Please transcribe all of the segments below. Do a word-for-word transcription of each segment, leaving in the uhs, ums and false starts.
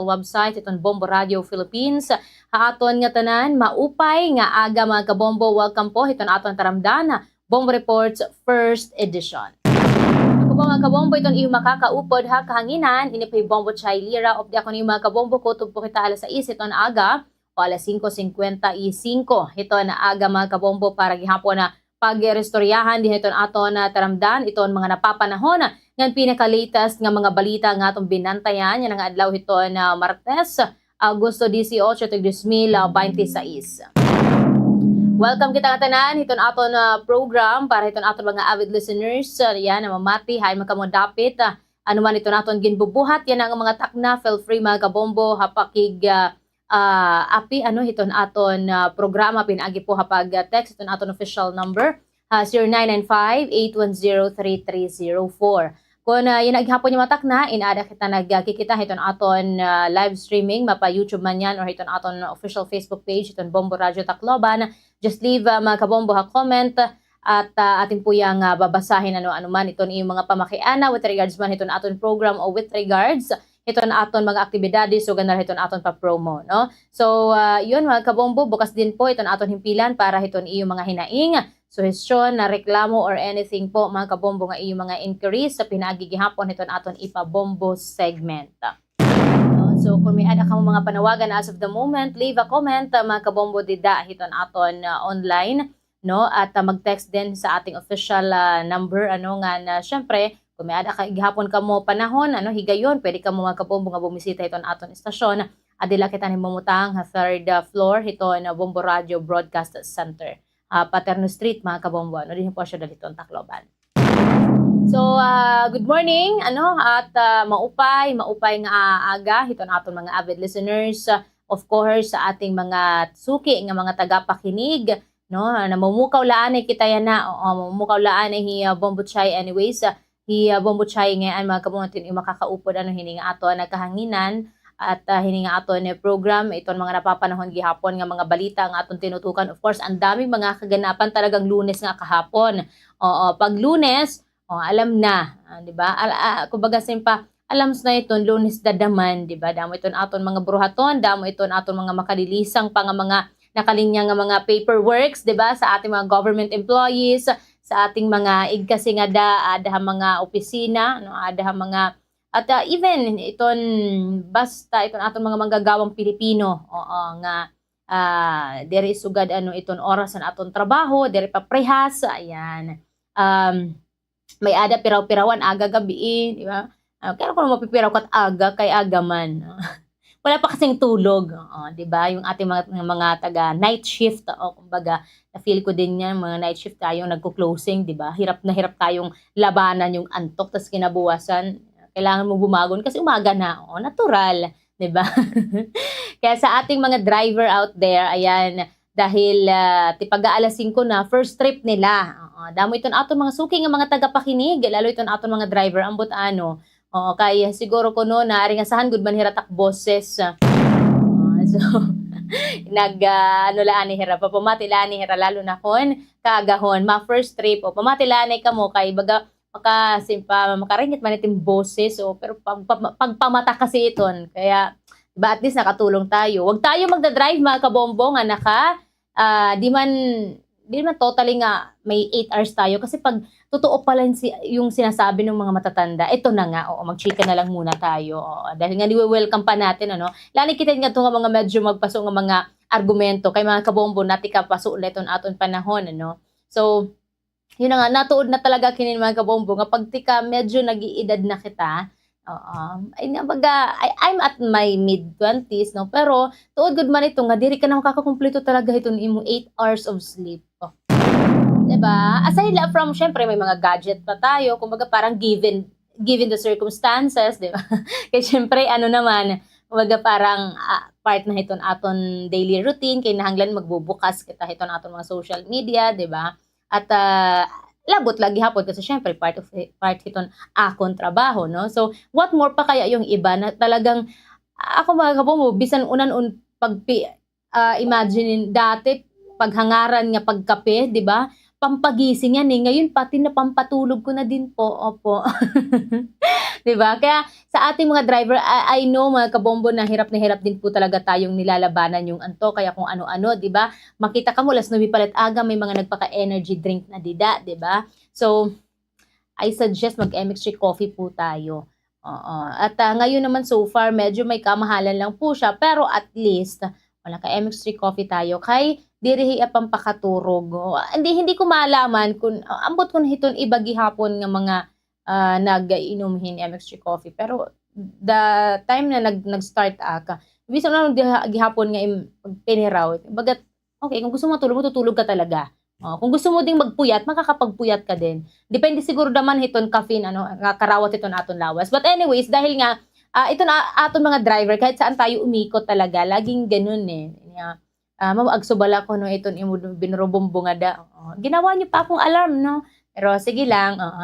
website hiton Bombo Radio Philippines. Ha aton ngatanan, maupay nga aga, mga kabombo. Welcome po hiton aton taramdan, Bombo Reports First Edition. Ako po, mga kabombo, iton iyo makakaupod ha kahanginan, ini po hi Bombo Chai Lira, updi ako niyo, mga kabombo, kutob po kita alas sais hiton aga, o alas singko singkwenta y singko hiton aga, mga kabombo, para gihapon na pag-iristoryahan dinhi hiton aton, ah, taramdan, iton mga napapanahon ngan pinaka-latest nga mga balita nga aton binantayan yana nga adlaw hiton, ah, Martes, Agosto dieciocho, tuig dos mil bainti sais. Welcome kita ngatanan hiton aton, ah, program para hiton aton mga avid listeners, ah, yana, mamati hain man kamo dapit, ah, ano man iton aton ginbubuhat yana nga mga takna, feel free, mga kabombo, ha pakig, ah, ah, api, ano, hiton aton, ah, programa pinaagi po ha pag-text hiton aton official number, ha, zero nine nine five, eight one zero, three three zero four. Kon, ah, yana gihapon nga mga takna, in-add kita nagkikita hiton aton, ah, live streaming, mapa-YouTube man yana or hiton aton official Facebook page, hiton Bombo Radio Tacloban. Just leave, ah, mga kabombo, ha comment, at, ah, atin po yang, ah, babasahin, ano, ano man iton iyong mga pamakiana with regards man hiton aton program o with regards hiton aton mga aktibidades o ganar hiton aton pa-promo, no? So, ah, yun, mga kabombo, bukas din po iton aton himpilan para hiton iyong mga hinaing, suhestyon, na reklamo or anything po, mga kabombo, nga iyong mga inquiries sa pinaagi gihapon hiton aton ipabombo segment. No? So, kung may-ada kamo mga panawagan as of the moment, leave a comment, ah, mga kabombo, dida hiton aton, ah, online, no? At, ah, mag-text din sa ating official, ah, number, ano, nga na, syempre, kung may-ada ka gihapon kamo panahon, ano, higayon, pwede kamo, mga kabombo, nga bumisita hiton aton istasyon. Adi la kita nahimumutang ha third, ah, floor hiton, ah, Bombo Radio Broadcast Center, ah, Paterno Street, mga kabombo, ano, dinhi po ha syudad hiton Tacloban. So, ah, good morning, ano, at, ah, maupay, maupay nga, ah, aga hiton aton mga avid listeners. Ah, of course, sa ating mga suki nga mga tagapakinig, no? Ah, namumukaw la anay kita yana. Oo, mamumukaw la anay hi, ah, Bombo Chai. Anyways, ah, hi, ah, Bombo Chai ngay-an, mga kabombo, iton iyo makakaupod, ano, hini nga aton nga kahanginan at, ah, hini nga aton nga program, iton mga napapanahon gihapon nga mga balita nga aton tinutukan. Of course, ang daming mga kaganapan talagang Lunes nga kahapon. Oo, pag Lunes, o, alam na, ah, di ba? Al-, ah, kumbaga, simpa, alam na iton Lunes dadaman, di ba? Damo iton aton mga buruhaton, damo iton aton mga makalilisang pa nga mga nakalinya nga mga paperworks, di ba? Sa ating mga government employees, sa ating mga igkasi nga da-, ada ha mga opisina, no? Ada ha mga, at, ah, even iton, basta iton aton mga manggagawang Pilipino, oo, nga, ah, diri sugad, ano, iton oras han aton trabaho, diri paparehas, ayan. Um, may-ada piraw-pirawan, aga, gabii, di ba? Ah, kay ano ka mapipiraw kat aga, kay aga man. Wala pa kasing tulog, oo, di ba? Yung ating mga, mga taga night shift, o kumbaga, na-feel ko din yan, mga night shift tayong nagko-closing, di ba? Hirap na hirap tayong labanan yung antok, tas kinabuwasan, kailangan mo bumagon kasi umaga na, oo, natural, di ba? Kaya sa ating mga driver out there, ayan, dahil, ah, tipag-aalas singko na, first trip nila. Oo, damo iton aton mga suki nga mga tagapakinig, lalo iton aton mga driver, ambot ano. Oo, kay siguro kuno naaringasahan gud man hira tak boses. Ah, so, nag, ah, ano la anay hira, papamati la anay hira, lalo na kon kaagahon, ma-first trip, o pamati la anay kamo, kay baga, maka-, simpa-, makaringit man iton boses, o, pero pag-, pag-, pagpamata kasi iton. Kaya, di ba, at least nakatulong tayo. Wag tayo magda-drive, mga kabombo, nga naka, ah, di man, di man totally nga may eight hours tayo. Kasi pag totoo pala yung si-, yung sinasabi ng mga matatanda, ito na nga, oo, magchika na lang muna tayo. Oo, dahil nga niwe-welcome pa natin, ano? Lalo kita nga ito nga mga medyo magpaso nga mga argumento kay mga kabombo, nati ka paso la iton aton panahon, ano? So, yun na nga, natuod na talaga kini, mga kabombo, nga pag tika medyo nag-iidad na kita, oo, ay nga, baga, I, I'm at my mid twenties, no? Pero tuod gud man ito nga diri ka na makakakumpleto talaga hiton imo eight hours of sleep. Di ba? Aside la from, syempre, may mga gadget pa tayo, kumbaga, parang given, given the circumstances, di ba? Kaya syempre, ano naman, kumbaga, parang, ah, part na hiton aton daily routine, kay nahanglan magbubukas kita hiton aton mga social media, di ba? At, ah, labot la gihapon kasi syempre part of, part hiton akon trabaho, no? So, what more pa kaya yung iba na talagang, ako, mga kabombo, bisan unan-un pagpi-, ah, imagine dati, paghangaran nga pagkape, di ba? Pampagising yan eh. Ngayon, pati na pampatulog ko na din po. Opo. Di ba? Kaya sa ating mga driver, I, I know, mga kabombo, na hirap na hirap din po talaga tayong nilalabanan yung antok, kaya kung ano-ano, di ba? Makita ka mo, alas nuebe pa la it aga, may mga nagpaka-energy drink na dida, di ba? So, I suggest mag-M X three coffee po tayo. Oo. At, ah, ngayon naman, so far, medyo may kamahalan lang po siya, pero at least, wala ka M X three coffee tayo. Kay, diri hiya pampakaturog. O, hindi, hindi ko malaman kung, ah, ambot kung hiton iba gihapon nga mga, ah, nag-inom hin M X three coffee. Pero, the time na nag-, nag-start ak, bisan ano giha-, gihapon nga im-, piniraw, bagat, okay, kung gusto mo matulog, matutulog ka talaga. O, kung gusto mo ding magpuyat, makakapagpuyat ka din. Depende siguro naman hiton caffeine, ano, nga karawat hiton aton lawas. But anyways, dahil nga, ah, iton a-, aton mga driver, kahit saan tayo umikot talaga, laging ganun eh. Nga, ah, ma'am, agso bala ko, no, iton imo binurubumbo nga da. Oo. Ginawa niyo pa akong alarm, no? Pero sige lang, oo.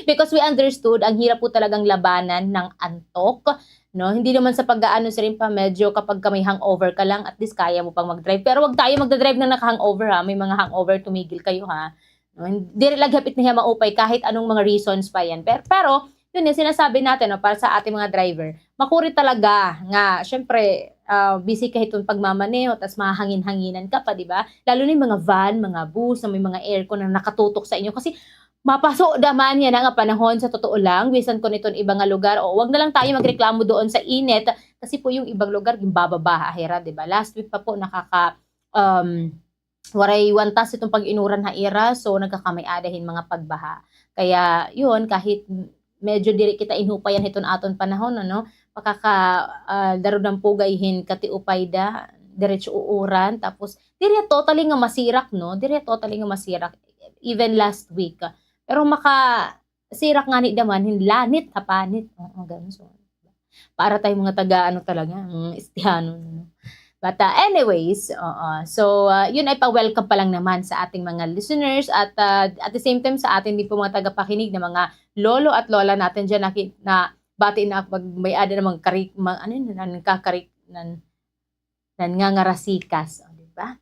Because we understood, ang hirap po talagang labanan ng antok, no? Hindi naman sa pag-aano, siring pa, medyo kapag ka may hangover ka lang, at least kaya mo pang mag-drive. Pero wag tayo magda-drive na naka-hangover, ha? May mga hangover, tumigil kayo, ha? No? Hin-, diri lagi hapit na hiya maupay kahit anong mga reasons pa yan. Pero, pero, yun yung sinasabi natin, no, para sa ating mga driver. Makuri talaga nga, syempre, ah, busy ka hiton pagmamaneho, tas mahangin-hanginan ka pa, di ba? Lalo na yung mga van, mga bus, na may mga aircon na nakatutok sa inyo. Kasi, mapaso da man yana nga panahon, sa totoo lang, bisan kon iton iba nga lugar, o wag na lang tayo magreklamo doon sa init, kasi po yung ibang lugar, ginbababaha hira, di ba? Last week pa po, nakaka-, um, waray wantas iton pag-inuran ha ira, so nagkakamay-ada hin mga pagbaha. Kaya, yun, kahit medyo diri kita inhupayan hiton aton panahon, ano, makaka-, ah, darudang pugay hin katiupay da, diretso uuran, tapos, diri totally nga masirak, no? Diri totally nga masirak, even last week. Pero maka-, sirak ngani da man hin lanit ha panit. Oo, ganun. So, para tayong mga taga, ano talaga, mm, Estehanon, no? But, ah, anyways, oo. So, ah, yun ay pa-welcome pa lang naman sa ating mga listeners at, ah, at the same time sa atin din po mga tagapakinig na mga lolo at lola natin dyan na ki-, na bati na pag may-ada namang karik-, ma-, ano yun, nan-, kakarik-, nan-, nangangarasikas, o, di ba?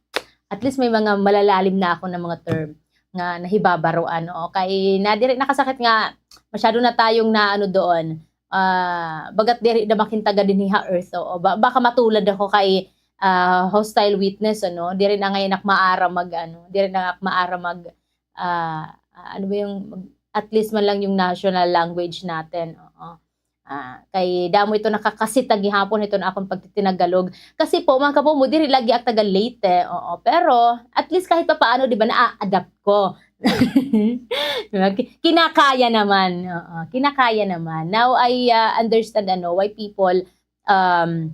At least may mga malalalim na ako na mga term nga nahibabaroan, o, kay nadiri nakasakit nga masyado na tayong naano doon. Ah, bagat diri na makintaga dinhi ha earth, oo. Ba-, baka matulad ako kay, ah, hostile witness, ano? Diri na ngay-an ak maaram mag, ano, diri na ak maaram mag, ah, ano ba yung mag-, at least man lang yung national language natin, oo. Ah, kay damo ito nakakasita gihapon ito na akong pagtitinagalog. Kasi po, mga kabombo, diri lagi ak taga Leyte, oo. Pero, at least kahit papaano, di ba, naa-adapt ko. Di ba? Ki-, kinakaya naman, oo. Kinakaya naman. Now, I, ah, understand, ano, why people, um,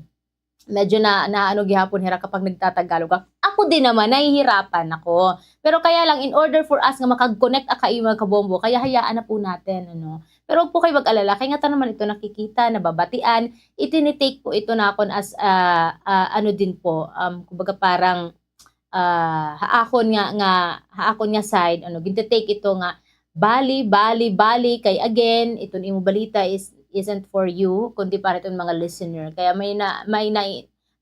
medyo na, naano gihapon hira kapag nagtatagalog ka. Ako din naman, nahihirapan ako. Pero kaya lang, in order for us nga makag-connect ak ha iyo, mga kabombo, kaya hayaan na po natin, ano. Pero wag po kayo mag-alala, kay ngatanan man ito nakikita, nababatian, itinitake po ito nakon as, ah, ah, ano din po, um, kumbaga parang, ah, ha akon nga, nga, ha akon nga side, ano, gintitake ito nga, bali, bali, bali, kay again, iton imo balita is, isn't for you, kundi para iton mga listener. Kaya may na, may na,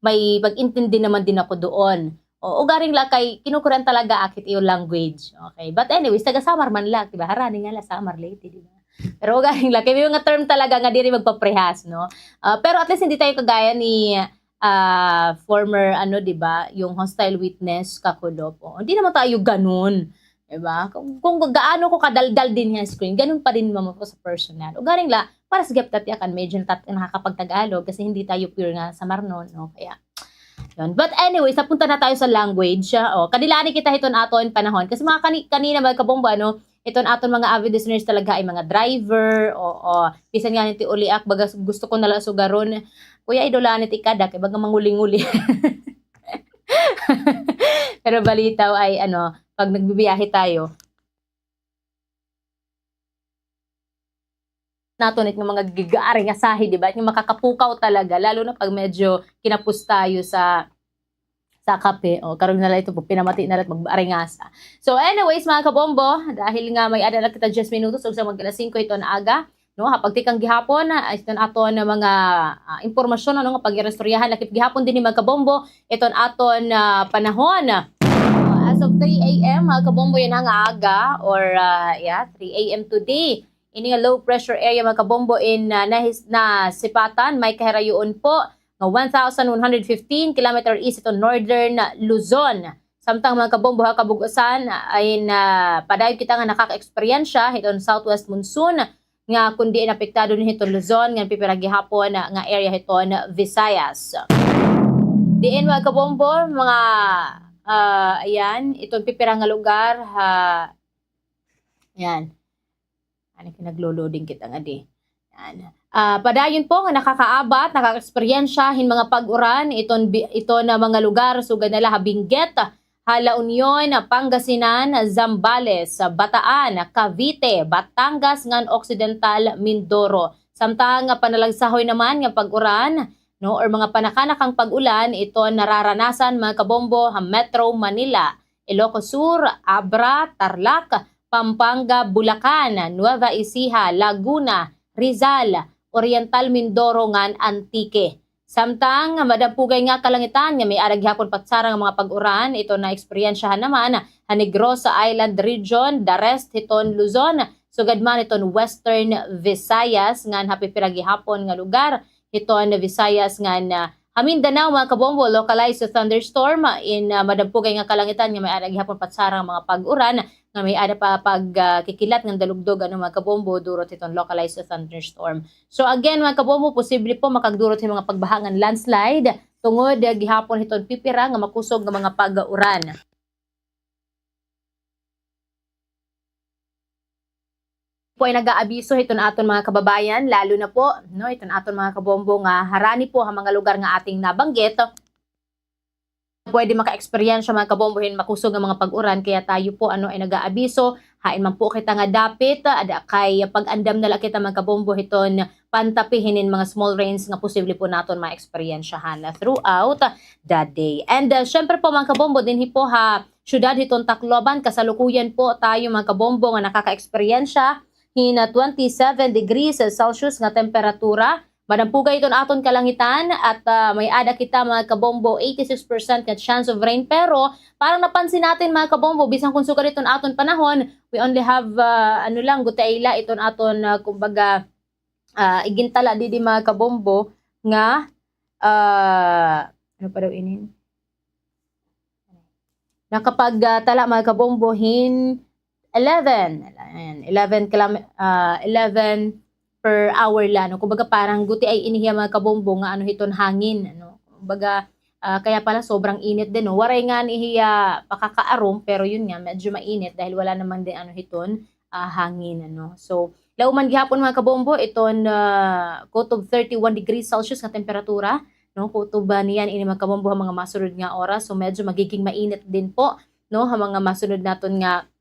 may pag-intindi naman din ako doon. O, ugaring la kay kinukurian talaga ak it iyo language. Okay. But anyways, taga Samar man la, di ba? Harani nga la, Samar, Leyte, di ba? Pero ugaring la kay may mga term talaga nga diri magpaprehas, no? Ah, pero at least hindi tayo kagaya ni, ah, former, ano, di ba, yung hostile witness, Kakulop. O, hindi naman tayo ganun. Di ba? Kung, kung gaano ko kadaldal din yung screen, ganun pa rin naman po sa personal. Ugaring la, para sa gihap ta tiyakan, medyo natat-, nakakapagtagalog kasi hindi tayo pure nga Samarnon, no? Kaya, yun. But anyways, napunta na tayo sa language. O, kadilani kita hiton aton panahon. Kasi mga kani-, kanina, mga kabombo, ano, iton aton mga avid listeners talaga ay mga driver, oo. Bisan nga niti uliak, baga gusto ko na la sugaron. Kuya, idolahan niti kada, kay baga manguli-nguli. Pero balitaw ay, ano, pag nagbibiyahe tayo, naton it nga mga gigaari nga sahi, di ba? It nga makakapukaw talaga, lalo na pag medyo kinapos tayo sa, sa kape. O, karong na la ito po, pinamati na la it mag-aringasa. So, anyways, mga kabombo, dahil nga may-ada la kita diyes minutos, ug sa mag-alas singko ito na aga, no? Ha pagtikang gihapon, ah, iton aton mga, ah, impormasyon, ano, nga pag-iristoryahan, lakip gihapon dinhi, mga kabombo, iton aton, ah, panahon. As of three A M, mga kabombo, yana nga aga, or, ah, yeah, three A M today, Ini nga low pressure area, mga kabombo, in, ah, nahis-, nasipatan, may kahirayoon po nga one thousand one hundred fifteen kilometer east hiton northern Luzon. Samtang, mga kabombo, ha kabug-osan, ah, in, ah, padayon kita nga nakaka-eksperyensya hiton southwest monsoon nga kundi in apektado dinhi hiton Luzon, nga pipira gihapon, ah, nga area hiton Visayas. Diin, mga kabombo, mga, ah, ayan, iton pipira nga lugar, ha, ayan. Ano, kinaglo-loading kita nga di. Yan. Ah, padayon po nga nakakaabat, nakaka-eksperyensya hin mga pag-uran iton bi-, iton nga mga lugar, sugad na la ha Benguet, ha La Union, Pangasinan, Zambales, Bataan, Cavite, Batangas, ngan Occidental Mindoro. Samtang panalagsahoy naman nga pag-uran, no, or mga panakanakang pag-ulan, iton nararanasan, mga kabombo, ha Metro Manila, Ilocos Sur, Abra, Tarlac, Pampanga, Bulacan, Nueva Ecija, Laguna, Rizal, Oriental Mindoro ngan Antique. Samtang madampugay nga kalangitan nga may-ada gihapon patsara nga mga pag-uran, iton naeksperyensyahan naman ha Negros Island Region, the rest hiton Luzon, sugad man hiton Western Visayas ngan ha pipira gihapon nga lugar hiton Visayas ngan, ah, ha Mindanao, mga kabombo, localized thunderstorm in, ah, madampugay nga kalangitan nga may-ada gihapon patsara nga mga pag-uran nga may-ada pa pag, ah, kikilat ngan dalugdog, ano, mga kabombo, durot hiton localized thunderstorm. So again, mga kabombo, posible po makagdurot hin mga pagbaha ngan landslide tungod, ah, gihapon hiton pipira nga makusog nga mga pag-uran. Po ay nag-aabiso hiton aton mga kababayan, lalo na po, no, hiton aton mga kabombo nga harani po ha mga lugar nga ating nabanggit. Pwede maka-eksperyensya, mga kabombo, hin makusog nga mga pag-uran, kaya tayo po, ano, ay nag-aabiso, hain man po kita nga dapit, ada kay pag-andam na la kita, mga kabombo, hiton pantapi hinin mga small rains nga posible po naton ma-eksperyensyahan throughout the day. And, uh, syempre po, mga kabombo, dinhi po ha syudad hiton Tacloban, kasalukuyan po tayo, mga kabombo, nga nakaka-eksperyensya hin, uh, twenty-seven degrees Celsius nga temperatura. Madampugay iton aton kalangitan at, uh, may-ada kita, mga kabombo, eighty-six percent nga chance of rain. Pero parang napansin natin, mga kabombo, bisan kon sugad iton aton panahon, we only have, uh, ano lang, gutiay la iton aton, uh, kumbaga, ah, igintala didi, mga kabombo, nga, ah, ano pa daw inin? Nakapag, ah, tala, mga kabombo, hin eleven. Ayan, eleven kilam-, ah, eleven per hour la, no? Kumbaga, parang gutiay ini hiya, mga kabombo, nga ano hiton hangin, ano? Kumbaga, ah, kaya pala sobrang init din, no? Waray ngani hiya pakakaarom, pero yun nga, medyo mainit dahil wala naman din ano hiton, ah, hangin, ano. So, lauman gihapon, mga kabombo, iton, ah, kutob thirty-one degrees Celsius nga temperatura, no? Kutob, ah, niyan ini, mga kabombo, ha mga masunod nga oras. So, medyo magiging mainit din po, no, ha mga masunod naton nga,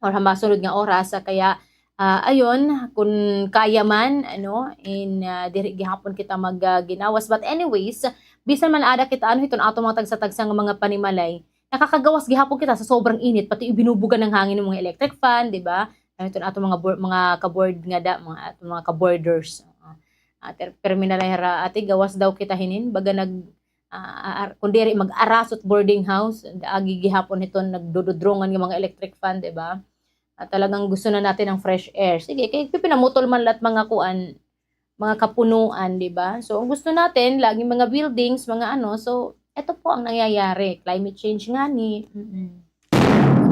or ha masunod nga oras. Ah, kaya, ah, ayon, kun kaya man, ano, in, ah, diri gihapon kita mag, ah, ginawas. But anyways, bisan man ada kita, ano, hiton aton mga tagsa-tagsa nga mga panimalay, nakakagawas gihapon kita sa sobrang init, pati ibinubuga ng hangin ng mga electric fan, di ba? Ano, iton aton mga board, mga ka-board nga da, mga aton mga ka-boarders. Ah, ter-, permi na la hira, ate, gawas daw kita hinin, baga nag, ah, ar-, kun diri mag-arasot boarding house, agi gihapon hiton nagdududrongan nga mga electric fan, di ba? Ah, talagang gusto na natin ng fresh air. Sige, kay pipinamutol man la't mga kuan, mga kapunuan, di ba? So, ang gusto natin, laging mga buildings, mga ano. So, eto po ang nangyayari. Climate change ngani. Mm-mm.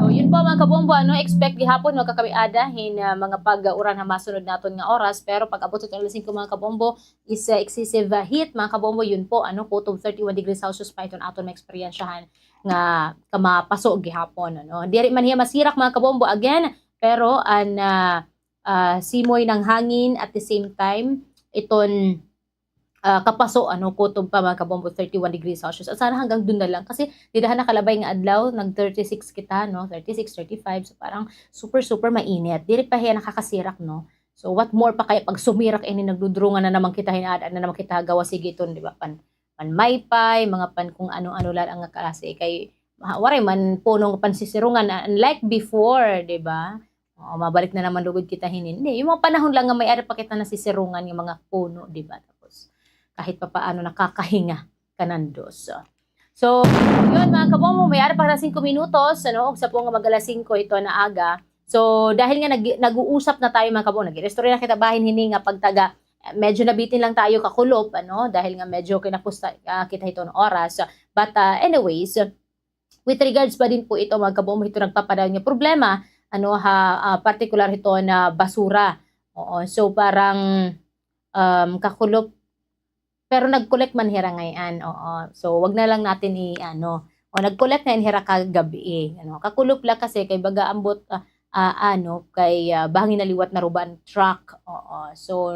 So, yun po, mga kabombo, ano, expect gihapon, magkakamiada hin, ah, mga pag-uran ha masunod naton nga oras. Pero pag-abot hiton alas singko, mga kabombo, is, ah, excessive, ah, heat, mga kabombo, yun po, ano, kutob thirty-one degrees Celsius pa iton aton maeksperiensyahan nga kamapaso gihapon, ano. Diri man hiya masirak, mga kabombo, again, pero an, ah, ah, simoy ng hangin at the same time, iton, ah, kapaso, ano, kutob pa, mga kabombo, thirty-one degrees Celsius. At sana hanggang dun na lang. Kasi, dida ha nakalabay nga adlaw, nag thirty-six kita, no? Thirty-six, thirty-five. So, parang super, super mainit. Diri pa hiya nakakasirak, no? So, what more pa kaya pag sumirak ini, nagdudurungan na naman kita, hin-aada na naman kita ha gawas higiton, di ba? Pan-, panmaypay, mga pan kung ano-ano la nga klase. Kay, ha, waray man puno nga pansisirungan, unlike before, di ba? Oo, mabalik na naman lugod kita hinin. Hindi, yung mga panahon lang nga may-ada pa kita nasisirungan nga mga puno, di ba? Tapos, kahit papaano nakakahinga ka nandos. So, yun, mga kabombo, may-ada pa kita singko minutos, ano, ugsa po nga mag-alas singko hito na aga. So, dahil nga nag-, nag-uusap na tayo, mga kabombo, nag-iristorya na kita bahin hini nga pagtaga, medyo nabitin lang tayo kakulop, ano, dahil nga medyo kinapusta, ah, kita hiton oras. But, ah, anyways, with regards pa din po ito, mga kabombo, hito nagpapadayon nga problema, ano, ha, ah, partikular hito na basura. Oo, so parang, um, kakulop, pero nag-collect man hira ngay-an, oo. So, wag na lang natin i-ano, o nag-collect na in hira kagab-i, ano. Kakulop la kasi kay baga ambot, ah, ah, ano, kay, ah, bangin na liwat na ruba an truck, oo. So,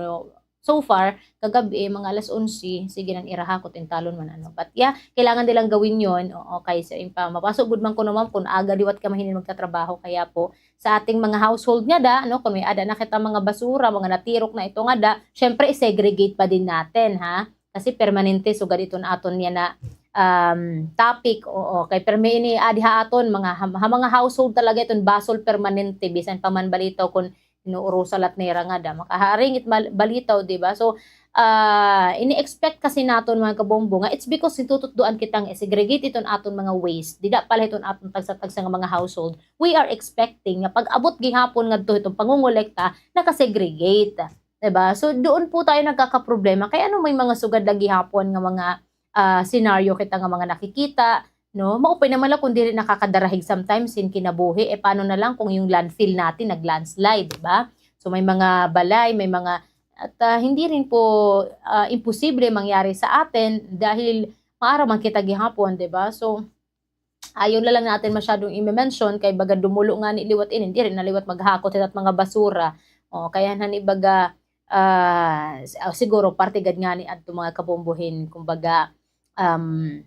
so far, kagab-i, mga alas onse, sige na in ira hakot, intalon man, ano. But yeah, kailangan nilang gawin yon, oo, kay sa impa, mapaso gud man kuno, ma'am, kun aga liwat kamo hinin magtatrabaho, kaya po, sa ating mga household ngada, no, kun may-ada na kita mga basura, mga natirok na ito ngada, syempre, i-segregate pa din natin, ha? Kasi permanente, sugad iton aton niyan na, um, topic, oo, kay permi ini adi ha aton, mga, ha, ha mga household talaga iton basol permanente, bisan pa man balitaw kun inuurusa lat nira ngada, makaharingit mal-, balitaw, di ba? So, ah, ini-expect kasi naton, mga kabombo, nga it's because hitututdoan kita nga i-segregate iton aton mga waste, dida pa la hiton aton tagsa-tagsa nga mga household, we are expecting nga pag-abot gihapon ngadto hiton pangongolekta, naka-segregate. Di ba? So, doon po tayo nagkakaproblema. Kay ano may mga sugad la gihapon nga mga, ah, senaryo kita nga mga nakikita, no? Maupay naman la kung diri nakakadarahig sometimes hin kinabuhi. Eh, paano na lang kung yung landfill natin nag-landslide, di ba? So, may mga balay, may mga, at, ah, hindi rin po, ah, imposible mangyari sa atin dahil maaram man kita gihapon, di ba? So, ayaw na lang natin masyadong i-mention kay baga dumulo ngani liwat ini, diri na liwat maghakot hit at mga basura. O, kay han ibaga, ah, s-, ah, siguro parte gad ngani adto mga kabombo hin, kumbaga, um,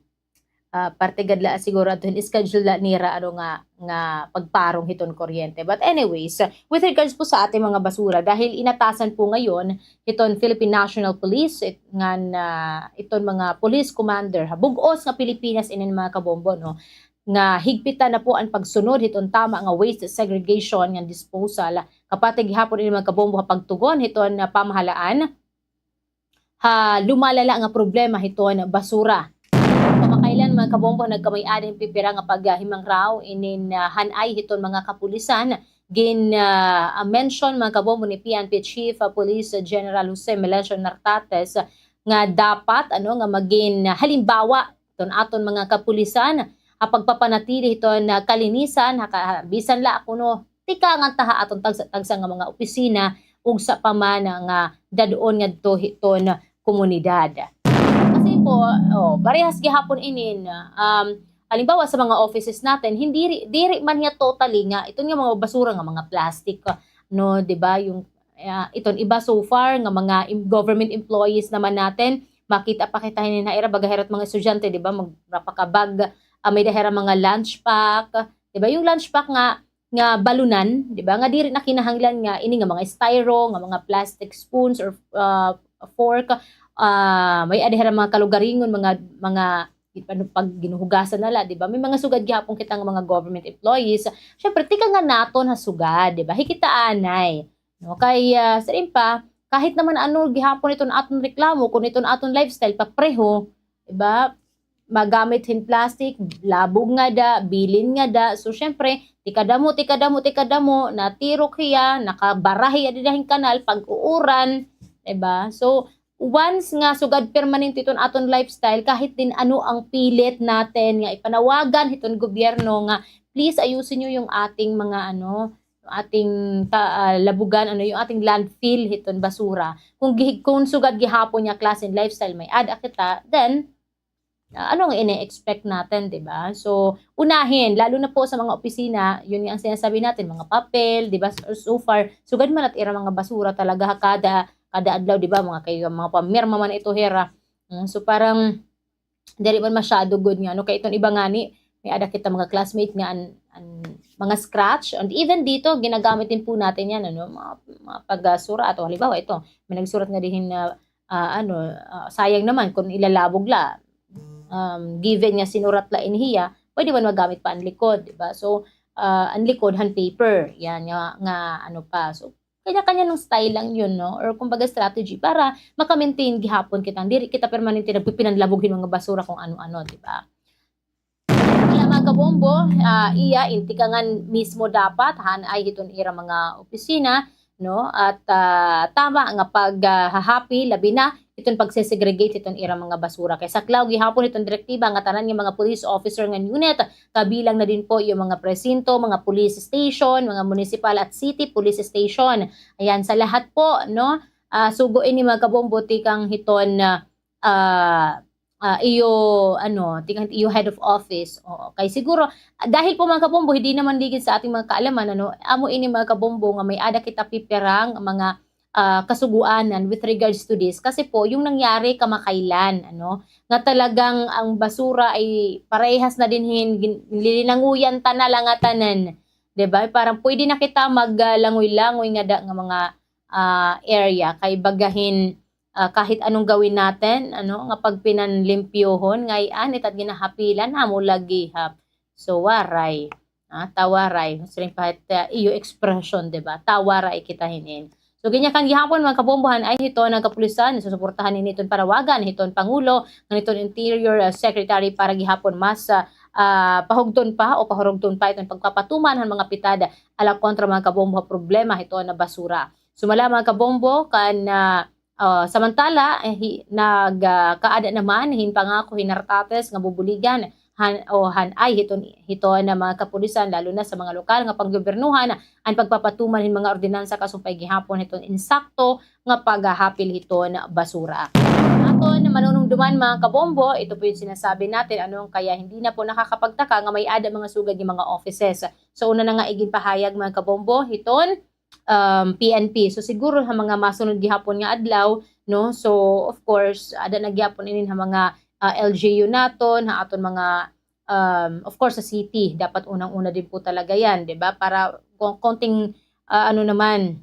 ah, parte gad la siguro adto hin schedule la nira, ano nga, nga pagparong hiton kuryente. But anyways, with regards po sa ating mga basura, dahil inatasan po ngayon hiton Philippine National Police, it-, ngan, ah, iton mga police commander ha bug-os nga Pilipinas inin, mga kabombo, no, nga higpitan na po an pagsunod hiton tama nga waste segregation ngan disposal. Kapati gihapon ini, mga kabombo, ha pagtugon hiton, ah, pamahalaan ha lumalala nga problema hiton basura. Kamakailan, mga kabombo, nagkamay-ada hin pipira nga paghimangraw inin, ah, han-ay hiton mga kapulisan. Gin, ah, mention, mga kabombo, ni P N P Chief, ah, Police General Jose Melencio Nartates nga dapat, ano, nga magin halimbawa hiton aton mga kapulisan ha pagpapanatili hiton, ah, kalinisan, ha ka-, bisan la kuno tikangan ta ha aton tagsa-tagsa nga mga opisina, ug sa pa man nga dad-on ngadto hiton komunidad. Kasi po, oh, parehas gihapon inin, um, halimbawa sa mga offices natin, hindi ri-, diri man hiya totally nga, iton nga mga basura nga mga plastic, no, di ba? Yung, ah, iton iba so far nga mga im-, government employees naman natin, makita pa kita hinin ha ira, baga hira't mga estudyante, di ba? Mag-, napakabag, ah, may-ada hira mga lunch pack, di ba? Yung lunch pack nga, nga balunan, di ba? Nga diri na kinahanglan nga ini nga mga styro, nga mga plastic spoons or, ah, fork, ah, may-ada hira mga kalugaringon, mga, mga, ano, pag ginuhugasan na la, di ba? May mga sugad gihapon kita nga mga government employees. Syempre, tikangan naton ha sugad, di ba? Hikit ta anay. No? Kay, ah, siring pa, kahit naman ano gihapon iton aton reklamo, kun iton aton lifestyle, papreho, di ba? Magamit hin plastic, labog ngada, bilin ngada. So, syempre, tikadamo, tikadamo, tikadamo, natirok hiya, nakabara hiya dida hin kanal, pag-uuran, di ba? So, once nga sugad permanente iton aton lifestyle, kahit din ano ang pilit natin nga ipanawagan hiton gobyerno nga, please ayusin niyo yung ating mga, ano, ating ta-, ah, labugan, ano, yung ating landfill hiton basura. Kung gi-, kung sugad gihapon nga klase hin lifestyle may-ada kita, then, ah, ano ang ine-expect natin, di ba? So, unahin, lalo na po sa mga opisina, yun nga ang sinasabi natin, mga papel, di ba? So, so far, sugad man it ira mga basura talaga ha kada, kada adlaw, di ba? Mga kay, mga pamirma man ito hira. Mm, so, parang, diri man masyado gud nga, ano, kay iton iba ngani, may-ada kita mga classmate nga an, an mga scratch, and even dito, ginagamit din po natin yan, ano, mga, mga pagsurat, o halimbawa, ito, may nagsurat nga dihin na, ah, ano, ah, sayang naman kung ilalabog la, um, given nga sinurat la in hiya, pwede man magamit pa an likod, di ba? So, ah, an likod han paper, yan nga, nga ano pa. So, kanya-kanya ng style lang yun, no? Or kumbaga strategy para maka-maintain gihapon kita. Diri kita permanente nagpipinanlabog hin mga basura kung ano-ano, di ba? Kaya, mga kabombo, ah, iya in tikangan mismo dapat, han ay hiton ira mga opisina, no? At, ah, tama nga pag, ah, hahapi, labi na hiton pagsesegregate hiton ira mga basura. Kay saklaw gihapon hiton direktiba nga tanan nga mga police officer ngan unit, kabilang na din po yung mga presinto, mga police station, mga municipal at city police station. Ayan, sa lahat po, no? Ah, sugo ini, mga kabombo, tikang hiton, ah, ah, ah, iyo, ano, tikang iyo head of office. Oo. Kay siguro, ah, dahil po, mga kabombo, hindi naman ligid sa ating mga kaalaman, ano, amo ini, mga kabombo, nga may-ada kita pipirang mga, ah, kasuguanan with regards to this. Kasi po, yung nangyari kamakailan, ano, nga talagang ang basura ay parehas na din hin-, gin-, lilinanguyan ta na lang nga tanan. 'Di ba? Parang pwede na kita mag, ah, langoy-langoy ngada nga mga, ah, area. Kay bagahin, ah, kahit anong gawin natin, ano, nga pagpinanlimpyohon, ngay-an, it at ginahapilan, amo la gihap. So, waray. Ah, ta waray. Siring pa it, ah, iyo expression, 'di ba? Ta waray kita hinin. So, ginyakan gihapon, mga kabombo, han ay hiton nga kapulisan, susuportahan ini hiton panawagan hiton Pangulo, ngan hiton Interior, ah, Secretary para gihapon mas, ah, ah, pahugton pa o pahurugton pa iton pagpapatuman han mga pitad ala kontra, mga kabombo, ha problema hiton basura. Sumala, mga kabombo, kan, ah, Ah, samantala, eh, hi-, nag, ah, kaada naman hin pangako hin Artates nga bubuligan han, o han ay hiton, hiton mga kapulisan, lalo na sa mga lokal nga panggobyernohan, an pagpapatuman hin mga ordinansa kasumpay gihapon hiton insakto nga paghahapil hiton basura. Aton manunumduman, mga kabombo, ito po yung sinasabi natin, ano, kaya hindi na po nakakapagtaka nga may-ada mga sugad nga mga offices. So, una na nga iginpahayag, mga kabombo, hiton um, P N P. So, siguro ha mga masunod gihapon nga adlaw, no? So, of course, ada na gihapon inin ha mga, ah, L G U naton, ha aton mga, um, of course, sa city. Dapat unang-una din po talaga 'yan, 'di ba? Para kon-, konting, ah, ano naman,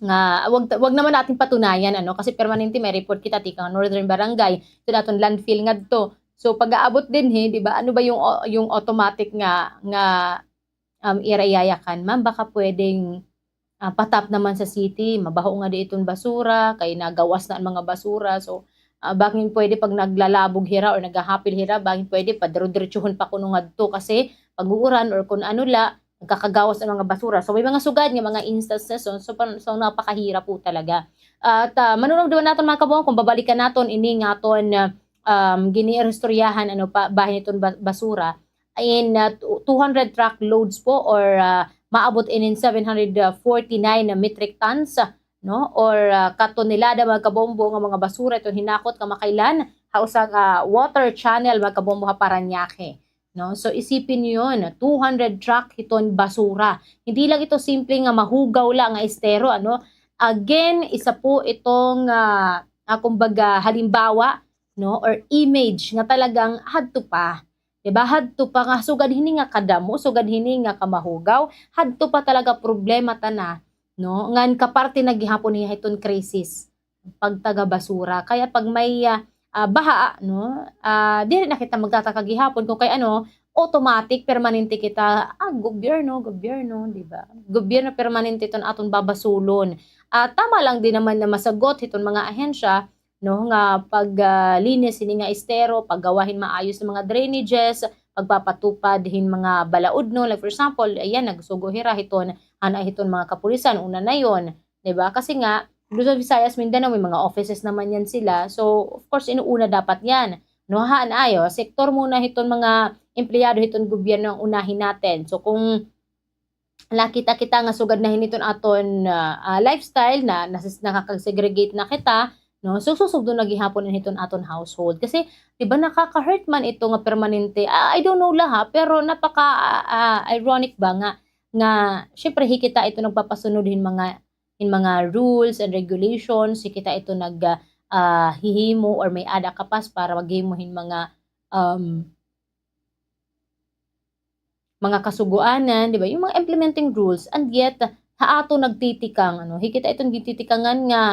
nga, wag, wag naman natin patunayan, ano? Kasi permanente may report kita, tikang Northern Barangay, ito aton landfill ngadto. So, pag-aabot dinhi, 'di ba? Ano ba yung o-, yung automatic nga, nga um, ira iyayakan, ma'am, baka pwedeng, ah, patap naman sa city, mabaho ngadi iton basura, kay nagawas na an mga basura. So, ah, bangin pwede pag naglalabog hira or naghahapil hira, bangin pwede padiro-diretsohon pa kuno ngadto kasi pag-uuran or kun ano la, nagkakagawas an mga basura. So, may mga sugad nga mga instances, so, so, pan-, so, napakahirap po talaga. At, ah, manunumduman naton, mga kabong, kung babalikan naton ini nga aton, ah, um, giniiristoryahan, ano pa, bahin iton ba-, basura, in, ah, two hundred truck loads po or, ah, maabot inin seven hundred forty-nine metric tons, no? Or, ah, katonelada, mga kabombo, nga mga basura iton hinakot kamakailan ha usa ka water channel, mga kabombo, ha Parañaque, no? So, isipin niyo 'yon, two hundred truck hiton basura. Hindi lang ito simple nga mahugaw la nga estero, ano? Again, isa po itong, ah, ah, kumbaga, halimbawa, no, or image nga talagang hadto pa. 'Di ba? Hadto pa nga sugad hini nga kadamo, sugad hini nga kamahugaw, hadto pa talaga problema ta na, no? Ngan kaparte na gihapon niya hiton krisis, pagtaga basura. Kaya pag may, ah, ah, baha, no, ah, diri na kita magtataka gihapon kung kay ano, automatic, permanente kita, ah, gobyerno, gobyerno, 'di ba? Gobyerno permanente iton aton babasulon. Ah, tama lang din naman na masagot hiton mga ahensya, no, nga pag, ah, linis hini nga estero, paggawa hin maayos nga mga drainages, pagpapatupad hin mga balaod, no, like for example, ayan, nagsugo hira hiton, han ay hiton mga kapulisan, una na 'yon, 'di ba? Kasi nga, Luzon, Visayas, Mindanao, may mga offices naman 'yan sila. So, of course, inuuna dapat 'yan. No, han ay, o, sektor muna hiton mga empleyado hiton gobyerno ang unahin natin. So, kung nakita kita nga sugad na hini iton aton, ah, ah, lifestyle na nasis-, nakakag-segregate na kita, no? So, susugdon na gihapon ini hiton aton household. Kasi, 'di ba, nakaka-hurt man ito nga permanente. Ah, I don't know la, ha, pero napaka, ah, ah, ironic ba nga, nga, syempre, hi kita ito nagpapasunod hin mga, hin mga rules and regulations, hi kita ito nag, ah, ah, hihimo or may-ada kapas para maghimo hin mga, um, mga kasugoanan, 'di ba? Yung mga implementing rules, and yet, ha aton nagtitikang, ano, hi kita iton gintitikangan nga,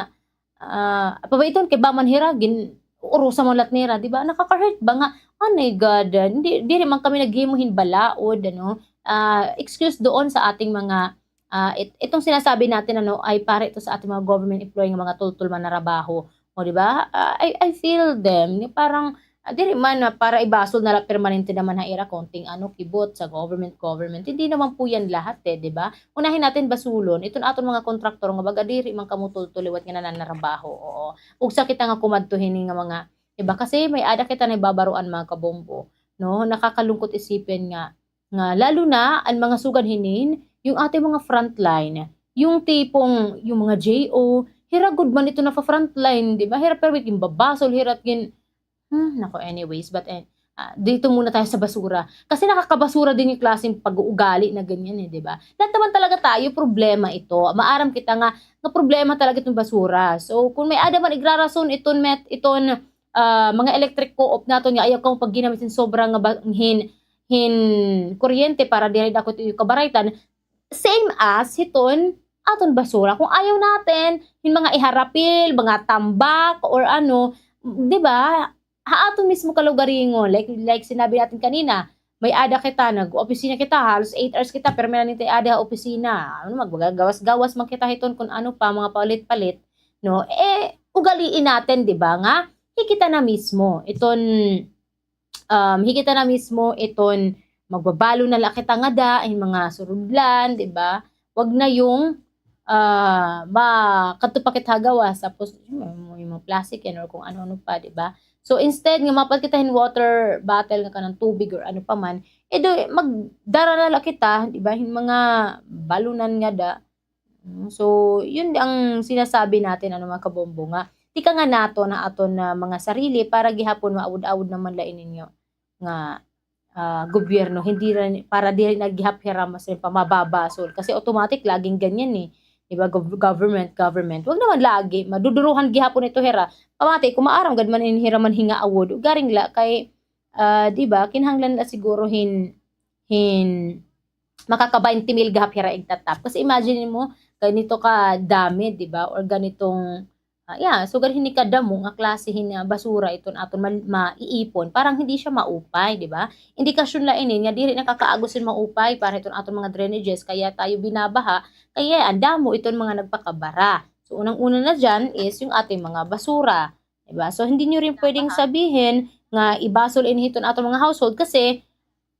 ah, apa ba iton, kay ba man hira, gin-, urusa man lat nira, 'di ba? Nakaka-hurt ba nga, "Oh my God, ah, hindi, diri man kami naghimo hin balaod," ano? Ah, excuse doon sa ating mga, ah, it-, itong sinasabi natin, ano, ay para ito sa ating mga government employee nga mga tultol manarabaho. O, 'di ba? Ah, I, I feel them. Yung parang, Ah, diri man na para ibasol na la permanente naman ha ira konting ano, kibot sa government, government. Hindi naman po yan lahat eh, di ba? Unahin natin basulon iton aton mga kontraktor nga baga diri man kamo tultol liwat nga nananarbaho. Oo. Ugsa kita nga kumadto hini nga mga, di ba? Kasi may-ada kita nahibabaroan, mga kabombo, no? Nakakalungkot isipin nga nga lalo na an mga sugad hinin, yung ating mga frontline, yung tipong, yung mga J O, hira gud man ito nafa-frontline, di ba? Hira pero ginbabasol, hira gin-, hmm, nako, anyways, but, eh, ah, dito muna tayo sa basura. Kasi nakakabasura din yung klaseng pag-uugali na ganyan eh, di ba? Lahat naman talaga tayo, problema ito. Maaram kita nga, nga problema talaga itong basura. So, kung may-ada man igrarason iton met, iton, ah, mga electric co-op naton nga ayaw kamo pagginamit hin sobra nga ba-, hin, hin kuryente para diri dako it iyo kabaraytan, same as hiton aton basura. Kung ayaw natin hin mga iharapil, mga tambak, or ano, di ba? Ha aton mismo kalugaringon, like, like sinabi natin kanina, may-ada kita, nag-opisina kita, halos eight hours kita, pero may nanitay ada ha opisina. Ano, maggawas-gawas man kita hiton kung ano pa, mga palit-palit, no? Eh, ugaliin natin, di ba, nga, hi kita na mismo iton, um, hi kita na mismo iton magbabalo na la kita ngada hin mga surudlan, di ba? Wag na yung, ah, ma-, kadto pa kita ha gawas, tapos, hmm, yung mga plastic yan or kung ano-ano pa, di ba? So, instead nga mapalit kita hin water bottle nga kanang tubig or ano pa man, eh, do, magdara na la kita, di ba? Hin mga balunan ngada, Mm, so, yun ang sinasabi natin, ano, mga kabombo, nga tikang naton ha aton, ah, mga sarili para gihapon maawod-awod naman la ini nga, nga, ah, gobyerno, hindi ra, para diri na gihap hira mas pa mababasol. Kasi automatic, laging ganyan, eh. Di ba? Gov-, government, government. Wag naman lagi, maduduruhan gihapon ito hira. Pamati, kung maaram gad man ini hira man hingaawod, ugaring la kay, ah, di ba, kinahanglan la siguro hin, hin, makaka-baynte mil gihap hira igtatap. Kasi imagine mo, ganito kadami, di ba? Or ganitong, ah, yeah, so ganito hini kadamo nga klase hin, ah, basura iton aton mal-, maiipon. Parang hindi siya maupay, di ba? Indikasyon la ini nga diri nakakaagos hin maupay para hiton aton mga drainages, kaya tayo binabaha, kaya ang damo iton mga nagpakabara. So, unang-una na diyan is yung ating mga basura, di ba? So, hindi nyo rin pwedeng sabihin nga ibasol ini hiton aton mga household kasi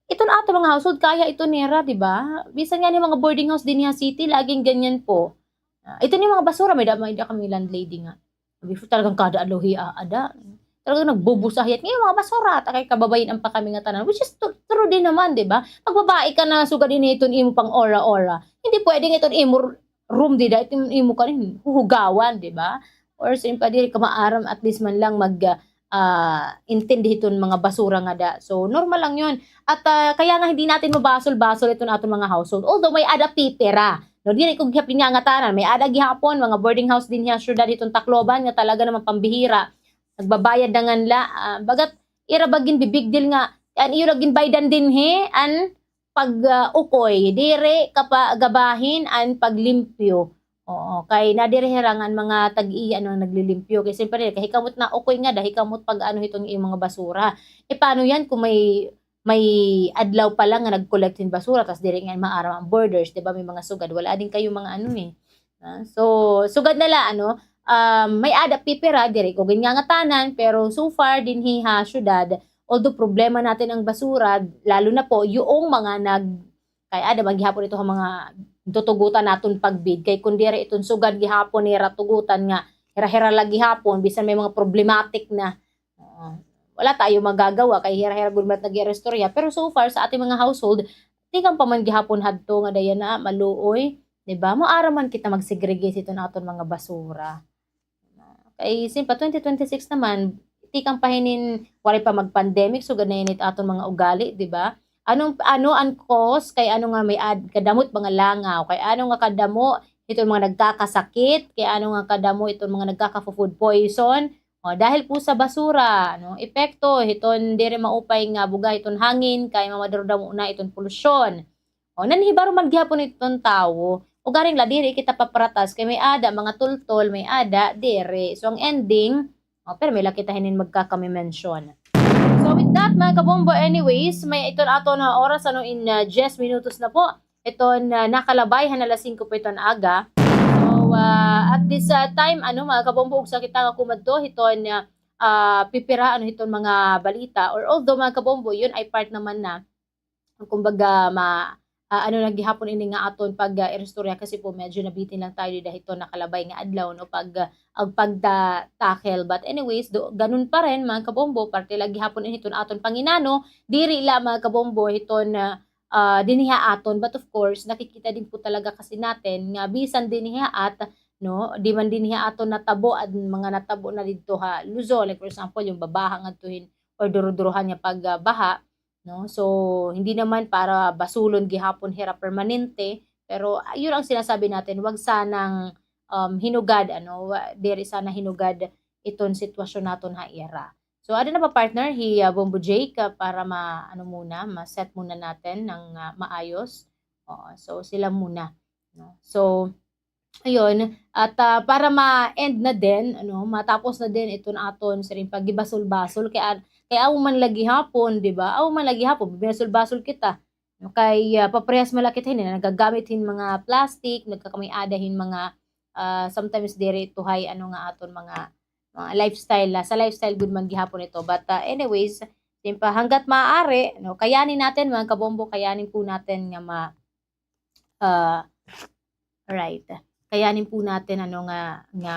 iton aton mga household, kaya ito nira, di ba? Bisan nga ni mga boarding house dinhi ha city, laging ganyan po. Ah, ito ni mga basura, may da, may da kami landlady nga. Before talagang kada adlaw hiya, ada. Talagang nagbubusahiyat. Ngayon, mga basura, ta kay kababayin-an pa kami nga tanan. Which is tru-, true din naman, di ba? Pag babae ka na, sugad ini iton imo pang ora-ora. Hindi pwedeng iton imo room dida, iton imo kanin, huhugawan, di ba? Or sa impa diri ka maaram, at least man lang mag, ah, intindi hiton mga basura ngada. So, normal lang yun. At, ah, kaya nga hindi natin mabasol-basol iton aton mga household. Although may-ada pipira. No, diri ko gihap ginangatanan. May-ada gihapon, mga boarding house dinhi ha syudad hiton Tacloban nga talaga naman pambihira. Nagbabayad na ngan la, ah, bagat ira ba ginbibigdil nga, an iyo la ginbaydan dinhi, an pag, ah, ukoy, diri ka pa gabahin an paglimpyo. Oo, kay nadiri hira nga an mga tag-iya, ano, naglilimpyo. Kay siyempre, kay hikamot na ukoy ngada, hikamot pag-ano hiton imo mga basura. Eh, paano yan kung may, may adlaw pa lang nga nag-collect hin basura, tas diri nga maaram an borders, di ba? May mga sugad. Wala din kayo mga ano, eh. Ah, so, sugad na la, ano, um, may-ada pipira, diri ko ginangatanan, pero so far, dinhi ha syudad, although problema natin ang basura, lalo na po yung mga nag-, kay ada man gihapon ito ha mga tutugutan naton pagbid, kay kun diri iton sugad gihapon nira tugutan nga hira-hira la gihapon, bisan may mga problematic na. Oo. Wala tayo magagawa kay hira-hira gud man nag-iistorya. Pero so far, sa ating mga household, tikang pa man gihapon hadto nga dayan na, maluoy, di ba? Maaram man kita mag-segregate hiton aton mga basura. Kay, since pa twenty twenty-six naman, tikang pa hinin, waray pa mag-pandemic, sugad na ini it aton mga ugali, di ba? Anong, ano an cause kay ano nga may-ad-, kadamo it mga langaw, kay ano nga kadamo iton mga nagkakasakit, kay ano nga kadamo iton mga nagkaka-food poison? O, dahil po sa basura, no? Epekto hiton diri maupay nga buga hiton hangin, kay mamadaro-damo na iton polusyon. O, nanhibaro man gihapon iton tawo. Ugaring la diri kita paparatas kay may-ada mga tultol, may-ada diri. So, ang ending, o, pero may la kita hinin magkakami-mention. So, with that, mga kabombo, anyways, may iton aton nga oras, ano, in, ah, diyes minutos na po. Iton, ah, nakalabay han alas singko pa iton aga. So, ah, at this, ah, time, ano, mga kabombo, ugsa kita nga kumadto hiton, ah, ah, pipira, ano, hiton mga balita, or although, mga kabombo, yun ay part naman na, kumbaga, ma-, ah, ano na gihapon ini nga aton pag, ah, iristorya kasi po medyo nabitin lang tayo dida hiton nakalabay nga adlaw, no, pag, ah, ag pagda-tackle. But anyways, do, ganun pa rin, mga kabombo, parte la gihapon ini hiton aton panginano, diri la, mga kabombo, hiton, ah, ah, dinhi ha aton. But of course, nakikita din po talaga kasi natin nga bisan dinhi ha at, no, di man dinhi ha aton natabo, an mga natabo na didto ha Luzon, like for example, yung babaha ngadto hin or duruduruhan nga pag, ah, baha, no? So, hindi naman para basulon gihapon hira permanente, pero, ah, yun ang sinasabi natin, wag sanang, um, hinugad, ano, wa-, diri sana hinugad iton sitwasyon naton ha ira. So, ada na ba, partner, hi, ah, Bombo Jake, ah, para ma-, ano muna, ma-set muna natin ng, ah, maayos? Oo, so sila muna, no? So, ayun, at, ah, para ma-end na din, ano, matapos na din iton aton siring paggibasol-basol kay an-, kay amo man la gihapon, di ba? Amo man la gihapon, binasol-basol kita. No, kay, ah, paparehas man la kita hini, nagagamit hin mga plastic, nagkakamay-ada hin mga, ah, sometimes diri ito hay, ano nga aton mga, mga lifestyle, ah, sa lifestyle gud man gihapon ito. But, ah, anyways, siring pa, hangga't maaari, no, kayanin natin, mga kabombo, kayanin po natin nga ma-, ah, right. Kayanin po natin, ano, nga, nga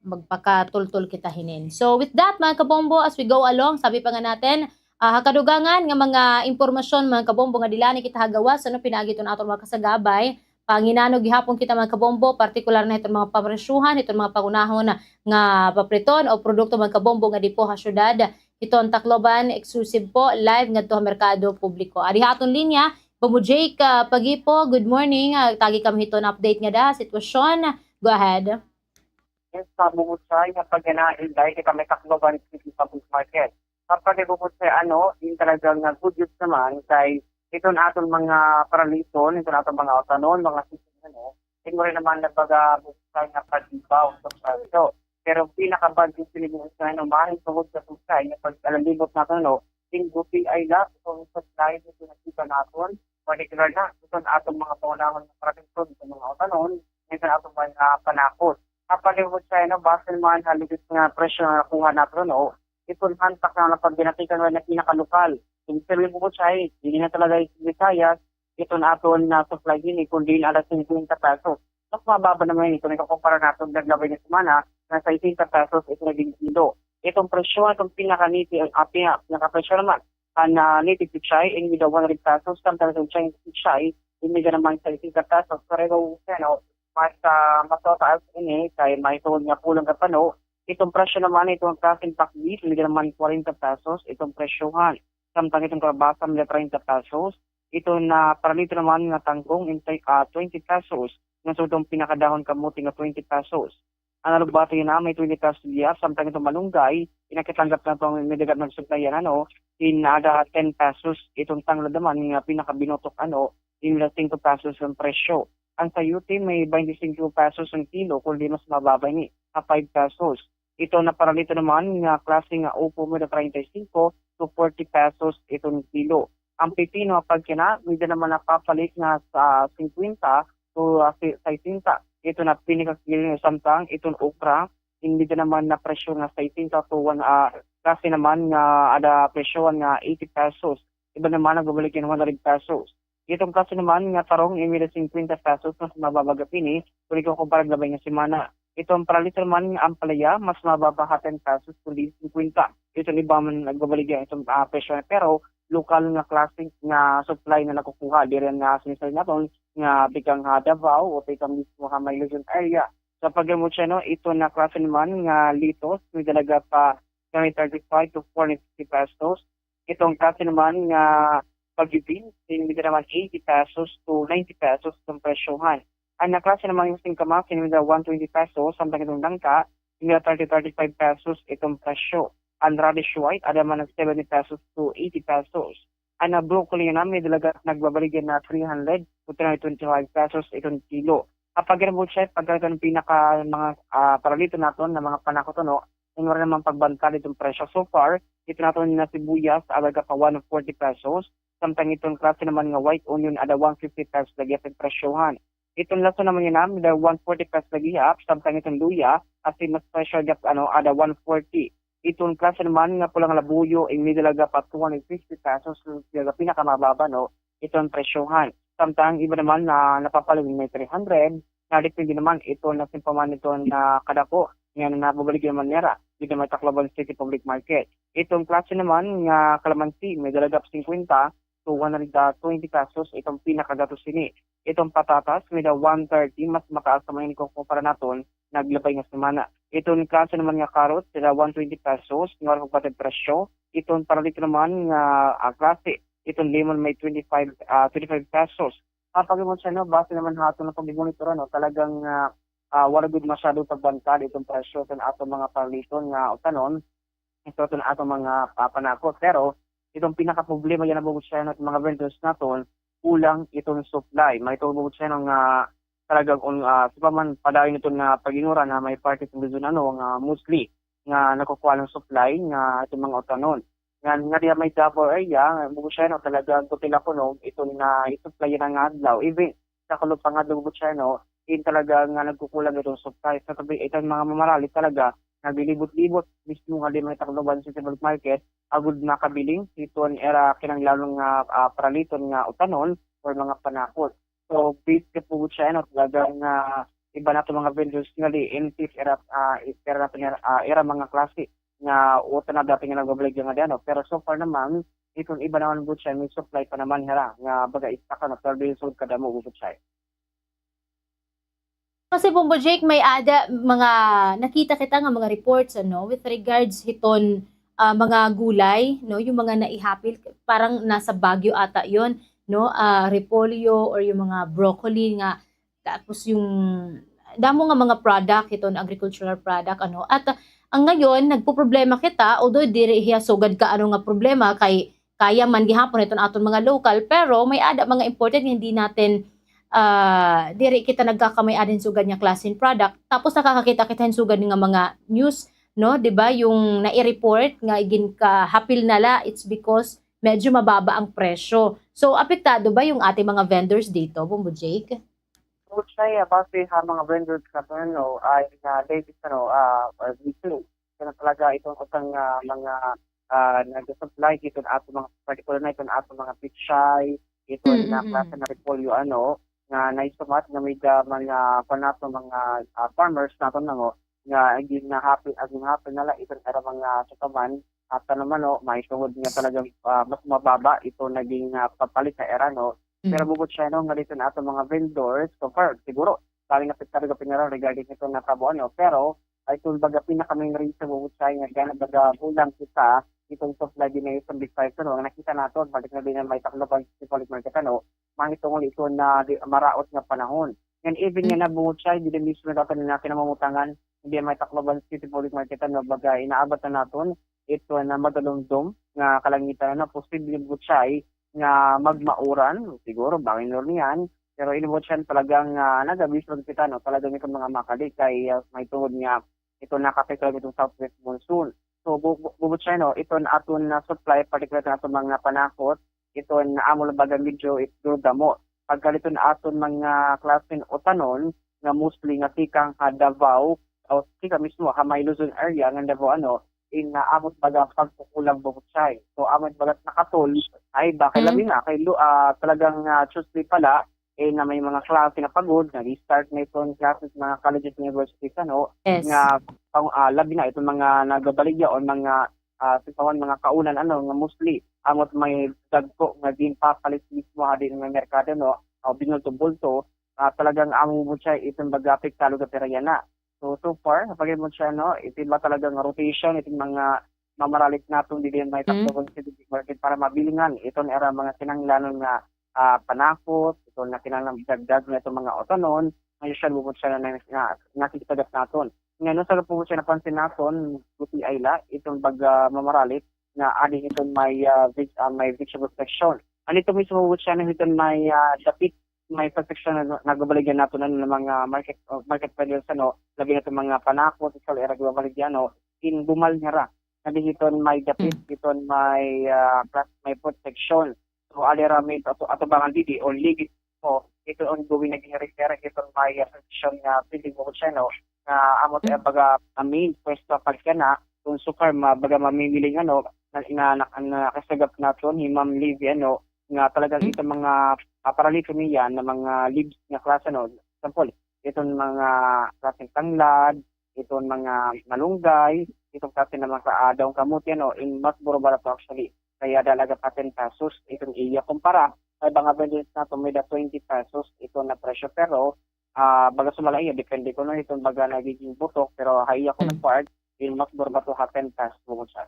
magpakatultol kita hinin. So, with that, mga kabombo, as we go along, sabi pa nga natin, ah, ha kadugangan nga mga impormasyon, mga kabombo, nga dila ni kita ha gawas, ano, pinaagi iton aton mga kasagabay, panginano gihapon kita, mga kabombo, partikular na hiton mga papresyuhan, hiton mga pangunahon nga papriton o produkto, mga kabombo, nga di po ha syudad, hiton Tacloban, exclusive po, live ngadto ha merkado publiko. Adi ha aton linya, Bombo Jake, ah, Pagipo, good morning. Ah, tagi kami hiton update ngada sitwasyon. Go ahead. Yes, Bombo Jake, nga pag-ana, Inday, kita may Tacloban City Public Market. Kapag Bombo Jake, ano, in talagang, ah, good news naman kay iton aton mga paraliton, iton aton mga utanon, mga sitwasyon, ano, in mo rin naman nagbaga Bombo Jake nga pag-ibaw sa presyo. Pero pinaka-bad news ini, Bombo Jake, ano, mahal tungod sa supply nga pag-alalibot naton, ano, in Gupi ay la, kung supply, ito nakita naton, particular na, ito na atong mga pangunahon nga production, ito mga utanon, ito na atong mga panakot. Kapag Bombo Jake, ano, base naman ha latest nga presyo nga nakuha naton, no, ito na ang takna na pag binatikan na pinakalokal. Ibig sabihin, Bombo Jake, hindi na talaga yung Visayas, ito na aton na supply ini, kundi na alas singkwenta pesos. Mas mababa naman ito, ikukumpara naton naglabay nga semana, na sesenta pesos ito naging kilo. Itong presyo, itong pinaka-native, ah, pina-, pinaka-presyo naman, an, ah, native pechay, in mida one hundred pesos, samtang itong Chinese pechay, in mida naman sesenta pesos. Pareho, ano, mas, ah, mas mataas ini, kay may tuod nga pulong nga pano. Itong presyo naman, itong klaseng pakbit, in mida naman kwarenta pesos, itong presyohan. Samtang itong kalabasa, mida treinta pesos. Ito na paralito naman nga tangkong, intay, ah, twenty pesos. Nga sugad itong pinakadahon kamote nga twenty pesos. An alugbati na may twenty pesos gihap, samtang itong malunggay, pinakitanggap na itong may dagat nagsuplayan, ano, in ada ten pesos, itong tanglad naman nga pinakabinutok, ano, in singko pesos ang presyo. Ang sayote may twenty-singko pesos ang kilo, kundi mas mababa ini, ha five pesos. Ito na paralito naman nga klase nga upo, may treinta y cinco to forty pesos iton kilo. Ang pipino, pag kina, may da naman napapalit nga sa singkwenta to, ah, si-, sesenta. Ito na pinakakilo, samtang iton okra, hindi da naman na presyo nga sesenta to one, ah, klase naman nga ada presyohan nga eighty pesos. Iba naman nagbabalik nga one hundred pesos. Itong klase naman nga tarong, in mida singkwenta pesos, mas mababa gihap ini, kun ikukumpara labay nga semana. Itong paralito naman nga ampalaya, mas mababa ha ten pesos, kundi singkwenta. Itong iba man nagbabalik nga itong, ah, presyo. Pero lokal nga klase nga supply nga nakukuha, diri nga sinisabi naton nga tikang ha Davao o tikang mismo ha may Luzon area. Sa paggamot siya, no, ito na klase naman nga litos, may dalaga pa twenty thirty-five to four fifty pesos. Itong klase naman nga Baguio beans, in mida naman eighty pesos to ninety pesos itong presyohan. An na klase naman nga singkamas, in mida one twenty pesos, samtang itong langka, in mida thirty, thirty-five pesos itong presyo. An radish white, ada man nag seventy pesos to eighty pesos. An na broccoli na may dalaga nagbabaligya na three hundred to three hundred twenty-five pesos itong kilo. Kapag yan po siya, pagka pinaka mga, ah, paralito naton na mga panakot, ano, in wala naman pagbantay itong presyo. So far, ito naton na sibuyas, alaga pa one forty pesos. Samtang itong klase naman nga white onion, ada one fifty pesos lagi ang presyohan. Itong lason naman niya na, ada one forty pesos lagi hap. Samtang itong luya, as in mas presyo gihap, ano, ada one forty. Iton klase naman nga pula nga labuyo, in may dalaga pa two hundred fifty pesos, dalaga pinakamababa, no, iton presyohan. Samtang iba naman na napapalit may three hundred, na depende naman iton na simpa man iton na kadako nga nababaligya naman nira dito may Tacloban City Public Market. Iton klase naman nga kalamansi, may dalaga pa singkwenta, two hundred twenty pesos, itong pinakagatos ini. Itong patatas, may da one thirty, mas mataas naman ini kung kumpara naton naglabay nga semana. Iton klase naman nga carrot, sila one twenty pesos, nga wala pagpatag presyo. Iton paralito naman nga, ah, klase, iton lemon may twenty-five, ah, twenty-five pesos. Ah, pag-ingon siya, no, base naman ha aton nga pag-monitor, ano, talagang, ah, ah, wala gud masyado pagbantad itong presyo sa aton mga paraliton nga utanon, ito aton, aton mga, ah, panakot. Pero itong pinakaproblema yana, Bubot Shano, mga vendors naton, kulang itong supply. Mahitungod, Bubot Shano, nga talagang un-, ah, sa pa man padayon iton nga pag-inura nga may parte sa Luzon, ano, nga mostly nga nakukuha ng supply nga itong mga utanon. Nga, nga diha may Davao area, nga, Bubot Shano, talagang kutil ako, no, iton na i-supply yana nga adlaw. Even sa kulog pa nga, Bubot Shano, in talaga nga nagkukulang itong supply. Sa tabi, itong mga mamaralit talaga, naglilibot-libot mismo nga di may Tacloban City Public Market, agud makabiling iton ira kinahanglanon nga, ah, paraliton nga utanon or mga panakot. So, based ka po siya, ano, talagang, ah, iba na itong mga vendors nga di, in case ira, ah, ira na ito, ah, ira mga klase nga utan na dati nga nagbabaligya nga di, ano. Pero so far naman, iton iba naman po siya, may supply pa naman hira nga baga istak, ano, pero di sugad kadamo po siya. Kasi, Bombo Jake, may ada mga nakita kita nga mga reports, ano, with regards hiton, ah, mga gulay, no, yung mga naihapil, parang nasa Baguio ata yon, no, ah, repolyo or yung mga broccoli nga, tapos yung damo nga mga product, hiton agricultural product, ano, at, ah, ang ngayon, nagpoproblema kita, although diri hiya sugad ka ano nga problema kay kaya man gihapon iton aton mga local, pero may ada mga imported nga hindi natin, ah, diri kita nagkakamay-ada hin sugad nga klase hin product. Tapos nakakakita kita hin sugad nga mga news, no? Di ba? Yung nai-report nga ginkahapil na la, it's because medyo mababa ang presyo. So, apektado ba yung ating mga vendors dito, Bombo Jake? Bukod sa iya, base ha mga vendors naton, ano, ay na latest, ano, ah, ah, dito. Kaya talaga itong utang, ah, mga, ah, nag-supply dito ato mga, particular na itong ato mga pichay, ito na klase na repolyo, ano, nga naisumat nga may da mga, kuwan nato, mga, ah, farmers naton, ano, nga ginahapil, ginahapil na la itong era mga sukaman at tanaman, no, mahitungod nga talagang, ah, mas mababa ito naging, ah, pagpalit sa era, no. Pero bukod siya, no, nga dito na ato mga vendors, so far, siguro, bali na pagkarga pinira regarding ito na kabuan, no. Pero, ay ito baga pinaka-main reason bukod siya nga gana baga kulang kita itong supply din na itong big five, no, nga nakita nato, balik na din ang may Tacloban City Public Market, ano, mahitungod ito na di, maraot nga panahon. And even nga nabungod siya, di din mismo nato na kinamumutangan, hindi may Tacloban City Public Market, ano, baga inaabat na naton, ito na madalumdom nga kalangitan, ano, posible bukod siya nga magmauran, siguro, bangin niyan. Pero inabot siya talagang, ah, nagabis lang kita, no? Talagang itong mga makali kay, ah, may tungod nga ito nakapit talaga itong southwest monsoon. So, bu-, bu-, bubot siya, no? Ito na aton na supply, particular na aton mga panakot, ito na amo lang baga medyo ito damo. Pagkaliton aton mga klaseng utanon, nga mostly nga tikang ha Davao, o tikang mismo ha may Luzon area nga Davao, ano, in, ah, amo baga pagkukulang bukod siya. So, amo baga nakatol, ay, bakit labi na, kay lu-, ah, talagang, ah, Tuesday pala, eh, na may mga klase na pagod, nag-start na iton klase sa mga colleges, universities, ano, nga, pang, ah, labi na itong mga nagabaligya o mga, ah, sipawan, mga kaunan, ano, nga mostly, amo may dagko nga ginpapalit mismo ha din nga merkado, no, o binulto-bulto, ah, talagang amo mo siya itong baga apektado ka pera yana. So, so far, sa pag-ibon siya, no, ito ba talagang rotation, itong mga mamaralit naton didi may Tacloban City Market para mabilingan iton era mga kinahanglanon nga, ah, panakot, ito na kinahanglan dagdag na itong mga utanon, nga usual bukod siya na, na, nakikitagat naton. Nga, no, sa po siya napansin naton, buti ay la, itong baga mamaralit, nga adi hiton may, ah, veg-, ah, may vegetable section. Ano ito mismo bukod siya na hiton may, ah, dapit, may pagsection na nagbabaligyan naton, ano, ng mga market, oh, market vendors, ano, labi na itong mga panakot, sa era nagbabaligyan, no, in bumal niya ra. Adi hiton may dapit, hiton may, ah, class, may food section. So, ali ra may ato, ato bangan didi, o ligid mo, ito ang gawin naging refer, ito may, ah, section nga building mo siya, no, nga amo ta baga, ah, main pwesto pagkana, Kun so far, ma-, baga mamimiling, ano, na, na, na, nakasagap naton hi Ma'am Livy, ano, nga talagang Hmm? itong mga, ah, paralito niya na mga leaves nga klase, ano, example, itong mga klaseng tanglad, itong mga malunggay, itong klase ng mga, ah, daong kamote, ano, in Masbate Bato actually. Kaya talaga pa ten pesos itong iya kumpara. Kay mga vendors naton may da twenty pesos ito na presyo, pero, ah, baga sumala iya, depende kuno itong baga nagiging butok, pero ha iya kuno Hmm. part, in Masbate Bato ha ten pesos bukod sa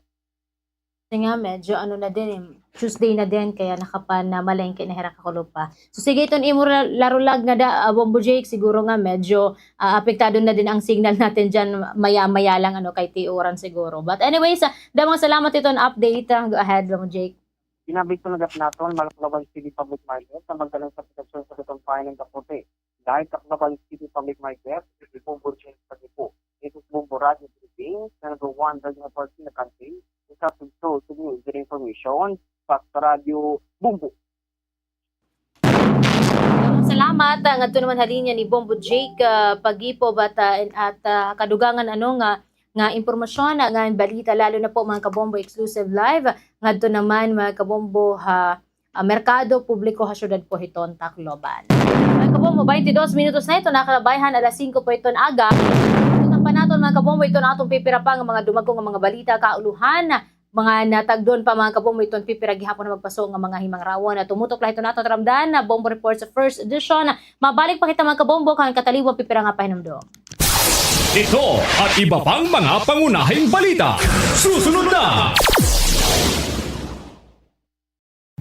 Kasi nga, medyo ano na din eh, Tuesday na din, kaya nakapan-, na malengke na hira kakulob pa. So, sige, iton imo ra-, larulag nga da, ah, Bombo Jake, siguro nga medyo, ah, apektado na din ang signal natin dyan maya-maya lang, ano, kay tiuran siguro. But anyways, ah, da mga salamat iton update, ah. Go ahead, Bombo Jake. Ginamit ko na gap naton, mga Tacloban City Public Market, sa magdalang sa proteksyon sa gutong pain ng kapote. Dahil sa Tacloban City Public Market, ito po, Burgess, pati po. Ito po, Radyo Philippines, na number one, Radyo Network in the country. Isa po ito, sige, good information, sa Radyo Bumbo. Salamat. Ah, ngadto naman ha linya ni Bombo Jake, ah, Pagipo, but, ah, at, ah, kadugangan ano nga, nga impormasyon, ah, nga balita, lalo na po, mga kabombo, exclusive live. Ngadto naman, mga kabombo, ha, ah, merkado publiko ha syudad po hiton Tacloban. Mga kabombo, twenty-dos minutos na iton, nakalabayhan alas singko po iton aga. Iton pa naton, mga kabombo, iton atong pipira pa nga mga dumagko nga mga balita, kauluhan, mga natagdon pa, mga kabombo, iton pipira gihapon nga magpaso nga mga himangrawan. At tumutok la hiton aton taramdan na Bombo Report sa first edition. Mabalik pa kita, mga kabombo, kan katalibong pipira nga pahinumdom. Ito at iba pang mga pangunahing balita. Susunod na!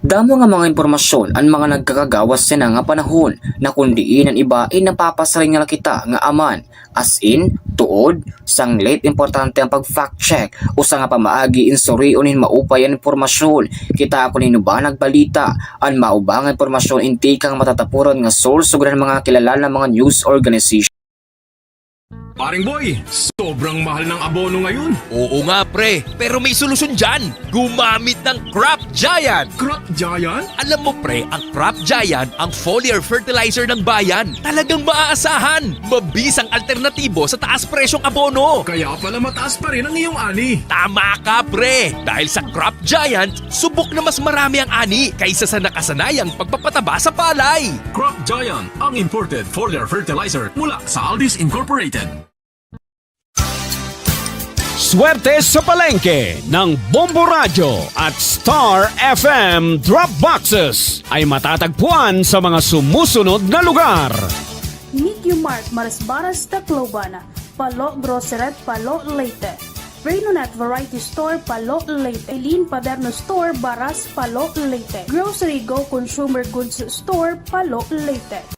Damo nga mga impormasyon an mga nagkakagawas yana nga panahon, na kon diin an iba in napapasiring na la kita nga aman. As in, tuod, sanglit importante an pag-fact check. Usa nga pamaagi in surion hin maupay an impormasyon. Kitaa kon hin-o ba nagbalita. An mao ba nga impormasyon in tikang matatapuran nga source ugod han mga kilala nga mga news organization. Paring Boy, sobrang mahal ng abono ngayon. Oo nga, pre. Pero may solusyon dyan. Gumamit ng Crop Giant. Crop Giant? Alam mo, pre, ang Crop Giant ang foliar fertilizer ng bayan. Talagang maaasahan. Mabisang alternatibo sa taas presyong abono. Kaya pala mataas pa rin ang iyong ani. Tama ka, pre. Dahil sa Crop Giant, subok na mas marami ang ani kaysa sa nakasanayang pagpapataba sa palay. Crop Giant, ang imported foliar fertilizer mula sa Aldi's Incorporated. Swerte sa palengke ng Bombo Radyo at Star F M Drop Boxes ay matatagpuan sa mga sumusunod na lugar. Nikyo Mart, Marasbaras, Tacloban. Palo Grocery, Palo, Leyte. Reno Nut Variety Store, Palo, Leyte. Eileen Paderno Store, Baras, Palo, Leyte. Grocery Go Consumer Goods Store, Palo, Leyte.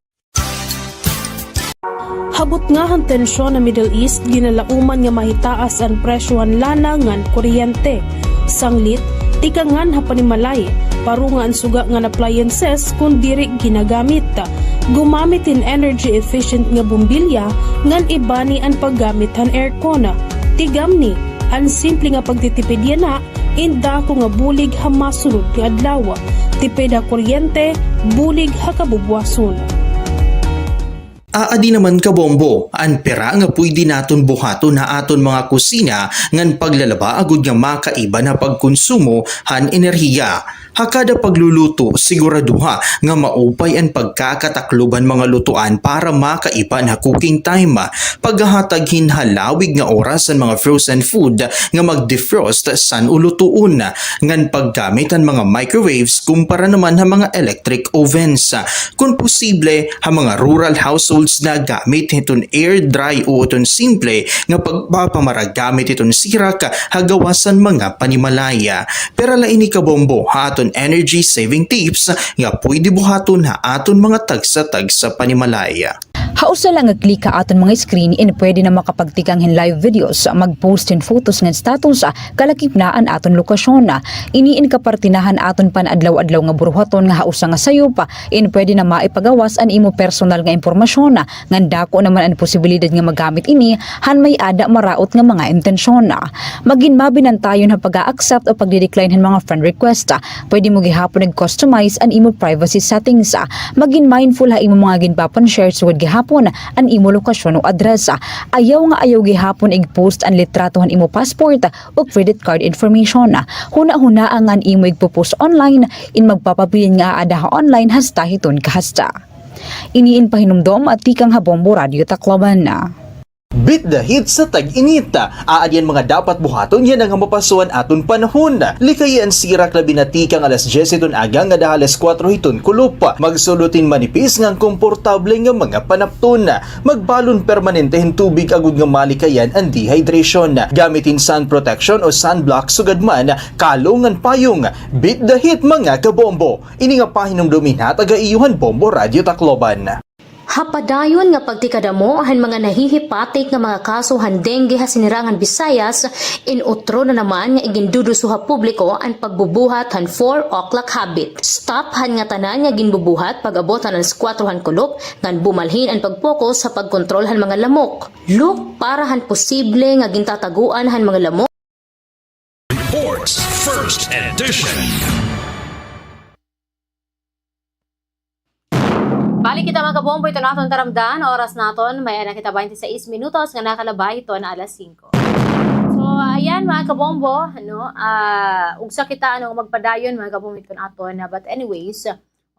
Ha butnga han tensyon ha Middle East, ginalauman nga mahitaas an presyo han lana ngan kuryente. Sanglit, tikangan ha panimalay, paro nga an suga ngan appliances kon diri ginagamit. Gumamit hin energy efficient nga bombilya ngan ibani an paggamit han aircon. Tigamni, an simple nga pagtitipid yana in dako nga bulig ha masunod nga adlaw. Tipid ha kuryente, bulig ha kabubuwason. Aadi naman, kabombo, an pira nga pwede naton buhaton ha aton mga kusina ngan paglalaba agod nga makaiban ha pagkonsumo han enerhiya. Ha kada pagluluto, siguraduha nga maupay an pagkakataklob han mga lutuan para makaiban ha cooking time. Paghahatag hin halawig nga oras han mga frozen food nga mag-defrost san-o lutuon, ngan paggamit han mga microwaves kumpara naman ha mga electric ovens. Kon posible, ha mga rural households na gamit hiton air dry o iton simple nga pagpapamaragamit hiton sirak ha gawas han mga panimalay. Pira la ini, kabombo, ha aton energy saving tips nga pwede buhaton ha aton mga tagsa-tagsa panimalay. Ha usa la nga click ha aton mga screen in pwede na makapagtikang hin live videos, mag-post hin photos ngan status, kalakip na an aton lokasyon. Ini in kaparte na han aton pan-adlaw-adlaw nga buruhaton nga ha usa nga sayop in pwede na maipagawas an imo personal nga impormasyon, ngan dako naman an posibilidad nga magamit ini han may-ada maraot nga mga intensyon. Magin mabinantayon ha pag-a-accept o pagdi-decline han mga friend request. Pwede mo gihapon ig-customize an imo privacy settings. Magin mindful ha imo mga ginpapan-share sugad gihapon gihapon an imo lokasyon o address. Ayaw nga ayaw gihapon ig-post an litrato han imo passport o credit card information. Hunahunaa nga an imo igpo-post online in magpapabilin nga aada ha online hasta hiton kahasta. Ini in pahinumdom tikang ha Bombo Radyo Tacloban. Beat the heat sa tag-init. Aada an mga dapat buhaton yana nga mapaso an aton panahon. Likayi an sirak labi na tikang alas dyes hiton aga ngada ha alas kuwatro hiton kulop. Magsulod hin manipis ngan komportable nga mga panapton. Magbalon permanente hin tubig agod nga malikayan an dehydration. Gamit hin sun protection o sunblock sugad man kalo ngan payong. Beat the heat, mga kabombo. Ini nga pahinumdom in hatag ha iyo han Bombo Radyo Tacloban. Ha padayon nga pagtikadamo han mga nahihipatik nga mga kaso han dengue ha sinirangan Visayas, in utro na naman nga iginduduso ha publiko an pagbubuhat han four o'clock habit. Stop han ngatanan nga ginbubuhat pag-abot han alas kuwatro han kulop, ngan bumalhin an pag-focus ha pagkontrol han mga lamok. Look para han posible nga gintataguan han mga lamok. Sports First Edition. Balik kita, mga kabombo, iton aton taramdan. Oras naton, may-ada na kita baynte sais minutos nga nakalabay hiton alas singko. So, ayan, mga kabombo, ano, ah, ugsa kita, ano, magpadayon, mga kabombo, iton aton, ah, but anyways,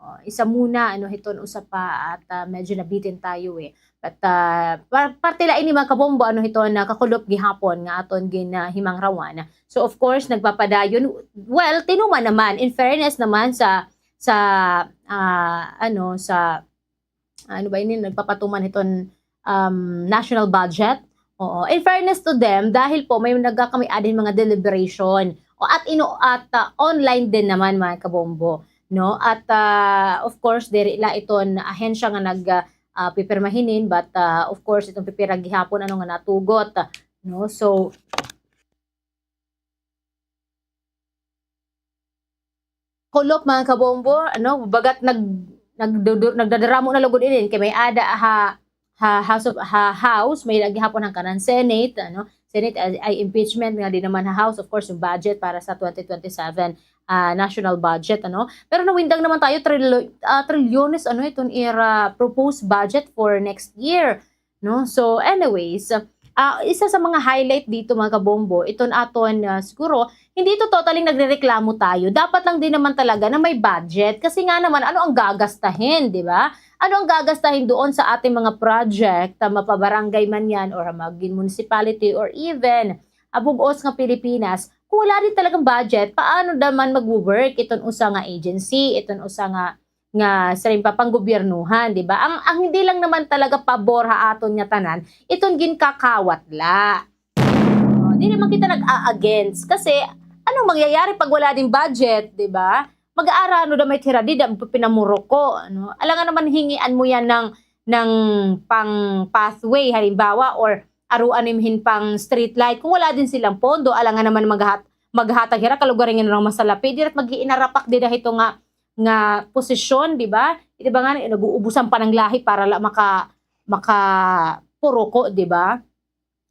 oh, isa muna, ano, hiton usa pa at, ah, medyo nabitin tayo, eh. But, ah, par-, parte la ini, mga kabombo, ano, hiton kakulop gihapon nga aton gin-, ah, himangrawan. So, of course, nagpapadayon, well, tinuman naman, in fairness naman sa, sa, ah, ano, sa, ano ba ini, nagpapatuman hiton, um, national budget. Oo. In fairness to them, dahil po may nagkakamay-ada hin mga deliberation. O, at ino-, at, ah, online din naman, mga kabombo, no? At, ah, of course, diri la iton ahensya nga nag, ah, ah, pipirma hinin, but, ah, of course, iton pipira gihapon, ano, nga natugot, no? So, kulop, mga kabombo, ano, bagat nag-, nagdudu-, nagdadaramo na lugod inin kay may-ada ha, ha House of, ha House, may-ada gihapon han kanan Senate, ano, Senate ay, ay impeachment nga di naman ha House, of course, yung budget para sa twenty twenty-seven, ah, national budget, ano. Pero nawindang naman tayo, trilo-, ah, trilyones, ano, iton ira proposed budget for next year. No? So, anyways, ah, isa sa mga highlight dito, mga kabombo, iton aton, ah, siguro, hindi ito totally nagrereklamo tayo. Dapat lang din naman talaga na may budget. Kasi nga naman, ano ang gagastahin, di ba? Ano ang gagastahin doon sa ating mga project, ah, mapabarangay man yan, or maging municipality, or even, ah, bug-os nga Pilipinas, kung wala din talagang budget, paano naman mag-work iton usa nga agency, iton usa nga nga siring pa panggobyernohan, di ba? Ang, ang hindi lang naman talaga pabor ha aton nga tanan, iton ginkakawat la. O, di naman kita nag-a-against. Kasi, anong mangyayari pag wala ding budget, di ba? Mag-aarano da may tira, di da pinamuruko, ano? Alangan naman hingian mo yan ng, ng pang pathway, halimbawa, or aruan mo hin pang street light. Kung wala din silang pondo, alangan naman maghat-, maghatag hira, kalugaringan ng masalapi, dira't mag-iinarapak dida hito nga nga posisyon, di ba? Di ba nga, nag-uubusan pa ng lahi para la maka-, makapuruko, di ba?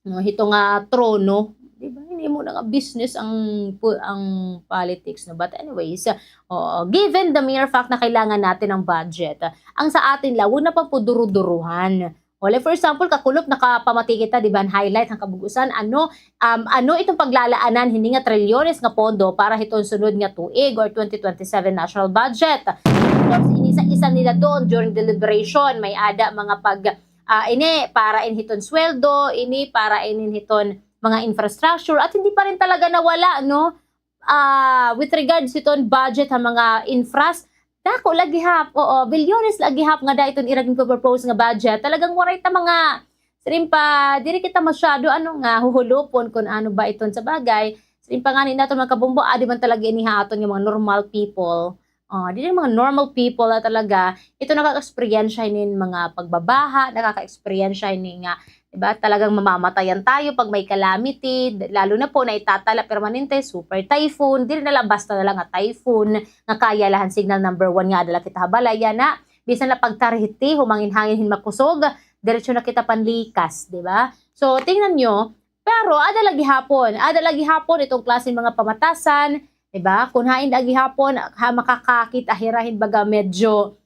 No, hito nga trono, di ba? Hindi mo na nga business ang pu-, ang politics, no? But anyways, oo, given the mere fact na kailangan natin ng budget, ang sa atin la, huwag na pang puduro-duruhan. O, like, for example, kakulop nakapamati kita, di ba, an highlight han kabug-usan, ano, um, ano iton paglalaanan hini nga trilyones nga pondo para hiton sunod nga tuig or twenty twenty-seven national budget. Of course, ini sa isa nila doon during deliberation, may-ada mga pag, ah, ini para in hiton sweldo, ini para in hiton mga infrastructure, at hindi pa rin talaga nawala, no? Ah, with regards hiton budget ha mga infras, dako la gihap, oo, bilyones la gihap ngada iton ira ginpo-propose nga budget. Talagang waray ta mga, siring pa, diri kita masyado, ano nga, huhulupon kun ano ba iton sa bagay. Siring pa ngani naton mga kabombo, adi man talaga ini ha aton nga mga normal people. Ah, diri mga normal people la talaga, ito nakaka-eksperyensya hinin mga pagbabaha, nakaka-eksperyensya hini nga, di ba, talagang mamamatayan tayo pag may calamity, d-, lalo na po na itatala permanente, super typhoon, diri na la basta na la nga typhoon, nga kaya la han signal number one nga ada la kita ha balay, yana, bisan la pagtarihti, humangin-hangin hin makusog, diretso na kita panlikas, di ba? So, tingnan nyo, pero ada la gihapon, ada la gihapon itong klaseng mga pamatasan, di ba? Kun hain la gihapon, ha, makakakit-a hira hin baga medyo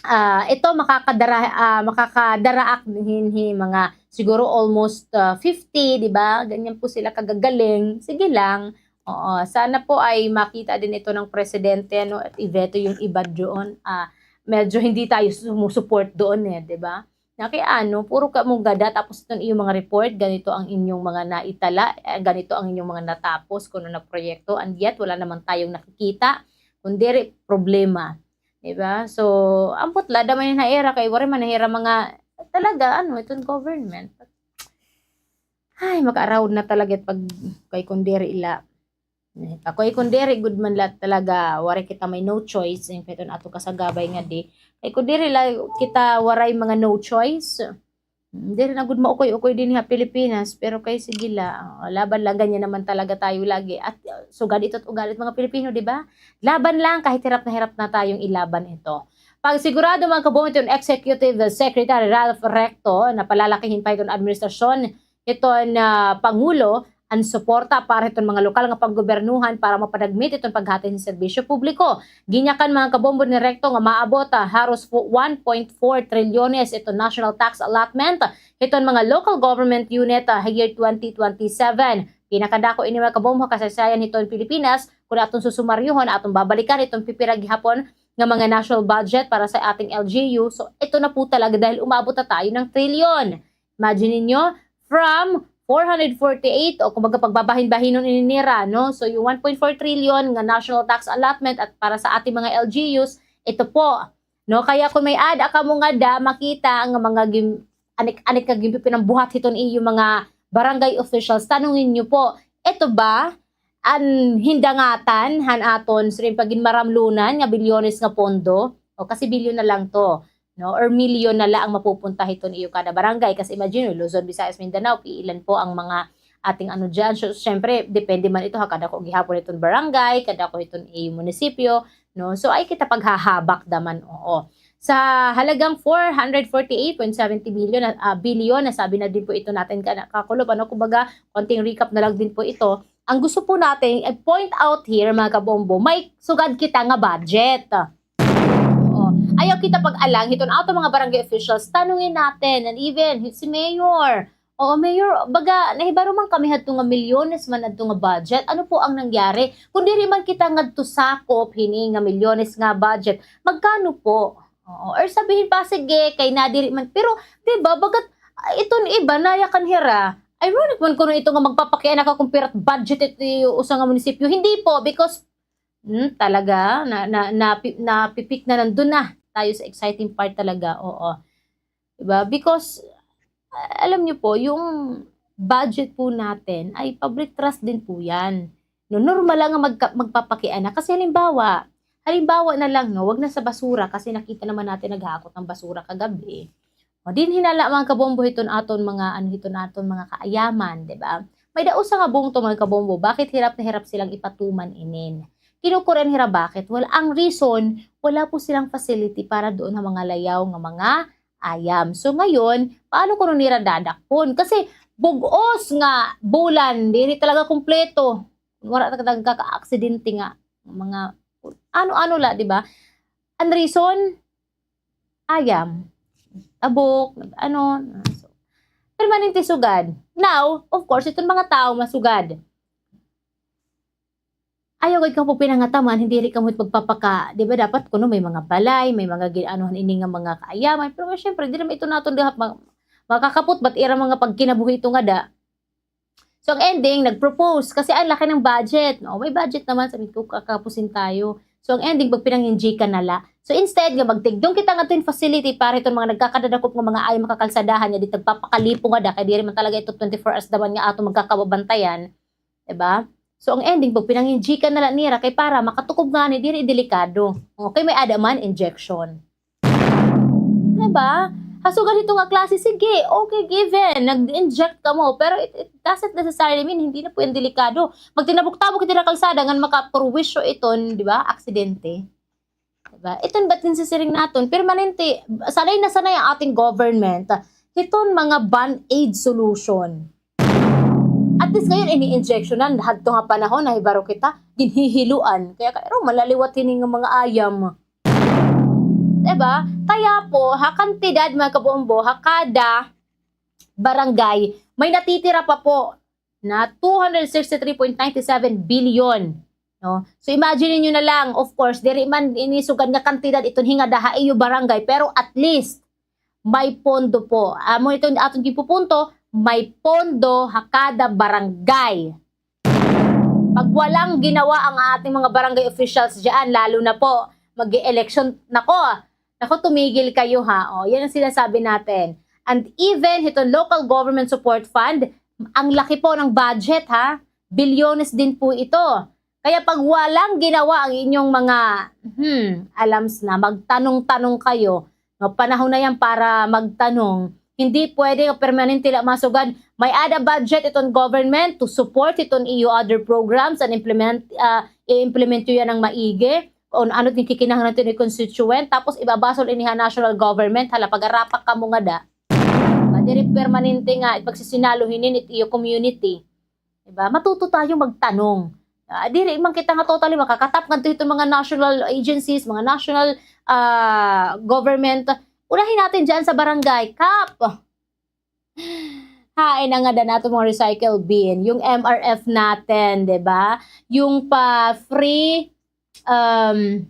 ah, ito makakadara-, ah, makakadaraak hin hi mga siguro almost, ah, fifty, di ba? Ganyan po sila kagagaling. Sige lang. Oo, sana po ay makita din ito ng presidente, ano, at i-veto yung iba doon. Ah, medyo hindi tayo sumusuport doon eh, di ba? Na kay ano, puro ka mo gada, tapos itong iyong mga report, ganito ang inyong mga naitala, eh, ganito ang inyong mga natapos, kuno na proyekto, and yet wala naman tayong nakikita, kundiri problema. Di ba? So, ambot la, da man hin ha ira, kay waray man ha ira mga, talaga, ano, itong government. Ay, makaaraw na talaga pag, kay kundiri la. Eh, kay kundiri gud man la talaga, waray kita may no choice, in fact, ato kasagabay nga di. Kay kundiri la kita waray mga no choice. Hmm, diri na gud maukoy-ukoy dinhi ha Pilipinas, pero kay sige la, ah, laban lang, ganyan naman talaga tayo lagi. At, ah, sugad ito at ugali at mga Pilipino, di ba? Laban lang, kahit hirap na hirap na tayong ilaban ito. Pagsigurado, mga kabombo, iton Executive Secretary Ralph Recto na palalakihin pa iton administrasyon iton, ah, Pangulo, an suporta para hiton mga lokal nga panggobernuhan para mapadagmit iton paghati hin serbisyo publiko. Ginyakan, mga kabombo, ni Recto nga maabot, ah, haros fo-, one point four trilyones iton national tax allotment hiton mga local government unit, ah, ha year twenty twenty-seven. Pinakadako ini, mga kabombo, ha kasaysayan hiton Pilipinas. Kun aton susumaryohon, aton babalikan iton pipira gihapon nga mga national budget para sa ating L G U. So, ito na po talaga dahil umabot na tayo ng trilyon. Imagine ninyo, from four hundred forty-eight, o kumbaga pagbabahin-bahinon ini nira, no? So, yung one point four trillion nga national tax allotment at para sa ating mga L G Us, ito po, no? Kaya kung may-ada kamo ngada makita nga mga gin-, anik-anik nga ginpipinambuhat hiton iyo mga barangay officials, tanungin niyo po, ito ba an hindangatan han aton siring pa ginmaramlunan nga bilyones nga pondo? O kasi bilyon na lang to, no? Or milyon na la ang mapupunta hiton iyo kada barangay. Kasi imagine, Luzon, Visayas, Mindanao, piilan po ang mga ating ano diyan. So, syempre, depende man ito ha kadako gihapon iton barangay, kadako iton iyo munisipyo, no? So, ay kita paghahabak daman, oo. Sa halagang four hundred forty-eight point seventy billion, ah, bilyon, nasabi na din po ito natin ka-, kakulop, ano, kumbaga, konting recap na lang din po ito. Ang gusto po natin i-point out here, mga kabombo, may sugad kita nga budget. Oo. Ayaw kita pag-alang hiton ato mga barangay officials, tanungin natin, and even si mayor. Oo, mayor, baga, nahibaro man kami hadto nga milyones man adto nga budget. Ano po ang nangyari? Kung diri man kita ngadto sakop hini nga milyones nga budget, magkano po? Oo, or sabihin pa, sige, kay nadiri man. Pero, di ba, bagat, ah, iton iba, nayakan hira. Ironic man kuno ito nga magpapakiana ka kung pira it budget ito usa nga munisipyo. Hindi po, because, hmm, talaga, na, na, napi-, napipik na nandun na tayo sa exciting part talaga. Oo. Di ba? Because, ah, alam niyo po, yung budget po natin ay public trust din po yan. No, normal lang nga magka-, magpapakiana. Kasi halimbawa, halimbawa na lang, no, wag na sa basura kasi nakita naman natin naghakot ng basura kagabi. O, dinhi na la, mga kabombo, hiton aton mga, ano, hiton aton mga kaayaman, di ba? May-ada usa nga bungto, mga kabombo, bakit hirap na hirap silang ipatuman inin? Kinukurian hira bakit? Well, ang reason, wala po silang facility para doon ha mga layaw nga mga ayam. So, ngayon, paano kuno nira dadakpon? Kasi bug-os nga bulan, diri talaga kumpleto. Wala talaga nagkaka-aksidente nga mga ano-ano la, di ba? Ang reason, ayam. Tabok, ano, so, permanente sugad. Now, of course, iton mga tao masugad. Ayaw gad kamo pinangataman, hindi rin kamo magpapaka-, di ba, dapat kuno may mga balay, may mga gin-, ano, ini nga mga kaayaman. Pero, syempre, di naman ito naton gahap ma-, makakapot, ba't ira mga pagkinabuhi ito nga da? So, ang ending, nag-propose. Kasi ang laki ng budget. No? May budget naman, sabi ko, kakapusin tayo. So, ang ending, pagpinanginjikan na la. So, instead nga magtigdong kita nga tin facility para itong mga nagkakadadakop nga mga ay makakalsadahan niya, di tagpapakalipong nga da, kay diri man talaga ito twenty-four hours naman nga ato magkakababantayan. Diba? So, ang ending, pagpinanginjikan na lang nira kay para makatukob nga ni diri delikado. Okay, may-ada man, injection. Diba? Hasugan hito nga klase, sige, okay, given, nag-inject kamo, pero it, it doesn't necessarily mean hindi na po yan delikado. Magtinabok-tabok ito na kalsada, ngan makaperwisyo iton, di ba, aksidente. Diba? Iton ba't din sisiring naton? Permanente, sanay na sanay ang ating government. Iton mga band-aid solution. At least ngayon, ini-injectionan. Hadto nga panahon, nahibaro kita, ginhihiluan. Kaya, kaya, malaliwat hini nga mga ayam. Diba? Kaya po, ha kantidad, mga kabombo, ha kada barangay, may natitira pa po na two hundred sixty-three point nine seven billion, no? So, imagine niyo na lang, of course, diri man ini sugad nga kantidad iton hingada ha iyo barangay, pero at least, may pondo po. Amo iton aton gipupunto, may pondo ha kada barangay. Pag walang ginawa ang ating mga barangay officials diyan, lalo na po, mag-e-election, nako, nako, tumigil kayo, ha. O, yan ang sinasabi natin. And even itong local government support fund, ang laki po ng budget, ha. Bilyones din po ito. Kaya pag walang ginawa ang inyong mga, hmm, alams na, magtanong-tanong kayo, no, panahon na yan para magtanong. Hindi pwede nga permanente la masugad. May-ada budget iton government to support iton iyo other programs and implement, ah, i-implement yo yan ng maigi. Kung ano din kikinahanglan iton iyo constituent, tapos ibabasol ini ha national government, hala, pag-arapak kamo ngada. Diri permanente nga ipagsisinalo hinin it iyo community. Diba? Matuto tayo magtanong. Ah, diri man kita nga totally makakatap ngadto hiton mga national agencies, mga national, ah, government. Unahin natin diyan sa barangay, Kap. Hain na ngada naton mga recycle bin, yung M R F natin, diba? Yung pa free, um,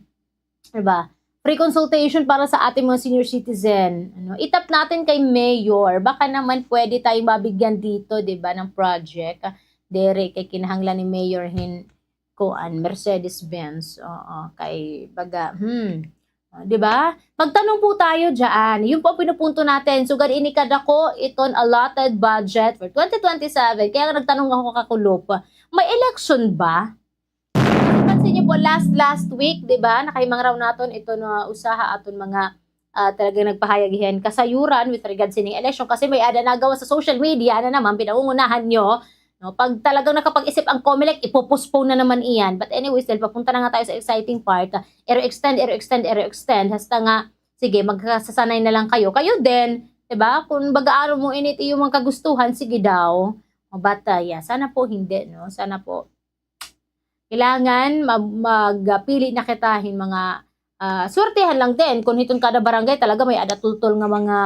diba? Free consultation para sa ating mga senior citizen. Ano, itap natin kay Mayor. Baka naman pwede tayong mabigyan dito, diba, ng project. Dere kay kinahanglan ni Mayor hin, kuan, Mercedes-Benz. Oo, kay baga, hmm. Ah, diba? Magtanong po tayo diyan. Yun po ang pinupunto natin. Sugad ini kadako iton allotted budget for twenty twenty-seven. Kaya nga nagtanong ako kakulop, may election ba? Pansin niyo po, last, last week, di ba, nakahimang raw naton ito na usa ha aton mga, ah, talagang nagpahayag hiyan kasayuran with regards sining election kasi may-ada nagawas sa social media na naman, pinangungunahan niyo, no? Pag talagang nakapag-isip ang Comelec, ipo-postpone na naman iyan. But anyways, dahil papunta na nga tayo sa exciting part, ah, ero extend, ero extend, ero extend, hasta nga, sige, magkasasanay na lang kayo. Kayo din, di ba? Kung baga aro mo init iyo mga kagustuhan, sige daw. But, ah, yeah, sana po hindi, no? Sana po kailangan mag-, magpili na kita hin mga, ah, swertehan lang din kon hiton kada barangay talaga may-ada tultol nga mga,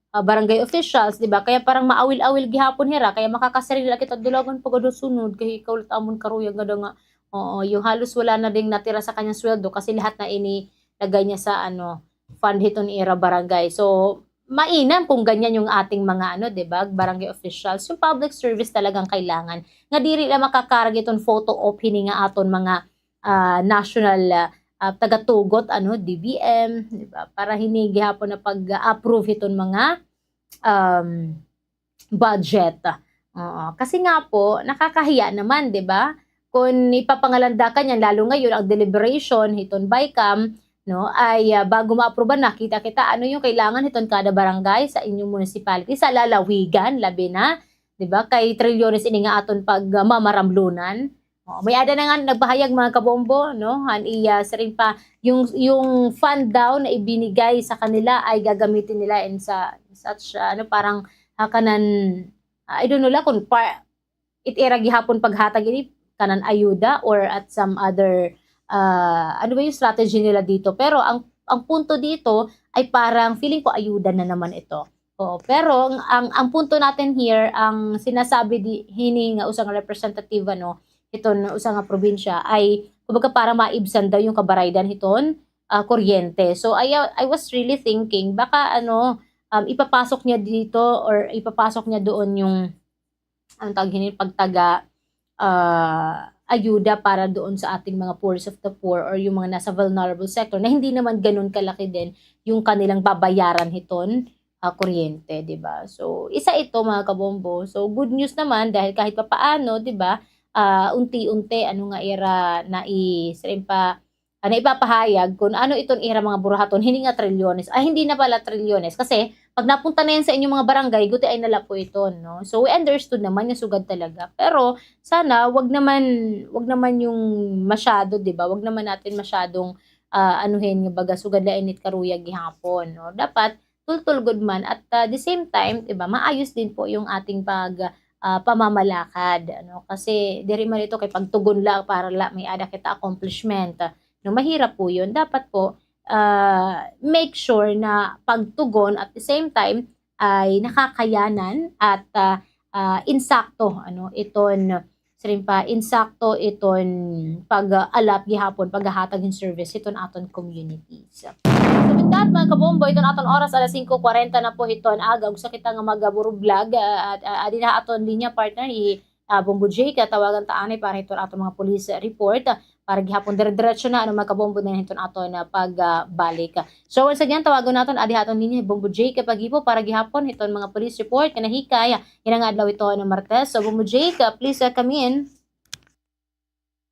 ah, barangay officials, di ba? Kaya parang maawil-awil gihapon hira, kaya makakasiring la kita, dulagan pa gad ha sunod, kay ikaw la it amon karuyag ngada nga, oo, yung halos wala na ding natira sa kanyang sweldo kasi lahat na inilagay niya sa, ano, fund hiton ira barangay. So, mainam kung ganyan yung ating mga, ano, di ba, barangay officials, yung public service talagang kailangan. Nga diri la makakarga iton photo op hini nga aton mga, ah, national, ah, ah, tagatugot, ano, D B M, di ba? Para hini gihapon na pag-approve hiton mga, um, budget. Oo. Kasi nga po, nakakahiya naman, di ba? Kung ipapangalandakan yan, lalo ngayon, ang deliberation hiton BICAM, no, ay, ah, bago maapruban, nakita kita, ano yung kailangan hiton kada barangay sa inyong municipality, sa lalawigan, labi na, di ba? Kay trilyones ini nga aton pag, ah, mamaramlunan. Oo, may-ada na nga nagpahayag, mga kabombo, no? Han iya, siring pa, yung, yung fund daw na ibinigay sa kanila ay gagamitin nila in sa, such, ah, ano, parang, ah, kanan, ah, I don't know la kung pa-, it ira gihapon paghatag ini, kanan ayuda or at some other, ah, ano ba yung strategy nila dito? Pero ang, ang punto dito ay parang feeling ko ayuda na naman ito. Oo, pero ang, ang, ang punto natin here, ang sinasabi di, hini nga usa nga representative, ano, hiton usa nga probinsya ay, kumbaga, para maibsan daw yung kabaraydan hiton, ah, kuryente. So, I, I was really thinking, baka, ano, um, ipapasok niya dito or ipapasok niya doon yung, anong tawag hini, pagtaga, ah, ayuda para doon sa ating mga poorest of the poor or yung mga nasa vulnerable sector na hindi naman ganun kalaki din yung kanilang babayaran hiton, ah, kuryente, di ba? So, isa ito, mga kabombo. So, good news naman dahil kahit papaano, di ba, ah, unti-unti, ano nga ira nai-, siring pa, ah, naipapahayag kung ano iton ira mga buruhaton, hini nga trilyones. Ay, hindi na pala trilyones. Kasi, pag napunta na yan sa inyong mga barangay, gutiay na la po iton, no? So, we understood naman nga sugad talaga. Pero, sana, wag naman, wag naman yung masyado, di ba? Wag naman natin masyadong, ah, anuhin, nga baga, sugad la ini it karuyag gihapon, no? Dapat, tultol gud man at, ah, the same time, di ba, maayos din po yung ating pag, ah, pamamalakad, ano? Kasi diri man ito kay pagtugon la para la may-ada kita accomplishment, no? Mahirap po yun. Dapat po, ah, make sure na pagtugon at the same time ay nakakayanan at, ah, ah, insakto, ano, iton, siring pa, insakto iton pag-alat gihapon, paghahatag hin service hiton aton communities. So with that, mga kabombo, iton aton oras, alas singko kwarenta na po hiton aga, ug sa kita nga magaburublog, ah, at, ah, adi na aton linya partner, hi ah, Bombo Jake, ah, tawagan ta anay para hiton aton mga police report, ah, para gihapon dire-diretso na, ano, mga kabombo, na hiton aton, ah, pagbalik. So once again, tawagon naton adi ha aton linya hi Bombo Jake Pagibo para gihapon hiton mga police report nga nahikay, ah, yana nga adlaw hiton Martes. So Bombo Jake, ah, please, ah, come in.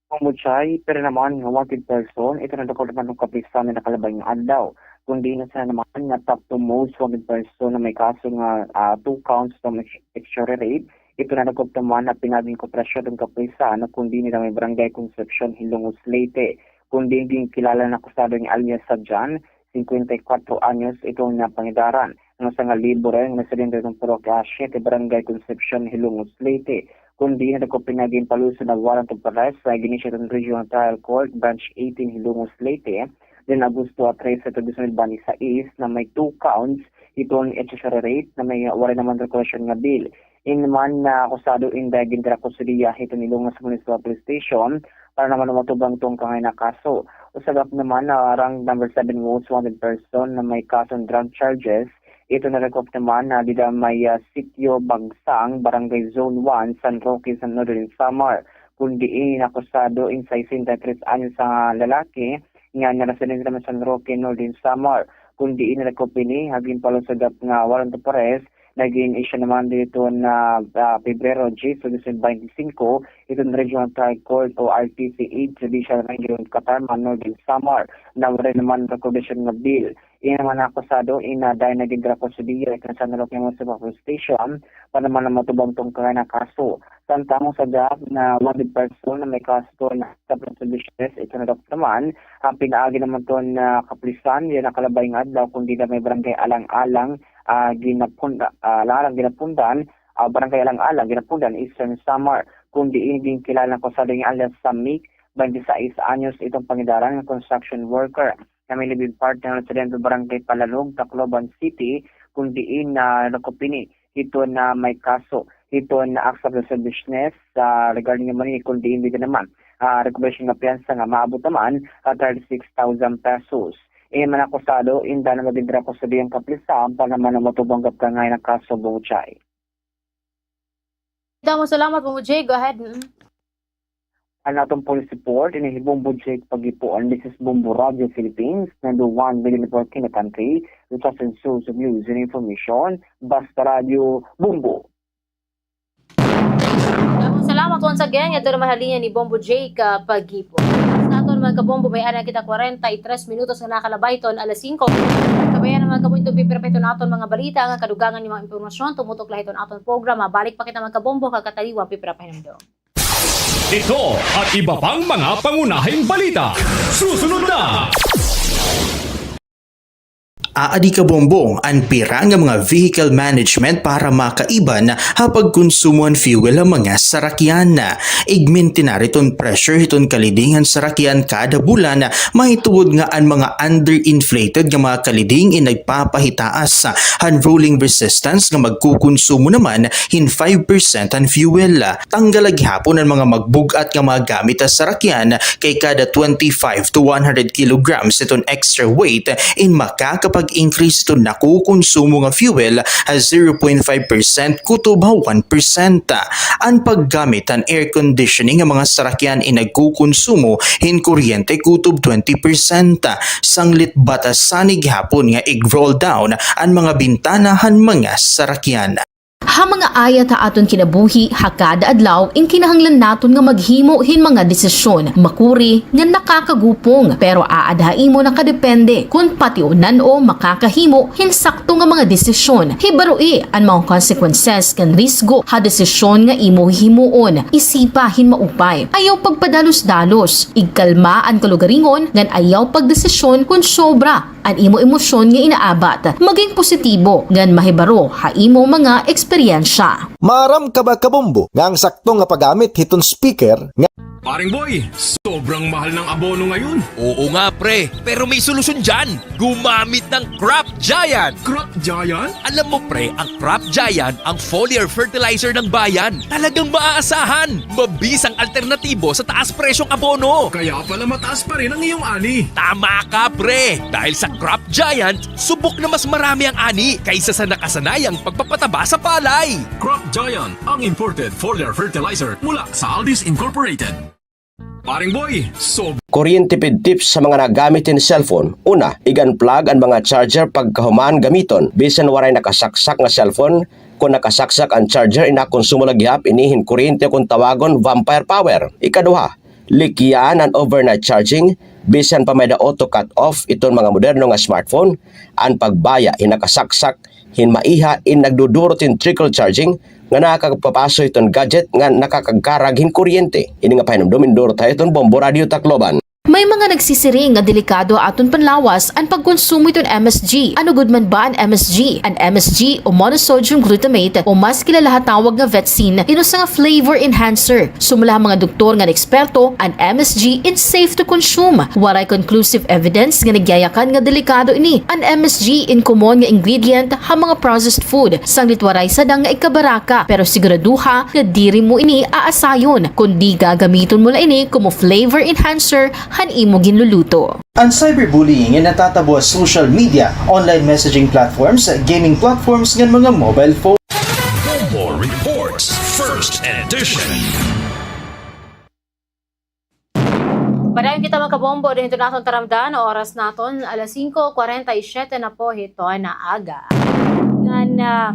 Bombo Jake, pira naman nga wanted person, ito na doktor naman ng kapisan na nakalabay nga adlaw. Kundi na sila naman nga top to most wanted person na may kaso nga, ah, two counts of ex-, extra rape. Ito na nagkuptaman na pinaging kooperasyon ng kapulisan, kundi nila may Barangay Concepcion, Hilongos, Leyte. Kundi ginkilala na akusado ni alias Sadjan, singkwenta y kwatro anyos, itong napangidaran. Ang sangaliburan, nga residente ng Purok Ashe, Barangay Concepcion, Hilongos, Leyte. Kundi na nagkupinaging paluso na warrant of arrest sa Ignatius Regional Trial Court, Branch eighteen, Hilongos, Leyte. Din Agosto trese, dos mil baynte sais, na may two counts, iton accessory rape, na may waray naman rekolusyon nga bail. In man na akusado in dagin dira kustodiya hiton Hilongos Municipal Police Station, para naman matubang tong kangay na kaso. Usagap naman na rank number seven most wanted person na may kasong drug charges, ito na rekolt naman na dida may, ah, Sitio Bagsang, Barangay Zone one, San Roque, San Northern Samar. Kundi in akusado in sesenta y tres anyos nga lalaki, nga naresidente naman San Roque, Northern Samar. Kundi in rekolt ini, hagin palusagap nga warrant of arrest, naging issue naman dito na, ah, Pebrero diyes, dos mil baynte singko, iton Regional Trial Court o R T C eight Judicial Region, Catarman, Northern Samar, na waray naman rekolusyon nga bail. Ini naman akusado, in, ah, dahil naging dira kustodiya, iton San Roque Municipal Police Station, para naman matubang tong kangay na kaso. Samtang usagap na wanted person na may kaso na sa Provincial Business, ito na doktor naman, ang pinaagi naman to na kapulisan, yana nakalabay nga adlaw, kundi na may barangay Alang-alang, ah, ginapunda-, ah, Alang-alang ginapundan, ah, barangay Alang-alang ginapundan, Eastern Samar, kundi in ginkilala ko sa ding alias Samik, baynte sais anyos, itong pangidaran nga construction worker, na may living partner sa dentro barangay Palanog, Tacloban City, kundi in, ah, nakupini, ito na may kaso, ito na acts of illegal business, ah, regarding naman ini, kundi in dida naman, ah, rekomendasyon nga piyansa nga maabot naman, ah, thirty-six thousand pesos. Ini man akusado, inda na magindra ko sa diyang kapulisan para naman matubang gap kangay na kaso, Bombo Jake. Damo salamat, Bombo Jake. Go ahead. Mm. An aton police report, ini hi Bombo Jake Pagipuan, this is Bombo Radio Philippines, number one million network in the country, the trusted source of news and information, Basta Radio, Bombo. Damo salamat once again, yadto naman ha linya ni Bombo Jake, ah, Pagipuan. Sa aton, mga kabombo, may-ada na kita kwarenta y tres minutos nga nakalabay hiton alas singko. Kabayan, mga kabombo, pipira pa hiton aton mga balita, nga kadugangan nga mga impormasyon, tumutok la hiton aton programa. Balik pa kita, mga kabombo, kakataliwan, pipira pa hinumdom. Ito at iba pang mga pangunahing balita. Susunod na! Aadi, kabombo, an pira nga mga vehicle management para makaiban ha pagkonsumo han fuel ha mga sarakyan. Igmintinar iton pressure hiton kaliding han sarakyan kada bulan, mahitungod nga an mga underinflated nga mga kaliding in nagpapahitaas han rolling resistance nga magkukonsumo naman hin five percent han fuel. Tanggal la gihapon an mga magbug-at nga mga gamit ha sarakyan, kay kada twenty-five to one hundred kilograms iton extra weight in makakapag-increase iton nakukonsumo nga fuel ha zero point five percent kutob ha one percent. An paggamit han air conditioning nga mga sarakyan in nagkukonsumo hin kuryente kutob twenty percent. Sanglit batasan ini gihapon nga ig-roll down an mga bintana han mga sarakyan. Ha mga ayat ha aton kinabuhi ha kada adlaw, in kinahanglan naton nga maghimo hin mga desisyon, makuri nga nakakagupong, pero aada ha imo nakadepende kon pationan o makakahimo hin sakto nga mga desisyon. Hibaroi an mga consequences kan risgo ha desisyon nga imo hihimuon. Isipa hin maupay. Ayaw pagpadalos-dalos. Igkalma an kalugaringon ngan ayaw pagdesisyon kon sobra an imo emosyon nga inaabat. Maging positibo ngan mahibaro ha imo mga eksperyensya. Maaram ka ba, kabombo, nga ang sakto nga paggamit hiton speaker nga Paring Boy, sobrang mahal ng abono ngayon. Oo nga, pre. Pero may solusyon dyan. Gumamit ng Crop Giant. Crop Giant? Alam mo, pre, ang Crop Giant ang foliar fertilizer ng bayan. Talagang maaasahan. Mabisang alternatibo sa taas presyong abono. Kaya pala mataas pa rin ang iyong ani. Tama ka, pre. Dahil sa Crop Giant, subok na mas marami ang ani kaysa sa nakasanayang pagpapataba sa palay. Crop Giant, ang imported foliar fertilizer mula sa Aldis Incorporated. Paring Boy, so Kuryente pid tips sa mga nagamit hin cellphone. Una, ig-unplug an mga charger pagkahuman gamiton. Bisan waray nakasaksak nga cellphone, kon nakasaksak an charger, inakonsumo la gihap ini hin kuryente kon tawagon vampire power. Ikaduha, likyan an overnight charging. Bisan pa may-ada auto cut off iton mga moderno nga smartphone, an pagbaya hin nakasaksak hin maiha in nagdudurot hin trickle charging nga nakakapapaso hiton gadget nga nakakagkarag hin kuryente. Ini nga pahinumdom indurot ha iyo hiton Bombo Radio Tacloban. May mga nagsisiring nga delikado ha aton panlawas an pagkonsumo hiton M S G. Ano gud man ba an M S G? An M S G o monosodium glutamate o mas kilala ha tawag nga vetsin, in usa nga flavor enhancer. Sumala ha mga doktor ngan eksperto, an M S G in safe to consume. Waray conclusive evidence nga nagyayakan nga delikado ini. An M S G in common nga ingredient ha mga processed food, sanglit waray sadang nga ikabaraka, pero siguraduha nga diri mo ini aasayon. Kon di gagamiton mo la ini komo flavor enhancer han imo ginluluto. An cyberbullying in natatabo ha social media, online messaging platforms, gaming platforms ngan mga mobile phone. Bombo Reports, First Edition. Padayon kita, mga kabombo, dinhi hiton aton taramdan. Oras naton, alas singko kwarenta y siyete na po hiton aga. Ngan, ah,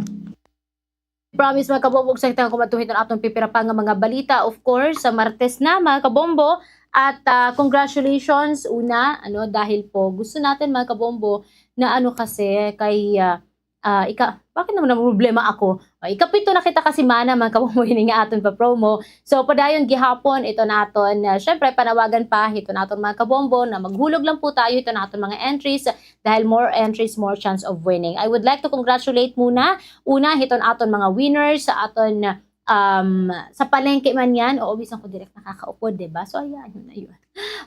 promise, mga kabombo, usa kita nga kumadto hiton aton pipira pa nga mga balita. Of course, sa Martes na, mga kabombo. At, ah, congratulations, una, ano, dahil po gusto natin, mga kabombo, na ano kasi, kay, ah, ah, ika-, bakit naman namroblema ako? O, ikapito na kita ka semana, mga kabombo, hini nga aton pa-promo. So, padayon gihapon, iton aton, ah, syempre, panawagan pa hiton aton mga kabombo na maghulog lang po tayo hiton aton mga entries dahil more entries, more chance of winning. I would like to congratulate muna, una, hiton aton mga winners sa aton, um, sa palengke man yan. Oo, bisan ko direct nakakaupod, di ba? So, ayan, yun, ayun.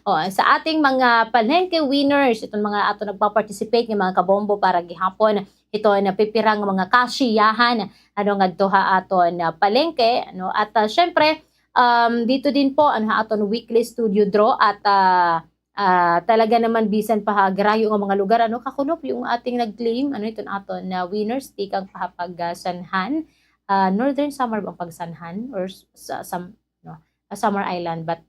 O, sa ating mga palengke winners, iton mga aton nagpa-participate nga mga kabombo para gihapon hiton pipira nga mga kasiyahan, ano, ngadto ha aton, ah, palengke, ano, at, ah, syempre, um, dito din po, ano, ha aton weekly studio draw at, ah, ah, talaga naman bisan pa ha garayo nga mga lugar, ano, kakulop yung ating nag-claim, ano, iton aton na winners, tikang pa ha Pagsanhan, ah, Northern Samar ba ang Pagsanhan? Or s-, sa, sam-, no? Ah, Samar Island, but,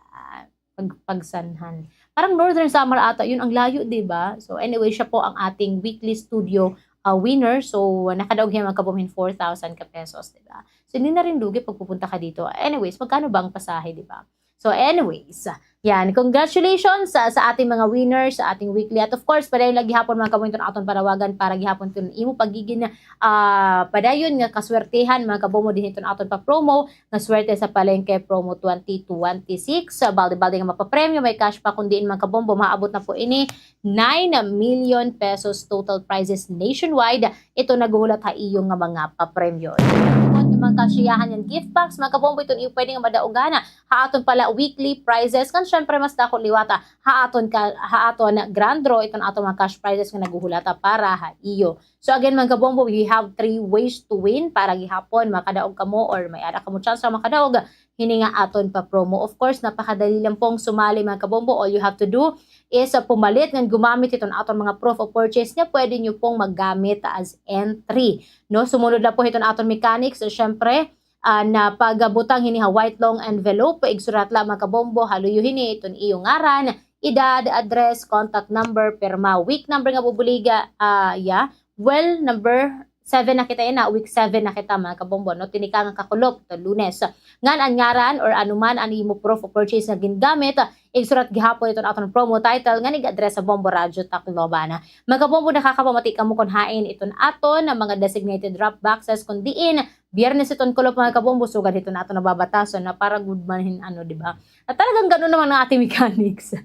ah, Pag-, Pagsanhan. Parang Northern Samar ata, yun ang layo, di ba? So, anyway, siya po ang ating weekly studio, ah, winner. So, nakadaog hiya, mga kabombo, hin four thousand ka pesos, di ba? So, hindi na rin lugi pag pupunta ka dito. Anyways, magkano ba ang pasahe, di ba? So, anyways, yan. Congratulations sa, sa ating mga winners, sa ating weekly. At of course, padayon la gihapon, mga kabombo, iton aton panawagan para gihapon kun imo pagigin, ah, padayon nga kaswertehan, mga kabombo, dinhi hiton aton pa-promo nga Swerte sa Palengke Promo twenty twenty-six. Balde-balde nga mapapremyo, may cash pa, kun diin, mga kabombo, maabot na po ini nine million pesos total prizes nationwide. Ito naghuhulat ha iyo nga mga papremyo. Bukod nga mga kasiyahan ngan gift packs, mga kabombo, iton iyo pwede nga madaogan ha aton pala weekly prizes. Ngan syempre, mas dako liwata ha aton ka, ha aton grand draw, iton aton mga cash prizes nga naghuhulata para ha iyo. So again, mga kabombo, we have three ways to win para gihapon makadaog kamo or may-ada kamo chance nga makadaog hini nga aton pa-promo. Of course, napakadali lang pong sumali, mga kabombo. All you have to do is, uh, pumalit ngan gumamit hiton aton mga proof of purchase nga pwede nyo pong magamit as entry. No, sumunod na po hiton aton mechanics. So, syempre, ah, na pagbutang hini ha white long envelope, igsurat la, mga kabombo, ha luyo hini iton iyo ngaran, edad, address, contact number, pirma, week number nga bubuliga, ah, yeah. Well, number seven na kita yana, week seven na kita, mga kabombo, no? Tinikang kakulop, to Lunes. Ngan an ngaran or anuman an imo proof of purchase nga gingamit, igsurat gihapon iton aton promo title ngan ig-address sa Bombo Radyo Tacloban. Mga kabombo, nakakapamati kamo kon hain iton aton mga designated drop boxes, kun diin Biyernes iton kulop, mga kabombo, sugad hiton aton nababatasan na para gud man hin ano, di ba? At talagang ganun naman ang ating mechanics.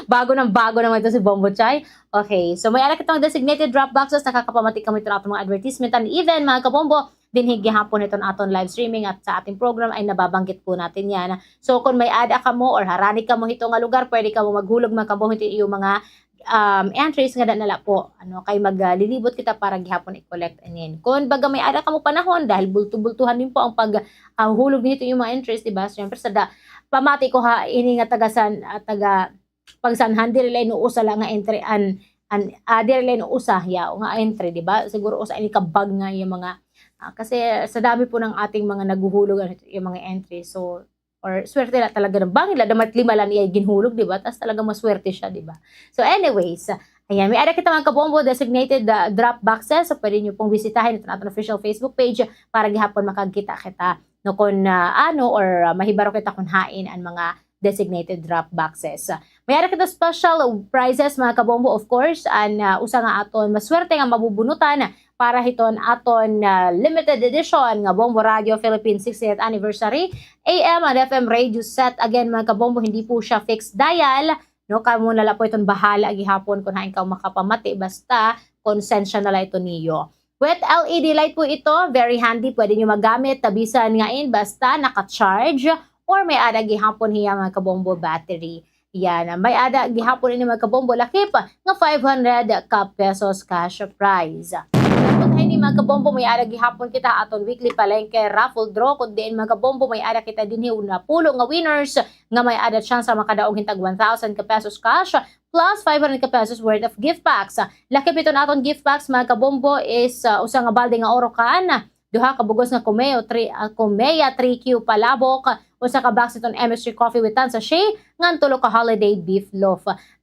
Bago ng bago naman ito si Bombo Chai. Okay, so may-ada kitang designated drop boxes, nakakapamati kamo hiton aton mga advertisement. And even, mga kabombo, dinhi gihapon hiton aton live streaming at sa ating program ay nababanggit po natin yan. So, kung may-ada kamo or harani kamo hito nga lugar, pwede kamo maghulog, mga kabombo, hito iyo mga, um, entries ngada na la po, ano, kay maglilibot kita para gihapon i-collect inin. Kung baga may-ada kamo panahon, dahil bulto-bultuhan din po ang pag, ah, hulog nito iyo mga entries, di ba? Siyempre, sa da-, pamati ko ha, ini nga taga San, ah, taga pag San Juan, diri la inuusa la nga entry, an, an, ah, diri la inuusa, ya, nga entry, di ba? Siguro usa ini ka bag nga iyo mga, ah, kasi sa dami po ng ating mga naghuhulog, ano, yung mga entry. So, or swerte la talaga ng bangin la, damat lima la niya ginhulog, di ba? Tas talaga maswerte siya, di ba? So, anyways, ayan, may-ada kita, mga kabombo, designated, ah, drop boxes. So, pwede niyo pong bisitahin iton aton official Facebook page para gihapon makagkita kita, no, kun, ah, ano, or, ah, mahibaro kita kun hain an mga designated drop boxes. May-ada kita special prizes, mga kabombo, of course, an, ah, usa nga aton maswerte nga mabubunutan para hiton aton, ah, limited edition nga Bombo Radio Philippines sixtieth anniversary, A M and F M radio set. Again, mga kabombo, hindi po siya fixed dial, no? Kamo na la po iton bahala gihapon kun hain kamo makapamati, basta konsensya na la ito niyo. With L E D light po ito, very handy, pwede niyo magamit, tabisan nga in, basta naka-charge, or may-ada gihapon hiya, mga kabombo, battery. Yan, may-ada gihapon ini, mga kabombo, lakip nga five hundred ka pesos cash prize. Tapos ini, mga kabombo, may-ada gihapon kita aton weekly palengke raffle draw, kun diin, mga kabombo, may-ada kita dinhi napulo nga winners nga may-ada chance nga makadaog hin tag one thousand ka pesos cash plus five hundred ka pesos worth of gift packs. Lakip hiton aton gift packs, mga kabombo, is, ah, usa nga balde nga Orocan, duha ka bug-os nga Kumeo three, ah, Kumeya three Q palabok, usa ka box hiton M S three coffee with tan sachet, ngan tulo ka holiday beef loaf.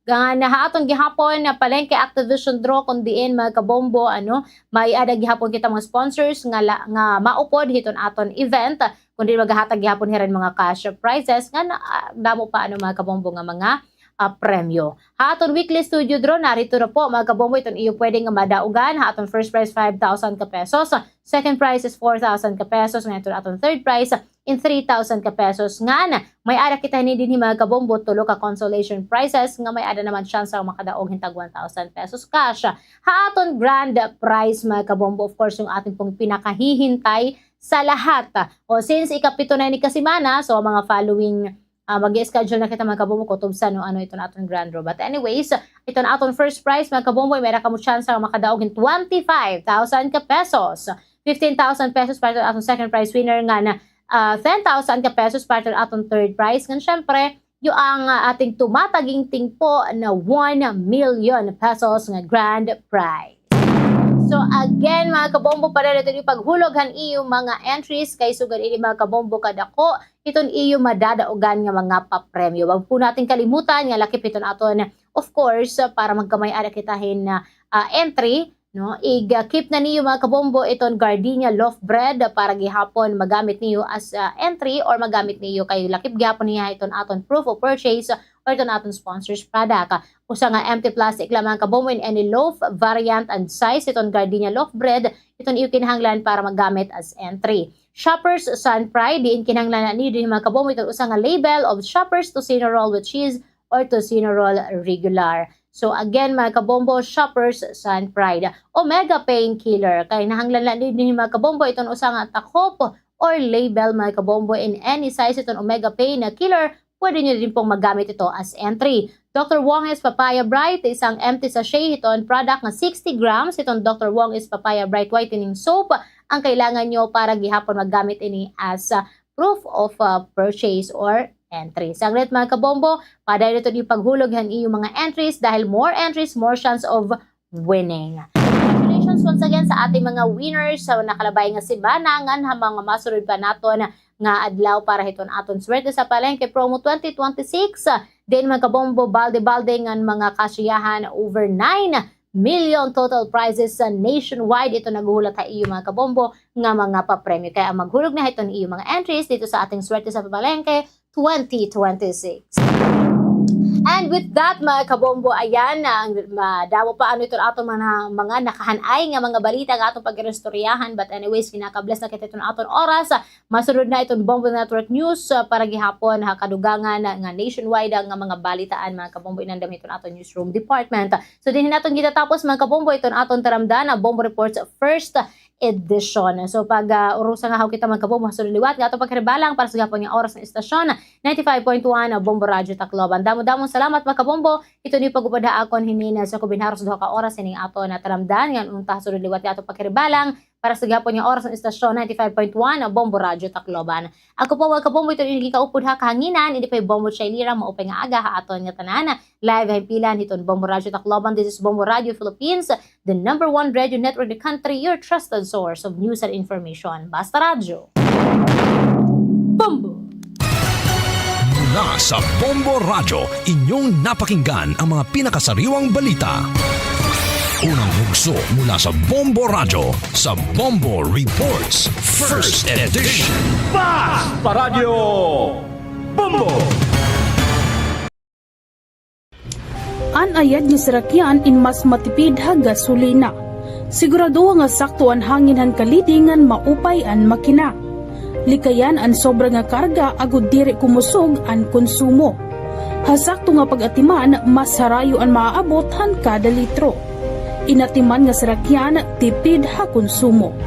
Ngan ha aton gihapon nga palengke activation draw, kun diin, mga kabombo, ano, may-ada gihapon kita mga sponsors nga la-, nga maupod hiton aton event, kun diin maghahatag gihapon hira hin mga cash prizes, ngan, ah, damo pa, ano, mga kabombo, nga mga, ah, premyo. Ha aton weekly studio draw, narito na po, mga kabombo, iton iyo pwede nga madaugan. Ha aton first prize, five thousand ka pesos. Second prize is four thousand ka pesos. Ngan iton aton third prize, in three thousand ka pesos. Ngan may-ada kita hini dinhi, mga kabombo, tulo ka consolation prizes nga may-ada naman chance nga makadaog hin tag one thousand pesos cash. Ha aton grand prize, mga kabombo, of course, yung atin pong pinakahihintay sa lahat. O, since ikapito na ini ka semana, so, mga following, ah, mag-schedule na kita, mga kabombo, kun tubsan o ano iton aton grand draw. But anyways, iton aton first prize, mga kabombo, may-ada kamo chance nga makadaog hin twenty-five thousand ka pesos. Fifteen thousand pesos para iton aton second prize winner, ngan, ah, ten thousand ka pesos para iton aton third prize. Ngan syempre, yung, ah, ating tumataginting po na one million pesos nga grand prize. So again, mga kabombo, padayon ito yung paghulog han iyo mga entries kay sugad ini, mga kabombo, kadako iton iyo madadaugan nga mga papremyo. Wag po natin kalimutan nga lakip iton aton, of course, para magkamay-ada kita hin, ah, entry, no? Ig-, ah, keep na niyo, mga kabombo, iton gardenia loaf bread para gihapon magamit niyo as, ah, entry or magamit niyo kay lakip gihapon niya iton aton proof of purchase or iton aton sponsor's product. Usa nga empty plastic la, mga kabombo, in any loaf, variant, and size iton gardenia loaf bread, iton iyo kinahanglan para magamit as entry. Shoppers Sun Pride, diin kinahanglan na niyo dinhi, mga kabombo, iton usa nga label of Shoppers tocino roll with cheese or tocino roll regular. So again, mga kabombo, Shoppers Sun Pride. Omega Painkiller, kinahanglan na niyo dinhi, mga kabombo, iton usa nga takop or label, mga kabombo, in any size iton Omega Pain Killer, pwede niyo din pong magamit ito as entry. Doctor Wong is Papaya Bright, isang empty sachet hiton product nga sixty grams hiton Doctor Wong is Papaya Bright Whitening Soap ang kailangan niyo para gihapon magamit ini as, ah, proof of, ah, purchase or entry. Sanglit, mga kabombo, padayon ito yung paghulog han iyo mga entries dahil more entries, more chance of winning. Congratulations once again sa ating mga winners sa nakalabay nga semana, ngan ha mga masunod pa naton nga adlaw para hiton aton Swerte sa Palengke Promo twenty twenty-six. Diin, mga kabombo, balde-balde ngan mga kasiyahan, over nine million total prizes sa nationwide. Ito naghuhulat ha iyo, mga kabombo, nga mga papremyo. Kaya maghulog na hiton iyo mga entries dito sa ating Swerte sa Palengke twenty twenty-six. And with that, mga kabombo, ayan, ang madamo pa ano iton aton mga, mga nakahan-ay nga mga balita nga aton pag-iristoryahan. But anyways, kinakabless na kita iton aton oras. Masunod na iton Bombo Network News, ah, para gihapon ha kadugangan nga nationwide nga mga balitaan, mga kabombo, inandam hiton aton newsroom department. So, dinhi naton gitatapos, mga kabombo, iton aton taramdan, ah, Bombo Reports First edisyon. So, pag, ah, urusa nga ha kita, mga kabombo, ha sulod liwat nga aton pakiribalang para sa gihapon nga oras nga istasyon, ninety-five point one Bombo Radyo Tacloban. Damo-damong salamat, mga kabombo, hiton iyo pag-upod ha akon hinin nga sakubin haros duha ka oras hining aton nga talamdan, ngan unta ha sulod liwat nga aton pakiribalang para sa gihapon nga oras nga istasyon, ninety-five point one Bombo Radyo Tacloban. Ako po, mga kabombo, hiton iyo gikaupod ha kahanginan, ini po hi Bombo Chai Lira, maupay nga aga ha aton nga tanan. Live ha himpilan hiton Bombo Radyo Tacloban. This is Bombo Radyo Philippines, the number one radio network in the country, your trusted source of news and information. Basta Radyo. Bombo! Mula sa Bombo Radyo, inyong napakinggan ang mga pinakasariwang balita. Unang bugso mula sa Bombo Radyo, sa Bombo Reports, First Edition. Basta Radyo! Bombo! An ayad nga sarakyan in mas matipid ha gasolina. Siguradoha nga sakto an hangin han kaliding ngan maupay an makina. Likayan an sobra nga karga agod diri kumusog an konsumo. Ha sakto nga pag-atiman, mas harayo an maaabot han kada litro. In atiman nga sarakyan, tipid ha konsumo.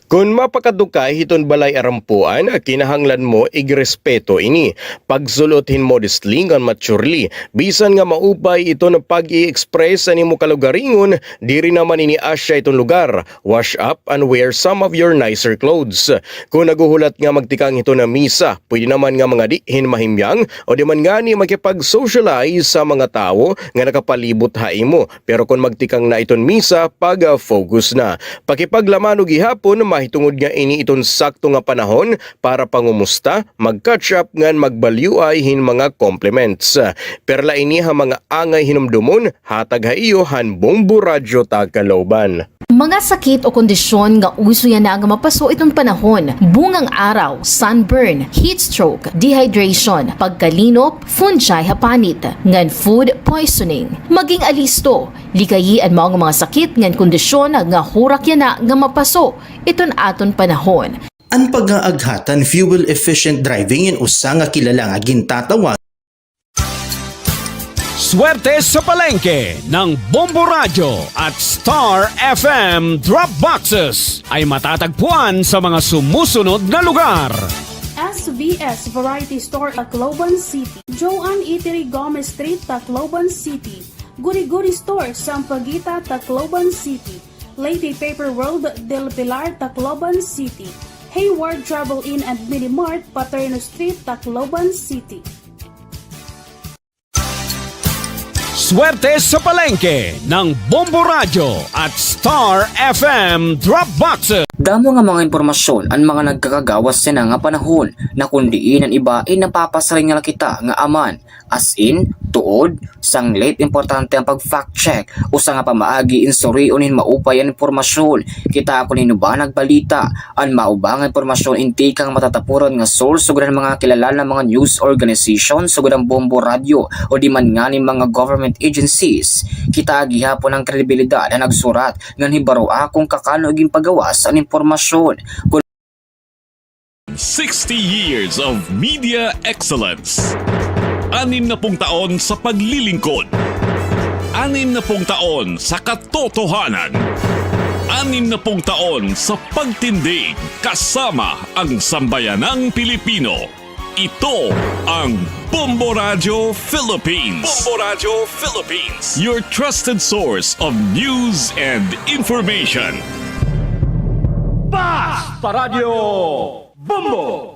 Kon mapakadto ka hiton balay arampuan, kinahanglan mo igrespeto ini. Pagsul-ot hin modestly ngan maturely. Bisan nga maupay iton pag-i-express an imo kalugaringon, diri naman ini asya iton lugar. Wash up and wear some of your nicer clothes. Kon naghuhulat nga magtikang hiton misa, pwede naman nga mangadi hin mahimyang o di man ngani makipag-socialize sa mga tawo nga nakapalibot ha imo. Pero kon magtikang na iton misa, pag-focus na. Pakipaglamano gihapon, mahitungod nga ini iton sakto nga panahon para pangumusta, mag-catch up ngan magbalyuay hin mga compliments. Perla ini ha mga angay hinumdomon, hatag ha iyo han Bombo Radyo Tacloban. Mga sakit o kondisyon nga uso yana nga mapaso iton panahon, bungang araw, sunburn, heat stroke, dehydration, pagkalinop, fungi ha panit, ngan food poisoning. Maging alisto, likayi an mao nga mga sakit ngan kondisyon nga hurak yana nga mapaso iton aton panahon. An pag-aaghat han fuel-efficient driving in usa nga kilala nga gintatawag Swerte sa palengke ng Bombo Radyo at Star F M Drop Boxes ay matatagpuan sa mga sumusunod na lugar. S V S Variety Store, Tacloban City. Joan Eatery, Gomez Street, Tacloban City. Guri Guri Store, Sampaguita, Tacloban City. Lady Paper World, Del Pilar, Tacloban City. Hayward Travel Inn and Mini Mart, Paterno Street, Tacloban City. Swerte sa palengke ng Bombo Radyo at Star F M Drop Boxes. Damo nga mga impormasyon an mga nagkakagawas yana nga panahon, na kon diin an iba ay napapasiring la kita nga aman, as in, tuod, sanglit importante an pag-fact check, usa nga pamaagi in surion hin maupay an impormasyon. Kita kon hin-o ba nagbalita, an mao ba nga impormasyon in tikang matatapuran nga source sugad han mga kilala nga mga news organization sugad han Bombo Radyo o di man ngani mga government agencies. Kita gihapon an kredibilidad han nagsurat ngan hibaroa kon kakano ginpagawas an impormasyon. Kon Sixty years of media excellence. Anim na pung taon sa paglilingkod. Anim na pung taon sa katotohanan. Anim na pung taon sa pagtindig kasama ang sambayanang Pilipino. Ito ang Bombo Radyo Philippines. Bombo Radyo Philippines. Your trusted source of news and information. Basta Radyo Bombo!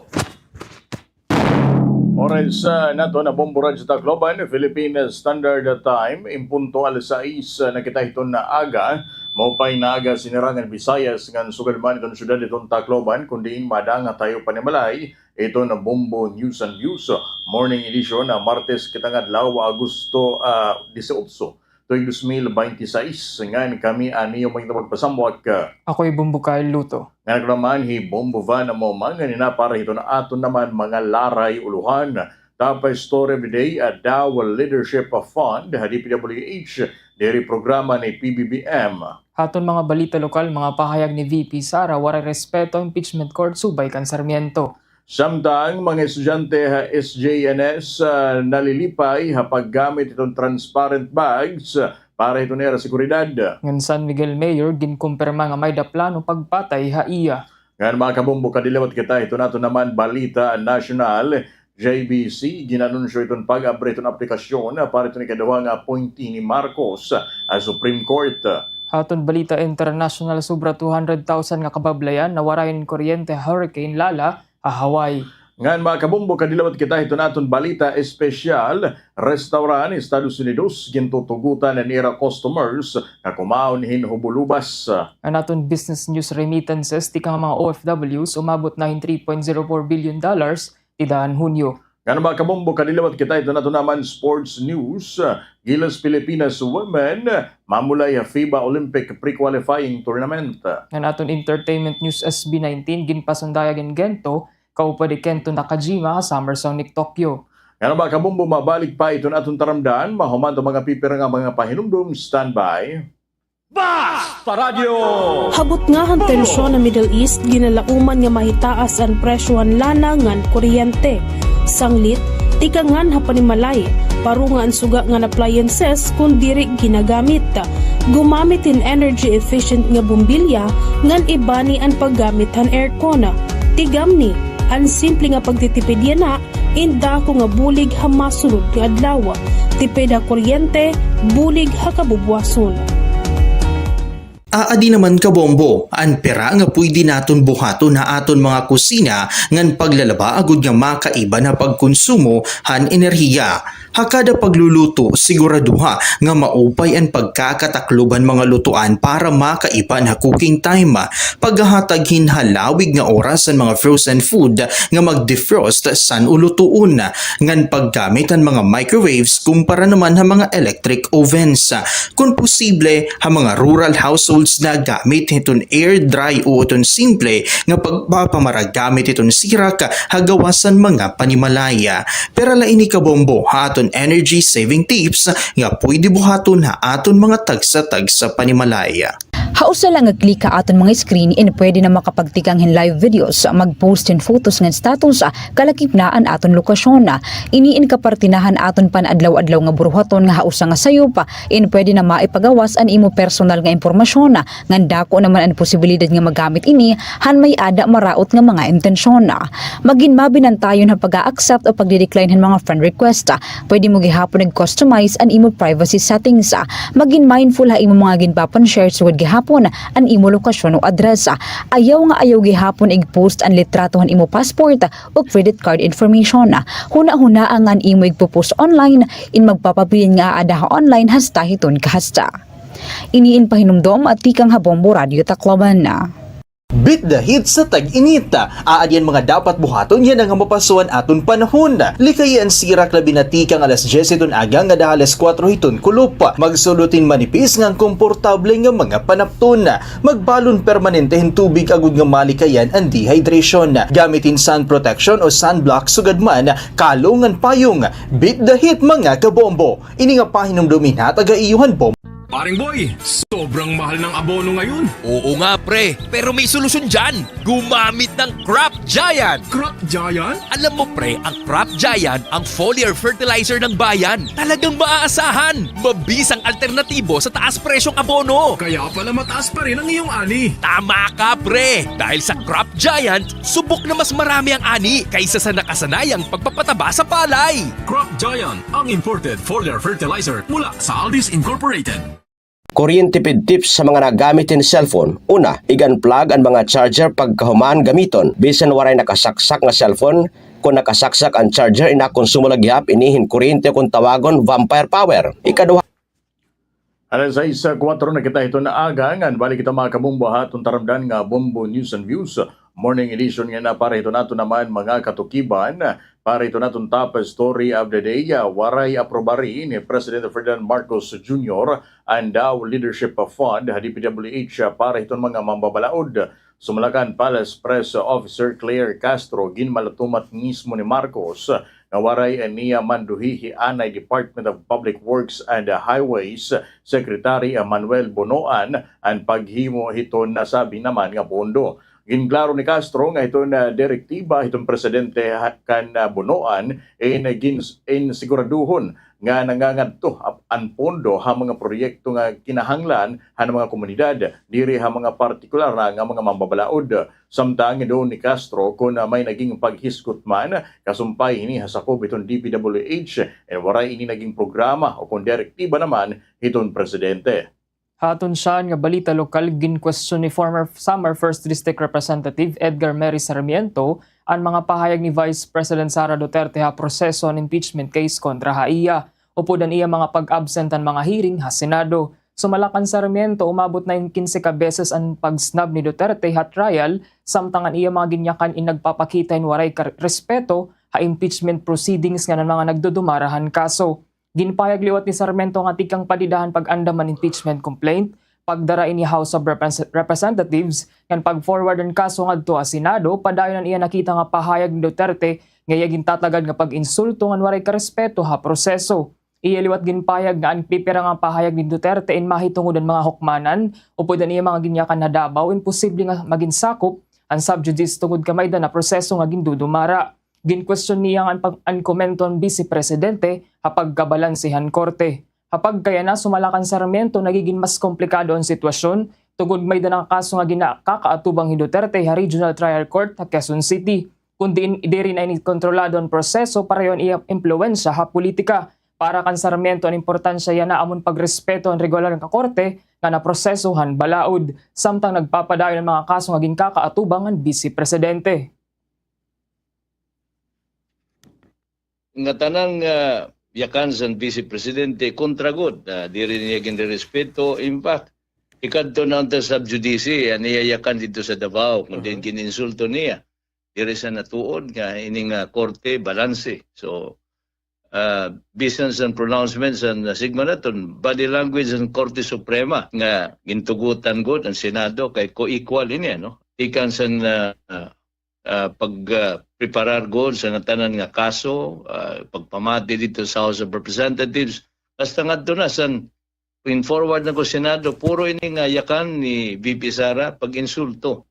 Oras, ah, naton ha Bombo Radyo Tacloban, Philippine Standard Time, in punto alas sais, ah, na kita hiton aga. Maupay nga aga, Sinirangan Visayas, ngan sugad man iton syudad hiton Tacloban, kon diin madangat ha iyo panimalay iton Bombo News and Views Morning Edition, ah, Martes kita nga adlaw, Agosto, ah, disiotso, tuig dos mil baynte sais, ngan kami an iyo mga magpasambot. Ako hi Bombo Kyle Luto. Ngan ako naman hi Bombo Van Momang, ngan ini para hiton aton naman mga laray-ulohan. Top story of the day, ah, Dawa Leadership Fund ha D P W H, diri programa ni P B B M. Ha aton mga balita lokal, mga pahayag ni V P Sara, waray respeto impeachment court subay kan Sarmiento. Samtang mga estudyante ha S J N S, ah, nalilipay ha paggamit hiton transparent bags para hiton ira seguridad. Ngan San Miguel Mayor ginkumpirma nga may-ada plano pagpatay ha iya. Ngan mga kabombo, kadilawat kita hiton aton naman balita nasyonal. J B C gin-anunsyo hiton pag-abri hiton aplikasyon para hiton ikaduha nga appointee ni Marcos ha Supreme Court. Ha aton balita internasyonal, sobra two hundred thousand nga kabablayan nawaray hin kuryente ha Hurricane Lala ha Hawaii. Ngan mga kabombo, kadilawat kita hiton aton balita espesyal. Restaurant, Estados Unidos, gintutugotan an ira customers nga kumaon hin hubo-lubas. Ngan aton business news, remittances tikang mga O F Ws umabot na hin three point zero four billion dollars dida han Hunyo. Ngan mga kabombo, kadilawat kita hiton aton naman sports news. Gilas Pilipinas women mamulay ha FIBA Olympic pre-qualifying tournament. Ngan aton entertainment news, S B nineteen ginpasundayag in Gento kaupod hi Kento Nakajima ha Summer Sonic Tokyo. Ngan mga kabombo, mabalik pa iton aton taramdan mahuman ta mga pipira nga mga pahinumdom. Standby. Basta Radyo! Ha butnga han tensyon ha Middle East, ginalauman nga mahitaas an presyo han lana ngan kuryente. Sanglit, tikangan ha panimalay, paro nga an suga ngan appliances kon diri ginagamit. Gumamit hin energy efficient nga bombilya ngan ibani an paggamit han aircon. Tigamni, an simple nga pagtitipid yana in dako nga bulig ha masunod nga adlaw. Tipid ha kuryente, bulig ha kabubuwason. Aadi naman kabombo, an pira nga pwede naton buhaton ha aton mga kusina ngan paglalaba agod nga makaiban ha pagkonsumo han enerhiya. Ha kada pagluluto, siguraduha nga maupay an pagkakataklob han mga lutuan para makaiban ha cooking time. Paghahatag hin halawig nga oras han mga frozen food nga mag-defrost san-o lutuon, ngan paggamit han mga microwaves kumpara naman ha mga electric ovens. Kon posible, ha mga rural households, nagamit hiton air dry o iton simple nga pagpapamaragamit hiton sirak ha gawas han mga panimalay. Pero la ini kabombo ha aton energy saving tips nga pwede buhaton ha aton mga tagsa-tagsa panimalay. Ha usa la nga click ha aton mga screen, in pwede na makapagtikang hin live videos, mag-post hin photos ngan status, kalakip na an aton lokasyon. Ini in kaparte na han aton pan-adlaw-adlaw nga buruhaton nga ha usa nga sayop, in pwede na maipagawas an imo personal nga impormasyon, ngan dako naman an posibilidad nga magamit ini han may-ada maraot nga mga intensyon. Magin mabinantayon ha pag-a-accept o pagdi-decline han mga friend request. Pwede mo gihapon ig-customize an imo privacy settings. Magin mindful ha imo mga ginpapan-share sugad gihapon an imo lokasyon o address. Ayaw nga ayaw gihapon ig-post an litrato han imo passport o credit card information. Hunahunaa nga an imo igpo-post online in magpapabilin nga aada ha online hasta hiton kahasta. Ini in pahinumdom tikang ha Bombo Radyo Tacloban. Beat the heat sa tag-init. Aadi an mga dapat buhaton yana nga mapaso an aton panahon. Likayi an sirak labi na tikang alas dyes hiton aga ngada ha alas kuwatro hiton kulop. Magsulot hin manipis ngan komportable nga mga panapton. Magbalon permanente hin tubig agod nga malikayan an dehydration. Gamit hin sun protection o sunblock sugad man, kalong ngan payong. Beat the heat, mga kabombo. Ini nga pahinumdom in hatag ha iyo han Bombo. Paring Boy, sobrang mahal ng abono ngayon. Oo nga, pre. Pero may solusyon diyan. Gumamit ng Crop Giant. Crop Giant? Alam mo, pre, ang Crop Giant ang foliar fertilizer ng bayan. Talagang maaasahan. Mabisang alternatibo sa taas presyong abono. Kaya pala mataas pa rin ang iyong ani. Tama ka, pre. Dahil sa Crop Giant, subok na mas marami ang ani kaysa sa nakasanayang pagpapataba sa palay. Crop Giant, ang imported foliar fertilizer mula sa Aldis Incorporated. Kuryente pid tips sa mga nagamit hin cellphone. Una, ig-unplug an mga charger pagkahuman gamiton. Bisan waray nakasaksak nga cellphone, kon nakasaksak an charger, inakonsumo la gihap ini hin kuryente kon tawagon vampire power. Ikaduha, alas sais kuwatro na kita hiton aga, ngan balik kita, mga kabombo, ha aton taramdan nga Bombo News and Views Morning Edition nganhi para hiton aton naman mga katukiban. Para hiton aton top story of the day, ah, waray aprobari ni President Ferdinand Marcos Junior an Davao Leadership Fund ha D P W H, ah, para hiton mga mambabalaod. Sumala kan Palace Press Officer Claire Castro, ginmalatumat mismo ni Marcos nga waray niya manduhihi anay Department of Public Works and Highways Secretary Manuel Bonoan an paghimo hiton nasabi naman nga pondo. Ginklaro ni Castro nga hiton, ah, direktiba hiton presidente ha-, kan, ah, bunoan in gin-, in siguraduhon nga nangangadto ap-, an pondo ha mga proyekto nga kinahanglan han mga komunidad diri ha mga partikular na nga mga mambabalaod. Samtang idinungog ni Castro kon, ah, may naging paghisgot man kasumpay hini ha sakob hiton D P W H, eh, waray ini naging programa o kon direktiba naman hiton presidente. Ha aton siyahan nga balita lokal, ginkwestiyon ni former Samar First District Representative Edgar Mary Sarmiento an mga pahayag ni Vice President Sara Duterte ha proseso han impeachment case kontra ha iya, upod an iya mga pag-absent han mga hearing ha Senado. Sumala kan Sarmiento, umabot na in kinse ka beses an pag-snub ni Duterte ha trial, samtang an iya mga ginyakan in nagpapakita hin waray ka respeto ha impeachment proceedings ngan han mga nagdudumara han kaso. Ginpahayag liwat ni Sarmiento nga tikang pa dida han pag-andam han impeachment complaint, pagdara ini House of Repres-, Representatives, ngan pag-forward an kaso ngadto ha Senado, padayon an iya nakita nga pahayag ni Duterte nga iya gintatagad nga pag-insulto ngan waray ka respeto ha proseso. Iya liwat ginpahayag nga an pipira nga pahayag ni Duterte in mahitungod han mga hukmanan upod an iya mga ginyakan ha Davao, imposible nga magin sakop han sub judice tungod kay may-ada na proseso nga gindudumara. Ginkwestiyon niya nga an pag-, an komento han Bise Presidente ha pagkabalanse han korte. Ha pagkayana, sumala kan Sarmiento, nagigin mas komplikado an sitwasyon tungod may-ada na kaso nga ginakakaatubang hi Duterte ha Regional Trial Court ha Quezon City. Kun diin diri na ini kontrolado an proseso, pareho an iya impluwensya ha politika. Para kan Sarmiento, an importansya yana amo an pagrespeto han regular nga korte nga naproseso han balaod, samtang nagpapadayon an mga kaso nga ginkakaatubang han Bise Presidente. Ngatanan nga yakan san Vice Presidente, kontra gud, ah, diri niya ginrerespeto. In fact, ikadto na unta sub judice an iya yakan didto sa Davao, kundi gininsulto niya. Diri sa natuod nga ini nga korte, balanse. So, ah, bisan sa pronouncement sa sigma naton, body language sa Korte Suprema nga gintugutan gud an Senado kay co-equal ini, ano? Ikan sa, ah, ah, pag, ah, preparar gud sa ngatanan nga kaso, ah, pagpamati didto sa House of Representatives, hasta ngadto na san in-forward na ko Senado, puro ini nga yakan ni V P Sara, pag-insulto.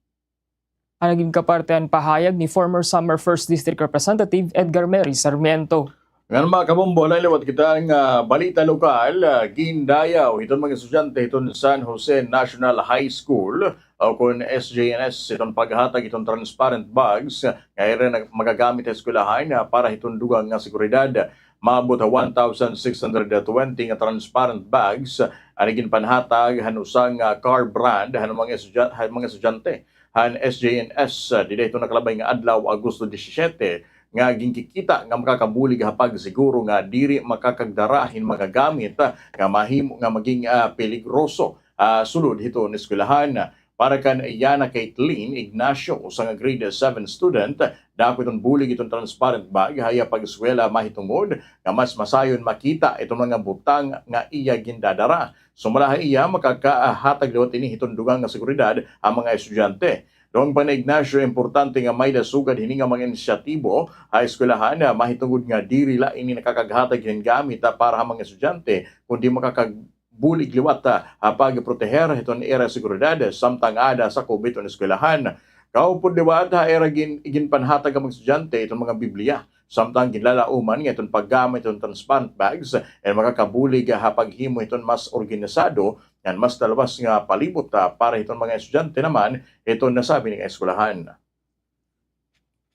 An nagin kapartehan pahayag ni former Samar First District Representative Edgar Mary Sarmiento. Ngan, mga kabombo, halin liwat kita nga balita lokal, ah, gindayaw hiton mga estudyante hiton San Jose National High School o kon S J N S, iton paghatag hiton transparent bags nga ira na magagamit ha eskwelahan, ah, para hiton dugang nga seguridad. Maabot ha one thousand six hundred twenty nga transparent bags an iginpanhatag han usa nga car brand han mga estudya-, han mga estudyante han S J N S, ah, dida hiton nakalabay nga adlaw, Agosto disisiyete, nga ginkikita nga makakabulig ha pagsiguro nga diri makakagdara hin mga gamit, ah, nga mahimo nga maging, ah, peligroso, ah, sulod hiton eskwelahan. Para kan Yana Caitlin Ignacio, usa nga grade seven student, dako iton bulig iton transparent bag ha iya pag-eskwela mahitungod nga mas masayon makita iton mga butang nga iya gindadara. Sumala ha iya, makakahatag liwat ini hiton dugang nga seguridad ha mga estudyante. Dugang pa ni Ignacio, importante nga may-ada sugad hini nga mga inisyatibo ha eskwelahan, ah, mahitungod nga diri la ini nakakaghatag hin gamit, ah, para ha mga estudyante, kundi makakagbulig liwat, ah, ha pagproteher hiton ira seguridad samtang aada sakob hiton eskwelahan. Kaupod liwat ha ira gin-, ginpanhatag ha mga estudyante iton mga Biblia. Samtang ginlalauman nga iton paggamit hiton transparent bags, eh, makakabulig ha paghimo hiton mas organisado ngan mas talwas nga palibot, ah, para hiton mga estudyante naman hiton nasabi nga eskwelahan.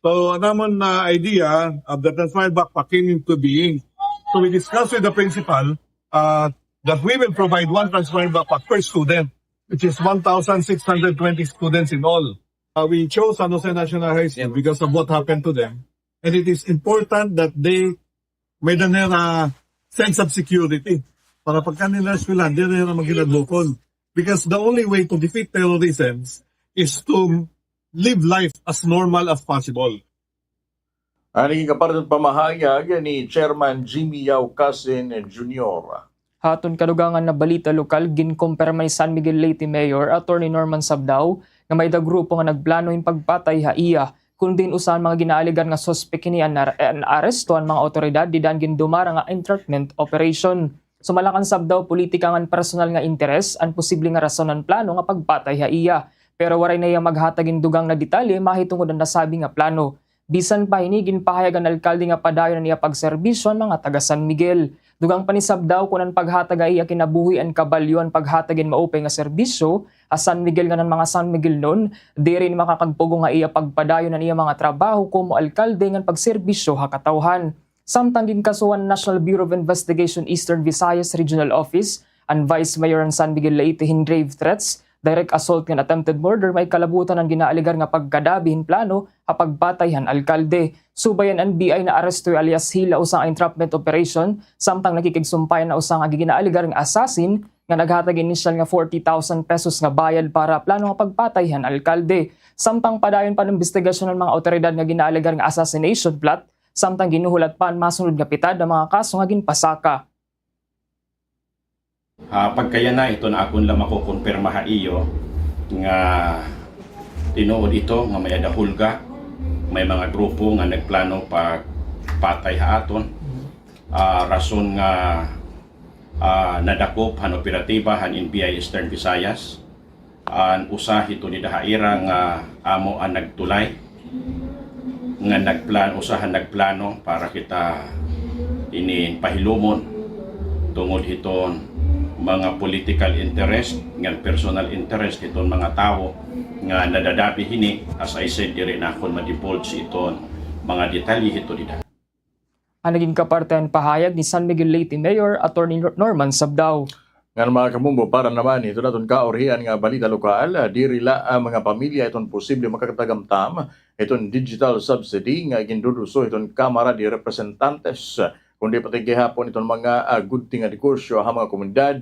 So, an amon na idea of the transparent backpack came into being. So, we discussed with the principal, uh, that we will provide one transparent backpack per student, which is one thousand six hundred twenty students in all. Uh, we chose San Jose National High School because of what happened to them. And it is important that they may-ada nira sense of security. Para pagka nira eskwelahan, diri nira maghinadlokon. Because the only way to defeat terrorism is to live life as normal as possible. An nagin kapartehan pamahayag ni Chairman Jimmy Yaucasin Junior. Ha aton kadugangan nga balita lokal, ginkumpirma ni San Miguel Leyte Mayor Attorney Norman Sabdao nga may-ada grupo nga nagplano hin pagpatay ha iya, kun diin usa han mga ginaalegar nga suspek hini an nar-, an naaresto han mga awtoridad dida han gindumara nga entrapment operation. Sumala kan Sabdao, politika ngan personal nga interes an posible nga rason han plano nga pagpatay ha iya. Pero waray na hiya maghatag hin dugang na detalye mahitungod han nasabi nga plano. Bisan pa hini, ginpahayag han alkalde nga padayon an iya pagserbisyo han mga taga San Miguel. Dugang pa ni Sabdao, kon an paghatag ha iya kinabuhi an kabalyo han paghatag hin maupay nga serbisyo ha San Miguel ngan han mga San Miguelnon, diri ini makakagpugo nga iya pagpadayon an iya mga trabaho komo alkalde ngan pagserbisyo ha katawhan. Samtang ginkasuhan han National Bureau of Investigation Eastern Visayas Regional Office an Vice Mayor han San Miguel Leyte hin grave threats, direct assault ngan attempted murder, may kalabutan an ginaalegar nga pagkadabi hin plano ha pagpatay han alkalde. Subay han N B I, naaresto hi alias Hila usa nga entrapment operation, samtang nakikigsumpay an usa nga ginaalegar nga assassin nga naghatag inisyal nga forty thousand pesos nga bayad para plano nga pagpatay han alkalde. Samtang padayon pa an imbestigasyon han mga awtoridad nga ginaalegar nga assassination plot, samtang ginhuhulat pa an masunod nga pitad nga mga kaso nga ginpasaka. Ha pagkayana, ito na akon la makokonpirma ha iyo nga tinuod ito nga may-ada hulga, may mga grupo nga nagplano pagpatay ha aton. Ah, rason nga, ah, nadakop han operatiba han N B I Eastern Visayas. An usa hito dida ha ira nga amo an nagtulay, nga nagplan-, usa han nagplano para kita ini pahilumon tungod hiton mga political interest ngan personal interest hiton mga tawo nga nadadabi hini. As I said, diri na akon ma-divulge iton mga detalye hito dida. An nagin kaparte han pahayag ni San Miguel Leyte Mayor Attorney Nor-, Norman Sabdao. Ngan, mga kamumbo, para naman hiton aton kaurhian nga balita lokal, ah, diri la an mga pamilya iton posible makakatagamtam hiton digital subsidy nga ginduduso hiton Kamara de Representantes, kundi pati gihapon iton mga, ah, gudti nga negosyo ha mga komunidad.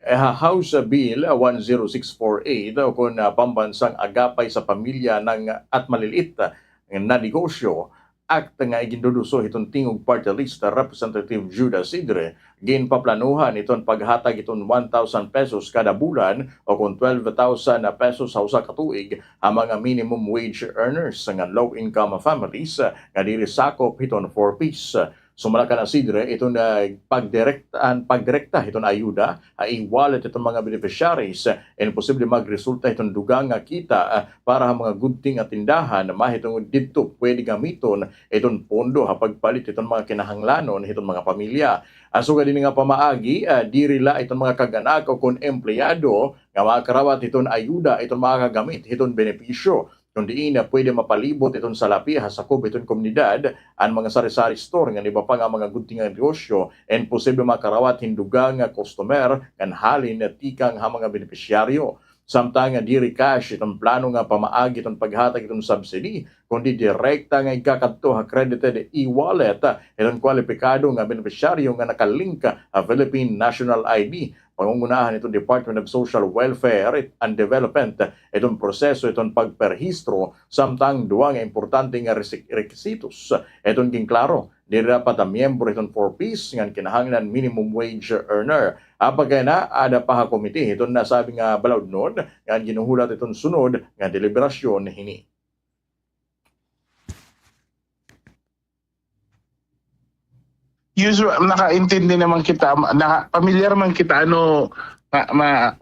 Eh, ha House Bill, ah, one zero six four eight, o kon, ah, Pambansang Agapay sa Pamilya ngan at Maliliit nga Negosyo Act nga iginduduso hiton Tingog Party List Representative Jude Acidre, ginpaplanuhan hiton paghatag hiton one thousand pesos kada bulan o kon twelve thousand pesos ha usa ka tuig ha mga minimum wage earners ngan low income families nga diri sakop hiton four Ps. Sumala kan Acidre, iton, ah, pagdirekta, pagdirekta hiton ayuda ha e-wallet hiton mga beneficiaries, imposible magresulta hiton dugang nga kita, ah, para ha mga gudti nga tindahan, mahitungod didto pwede gamiton iton pondo ha pagpalit hiton mga kinahanglanon hiton mga pamilya. Ah, sugad hini nga pamaagi, ah, diri la iton mga kag-anak o kon empleyado nga makarawat hiton ayuda iton makakagamit hiton benepisyo, kon diin nga pwede mapalibot iton salapi ha sakob hiton komunidad, an mga sari-sari store ngan iba pa nga mga gudti nga negosyo, imposible makarawat hin dugang nga customer ngan halin tikang ha mga benepisyaryo. Samtang diri cash iton plano nga pamaagi iton paghatag iton subsidy, kundi direkta nga igkakadto ha credited e-wallet iton kwalipikado nga benepisyaryo nga nakalink ha Philippine National I D. Pangungunahan hiton Department of Social Welfare and Development iton proseso hiton pagperehistro, samtang duha nga importante nga resi-, requisitos iton ginklaro, diri dapat an miyembro hiton four Ps ngan kinahanglan minimum wage earner. Ha pagkayana, aada pa ha komite hiton nasabi nga balaudnon ngan ginhuhulat hiton sunod nga deliberasyon hini. Usual, nakaintindi naman kita, ma-, naka-, pamilyar man kita, ano, ma-, ma-,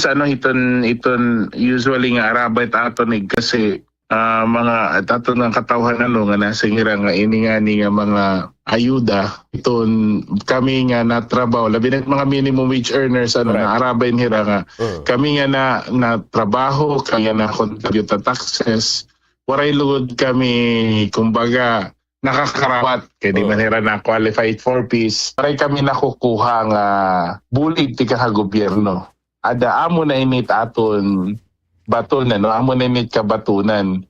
sa ano, iton, iton, usually nga arabay ta aton, eh, kasi, ah, mga, aton nga katawhan, ano, nga nasiring hira nga ini ngani nga mga ayuda, iton kami nga natrabaho, labi na mga minimum wage earners, ano, correct, naarabay hira nga, mm, kami nga na, natrabaho, kami nga na-contribute ta taxes, waray lugod kami, kumbaga, nakakarawat, kay di man hira na-qualified four Ps. Waray kami nakukuha nga bulig tikang ha gobyerno. Ada, amo na ini it aton baton, ano? Amo na ini it kabatunan.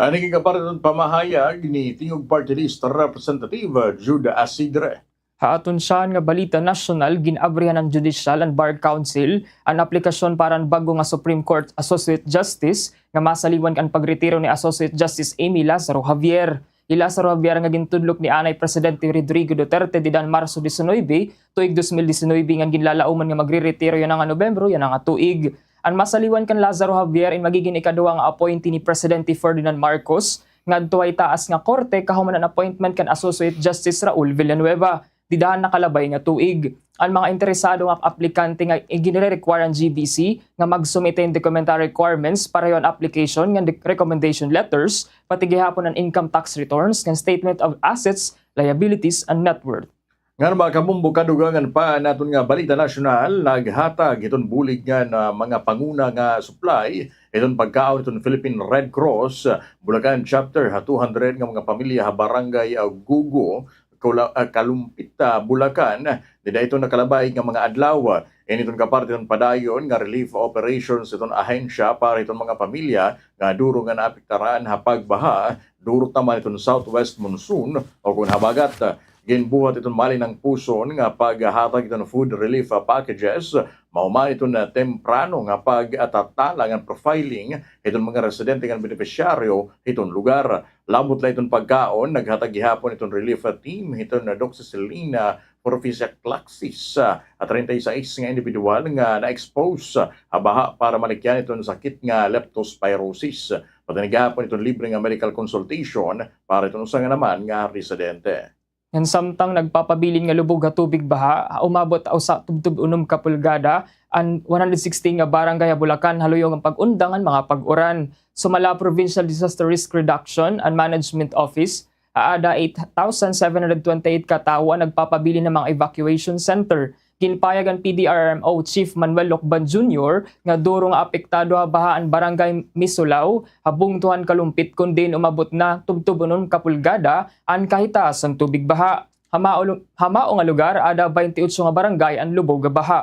An nagin kaparte hiton pamahayag ni Tingog Party List Representative Jude Acidre. Ha aton syahan nga balita nasyonal, gin-abrihan han judicial an Bar Council an aplikasyon para han bag-o nga Supreme Court Associate Justice nga masaliwan kan pagretiro ni Associate Justice Amy Lazaro Javier. Hi Lazaro Javier nga gintudlok ni anay Presidente Rodrigo Duterte dida han Marso diecinuebe, tuig dos mil diecinuebe, ngan ginlalauman nga magreretiro yana nga Nobyembre yana nga tuig. An masaliwan kan Lazaro Javier in magigin ikaduha nga appointee ni Presidente Ferdinand Marcos ngadto ha itaas nga korte kahuman han appointment kan Associate Justice Raul Villanueva. dida han nakalabay nga tuig. An mga interesado nga aplikante nga iginire-require an G B C nga mag-submit hin documentary requirements pareho an application ngan de-, recommendation letters, pati gihapon an income tax returns ngan statement of assets, liabilities, and net worth. Ngan, mga kabombo, kadugangan pa an aton nga balita nasyonal, naghatag hiton bulig ngan, ah, mga panguna nga supply hiton pagkaon hiton Philippine Red Cross, ah, Bulacan Chapter ha two hundred nga mga pamilya ha Barangay, ah, Gugo, Kula-, ah, Kalumpit, ah, Bulacan, dida hiton nakalabay nga mga adlaw. Ini hiton kaparte hiton padayon nga relief operations hiton ahensya para hiton mga pamilya nga duro nga naapektaran ha pagbaha, durot naman hiton southwest monsoon o kon habagat. Ginbuhat hiton malinang puson nga paghatag hiton food relief packages, mahuman hiton temprano nga pagtatala ngan profiling hiton mga residente ngan benepisyaryo hiton lugar. Labot la hiton pagkaon, naghatag gihapon hiton relief team hiton doxycycline, ah, prophylaxis, ah, treinta y seis nga indibidwal nga na-expose, ah, ha baha para malikyan hiton sakit nga leptospirosis. Pati gihapon hiton libre nga medical consultation para hiton usa nga naman nga residente. Ngan samtang nagpapabilin nga lubog ha tubig baha, ha umabot ha usa tubtob unom ka pulgada, an one hundred sixteen nga barangay ha Bulacan ha luyo han pag-undang han mga pag-uran. Sumala ha Provincial Disaster Risk Reduction and Management Office, aada eight thousand seven hundred twenty-eight ka tawo an nagpapabilin han mga evacuation center. Ginpahayag han P D R R M O Chief Manuel Locban Junior nga duro nga apektado ha baha an Barangay Misulao ha bungto han Kalumpit, kon diin umabot na tubtob unom ka pulgada an kahitaas han tubig baha. Ha mao, ha mao nga lugar, aada baynte otso nga barangay an lubog ha baha.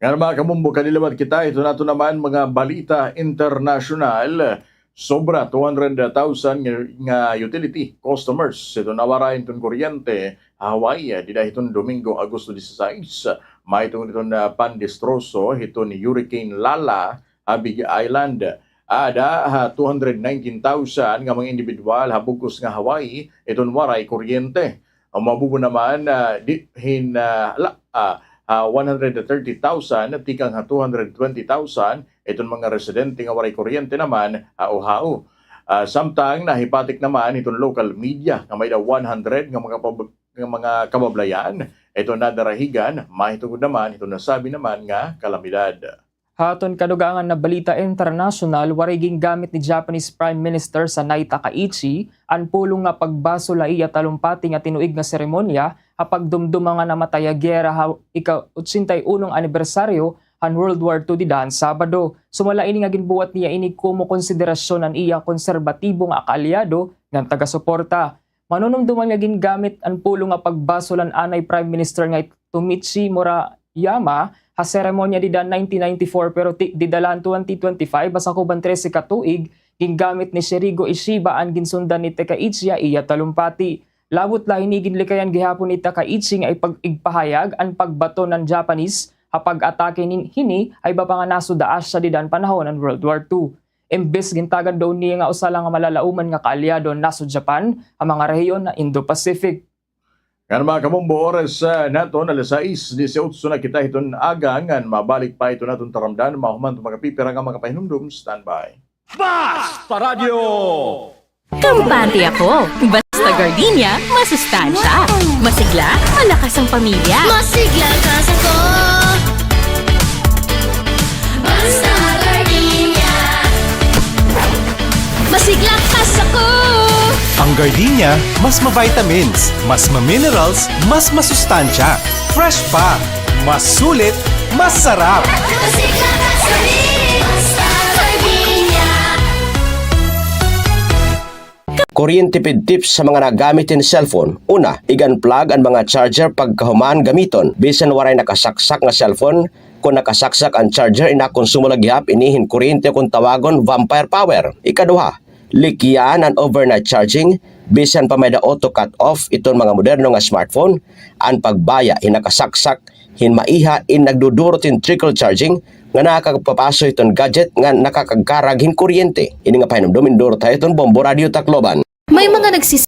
Ngan, mga kabombo, kadiliwat kita, ito na ito naman mga balita internasyonal. Sobra two hundred thousand nga, nga utility customers ito nawaray hiton kuryente ha Hawaii dida hiton Domingo, Agosto dieciséis. Mahitungod hiton, ah, pandestroso hiton Hurricane Lala ha Big Island. Aada ha two hundred nineteen thousand nga mga indibidwal ha bug-os nga Hawaii iton waray kuryente. An mabubo naman, ah, di, hin, ah, la, ah, ah, one hundred thirty thousand tikang ha two hundred twenty thousand iton mga residente nga waray kuryente naman ha Oahu. Ah, samtang nahipatik naman hiton local media nga may-ada one hundred nga mga pab-, nga mga kabablayan iton nadarahigan, mahitungod naman hiton nasabi naman nga kalamidad. Ha aton kadugangan nga balita internasyonal, waray gingamit ni Japanese Prime Minister Sanae Takaichi an pulong nga pagbasol ha iya talumpati nga tinuig nga seremonya ha pagdumduma nga namatay ha giyera ha ika-otsenta y unong anibersaryo han World War Two dida han Sabado. Sumala ini nga ginbuhat niya ini komo konsiderasyon han iya konserbatibo nga kaalyado ngan taga-suporta. Manunumduman nga gingamit an pulong nga pagbasol han anay Prime Minister nga hi Tomichi Murayama ha seremonya dida nineteen ninety-four, pero ti-, dida la han twenty twenty-five, ha sakob han trese ka tuig, gingamit ni Shirigo Ishiba an ginsundan ni Takaichi ha iya talumpati. Labot la hini, ginlikayan gihapon ni Takaichi nga ipag-, igpahayag an pagbaton han Japanese ha pag-atake nin-, hini ha iba pa nga nasod ha Asia dida han panahon han World War Two. Imbes, gintagan daw niya nga usa la nga malalaoman nga kaalyado an nasod Japan ha mga rehiyon ha Indo-Pacific. Ngan, mga kabombo, oras, ah, naton alas sais disiotso na kita hiton aga, ngan mabalik pa iton aton taramdan mahuman hiton mga pipira nga mga pahinumdom. Standby. Basta Radyo! Kampante ako. Basta gardenia, masustansya. Masigla, malakas ang pamilya. Masigla ka sa ko. Basta gardenia. Masigla ka sa ko. Ang gardenia, mas ma-vitamins, mas ma-minerals, mas masustansya. Fresh pa, mas sulit, mas sarap. Masigla ka sa ko. Basta gardenia. Kuryente tipid tips sa mga nagamit hin cellphone. Una, ig-unplug an mga charger pagkahuman gamiton. Bisan waray nakasaksak nga cellphone, kon nakasaksak an charger, inakonsumo la gihap ini hin kuryente, kon tawagon vampire power. Ikaduha, likyan an overnight charging. Bisan pa may-ada auto cut off iton mga moderno nga smartphone, an pagbaya hin nakasaksak hin maiha in nagdudurot hin trickle charging nga nakakapapaso hiton gadget nga nakakagkarag hin kuryente. Ini nga pahinumdom indurot ha iyo hiton Bombo Radio Tacloban. May mga nagsis-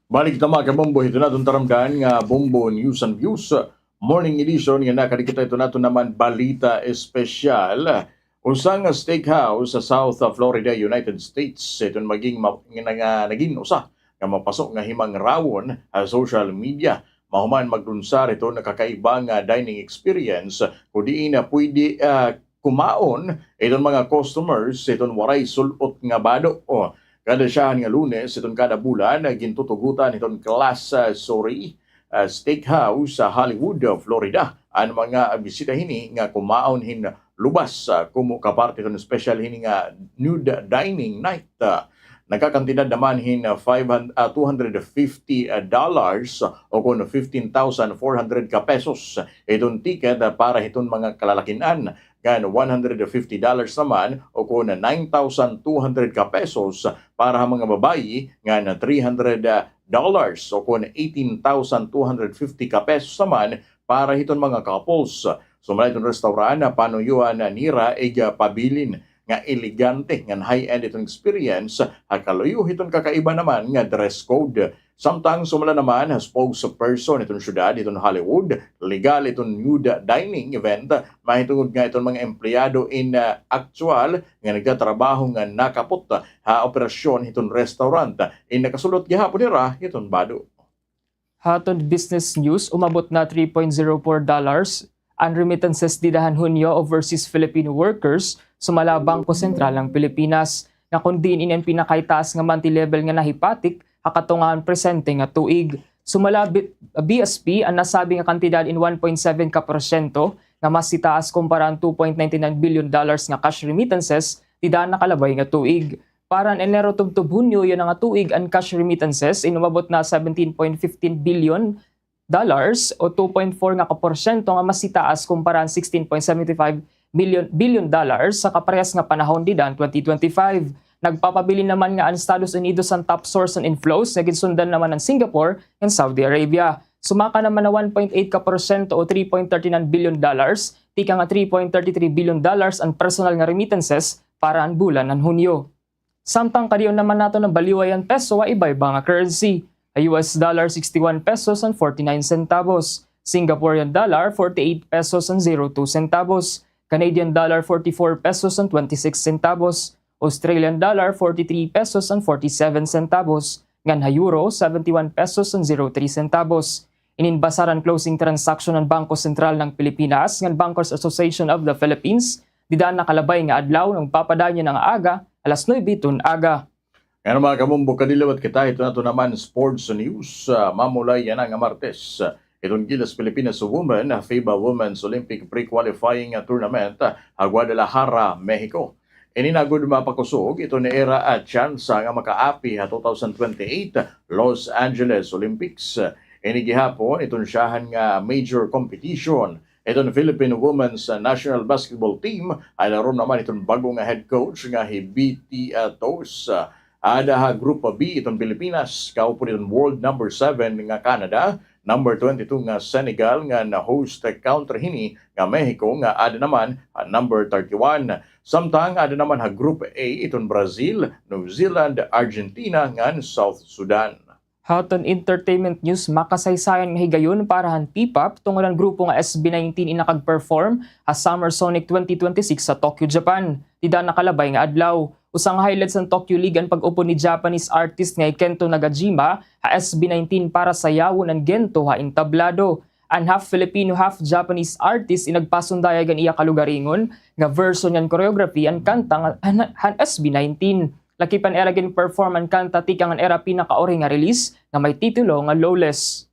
Balik kita, mga kabombo, hiton aton taramdan nga Bombo News and Views Morning Edition nga nakadikit hiton aton naman balita espesyal. Usa nga steakhouse sa South Florida, United States, iton maging ma-, nga, nga nagin usa nga mapaso nga himangrawon ha social media. mahuman magdunsar hiton kakaiba nga dining experience, kun diin na pwede, ah, kumaon iton mga customers hiton waray sul-ot nga bado. O, kada syahan nga Lunes hiton kada bulan, gintutugotan hiton Class, ah, Sorry, ah, Steakhouse sa Hollywood, Florida, an mga bisita hini nga kumaon hin lubas, ah, komo ka parte hiton special hini nga nude dining night. Ah, nagkakantidad naman hin, ah, five hundred, ah, two hundred fifty, ah, dollars o kon fifteen thousand four hundred ka pesos iton ticket, ah, para hiton mga kalalakin-an, ngan one hundred fifty dollars naman o kon nine thousand two hundred ka pesos para ha mga babayi, ngan three hundred dollars o kon eighteen thousand two hundred fifty ka pesos naman para hiton mga couples. Sumala hiton restaurant, panuyuan nira igpabilin nga elegante ngan high-end hiton experience, ha kaluyo hiton kakaiba naman nga dress code. Samtang sumala naman ha spokesperson hiton syudad hiton Hollywood, legal hiton nude dining event, mahitungod nga hiton mga empleyado in, ah, aktuwal nga nagtatrabaho nga nakapot ha operasyon hiton restaurant in nakasul-ot gihapon hira hiton bado. Haton business news, umabot na three point zero four dollars an remittances dida han Hunyo overseas Filipino workers, sumala Bangko Sentral ng Pilipinas, nga kon diin ini an pinakaitaas nga monthly level nga nahipatik ha katunga han presente nga tuig. Sumala B-, B S P, an nasabi nga kantidad in one point seven ka porsyento nga mas itaas kumpara han two point nine nine billion dollars nga cash remittances dida han nakalabay nga tuig. Para han Enero tubtob Hunyo yana nga tuig, an cash remittances in umabot na seventeen point fifteen billion dollars o two point four nga ka porsyento nga mas itaas kumpara han sixteen point seventy five million, billion dollars sa kaparehas nga panahon dida han twenty twenty-five. Nagpapabilin naman nga an Estados Unidos an top source han inflows, nga ginsundan naman han Singapore ngan Saudi Arabia. Sumaka naman na one point eight ka porsyento o three point thirty nine billion dollars, tikang nga three point thirty three billion dollars an personal nga remittances para han bulan han Hunyo. Samtang kadion naman naton an baliway han peso ha iba-iba nga currency. Ha U S dollar, sixty-one pesos and forty-nine centavos. Singaporean dollar, forty-eight pesos and zero two centavos. Canadian dollar, forty-four pesos and twenty-six centavos. Australian dollar, forty-three pesos and forty-seven centavos. Ngan ha euro, seventy-one pesos and zero three centavos. Inin basa an closing transaction han Bangko Sentral ng Pilipinas ngan Bankers Association of the Philippines dida han nakalabay nga adlaw, nagpapadayon yana nga aga, alas nuebe hiton aga. Ngan mga kabombo, kadiri liwat kita hiton aton naman sports news, ah, mamulay yana nga Martes. Hiton Gilas Pilipinas Women, ah, FIBA Women's Olympic Pre-Qualifying, ah, Tournament, ah, ha Guadalajara, Mexico. Ini na gud mapakusog hiton ira, ah, tsansa nga makaapi ha two thousand twenty-eight Los Angeles Olympics. Ini gihapon hiton syahan nga major competition hiton Philippine Women's, ah, National Basketball Team, ha ilarom naman hiton bag-o nga head coach nga hi Betty, ah, Toews. Aada ha Grupo B hiton Pilipinas, kaupod hiton world number seven nga Canada, number twenty-two nga Senegal, ngan host country hini nga Mexico, nga aada naman ha number thirty-one. Samtang aada naman ha Group A hiton Brazil, New Zealand, Argentina, ngan South Sudan. Haton entertainment news, makasaysayan nga higayon para han P-pop tungod han grupo nga S B nineteen in nakag-perform ha Summer Sonic twenty twenty-six sa Tokyo, Japan, dida han nakalabay nga adlaw. Usa nga highlights han Tokyo League an pag-upod ni Japanese artist nga hi Kento Nagajima ha S B nineteen para sayawon an gento ha entablado. An half Filipino, half Japanese artist in nagpasundayag an iya kalugaringon nga version ngan choreography an kanta nga han, han S B nineteen. Lakip an ira gin-perform an kanta tikang an ira pinakauri nga release nga may titulo nga Lawless.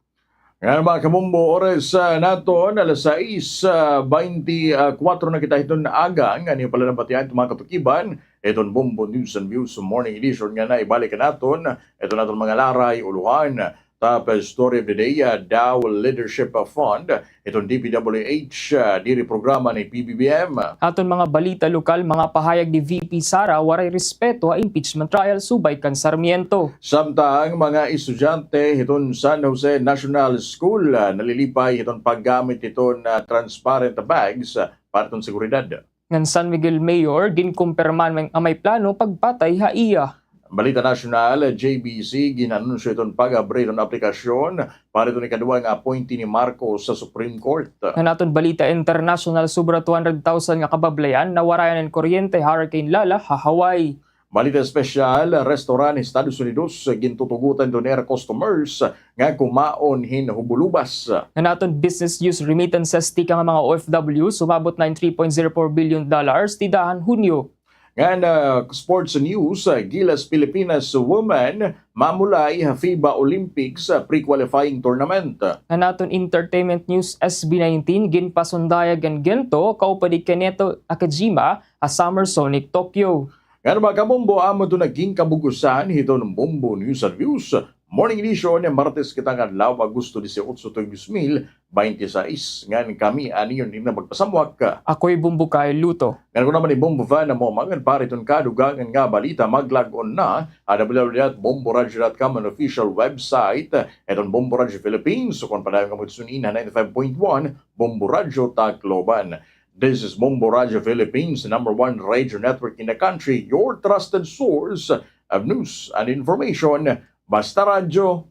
Ngan mga kabombo, oras, ah, naton alas sais, ah, baynte kuwatro na kita hiton aga. Ngan iyo pala nabatian hiton mga katukiban hiton Bombo News and Views Morning Edition nga naibalik naton hiton aton mga laray, ulohan. Top story of the day, ah, Daw Leadership Fund hiton D P W H, ah, diri programa ni P B B M. Aton mga balita lokal, mga pahayag ni V P Sara, waray respeto ha impeachment trial subay kan Sarmiento. Samtang mga estudyante hiton San Jose National School, ah, nalilipay hiton paggamit hiton, ah, transparent bags, ah, para hiton seguridad. Ngan San Miguel Mayor, ginkumpirma nga may plano pagpatay ha iya. Balita nasyonal, J B C, gin-anunsyo hiton pag-abri hiton aplikasyon para hiton ikaduha nga appointee ni Marcos sa Supreme Court. Ngan aton balita international, sobra two hundred thousand nga kabablayan nawarayan hin kuryente Hurricane Lala ha Hawaii. Balita espesyal, restaurant Estados Unidos, gintutugotan hiton ira customers nga kumaon hin hubulubas. Ngan aton business news, remittances tikang ha mga O F W sumabot na hin three point zero four billion dollars dida han Hunyo. Ngan, ah, sports news, ah, Gilas Pilipinas women mamulay ha FIBA Olympics, ah, pre-qualifying tournament. Ngan aton entertainment news, S B nineteen ginpasundayag an Gento kaupod hi Kaneto Nakajima ha Summer Sonic Tokyo. Ngan mga kabombo, amo iton an ginkabugusan hiton Bombo News and Views Morning Edition, Martes kita nga adlaw, Agosto dieciocho, tuig dos mil binte seis. Ngan kami an iyo nagpasamwak. Ako hi Bombo Kyle Luto. Ngan ako naman hi Bombo Van Amoma, ngan para hiton kadugangan nga balita, mag-log on na ha W W W dot bombo radio dot com, an official website hiton Bombo Radio Philippines, o kon padayon kamo sun-in ha ninety-five point one Bombo Radio Tacloban. This is Bombo Radio Philippines, the number one radio network in the country, your trusted source of news and information. Basta Radyo,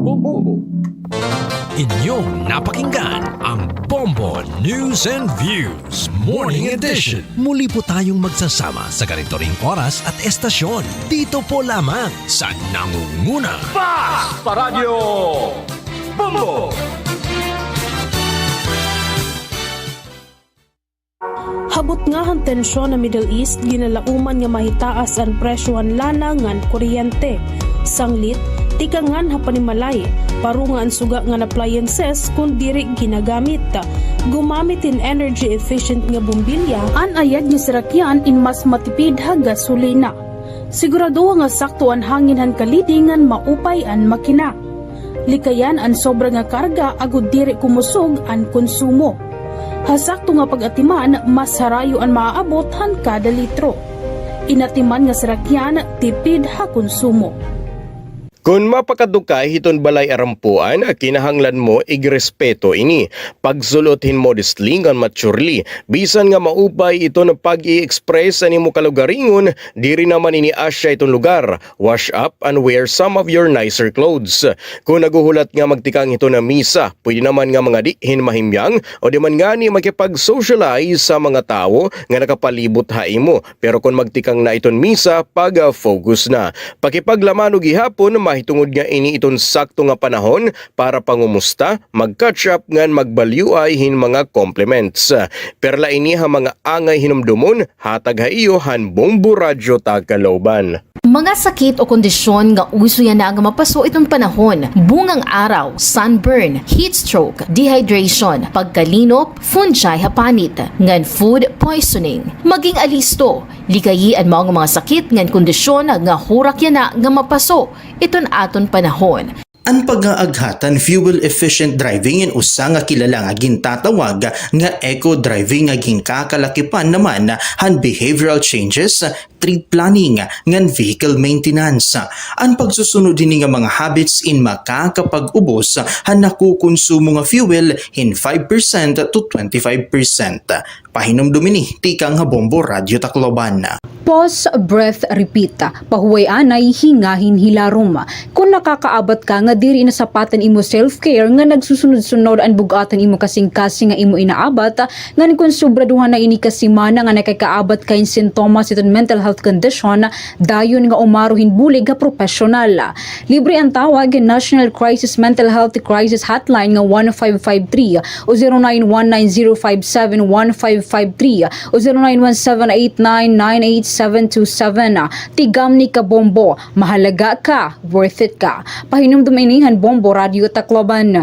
Bombo. Inyong napakinggan ang Bombo News and Views Morning Edition. Muli po tayong magsasama sa ganito ring oras at estasyon. Dito po lamang sa nangunguna. Basta Radyo, Bombo! Ha butnga han tensyon ha Middle East, ginalauman nga mahitaas an presyo han lana ngan kuryente. Sanglit, tikangan ha panimalay, paro nga an suga ngan appliances kon diri ginagamit. Gumamit hin energy efficient nga bombilya. An ayad nga sarakyan in mas matipid ha gasolina. Siguradoha nga sakto an hangin han kalidi ngan maupay an makina. Likayan an sobra nga karga agod diri kumusog an konsumo. Ha sakto nga pag-atiman, mas harayo an maaabot han kada litro. In atiman nga sarakyan, tipid ha konsumo. Kon mapakadto ka hiton balay arampuan, kinahanglan mo igrespeto ini. Pagsul-ot hin modestly ngan maturely. Bisan nga maupay iton pag-i-express han imo kalugaringon, diri naman ini asya iton lugar. Wash up and wear some of your nicer clothes. Kon naghuhulat nga magtikang hiton misa, pwede naman nga mangadi hin mahimyang o di man ngani makipag-socialize sa mga tawo nga nakapalibot ha imo. Pero kon magtikang na iton misa, pag-focus na. Pakipaglamano gihapon, mahitungod nga ini iton sakto nga panahon para pangumusta, mag-catch up ngan magbalyuay hin mga compliments. Perla ini ha mga angay hinumdomon, hatag ha iyo han Bombo Radyo Tacloban. Mga sakit o kondisyon nga uso yana nga mapaso iton panahon: bungang araw, sunburn, heat stroke, dehydration, pagkalinop, fungi ha panit, ngan food poisoning. Maging alisto, likayi an mao nga mga sakit ngan kondisyon nga hurak yana nga mapaso iton aton panahon. An pag-aaghat han fuel-efficient driving in usa nga kilala nga gintatawag nga eco-driving nga ginkakalakipan naman han behavioral changes, trip planning, ngan vehicle maintenance. An pagsusunod hini nga mga habits in makakapag-ubos han nakukonsumo nga fuel hin five percent to twenty-five percent. Pahinumdom ini tikang ha Bombo Radyo Tacloban. Pause, breath, repeat. Pahuway anay, hingahin hilarom. Kon nakakaabat ka nga diri na sapat an imo self-care, nga nagsusunod-sunod an bug-at han imo kasingkasing nga imo inaabat, ngan kon sobradohan na ini ka semana nga nakakaabat ka hin sintomas hiton mental health condition, dayon nga umaro hin bulig ha propesyonal. Libre an tawag hin National Crisis Mental Health Crisis Hotline nga one five five three o zero nine one nine zero five seven one five five three o zero nine one seven eight nine nine eight seven two seven. Tigamni ka Bombo, mahalaga ka, worth it ka. Pahinumdom ini han Bombo Radyo Tacloban.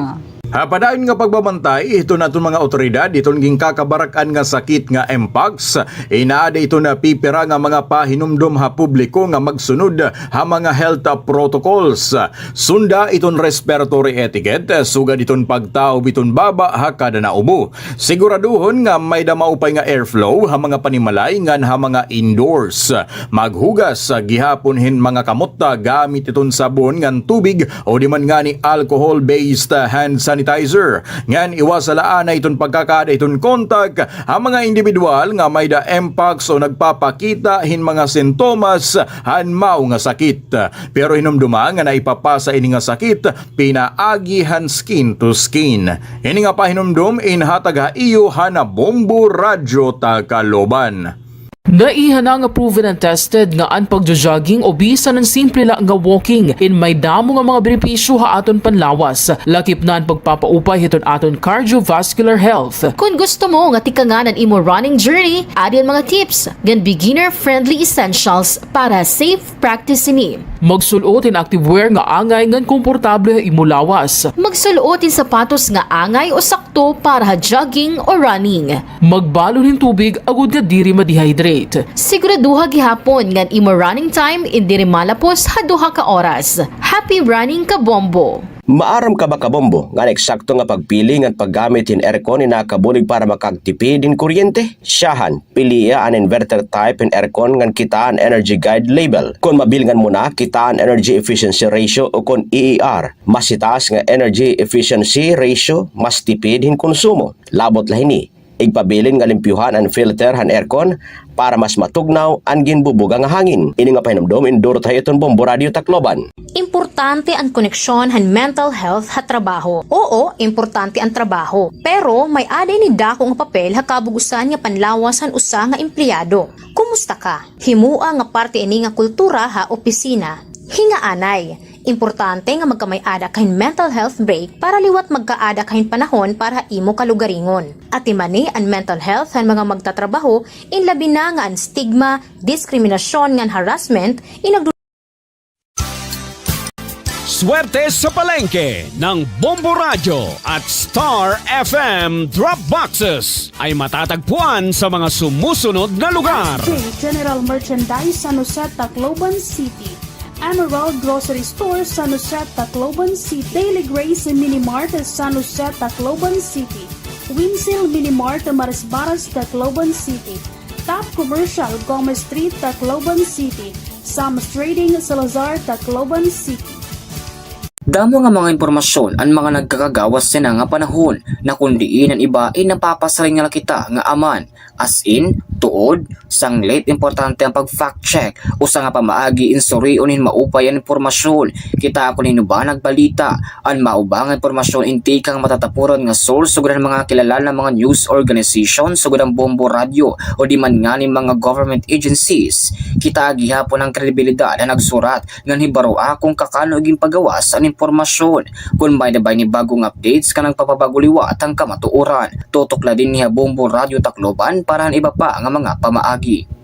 Ha padayon nga pagbabantay hiton aton mga awtoridad hiton ginkakabarak-an nga sakit nga mpox, inaada iton pipira nga mga pahinumdom ha publiko nga magsunod ha mga health protocols. Sunda iton respiratory etiquette, sugad iton pagtaob iton baba ha kada naubo. Siguraduhon nga may-da maupay nga airflow ha mga panimalay ngan ha mga indoors. Maghugas gihapon hin mga kamot gamit iton sabon ngan tubig o di man ngani alcohol-based hand sanitizer. Ngan iwasa la anay iton pagkakaada iton kontak ha mga indibidwal nga may-da mpox o nagpapakita hin mga sintomas han mao nga sakit. Pero hinumdoma nga naipapasa ini nga sakit pinaagi han skin to skin. Ini nga pahinumdom inhatag ha iyo han Bombo Radyo Tacloban. Naiha na nga proven and tested nga an pagjo-jogging o bisan an simple la nga walking in may damo nga mga benepisyo ha aton panlawas. Lakip na an pagpapaupay hiton aton cardiovascular health. Kon gusto mo nga tikangan an imo running journey, adi an mga tips ngan beginner-friendly essentials para safe practice ini. Magsul-ot hin activewear nga angay ngan komportable ha imo lawas. Magsul-ot hin sapatos nga angay o sakto para ha jogging o running. Magbalon hin tubig agod nga diri ma-dehydrate. Siguraduha gihapon ngan imo running time in diri malapos ha duha ka oras. Happy running, Kabombo! Maaram ka ba, Kabombo, ngan eksakto nga pagpili ngan paggamit hin aircon in nakakabulig para makagtipid hin kuryente? Syahan, pilia an inverter type hin aircon ngan kitaa an Energy Guide label. Kon mabilngan mo na, kitaa an Energy Efficiency Ratio ukon E E R. Mas hitaas nga Energy Efficiency Ratio, mas tipid hin konsumo. Labot la hini, igpabilin nga limpyuhan an filter han aircon para mas matugnaw an ginbubuga nga hangin. Ini nga pahinumdom indurot ha iyo hiton Bombo Radyo Tacloban. Importante an koneksyon han mental health ha trabaho. Oo, importante an trabaho, pero may-ada ini dako nga papel ha kabug-osan nga panlawas han usa nga empleyado. Kumusta ka? Himoa nga parte ini nga kultura ha opisina. Hingaanay, importante nga magkamay-ada ka hin mental health break para liwat magkaada ka hin panahon para ha imo kalugaringon. Atimani an mental health han mga magtatrabaho, in labi na nga an stigma, diskriminasyon ngan harassment in nagdu- Swerte sa palengke ng Bombo Radyo at Star F M Drop Boxes ay matatagpuan sa mga sumusunod na lugar. J General Merchandise, San Jose, Tacloban City. Emerald Grocery Store, San Jose, Tacloban City. Daily Grace Mini Mart, San Jose, Tacloban City. Winsil Mini Mart, Marisbaras, Tacloban City. Top Commercial, Gomez Street, Tacloban City. Sam's Trading, Salazar, Tacloban City. Damo nga mga impormasyon an mga nagkakagawas yana nga panahon, na kon diin an iba in napapasiring la kita nga aman. As in, tuod, sanglit importante an pag-fact check. Usa nga pamaagi in surion hin maupay an impormasyon. Kitaa kon hin-o ba nagbalita. An mauba nga impormasyon in tikang matatapuran nga source sugad han mga kilala nga mga news organization sugad han Bombo Radyo o di man ngani mga government agencies. Kitaa gihapon an kredibilidad han nagsurat ngan hibaroa kon kakano ginpagawas an impormasyon. Kon may-ada ba ini bag-ong updates, ngan nagpapabag-o liwat an kamatuoran. Tutok la dinhi ha Bombo Radyo Tacloban para han iba pa nga mga pamaagi.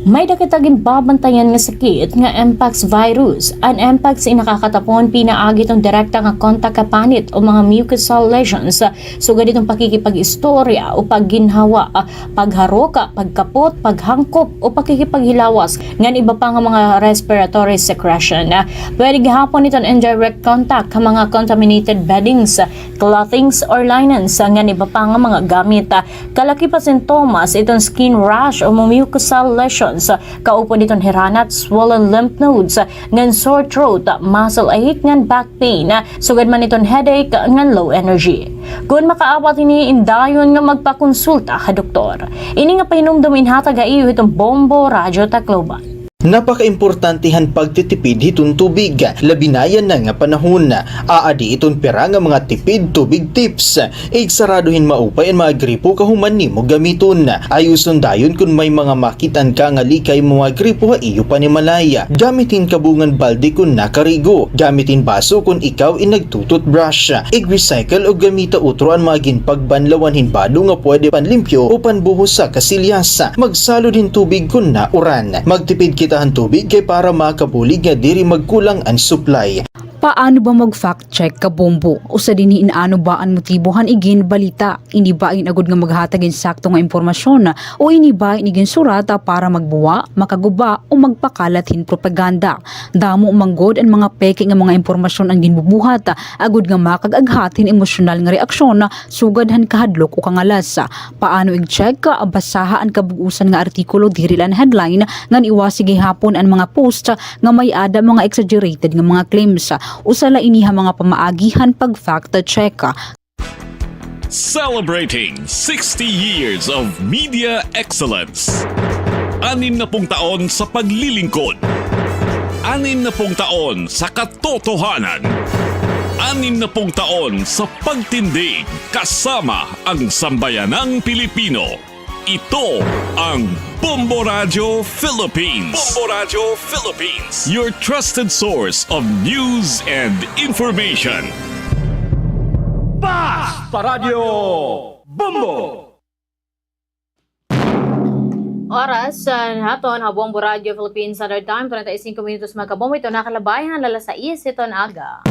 May-ada kita ginbabantayan nga sakit nga mpox virus. An mpox in nakakatapon pinaagi hiton direkta nga kontak ha panit o mga mucosal lesions, sugad hiton pakikipag-istorya o pagginhawa, pagharok, pagkapot, paghangkop o pakikipaghilawas, ngan iba pa nga mga respiratory secretion. Pwede gihapon iton indirect contact ha mga contaminated beddings, clothings or linens, ngan iba pa nga mga gamit. Kalakip ha sintomas iton skin rash o mucosal lesions, kaupod iton hiranat, swollen lymph nodes, ngan sore throat, muscle ache, ngan back pain, sugad man iton headache ngan low energy. Kon makaabat hini, indayon nga magpakonsulta ha doktor. Ini nga pahinumdom inhatag ha iyo hiton Bombo Radyo Tacloban. Napakaimportante han pagtitipid hiton tubig, labi na yana nga panahon. Aadi iton pira nga mga tipid tubig tips. Igsarado hin maupay an mga gripo kahuman nimo gamiton. Ayuson dayon kon may mga makit-an ka nga likay mga gripo ha iyo panimalay. Gamit hin kabungan balde kon nakarigo. Gamit hin baso kon ikaw in nagtu-toothbrush. Ig-recycle o gamita utro an mga ginpagbanlawan hin bado nga pwede panlimpyo o panbuhos ha kasilyas. Magsalod hin tubig kon nauran. Magtipid kita han tubig kay para makabulig nga diri magkulang an supply. Paano ba mag-fact check, Kabombo? Usa dinhi in ano ba an motibo han iginbalita? Ini ba in agod nga maghatag hin sakto nga impormasyon, o ini ba in iginsurat para magbuwa, makaguba, o magpakalat hin propaganda? Damo man gud an mga peke nga mga impormasyon an ginbubuhat, agod nga makag-aghat hin emosyonal nga reaksyon, sugad han kahadlok o kangalas. Paano ig-check? Basaha an kabug-osan nga artikulo, diri la an headline, ngan iwasi gihapon an mga post nga may-ada mga exaggerated nga mga claims. Usa la ini ha mga pamaagi han pag-fact check. Celebrating sixty years of media excellence. Anim na pung taon sa paglilingkod. Anim na pung taon sa katotohanan. Anim na pung taon sa pagtindig kasama ang sambayanang Pilipino. Ito ang Bombo Radyo Philippines. Bombo Radyo Philippines, your trusted source of news and information. Basta Radyo Bombo! Oras, ah, naton ha Bombo Radyo Philippines Standard Time, treinta y cinco minutos, mga kabombo. Ito nakalabay han alas sais hiton aga.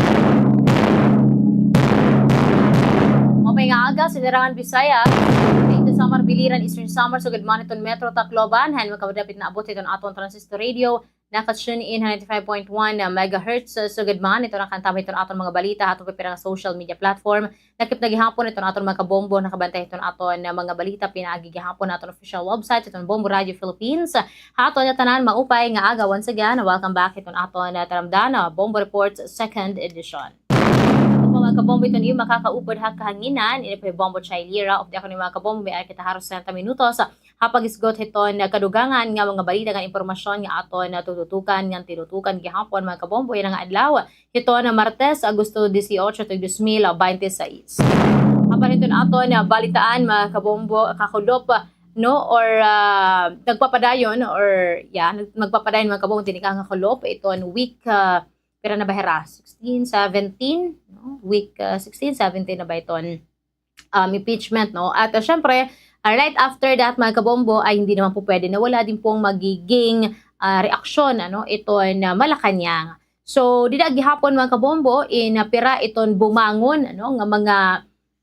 Maupay nga aga, Silangan, Visayas, dito Samar, Biliran, Eastern Samar, sugad man hiton Metro Tacloban, han makadapit na abot hiton aton transistor radio, naka-tune in ha ninety-five point one megahertz, sugad man hiton nakantama hiton aton mga balita ha aton pipira nga social media platform. Lakip na gihapon hiton aton mga kabombo, nakabantay hiton aton mga balita pinaagi gihapon ha aton official website hiton Bombo Radyo Philippines. Ha aton ngatanan, maupay nga aga once again. Welcome back hiton aton, ah, taramdan, ah, Bombo Reports second edition. Ito po, mga kabombo, iton iyo makakaupod ha kahanginan, ini po hi Bombo Chai Lira, updi ako ni mga kabombo, may-ada kita haros treinta minutos ha pag-isgot hiton kadugangan nga mga balita ngan impormasyon nga aton tututukan ngan tinutukan gihapon, mga kabombo, yana nga adlaw. Hiton Martes, Agosto dieciocho, tuig dos mil baynte sais. Apan hiton aton balitaan, mga kabombo, kakulop, no, or, ah, nagpapadayon, or, yeah, nag-, nagpapadayon, mga kabombo, hini nga kakulop, iton week, ah, pira na ba hira? Sixteen, seventeen, no? Week, ah, sixteen, seventeen na ba iton, um, impeachment, no? At, ah, syempre, ah, right after that, mga kabombo, ay hindi naman po pwede na wala din pong magiging, ah, reaksyon, ano, iton Malacañang. So, dida gihapon, mga kabombo, in, ah, pira iton bumangon, ano, nga mga,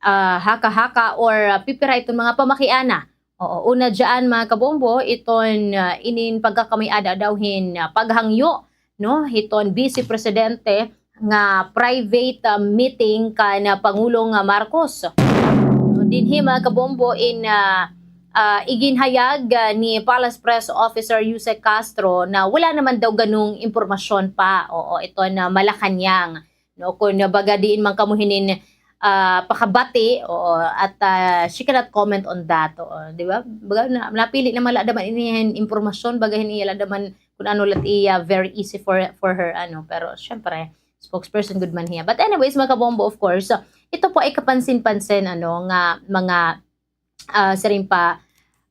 ah, haka-haka or, ah, pipira iton mga pamakiana. Oo, una dyan, mga kabombo, iton, ah, inin pagkakamay-ada daw hin, ah, paghangyo, no, hiton Vice Presidente nga private, ah, meeting kan, ah, Pangulong, ah, Marcos. No, dinhi, mga kabombo, in, ah, ah, iginhayag, ah, ni Palace Press Officer Yusek Castro na wala naman daw ganung impormasyon pa. Oo, iton Malacañang. No, kun baga diin man kamo hinin, ah, pakabati, oo, at, ah, she cannot comment on that, oo, di ba? Baga na, napili na man la daman ini hin impormasyon, baga hin iya la daman kun ano la it iya, very easy for, for her, ano, pero syempre, spokesperson gud man hiya. But anyways, mga kabombo, of course, so, ito po ay kapansin-pansin, ano, nga mga ah, siring pa,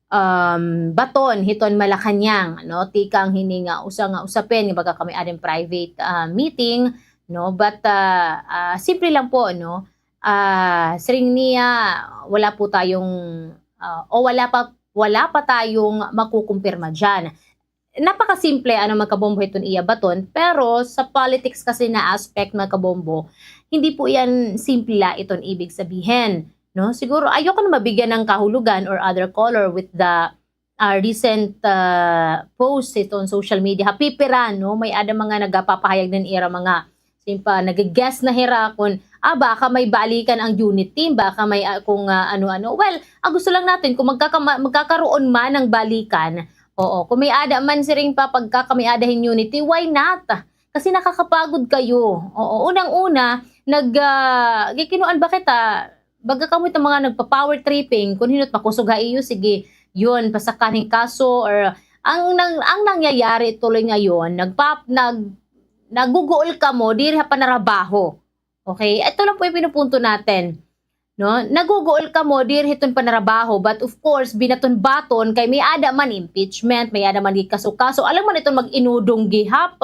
um, baton hiton Malacañang, no? Tikang hini nga usa nga usapin nga baga kamay-ada hin private, ah, meeting, no? But, ah, ah, simple lang po, no? Ah, siring niya, wala po tayong, ah, o wala pa, wala pa tayong makukumpirma diyan. Napakasimple, ano, mga kabombo, hiton iya baton, pero sa politics kasi na aspect, mga kabombo, hindi po yan simple la iton ibig sabihin, no? Siguro, ayoko na mabigyan ng kahulugan or other color with the, ah, recent, ah, post hiton social media. Ha, pipira, no? May-ada mga nagapapahayag hin ira mga Simpa, nag-guess na hira kun, ah, baka may balikan ang unity, baka may, ah, kung, ah, ano-ano. Well, ang gusto lang natin, kung magkakama-, magkakaroon man ng balikan, oo, kung may-ada man siring pa pagkakamay-ada hin unity, why not? Kasi nakakapagod kayo. Oo, unang-una, nag-, ah, gikinuan ba kita, baga kamo it mga nagpa-power tripping, kun hin-o it makusog ha iyo, sige, yun, pasakan hin kaso, or ang nang-, ang nangyayari tuloy ngayon, nagpa-, nag-, naguguol kamo diri ha panarabaho. Okay? Ito lang po yung pinupunto natin. No? Naguguol kamo diri hiton panarabaho, but of course, binaton-baton kay may-ada man impeachment, may-ada man gikaso-kaso, alangan man iton mag-inudong gihap.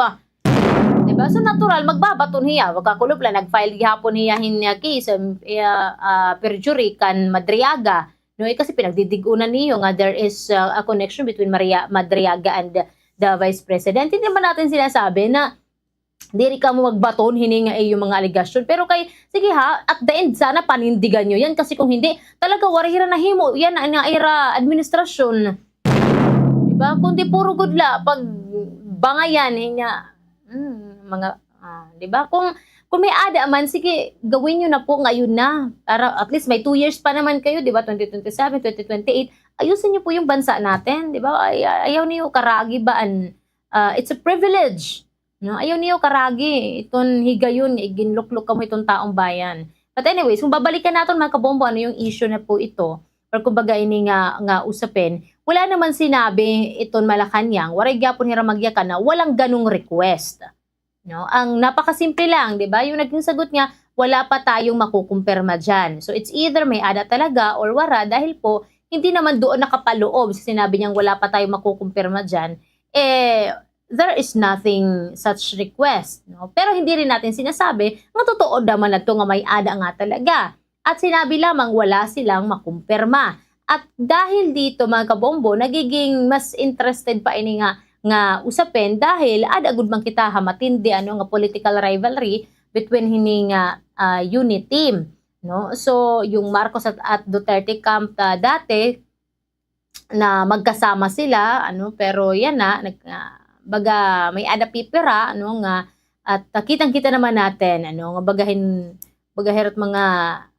Diba? So, natural, magbabaton hiya. Magkakulop la, nag-file gihapon hiya hin, ah, case, um, iya, ah, perjury kan Madriaga. No, eh, kasi pinagdidig-unan niyo nga there is, ah, a connection between Maria, Madriaga and the Vice President. Hindi naman natin sinasabi na diri kamo magbaton hini nga iyo mga alegasyon. Pero kay, sige ha, at the end, sana panindigan niyo yan. Kasi kung hindi, talaga, waray hira nahimo yan nga ira administrasyon. Diba? Kundi puro gud la pagbangayan, hinya, hmm, mga, ah, diba? Kung, kung may-ada man, sige, gawin niyo na po ngayon na. Para at least may two years pa naman kayo, diba? Twenty twenty-seven, twenty twenty-eight. Ayusin niyo po yung bansa natin, diba? Ay, ayaw niyo karagi ba an, ah, it's a privilege. No? Ayaw niyo karagi iton higayon nga iginluklok kamo hiton taong bayan. But anyways, kung babalikan naton, mga kabombo, ano yung issue na po ito, or kumbaga ini nga, nga usapin, wala naman sinabi iton Malacañang, waray gyapon hira magyakan na walang ganung request. No? Ang napakasimple lang, di ba? Yung naging sagot niya, wala pa tayong makukumpirma dyan. So, it's either may-ada talaga or wara dahil po hindi naman doon nakapaloob sa sinabi niyang wala pa tayong makukumpirma diyan, eh, there is nothing such request, no? Pero hindi rin natin sinasabi nga totoo naman na 'to nga may-ada nga talaga. At sinabi lamang wala silang makumpirma. At dahil dito, mga kabombo, nagiging mas interested pa ini nga, nga usapin dahil aada gud man kita ha matindi, ano, nga political rivalry between hini nga, ah, UNITIM, no? So, yung Marcos at, at Duterte camp, ah, dati, na magkasama sila, ano, pero yana, nag-, ah, baga may-ada pipira, ano, nga, at, ah, kitang-kita naman natin, ano, nga baga hin-, baga hira it mga,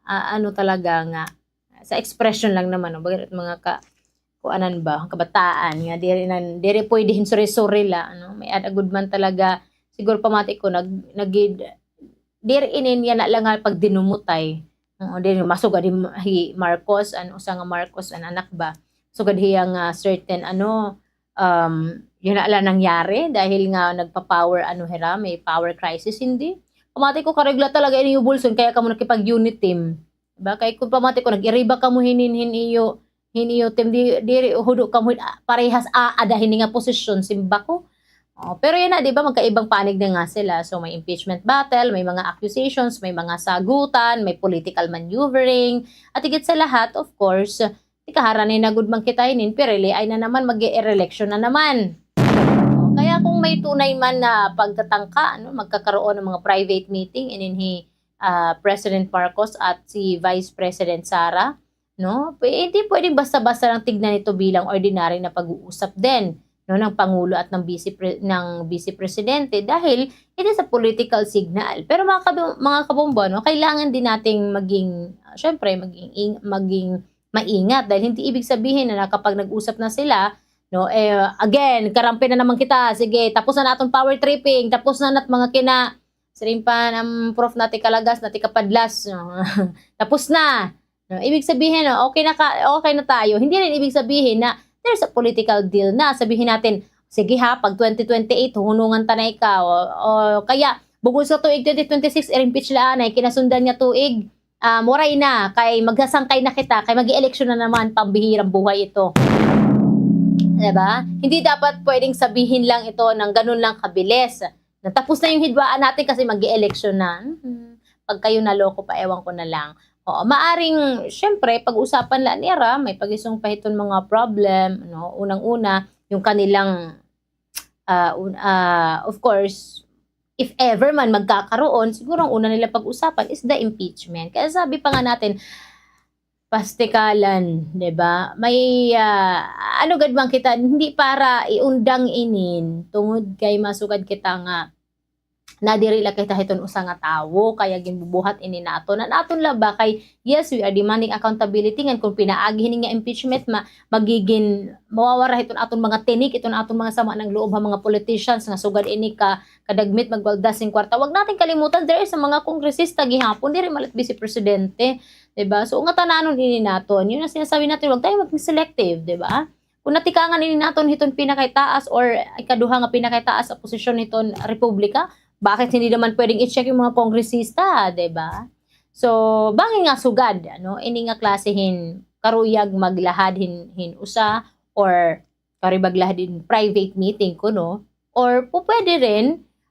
ah, ano talaga nga, sa expression lang naman, no, baga hira it mga ka-, kuanan ba, kabataan, nga diri nan-, diri pwede hin suri-suri la, ano, may-ada gud man talaga, siguro pamati ko, nag-, nagid-, diri inin yana la nga pagdinumutay. Oo, diri masugad hi, hi Marcos, an usa nga Marcos, an anak ba? Sugad hiya nga certain, ano, um, yana la nangyari dahil nga nagpa-power, ano, hira, may power crisis, hindi? Pamati ko, karegla talaga ini iyo bulson, kaya kamo nakipag-UNITIM. Diba? Kay kung pamati ko, nag-iriba kamo hinin, hin iyo, hin iyo team, di, diri, hudo kamo, ah, parehas aada hini nga posisyon, simba ko. Oh, pero yana, di ba, magkaibang panig na nga sila. So, may impeachment battle, may mga accusations, may mga sagutan, may political maneuvering. At higit sa lahat, of course, tikaharan na gud man kita hinin, piriliay na naman, mag-e-election na naman. Oh, kaya kung may tunay man na pagtatangka, ano, magkakaroon ng mga private meeting, inin hi, ah, President Marcos at si Vice President Sara, no? Pwe-, hindi pwedeng basta-basta lang tignan ito bilang ordinary na pag-uusap din, no, ng Pangulo at ng Vice Pre-, ng Vice Presidente dahil it is a political signal. Pero mga kabu-, mga kabombo, no, kailangan din nating maging, ah, syempre, maging ing-, maging maingat dahil hindi ibig sabihin na, na kapag nag-usap na sila, no, eh, again, karampi na naman kita, sige, tapos na naton power tripping, tapos na nat mga kina-, siring pa an prof nati kalagas, nati kapadlas, no? Tapos na. No, ibig sabihin, no, okay na ka, okay na tayo. Hindi rin ibig sabihin na there's a political deal na. Sabihin natin, sige ha, pag twenty twenty-eight, huhunungan ta na ikaw. O, o kaya, bug-os nga tuig twenty twenty-six, i-impeach la anay, kinasundan nga tuig, um, waray na, kay magsasangkay na kita, kay mag-eleksyon na naman, pambihirang buhay ito. Diba? Hindi dapat pwedeng sabihin lang ito ng ganun lang kabilis. Natapos na yung hidwaan natin kasi mag-e-election na. Mhm. Pag kayo naloko pa, ewan ko na lang. Oo, maaring, syempre, pag-usapan la nira, may pag-isong pa hiton mga problem, no? Unang-una, yung kanilang, ah, un-, ah, of course, if ever man magkakaroon, siguro ang una nila pag-usapan is the impeachment. Kaya sabi pa nga natin, pastikalan, di ba? May, ah, ano gad man kita, hindi para iundang inin, tungod kay masugad kita nga nadiri la kita hiton usa nga tawo, kaya ginbubuhat ini naton. An aton la ba kay, yes, we are demanding accountability, ngan kung pinaagi hini nga impeachment, ma-, magigin, mawawara hiton aton mga tinik, iton aton mga sama ng loob ha mga politicians nga sugad ini ka kadagmit magwaldas hin kwarta. Wag natin kalimutan, there is a mga kongresista gihapon, diri man la it Vice Presidente, di ba? So, ungatan naton ini naton. Yun ang sinasabi natin, wag tayo maging selective, di ba? Kung natikangan ini naton hiton pinakataas or ikaduha nga pinakataas sa posisyon hiton republika, bakit hindi naman pwedeng i-check yung mga kongresista, di ba? So, bangin nga sugad, ano, ini nga klase hin karuyag maglahad hin, hin usa or karuyag maglahad hin private meeting kuno, or pu-, pwede rin,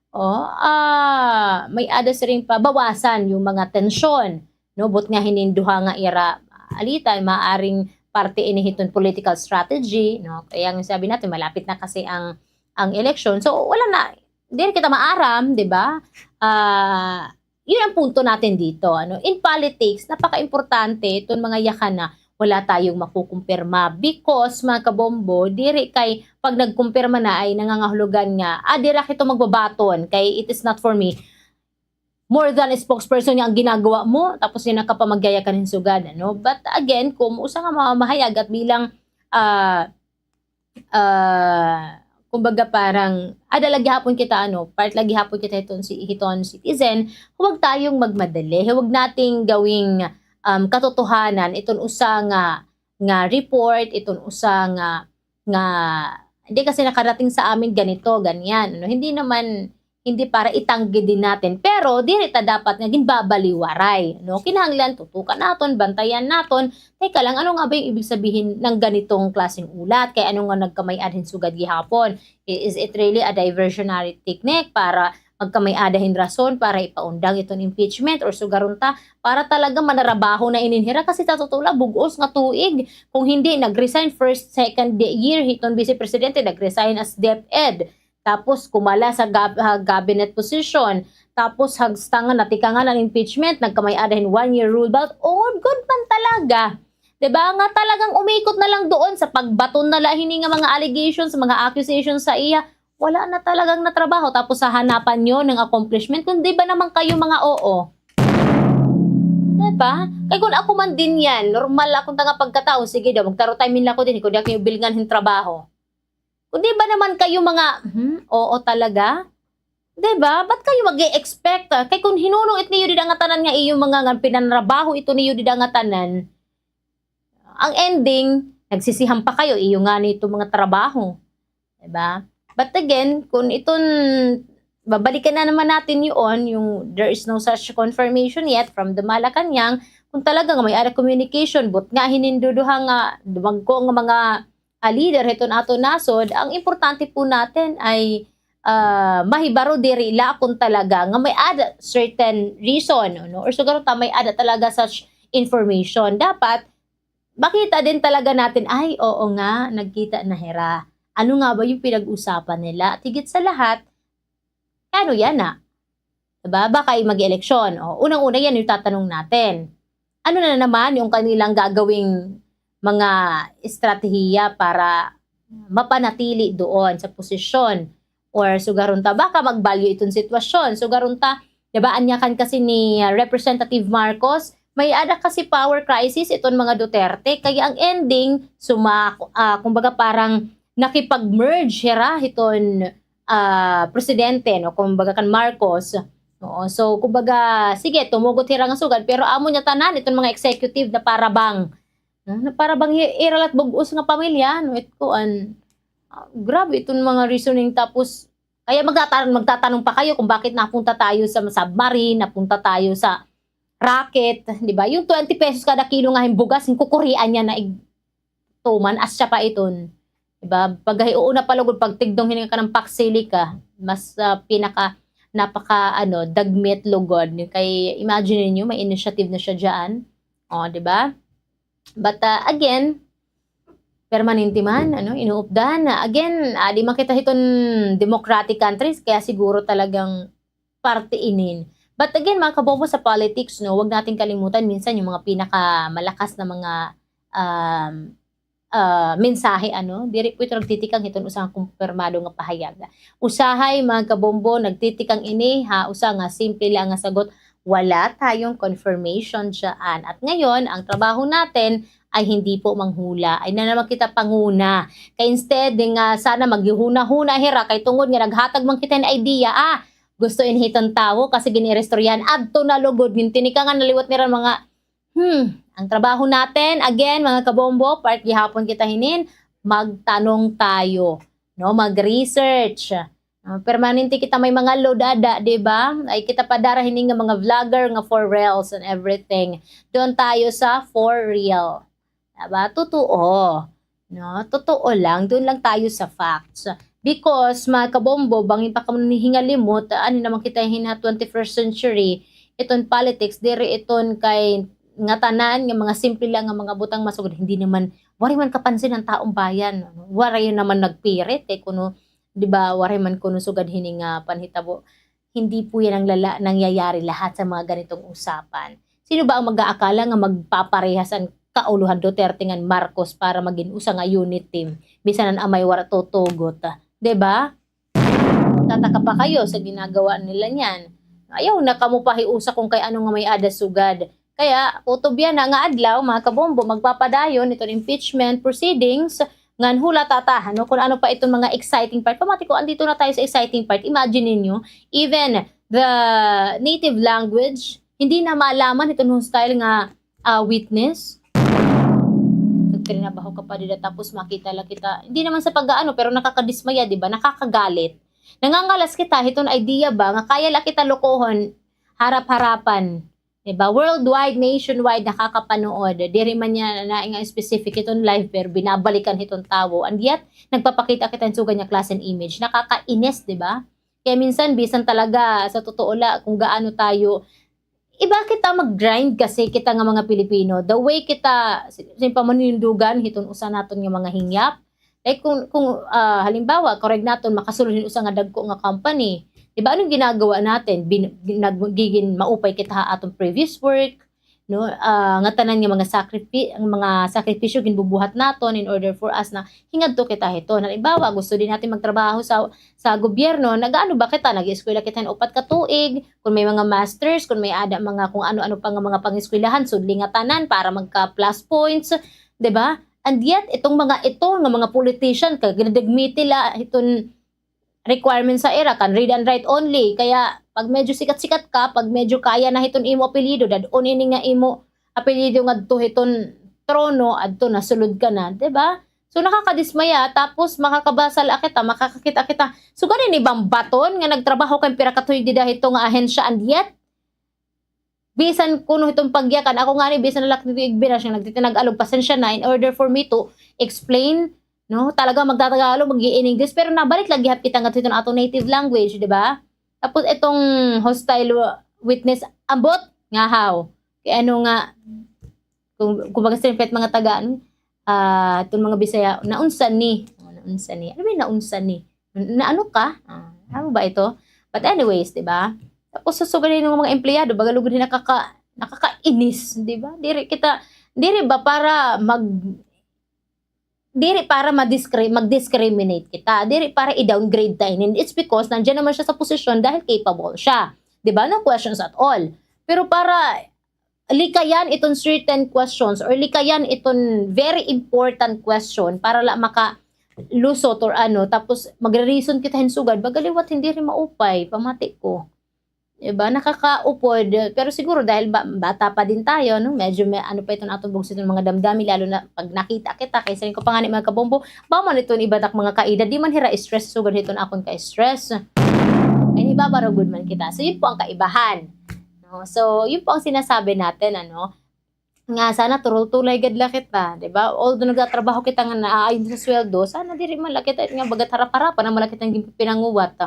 o, ah, may-ada siring pabawasan yung mga tensyon, no? But nga hinin duha nga ira alita, maaring parte ini hiton political strategy, no? Kaya nga sabi natin, malapit na kasi ang, ang eleksyon. So, wala na, diri kita maaram, di ba? Ah, Yun ang punto natin dito, ano? In politics, napakaimportante iton mga yakan na wala tayong makukumpirma because, mga kabombo, diri kay pag nagkumpirma na ay nangangahulugan nga, ah, dira kita magbabaton kay it is not for me. More than a spokesperson nga ang ginagawa mo, tapos yana ka pa magyayakan hin sugad, ano? But again, kung usa nga mamamahayag at bilang, ah, ah, kumbaga parang, ada la gihapon kita, ano, part la gihapon kita hiton si-, hiton citizen, huwag tayong magmadali, huwag nating gawing, um, katotohanan iton usa nga, nga report, iton usa nga, nga, "Hindi kasi nakarating sa amin ganito, ganyan," ano. Hindi naman, hindi para itanggi din natin. Pero diri ta dapat nga ginbabaliwaray, no? Kinahanglan tutukan naton, bantayan naton. Teka lang, ano nga ba yung ibig sabihin ng ganitong klaseng ulat? Kay ano nga nagkamay-ada hin sugad gihapon? I-, is it really a diversionary technique para magkamay-ada hin rason para ipaundang iton impeachment or sugaron ta para talaga manarabaho na inin hira? Kasi sa totoo lang, bug-os nga tuig, kung hindi nag-resign first, second de-, year hiton Vice Presidente, nag-resign as DepEd. Tapos kumala sa gab-, ha, cabinet position. Tapos hasta nga natikangan an impeachment, nagkamay-ada hin one-year rule ban. Ungod gud man talaga. 'Di ba? Nga talagang umikot na lang doon sa pagbaton na la hini nga mga allegations, mga accusations sa iya. Wala na talagang natrabaho. Tapos hahanapan niyo ng accomplishment. Kung 'di ba naman kayo mga oo. 'Di ba? Kay kung ako man din yan, normal akong tanga pagkatao. Sige daw, magtaro time nila ko din. Kung di ako yung bilngan hin trabaho. Kung 'di ba naman kayo mga, hmm, oo talaga? 'Di ba? Ba't kayo mag-e-expect, ah? Kay kung hinunong it niyo dida nga tanan nga iyo mga nga pinanrabaho ito niyo dida nga tanan, ang ending, nagsisihan pa kayo, iyo ngani ito mga trabaho. 'Di ba? But again, kung iton, babalikan na naman natin yun, yung there is no such confirmation yet from the Malacanang, kung talaga nga may-ada communication, but nga hininduduha nga, dumagko nga mga ah, leader hiton aton nasod, ang importante po natin ay, ah, mahibaro diri la kung talaga nga may-ada certain reason, no? Or siguro ta may-ada talaga such information. Dapat makita din talaga natin, "Ay, oo nga, nagkita na hira. Ano nga ba yung pinag-usapan nila?" At higit sa lahat, ano yana? 'Di ba? Baka ay mag-eleksyon. O, unang-una yan yung tatanong natin. Ano na naman yung kanilang gagawing mga estratehiya para mapanatili doon sa posisyon? Or sugaron ta, baka magbalyo iton sitwasyon. Sugaron ta, 'di ba, anyakan kasi ni, ah, Representative Marcos, may-ada kasi power crisis iton mga Duterte. Kaya ang ending, suma-, ah, kumbaga parang nakipag-merge hira hiton ah, presidente, no, kumbaga kan Marcos. Oo, so, kumbaga, sige, tumugot hira nga sugad, pero amo niya tanan, iton mga executive na para bang, no, na para bang i-, ira la't bug-os nga pamilya, no, it kuan, ah, grabe iton mga reasoning. Tapos, kaya magtatan-, magtatanong pa kayo kung bakit napunta tayo sa submarine, napunta tayo sa rocket, di ba? Yung twenty pesos kada kilo nga hin bugas, hin kukurian niya na ig-, tuman, asya pa iton. Di ba? Pagkahiuuna pa lugod, pagtigdong hini nga kanang paksilik, ah, mas, ah, pinaka, napaka, ano, dagmit lugod. Kay, imagine ninyo, may initiative na siya dyan. O, di ba? But, ah, again, permanente man, ano, inuupdan. Again, ah, di man kita hiton democratic countries, kaya siguro talagang parte inin. But again, mga kabombo, sa politics, no, wag natin kalimutan, minsan yung mga pinakamalakas na mga, um, ah, mensahe, ano, diri po ito nagtitikang hiton usa nga kumpirmado nga pahayag. Usahay, mga kabombo, nagtitikang ini ha usa nga simple lang nga sagot, wala tayong confirmation dyan. At ngayon, ang trabaho natin ay hindi po manghula. Ay na naman kita panguna. Kay instead nga sana maghihuna-huna hira, kay tungod nga naghatag man kita hin idea, ah, gusto ini hiton tawo kasi gin-iristoryahan. Adto na lugod, gintinikangan na liwat nira mga, hmm, ang trabaho natin, again, mga kabombo, part gihapon kita hinin, magtanong tayo, no? Mag-research. Ah, permanente kita may mga load ada, di ba? Ay kita pa dara hini nga mga vlogger nga for reals and everything. Doon tayo sa for real. Diba? Totoo. No? Totoo lang. Doon lang tayo sa facts. Because, mga kabombo, bangin pa kamo hingalimot, ano naman kita hin ha twenty-first century, iton politics, diri iton kay ngatanan nga mga simple lang nga mga butang masugod. Hindi naman, waray man kapansin ang taong bayan. Waray naman nagpirit, eh, kuno, di ba, waray man kuno sugad hini nga panhitabo. Hindi po yan ang lala-, nangyayari lahat sa mga ganitong usapan. Sino ba ang mag-aakala nga magpaparehas an kauluhan Duterte ngan Marcos para magin usa nga unit team? Bisan an amay wara tutugot, ah. Di ba? Magtataka pa kayo sa ginagawa nila niyan. Ayaw na kamo pahiusa kung kay ano nga may-ada sugad. Kaya, kutob yana nga adlaw, mga kabombo, magpapadayon iton impeachment proceedings, ngan hula ta ta, ano, kung ano pa iton mga exciting part. Pamati ko, andito na tayo sa exciting part. Imagine ninyo, even the native language, hindi na malaman iton hostile nga, ah, witness. Nagtrinabaho ka pa dida, tapos makita la kita. Hindi naman sa pag-aano, pero nakakadismaya, di ba? Nakakagalit. Nangangalas kita hiton idea ba nga kaya la kita lokohon harap-harapan. Diba? Worldwide, nationwide, nakakapanood. Diri man niya na nga specific hiton live, pero binabalikan hiton tawo. And yet, nagpapakita kita hin sugad nga klase hin image. Nakakainis, diba? Kaya minsan, bisan talaga, sa totoo la, kung gaano tayo, iba kita mag-grind kasi kita nga mga Pilipino. The way kita, sin-, sin pamanindugan, hiton usa naton nga mga hingyap. Like, kung, kung, ah, halimbawa, correct naton, makasulod hin usa nga dagko nga company. Diba, anong ginagawa natin? Bin-, nagigin maupay kita ha aton previous work, no? Ah, ngatanan nga mga sakripi-, ang mga sakripisyo ginbubuhat naton in order for us na hingadto kita hiton. Halimbawa, gusto din natin magtrabaho sa, sa gobyerno, nag-aano ba kita? Nag-eskwela kita hin upat ka tuig, kung may mga masters, kung may ada mga kung ano-ano pa nga mga pangeskwelahan, sudli ngatanan para magka plus points, diba? And yet, itong mga ito, nga mga politician, kagdagmiti la, hiton requirements sa ira, can read and write only. Kaya, pag medyo sikat-sikat ka, pag medyo kaya na hiton imo apelyido, dad-on ini nga imo apelyido ngadto hiton trono, adto na, sulod ka na, di ba? So, nakakadismaya, tapos makakabasa la kita, makakakita kita. So, gani ni bambaton nga nagtrabaho kay pira ka tuig dida hito nga ahensya, and yet, bisan kuno hiton pagyakan, ako ngani, bisan na la nito igbinash nga nagtitinag-alog, pasensya na, in order for me to explain, no? Talaga magtatagalog, mag-i-English, pero nabalik la gihap kita ngadto hiton aton native language, di ba? Tapos itong hostile witness, ambot nga how? Kay ano nga, kung, kumbaga, siyempre, mga taga, ano, ah, itong mga Bisaya, naunsa ni? Oh, naunsa ni? Ano ba yung naunsa ni? Na ano ka? Ah, ano ba ito? But anyways, di ba? Tapos sa sugad ng mga empleyado, baga lugod nakaka-, nakakainis, di ba? Diri kita, diri ba para mag-, diri para madiscri-, mag-discriminate kita, diri para i-downgrade ta inin. It's because nandiyan naman siya sa posisyon dahil capable siya. Di ba? No questions at all. Pero para likayan iton certain questions or likayan iton very important question para la makalusot or ano, tapos magre-reason kita hin sugad, baga liwat hin diri maupay, pamati ko. Diba? Nakakaupod. Pero siguro dahil ba-, bata pa din tayo, no? Medyo may, ano pa iton aton bugso iton mga damdami, lalo na pag nakita kita, kay siring ko pa ngani, mga kabombo, ba man iton iba tak mga kaedad, di man hira stress, sugad hiton akon ka-stress. Kay nibabaro gud man kita. So, yun po ang kaibahan. No? So, yun po ang sinasabi natin, ano, nga sana turultulay gad la kita, di ba? Although nagtatrabaho kita nga naaayon sa sweldo, sana diri man la kita nga bagat harap-harapan na man la kita nga pinanguwat.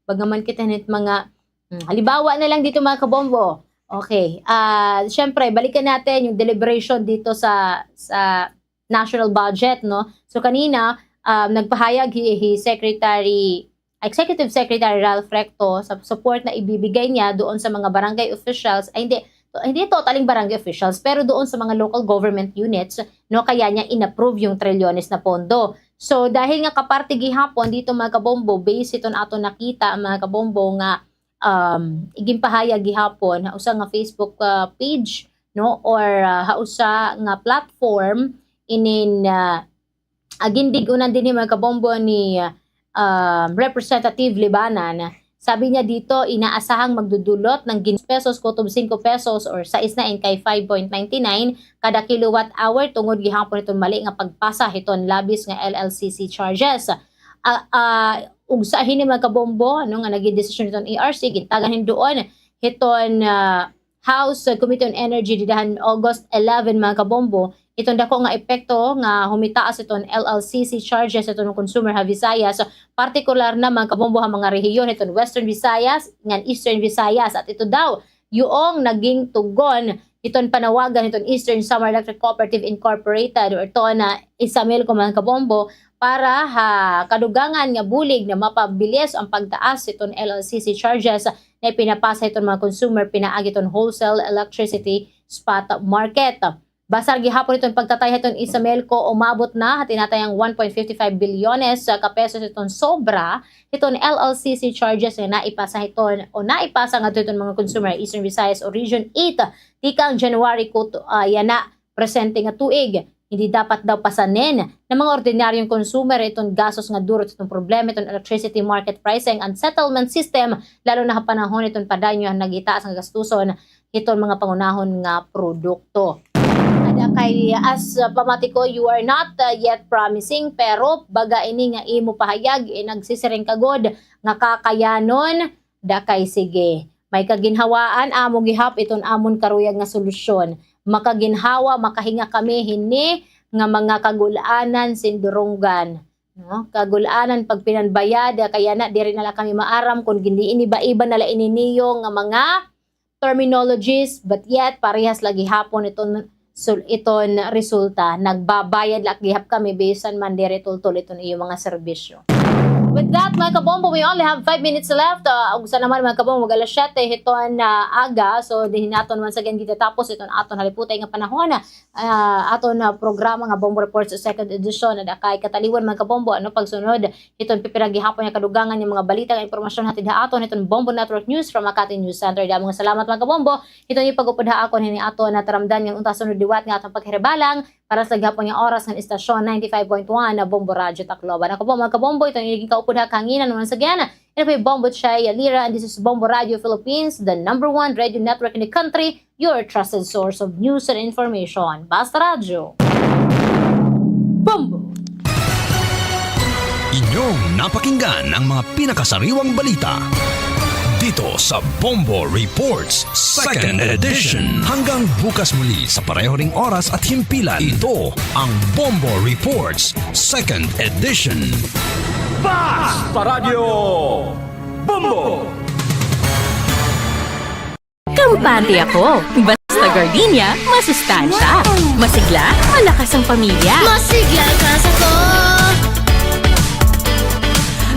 Bagaman kita nit mga, hmm, halimbawa na lang dito, mga kabombo. Okay. Ah, syempre, balikan natin yung deliberation dito sa, sa national budget, no? So, kanina, um, nagpahayag hi, hi Secretary, Executive Secretary Ralph Recto sa support na ibibigay niya doon sa mga barangay officials, ay, hindi, to-, hindi totaling barangay officials, pero doon sa mga local government units, no, kaya niya inapprove yung trilyones na pondo. So, dahil nga kaparte gihapon dito, mga kabombo, based iton aton nakita, mga kabombo, nga, um, iginpahayag gihapon ha usa nga Facebook, ah, page, no, or, ah, ha usa nga platform, inin, ah, ah, gindig-unan dinhi, mga kabombo, ni, ah, Representative Libanan. Sabi niya dito, inaasahang magdudulot ng gin-, pesos, kutob singko pesos or sais na in kay five point ninety-nine kada kilowatt hour tungod gihapon iton mali nga pagpasa hiton labis nga L L C C charges. Ah, ah, ugsa hini, mga kabombo, ano, nga naging desisyon hiton E R C, gintagan hin duon hiton, ah, House Committee on Energy dida han August eleven, mga kabombo, iton dako nga epekto nga humitaas iton L L C C charges iton consumer ha Visayas, partikular na, mga kabombo, ha mga rehiyon iton Western Visayas ngan Eastern Visayas. At ito daw yuong naging tugon iton panawagan iton Eastern Samar Electric Cooperative Incorporated or TONA, Isamelco, mga kabombo, para ha kadugangan nga bulig na mapabilis ang pagtaas iton L L C C charges na ipinapasa hiton mga consumer pinaagi hiton wholesale electricity spot market. Basar gihapon hiton pagtatay hiton Isamelco, umabot na ha tinatayang one point fifty five bilyones ka pesos hiton sobra hiton L L C C charges nga naipasa hiton o naipasa ngadto hiton mga consumer Eastern Visayas o Region eight tikang January kuto, ah, yana presente nga tuig. Hindi dapat daw pasanin ng mga ordinaryong consumer iton gastos nga duro iton problema iton electricity market pricing and settlement system, lalo na ha panahon iton padayon nga nagitaas nga gastuson hiton mga pangunahon nga produkto. Ada ka Ay, as, uh, pamati ko, you are not, uh, yet promising, pero baga ini nga imo pahayag, eh, nagsisiring ka gud nga kakayanon, dakay sige. May kaginhawaan, amo gihap iton amon karuyag nga solusyon. Makaginhawa, makahinga kami hini nga mga kagul-anan sin Durunggan. No? Kagul-anan pagpinanbayad, kay yana, diri na la kami maaram kon gin-, iniba-iba na la ini niyo nga mga terminologies, but yet, parehas la gihapon iton sul-, iton resulta. Nagbabayad la gihap kami, bisan man diri tultol iton iyo mga serbisyo. With that, mga kabombo, we only have five minutes left. Ah, ugsa naman, mga kabombo, mag-alas siyete hiton, ah, aga. So, dinhi naton once again gitatapos iton aton haliputay nga panahon. Ah, aton, ah, programa nga Bombo Reports second edition. Ada kay kataliwan, mga kabombo, ano, pagsunod hiton pipira gihapon nga kadugangan nga mga balita nga impormasyon hatid ha aton hiton Bombo Network News from Makati News Center. Damo nga salamat, mga kabombo, hiton iyo pag-upod ha akon hini aton nataramdan ngan unta sunod liwat nga aton paghiribalang para sa gihapon nga oras ngan istasyon ninety-five point one na Bombo Radyo Tacloban. Ako po, mga kabombo, iton iyo ginkaupod ha kahanginan once again. Ito po Bombo Chay Lira, and this is Bombo Radio Philippines, the number one radio network in the country, your trusted source of news and information. Basta Radyo. Bombo! Inyong napakinggan ang mga pinakasariwang balita dito sa Bombo Reports Second Edition. Hanggang bukas muli sa pareho ring oras at himpilan, ito ang Bombo Reports Second Edition. Basta Radyo Bombo! Kampante ako. Basta gardenia, masustansya. Masigla, malakas ang pamilya. Masigla ka sa ko.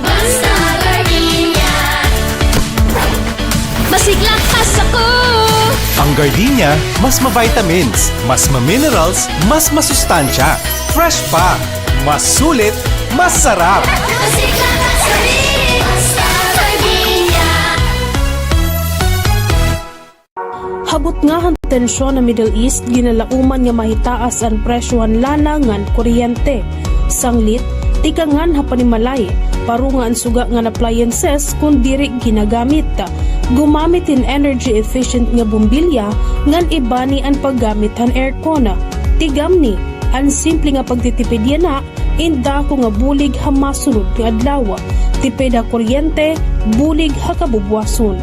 Basta gardenia. Masigla ka sa ko. Ang gardenia, mas ma-vitamins, mas ma-minerals, mas masustansya. Fresh pa. Mas sulit, mas sarap. Masigla ka sa ko. Basta gardenia. Ha butnga han tensyon ha Middle East, ginalauman nga mahitaas an presyo han lana ngan kuryente. Sanglit, tikangan ha panimalay, paro nga an suga ngan appliances kon diri ginagamit. Gumamit hin energy efficient nga bombilya ngan ibani an paggamit han aircon. Tigamni, an simple nga pagtitipid yana in dako nga bulig ha masunod nga adlaw. Tipid ha kuryente, bulig ha kabubuwason.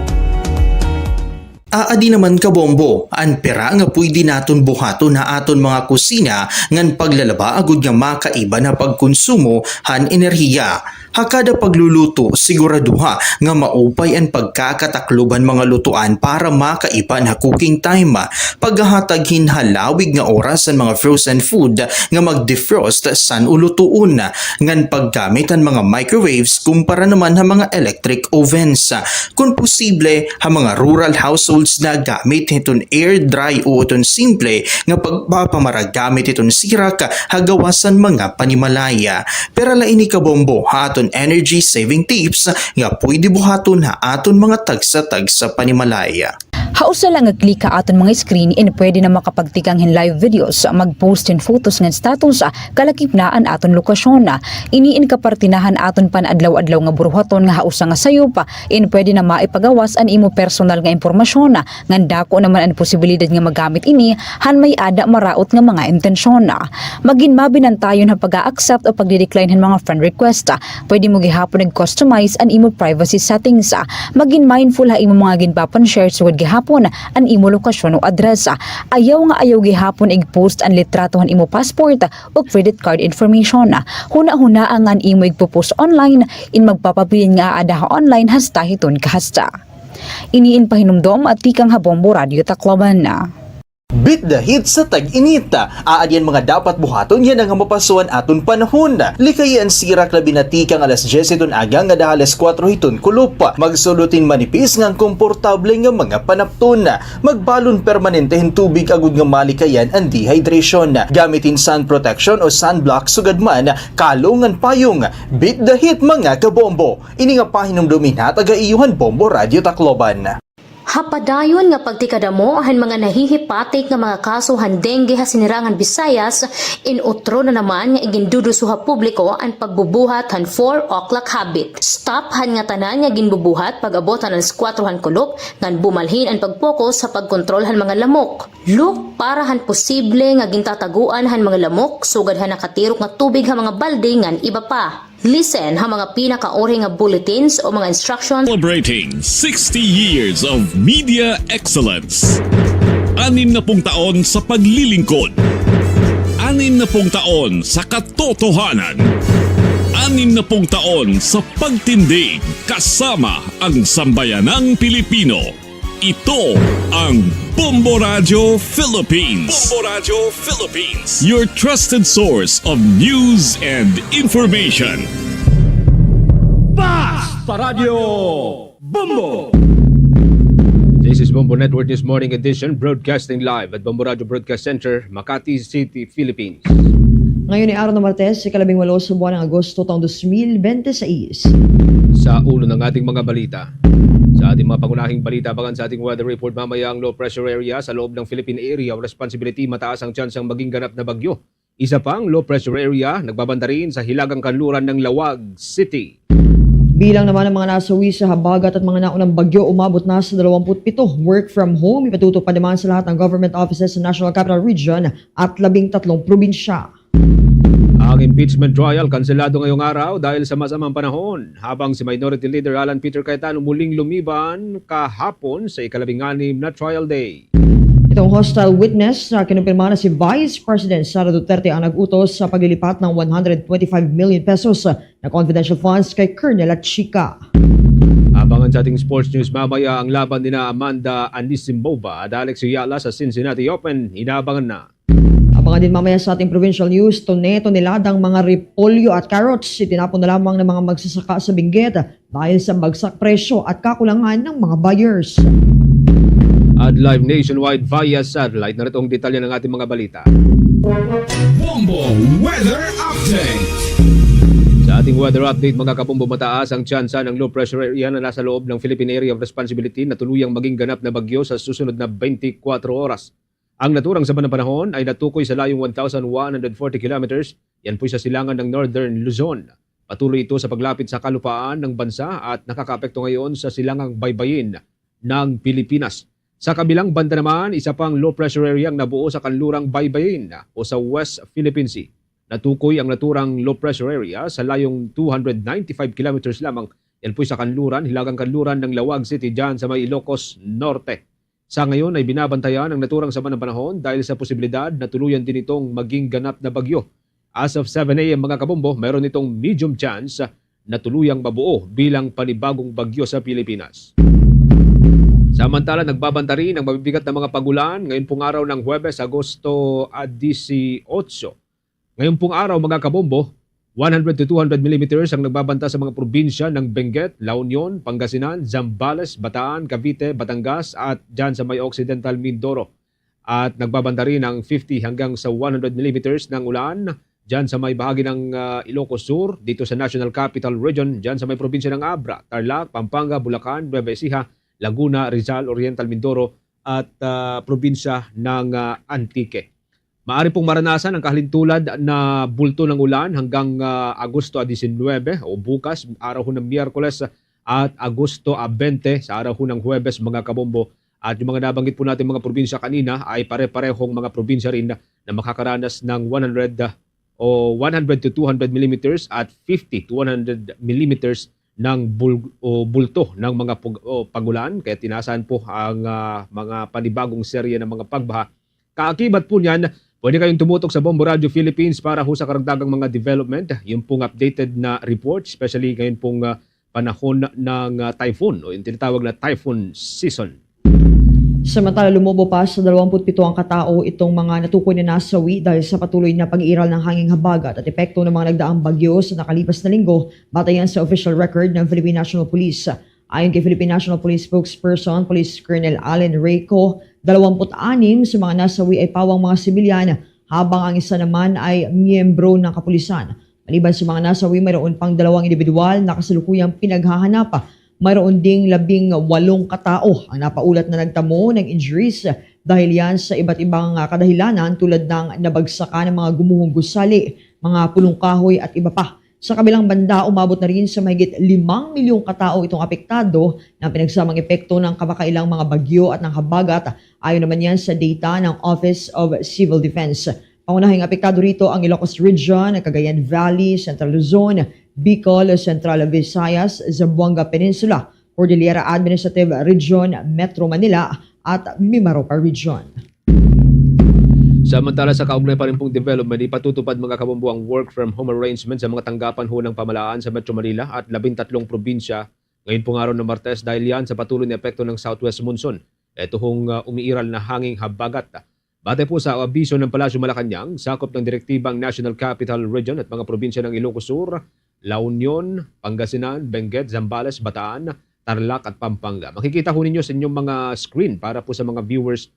Aadi naman, kabombo, an pira nga pwede naton buhaton ha aton mga kusina ngan paglalaba agod nga makaiba na pagkonsumo han enerhiya. Ha kada pagluluto, siguraduha nga maupay an pagkakataklob han mga lutuan para makaiba na cooking time. Paghahatag hin halawig nga oras han mga frozen food nga mag-defrost san-o lutuon, ngan paggamit han mga microwaves kumpara naman ha mga electric ovens. Kon posible, ha mga rural households na gamit hiton air dry o iton simple nga pagpapamara gamit hiton sirak ha gawas han mga panimalay. Pira la ini kabombo ha aton energy saving tips nga pwede buhaton ha aton mga tagsa-tagsa panimalay. Ha usa la nga click ha aton mga screen in pwede na makapagtikang hin live videos, mag-post hin photos ngan status, kalakip na an aton lokasyon. Ini in kaparte na han aton pan-adlaw-adlaw nga buruhaton nga ha usa nga sayop in pwede na maipagawas an imo personal nga impormasyon, ngan dako naman an posibilidad nga magamit ini han may-ada maraot nga mga intensyon. Magin mabinantayon ha pag-a-accept o pagdi-decline han mga friend request. Pwede mo gihapon ig-customize an imo privacy settings. Magin mindful ha imo mga ginpapan-share sugad gihapon an imo lokasyon o address. Ayaw nga ayaw gihapon ig-post an litrato han imo passport o credit card information. Hunahunaa nga an imo igpo-post online in magpapabilin nga aada ha online hasta hiton kahasta. Ini in pahinumdom tikang ha Bombo Radio Tacloban. Beat the heat sa tag-init. Aadi an mga dapat buhaton yana nga mapaso an aton panahon. Likayi an sirak labi na tikang alas dyes hiton aga ngada ha alas kuwatro hiton kulop. Magsulot hin manipis ngan komportable nga mga panapton. Magbalon permanente hin tubig agod nga malikayan an dehydration. Gamit hin sun protection o sunblock sugad man kalong ngan payong. Beat the heat, mga kabombo. Ini nga pahinumdom in hatag ha iyo han Bombo Radio Tacloban. Ha padayon nga pagtikadamo han mga nahihipatik nga mga kaso han dengue ha Sinirangan Visayas, in-utro na naman nga iginduduso ha publiko an pagbubuhat han four o'clock habit. Stop han ngatanan nga ginbubuhat pag-abot han alas kuwatro han kulop, ngan bumalhin an pag-focus sa pagkontrol han mga lamok. Look para han posible nga gintataguan han mga lamok sugad han nakatirok nga tubig ha mga balde ngan iba pa. Listen ha mga pinakaurhi nga bulletins o mga instructions. Celebrating sixty years of media excellence. Anim na pung taon sa paglilingkod. Anim na pung taon sa katotohanan. Anim na pung taon sa pagtindig kasama ang sambayanang Pilipino. Ito ang Bombo Radyo Philippines. Bombo Radyo Philippines. Your trusted source of news and information. Basta Radyo Bombo! This is Bombo Network News Morning Edition, broadcasting live at Bombo Radyo Broadcast Center, Makati City, Philippines. Ngayon ay araw ng Martes, ikalabing walo sa buwan ng Agosto, taong dos mil bente seis. Sa ulo ng ating mga balita. Sa ating mga pangunahing balita, abangan sa ating weather report mamaya ang low pressure area sa loob ng Philippine Area of Responsibility, mataas ang tsansang maging ganap na bagyo. Isa pang low pressure area, nagbabanta rin sa hilagang kanluran ng Laoag City. Bilang naman ng mga nasawi sa habagat at mga naunang bagyo, umabot na sa dalawampu't pito. Work from home, ipatutupad naman sa lahat ng government offices sa National Capital Region at labing tatlong probinsya. Ang impeachment trial, kanselado ngayong araw dahil sa masamang panahon, habang si Minority Leader Alan Peter Cayetano muling lumiban kahapon sa ikalabing-anim na trial day. Itong hostile witness na kinumpirma na si Vice President Sara Duterte ang nag-utos sa paglilipat ng one hundred twenty-five million pesos na confidential funds kay Colonel Achica. Abangan sa ating sports news mamaya ang laban nina Amanda Anisimova at Alex Eala sa Cincinnati Open. Inaabangan na. Abangan din mamaya sa ating provincial news, tone-toneladang mga repolyo at carrots itinapon na lamang ng mga magsasaka sa Benguet dahil sa bagsak presyo at kakulangan ng mga buyers. At live nationwide via satellite, narito ang detalye ng ating mga balita. Bombo Weather Update. Sa ating weather update, mga kabombo, mataas ang tsansa ng low pressure area na nasa loob ng Philippine Area of Responsibility na tuluyang maging ganap na bagyo sa susunod na twenty-four oras. Ang naturang sama ng panahon ay natukoy sa layong one thousand one hundred forty kilometers, yan po'y sa silangan ng Northern Luzon. Patuloy ito sa paglapit sa kalupaan ng bansa at nakakaapekto ngayon sa silangang baybayin ng Pilipinas. Sa kabilang banda naman, isa pang low pressure area ang nabuo sa kanlurang baybayin o sa West Philippine Sea. Natukoy ang naturang low pressure area sa layong two hundred ninety-five kilometers lamang. Yan po'y sa kanluran, hilagang kanluran ng Laoag City dyan sa may Ilocos Norte. Sa ngayon ay binabantayan ang naturang sama ng panahon dahil sa posibilidad na tuluyan din itong maging ganap na bagyo. As of seven a m, mga kabombo, meron itong medium chance na tuluyang mabuo bilang panibagong bagyo sa Pilipinas. Samantala, nagbabanta rin ang mabibigat na mga pag-ulan ngayon pong araw ng Huwebes, Agosto, ah, dieciocho. Ngayon pong araw, mga kabombo, one hundred to two hundred millimeters ang nagbabanta sa mga probinsya ng Benguet, La Union, Pangasinan, Zambales, Bataan, Cavite, Batangas, at dyan sa may Occidental Mindoro. At nagbabanta rin ang fifty hanggang sa one hundred millimeters ng ulan dyan sa may bahagi ng, ah, Ilocos Sur, dito sa National Capital Region, dyan sa may probinsya ng Abra, Tarlac, Pampanga, Bulacan, Nueva Ecija, Laguna, Rizal, Oriental Mindoro, at, ah, probinsya ng, ah, Antique. Maaari pong maranasan ang kahalintulad na bulto ng ulan hanggang, ah, Agosto a diecinueve o bukas, araw ho ng Miyerkules, at Agosto a bente sa araw ho ng Huwebes, mga kabombo. At yung mga nabanggit po natin mga probinsya kanina ay pare-parehong mga probinsya rin na, na makakaranas ng one hundred, ah, o one hundred to two hundred millimeters at fifty to one hundred millimeters ng bul-, o bulto ng mga pag-, o pag-ulan. Kaya tinasan po ang, ah, mga panibagong serye ng mga pagbaha. Kaakibat po niyan, pwede kayong tumutok sa Bombo Radio Philippines para ho sa karagdagang mga development. Yung pong updated na report, especially ngayon pong, ah, panahon ng, ah, typhoon o yung tinatawag na typhoon season. Samantala, lumobo pa sa dalawampu't pito ang katao itong mga natukoy na nasawi dahil sa patuloy na pag-iiral ng hanging habagat at epekto ng mga nagdaang bagyo sa nakalipas na linggo, batayan sa official record ng Philippine National Police. Ayon kay Philippine National Police Spokesperson Police Colonel Allen Reyco, dalawampu't anim sa mga nasawi ay pawang mga sibilyan, habang ang isa naman ay miyembro ng kapulisan. Maliban sa mga nasawi, mayroon pang dalawang indibidwal na kasalukuyang pinaghahanap. Mayroon ding labing walong katao ang napaulat na nagtamo ng injuries dahil yan sa iba't ibang, ah, kadahilanan tulad ng nabagsakan ng mga gumuhong gusali, mga pulong kahoy at iba pa. Sa kabilang banda, umabot na rin sa mahigit limang milyong katao itong apektado ng pinagsamang epekto ng kamakailang mga bagyo at ng habagat, ayon naman yan sa data ng Office of Civil Defense. Pangunahing apektado rito ang Ilocos Region, Cagayan Valley, Central Luzon, Bicol, Central Visayas, Zamboanga Peninsula, Cordillera Administrative Region, Metro Manila, at Mimaropa Region. Samantala, sa kaugnay pa rin pong development, ipatutupad, mga kabombo, ang work from home arrangement sa mga tanggapan ho ng pamahalaan sa Metro Manila at labintatlong probinsya ngayon pong araw ng Martes dahil yan sa patuloy na epekto ng southwest monsoon. Ito hong, ah, umiiral na hanging habagat. Batay po sa abiso ng Palasyo Malacañang, sakop ng direktibang National Capital Region at mga probinsya ng Ilocos Sur, La Union, Pangasinan, Benguet, Zambales, Bataan, Tarlac at Pampanga. Makikita ho ninyo sa inyong mga screen para po sa mga viewers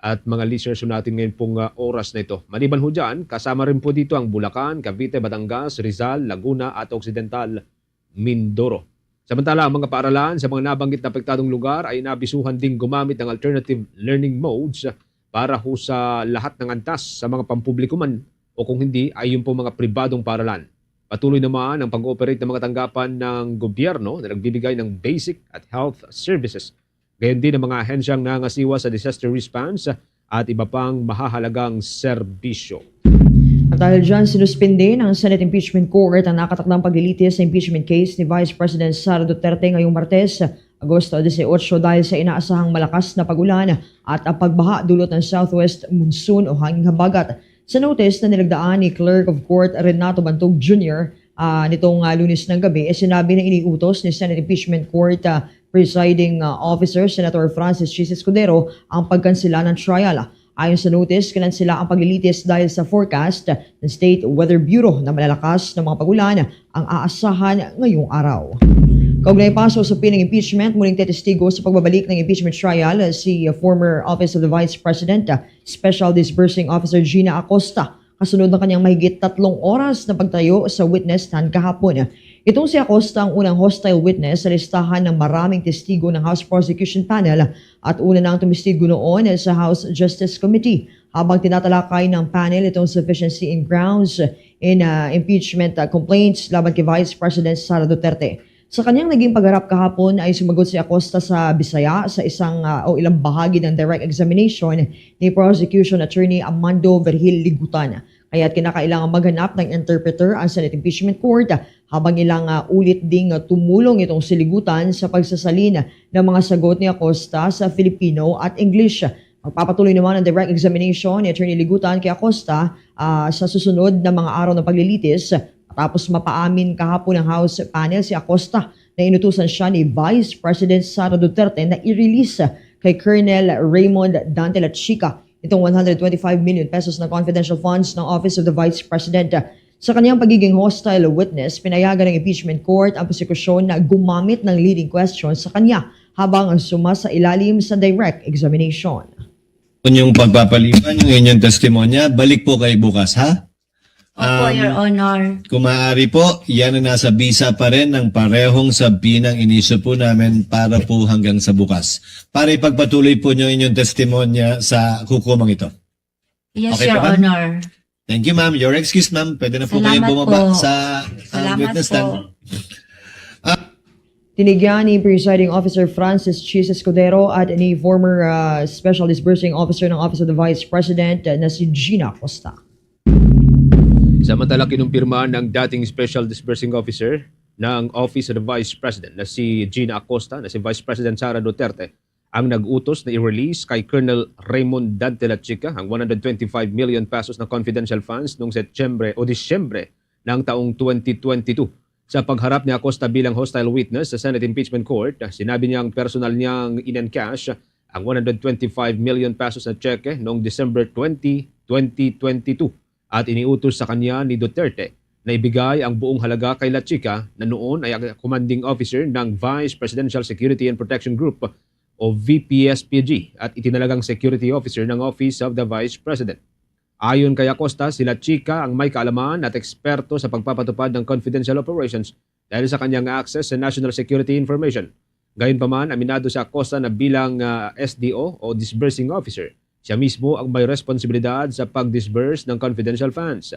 at mga listeners ho natin ngayon pong, ah, oras na ito. Maliban ho dyan, kasama rin po dito ang Bulacan, Cavite, Batangas, Rizal, Laguna at Occidental Mindoro. Samantala, ang mga paaralan sa mga nabanggit na apektadong lugar ay inabisuhan ding gumamit ng alternative learning modes para ho sa lahat ng antas sa mga pampubliko man o kung hindi ay yung pong mga pribadong paaralan. Patuloy naman ang pag-ooperate ng mga tanggapan ng gobyerno na nagbibigay ng basic at health services. Gayon din ang mga ahensyang nangangasiwa sa disaster response at iba pang mahahalagang serbisyo. At dahil dyan, sinuspindi ng Senate Impeachment Court ang nakatakdang paglilitis sa impeachment case ni Vice President Sara Duterte ngayong Martes, Agosto dieciocho, dahil sa inaasahang malakas na pag-ulan at ang pagbaha dulot ng southwest monsoon o hanging habagat. Sa notice na nilagdaan ni Clerk of Court Renato Bantog Junior, ah, nitong, ah, Lunes ng gabi, eh, sinabi na iniutos ni Senate Impeachment Court, ah, Presiding, ah, Officer Senator Francis Chiz Escudero ang pagkansela ng trial. Ayon sa notice, kinansela ang paglilitis dahil sa forecast ng State Weather Bureau na malalakas na mga pag-ulan ang aasahan ngayong araw. Kaugnay pa sa usapin ng impeachment, muling tetestigo sa pagbabalik ng impeachment trial si former Office of the Vice President, ah, Special Disbursing Officer Gina Acosta, kasunod ng kanyang mahigit tatlong oras na pagtayo sa witness stand kahapon. Itong si Acosta ang unang hostile witness sa listahan ng maraming testigo ng House Prosecution Panel at una nang tumestigo noon sa House Justice Committee habang tinatalakay ng panel itong sufficiency in grounds in, ah, impeachment, ah, complaints laban kay Vice President Sara Duterte. Sa kanyang naging pagharap kahapon ay sumagot si Acosta sa Bisaya sa isang, ah, o ilang bahagi ng direct examination ni Prosecution Attorney Amando Virgil Ligutan. Kaya't kinakailangan maghanap ng interpreter ang Senate Impeachment Court habang ilang, ah, ulit ding, ah, tumulong itong si Ligutan sa pagsasalin ng mga sagot ni Acosta sa Filipino at English. Magpapatuloy naman ang direct examination ni Attorney Ligutan kay Acosta, ah, sa susunod na mga araw ng paglilitis. Matapos mapaamin kahapon ng House panel si Acosta na inutusan siya ni Vice President Sara Duterte na i-release kay Colonel Raymond Dante Lachica itong one hundred twenty-five million pesos na confidential funds ng Office of the Vice President. Sa kanyang pagiging hostile witness, pinayagan ng impeachment court ang prosekusyon na gumamit ng leading question sa kanya habang sumasailalim sa direct examination. Inyong pagpapaliban, yung inyong testimonya, balik po kayo bukas, ha? Opo, Your Honor. Kung maaari po, yan ang nasa bisa pa rin ng parehong subpoena ang inisyu po namin para po hanggang sa bukas. Para ipagpatuloy po nyo inyong testimonya sa hukumang ito. Yes, Your Honor. Thank you, ma'am. You're excused, ma'am. Pwede na po kayong bumaba sa, ah, witness stand. Tinigyan ni Presiding Officer Francis Chiz Escudero at ni former, ah, Special Disbursing Officer ng Office of the Vice President, ah, na si Gina Acosta. Samantala, kinumpirma ng dating Special Disbursing Officer ng Office of the Vice President na si Gina Acosta na si Vice President Sara Duterte ang nag-utos na i-release kay Colonel Raymond Dante Lachica ang one hundred twenty-five million pesos na confidential funds noong Setyembre o Disyembre ng taong twenty twenty-two. Sa pagharap ni Acosta bilang hostile witness sa Senate Impeachment Court, sinabi niyang personal niyang in-encash ang one hundred twenty-five million pesos na tseke noong December twenty, twenty twenty-two at iniutos sa kanya ni Duterte na ibigay ang buong halaga kay Lachica na noon ay ang commanding officer ng Vice Presidential Security and Protection Group o V P S P G at itinalagang security officer ng Office of the Vice President. Ayon kay Acosta, si Lachica ang may kaalaman at eksperto sa pagpapatupad ng confidential operations dahil sa kanyang access sa national security information. Gayunpaman, aminado si Acosta na bilang, ah, S D O o disbursing officer, siya mismo ang may responsibilidad sa pag-disburse ng confidential funds.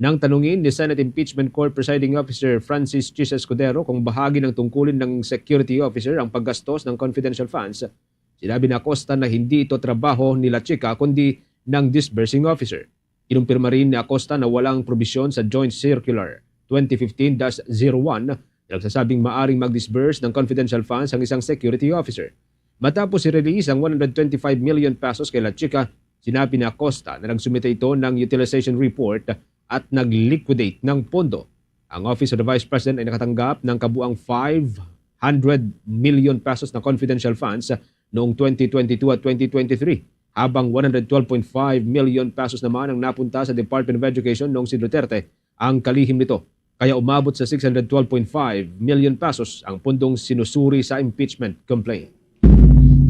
Nang tanungin ni Senate Impeachment Court Presiding Officer Francis Chis Escudero kung bahagi ng tungkulin ng security officer ang paggastos ng confidential funds, sinabi ni Acosta na hindi ito trabaho ni La Chica kundi ng disbursing officer. Kinumpirma rin ni Acosta na walang probisyon sa Joint Circular twenty fifteen dash zero one na nagsasabing maaring mag-disburse ng confidential funds ang isang security officer. Matapos i-release ang one hundred twenty-five million pesos kay La Chica, sinabi ni Acosta na nagsumite ito ng utilization report at nag-liquidate ng pondo. Ang Office of the Vice President ay nakatanggap ng kabuang five hundred million pesos na confidential funds noong twenty twenty-two at twenty twenty-three, habang one hundred twelve point five million pesos naman ang napunta sa Department of Education noong si Duterte ang kalihim nito. Kaya umabot sa six hundred twelve point five million pesos ang pundong sinusuri sa impeachment complaint.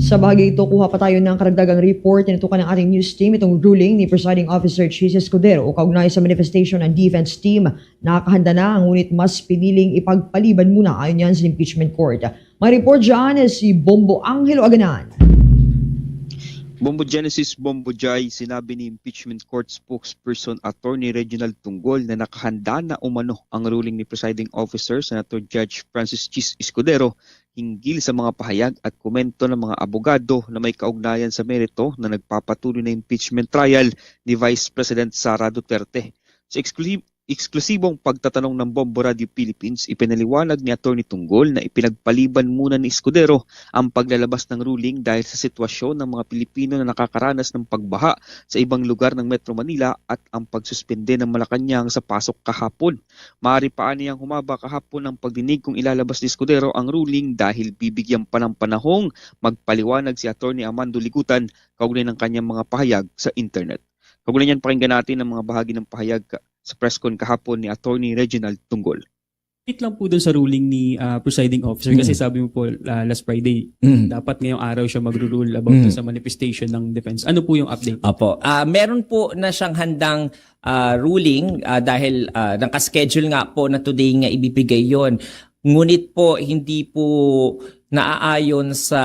Sa bahagi ito, kuha pa tayo ng karagdagang report na natutukan ng ating news team, itong ruling ni Presiding Officer Chis Escudero o kaugnay sa manifestation ng defense team. Nakahanda na, ngunit mas piniling ipagpaliban muna, ayon yan sa impeachment court. May report dyan si Bombo Angelo Aganan. Bombo Genesis, Bombo Jai, sinabi ni impeachment court spokesperson Attorney Reginald Tunggol na nakahanda na umano ang ruling ni Presiding Officer Senator Judge Francis Chis Escudero hinggil sa mga pahayag at komento ng mga abogado na may kaugnayan sa merito na nagpapatuloy na impeachment trial ni Vice President Sara Duterte. Sa exclusive eksklusibong pagtatanong ng Bombo Radio Philippines, ipinaliwanag ni Attorney Tunggol na ipinagpaliban muna ni Escudero ang paglalabas ng ruling dahil sa sitwasyon ng mga Pilipino na nakakaranas ng pagbaha sa ibang lugar ng Metro Manila at ang pagsuspende ng Malacañang sa pasok kahapon. Maaari pa aniyang humaba kahapon ang pagdinig kung ilalabas ni Escudero ang ruling dahil bibigyan pa ng panahong magpaliwanag si Attorney Amando Ligutan kaugnay ng kanyang mga pahayag sa internet. Kaugnay niyan, pakinggan natin ang mga bahagi ng pahayag ka- sa press con kahapon ni Attorney Reginald Tunggol. Update lang po dun sa ruling ni, ah, presiding officer kasi sabi mo po, ah, last Friday, dapat ngayong araw siya magru-rule about sa manifestation ng defense. Ano po yung update? Opo. Ah, meron po na siyang handang, ah, ruling, ah, dahil, ah, nakaschedule nga po na today nga ibibigay yon. Ngunit po, hindi po naaayon sa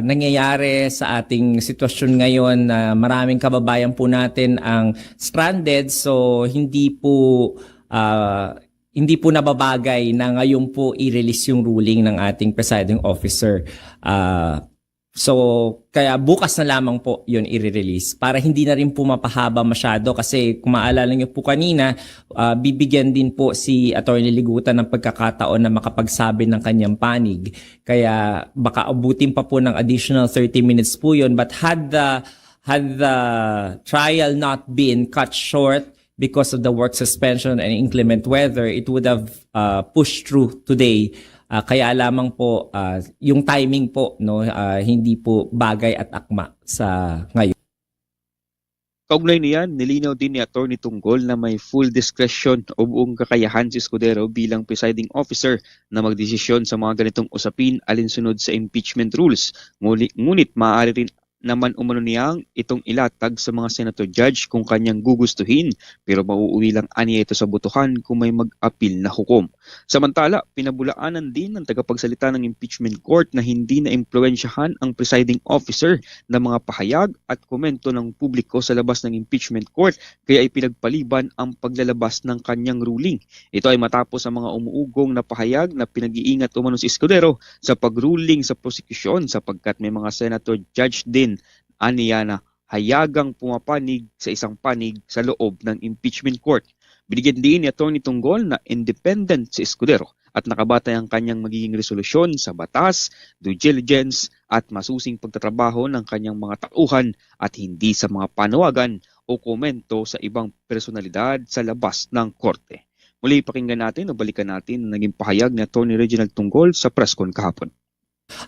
nangyayari sa ating sitwasyon ngayon na maraming kababayan po natin ang stranded. So, hindi po, ah, hindi po nababagay na ngayon po i-release yung ruling ng ating presiding officer. Ah, so, kaya bukas na lamang po yun i-release para hindi na rin po mapahaba masyado kasi kung maalala niyo po kanina, ah, bibigyan din po si Attorney Ligutan ng pagkakataon na makapagsabi ng kanyang panig. Kaya baka abutin pa po ng additional thirty minutes po yun. But had the, had the trial not been cut short because of the work suspension and inclement weather, it would have, ah, pushed through today. Ah, kaya lamang po, ah, yung timing po, no, ah, hindi po bagay at akma sa ngayon. Kaugnay niyan, nilinaw din ni Attorney Tunggol na may full discretion o buong kakayahan si Escudero bilang presiding officer na magdesisyon sa mga ganitong usapin alinsunod sa impeachment rules. Nguli-, ngunit maaari rin naman umano niyang itong ilatag sa mga senator judge kung kanyang gugustuhin, pero mauuwi lang aniya ito sa botohan kung may mag-apil na hukom. Samantala, pinabulaanan din ng tagapagsalita ng impeachment court na hindi naimpluwensyahan ang presiding officer ng mga pahayag at komento ng publiko sa labas ng impeachment court, kaya ipinagpaliban ang paglalabas ng kanyang ruling. Ito ay matapos ang mga umuugong na pahayag na pinag-iingat umano si Escudero sa pag-ruling sa prosekusyon sapagkat may mga senator judge din aniya na hayagang pumapanig sa isang panig sa loob ng impeachment court. Binigyan din ni Attorney Tunggol na independent si Escudero at nakabatay ang kanyang magiging resolusyon sa batas, due diligence, at masusing pagtatrabaho ng kanyang mga tauhan at hindi sa mga panawagan o komento sa ibang personalidad sa labas ng korte. Muli, pakinggan natin o balikan natin ang naging pahayag ni Attorney Reginald Tunggol sa press con kahapon.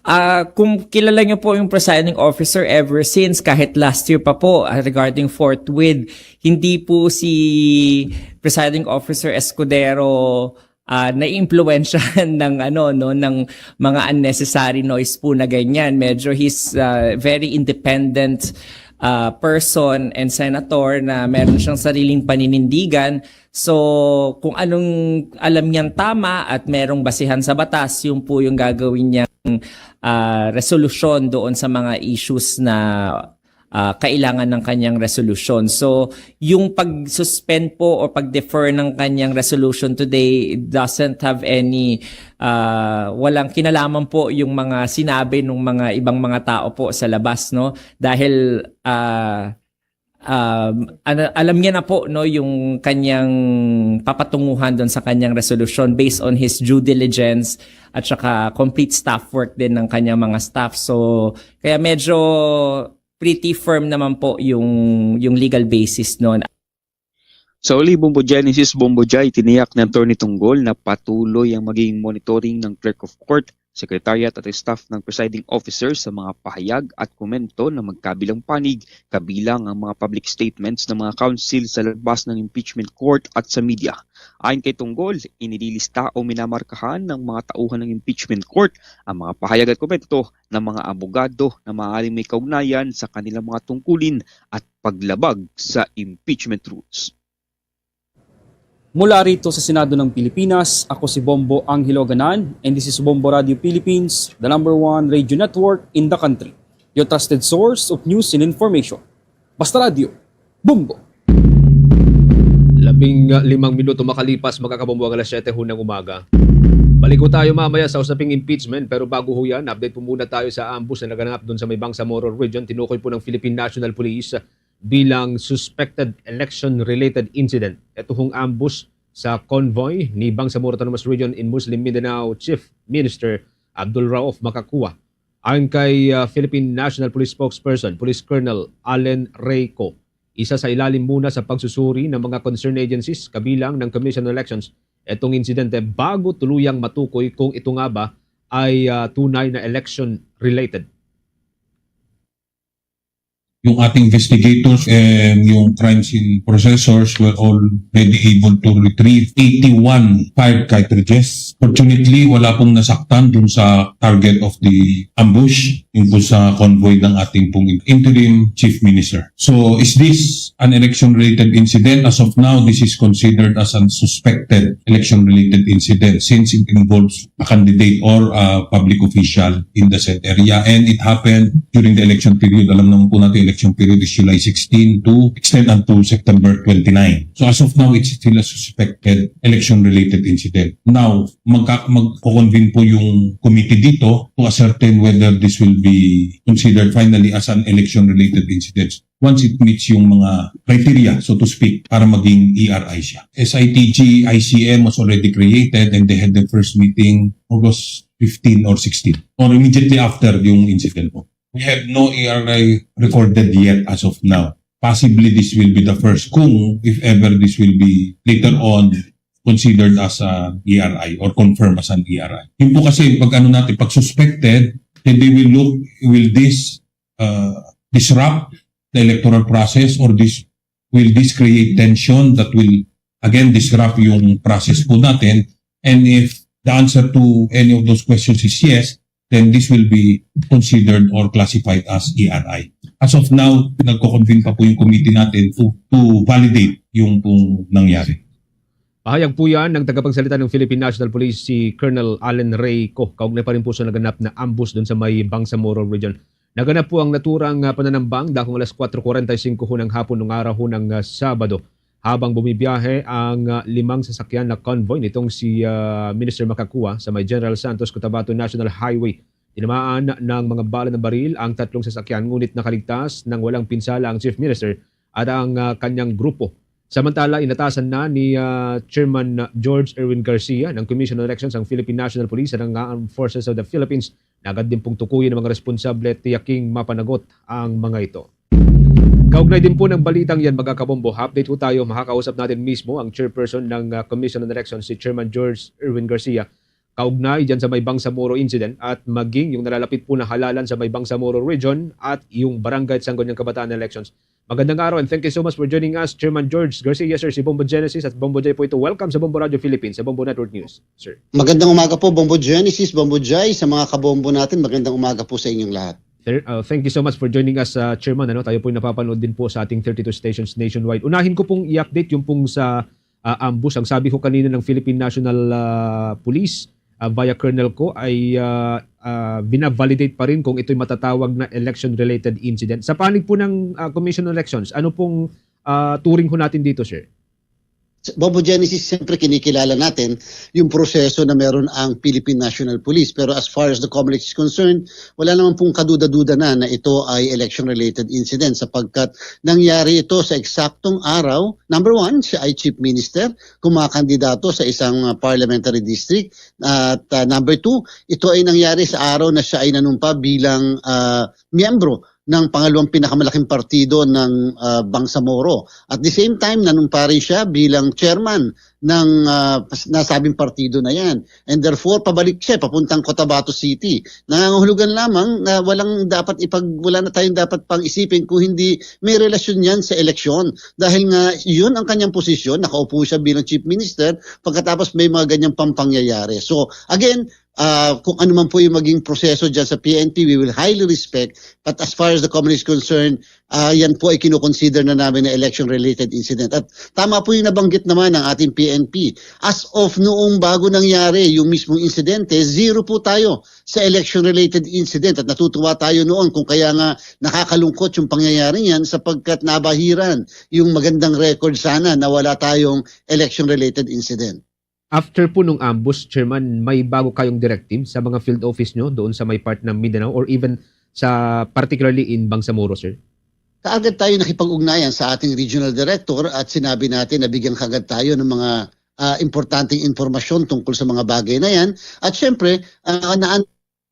Ah, kung kilala niyo po yung presiding officer ever since, kahit last year pa po, ah, regarding Fort Wid, hindi po si Presiding Officer Escudero, ah, naiimpluwensyahan ng, ano, no, ng mga unnecessary noise po na ganyan. Medyo he's, ah, very independent, ah, person and senator na meron siyang sariling paninindigan. So, kung anong alam niyang tama at merong basihan sa batas, yun po yung gagawin niyang, ah, resolusyon doon sa mga issues na, ah, kailangan ng kanyang resolusyon. So, yung pag-suspend po o pag-defer ng kanyang resolution today doesn't have any, ah, walang kinalaman po yung mga sinabi ng mga ibang mga tao po sa labas, no? Dahil, ah, um, ano, alam niya na po, no, yung kanyang papatunguhan doon sa kanyang resolusyon based on his due diligence at saka complete staff work din ng kanyang mga staff. So, kaya medyo pretty firm naman po yung, yung legal basis noon. Sa huli, Bombo Genesis, Bombo Jai, tiniyak ni Attorney Tunggol na patuloy ang magiging monitoring ng Clerk of Court, Secretariat at staff ng presiding officer sa mga pahayag at komento na magkabilang panig, kabilang ang mga public statements ng mga counsel sa labas ng impeachment court at sa media. Ayon kay Tunggol, inililista o minamarkahan ng mga tauhan ng impeachment court ang mga pahayag at komento ng mga abogado na maaaring may kaugnayan sa kanilang mga tungkulin at paglabag sa impeachment rules. Mula rito sa Senado ng Pilipinas, ako si Bombo Angelo Ganan, and this is Bombo Radio Philippines, the number one radio network in the country. Your trusted source of news and information. Basta Radio, Bombo! Labing limang minuto makalipas, mga kabombo, ang alas siyete ho ng umaga. Balik ho tayo mamaya sa usaping impeachment, pero bago ho yan, update po muna tayo sa ambush na naganap doon sa may Bangsamoro Region. Tinukoy po ng Philippine National Police bilang suspected election-related incident ito hong ambush sa convoy ni Bangsamoro Autonomous Region in Muslim Mindanao Chief Minister Abdul Rauf Makakua. Ayon kay, ah, Philippine National Police Spokesperson, Police Colonel Allen Reyco, isa sa ilalim muna sa pagsusuri ng mga concerned agencies kabilang ng Commission on Elections itong insidente bago tuluyang matukoy kung ito nga ba ay, ah, tunay na election-related. Yung ating investigators and yung crime scene processors were already able to retrieve eighty-one fired cartridges. Fortunately, wala pong nasaktan dun sa target of the ambush, yung po sa convoy ng ating pong interim chief minister. So, is this an election-related incident? As of now, this is considered as a suspected election-related incident since it involves a candidate or a public official in the said area. And it happened during the election period. Alam naman po natin, election period is July sixteen to extend until September twenty-nine. So as of now, it's still a suspected election-related incident. Now, magka-, magko-convene po yung committee dito to ascertain whether this will be considered finally as an election-related incident once it meets yung mga criteria, so to speak, para maging E R I siya. S I T G I C M was already created and they had the first meeting August fifteen or sixteen, or immediately after yung incident po. We have no E R I recorded yet as of now. Possibly this will be the first kung if ever this will be later on considered as a E R I or confirmed as an E R I. Yun po kasi pag ano natin, pag suspected, then they will look, will this uh, disrupt the electoral process or this, will this create tension that will again disrupt yung process po natin? And if the answer to any of those questions is yes, then this will be considered or classified as E R I. As of now, nagko-convene pa po yung committee natin to, to validate yung pong nangyari. Pahayag po yan ng tagapagsalita ng Philippine National Police, si Colonel Allen Reyco, kaugnay pa rin po sa naganap na ambush doon sa may Bangsamoro Region. Naganap po ang naturang, ah, pananambang dakong alas kwatro kuwarenta y singko ho ng hapon nung araw ho ng, ah, Sabado, habang bumibiyahe ang, ah, limang sasakyan na convoy nitong si, ah, Minister Makakua sa may General Santos Cotabato National Highway. Tinamaan ng mga bala ng baril ang tatlong sasakyan, ngunit nakaligtas ng walang pinsala ang Chief Minister at ang, ah, kanyang grupo. Samantala, inatasan na ni, ah, Chairman George Erwin Garcia ng Commission on Elections ang Philippine National Police at ang Armed Forces of the Philippines na agad din pong tukuyin ang mga responsable at tiyaking mapanagot ang mga ito. Kaugnay din po ng balitang yan, mga kabombo, update po tayo, makakausap natin mismo ang chairperson ng, ah, Commission on Elections, si Chairman George Erwin Garcia, kaugnay dyan sa may Bangsamoro incident at maging yung nalalapit po na halalan sa may Bangsamoro region at yung barangay at sangguniang kabataan elections. Magandang araw and thank you so much for joining us, Chairman George Garcia. Yes, sir, si Bombo Genesis at Bombo Jay po ito. Welcome sa Bombo Radio Philippines, sa Bombo Network News, sir. Magandang umaga po, Bombo Genesis, Bombo Jay, sa mga kabombo natin. Magandang umaga po sa inyong lahat. Sir, uh, thank you so much for joining us, uh, Chairman. Ano, tayo po'y napapanood din po sa ating thirty-two stations nationwide. Unahin ko pong i-update yung pong sa, uh, ambush. Ang sabi ko kanina ng Philippine National, uh, Police, uh, via Colonel ko ay, uh, uh, binavalidate pa rin kung ito'y matatawag na election-related incident. Sa panig po ng, uh, Commission on Elections, ano pong, uh, turing ho natin dito, sir? Bobo Genesis, siyempre kinikilala natin yung proseso na meron ang Philippine National Police. Pero as far as the Comelec is concerned, wala naman pong kaduda-duda na na ito ay election-related incident sapagkat nangyari ito sa eksaktong araw. Number one, siya ay Chief Minister, kumakandidato sa isang, ah, parliamentary district. At, ah, number two, ito ay nangyari sa araw na siya ay nanumpa bilang, ah, miyembro ng pangalawang pinakamalaking partido ng, ah, Bangsamoro. At the same time, nanumpa rin siya bilang chairman ng, ah, nasabing partido na yan. And therefore, pabalik siya, papuntang Cotabato City. Nangangahulugan lamang na walang dapat ipag-, wala na tayong dapat pang-isipin kung hindi may relasyon yan sa eleksyon. Dahil nga, yun ang kanyang posisyon, nakaupo siya bilang chief minister, pagkatapos may mga ganyang pampangyayari. So, again, ah, kung ano man po yung maging proseso dyan sa P N P, we will highly respect. But as far as the Comelec is concerned, ah, yan po ay kinukonsider na namin na election-related incident. At tama po yung nabanggit naman ng ating P N P. As of noong bago nangyari yung mismong insidente, zero po tayo sa election-related incident. At natutuwa tayo noon kung kaya nga nakakalungkot yung pangyayaring yan sapagkat nabahiran yung magandang record sana na wala tayong election-related incident. After po nung ambush, Chairman, may bago kayong directive sa mga field office nyo doon sa may part ng Mindanao or even sa particularly in Bangsamoro, sir? Kaagad tayo nakipag-ugnayan sa ating regional director at sinabi natin na bigyan kaagad tayo ng mga, ah, importanteng impormasyon tungkol sa mga bagay na yan. At syempre, ah, naan-,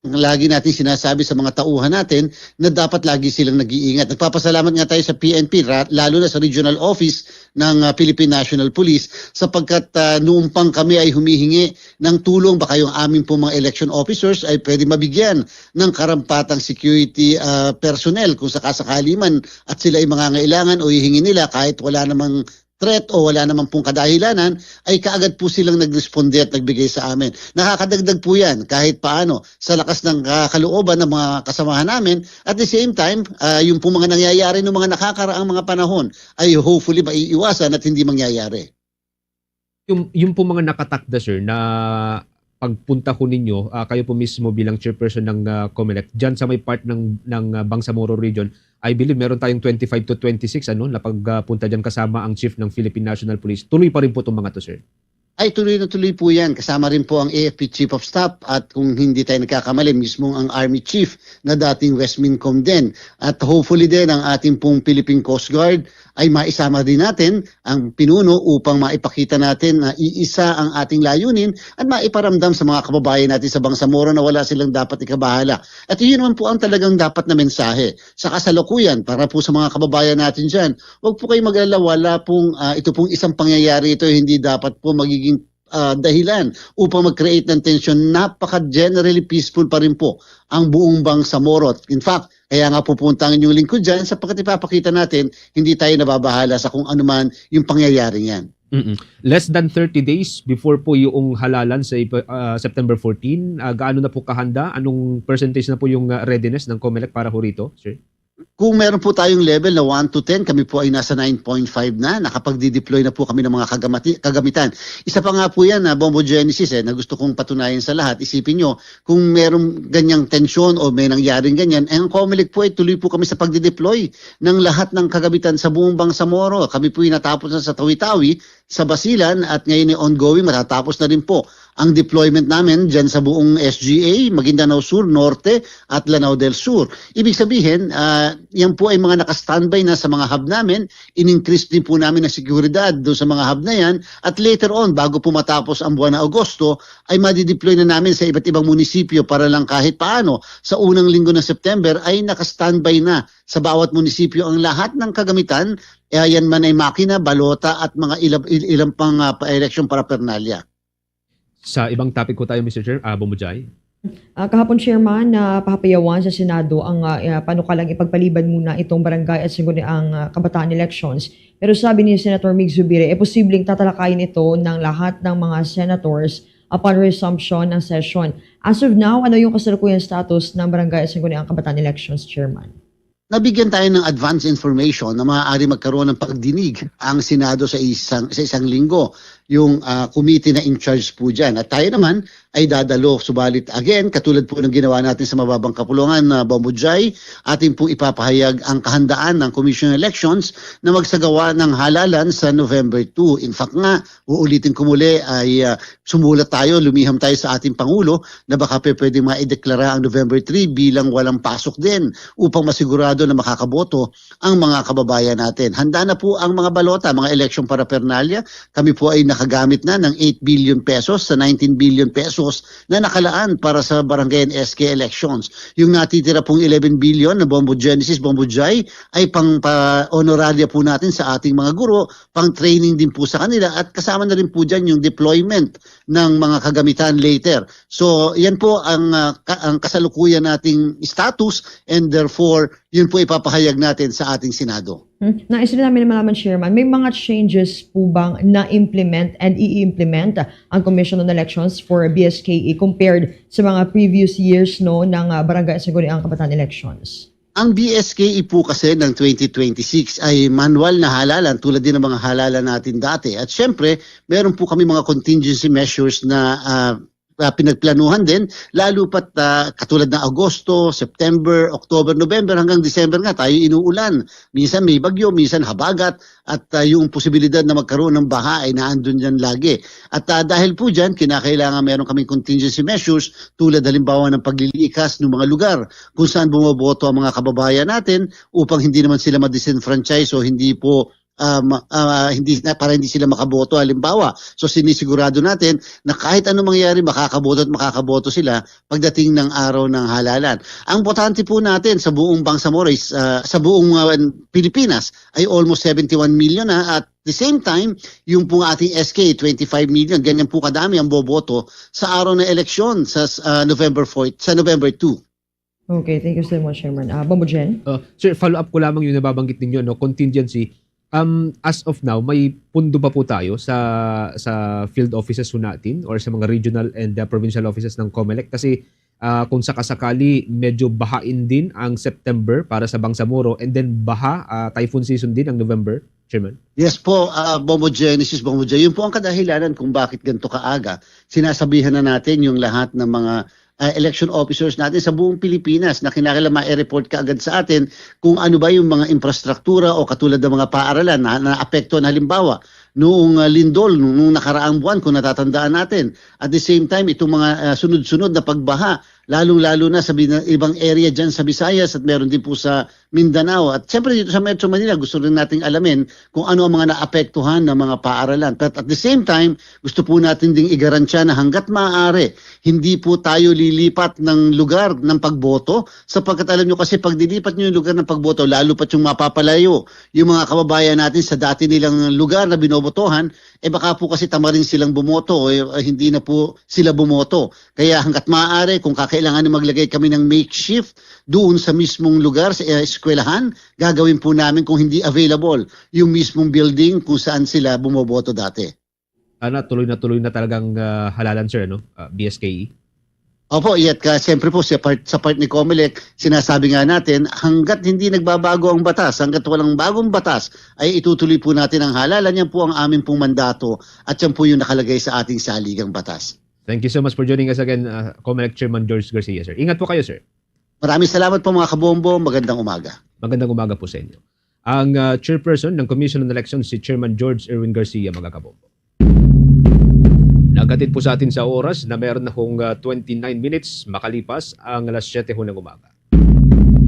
lagi natin sinasabi sa mga tauhan natin na dapat lagi silang nag-iingat. Nagpapasalamat nga tayo sa P N P, ra-, lalo na sa regional office ng, ah, Philippine National Police, sapagkat, ah, noon pang kami ay humihingi ng tulong, baka yung amin pong mga election officers ay pwede mabigyan ng karampatang security, ah, personnel kung sakasakali man at sila ay mangangailangan o hihingi nila kahit wala namang threat o wala naman pong kadahilanan, ay kaagad po silang nagresponde at nagbigay sa amin. Nakakadagdag po yan kahit paano sa lakas ng, ah, kalooban ng mga kasamahan namin. At the same time, ah, yung pong mga nangyayari ng mga nakakaraang mga panahon ay hopefully maiiwasan at hindi mangyayari. Yung, yung pong mga nakatakda, sir, na pagpunta ho ninyo, ah, kayo po mismo bilang chairperson ng, ah, Comelec, dyan sa may part ng, ng, ah, Bangsamoro region, I believe meron tayong twenty-five to twenty-six, ano, na pagpunta dyan kasama ang chief ng Philippine National Police. Tuloy pa rin po itong mga to, sir? Ay, tuloy na tuloy po yan. Kasama rin po ang A F P Chief of Staff at kung hindi tayo nagkakamali, mismong ang Army Chief na dating West Mincom din. At hopefully din ang ating pong Philippine Coast Guard ay maisama din natin ang pinuno upang maipakita natin na iisa ang ating layunin at maiparamdam sa mga kababayan natin sa Bangsamoro na wala silang dapat ikabahala. At iyon naman po ang talagang dapat na mensahe. Sa kasalukuyan, para po sa mga kababayan natin dyan, huwag po kayong mag-alala, wala pong, ah, ito pong isang pangyayari ito, hindi dapat po magiging, ah, dahilan upang mag-create ng tensyon. Napaka-generally peaceful pa rin po ang buong Bangsamoro. In fact, kaya nga pupunta ang inyong lingkod dyan sapagkat ipapakita natin, hindi tayo nababahala sa kung ano man yung pangyayaring yan. Mm-mm. Less than thirty days before po yung halalan sa Ep-, ah, September fourteen, ah, gaano na po kahanda? Anong percentage na po yung, ah, readiness ng Comelec para ho rito, sir? Kung meron po tayong level na one to ten, kami po ay nasa nine point five na. Nakapagdi-deploy na po kami ng mga kagamati-, kagamitan. Isa pa nga po yan, ah, Bombo Genesis, eh, na gusto kong patunayan sa lahat. Isipin nyo, kung merong ganyang tensyon o may nangyaring ganyan, eh, ang Comelec po ay tuloy po kami sa pagdi-deploy ng lahat ng kagamitan sa buong Bangsamoro. Kami po ay natapos na sa Tawi-Tawi, sa Basilan, at ngayon ay ongoing, matatapos na rin po ang deployment namin dyan sa buong S G A, Maguindanao Sur, Norte, at Lanao del Sur. Ibig sabihin, ah, yan po ay mga naka-standby na sa mga hub namin, in-increase din po namin ang seguridad doon sa mga hub na yan, at later on, bago po matapos ang buwan ng Agosto, ay madideploy na namin sa iba't ibang munisipyo para lang kahit paano sa unang linggo ng September ay naka-standby na sa bawat munisipyo ang lahat ng kagamitan, eh, yan man ay makina, balota at mga ilang, il-, ilang pang, ah, pa-election paraphernalia. Sa ibang topic po tayo, Mister Chair, ah, Bombo Jai. Ah, kahapon, Chairman, napahapayawan sa Senado ang, ah, ah, panukalang ipagpaliban muna itong barangay at sangguniang, ah, kabataan elections. Pero sabi ni Senator Mig Zubiri, eh, posibleng tatalakayin ito ng lahat ng mga senators upon resumption ng session. As of now, ano yung kasalukuyang status ng Barangay at Sangguniang Kabataan elections, Chairman? Nabigyan tayo ng advance information na maaari magkaroon ng pagdinig ang Senado sa isang, sa isang linggo, yung, ah, committee na in charge po dyan. At tayo naman ay dadalo, subalit again, katulad po ng ginawa natin sa Mababang Kapulungan, na Bombo Jai, atin pong ipapahayag ang kahandaan ng Commission on Elections na magsagawa ng halalan sa November two. In fact nga, uulitin ko muli, ay, ah, sumulat tayo, lumiham tayo sa ating Pangulo na baka pe-, pwedeng maideklara ang November three bilang walang pasok din upang masigurado na makakaboto ang mga kababayan natin. Handa na po ang mga balota, mga election paraphernalia. Kami po ay nakagamit na ng eight billion pesos sa nineteen billion pesos na nakalaan para sa barangay and S K elections. Yung natitira pong eleven billion na Bombo Genesis, Bombo Jai, ay pang pa-, honoraria po natin sa ating mga guro, pang-training din po sa kanila, at kasama na rin po dyan yung deployment ng mga kagamitan later. So, yan po ang, ah, ka-, ang kasalukuyan nating status, and therefore, yun po ipapahayag natin sa ating Senado. Hmm. Nais rin namin malaman, Chairman, may mga changes po bang na-implement and i-implement ang Commission on Elections for B S K E compared sa mga previous years, no, ng, ah, Barangay at Sangguniang Kabataan elections? Ang B S K E po kasi ng twenty twenty-six ay manual na halalan tulad din ng mga halalan natin dati. At syempre, meron po kami mga contingency measures na, ah, ah, pinagplanuhan din, lalo pat, ah, katulad ng Agosto, September, October, November, hanggang December nga, tayo inuulan. Minsan may bagyo, minsan habagat, at, ah, yung posibilidad na magkaroon ng baha ay naandun yan lagi. At, ah, dahil po dyan, kinakailangan meron kaming contingency measures tulad halimbawa ng paglilikas ng mga lugar kung saan bumoboto ang mga kababayan natin upang hindi naman sila ma-disenfranchise o hindi po, ah, ma-, ah, hindi na, para hindi sila makaboto halimbawa. So, sinisigurado natin na kahit anong mangyari, makakaboto at makakaboto sila pagdating ng araw ng halalan. Ang botante po natin sa buong Bangsamoro is, ah, sa buong, ah, Pilipinas ay almost seventy-one million na, at the same time, yung pong ating S K, twenty-five million, ganyan po kadami ang boboto sa araw ng eleksyon sa, ah, November fourth, sa November two. Okay, thank you so much, Chairman. Ah, Bombo Jen? Uh, sir, follow up ko lamang yung nababanggit ninyo, no, contingency. Um, as of now, may pundo pa po tayo sa, sa field offices ho natin or sa mga regional and, uh, provincial offices ng Comelec? Kasi, ah, kung sakasakali, medyo bahain din ang September para sa Bangsamoro, and then baha, ah, typhoon season din ang November, Chairman? Yes po, ah, Bombo Genesis, Bombo J. Yun po ang kadahilanan kung bakit ganito kaaga. Sinasabihan na natin yung lahat ng mga, ah, election officers natin sa buong Pilipinas na kinakailangan ma-report kaagad sa atin kung ano ba yung mga infrastruktura o katulad ng mga paaralan na naapektuhan. Halimbawa, noong, ah, lindol, nung, nung nakaraang buwan, kung natatandaan natin. At the same time, itong mga, ah, sunod-sunod na pagbaha, lalong-lalo na sa bina-, ibang area dyan sa Visayas at meron din po sa Mindanao. At siyempre dito sa Metro Manila, gusto rin nating alamin kung ano ang mga naapektuhan ng mga paaralan. But at the same time, gusto po natin ding igarantiya na hangga't maaari, hindi po tayo lilipat ng lugar ng pagboto sapagkat alam nyo kasi pag nilipat nyo yung lugar ng pagboto, lalo pa yung mapapalayo yung mga kababayan natin sa dati nilang lugar na binobotohan, eh baka po kasi tamarin silang bumoto, eh, hindi na po sila bumoto. Kaya hangga't maaari, kung kakailanganin maglagay kami ng makeshift doon sa mismong lugar, sa, eh, eskwelahan, gagawin po namin kung hindi available yung mismong building kung saan sila bumoboto dati. Sana tuloy na tuloy na talagang, ah, halalan, sir, no? Ah, B S K E. Opo, iya't ka, siyempre po, sa part, sa part ni Comelec, sinasabi nga natin, hangga't hindi nagbabago ang batas, hangga't walang bagong batas, ay itutuloy po natin ang halalan. Yan po ang amin pong mandato at yan po yung nakalagay sa ating saligang batas. Thank you so much for joining us again, uh, Comelec Chairman George Garcia, sir. Ingat po kayo, sir. Maraming salamat po, mga kabombo. Magandang umaga. Magandang umaga po sa inyo. Ang, uh, chairperson ng Commission on Elections, si Chairman George Erwin Garcia, mga kabombo. Naghatid po sa atin sa oras na meron na hong, uh, twenty-nine minutes makalipas ang alas siyete ho ng umaga.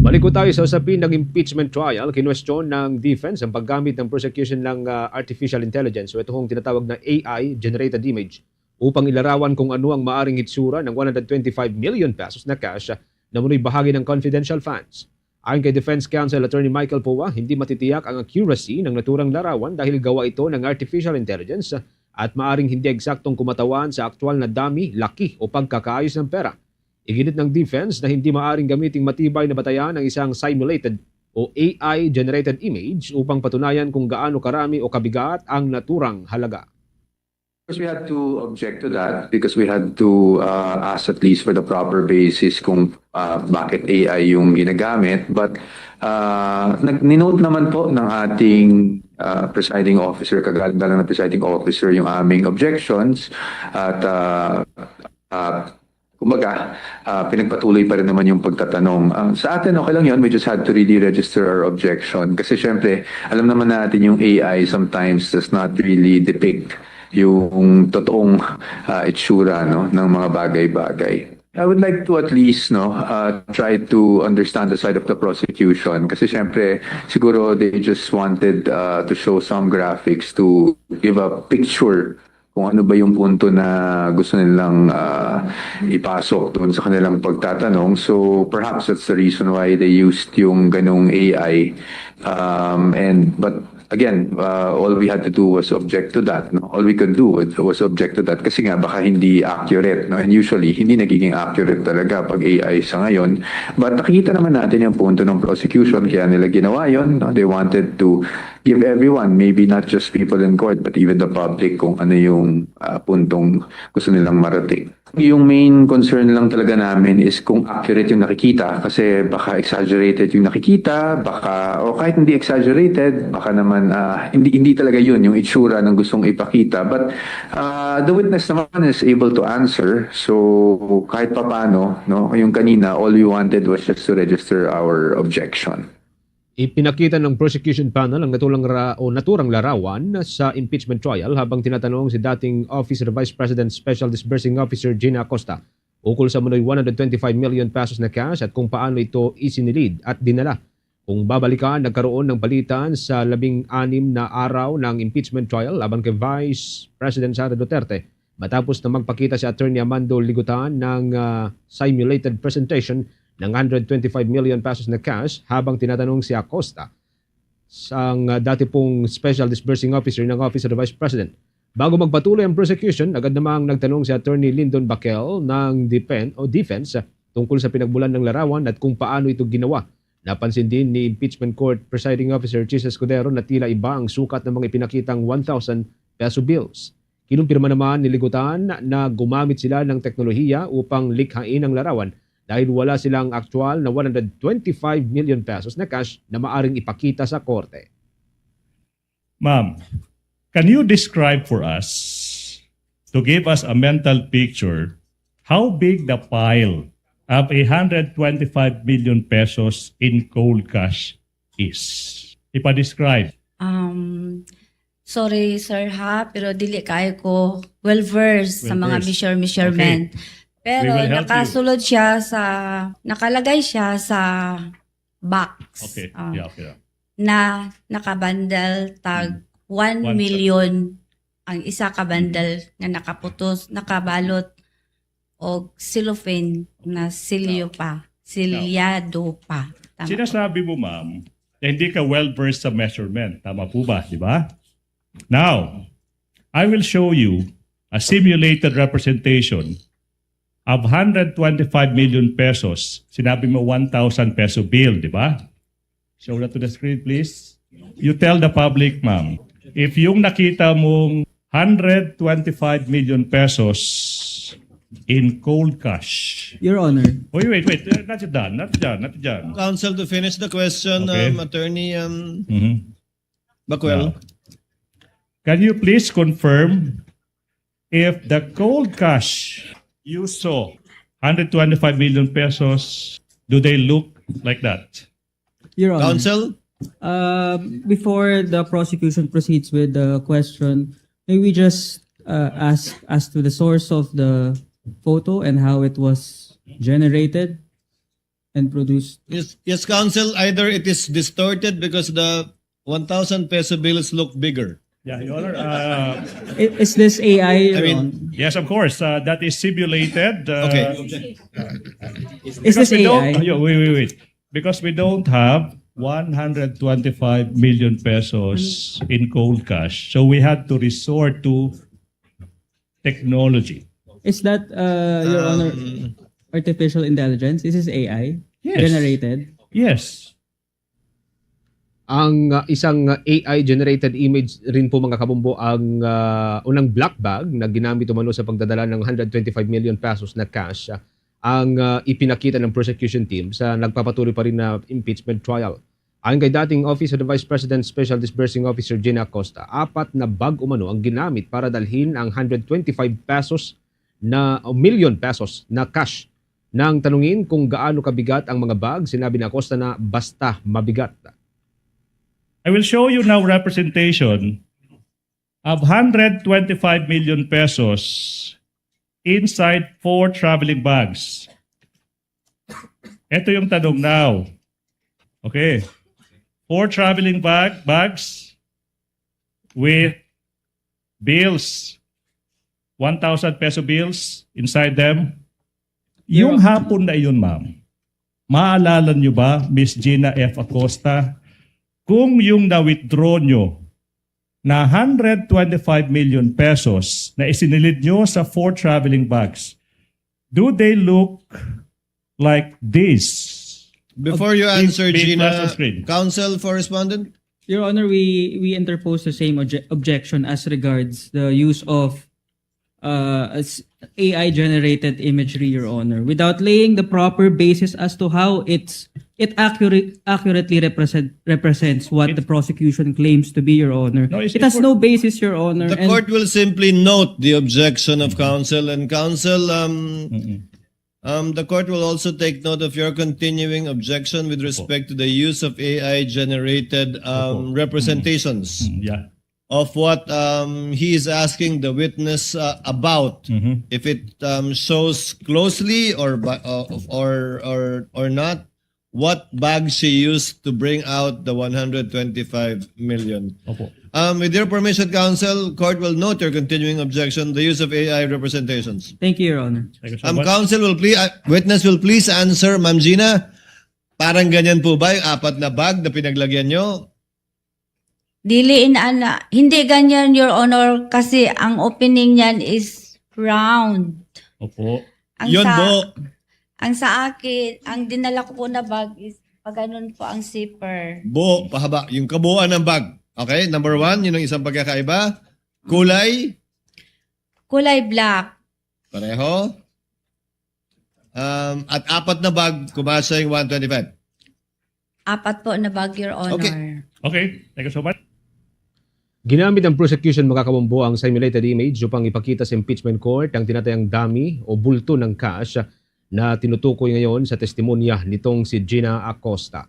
Balik po tayo sa usapin ng impeachment trial. Kinwestiyon ng defense ang paggamit ng prosecution ng, uh, artificial intelligence o ito hong tinatawag na A I generated image upang ilarawan kung ano ang maaring hitsura ng one hundred twenty-five million pesos na cash na umano'y bahagi ng confidential funds. Ayon kay Defense Counsel Attorney Michael Poa, hindi matitiyak ang accuracy ng naturang larawan dahil gawa ito ng artificial intelligence at maaring hindi eksaktong kumatawan sa aktual na dami, laki o pagkakaayos ng pera. Iginit ng defense na hindi maaring gamiting matibay na batayan ang isang simulated o A I-generated image upang patunayan kung gaano karami o kabigat ang naturang halaga. course, we had to object to that because we had to, uh, ask at least for the proper basis kung, uh, bakit A I yung ginagamit. But, uh, nag-, ninote naman po ng ating, uh, presiding officer, kagalang-galang ng presiding officer, yung aming objections. At, uh, uh, kumbaga, ah, pinagpatuloy pa rin naman yung pagtatanong. Ah, sa atin, okay lang yun. We just had to really register our objection. Kasi syempre, alam naman natin yung A I sometimes does not really depict yung totoong, ah, itsura, no, ng mga bagay-bagay. I would like to at least, no, uh, try to understand the side of the prosecution. Kasi syempre, siguro they just wanted, uh, to show some graphics to give a picture kung ano ba yung punto na gusto nilang, ah, ipasok doon sa kanilang pagtatanong. So, perhaps that's the reason why they used yung ganung A I. Um, and, but again, uh, all we had to do was object to that, no? All we could do was, was object to that kasi nga baka hindi accurate, no? And usually, hindi nagiging accurate talaga pag A I sa ngayon. But nakikita naman natin yung punto ng prosecution, kaya nila ginawa yun, no? They wanted to give everyone, maybe not just people in court, but even the public, kung ano yung, ah, puntong gusto nilang marating. Yung main concern lang talaga namin is kung accurate yung nakikita, kasi baka exaggerated yung nakikita, baka, o kahit hindi exaggerated, baka naman, ah, hindi, hindi talaga yun yung itsura ng gustong ipakita. But, ah, the witness naman is able to answer. So, kahit papano, no, yung kanina, all we wanted was just to register our objection. Ipinakita ng prosecution panel ang natulang ra-, o naturang larawan sa impeachment trial habang tinatanong si dating Office of the Vice President Special Disbursing Officer Gina Acosta ukol sa umano'y one hundred twenty-five million pesos na cash at kung paano ito isinilid at dinala. Kung babalikan, nagkaroon ng palitan sa labing-anim na araw ng impeachment trial laban kay Vice President Sara Duterte matapos na magpakita si Attorney Amando Ligutan ng, ah, simulated presentation ng hundred twenty-five million pesos na cash habang tinatanong si Acosta, ang, ah, dati pong Special Disbursing Officer ng Office of the Vice President. Bago magpatuloy ang prosecution, agad namang nagtanong si Attorney Lyndon Baquel ng defen-, o defense, ah, tungkol sa pinagmulan ng larawan at kung paano ito ginawa. Napansin din ni Impeachment Court Presiding Officer Chiz Escudero na tila iba ang sukat ng mga ipinakitang one thousand peso bills. Kinumpirma naman ni Ligutan na gumamit sila ng teknolohiya upang likhain ang larawan dahil wala silang aktuwal na one hundred twenty-five million pesos na cash na maaring ipakita sa korte. Ma'am, can you describe for us, to give us a mental picture, how big the pile of a hundred twenty-five million pesos in cold cash is? Ipa-describe. Um, sorry, sir, ha, pero dili kaayo ko well-versed sa mga measure-, measurement. Well-versed. Okay. Pero nakasulod siya sa, nakalagay siya sa box. Okay. Ah, yeah, okay. Na nakabundle tag one million ang isa ka bundle nga nakaputos, nakabalot og cellophane na silyo pa, silyado pa. Tama po. Sinasabi mo, ma'am, na hindi ka well-versed sa measurement. Tama po ba? Di ba? Now, I will show you a simulated representation of hundred twenty-five million pesos. Sinabi mo one thousand peso bill, di ba? Show that to the screen, please. You tell the public, ma'am, if yung nakita mong hundred twenty-five million pesos in cold cash. Your Honor. Wait, wait, wait. Uh, not dyan, not dyan, not dyan. Counsel, to finish the question, okay, um, Attorney, um, Baquel. Now, can you please confirm if the cold cash you saw, hundred twenty-five million pesos, do they look like that? Your Honor. Counsel? Uh, before the prosecution proceeds with the question, may we just, uh, ask as to the source of the photo and how it was generated and produced? Yes, yes, Counsel, either it is distorted because the one thousand peso bills look bigger. Yeah, Your Honor, uh, I-, is this A I, Your Honor? I mean, yes, of course, uh, that is simulated, uh, okay. Is this A I? Because we don't, yeah, wait, wait, wait. Because we don't have one hundred twenty-five million pesos in cold cash. So we had to resort to technology. Is that, uh, Your Honor, um, artificial intelligence? Is this A I generated? Yes. Yes. Ang, ah, isang, ah, A I-generated image rin po, mga kabombo, ang, ah, unang black bag na ginamit umano sa pagdadala ng hundred twenty-five million pesos na cash, ah, ang, ah, ipinakita ng prosecution team sa nagpapatuloy pa rin na impeachment trial. Ayon kay dating Office of the Vice President Special Disbursing Officer Gina Acosta, apat na bag umano ang ginamit para dalhin ang hundred twenty-five pesos na, o milyon pesos na cash. Nang tanungin kung gaano kabigat ang mga bag, sinabi ni Acosta na basta mabigat. I will show you now representation of hundred twenty-five million pesos inside four traveling bags. Ito yung tanong now. Okay. Four traveling bag, bags with bills, one thousand peso bills inside them. Yung hapon na iyon, ma'am, maalala niyo ba, Miss Gina F. Acosta, kung yung na-withdraw niyo na hundred twenty-five million pesos na isinilid niyo sa four traveling bags, do they look like this? Before you answer, Gina, counsel for respondent? Your Honor, we, we interpose the same obje-, objection as regards the use of, uh, as A I-generated imagery, Your Honor, without laying the proper basis as to how it's, it accurate, accurately represent, represents what the prosecution claims to be, Your Honor. No, it's, it has no basis, Your Honor. The court will simply note the objection of counsel, and counsel, um, Um, the court will also take note of your continuing objection with respect to the use of A I-generated, um, representations of what, um, he is asking the witness, uh, about. If it, um, shows closely or by, uh, or, or, or not, what bag she used to bring out the one hundred twenty-five million. Opo. Um, with your permission, counsel, court will note your continuing objection, the use of A I representations. Thank you, Your Honor. Thank you so much. Um, counsel will please, uh, witness will please answer, Ma'am Gina. Parang ganyan po ba yung apat na bag na pinaglagyan nyo? Dili in ana, hindi ganyan, Your Honor, kasi ang opening niyan is round. Opo. Ang sa, ang sa akin, ang dinala ko po na bag is paganon po ang zipper. Buo, pahaba. Yung kabuuan ng bag. Okay, number one, yun ang isang pagkakaiba. Kulay? Kulay black. Pareho? Um, at apat na bag, kumasya yung one twenty-five. Apat po na bag, Your Honor. Okay. Okay. Thank you so much. Ginamit ng prosecution, mga kabombo, ang simulated image upang ipakita sa impeachment court ang tinatayang dummy o bulto ng cash na tinutukoy ngayon sa testimonya nitong si Gina Acosta.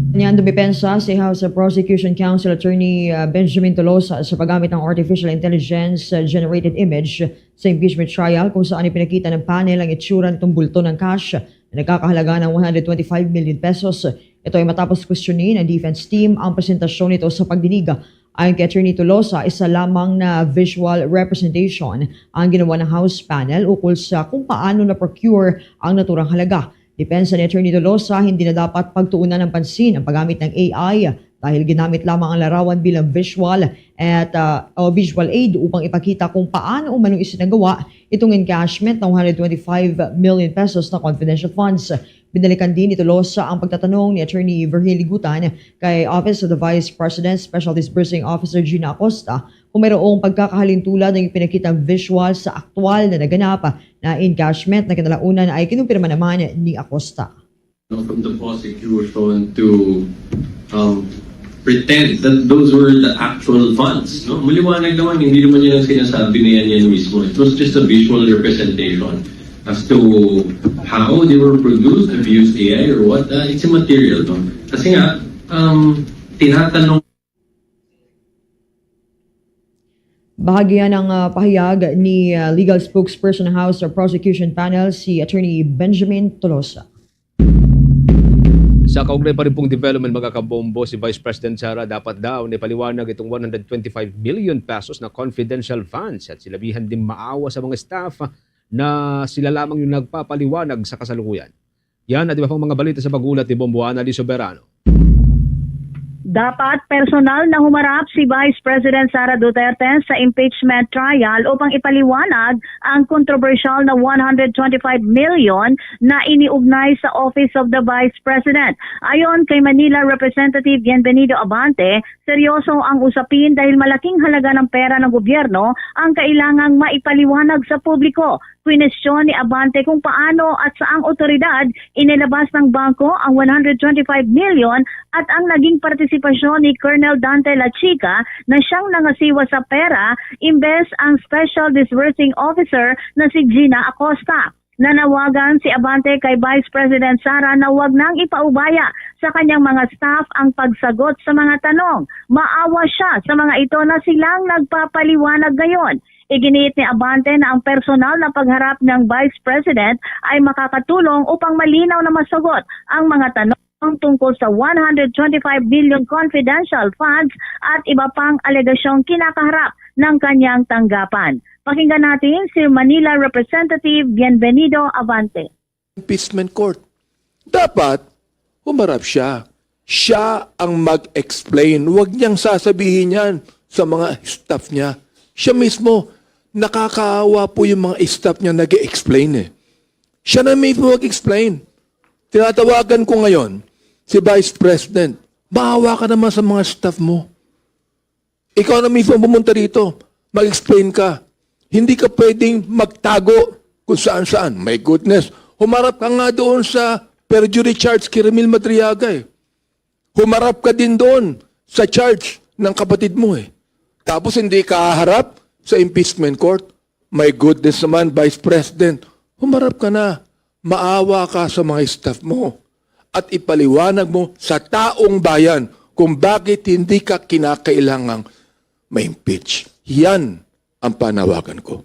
Niyan dumipensa si House Prosecution Counsel Attorney, uh, Benjamin Tolosa sa paggamit ng artificial intelligence, uh, generated image sa impeachment trial kung saan ipinakita ng panel ang itsura nitong bulto ng cash na nagkakahalaga ng one hundred twenty-five million pesos. Ito ay matapos kwestiyonin ng defense team ang presentasyon nito sa pagdinig. Ayon kay Attorney Tolosa, isa lamang na visual representation ang ginawa ng House panel ukol sa kung paano na-procure ang naturang halaga. Depensa ni Attorney Tolosa, hindi na dapat pagtuunan ng pansin ang paggamit ng A I dahil ginamit lamang ang larawan bilang visual at, ah, o visual aid upang ipakita kung paano umanong isinagawa itong encashment ng one hundred twenty-five million pesos na confidential funds. Binalikan din ni Tolosa ang pagtatanong ni Attorney Virgil Ligutan kay Office of the Vice President Special Disbursing Officer Gina Acosta kung mayroong pagkakahalintulad ng ipinakitang visual sa aktual na naganap na encashment na kinalaunan ay kinumpirma naman ni Acosta. From the prosecution to, um, pretend that those were the actual funds, no? Maliwanag naman, hindi naman yan ang sinasabi na yan, yan mismo. It was just a visual representation as to how they were produced, if you use A I or what. Uh, it's immaterial, no? Kasi nga, um, tinatanong Bahagi yan ng, ah, pahayag ni, ah, legal spokesperson ng House Prosecution Panel, si Attorney Benjamin Tolosa. Sa kaugnay pa rin pong development, mga kabombo, si Vice President Sara dapat daw na ipaliwanag itong one hundred twenty-five million pesos na confidential funds at sinabihan ding maawa sa mga staff na sila lamang yung nagpapaliwanag sa kasalukuyan. Yan at iba pang mga balita sa pag-uulat ni Bombo Annalyn Soberano. Dapat personal na humarap si Vice President Sara Duterte sa impeachment trial upang ipaliwanag ang kontrobersyal na one hundred twenty-five million na iniugnay sa Office of the Vice President. Ayon kay Manila Representative Bienvenido Abante, seryoso ang usapin dahil malaking halaga ng pera ng gobyerno ang kailangang maipaliwanag sa publiko. Kwinestiyon ni Abante kung paano at saang otoridad inilabas ng bangko ang one hundred twenty-five million at ang naging partisipasyon ni Colonel Dante Lachica na siyang nangasiwa sa pera imbes ang Special Disbursing Officer na si Gina Acosta. Nanawagan si Abante kay Vice President Sara na wag nang ipaubaya sa kanyang mga staff ang pagsagot sa mga tanong. Maawa siya sa mga ito na silang nagpapaliwanag ngayon. Iginiit ni Abante na ang personal na pagharap ng Vice President ay makakatulong upang malinaw na masagot ang mga tanong tungkol sa one hundred twenty-five billion confidential funds at iba pang alegasyong kinakaharap ng kanyang tanggapan. Pakinggan natin si Manila Representative Bienvenido Abante. Impeachment court. Dapat, humarap siya. Siya ang mag-explain. Huwag niyang sasabihin yan sa mga staff niya. Siya mismo, nakakaawa po yung mga staff niya nag-explain eh. Siya na mismo mag-explain. Tinatawagan ko ngayon si Vice President. Maawa ka naman sa mga staff mo. Ikaw na mismo pumunta dito. Mag-explain ka. Hindi ka pwedeng magtago kung saan-saan. My goodness. Humarap ka nga doon sa perjury charge kay Ramil Madriaga eh. Humarap ka din doon sa charge ng kapatid mo eh. Tapos hindi ka haharap sa impeachment court. My goodness naman, Vice President, humarap ka na. Maawa ka sa mga staff mo at ipaliwanag mo sa taong bayan kung bakit hindi ka kinakailangang ma-impeach. Yan ang panawagan ko.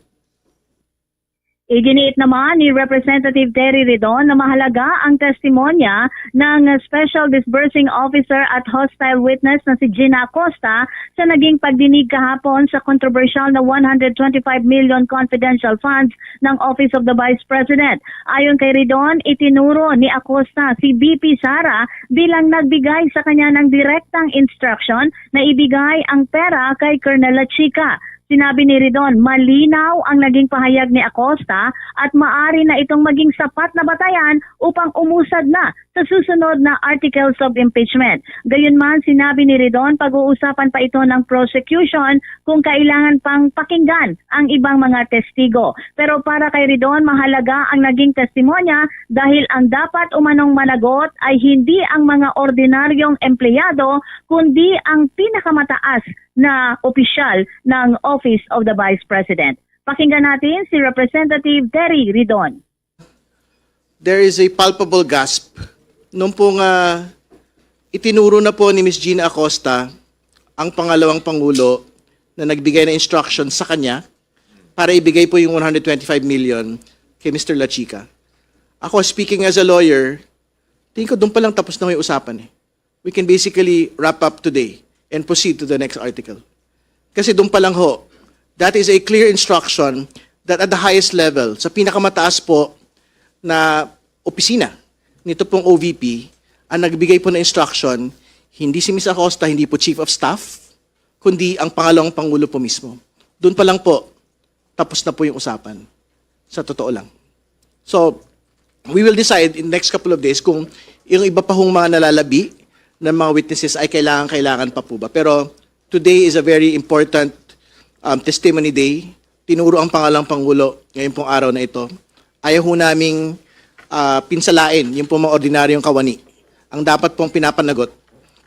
Iginiit naman ni Representative Terry Ridon na mahalaga ang testimonya ng Special Disbursing Officer at hostile witness na si Gina Acosta sa naging pagdinig kahapon sa kontrobersyal na one hundred twenty-five million confidential funds ng Office of the Vice President. Ayon kay Ridon, itinuro ni Acosta si V P Sara bilang nagbigay sa kanya ng direktang instruction na ibigay ang pera kay Colonel Lachica. Sinabi ni Ridon, malinaw ang naging pahayag ni Acosta at maari na itong maging sapat na batayan upang umusad na sa susunod na articles of impeachment. Gayunman, sinabi ni Ridon, pag-uusapan pa ito ng prosecution kung kailangan pang pakinggan ang ibang mga testigo. Pero para kay Ridon, mahalaga ang naging testimonya dahil ang dapat umanong managot ay hindi ang mga ordinaryong empleyado, kundi ang pinakamataas na opisyal ng Office of the Vice President. Pakinggan natin si Representative Terry Ridon. There is a palpable gasp. Nung pong ah, itinuro na po ni Miss Gina Acosta ang pangalawang pangulo na nagbigay ng instruction sa kanya para ibigay po yung one hundred twenty-five million kay Mister Lachica. Ako, speaking as a lawyer, tingin ko doon pa lang tapos na ho yung usapan eh. We can basically wrap up today and proceed to the next article. Kasi doon pa lang ho, that is a clear instruction that at the highest level, sa pinakamataas po na opisina nito pong O V P, ang nagbigay po ng instruction, hindi si Miss Acosta, hindi po Chief of Staff, kundi ang pangalawang pangulo po mismo. Doon pa lang po, tapos na po yung usapan. Sa totoo lang. So, we will decide in the next couple of days kung yung iba pa hong mga nalalabi ng mga witnesses ay kailangan-kailangan pa po ba. Pero today is a very important um, testimony day. Tinuro ang pangalawang pangulo ngayon pong araw na ito. Ayaw ho naming ah, pinsalain yung pong mga ordinaryong kawani. Ang dapat pong pinapanagot,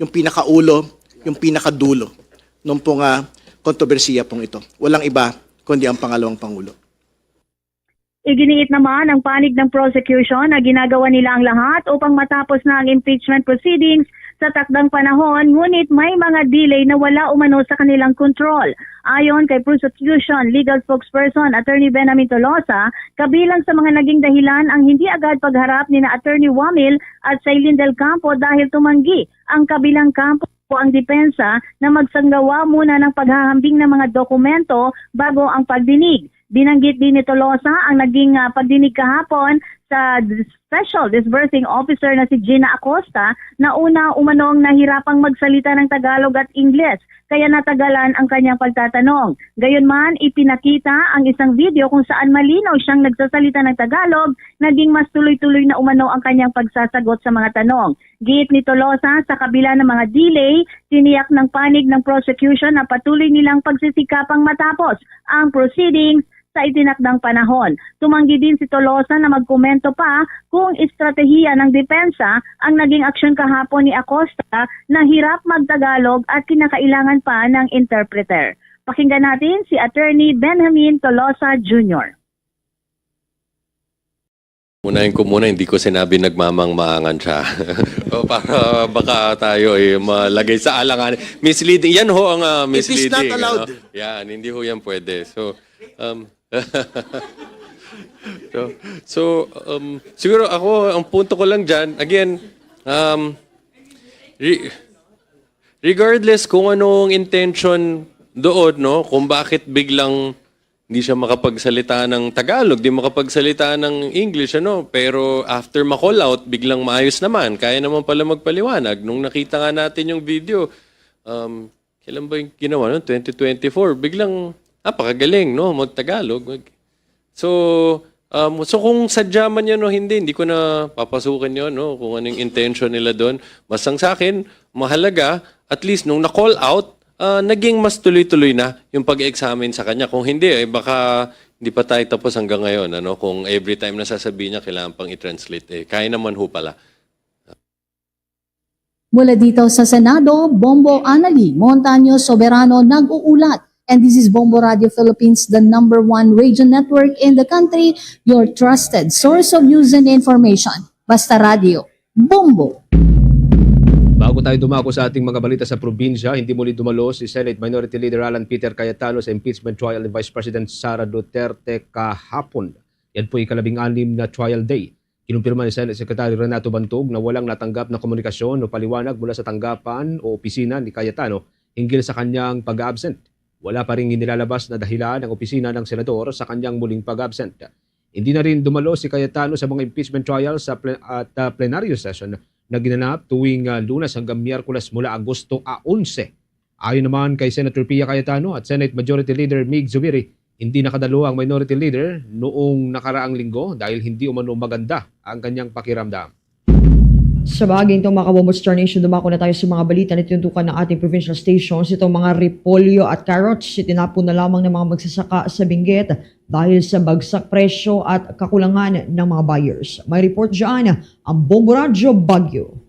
yung pinakaulo, yung pinakadulo nung pong ah, kontrobersiya pong ito. Walang iba kundi ang pangalawang pangulo. Iginiit naman ng panig ng prosecution na ginagawa nila ang lahat upang matapos na ang impeachment proceedings sa takdang panahon, ngunit may mga delay na wala umano sa kanilang kontrol. Ayon kay prosecution legal spokesperson Attorney Benjamin Tolosa, kabilang sa mga naging dahilan ang hindi agad pagharap nina Attorney Wamil at Sailin Del Campo dahil tumanggi ang kabilang kampo o ang depensa na magsagawa muna ng paghahambing ng mga dokumento bago ang pagdinig. Binanggit din ni Tolosa ang naging ah, pagdinig kahapon sa Special Disbursing Officer na si Gina Acosta na una umanong nahirapang magsalita ng Tagalog at Ingles, kaya natagalan ang kanyang pagtatanong. Gayunman, ipinakita ang isang video kung saan malinaw siyang nagsasalita ng Tagalog, naging mas tuloy-tuloy na umano ang kanyang pagsasagot sa mga tanong. Giit ni Tolosa, sa kabila ng mga delay, tiniyak ng panig ng prosecution na patuloy nilang pagsisikapang matapos ang proceedings sa itinakdang panahon. Tumanggi din si Tolosa na magkomento pa kung estratehiya ng depensa ang naging aksyon kahapon ni Acosta na hirap magtagalog at kinakailangan pa ng interpreter. Pakinggan natin si Attorney Benjamin Tolosa Junior. Unahin ko muna, hindi ko sinabi nagmamangmaangan siya. O, para baka tayo ay malagay sa alangan. Misleading. Yan ho ang, ah, misleading, ano? It is not allowed. Yan, hindi ho yan pwede. So, um, so, so, um, siguro ako, ang punto ko lang dyan, again, um, re- regardless kung anong intention doon, no, kung bakit biglang hindi siya makapagsalita ng Tagalog, di makapagsalita ng English, ano, pero after ma-call out, biglang maayos naman. Kaya naman pala magpaliwanag. Nung nakita nga natin yung video, um, kailan ba yung ginawa, no? Twenty twenty-four, biglang, napakagaling, no? Mag-Tagalog. Mag- so, um, so kung sadya man yun o hindi, hindi ko na papasukin yun, no? Kung ano yung intention nila doon. Basta sa akin, mahalaga, at least nung na-call out, ah, naging mas tuloy-tuloy na yung pag-examine sa kanya. Kung hindi, eh, baka hindi pa tayo tapos hanggang ngayon, ano? Kung every time na sasabihin niya, kailangan pang i-translate, eh. Kaya naman ho pala. Mula dito sa Senado, Bombo Annalie Montaño Soberano nag-uulat. And this is Bombo Radio Philippines, the number one radio network in the country, your trusted source of news and information. Basta Radio, Bombo! Bago tayo dumako sa ating mga balita sa probinsya, hindi muli dumalo si Senate Minority Leader Alan Peter Cayetano sa impeachment trial ni Vice President Sara Duterte kahapon. Yan po ikalabing-anim na trial day. Kinumpirma ni Senate Secretary Renato Bantog na walang natanggap na komunikasyon o paliwanag mula sa tanggapan o opisina ni Cayetano hinggil sa kanyang pag-absent. Wala pa ring inilalabas na dahilan ng opisina ng senador sa kanyang muling pag-absent. Hindi na rin dumalo si Cayetano sa mga impeachment trial sa plen- at, ah, plenaryo session na ginanap tuwing, ah, Lunes hanggang Miyerkules mula Agosto a onse. Ayon naman kay Senator Pia Cayetano at Senate Majority Leader Mig Zubiri, hindi nakadalo ang Minority Leader noong nakaraang linggo dahil hindi umano maganda ang kanyang pakiramdam. Sa bahaging ito, mga ka-Bombo Star Nation, dumako na tayo sa mga balita na tinutukan ng ating provincial stations. Itong mga repolyo at carrots, itinapon na lamang ng mga magsasaka sa Benguet dahil sa bagsak presyo at kakulangan ng mga buyers. May report dyan ang Bombo Radyo Baguio.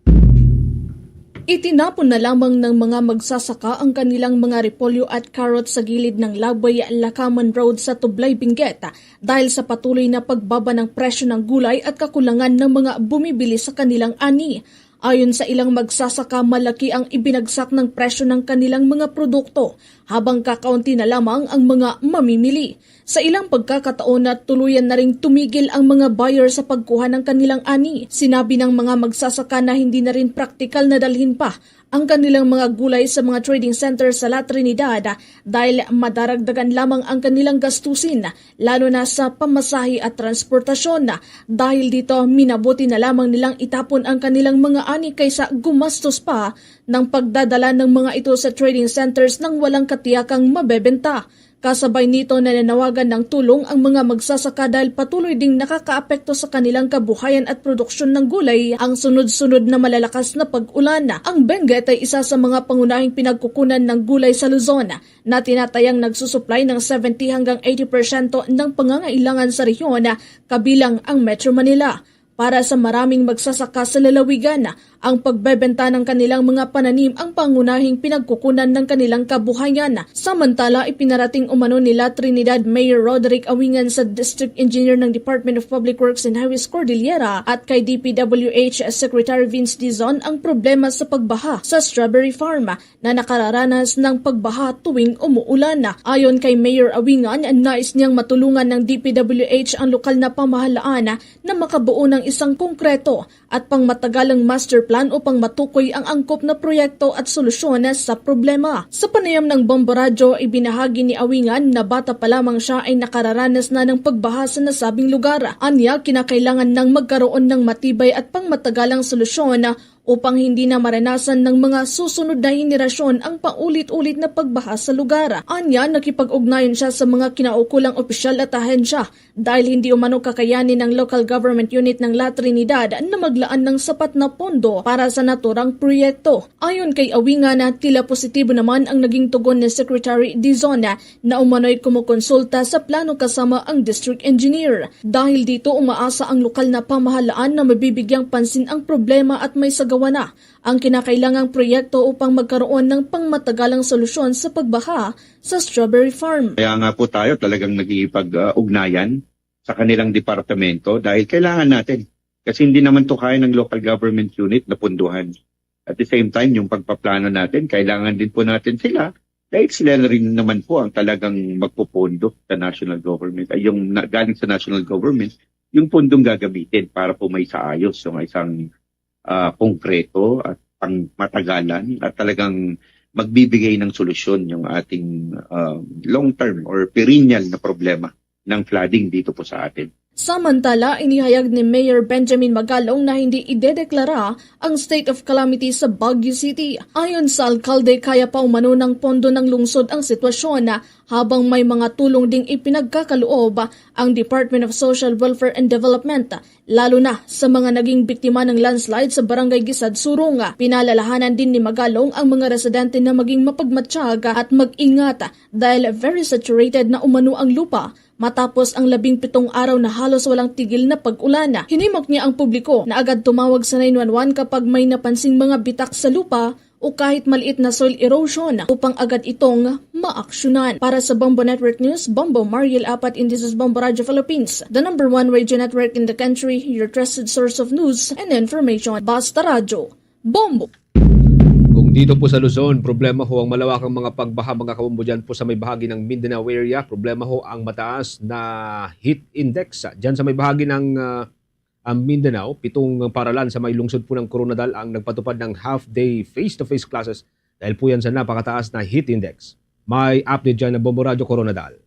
Itinapon na lamang ng mga magsasaka ang kanilang mga repolyo at carrot sa gilid ng Laboy Lacaman Road sa Tublay, Benguet dahil sa patuloy na pagbaba ng presyo ng gulay at kakulangan ng mga bumibili sa kanilang ani. Ayon sa ilang magsasaka, malaki ang ibinagsak ng presyo ng kanilang mga produkto, habang kakaunti na lamang ang mga mamimili. Sa ilang pagkakataon na tuluyan na ring tumigil ang mga buyer sa pagkuha ng kanilang ani. Sinabi ng mga magsasaka na hindi na rin praktikal na dalhin pa ang kanilang mga gulay sa mga trading center sa La Trinidad dahil madaragdagan lamang ang kanilang gastusin, lalo na sa pamasahe at transportasyon. Dahil dito, minabuti na lamang nilang itapon ang kanilang mga ani kaysa gumastos pa ng pagdadala ng mga ito sa trading centers nang walang katiyakang mabebenta. Kasabay nito, nananawagan ng tulong ang mga magsasaka dahil patuloy ding nakakaapekto sa kanilang kabuhayan at produksyon ng gulay ang sunod-sunod na malalakas na pag-ulan. Ang Benguet ay isa sa mga pangunahing pinagkukunan ng gulay sa Luzon, na tinatayang nagsusuplay ng seventy hanggang eighty porsyento ng pangangailangan sa rehiyon, kabilang ang Metro Manila. Para sa maraming magsasaka sa lalawigan, ang pagbebenta ng kanilang mga pananim ang pangunahing pinagkukunan ng kanilang kabuhayan. Samantala, ipinarating umano nila Trinidad Mayor Roderick Awingan sa District Engineer ng Department of Public Works and Highways Cordillera at kay D P W H Secretary Vince Dizon ang problema sa pagbaha sa strawberry farm na nakararanas ng pagbaha tuwing umuulan. Ayon kay Mayor Awingan, nais niyang matulungan ng D P W H ang lokal na pamahalaan na makabuo ng isang konkreto at pangmatagalang master plan upang matukoy ang angkop na proyekto at solusyon sa problema. Sa panayam ng Bombo Radyo, ibinahagi ni Awingan na bata pa lamang siya ay nakararanas na ng pagbaha sa nasabing lugar. Anya, kinakailangan nang magkaroon ng matibay at pangmatagalang solusyon upang hindi na maranasan ng mga susunod na henerasyon ang paulit-ulit na pagbaha sa lugar. Anya, nakipag-ugnayan siya sa mga kinaukulang opisyal at ahensya dahil hindi umano kakayanin ng local government unit ng La Trinidad na maglaan ng sapat na pondo para sa naturang proyekto. Ayon kay Awingan, tila positibo naman ang naging tugon ni Secretary Dizon na umano'y kumukonsulta sa plano kasama ang district engineer. Dahil dito, umaasa ang lokal na pamahalaan na mabibigyang pansin ang problema at may sagawa na ang kinakailangang proyekto upang magkaroon ng pangmatagalang solusyon sa pagbaha sa strawberry farm. Kaya nga po tayo talagang nakikipag-ugnayan sa kanilang departamento dahil kailangan natin. Kasi hindi naman 'to kaya ng local government unit na punduhan. At the same time, yung pagpaplano natin, kailangan din po natin sila dahil sila na rin naman po ang talagang magpopondo sa national government, ay yung na, galing sa national government, yung pondong gagamitin para po maisaayos yung isang, ah, konkreto at pangmatagalan at talagang magbibigay ng solusyon yung ating, ah, long-term or perennial na problema ng flooding dito po sa atin. Samantala, inihayag ni Mayor Benjamin Magalong na hindi idedeklara ang state of calamity sa Baguio City. Ayon sa alkalde, kaya pa umano ng pondo ng lungsod ang sitwasyon habang may mga tulong ding ipinagkakaloob ang Department of Social Welfare and Development, lalo na sa mga naging biktima ng landslide sa Barangay Gisad Surong. Pinalalahanan din ni Magalong ang mga residente na maging mapagmatsyag at mag-ingat dahil very saturated na umano ang lupa matapos ang labing pitong araw na halos walang tigil na pag-ulan. Hinimok niya ang publiko na agad tumawag sa nine one one kapag may napansing mga bitak sa lupa o kahit maliit na soil erosion upang agad itong maaksyonan. Para sa Bombo Network News, Bombo Mariel Apat, and this is Bombo Radyo Philippines, the number one radio network in the country, your trusted source of news and information. Basta Radyo, Bombo! Kung dito po sa Luzon, problema ho ang malawakang mga pagbaha, mga kabombo, dyan po sa may bahagi ng Mindanao area. Problema ho ang mataas na heat index. Dyan sa may bahagi ng, ah, ang Mindanao, pitong paralan sa may lungsod po ng Koronadal ang nagpatupad ng half-day face-to-face classes dahil po yan sa napakataas na heat index. May update dyan na Bombo Radyo Koronadal.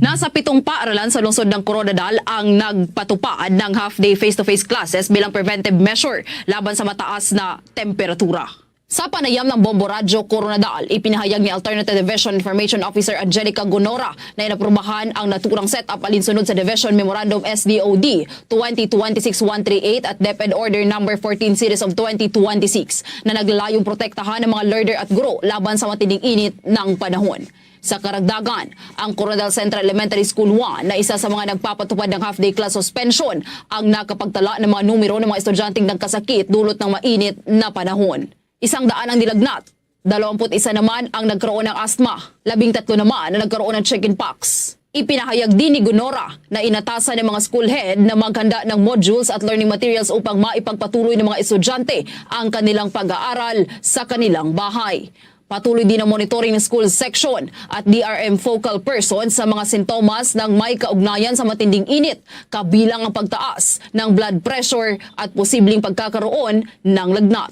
Nasa pitong paaralan sa lungsod ng Koronadal ang nagpatupad ng half-day face-to-face classes bilang preventive measure laban sa mataas na temperatura. Sa panayam ng Bombo Radyo Koronadal, ipinahayag ni Alternative Division Information Officer Angelica Gonora na inaprubahan ang naturang setup alinsunod sa Division Memorandum S D O D twenty twenty-six one three eight at DepEd Order Number fourteen Series of twenty twenty-six na naglalayong protektahan ang mga learner at guro laban sa matinding init ng panahon. Sa karagdagan, ang Koronadal Central Elementary School one na isa sa mga nagpapatupad ng half-day class suspension ang nakapagtala ng mga numero ng mga estudyanteng nagkasakit dulot ng mainit na panahon. Isang daan ang nilagnat. Dalawampu't isa naman ang nagkaroon ng asthma. Labing tatlo naman ang nagkaroon ng chicken pox. Ipinahayag din ni Gonora na inatasan ng mga school head na maghanda ng modules at learning materials upang maipagpatuloy ng mga estudyante ang kanilang pag-aaral sa kanilang bahay. Patuloy din ang monitoring ng school section at D R M focal person sa mga sintomas ng may kaugnayan sa matinding init, kabilang ang pagtaas ng blood pressure at posibleng pagkakaroon ng lagnat.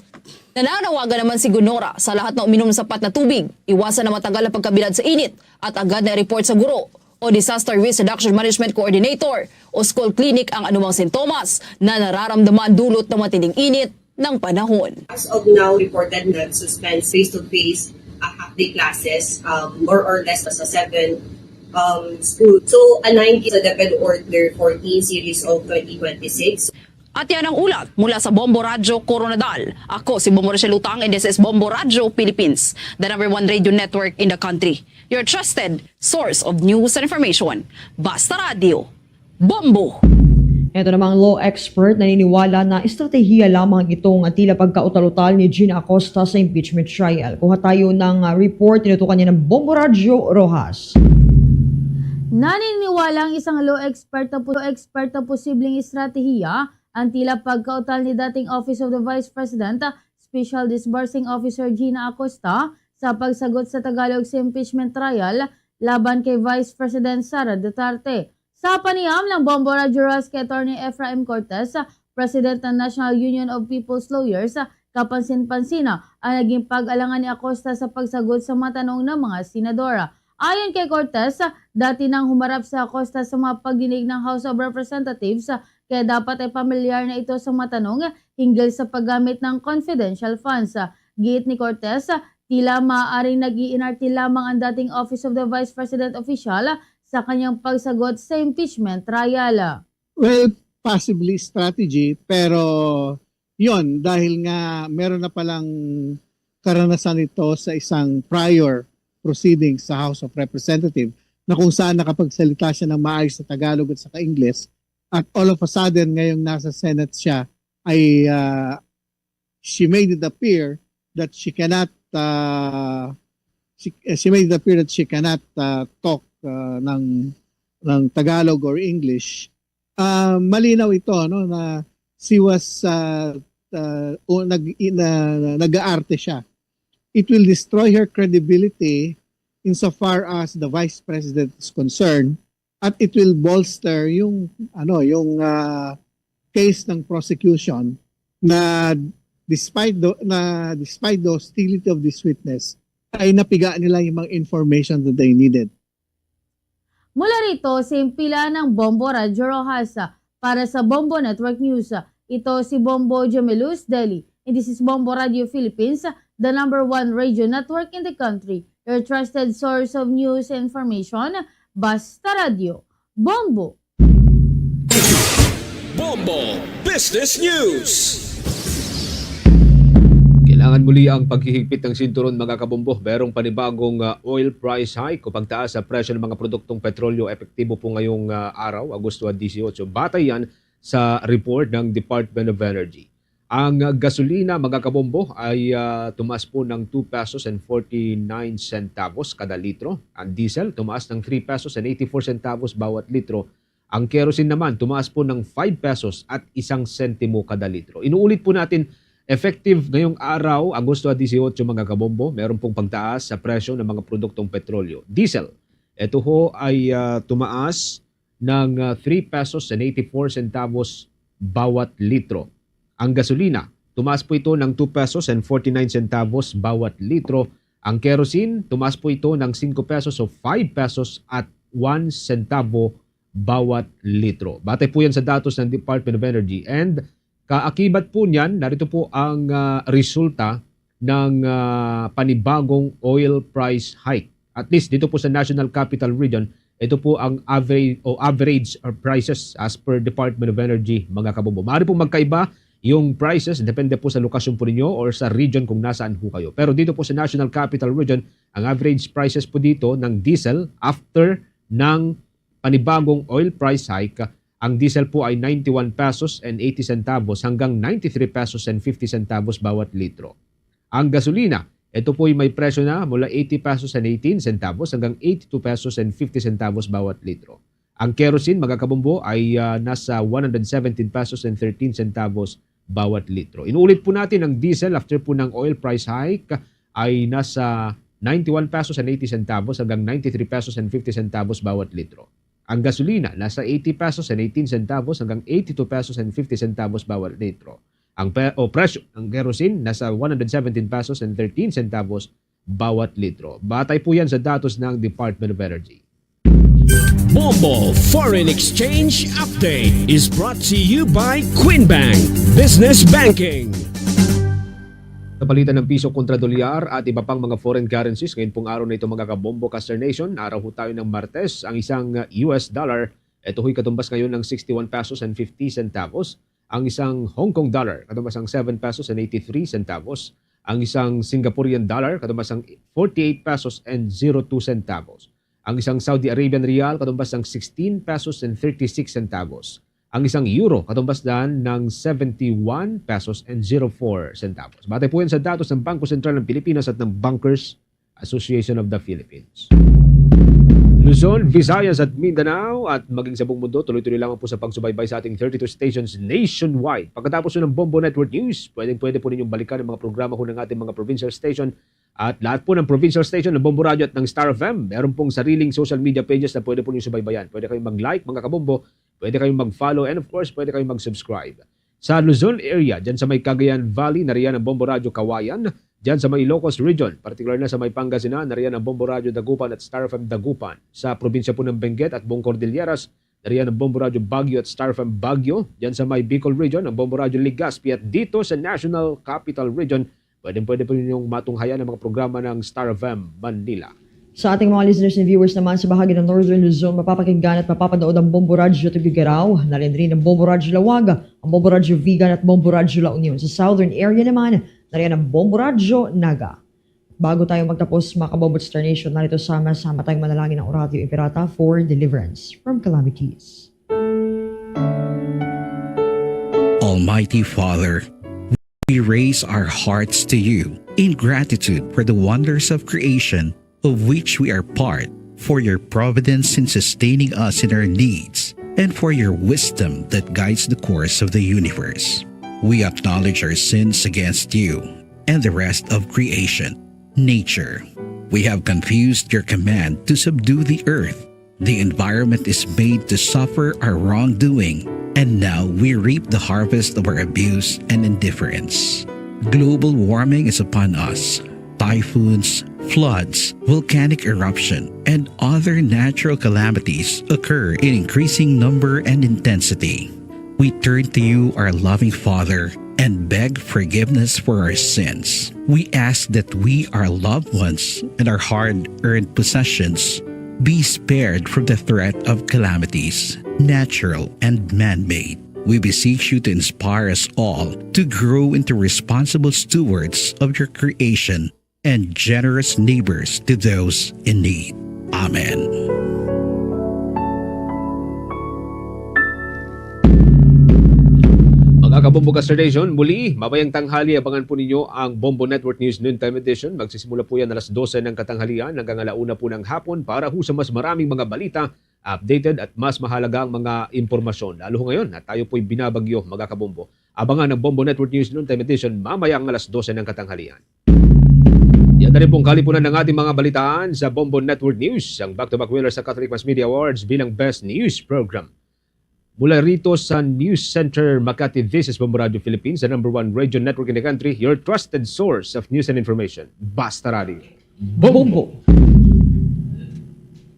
Nananawagan naman si Gonora sa lahat na uminom ng sapat na tubig, iwasan ang matagal na pagkabilad sa init at agad na i-report sa guro o Disaster Risk Reduction Management Coordinator o school clinic ang anumang sintomas na nararamdaman dulot ng matinding init ng panahon. As of now, reported na suspend face-to-face, uh, half-day classes, um, more or less sa seven, um, school. So, aligned sa DepEd Order fourteen Series of twenty twenty-six. At yan ang ulat mula sa Bombo Radyo Koronadal. Ako si Bombo Rachel Utang, and this is Bombo Radyo Philippines, the number one radio network in the country. Your trusted source of news and information. Basta Radyo, Bombo! Ito namang law expert naniniwala na estratehiya lamang itong tila pagkautal-utal ni Gina Acosta sa impeachment trial. Kuha tayo ng, ah, report, tinutukan niya ng Bombo Radyo Roxas. Naniniwala ang isang law expert na po-, expert na posibleng estratehiya ang tila pagkautal ni dating Office of the Vice President, Special Disbursing Officer Gina Acosta sa pagsagot sa Tagalog sa impeachment trial laban kay Vice President Sara Duterte. Sa panayam ng Bombo Radyo Rojas kay Attorney Efraim Cortez, President ng National Union of People's Lawyers, kapansin-pansin na ang naging pag-alangan ni Acosta sa pagsagot sa mga tanong ng mga senador. Ayon kay Cortez, dati nang humarap si Acosta sa mga pagdinig ng House of Representatives, kaya dapat ay pamilyar na ito sa mga tanong hinggil sa paggamit ng confidential funds. Giit ni Cortez, tila maaaring nag-iinarte lamang ang dating Office of the Vice President official sa kanyang pagsagot sa impeachment trial. Well, possibly strategy, pero yon, dahil nga meron na palang karanasan ito sa isang prior proceedings sa House of Representatives na kung saan nakapagsalita siya ng maayos sa Tagalog at saka Ingles, at all of a sudden, ngayong nasa Senate siya, ay, ah, she made it appear that she cannot, ah, she, eh, she made it appear that she cannot, ah, talk, ah, ng, ng Tagalog or English. Ah, malinaw ito, no, na she was, ah, ah, o nag-, i-, na, nag-aarte siya. It will destroy her credibility insofar as the vice president is concerned, at it will bolster yung, ano, yung, ah, case ng prosecution na despite the, na despite the hostility of this witness, ay napiga nila yung mga information that they needed. Mula rito, Simpila ng Bombo Radyo Rojas. Para sa Bombo Network News, ito si Bombo Jamilus Deli. And this is Bombo Radio Philippines, the number one radio network in the country. Your trusted source of news and information. Basta Radio. Bombo! Bombo Business News. Kailangan muli ang paghihigpit ng sinturon, mga kabombo. Merong panibagong, ah, oil price hike o pagtaas sa presyo ng mga produktong petrolyo epektibo po ngayong, ah, araw, Agosto dieciocho. Batay yan sa report ng Department of Energy. Ang, ah, gasolina, mga kabombo, ay, ah, tumaas po ng two pesos and forty-nine centavos kada litro. Ang diesel, tumaas ng three pesos and eighty-four centavos bawat litro. Ang kerosene naman, tumaas po ng five pesos at isang sentimo kada litro. Inuulit po natin, effective ngayong araw, Agosto dieciocho, mga kabombo, meron pong pagtaas sa presyo ng mga produktong petrolyo. Diesel, ito ho ay, ah, tumaas ng, ah, three pesos and eighty-four centavos bawat litro. Ang gasolina, tumaas po ito ng two pesos and forty-nine centavos bawat litro. Ang kerosene, tumaas po ito ng singko pesos o five pesos at one centavo bawat litro. Batay po yan sa datos ng Department of Energy. And kaakibat po niyan, narito po ang, ah, resulta ng, ah, panibagong oil price hike. At least dito po sa National Capital Region, ito po ang average o average, uh, prices as per Department of Energy, mga kabombo. Maaari pong magkaiba yung prices, depende po sa lokasyon po ninyo or sa region kung nasaan ho kayo. Pero dito po sa National Capital Region, ang average prices po dito ng diesel after ng panibagong oil price hike, ang diesel po ay ninety-one pesos and eighty centavos hanggang ninety-three pesos and fifty centavos bawat litro. Ang gasolina, ito po'y may presyo na mula eighty pesos and eighteen centavos hanggang eighty-two pesos and fifty centavos bawat litro. Ang kerosene, mga kabombo, ay, ah, nasa one hundred seventeen pesos and thirteen centavos bawat litro. Inuulit po natin, ang diesel after po ng oil price hike ay nasa ninety-one pesos and eighty centavos hanggang ninety-three pesos and fifty centavos bawat litro. Ang gasolina, nasa eighty pesos and eighteen centavos hanggang eighty-two pesos and fifty centavos bawat litro. Ang pe-, o presyo ng kerosene, nasa one hundred seventeen pesos and thirteen centavos bawat litro. Batay po yan sa datos ng Department of Energy. Bombo Foreign Exchange Update is brought to you by Queen Bank Business Banking. Sa palitan ng piso kontra dolyar at iba pang mga foreign currencies, ngayon pong araw na ito, mga kabombo, Caster Nation, araw ho tayo ng Martes, ang isang U S dollar, ito ho'y katumbas ngayon ng sixty-one pesos and fifty centavos. Ang isang Hong Kong dollar, katumbas ng seven pesos and eighty-three centavos. Ang isang Singaporean dollar, katumbas ng forty-eight pesos and zero two centavos. Ang isang Saudi Arabian riyal, katumbas ng sixteen pesos and thirty-six centavos. Ang isang euro, katumbas dan ng seventy-one pesos and zero four centavos. Batay po yan sa datos ng Bangko Sentral ng Pilipinas at ng Bankers Association of the Philippines. Luzon, Visayas at Mindanao at maging sa buong mundo, tuloy-tuloy lamang po sa pagsubaybay sa ating thirty-two stations nationwide. Pagkatapos po ng Bombo Network News, pwedeng-pwede po ninyong balikan ang mga programa ho ng ating mga provincial station At lahat po ng provincial station ng Bombo Radyo at ng Star F M, meron pong sariling social media pages na pwede po niyo subaybayan. Pwede kayong mag-like, mga kabombo, pwede kayong mag-follow, and of course, pwede kayong mag-subscribe. Sa Luzon area, dyan sa may Cagayan Valley, nariyan ang Bombo Radyo Kawayan. Dyan sa may Ilocos Region, partikular na sa may Pangasinan, nariyan ang Bombo Radyo Dagupan at Star F M Dagupan. Sa probinsya po ng Benguet at buong Cordilleras, nariyan ang Bombo Radyo Baguio at Star F M Baguio. Dyan sa may Bicol Region, ang Bombo Radyo Legazpi. At dito sa National Capital Region, pwedeng-pwede po ninyong matunghayan ang mga programa ng Star F M Manila. Sa ating mga listeners and viewers naman sa bahagi ng Northern Luzon, mapapakinggan at mapapanood ang Bombo Radyo Tuguegarao, nariyan rin ang Bombo Radyo Laoag, ang Bombo Radyo Vigan at Bombo Radyo La Union. Sa Southern area naman, nariyan ang Bombo Radyo Naga. Bago tayo magtapos, mga kabombo at Star Nation, narito sama-sama tayong manalangin ng Oratio Imperata for deliverance from calamities. Almighty Father, we raise our hearts to you in gratitude for the wonders of creation of which we are part, for your providence in sustaining us in our needs, and for your wisdom that guides the course of the universe. We acknowledge our sins against you and the rest of creation, nature. We have confused your command to subdue the earth. The environment is made to suffer our wrongdoing, and now we reap the harvest of our abuse and indifference. Global warming is upon us. Typhoons, floods, volcanic eruption, and other natural calamities occur in increasing number and intensity. We turn to you, our loving Father, and beg forgiveness for our sins. We ask that we, our loved ones, and our hard-earned possessions be spared from the threat of calamities, natural and man-made. We beseech you to inspire us all to grow into responsible stewards of your creation and generous neighbors to those in need. Amen. Mga kabombo ka Star Nation, muli, mamayang tanghali, abangan po ninyo ang Bombo Network News Noontime Edition. Magsisimula po yan alas dose ng katanghalian hanggang ala una po ng hapon para ho sa mas maraming mga balita, updated at mas mahalagang mga impormasyon. Lalo ho ngayon na tayo po'y binabagyo, mga kabombo. Abangan ang Bombo Network News Noontime Edition mamayang alas dose ng katanghalian. Yan na rin pong kalipunan ng ating mga balitaan sa Bombo Network News, ang back-to-back winner sa Catholic Mass Media Awards bilang Best News Program. Mula rito sa News Center Makati, this is Bombo Radio Philippines, the number one radio network in the country, your trusted source of news and information. Basta Radio. Bombo!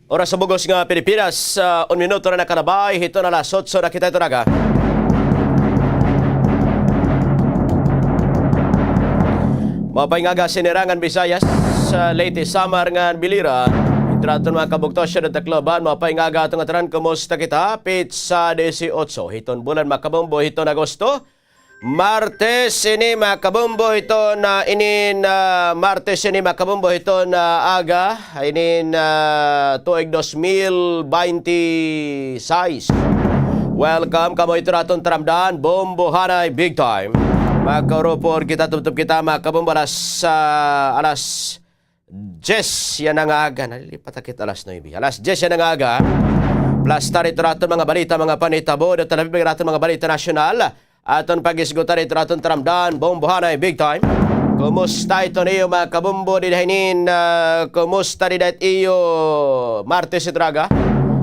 Oras sa bug-os nga Pilipinas, ah, un minuto na nakalabay hiton alas otso na kita ito naga. Maupay nga aga, Sinirangan Visayas, sa Leyte, Samar ngan Biliran. Hit aton mga kabugto, syudad, Tacloban, maupay nga aga aton ngatanan, kumusta kita? Petsa disiotso hiton bulan, mga kabombo, hiton Agosto. Martes ini, mga kabombo, hiton, ah, inin, ah, Martes ini, mga kabombo, hiton, ah, aga, inin, ah, tuig dos mil baynte sais. Welcome kamo hito aton taramdan, Bombohanay Big Time. Makaurupod kita, tubtob kita, mga kabombo, alas, ah, alas dyes yana nga aga, nalilipat ak hit alas nuebe. Alas dyes yana nga aga. Plasta hito aton mga balita, mga panhitabo, dida ta labi pa hit aton mga balita nasyonal. Aton paghisgutan hito aton taramdan, Bombohanay Big Time. Kumusta iton iyo, mga kabombo, dida hinin, ah, kumusta dida it iyo Martes hito nga aga?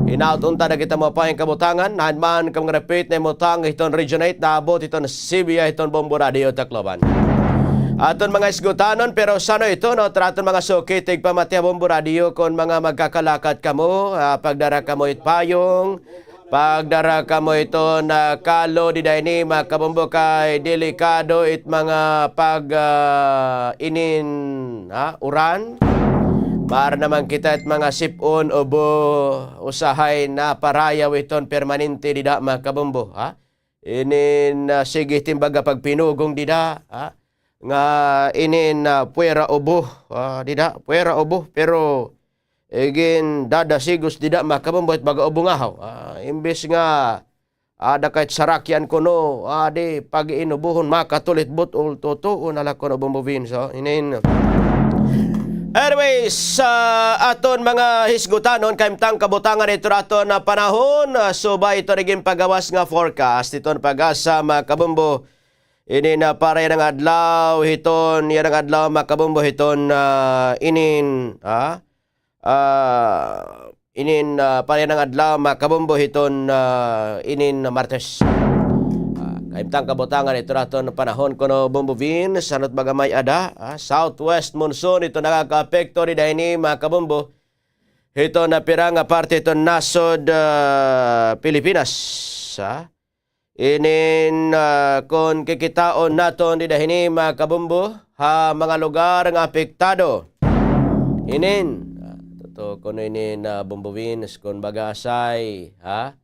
Hinaot unta na kita maupay nga kabutangan, han man kamo nga dapit na imutang hiton Region eight, naabot hiton Sibya, hiton Bombo Radio Tacloban. Aton mga hisgutanon, pero san-o ito, no? Hit aton mga suki, tigpamati ha Bombo Radio, kon mga magkakalakat kamo, ah, pagdara kamo hit payong, pagdara kamo hiton kalo dida hini, mga kabombo, kay delikado it mga pag, ah, inin, ha, uran. Maaram naman kita it mga sip-on, ubo, usahay naparayaw hiton permanente dida, mga kabombo, ha? Inin, ah, sige, timbaga pagpinugong dida, ha? Nga inin, ah, puwera ubo, ah, dida, puwera ubo, pero igindadasigos dida, mga kabombo, it baga ubo ngahaw. Ah, imbes nga, ah, ada ka hit sarakyan kuno, ah, di pag-iinubohon, makatulit but-ol, tutuo na la kuno, Bombo Vince, oh. Inin. Anyways, sa aton mga hisgutanon, kaimtang kabutangan hito aton, ah, panahon, ah, subay hito ginpagawas nga forecast hiton PAGASA, mga kabombo, Inin, ah, para yana nga adlaw hiton, yana nga adlaw, mga kabombo, hiton, ah, inin, ah, ah, inin, ah, para yana nga adlaw, mga kabombo, hiton, ah, inin Martes. Ah, kahimtang kabutangan hiton aton panahon kuno, Bombo Vince, ano it baga may-ada, ah, southwest monsoon, ito nakakaapekto dida hini, mga kabombo, hiton napira nga parte hiton nasod, ah, Pilipinas, ah. Inin, ah, kon kikitaon naton dida hini, mga kabombo, ha mga lugar nga apektado. Inin, ah, tutuo kuno inin, ah, Bombo Vince, kon baga asay, ha?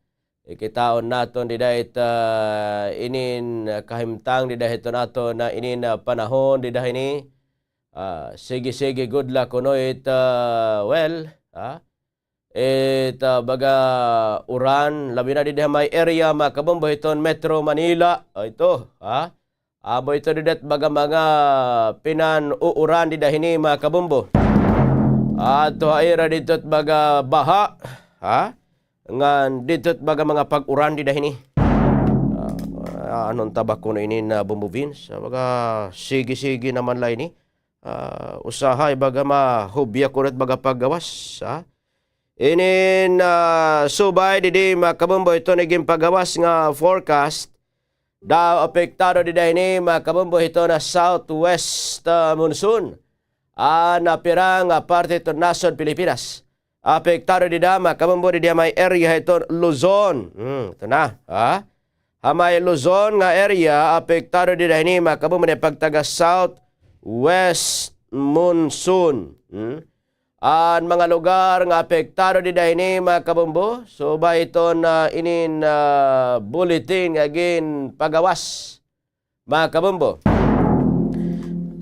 Kikitaon naton dida it, ah, inin, ah, kahimtang dida hiton aton, ah, inin, ah, panahon dida hini. Ah, sige-sige gud la kuno it, ah, well, ha? It, ah, baga uran, labi na didi ha may area, mga kabombo, hiton Metro Manila. O, ito, ha? Amo ito dida it baga mga pinan-uuran dida hini, mga kabombo. Adto ha ira didto it baga baha, ha? Ngan didto it baga mga pag-uran dida hini. Ah, ano unta ba kuno inin, ah, Bombo Vince? Ah, baga sige-sige naman la ini. Ah, usahay baga mahubya kuno it baga paggawas, ha? Inin, ah, subay didi, mga kabombo, hiton iginpagawas nga forecast, daw apektado dida hini, mga kabombo, hiton southwest, ah, monsoon. Ah, napira nga parte hiton nasod Pilipinas. Apektado dida, mga kabombo, didi ha may area hiton Luzon. Hmm, ito na, ha? Ha may Luzon nga area, apektado dida hini, mga kabombo, dida pagtaga southwest monsoon. Hmm? An mga lugar nga apektado dida hini, mga kabombo, subay hiton, ah, inin, ah, bulletin nga ginpagawas, mga kabombo.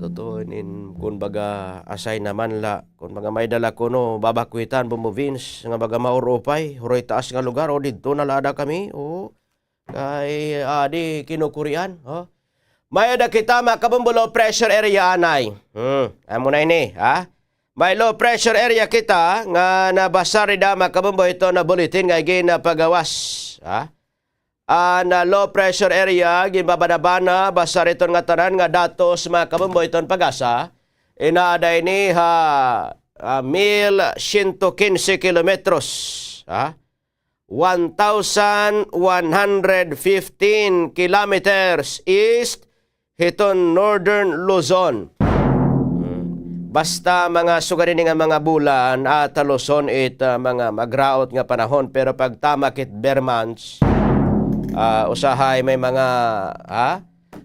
Tutuo inin, kun baga asay naman la, kun baga may-ada la kuno babakwitan, Bombo Vince, nga baga maurupay, huroy taas nga lugar, o didto na la ada kami, o. Kay, ah, di kinukurian, o. May-ada kita, mga kabombo, low pressure area anay. Hmm, amo na ini, ha? May low pressure area kita nga nabasar dida, mga kabombo, hiton bulletin nga ginpagawas, ha? An, ah, low pressure area, ginbabana-bana, basar hiton ngatanan nga datos, mga kabombo, hiton PAGASA, inaada ini ha, ah, mil siyento kinse kilometros, ha? One thousand one hundred fifteen kilometers east hiton Northern Luzon. Hmm. Basta mga sugad ini nga mga bulan, ah, ha Luzon it, ah, mga magraot nga panahon, pero pagtamak hit ber months, ah, usahay may mga, ha?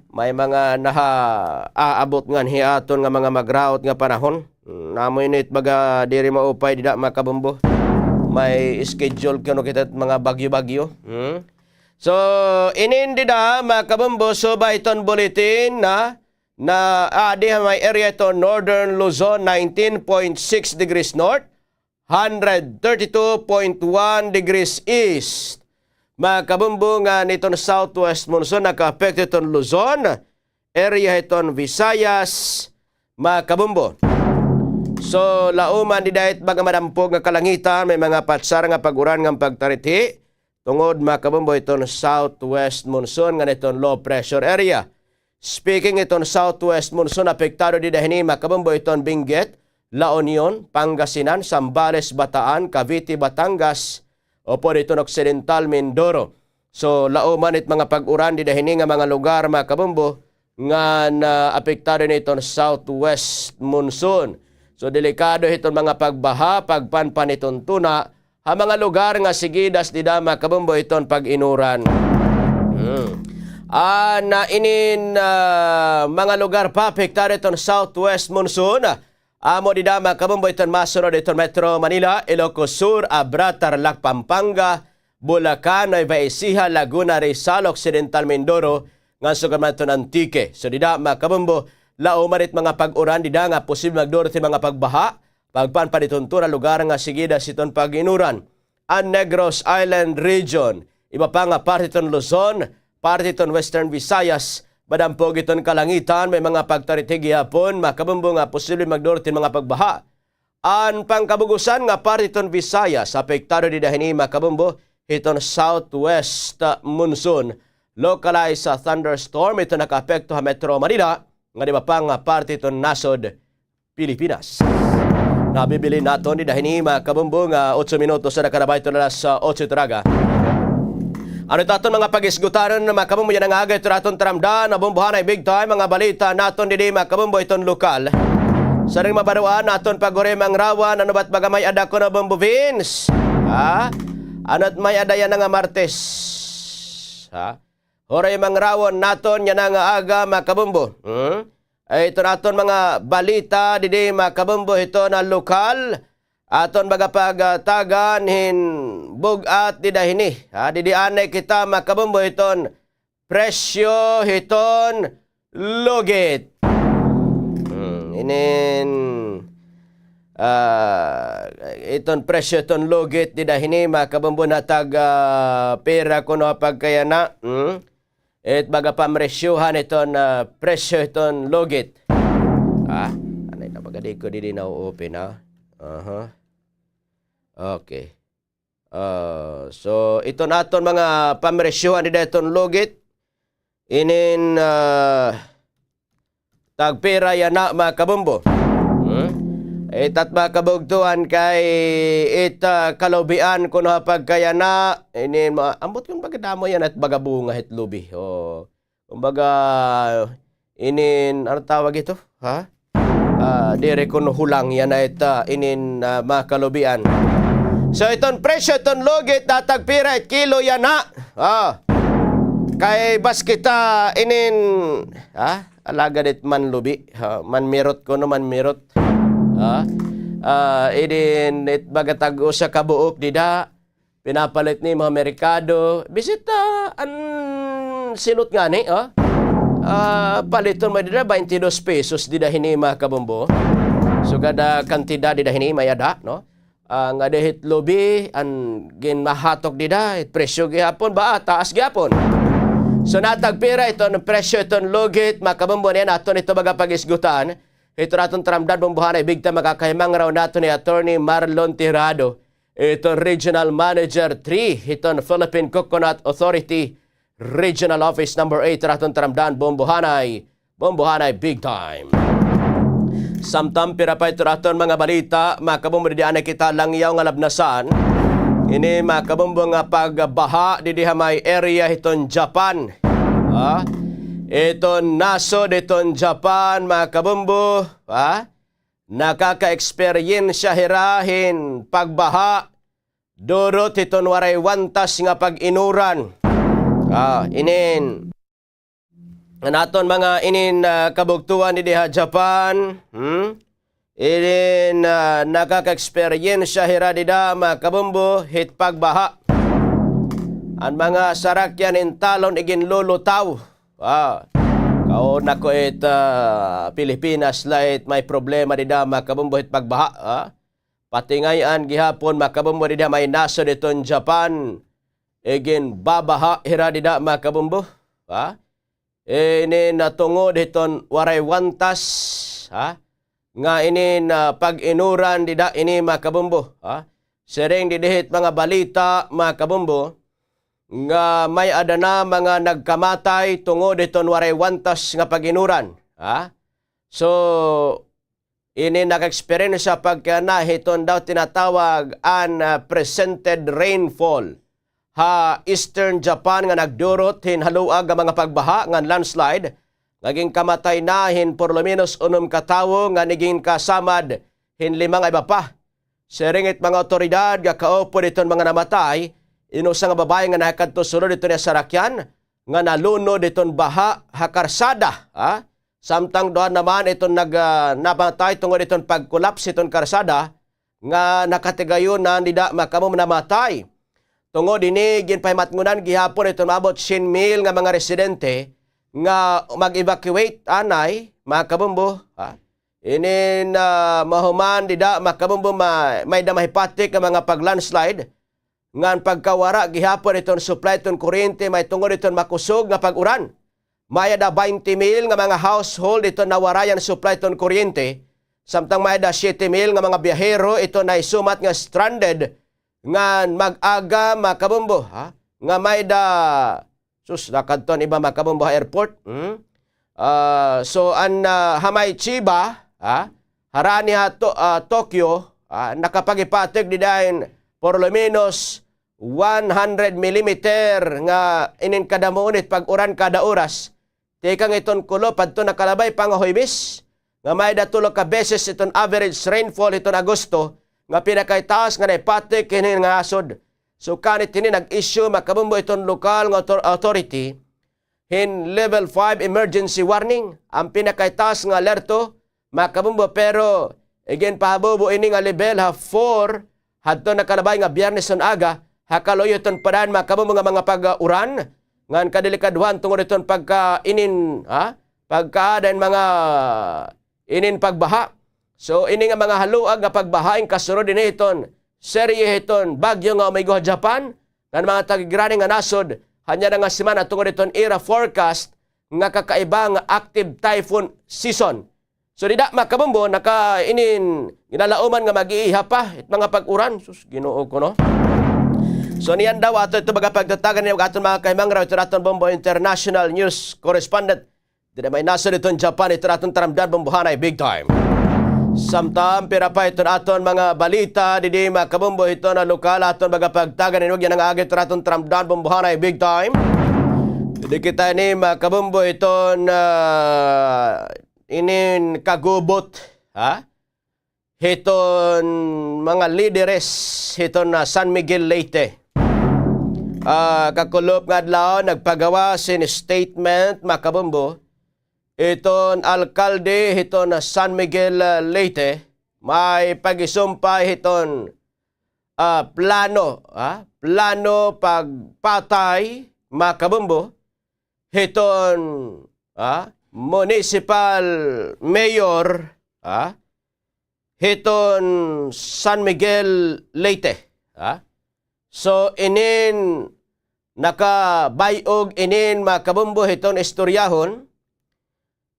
May mga naha-, aabot nganhi aton nga mga magraot nga panahon. Hmm, amo ini it baga diri maupay dida, mga kabombo. May schedule kuno kita mga bagyo-bagyo. Hmm? So, inin dida, mga kabombo, subay hiton bulletin na, na, ah, dida ha may area hiton Northern Luzon, nineteen point six degrees north, hundred thirty-two point one degrees east. Mga kabombo, ngan hiton southwest monsoon nakaapekto hiton Luzon, area hiton Visayas, mga kabombo. So, lauman dida it mga madampog nga kalangitan, may mga patsar nga pag-uran ngan pagtarithi, tungod, mga kabombo, hiton southwest monsoon ngan hiton low pressure area. Speaking hiton southwest monsoon, apektado dida hini, mga kabombo, hiton Benguet, La Union, Pangasinan, Zambales, Bataan, Cavite, Batangas, upod hiton Occidental Mindoro. So, lauman it mga pag-uran dida hini nga mga lugar, mga kabombo, nga naapektado hiton southwest monsoon. So, delikado hiton mga pagbaha, pagpanpan hiton tuna, ha mga lugar nga sigidas dida, mga kabombo, hiton pag-inuran. Hmm. Ah, na inin, ah, mga lugar pa apektado hiton southwest monsoon, amo dida, mga kabombo, hiton masunod hiton Metro Manila, Ilocos Sur, Abra, Tarlac, Pampanga, Bulacan, Nueva Ecija, Laguna, Rizal, Occidental Mindoro, ngan sugad man hiton Antique. So dida, mga kabombo, lauman it mga pag-uran dida nga posible magduro hit mga pagbaha, pagpanpan hiton tuna, lugar nga sigidas hiton pag-inuran. An Negros Island Region, iba pa nga parte hiton Luzon, parte hiton Western Visayas, madampog hiton kalangitan, may mga pagtarithi gihapon, mga kabombo, nga posible magduro hit mga pagbaha. An pangkabugusan nga parte hiton Visayas, apektado dida hini, mga kabombo, hiton southwest, ah, monsoon. localized, ah, thunderstorm iton nakaapekto ha Metro Manila, ngan iba pa nga parte hiton nasod Pilipinas. Nabibilin naton dida hini, mga kabumbo, nga otso minutos na nakarabay iton alas, ah, otso hit aga. Ano it aton mga pag-isgutanan, mga kabumbo, yana nga aga, ito aton taramdan nga bombohanay big time, mga balita naton didi, mga kabumbo, iton lokal. Siring mabaruan, aton paghurimangrawon, ano ba it baga may-ada kuno, Bombo Vince? Ha? Ano it may-ada yana nga Martes? Ha? Hurimangrawon naton yana nga aga, mga kabumbo. Hmm? Ay, iton aton mga balita didi, mga kabumbo, iton lokal. Aton baga pagtagan hin bug-at dida hini. Ha, didi anay kita, mga kabumbo, iton presyo hiton lugit. Hmm, inin, ah, iton presyo hiton lugit dida hini, mga kabumbo, natag, ah, pira kuno ha pagkayana. Hmm? It baga pamresyohan iton, ah, presyo iton lugit. Ah, anay na baga di ko didi na-open, ha? Aha. Okay. Ah, so, iton aton mga pamresyohan dida iton lugit. Inin, ah, tagpira yana, mga kabumbo? Hmm? It at mga kabugtuan kay it, ah, kalubian kuno ha pagkayana, inin ma-, ambot kon baga damo yana it baga bunga hit lubi. O, kumbaga, inin, ano tawag ito? Ha? Ah, diri kuno hulang yana it, ah, inin, ah, mga kalubian. So, iton presyo, iton lugit, natagpira it kilo yana. Ah. Kay bas kita inin, ha? Alagad it manlubi, ha, manmirot kuno, manmirot. Ha? Ah, idin it baga tag-usa ka buok dida, pinapalit nimo ha merkado. Bisan it an silot ngani, ha? Ah, paliton mo dida, baynte dos pesos dida hini, mga kabumbo. Sugad ha kantidad dida hini may-ada, no? Ah, ngadi hit lubi, an ginmahatok dida, it presyo gihapon, ba, taas gihapon. So, natagpira iton presyo iton lugit, mga kabumbo, niyan aton ito baga pag-isgutan. Ito aton taramdan, bombohanay big time, makakahimangraw naton hi Attorney Marlon Tirado, iton Regional Manager three, iton Philippine Coconut Authority Regional Office number eight, aton taramdan, bombohanay, bombohanay big time. Samtang pira pa ito aton mga balita, mga kabumbo, didi anay kita langyaw nga labnasan. Ini, mga kabumbo, nga pagbaha didi ha may area hiton Japan. Ha? Iton nasod hiton Japan, mga kabumbo, ha? Nakaka-eksperyensya hira hin pagbaha, durot hiton waray wantas nga pag-inuran. Ah, inin, an aton mga inin, ah, kabugtoan didi ha Japan, hmm? Inin, ah, nakaka-eksperyensya hira dida, mga kabumbo, hit pagbaha. An mga sarakyan hin talon iginlulutaw. Ah, kaon ako it, ah, Pilipinas la it may problema dida, mga kabumbo, hit pagbaha, ah. Pati ngay-an gihapon, mga kabumbo, dida may nasod hiton Japan, iginbabaha hira dida, mga kabumbo. Ha? Ini natungod hiton waray wantas, ha? Nga ini na pag-inuran dida ini, mga kabumbo, ha? Siring didi hit mga balita, mga kabumbo, nga may-ada na mga nagkamatay tungod hiton waray wantas nga pag-inuran, ha? So, ini naka-experience sa pagkana hiton daw tinatawag unprecedented rainfall ha Eastern Japan nga nagdurot hin haluag nga mga pagbaha ngan landslide nga ginkamatay na hin por lo menos unom ka tawo ngan iginkasamad hin lima nga iba pa. Siring it mga awtoridad nga kaupod hiton mga namatay, in usa nga babaye nga nahikadto sulod hiton iya sarakyan nga nalunod hiton baha ha karsada, ha? Samtang duha naman iton nag-, ah, namatay tungod iton pag-collapse hiton karsada nga nakatigayonan dida, mga kabumbo, namatay. Tungod hini, ginpahimatngonan gihapon iton maabot syen mil nga mga residente nga mag-evacuate anay, mga kabumbo, ha? Inin, ah, mahuman dida, mga kabumbo, ma-, may-ada mahipatik nga mga pag-landslide. Ngan pagkawara gihapon iton supply iton kuryente mahitungod iton makusog nga pag-uran. May-ada baynte mil nga mga household iton nawarayan supply iton kuryente, samtang may-ada siyete mil nga mga biyahero iton nahisumat nga stranded ngan mag-aga, mga kabumbo, ha, nga may-ada Sus, nakadto an iba, mga kabombo, ha airport. Hmm? Ah, so, an, ah, ha may Chiba, ah, harani ha To-, ah, Tokyo, ah, nakapagipatik dida hin por lo menos one hundred millimeter nga inin kadamuon it pag-uran kada oras. Tikang hiton Kulop hadto nakalabay pa nga Huwebes, nga may-ada tulo ka beses iton average rainfall hiton Agosto, nga pinakaitaas nga naipatik hini nga nasod. So, kanit hini nag-issue, mga kabombo, iton lokal nga author-, authority hin level five emergency warning, an pinakaitaas nga alerto, mga kabombo, pero iginpahabubo ini nga level ha four, hadto nakalabay nga Biyernes hiton aga, ha kaluyo hiton padayon, mga kabombo, nga mga pag-uran, ngan kadelikadohan tungod hiton pagkainin, ha? Pagkaada hin mga inin pagbaha. So, ini nga mga haluag nga pagbaha in kasunod ini hiton serye hiton bagyo nga umigo ha Japan, ngan mga tagirani nga nasod, ha niyan nga semana tungod hiton ira forecast nga kakaiba nga active typhoon season. So, dida, mga kabombo, naka-inin ginalauman nga mag-iiha pa it mga pag-uran. Sus, Ginoo ko, no? So, niyan daw, ato ito baga pagtatagan niya, aton mga kahimangraw, ito aton Bombo International News Correspondent. Dida may nasod hiton Japan, ito aton taramdan, Bombohanay Big Time. Samtang pira pa iton aton mga balita, didi, mga kabombo, hiton lokal, aton baga pagtagan, inugyan nga agi, ito aton taramdan, Bombohanay Big Time. Didi kita ini, mga kabombo, hiton, ah, inin kagubot, ha? Hiton mga lideres hiton, ah, San Miguel Leyte. Ah, kakulop nga adlaw, nagpagawas hin statement, mga kabombo, hiton alkalde hiton, ah, San Miguel, ah, Leyte, may pagisumpay hiton, ah, plano, ah, plano pagpatay, mga kabombo, hiton, ah, municipal mayor, ah, hiton San Miguel Leyte, ah. So, inin nakabay-og inin, mga kabombo, hiton istoryahon,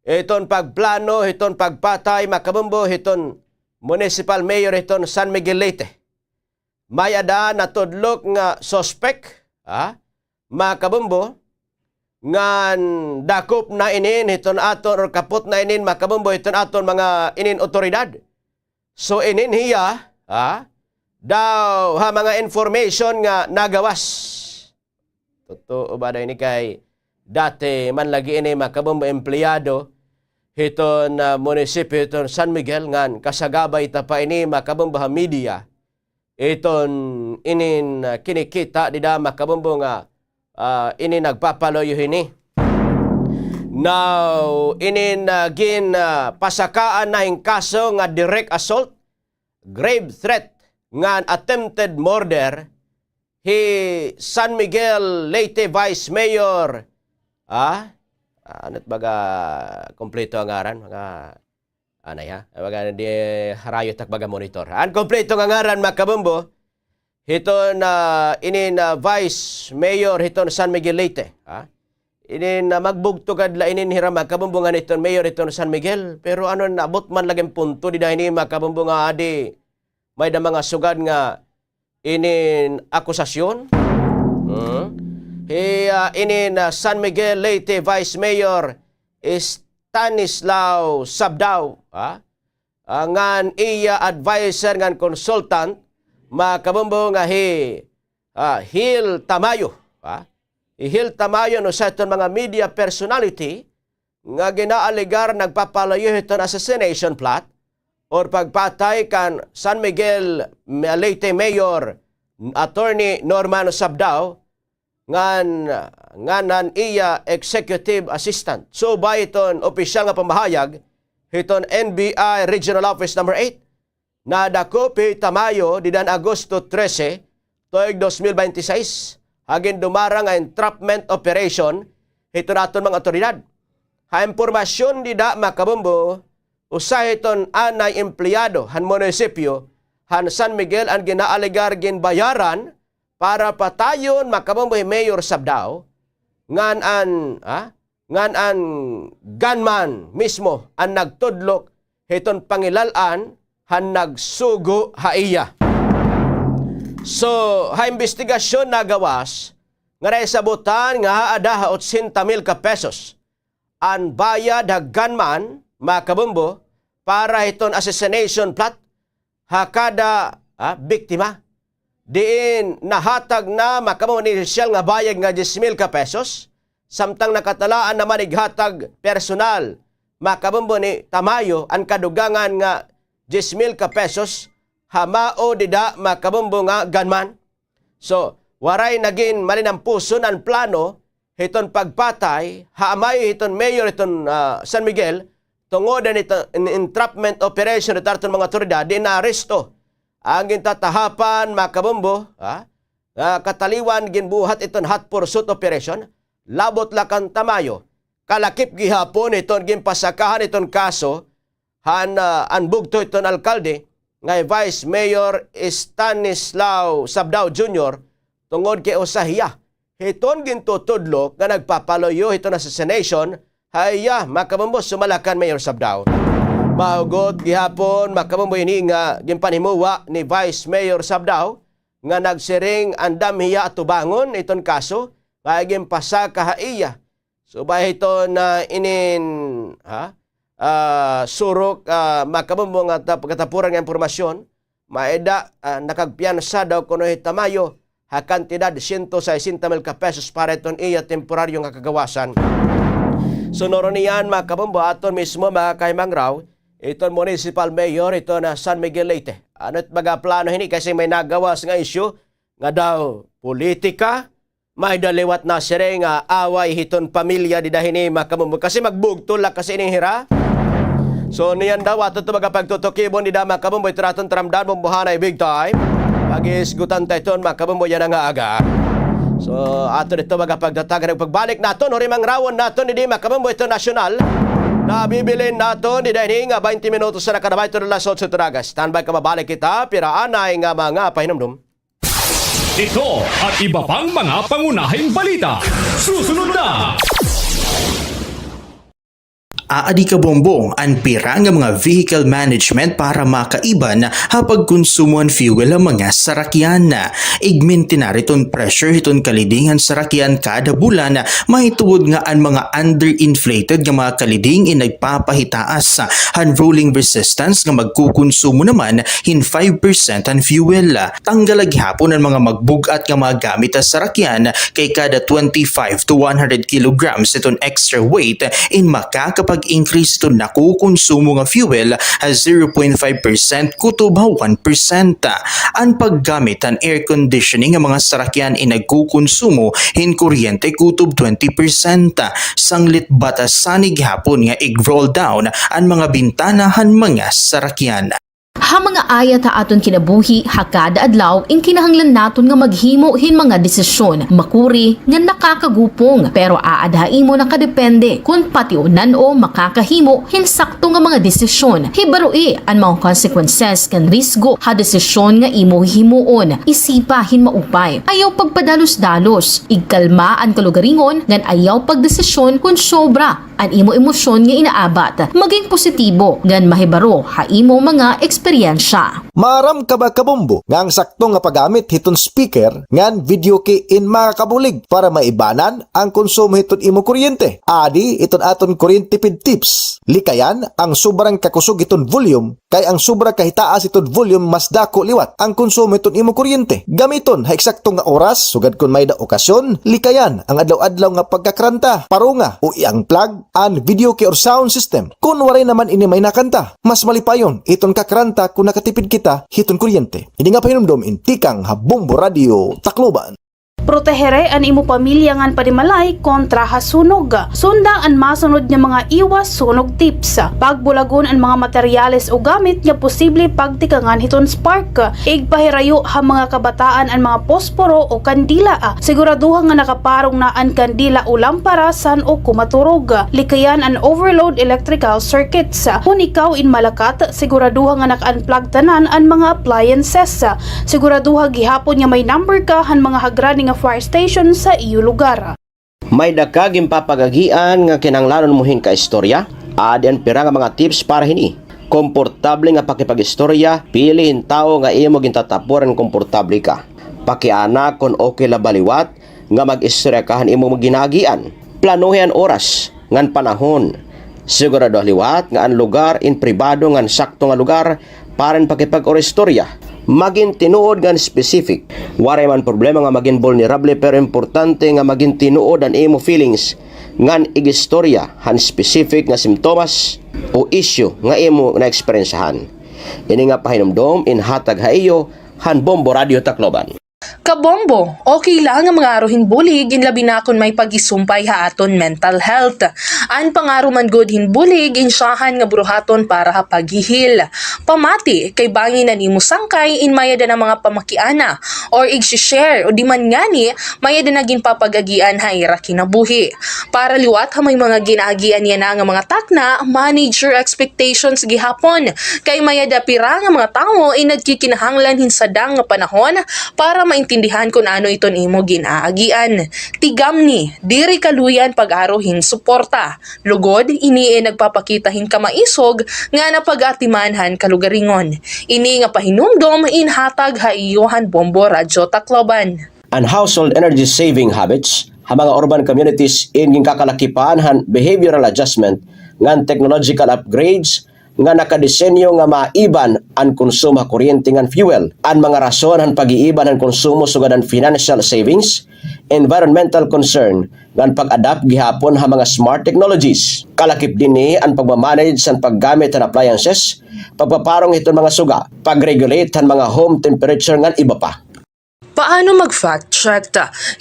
hiton pagplano, hiton pagpatay, mga kabombo, hiton municipal mayor hiton San Miguel Leyte. May-ada natudlok nga suspek, ha, mga kabombo, ngan dakop na inin hiton aton, or kapot na inin, mga kabombo, hiton aton mga inin otoridad. So, inin hiya, ha, daw ha mga information nga nagawas. Totoo ba daw ini kay dati man lagi ini, mga kabombo, empleyado hiton, ah, munisipyo hiton San Miguel, ngan kasagabay ta pa ini, mga kabombo, ha media. Iton inin, ah, kinikita dida, mga kabombo, nga, ah, ini nagpapaluyo hini. Now, inin, ah, gin, ah, pasakaan na hin kaso nga direct assault, grave threat, ngan attempted murder hi San Miguel Leyte Vice Mayor, ah, ah, ano it baga kompleto nga ngaran, mga, anay ha? Baga di harayo tak baga monitor. An kompleto nga ngaran, mga kabombo, hiton, ah, inin, ah, Vice Mayor hiton San Miguel Leyte, ha? Inin, ah, magbugto gad la inin hira, mga kabombo, ngan hiton Mayor hiton San Miguel. Pero ano, naabot man lagi an punto dida hini, mga kabombo, nga adi may-ada mga sugad nga inin akusasyon. Hmm. Hi, ah, inin, ah, San Miguel Leyte Vice Mayor Stanislao Sabdao, ha? Ah, ngan iya adviser ngan consultant, mga kabombo, nga hi, ah, Hil Tamayo, ha? Hi Hil Tamayo, usa hiton mga media personality, nga ginaalegar nagpapaluyo hiton assassination plot or pagpatay kan San Miguel Leyte Mayor Attorney Norman Sabdao, ngan, ngan an iya executive assistant. Subay hiton opisyal nga pamahayag hiton N B I Regional Office Number Eight, nadakop hi Tamayo dida han Agosto trese, tuig dos mil bente seis, ha gindumarang nga entrapment operation hiton aton mga awtoridad. Ha impormasyon dida, mga kabombo, usa hiton anay empleyado han munisipyo han San Miguel an ginaalegar ginbayaran para patayon, mga kabombo, hi Mayor Sabdao, ngan an, ha? Ngan an gunman mismo an nagtudlok hiton pangilal-an han nagsugo ha iya. So, ha imbestigasyon nagawas nga nahisabotan nga aada ha otsenta mil ka pesos an bayad ha gunman, mga kabombo, para hiton assassination plot ha kada, ah, biktima. Diin nahatag na, mga kabombo, an inisyal nga bayad nga diyes mil ka pesos, samtang nakatalaan naman ighatag personal, mga kabombo, ni Tamayo an kadugangan nga diyes mil ka pesos ha mao dida, mga kabombo, nga gunman. So, waray nagin malinampuson an plano hiton pagpatay ha amay hiton mayor hiton, ah, San Miguel, tungod han hiton en-, entrapment operation hiton aton mga awtoridad, diin naaresto an gintatahapan, mga kabombo, ha? Ah, kataliwan ginbuhat iton hot pursuit operation, labot la kan Tamayo. Kalakip gihapon hiton ginpasakahan hiton kaso, han, ah, an bugto hiton alkalde nga hi Vice Mayor Stanislao Sabdao Junior, tungod kay usa hiya hiton gintutudlo nga nagpapaluyo hiton assassination ha iya, mga kabombo, sumala kan Mayor Sabdao. Mahugot gihapon, mga kabombo, ini nga ginpanhimuwa ni Vice Mayor Sabdao nga nagsiring andam hiya atubangon iton kaso nga ginpasaka ha iya. Subay hiton inin, ha? Ah, surok, ah, mga kabombo, nga tap-, katapuran nga impormasyon, may-ada, ah, nakagpiyansa daw kuno hi Tamayo ha kantidad siyento sesenta mil ka pesos para hiton iya temporaryo nga kagawasan. Sunuron niyan, mga kabombo, aton mismo makakahimangraw iton municipal mayor hiton San Miguel Leyte. Ano it mga plano hini? Kasi may nagawas nga isyu nga daw politika, may-ada liwat nasiring nga away hiton pamilya dida hini, mga kabombo. Kasi magbugto la kasi ini hira. So, niyan daw, aton ito mga pagtutukibon dida, mga kabombo, ito aton taramdan, bombohanay big time. Pag-iisgutan ta iton, mga kabombo, yana nga aga. So, aton ito mga pagtatagan, pagbalik naton, huri mangrawon naton didi, mga kabombo, ito nasyonal. Nabibilin naton dida hini nga baynte minutos na nakadabay ito alas otso ito nga aga. Standby ka, mabalik kita, pira anay nga mga pahinumdom. Ito at iba pang mga pangunahing balita. Susunod na. Aadi kabombo an pira nga mga vehicle management para makaiban ha pagkonsumo han fuel han mga sarakyan. Igmintinar iton pressure hiton kaliding han sarakyan kada bulan, mahitungod nga an mga underinflated nga mga kaliding in nagpapahitaas han rolling resistance nga magkukonsumo naman hin five percent han fuel. Tanggal la gihapon an mga magbug-at nga mga gamit ha sarakyan, kay kada twenty-five to one hundred kilograms iton extra weight in makakapag-increase iton nakukonsumo nga fuel ha zero point five percent kutob ha one percent. An paggamit han air conditioning nga mga sarakyan in nagkukonsumo hin kuryente kutob twenty percent. Sanglit batasan ini gihapon nga ig-roll down an mga bintana han mga sarakyan. Ha mga ayat ha aton kinabuhi ha kada adlaw, in kinahanglan naton nga maghimo hin mga desisyon makuri ngan nakakagupong, pero aada ha imo nakadepende kon pationan o makakahimo hin sakto nga mga desisyon. Hibaroi an mga consequences ngan risgo ha desisyon nga imo hihimuon. Isipa hin maupay. Ayaw pagpadalos-dalos. Igkalma an kalugaringon ngan ayaw pagdesisyon kon sobra an imo emosyon nga inaabat. Maging positibo ngan mahibaro ha imo mga eksperyensya. Maaram ka ba, kabombo, nga an sakto nga paggamit hiton speaker ngan video key in makakabulig para maibanan an konsumo hiton imo kuryente? Adi iton aton kuryente tipid tips. Likayan an sobra nga kakusog hiton volume, kay an sobra kahitaas hiton volume mas dako liwat an konsumo hiton imo kuryente. Gamiton ha eksakto nga oras, sugad kon may-ada okasyon. Likayan an adlaw-adlaw nga pagkakranta, parunga o i-unplug an video key or sound system kon waray naman ini may nakanta. Mas malipayon iton kakranta kon nakatipid kita hiton kuryente. Ini nga pahinumdom in tikang ha Bombo Radio Tacloban. Protehere an imo pamilya ngan panimalay kontra ha sunog. Sunda an masunod nga mga iwas sunog tips. Pagbulagon an mga materyales o gamit nga posible pagtikangan hiton spark. Igpahirayo ha mga kabataan an mga posporo o kandila. Siguraduha nga nakaparong na an kandila o lampara san-o ko maturog. Likayan an overload electrical circuits. Kon ikaw in malakat, siguraduha nga naka-unplug tanan an mga appliances. Siguraduha gihapon nga may number ka han mga hagrani nga fire station sa iyo lugar. May-ada ka ginpapagagian nga kinahanglanon mo hin kaistorya? Adi an pira nga mga tips para hini. Komportable nga pakipag-istorya, pili hin tawo nga imo gintatapuran nga komportable ka. Pakiana kon okay la ba liwat nga mag-istorya ka han imo ginaagian. Planuhi an oras ngan panahon. Sigurado liwat nga an lugar in pribado ngan sakto nga lugar para hin pakipag-oro-istorya. Magin tinuod ngan specific. Waray man problema nga magin vulnerable, pero importante nga magin tinuod an imo feelings ngan igistorya han specific nga simptomas o issue nga imo naeksperensiyahan. Ini nga pahinumdom in hatag ha iyo han Bombo Radio Tacloban. Kabombo, okay la nga mangaro hin bulig in labi na kon may pag-isumpay ha aton mental health. An pangaro man gud hin bulig in syahan nga buruhaton para ha paghihil. Pamati, kay bangin an imo sangkay in may-ada na mga pamakiana or igsi-share o di man ngani may-ada na ginpapag-agian ha ira kinabuhi. Para liwat ha may mga ginaagian niya na nga mga takna, manage your expectations gihapon. Kay may-ada pira nga mga tawo in nagkikinahanglan hin sadang nga panahon para maintindihan kon ano iton imo ginaagian. Tigamni, diri kaluy an pag-aro hin suporta. Lugod, ini in nagpapakita hin kamaisog nga napag-atiman han kalugaringon. Ini nga pahinumdom in hatag ha iyo han Bombo Radyo Tacloban. An household energy saving habits ha mga urban communities in ginkakalakipan han behavioral adjustment ngan technological upgrades nga nakadesenyo nga maiban an konsumo ha kuryente ngan fuel. An mga rason han pag-iiban han konsumo sugad han financial savings, environmental concern, ngan pag-adapt gihapon ha mga smart technologies. Kalakip dinhi an pagmamanage han paggamit han appliances, pagpaparong hiton mga suga, pag-regulate han mga home temperature ngan iba pa. Paano mag-fact check?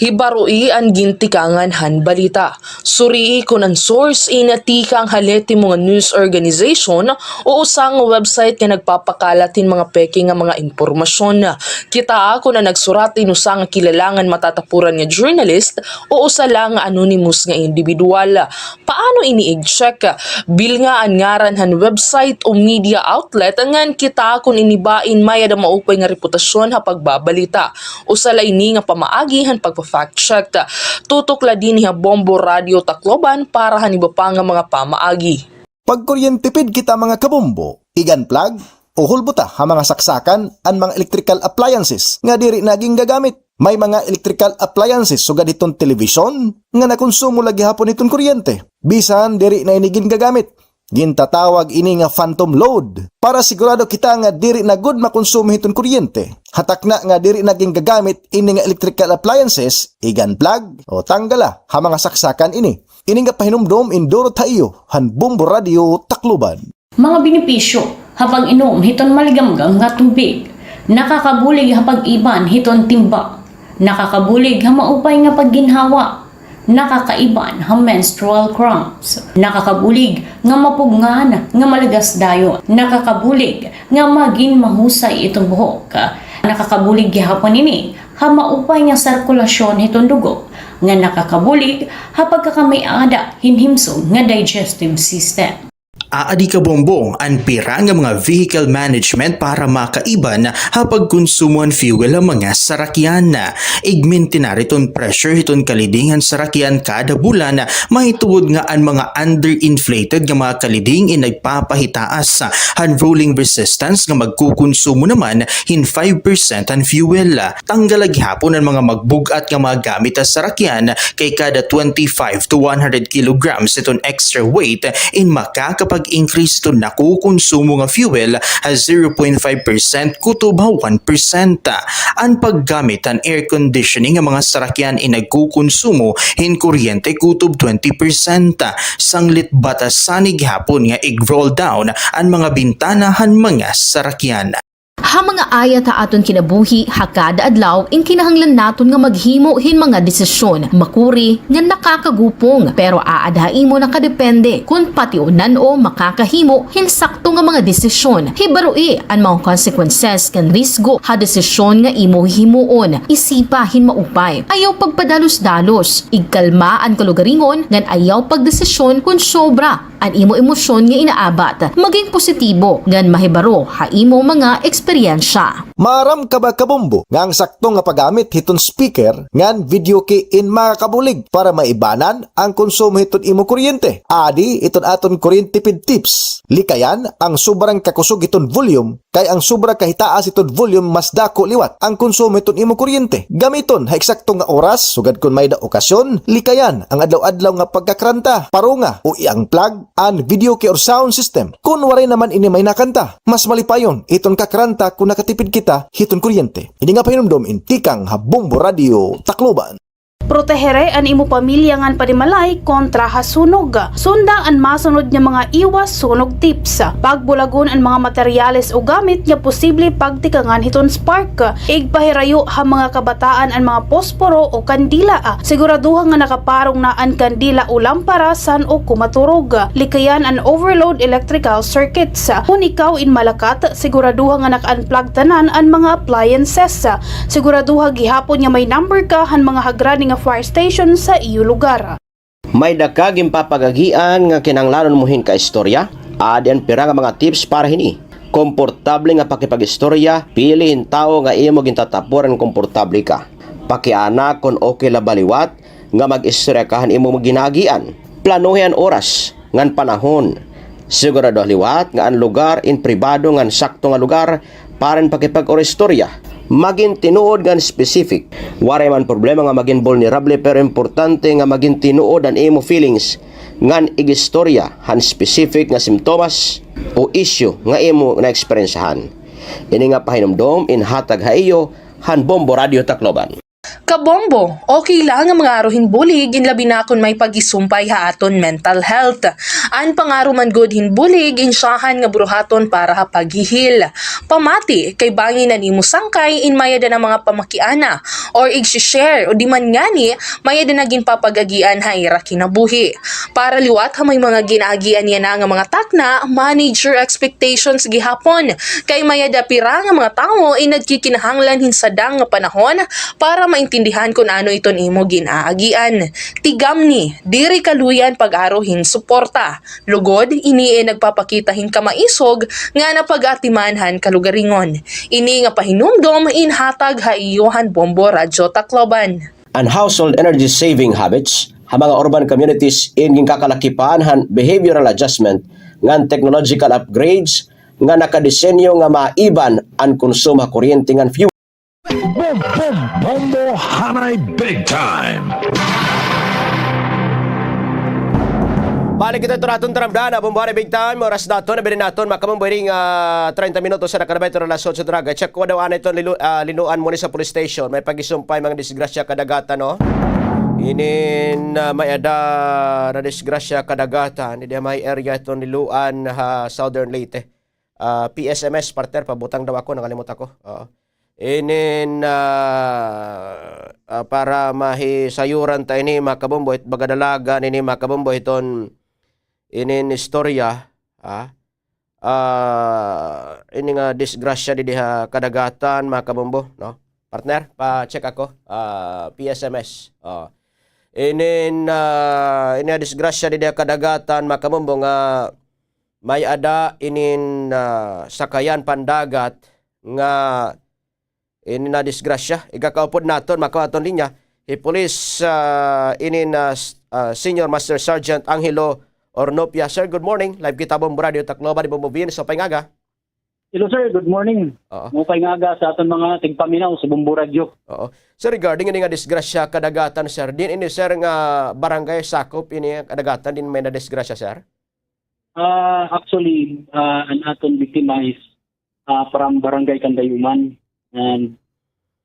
Hibaroi an gintikangan han balita. Surii kon an source in tikang ha lehitimo nga news organization o usa nga website nga nagpapakalat hin mga peke nga mga impormasyon. Kitaa kon an nagsurat in usa nga kilala ngan matatapuran nga journalist o usa la nga anonymous nga indibidwal. Paano ini i-check? Bilnga an ngaran han website o media outlet ngan kitaa kon ini ba in may-ada maupay nga reputasyon ha pagbabalita. Usa la ini nga pamaagi han pagpa-fact check. Tutok la dinhi ha Bombo Radyo Tacloban para han iba pa nga mga pamaagi. Pagkuryentipid kita, mga kabombo, igan plug o hulbota ha mga saksakan an mga electrical appliances nga diri na gingagamit. May mga electrical appliances sugad hiton telebisyon nga nakonsumo la gihapon hiton kuryente bisan diri na ini gingagamit. Gintatawag ini nga phantom load. Para sigurado kita nga diri na gud makonsumo hiton kuryente, ha takna nga diri na gingagamit ini nga electrical appliances, igan plug o tanggala ha mga saksakan ini. Ini nga pahinumdom in durot ha iyo han Bombo Radyo Tacloban. Mga benepisyo ha pag-inom hiton maligamgam nga tubig. Nakakabulig ha pag-iban hiton timba. Nakakabulig ha maupay nga pagginhawa. Nakakaiban ha menstrual cramps. Nakakabulig nga mapugngan nga malagas dayon. Nakakabulig nga magin mahusay iton buhok. Nakakabulig gihapon ini ha maupay nga sirkulasyon hiton dugo, nga nakakabulig ha pagkakamay-ada hin himsog nga digestive system. Aadi, kabombo, an pira nga mga vehicle management para makaiban ha pagkonsumo han fuel ha mga sarakyan. Igmintinar iton pressure hiton kaliding han sarakyan kada bulan, mahitungod nga an mga underinflated nga mga kaliding in nagpapahitaas han rolling resistance nga magkukonsumo naman hin five percent han fuel. Tanggal la gihapon an mga magbug-at nga mga gamit ha sarakyan, kay kada twenty-five to one hundred kilograms iton extra weight in makakapag-increase iton nakukonsumo nga fuel ha zero point five percent kutob ha one percent. An paggamit han air conditioning nga mga sarakyan in nagkukonsumo hin kuryente kutob twenty percent. Sanglit batasan gihapon nga ig-roll down an mga bintana han mga sarakyan. Ha mga ayat ha aton kinabuhi ha kada adlaw, in kinahanglan naton nga maghimo hin mga desisyon, makuri ngan nakakagupong, pero aada ha imo nakadepende kon pationan-o makakahimo hin sakto nga mga desisyon. Hibaroi an mga consequences ngan risgo ha desisyon nga imo hihimuon. Isipa hin maupay. Ayaw pagpadalos-dalos. Igkalma an kalugaringon ngan ayaw pagdesisyon kon sobra an imo emosyon nga inaabat. Maging positibo ngan mahibaro ha imo mga eksperyensya. Maaram ka ba, kabombo, nga an sakto nga paggamit hiton speaker ngan videoke in makakabulig para maibanan an konsumo hiton imo kuryente? Adi iton aton kuryente tipid tips. Likayan an sobrang kakusog hiton volume, kay an sobra kahitaas hiton volume mas dako liwat an konsumo hiton imo kuryente. Gamiton ha eksakto nga oras, sugad kon may-ada okasyon. Likayan an adlaw-adlaw nga pagkakranta, parunga o i-unplug an videoke or sound system. Kon waray naman ini may nakanta, mas malipayon iton kakranta kon nakatipid kita hiton kuryente. Ini nga pahinumdom in tikang ha Bombo Radio Tacloban. Protehere an imo pamilya ngan panimalay kontra ha sunog. Sunda an masunod nga mga iwas sunog tips. Pagbulagon an mga materyales o gamit nga posible pagtikangan hiton spark. Igpahirayo ha mga kabataan an mga posporo o kandila. Siguraduha nga nakaparong na an kandila o lampara san-o ko maturog. Likayan an overload electrical circuits. Kon ikaw in malakat, siguraduha nga naka-unplug tanan an mga appliances. Siguraduha gihapon nga may number ka han mga hagrani nga fire station sa iyo lugar. May-ada ka ginpapag-agian nga kinahanglanon mo hin kaistorya? Adi an pira nga mga tips para hini. Komportable nga pakipag-istorya, pili hin tawo nga imo gintatapuran, komportable ka. Pakiana kon okay la ba liwat nga mag-istorya ka han imo ginaagian. Planuhi an oras ngan panahon. Siguraduha liwat nga an lugar in pribado ngan sakto nga lugar para hin pakipag-istorya. Magin tinuod ngan specific. Waray man problema nga magin vulnerable, pero importante nga magin tinuod an imo feelings ngan igistorya han specific nga simptomas o issue nga imo naeksperyensyahan. Ini nga pahinumdom inhatag ha iyo han Bombo Radio Tacloban. Kabombo, okay la nga mangaro hin bulig, in labi na kon may paghisumpay ha aton mental health. An pangaro man gud hin bulig in syahan nga buruhaton para ha paghihil. Pamati, kay bangin an imo sangkay in may-ada na mga pamakiana or igsi-share, o di man ngani may-ada na ginpapag-agian ha ira kinabuhi. Para liwat ha may mga ginaagian yana nga mga takna, manage your expectations gihapon. Kay may-ada pira nga mga tawo in nagkikinahanglan hin sadang nga panahon para maintindihan kon ano iton imo ginaagian. Tigamni, diri kaluyan pag-aro hin suporta. Lugod, ini in nagpapakita hin kamaisog nga napag-atiman han kalugaringon. Ini nga pahinumdom inhatag ha iyo han Bombo Radyo Tacloban. An household energy saving habits ha mga urban communities in ginkakalakipan han behavioral adjustment ngan technological upgrades nga nakadesenyo nga maiban an konsumo ha kuryente ngan fuel. Bom, bom, Bombo Hanay Big Time. Balik kita ito naton taramdan, Bombo Hanay Big Time. Oras naton, nabili naton, mga kabombo, ini nga, ah, treinta minutos na nakalabay ito na alas otso draga. Check ko daw, ana iton lilu-, ah, Liloan Municipal Police Station. May paghisumpay, mga disgrasya kadagatan, no? Inin, ah, may-ada na disgrasya kadagatan. Didi may area iton Liloan ha Southern Leyte. Ah, P S M S, partner, pabutang daw ako, nakalimot ako. Oo. Inin, ah, ah, para mahisayuran ta ini, mga kabombo, it baga dalagan ini, mga kabombo, iton inin istorya, ah, ah, ini nga disgrasya didi ha kadagatan, mga kabombo, no? Partner, pa-check ako, ah, P S M S. Oh. Inin, ah, ini nga disgrasya didi ha kadagatan, mga kabombo, nga may-ada inin, ah, sakayan pandagat nga ini nadisgrasya. Igakaupod naton, makawa aton linya, hi Police, ah, inin, ah, s-, ah, Senior Master Sergeant Angelo Ornopia. Sir, good morning. Live kita, Bombo Radio Tacloban, Bombo Vince, maupay nga aga. Hello, sir. Good morning. Oo. Maupay nga aga sa aton mga tigpaminaw sa Bombo Radio. Oo. Sir, regarding ini nga disgrasya kadagatan, sir, diin ini, sir, nga barangay sakop ini kadagatan, diin may nadisgrasya, sir? Ah, actually, ah, an aton biktima is, ah, from Barangay Candayuman. And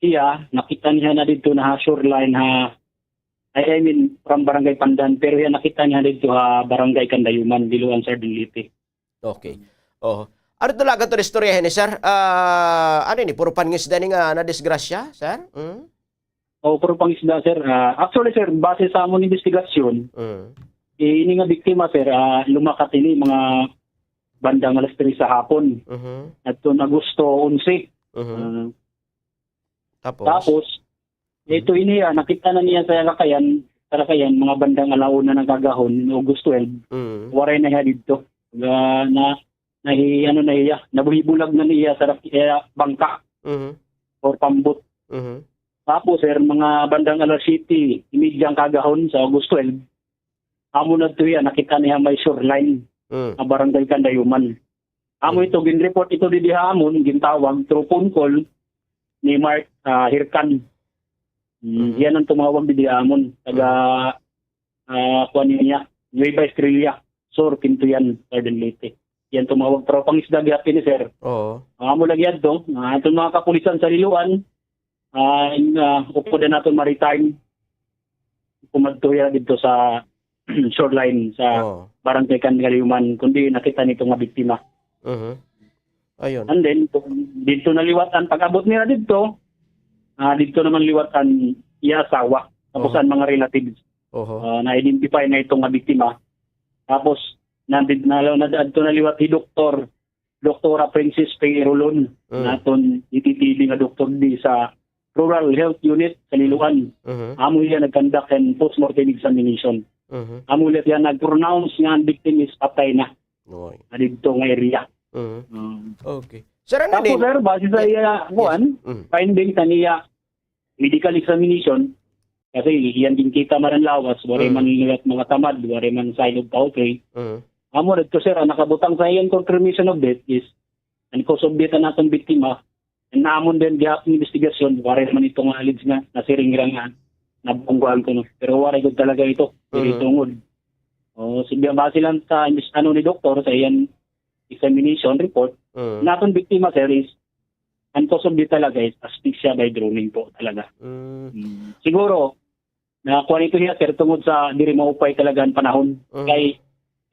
hiya, nakita niya na didto na ha shoreline ha, I, I mean, from Barangay Pandan, pero hiya nakita niya didto ha Barangay Candayuman, Liloan, Southern Leyte. Okay. Oh. Ano talaga to istorya ini, sir? Ah, ano ini? Puro pangisda ni nga nadisgrasya, sir? Hmm? O, puro pangisda, sir. Ah, actually, sir, base sa amon investigasyon, Mm. eh, ini nga biktima, sir, ah, lumakat ini mga bandang alas tres sa hapon. Mhm. Adton Agosto onse. Mhm. Ah, Tapos? tapos, ito ini, ah, nakita na niya sa lakayan, sa lakayan, mga bandang ala una ng kagahon, August twelve, Mm. waray na hiya didto. Ga-, na, nahi-, ano na hiya, nabuhibulag na niya sa rak-, eh, bangka. Mhm. Or Pambot. Mhm. Tapos, sir, mga bandang alas siyete, imidya an kaagahon sa August twelve, amo na adto hiya, nakita niya may shoreline Mm. nga Barangay Candayuman. Amo Mm. ito, gin-report ito didi ha amon, gintawag through phone call ni Mark, ah, Hircan. Mm, Mm. hiya an tumawag didi ha amon, taga Mm. ah, kuan niya, Nueva Estrella, Sur, Quintoyan, Southern Leyte. Hiya an tumawag, pero pangisda gihapon ni sir. Oo. Amo lagi adto, ah, aton mga kapulisan sa Liloan, ah, in, ah, upod an aton maritime, kumadto hiya didto sa shoreline sa Oo. Barangay Candayuman, kundi nakita nito nga biktima. Mhm. Ayun. And then, kung didto na liwat an pag-abot nila didto, ah, didto naman liwat an iya asawa, tapos Oo. an mga relatives. Oho. Ah, na-identify na ito nga biktima. Tapos, nandid-, na-, na-, adto na liwat hi Doktor, Doktora Princess P. Rolon, Mm. naton D T T B nga doktor di sa Rural Health Unit sa Liloan. Mhm. Amo hiya nag-conduct an postmortem examination. Mhm. Amo ulit hiya nag-pronounce nga an victim is patay na. Oy. Na didto nga area. Mhm. Mm. Okay. Sir, ano Tapos, din? sir, base sa Yes. iya, Yes. kuan, Mm. finding sa niya medical examination, kasi iyan din kita man an lawas, waray Mm. man liwat mga tamad, waray man sign of foul play. Mm. Amo didto, sir, an nakabutang sa iyan confirmation of death is an cause of death an aton biktima. An amon din gihapon investigasyon, waray man ito nga alleged nga nasiring nira nga nabunggoan kuno. Pero waray gud talaga ito, diri Mm. tungod. O, sige, base lang sa imbis-, ano ni doktor, sa iyan examination report, Mm. an aton biktima, sir, is an cause of death talaga is asphyxia by drowning po talaga. Mm. Mm. Siguro, na kuan ito hiya, sir, tungod sa diri maupay talaga an panahon. Mm. Kay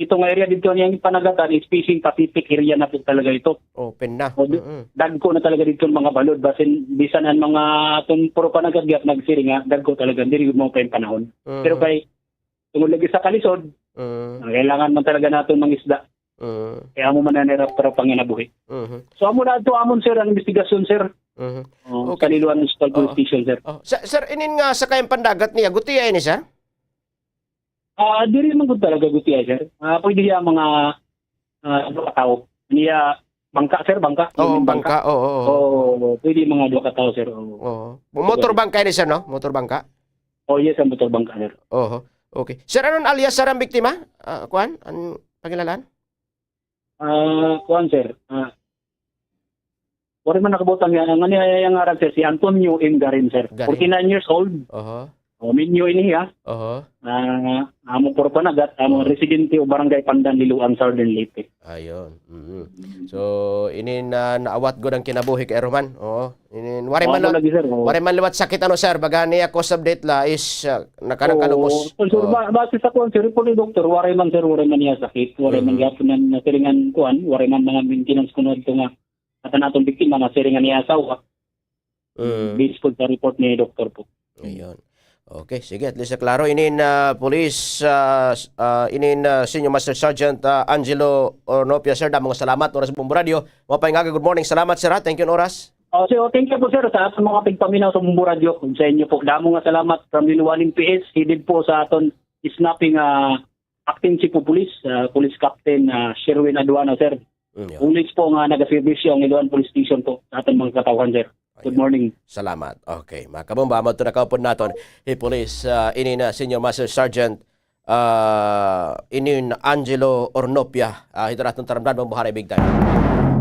ito nga area didto niyang panagatan is fishing Pacific area na po talaga ito. Open na. O, di-, Mm. dagko na talaga didto an mga balod. Basin, bisan an mga aton puro panagat gihap nagsiring nga, dagko talaga, diri maupay an panahon. Mm. Pero kay tungod lagi sa kalisod, Mm. ah, kailangan man talaga naton mangisda. Mm. Kay amo man an hirap para panginabuhi. Mhm. So, amo na adto amon, sir, an investigasyon, sir. Mhm. Oh, Okay. sa Liloan Municipal Police Oo. Station, sir. Oh, sa-, sir, inin nga sakay an pandagat niya, gutiay ini, sir? Ah, diri man gud talaga gutiay, sir. Ah, pwede hiya mga, ah, duha ka tawo. Niya, bangka, sir, bangka. Oo, Yung bangka. bangka, oo, oo. Oo, pwede mga duha ka tawo, sir. Oo. Oo. Motor bangka ini, sir, no? Motor bangka? Oh, yes, an motor bangka, sir. Oho. Okay. Sir, ano an alias, sir, han biktima? Ah, kuan? An pangilalan? Ah, kuan, sir. Ah, waray man nakabutang hiya. An iya, iya ngaran, sir, si Antonio M. Garin, sir. Garin. Forty-nine years old. Oho. O, minyo ini hiya. Oho. Ah, amo puro panagat, amo Oho. residente o Barangay Pandan, Liloan, Southern Leyte. Ayon. Mhm. Mm. So, inin, ah, naawat gud an kinabuhi kay Roman. Oo. Inin, waray man Amo la-, lagi, sir. Oo. waray man liwat sakit, ano, sir, baga niya cause of death la is, ah, nakakalumos. Oo. Sir, Oo. ba-, base sa kuan, sir, report ni doktor, waray man, sir, waray man niya sakit, waray man Mhm. gihapon na nasiringan kuan, waray man mga maintenance kuno adto nga, at an aton biktima nasiringan niya asawa. Mm. Based po sa report ni doktor po. Ayun. Okay, sige, at least klaro. Inin, ah, police, ah, s-, ah, inin, ah, Senior Master Sergeant, ah, Angelo Ornopia, sir, damo nga salamat, oras sa Bombo Radyo. Maupay nga aga, good morning. Salamat, sir, ha. Thank you, oras. Oh, sir, oh, thank you po, sir, sa aton mga tigpaminaw sa Bombo Radyo. Sa inyo po, damo nga salamat from Liloan M P S, headed po sa aton snapping, ah, Acting Chief of Police, ah, Police Captain, ah, Sherwin Aduana, sir. Mm, yun. Police po nga nagaserbisyo ang Liloan Police Station po sa aton mga katawhan, sir. Good Ayun. morning. Salamat. Okay, mga kabombo, amo ito nakaupod naton hi Police, ah, inin, ah, Senior Master Sergeant, ah, inin Angelo Ornopia, ah, hito naton taramdan, Bombo Hari Big Time.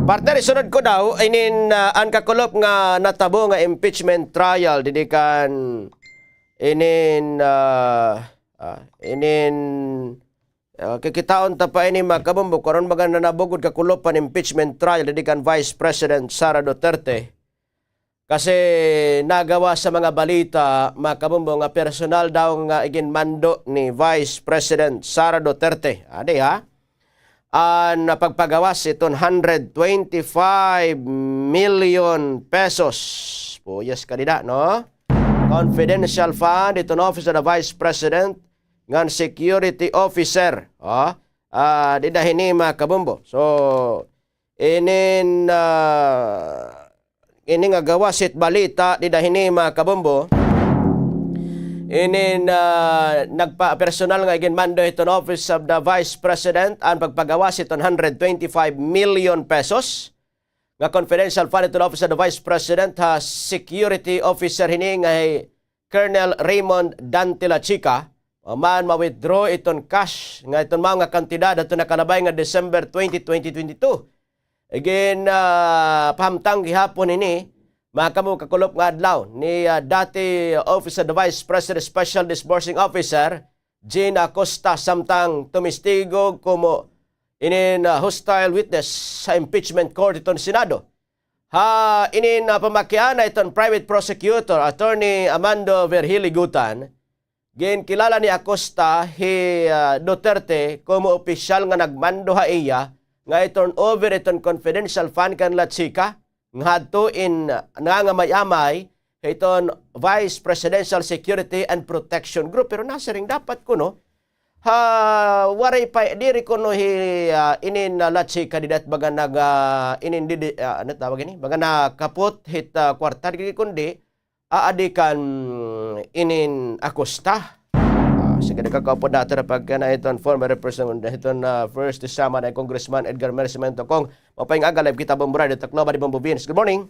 Partner, isunod ko daw, inin, ah, an kakulop nga natabo nga impeachment trial, didi kan inin, ah, ah, inin, ah, kikitaon ta pa ini, mga kabombo, kung ano baga nanabo gud kakulop an impeachment trial didi kan Vice President Sara Duterte. Kasi nagawas sa mga balita, mga kabombo, nga personal daw nga iginmando ni Vice President Sara Duterte. Adi, ha? An pagpagawas hiton hundred twenty-five million pesos. Puyas ka dida, no? Confidential fund hiton Office of the Vice President ngan security officer. Oh, ah, dida hini, mga kabombo. So, inin, ah, ini nga gawas hit balita dida hini, mga kabombo. Inin, ah, nagpa-personal nga iginmando hiton Office of the Vice President an pagpagawas hiton hundred twenty-five million pesos. nga confidential fund iton Office of the Vice President ha security officer hini nga hi Colonel Raymond Dante Lachica, human ma-withdraw iton cash nga iton mao nga kantidad hadto nakalabay nga December twenty, twenty twenty-two. Igin, ah, pahamtang gihapon ini, mga kamo kakulop, nga adlaw ni, ah, dati Office of the Vice President Special Disbursing Officer Gina Acosta samtang tumistigo komo inin, ah, hostile witness sa impeachment court iton Senado. Ha inin, ah, pamakiana iton private prosecutor, Attorney Amando Virgili Gutan, ginkilala ni Acosta hi, ah, Duterte komo opisyal nga nagmando ha iya nga i-turn over iton confidential fund kan Lachica ngadto in, ah, nangangamay-amay hiton Vice Presidential Security and Protection Group. Pero nasiring dapat kuno, ha, waray pa, diri kuno hi, ah, inin, ah, Lachica dida it baga nag, ah, inin didi, ah, ano tawag ini? Baga nakapot hit, ah, kwarta, diri kundi aadi kan inin Acosta. Ah, sige, nagkakaupod naton na pagkana iton former representative, iton, ah, first Samar na Congressman Edgar Mercimento. Kong, maupay nga aga, live kita, Bombo Radio Tacloban, ni Bombo Vince. Good morning.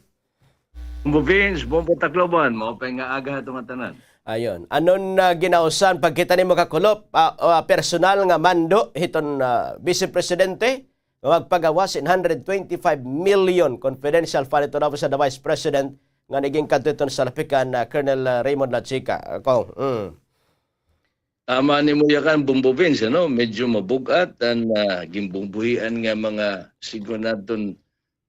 Bombo Vince, Bombo Tacloban, maupay nga aga ha aton ngatanan. Ayon. Anon, ah, ginausan pagkita nimo kakulop, ah, ah, personal nga mando hiton, ah, Vice Presidente nga magpagawas hin hundred twenty-five million confidential fund iton Office of the Vice President nga naging kadto iton salapi kan, ah, Colonel, ah, Raymond Lachica. Ah, Kong, mm. Tama nimo yakan, Bombo Vince, ano? Medyo mabug-at an, ah, ginbumbuhian nga mga, sigon naton,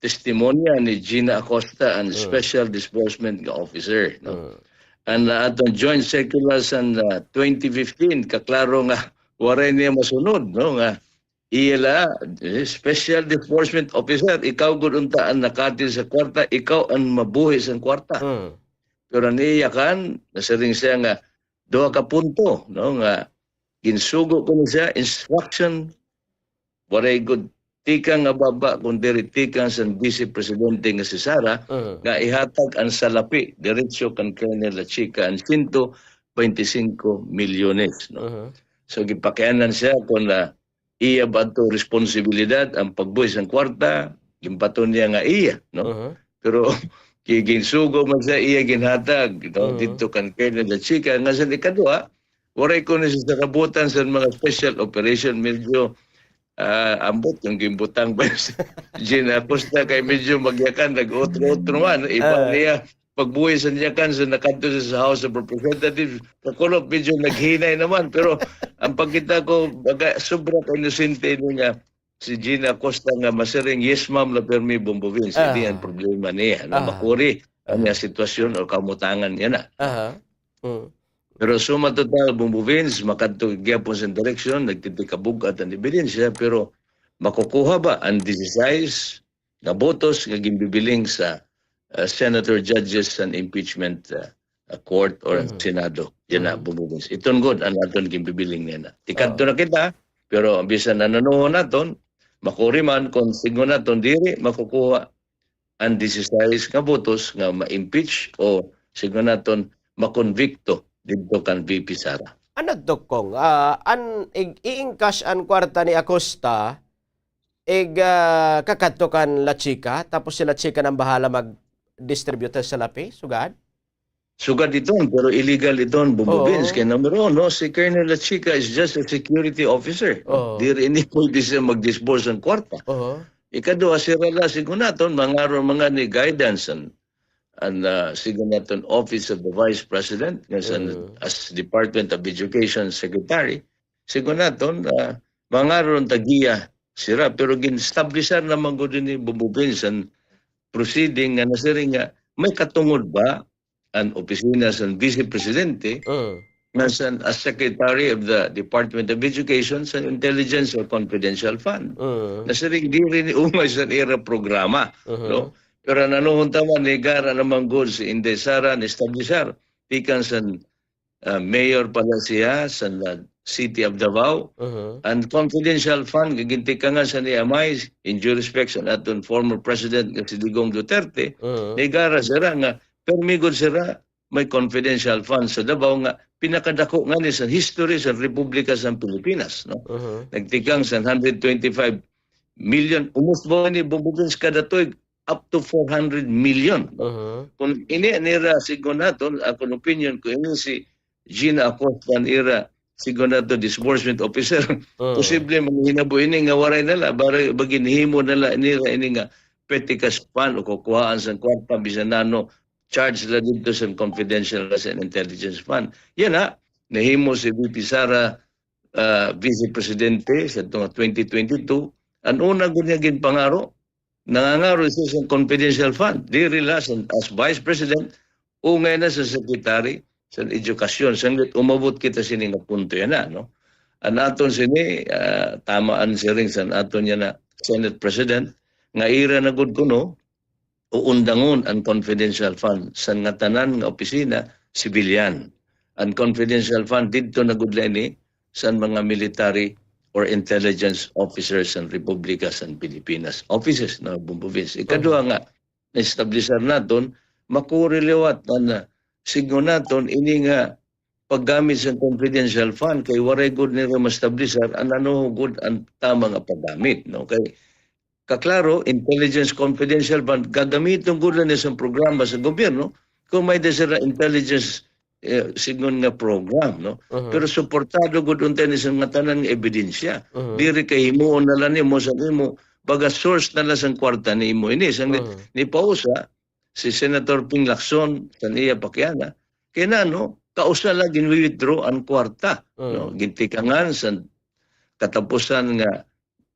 testimonya ni Gina Acosta, an special disbursement nga officer, no? An, ah, aton joint circular san, ah, twenty fifteen, kaklaro nga waray niya masunod, no? Nga iya la, eh, special disbursement officer, ikaw gud unta an nakatid sa kwarta, ikaw an mabuhi san kwarta. Pero niya kan, nasiring siya nga duha ka punto, no, nga ginsugo kuno siya, instruction, waray gud tikang nga baba, kun diri tikang san Vice Presidente nga si Sara, nga ihatag an salapi diretso kan Colonel Lachica, an siyento baynte singko milyones, no? So, gipakianan siya kun, ah, iya ba adto responsibilidad an pagbuhi san kwarta, ginbaton niya nga iya, no? Pero gi-, ginsugo man siya iya ginhatag, no? Didto kan Colonel Lachica, nga san ikaduha, waray kuno siya sa kabuotan san mga special operation, medyo, ah, ambot nga ginbutang ba si Gina Acosta kay medyo magyakan, nag-utro-utro man, iba niya pagbuhi san yakan san nakadto sa House of Representatives, kakulop, medyo naghinay naman. Pero an pagkita ko, baga, sobra ka inosente ini nga si Gina Acosta nga masiring, "Yes, ma'am," la pirmi, Bombo Vince. Ini an problema niya, no? Makuri an iya sitwasyon o kamutangan niya na. Pero suma total, Bombo Vince, makadto gihapon san direksyon, nagtitikabug-at an ebidensya, pero makukuha ba an disisais nga botos nga ginbibiling sa, ah, senator judges san impeachment, ah, ah, court or Senado? Yana, Bombo Vince. Iton gud an aton ginbibiling niya na. Tikadto na kita, pero bisan nanunohon naton, makuri man kon sidngon naton diri makukuha an disisais nga botos nga ma-impeach o sidngon naton makonbikto didto kan V P Sara. Ano to, Kong? Ah, an ig-, i-encash an kwarta ni Acosta, ig, ah, kakadto kan Lachica, tapos si Lachica na an bahala mag-distribute sa salapi, sugad? Sugad iton, pero illegal iton, Bombo Vince. Kay number one, no, si Colonel Lachica is just a security officer. Diri ini pwede siya mag-disburse an kwarta. Ikaduha, sira la, sidngon naton, mangaron man ngani guidance an, an, ah, sidngon naton Office of the Vice President, nga san, as Department of Education Secretary, sidngon naton, ah, mangaron ta giya sira, pero gin-establishar na man gud ini, Bombo Vince, an proceeding nga nasiring nga may katungod ba an opisina san Vice Presidente nga san as Secretary of the Department of Education san intelligence or confidential fund. Nasiring diri ni umay san ira programa, no? Pero nanuhon ta man, nigara na man gud si Inday Sara, ni-establishar tikang san ah, mayor pala siya sa la-, City of Davao. An confidential fund nga gintikangan san iya amay, in due respect san aton former president nga si Digong Duterte, nigara sira nga pirmi gud sira may confidential fund sa Davao nga pinakadako ngani sa history sa Republika sa Pilipinas, no? Nagtikang sa hundred twenty-five million, umusbong ini, Bombo Vince, kada tuig, up to four hundred million. Mhm. Kung ini an ira, sigon naton, akon opinion, kung ini si Gina Acosta an ira, sigon naton, disbursement officer, mhm, posible manghinabo ini nga waray na la, bara, baga ginhimo na la nira ini nga petty cash fund o kukuhaan san kwarta, bisan ano, charge la didto sa confidential sa intelligence fund. Yana, nahimo si V P Sara, ah, Vice Presidente sa tunga twenty twenty-two, an una gud niya ginpangaro, nangangaro siya sa confidential fund. Diri la sa, as Vice President, ungay na sa Secretary sa Edukasyon. Sanglit umabot kita sini nga punto yana, no? An aton sini, ah, tama an siring san aton yana Senate President, nga ira na gud kuno, uundangon an confidential fund san ngatanan nga opisina, civilian. An confidential fund didto na gud la ini san mga military or intelligence officers san Republika san Pilipinas. Offices na, Bombo Vince. Ikaduha nga, na-establisar naton, makuri liwat an, ah, sigon naton, ini nga paggamit sa confidential fund, kay waray gud nira ma-establisar an ano gud an tama nga paggamit, no? Kay kaklaro, intelligence confidential fund, gagamiton gud la niya sa programa sa gobyerno, kung may-ada sira intelligence, eh, sigon nga program, no? Mhm. Pero suportado gud unta ini sa ngatanan nga ebidensya. Mhm. Diri kay himuon na la nimo sa imo, baga source na la sang kwarta nimo ini. Sang ni, mhm, ni pausa, si Senator Ping Lacson, san iya pakiana, kay nano, kausa la gin-withdraw an kwarta, mhm, no? Gintikangan sa katapusan nga,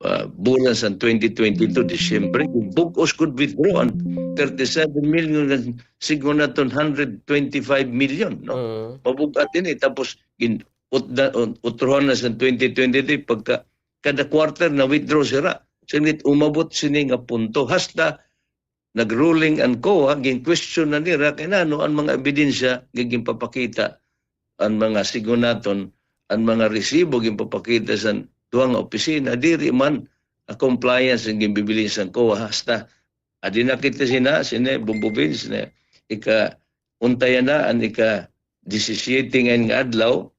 ah, bulan sa twenty twenty-two, Disyembre, bug-os gud withdraw an thirty-seven million, sigon naton hundred twenty-five million, no? Mhm. Mabug-at ini, tapos gin-, ut-, da-, ut-, utrohan na sa twenty twenty-three, pagka kada quarter na-withdraw sira. Sanglit umabot sini nga punto. Hasta nag-ruling an COA, gin-question na nira kay nano an mga ebidensya nga ginpapakita, an mga sigon naton, an mga resibo ginpapakita san duha nga opisina, diri man, ah, compliance an ginbibilin san COA, hasta adi na kita sina, sina Bombo Vince, sina ika, unta yana an ika-disisiyete ngay-an nga adlaw,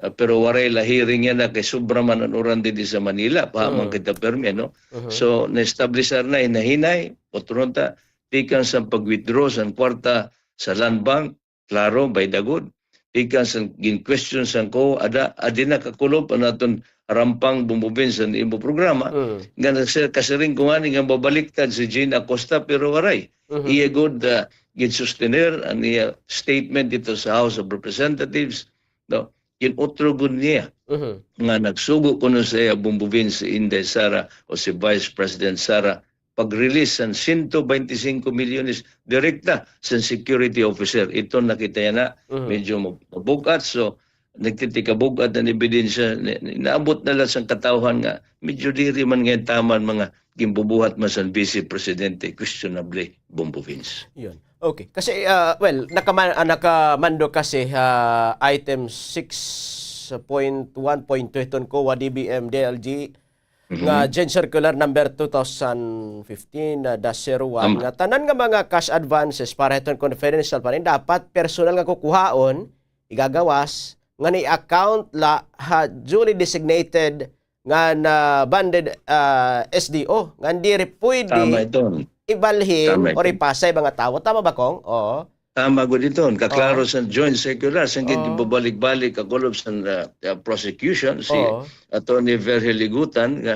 ah, pero waray la hearing yana kay sobra man an uran didi sa Manila, paha man kita permi, no? Mhm. So, na-establisar na, hinahinay, utron ta, tikang sa pag-withdraw san kwarta sa Land Bank, klaro, by the good. Tikang sa gin-question san COA, ada, adi na kakulop an aton harampang, Bombo Vince, an imo programa, mhm, nga nagsa-, kasiring ko ngani nga mabaliktad si Gina Acosta, pero waray. Mhm. Iya gud, ah, ginsustener an iya statement didto sa House of Representatives, no? Gin-utro gud niya, mhm, nga nagsugo kuno sa iya, Bombo Vince, si Inday Sara o si Vice President Sara, pag-release san siyento baynte singko milyones direkta san security officer. Ito nakita yana, mhm, medyo mab-, mabug-at. So, nagtitikabug-at an ebidensya, ni-, ni-, naabot na la san katawhan nga medyo diri man ngay-an tama an mga ginbubuhat man san Vice Presidente, questionably, Bombo Vince. Yun. Okay. Kasi, ah, well, nakaman-, ah, nakamando kasi, ah, item six point one point two hiton COA D B M D L G, nga, mhm, Joint Circular number two thousand fifteen, ah, dash zero one, tama, nga tanan nga mga cash advances para hiton confidential fund, dapat personal nga kukuhaon, igagawas, ngan i-account la ha duly designated ngan, ah, banded, ah, S D O, ngan diri pwede, tama iton, ibalhin, tama iton, or ipasa ha mga tawo. Tama ba, Cong? Oo. Tama gud iton. Kaklaro, oo, sa Joint Circular, sa, oo, ginbabalik-balik kakulop sa, ah, ah, prosecution, si, oo, Attorney Virgil Ligutan, nga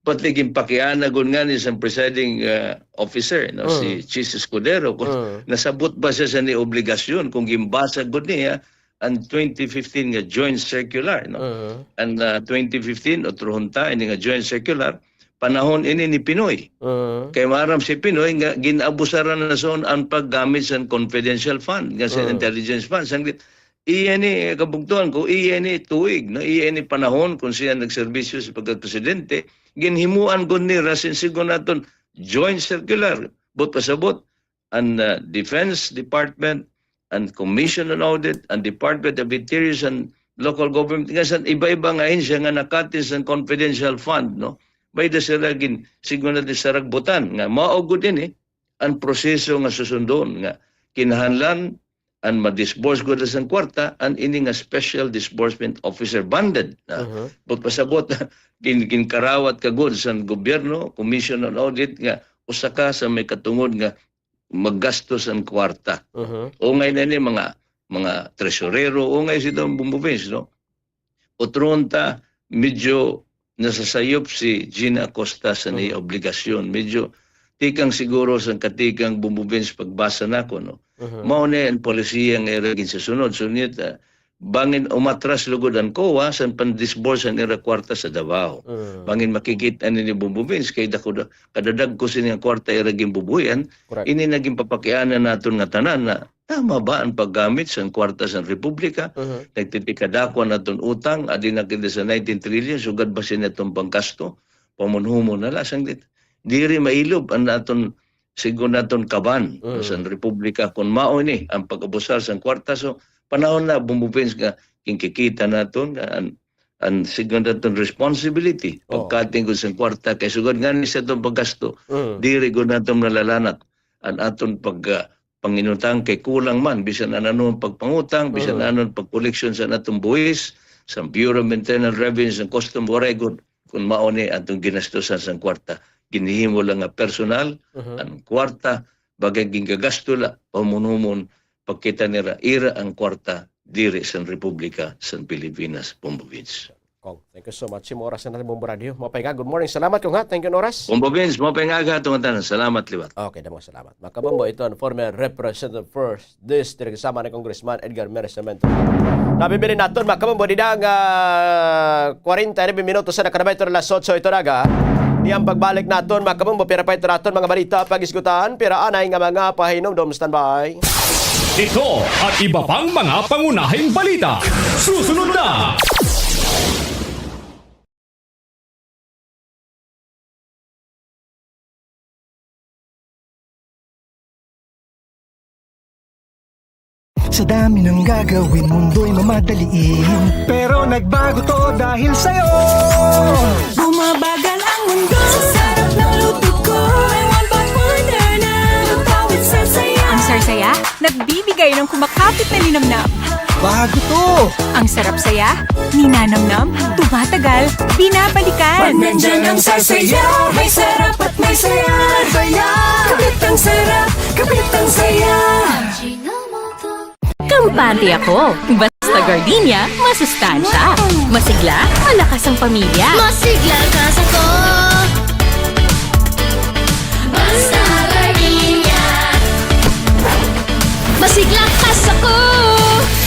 pati ginpakiana gud ngani sa presiding, ah, officer, no, si, mm, Chiz Escudero, kung, mm, nasabot ba siya sa ni obligasyon, kung ginbasa gud niya an twenty fifteen nga Joint Circular, no? Mm. An, ah, twenty fifteen, utrohon ta, ini nga Joint Circular, panahon ini ni Pinoy. Mm. Kay maaram si Pinoy nga gin-abusaran na son an paggamit san confidential fund, nga sa, mm, intelligence fund. Sanglit, iya ni, kabugtoan ko, iya ni tuig, no? Iya ni panahon kung siya nagserbisyo sa pagkapresidente, ginhimuan gud nira sin sigon naton Joint Circular. Buot pasabot, an, ah, Defense Department, an Commission on Audit, an Department of Interior, an Local Government, nga san iba-iba nga ahensya nga nakatin san confidential fund, no? May-ada sira gin-, sigon naton saragbutan, nga mao gud ini an proseso nga susundon, nga kinahanglan an ma-disburse gud san kwarta, an ini nga Special Disbursement Officer, banded, na, mhm, buot pasabot, gin-, ginkarawat ka gud san gobyerno, Commission on Audit, nga usa ka sa may katungod nga maggastos an kwarta. Mhm. Ungay na ni mga, mga tresurero, ungay si Don Bombo Vince, no? Utron ta, medyo nasasayop si Gina Acosta sa iya obligasyon. Medyo tikang siguro sa katikang Bombo Vince pagbasa nako, no? Mhm. Mao ni an polisiya nga ira ginsusunod. So, nit, ah, bangin umatras lugod an COA san pan-disburse an ira kwarta sa Davao. Mm. Bangin makikit-an ni Bombo Vince kay dako da-, kadadagko sini nga kwarta ira ginbubuhian. Correct. Ini na ginpapakiana naton nga tanan na tama ba an paggamit san kwarta san republika? Mhm. Nagtitikadako an aton utang, adi na kita sa nineteen trillion, sugad ba sini aton panggasto? Pamunhumon na la, sanglit. Diri mailob an aton, sigon naton kaban, mm, san republika, kun mao ini an pag-abusar san kwarta. So, panahon na, Bombo Vince, nga ginkikita naton nga an, an sigon naton responsibility, oh, pagkatingog san kwarta, kay sugad ngani sa aton paggasto, mm, diri gud naton malalanat an aton pag, ah, panginutang kay kulang man, bisan ano an pagpangutang, bisan, mm, ano an pagkoleksyon sa aton buhis, sa Bureau of Internal Revenue, sa Custom, waray gud kun mao ni aton ginastusan san kwarta. Ginhihimo la nga personal, mhm, an kwarta, baga gingagasto la, pamunhumon, pagkita nira, ira an kwarta, diri san Republika san Pilipinas, Bombo Vince. Kong, thank you so much. Imo oras na natin, Bombo Radio. Maupay nga. Good morning. Salamat, Kong, ha. Thank you, oras. Bombo Vince, maupay nga aga, aton tanan. Salamat liwat. Okay, damo nga salamat. Mga kabombo, ito an former Representative First District, kasama ni Congressman Edgar Mary Sarmiento. Nabibilin naton, mga kabombo, dida nga kwarenta y nuebe minutos na, nakanabay ito alas otso ito nga aga. Niyan pagbalik naton, mga kabombo, pira pa ito naton mga balita pag-isgutan, pira anay nga mga pahinumdom. Standby. Ito at iba pang mga pangunahing balita. Susunod na. Sa dami ng gagawin, mundo'y mamadaliin. Pero nagbago 'to dahil sa'yo. Bumabagal ang mundo sa sarap ng luto ko. May one pot order na, lutawit Sarsaya. Ang Sarsaya, nagbibigay ng kumakapit na linamnam. Bago 'to! Ang sarap saya, ninanamnam, tumatagal, binabalikan. Pag nandiyan ang Sarsaya, may sarap at may saya. Saya! Kapit ang sarap, kapit ang saya. Kampante ako. Basta gardenia, masustansya. Masigla, malakas ang pamilya. Masigla ka sa ko. Basta gardenia. Masigla ka sa ko.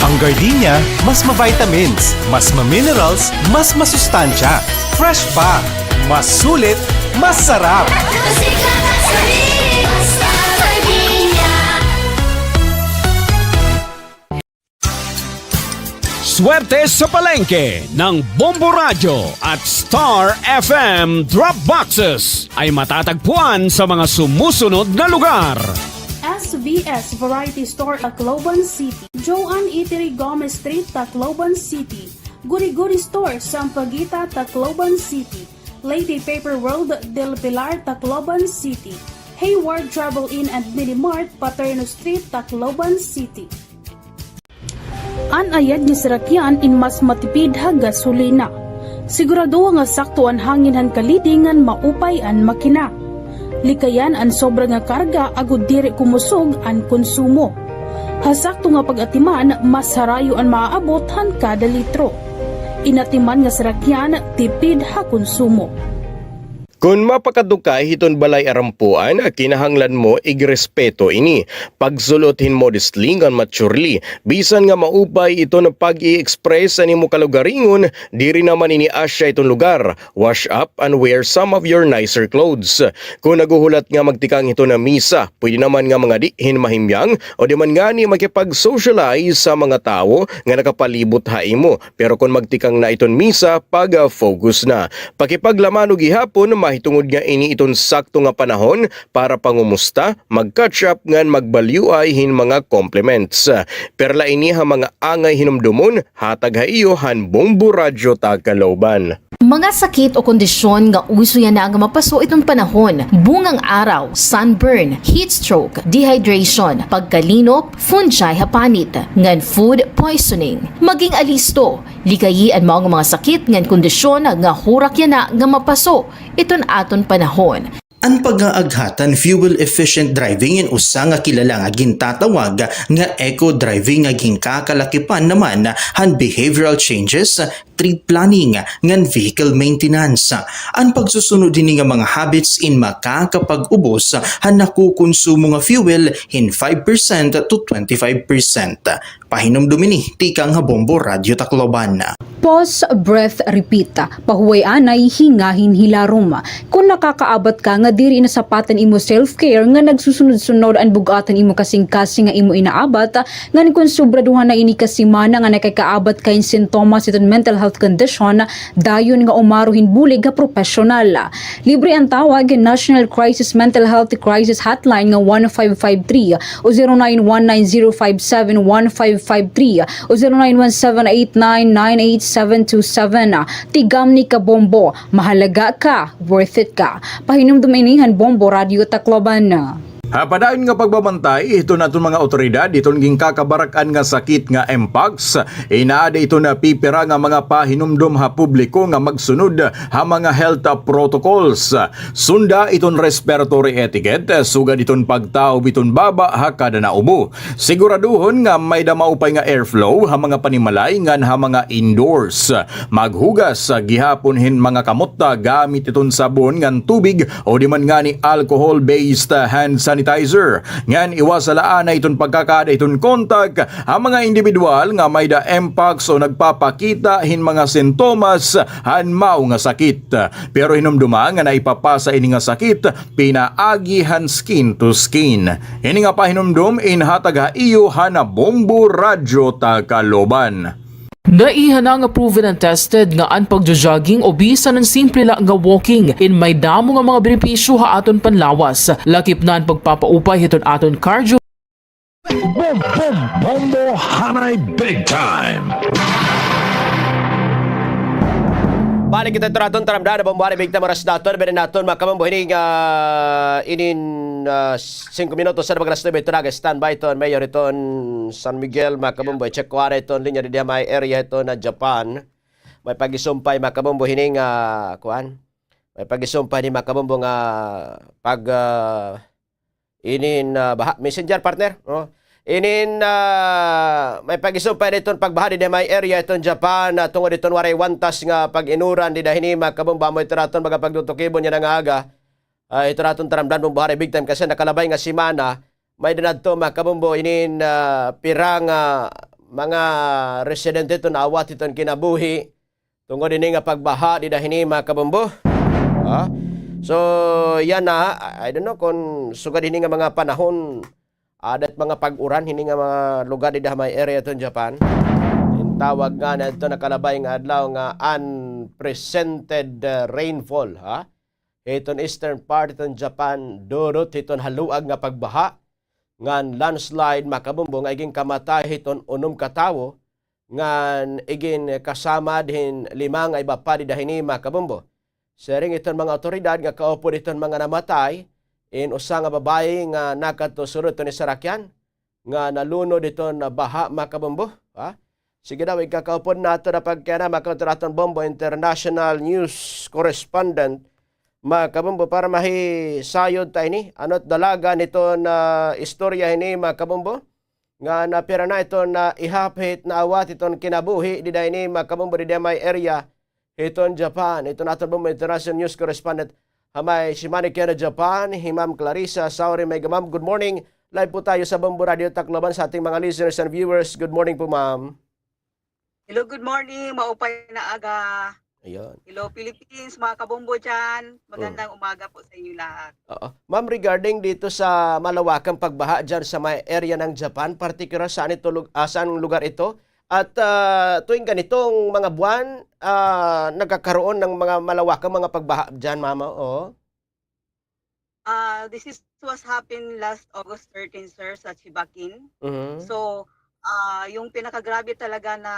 Ang gardenia, mas ma-vitamins, mas ma-minerals, mas masustansya. Fresh pa, mas sulit, mas sarap. Masigla ka sa ko. Basta gardenia. Swerte sa palengke ng Bombo Radyo at Star F M Drop Boxes ay matatagpuan sa mga sumusunod na lugar. S V S Variety Store, Tacloban City. Joanne Eatery, Gomez Street, Tacloban City. Guri-Guri Store, Sampaguita, Tacloban City. Lady Paper World, Del Pilar, Tacloban City. Hayward Travel Inn and Mini Mart, Paterno Street, Tacloban City. An ayad nga sarakyan in mas matipid ha gasolina. Siguradoha nga sakto an hangin han kalidi ngan maupay an makina. Likayan an sobra nga karga agod diri kumusog an konsumo. Ha sakto nga pag-atiman, mas harayo an maaabot han kada litro. In atiman nga sarakyan, tipid ha konsumo. Kon mapakadto ka hiton balay arampuan, kinahanglan mo igrespeto ini. Pagsul-ot hin modestly ngan maturely. Bisan nga maupay iton pag-i-express han imo kalugaringon, diri naman ini asya iton lugar. Wash up and wear some of your nicer clothes. Kon naghuhulat nga magtikang hiton misa, pwede naman nga mangadi hin mahimyang o di man ngani makipag-socialize sa mga tawo nga nakapalibot ha imo. Pero kon magtikang na iton misa, pag-focus na. Pakipaglamano gihapon, mahitungod nga ini iton sakto nga panahon para pangumusta, mag-catch up ngan magbalyuay hin mga compliments. Perla ini ha mga angay hinumdomon, hatag ha iyo han Bombo Radyo Tacloban. Mga sakit o kondisyon nga uso yana nga mapaso iton panahon, bungang araw, sunburn, heat stroke, dehydration, pagkalinop, fungi ha panit, ngan food poisoning. Maging alisto, likayi an mao nga mga sakit ngan kondisyon nga hurak yana nga mapaso iton aton panahon. An pag-aaghat han fuel-efficient driving in usa nga kilala nga gintatawag nga eco-driving nga ginkakalakipan naman han behavioral changes, trip planning, ngan vehicle maintenance. An pagsusunod hini nga mga habits in makakapag-ubos han nakukonsumo nga fuel hin five percent to twenty-five percent. Pahinumdom ini tikang ha Bombo Radyo Tacloban. Pause, breath, repeat. Pahuway anay, hingahin hilarom. Kon nakakaabat ka nga diri nasapatan imo self-care nga nagsusunod-sunod an bug-at han imo kasingkasing nga imo inaabat, ngan kon sobra duha na ini ka semana nga nakakaabat ka hin sintomas hiton mental health condition, dayon nga umaro hin bulig ha propesyonal. Libre an tawag hin National Crisis Mental Health Crisis Hotline nga one five five three o zero nine one nine zero five seven one five five three o zero nine one seven eight nine nine eight seven two seven. Tigamni ka Bombo, mahalaga ka, worth it ka. Pahinumdom ini han Bombo Radyo Tacloban. Ha padayon nga pagbabantay hiton aton mga awtoridad hiton ginkakabarak-an nga sakit nga mpox, inaada hiton pipira nga mga pahinumdom ha publiko nga magsunod ha mga health protocols. Sunda hiton respiratory etiquette, sugad hiton pagtaob hiton baba ha kada naubo. Siguraduhon nga may-ada maupay nga airflow ha mga panimalay ngan ha mga indoors. Maghugas gihapon hin mga kamot gamit hiton sabon ngan tubig o di man ngani alcohol-based hand sanitizer. Ngan iwasa la anay hiton pagkakaada hiton kontak ha mga indibidwal nga may-ada mpox o nagpapakita hin mga sintomas han mao nga sakit. Pero hinumdoma nga naipapasa ini nga sakit pinaagi han skin to skin. Ini nga pahinumdom inhatag ha iyo han Bombo Radyo Tacloban. Naiha na nga proven and tested nga an pagjo-jogging o bisan an simple la nga walking in may damo nga mga benepisyo ha aton panlawas. Lakip na an pagpapaupay hiton aton cardio. Bom, bom, bombo, hanay big time. Balik kita hito aton taramdan, Bombo, hanay big time, oras naton, binin naton, mga kabombo, hining, ah, inin, ah, singko minutos sa pag-alas nuebe, ito na, standby iton mayor hiton San Miguel, mga kabombo, i-check ko anay iton linya didi ha may area hiton Japan. May pag-isumpay, mga kabombo, hining, ah, kuan. May pag-isumpay ni, mga kabombo, nga pag, ah, inin, ah, baha. Messenger, partner, no? Inin, ah, may pag-isumpay didto pagbaha didi ha may area hiton Japan, ah, tungod hiton waray wantas nga pag-inuran dida hini, mga kabombo, amo ito raton baga pagtutukibon yana nga aga. Ah, ito raton taramdan, Bombo, hanay big time kasi nakalabay nga semana, may-ada adto, mga kabombo, inin, ah, pira nga mga residente ito naawat hiton kinabuhi tungod hini nga pagbaha dida hini, mga kabombo. Ha? So, yana, I, I don't know kon sugad hini nga mga panahon, aada it mga pag-uran hini nga mga lugar dida ha may area hiton Japan. Gintawag ngani adto nakalabay nga adlaw nga unprecedented, uh, rainfall, ha? Hiton eastern part hiton Japan, durot hiton haluag nga pagbaha ngan landslide, mga kabombo, nga iginkamatay hiton unom ka tawo ngan iginkasamad hin lima nga iba pa dida hini, mga kabombo. Siring hiton mga awtoridad nga kaupod hiton mga namatay in usa nga babaye nga nakadto sulod hiton sarakyan nga nalunod hiton baha, mga kabombo, ha? Sige daw, igkakaupod naton ha pagkiana, mga kabombo, aton Bombo International News Correspondent, mga kabombo, para mahisayod ta ini. Ano it dalagan hiton istorya hini, mga kabombo? Nga napira na iton naihap hit naawat hiton kinabuhi dida hini, mga kabombo, dida ha may area hiton Japan. Ito an aton Bombo International News Correspondent ha may Shimane, Kyoto, Japan, hi Ma'am Clarissa Sauri. Mega Ma'am, good morning. Live po tayo sa Bombo Radio Tacloban sa ating mga listeners and viewers. Good morning po, Ma'am. Hello, good morning. Maupay na aga. Ayun. Hello, Philippines, mga kabombo dyan. Oo. Magandang umaga po sa inyo lahat. Oo. Ma'am, regarding dito sa malawakang pagbaha dyan sa may area ng Japan, particular saan ito lug-, ah, saan lugar ito? At, ah, tuwing ganitong mga buwan, ah, nagkakaroon ng mga malawakang mga pagbaha dyan, Mama, oo? Ah, this is, was happened last August thirteen, sir, sa Chibakin. Mhm. So, ah, yung pinakagrabe talaga na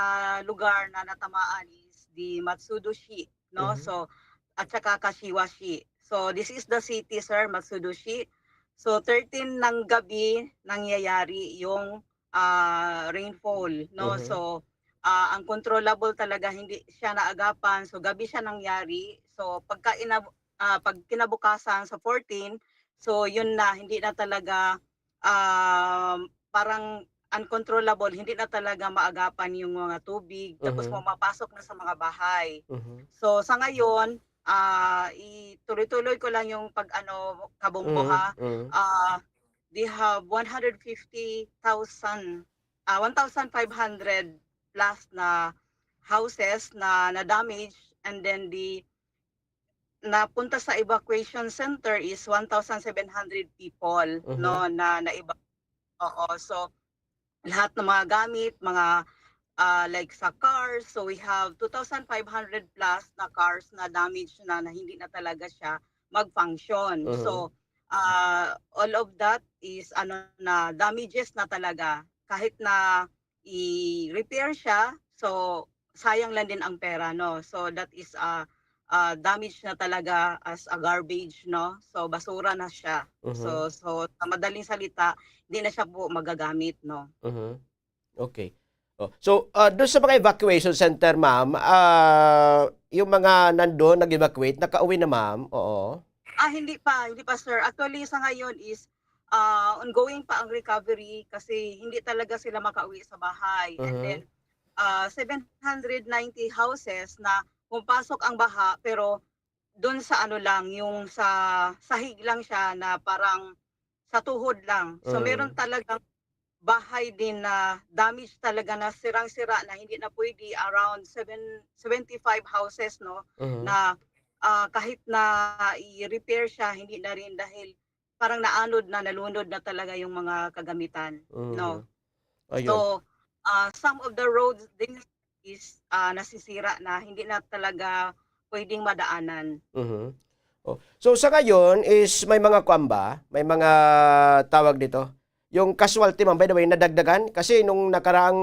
lugar na natamaan is the Matsudo-shi, no? Mhm. So, at saka Kashiwa-shi. So, this is the city, sir, Matsudo-shi. So, thirteen ng gabi nangyayari yung, ah, rainfall, no? Mhm. So, ah, uncontrollable talaga, hindi siya naagapan. So, gabi siya nangyari. So, pagka inab-, ah, pag kinabukasan sa fourteen, so yun na, hindi na talaga, um, parang uncontrollable, hindi na talaga maagapan yung mga tubig, tapos Mhm. pumapasok na sa mga bahay. Mhm. So, sa ngayon, ah, ituloy-tuloy ko lang yung pag-ano, kabombo, Mm, ha. mm. Ah, they have one hundred fifty thousand, ah, one thousand five hundred plus na houses na na-damage, and then the napunta sa evacuation center is one thousand seven hundred people, Mhm. no, na naiba-, oo. So, lahat ng mga gamit, mga, ah, like sa cars, so we have two thousand five hundred plus na cars na damage na, na hindi na talaga siya mag-function. Mhm. So, ah, all of that is ano na, damages na talaga. Kahit na i-repair siya, so sayang lang din ang pera, no? So that is, ah, ah, damage na talaga as a garbage, no? So basura na siya. Mhm. So, so sa madaling salita, hindi na siya po magagamit, no? Mhm. Okay. Oh, so, ah, doon sa mga evacuation center, ma'am, ah, yung mga nandoon nag-evacuate, nakauwi na, ma'am? Oo. Ah, hindi pa, hindi pa, sir. Actually, sa ngayon is, ah, ongoing pa ang recovery kasi hindi talaga sila makauwi sa bahay. And Mhm. then, ah, seven hundred ninety houses na pumapasok ang baha, pero dun sa ano lang, yung sa sahig lang siya na parang sa tuhod lang. So, meron Mm. talagang bahay din na damage talaga, na sirang-sira, na hindi na pwede, around seven, seventy-five houses, no, Mhm. na, ah, kahit na i-repair siya, hindi na rin dahil parang naanod na, nalunod na talaga yung mga kagamitan, no? Mhm. Ayun. So, ah, some of the roads din is, ah, nasisira na, hindi na talaga pwedeng madaanan. Mhm. Oh. So, sa ngayon is may mga kuwan ba? May mga tawag dito? Yung casualty, ma'am, by the way, nadagdagan? Kasi nung nakaraang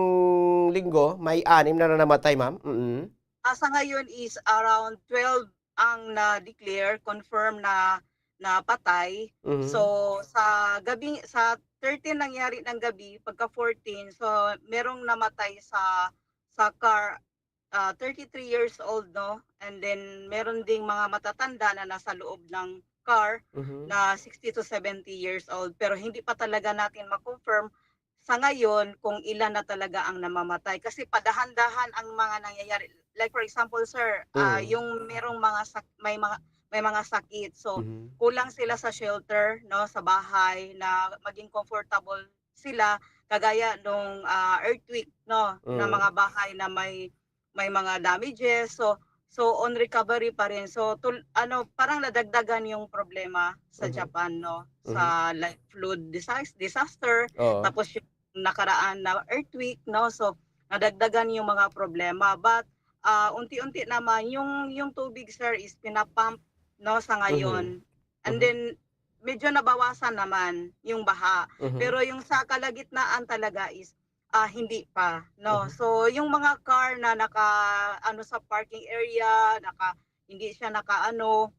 linggo, may anim na namatay, ma'am. Mm. Ah, sa ngayon is around twelve ang na-declare, confirm na, na patay. Mhm. So, sa gabi, sa thirteen nangyari ng gabi, pagka fourteen, so merong namatay sa, sa car, ah, thirty-three years old, no? And then meron ding mga matatanda na nasa loob ng car Mhm. na sixty to seventy years old, pero hindi pa talaga natin ma-confirm sa ngayon kung ilan na talaga ang namamatay. Kasi padahan-dahan ang mga nangyayari. Like, for example, sir, ah, Mm. yung merong mga sak-, may mga, may mga sakit. So, Mhm. kulang sila sa shelter, no, sa bahay na maging comfortable sila, kagaya nung, ah, earthquake, no, na Mm. mga bahay na may, may mga damages. So, so on recovery pa rin. So, tul-, ano, parang nadagdagan yung problema sa Mhm. Japan, no, Mhm. sa, like, flood disas-, disaster, Oo. tapos yung nakaraan na earthquake, no? So, nadagdagan yung mga problema. But, ah, unti-unti naman, yung, yung tubig, sir, is pinapump, no, sa ngayon. Mhm. And Mhm. then, medyo nabawasan naman yung baha. Mhm. Pero yung sa kalagitnaan talaga is, ah, hindi pa, no? Mhm. So, yung mga car na naka, ano, sa parking area, naka, hindi siya naka, ano,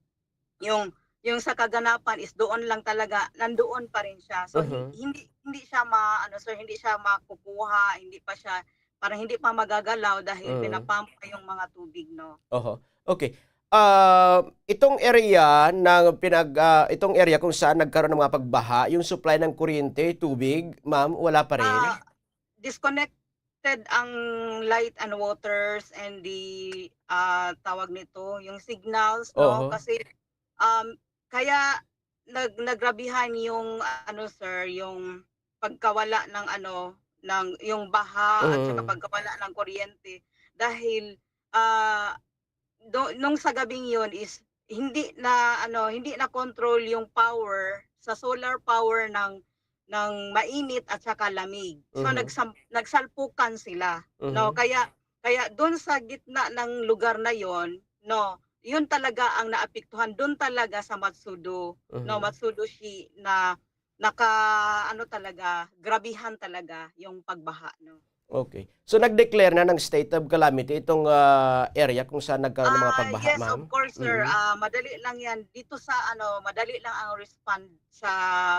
yung, yung sa kaganapan is doon lang talaga, nandoon pa rin siya. So, hi-, Mhm. hindi, hindi siya ma-, ano, sir, hindi siya makukuha, hindi pa siya, parang hindi pa magagalaw dahil Mm. pinapump pa yung mga tubig, no? Oho. Okay. Ah, itong area ng pinag-, ah, itong area kung saan nagkaroon ng mga pagbaha, yung supply ng kuryente, tubig, ma'am, wala pa rin? Ah, disconnected ang light and waters and the, ah, tawag nito, yung signals, no? Oo. Kasi, um, kaya nag-, nagrabihan yung, ano, sir, yung pagkawala ng, ano, ng, yung baha at saka Mm. pagkawala ng kuryente. Dahil, ah, do-, nung sa gabing yun is hindi na, ano, hindi na control yung power sa solar power ng, ng mainit at saka lamig. So, Mhm. nagsam-, nagsalpukan sila, no? Mhm. Kaya, kaya dun sa gitna ng lugar na yon, no, yun talaga ang naapektuhan, dun talaga sa Matsudo, no, Mhm. Matsudo Shi na naka, ano talaga, grabihan talaga yung pagbaha, no? Okay. So, nag-declare na ng state of calamity itong, ah, area kung saan nagkaroon ng mga Ah, pagbaha, yes, of ma'am? Course, sir. Mm. Ah, madali lang yan. Dito sa, ano, madali lang ang respond sa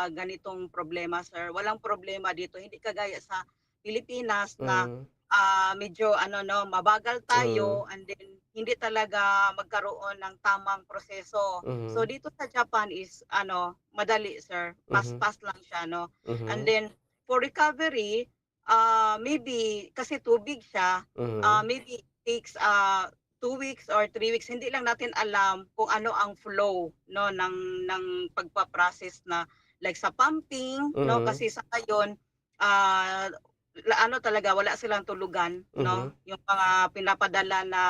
ganitong problema, sir. Walang problema dito. Hindi kagaya sa Pilipinas na, Mm. ah, medyo, ano, no, mabagal tayo, Mm. and then hindi talaga magkaroon ng tamang proseso. So, dito sa Japan is, ano, madali, sir. Fast-fast lang siya, no? And then, for recovery, ah, maybe, kasi tubig siya, ah, maybe it takes, ah, two weeks or three weeks. Hindi lang natin alam kung ano ang flow, no, ng, ng pagpa-process na, like, sa pumping, no? Kasi sa ngayon, ah, la-, ano talaga, wala silang tulugan, no? Yung mga pinapadala na,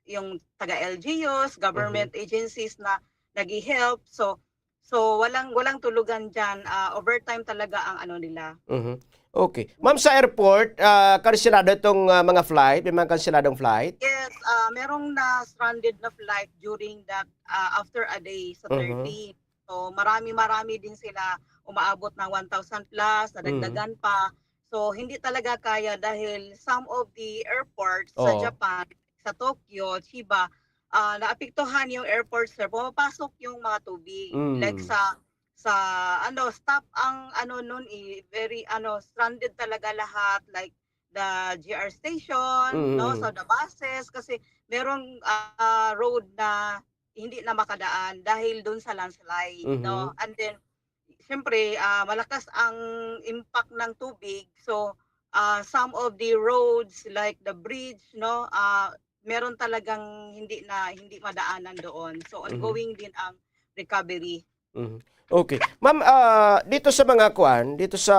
yung taga L G Us, government agencies na naghi-help. So, so walang, walang tulugan diyan, ah, overtime talaga ang ano nila. Okay. Ma'am, sa airport, ah, kansilado itong, ah, mga flight? May mga kansiladong flight? Yes, ah, merong na-stranded na flight during that, ah, after a day sa thirteen. So, marami-marami din sila, umaabot ng one thousand plus, nadagdagan pa. So, hindi talaga kaya dahil some of the airports sa Japan, sa Tokyo, Chiba, ah, naapektuhan yung airport, sir. Pumapasok yung mga tubig. Like sa, sa, ano, stop ang, ano, nun, eh, very, ano, stranded talaga lahat, like the G R station, no? So, the buses, kasi merong, ah, road na hindi na makadaan dahil dun sa landslide, no? And then, siyempre, ah, malakas ang impact ng tubig. So, ah, some of the roads like the bridge, no, ah, meron talagang hindi na, hindi madaanan doon. So, ongoing din ang recovery. Okay. Ma'am, ah, dito sa mga kuan, dito sa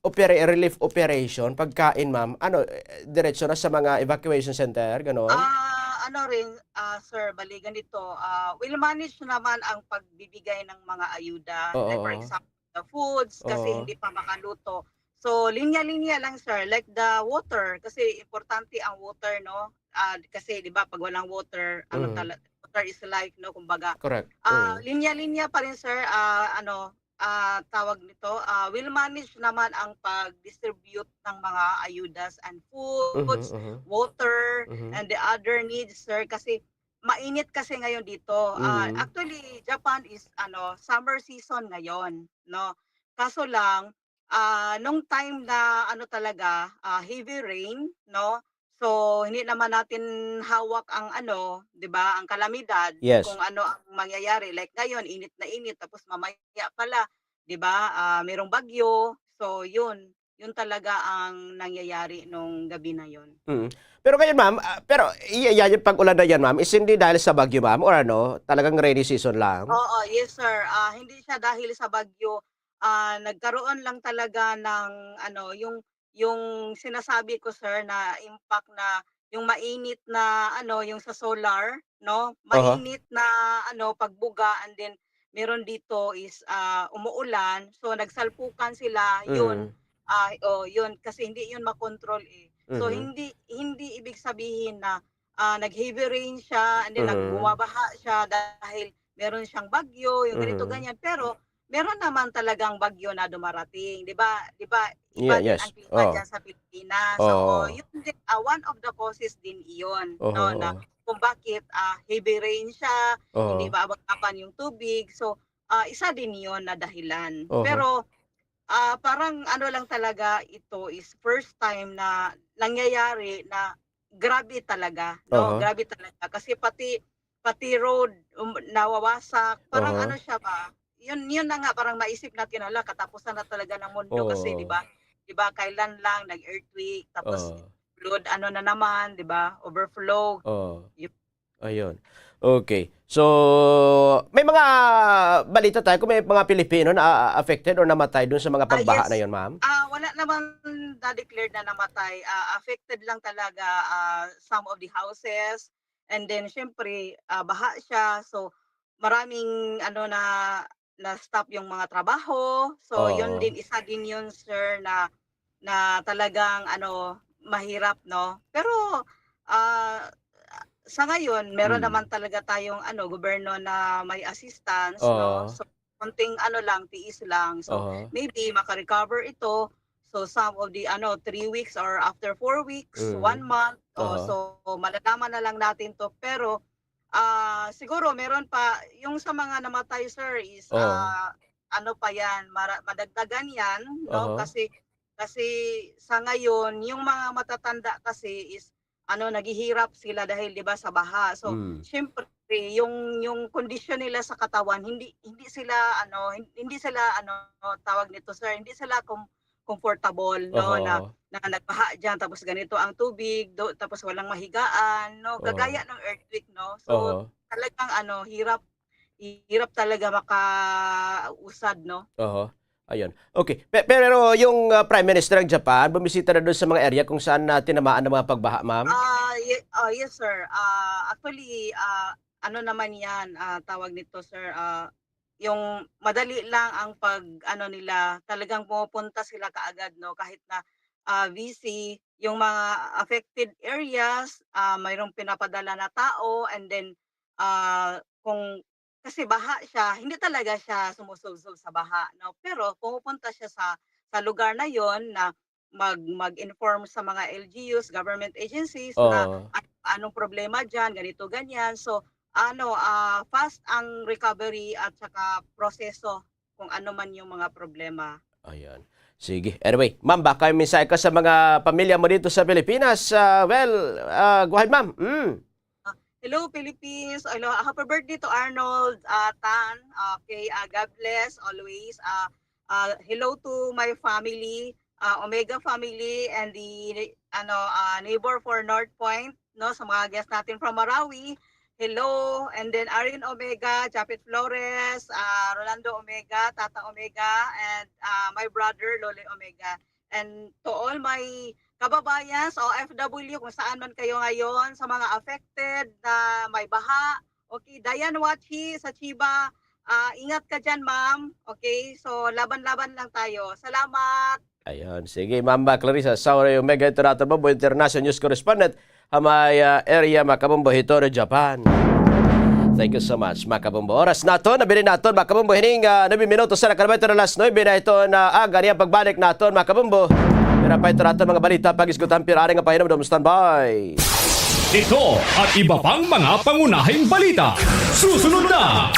opera-, relief operation, pagkain, ma'am, ano, eh, diretso na sa mga evacuation center, ganon? Ah, ano rin, ah, sir, bali ganito, ah, well managed naman ang pagbibigay ng mga ayuda. Like, for example, the foods, kasi hindi pa makaluto. So, linya-linya lang, sir. Like the water, kasi importante ang water, no? Ah, kasi, di ba, pag walang water, ano tala-, water is life, no? Kumbaga, ah, linya-linya pa rin, sir. Ah, ano, ah, tawag nito, ah, well managed naman ang pag-distribute ng mga ayudas and foods, water, and the other needs, sir. Kasi mainit kasi ngayon dito. Ah, actually, Japan is, ano, summer season ngayon, no? Kaso lang, ah, nung time na, ano talaga, ah, heavy rain, no? So, hindi naman natin hawak ang, ano, 'di ba, ang kalamidad, kung ano ang mangyayari. Like ngayon, init na init, tapos mamaya pala, 'di ba, ah, merong bagyo. So, yun. Yun talaga ang nangyayari nung gabi na yun. Pero ngayon, ma'am, ah, pero i-, yan yung pag-ulan na yan, ma'am, is hindi dahil sa bagyo, ma'am, or ano, talagang rainy season lang? Oo, yes, sir. Ah, hindi siya dahil sa bagyo. Ah, nagkaroon lang talaga ng, ano, yung, yung sinasabi ko, sir, na impact na yung mainit na, ano, yung sa solar, no? Mainit na, ano, pagbuga, and then meron dito is, ah, umuulan. So, nagsalpukan sila, yun. Ah, oh, yun, kasi hindi yun makontrol, eh. So, hindi, hindi ibig sabihin na, ah, nag-heavy rain siya, and then nag-, bumabaha siya dahil meron siyang bagyo, yung ganito, ganyan. Pero, meron naman talagang bagyo na dumarating, 'di ba? 'Di ba, iba din ang klima diyan sa Pilipinas. So, yun din, ah, one of the causes din iyon, no, na kung bakit, ah, heavy rain siya, hindi maabot-apan yung tubig. So, ah, isa din yun na dahilan. Pero, ah, parang ano lang talaga, ito is first time na nangyayari na grabe talaga, no? Grabe talaga. Kasi pati, pati road, um, nawawasak. Parang ano siya ba? Yun, yun na nga, parang maisip natin, hala, katapusan na talaga ng mundo kasi, 'di ba? 'Di ba, kailan lang nag-earthquake, tapos flood, ano na naman, 'di ba? Overflow. Yun. Ayun. Okay. So, may mga balita tayo kung may mga Pilipino na, ah, affected or namatay dun sa mga pagbaha na yun, ma'am? Ah, wala naman na-declared na namatay. Ah, affected lang talaga, ah, some of the houses. And then, syempre, ah, baha siya. So, maraming, ano, na, na-stop yung mga trabaho. So, yun din, isa din yun, sir, na, na talagang, ano, mahirap, no? Pero, ah, sa ngayon, meron naman talaga tayong, ano, gobyerno na may assistance, no? So, konting ano lang, tiis lang. So, maybe maka-recover ito. So, some of the, ano, three weeks or after four weeks, one month. O, so, malalaman na lang natin 'to. Pero, ah, siguro meron pa, yung sa mga namatay, sir, is, ah, ano pa 'yan, mara-, madagdagan 'yan, no? Kasi, kasi sa ngayon, yung mga matatanda kasi is, ano, naghihirap sila dahil, 'di ba, sa baha. So, mm, siyempre, yung, yung kondisyon nila sa katawan, hindi, hindi sila, ano, hin-, hindi sila, ano, tawag nito, sir, hindi sila com-, comfortable, no, na, oho, na nagbaha diyan, tapos ganito ang tubig, do-, tapos walang mahigaan, no, oho, kagaya ng earthquake, no. So, oho, talagang, ano, hirap, hirap talaga makausad, no. Oho. Ayun. Okay. Pe-, pero yung, ah, Prime Minister ng Japan, bumisita na doon sa mga area kung saan na tinamaan ng mga pagbaha, ma'am? Ah, ye-, ah, yes, sir. Ah, actually, ah, ano naman 'yan, ah, tawag nito, sir, ah, yung madali lang ang pag-ano nila, talagang pumupunta sila kaagad, no, kahit na, ah, busy. Yung mga affected areas, ah, mayroong pinapadala na tao, and then, ah, kung, kasi baha siya, hindi talaga siya sumusubsob sa baha, no? Pero pumupunta siya sa, sa lugar na yon na mag-, mag-inform sa mga L G Us, government agencies na, oo, an-, anong problema diyan, ganito, ganyan. So, ano, ah, fast ang recovery at saka proseso kung ano man yung mga problema. Ayan. Sige. Anyway, ma'am, baka may mensahe ka sa mga pamilya mo dito sa Pilipinas. Ah, well, ah, go ahead, ma'am. Mm. Ah, hello, Philippines. Hello, happy birthday to Arnold, ah, Tan. Okay, ah, God bless always. Ah, ah, hello to my family, ah, Omega family, and the, ano, ah, neighbor for North Point, no, sa mga guests natin from Marawi. Hello, and then Arin Omega, Japet Flores, ah, Rolando Omega, Tata Omega, and, ah, my brother, Lole Omega. And to all my kababayan sa O F W, kung saan man kayo ngayon, sa mga affected na may baha, okay, Dayan Wachi sa Chiba, ah, ingat ka diyan, ma'am. Okay, so laban-laban lang tayo. Salamat. Ayun. Sige, Ma'am, ah, Clarissa Sauri Omega, ito na aton Bombo International News Correspondent ha may, ah, area, mga kabombo, hito ha Japan. Thank you so much, mga kabombo. Oras naton, nabilin naton, mga kabombo, hining, ah, nuebe minutos na, nakalabay ito na alas nuebe na ito na aga niyan pagbalik naton, mga kabombo. Pero pa ito naton mga balita, pag-isgutan, pira ari nga pahinumdom, standby. Ito at iba pang mga pangunahing balita. Susunod na.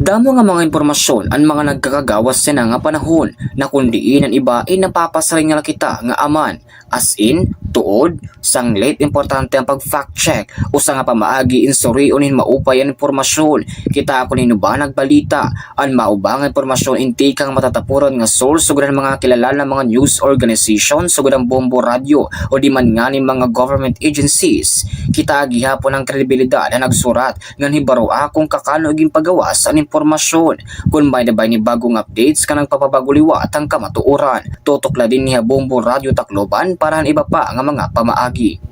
Damo nga mga impormasyon an mga nagkakagawas yana nga panahon, na kon diin an iba in napapasiring na la kita nga aman, as in, tuod, sanglit, importante an pag-fact check, usa nga pamaagi in surion hin maupay an impormasyon. Kita kon hin uban nagbalita, an mao ba nga impormasyon in tikang matatapuran nga source sugad han mga kilala nga mga news organization sugad han Bombo Radyo o di man ngani mga government agencies. Kita gihapon an kredibilidad han nagsurat ngan hibaroa kon kakano ginpagawas an impormasyon. Kon may-ada ba ini bag-o nga updates nga nagpapabag-o liwat han kamatuoran, tutok la dinhi ha Bombo Radyo Tacloban para han iba pa nga mga pamaagi.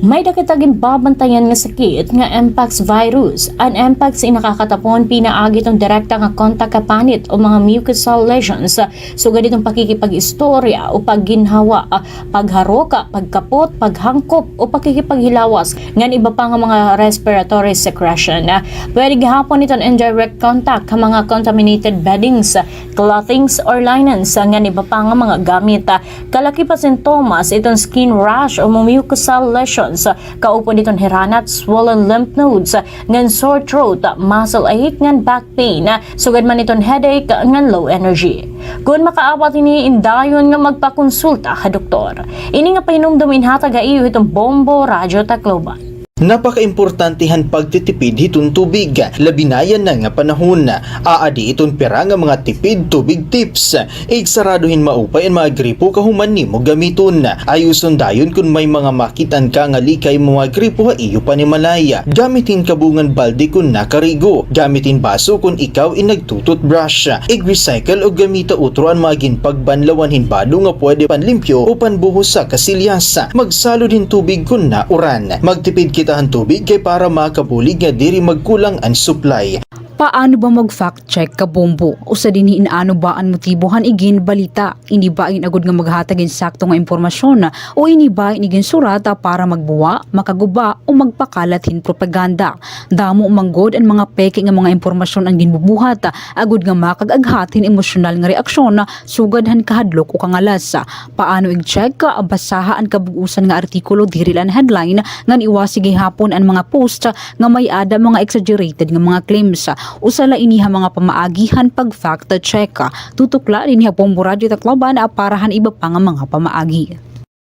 May-ada kita ginbabantayan nga sakit nga Mpox virus. An Mpox in nakakatapon pinaagi hiton direkta nga kontak ha panit o mga mucosal lesions, sugad hiton pakikipag-istorya o pagginhawa, pagharok, pagkapot, paghangkop, o pakikipaghilawas, ngan iba pa nga mga respiratory secretion. Pwede gihapon iton indirect contact ha mga contaminated beddings, clothings, or linens, ngan iba pa nga mga gamit. Kalakip ha sintomas iton skin rash o mucosal lesions, kaupod iton hiranat, swollen lymph nodes, ngan sore throat, muscle ache, ngan back pain, sugad man iton headache ngan low energy. Kon makaabat hini, indayon nga magpakonsulta ha doktor. Ini nga pahinumdom in hatag ha iyo hiton Bombo Radyo Tacloban. Napakaimportante han pagtitipid hiton tubig, labi na yana nga panahon. Aadi iton pira nga mga tipid tubig tips. Igsarado hin maupay an mga gripo kahuman nimo gamiton. Ayuson dayon kon may mga makit-an ka nga likay mga gripo ha iyo panimalay. Gamit hin kabungan balde kon nakarigo. Gamit hin baso kon ikaw in nagtu-toothbrush. Ig-recycle o gamita utro an mga ginpagbanlawan hin balo nga pwede panlimpyo o panbuhos sa kasilyas. Magsalod hin tubig kon nauran. Magtipid kita han tubig kay para makabulig nga diri magkulang an supply. Paano ba mag-fact check, kabombo? Usa dinhi in ano ba an motibo han iginbalita. Ini ba in agod nga maghatag hin sakto nga impormasyon, o ini ba in iginsurat para magbuwa, makaguba, o magpakalat hin propaganda? Damo man gud an mga peke nga mga impormasyon an ginbubuhat, agod nga makag-aghat hin emosyonal nga reaksyon, sugad han kahadlok o kangalas. Paano ig-check? Basaha an kabug-osan nga artikulo, diri la an headline, ngan iwasi gihapon an mga post nga may-ada mga exaggerated nga mga claims. Usa la ini ha mga pamaagi han pag-fact check. Tutok la dinhi ha Bombo Radyo Tacloban para han iba pa nga mga pamaagi.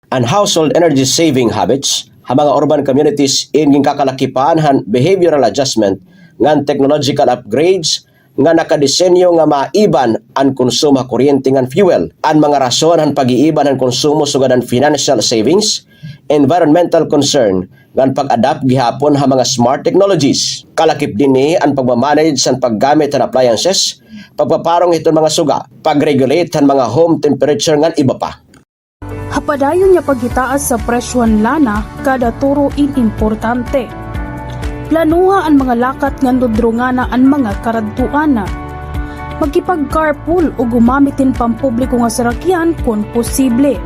An household energy saving habits ha mga urban communities in ginkakalakipan han behavioral adjustment ngan technological upgrades nga nakadesenyo nga maiban an konsumo ha kuryente ngan fuel. An mga rason han pag-iiban han konsumo sugad an financial savings, environmental concern, ngan pag-adapt gihapon ha mga smart technologies. Kalakip dinhi an pagmamanage han paggamit han appliances, pagpaparong hiton mga suga, pag-regulate han mga home temperature ngan iba pa. Ha padayon nga paghitaas sa presyo han lana, kada turo in importante. Planuha an mga lakat ngan dudrungana an mga karadtuan. Makipag-carpool o gumamit hin pampubliko nga sarakyan kon posible.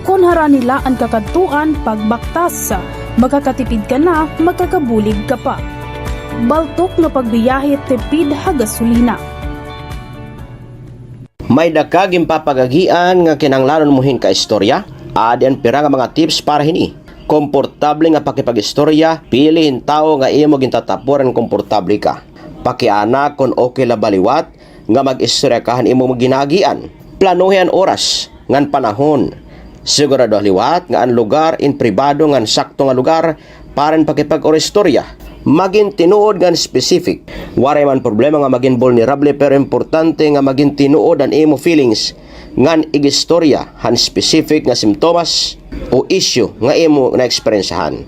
Kon harani la an kakadtuan, pagbaktas. Makakatipid ka na, makakabulig ka pa. Baltok nga pagbiyahe, tipid ha gasolina. May-ada ka ginpapagagian nga kinahanglanon mo hin kaistorya? Adi an pira nga mga tips para hini. Komportable nga pakipag-istorya, pili hin tawo nga imo gintatapuran, komportable ka. Pakiana kon okay la ba liwat nga mag-istorya ka han imo ginaagian. Planuhi an oras ngan panahon. Sigurado liwat nga an lugar in pribado ngan sakto nga lugar para hin pakipag-istorya. Magin tinuod ngan specific. Waray man problema nga magin vulnerable, pero importante nga magin tinuod an imo feelings ngan ig-istorya han specific nga simptomas o issue nga imo naeksperyensyahan.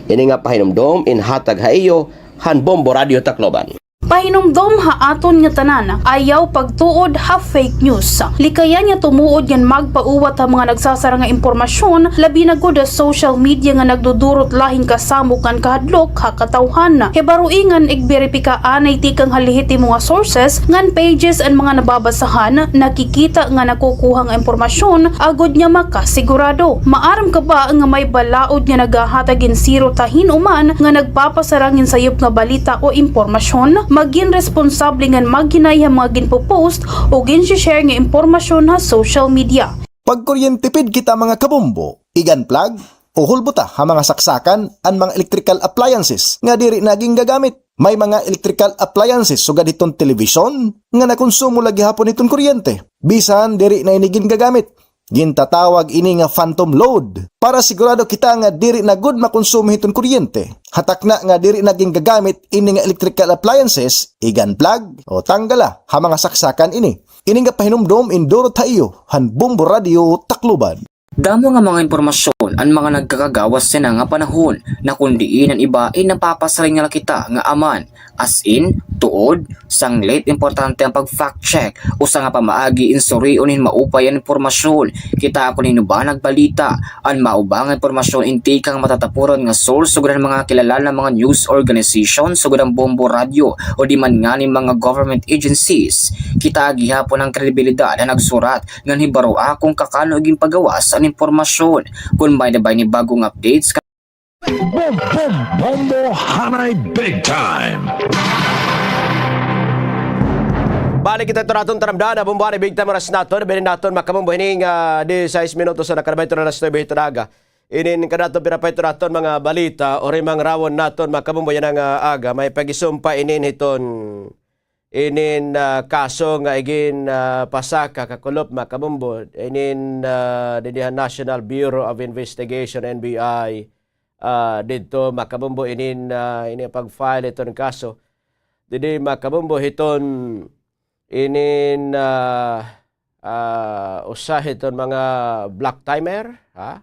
Ini nga pahinumdom in hatag ha iyo han Bombo Radyo Tacloban. Pahinumdom ha aton nga tanan, ayaw pagtuod ha fake news. Likayan nga tumuod ngan magpauwat ha mga nagsasara nga impormasyon, labi na gud ha social media nga nagdudurot la hin kasamok ngan kahadlok ha katawhan. Hibaroi ngan igberipika anay tikang ha lehitimo nga sources ngan pages an mga nababasahan, nakikita ngan nakukuha nga impormasyon, agod nga makasigurado. Maaram ka ba nga may balaod nga naghahatag hin sirot ha hin-o man nga nagpapasarang hin sayop nga balita o impormasyon? Magin responsable ngan maghinay ha mga ginpo-post o ginshi-share nga impormasyon ha social media. Pagkuryentipid kita, mga kabombo, igan plug o hulbota ha mga saksakan an mga electrical appliances nga diri na gingagamit. May mga electrical appliances sugad hiton telebisyon nga nakonsumo la gihapon hiton kuryente bisan diri na ini gingagamit. Gintatawag ini nga phantom load. Para sigurado kita nga diri na gud makonsumo hiton kuryente, ha takna nga diri na gingagamit ini nga electrical appliances, igan plug o tanggala ha mga saksakan ini. Ini nga pahinumdom in durot ha iyo han Bombo Radyo Tacloban. Damo nga mga impormasyon an mga nagkakagawas yana nga panahon, na kon diin an iba in napapasarang la kita nga aman. As in, tuod, sanglit, importante an pag-fact check. Usa nga pamaagi in surion hin maupay an impormasyon. Kitaa kon hin-o ba nagbalita. An mao ba nga impormasyon in tikang matatapuran nga source sugad han mga kilala nga mga news organization sugad han Bombo Radyo o di man ngani mga government agencies. Kitaa gihapon an kredibilidad han nagsurat ngan hibaroa kon kakano ginpagawas an impormasyon. Kon may-ada ba ini bag-o nga updates, Bom, bom, bombo, hanay big time. Balik kita hito aton taramdan, ha Bombo Hanay Big Time, oras naton, binin naton, mga kabombo, hini nga, ah, disisais minutos na nakalabay hito alas nuebe hito nga aga. Inin kadaton, pira pa hito aton mga balita, o rimangrawon naton, mga kabombo, yana nga, ah, aga, may pag-isumpa inin hiton inin, ah, kaso nga igin, ah, pasaka kakulop, mga kabombo, inin, ah, dinhi ha National Bureau of Investigation, N B I, ah, didto, mga kabombo, inin, ah, inin pag-file hiton kaso didi, mga kabombo, hiton inin, ah, ah, usa hiton mga black timer, ha?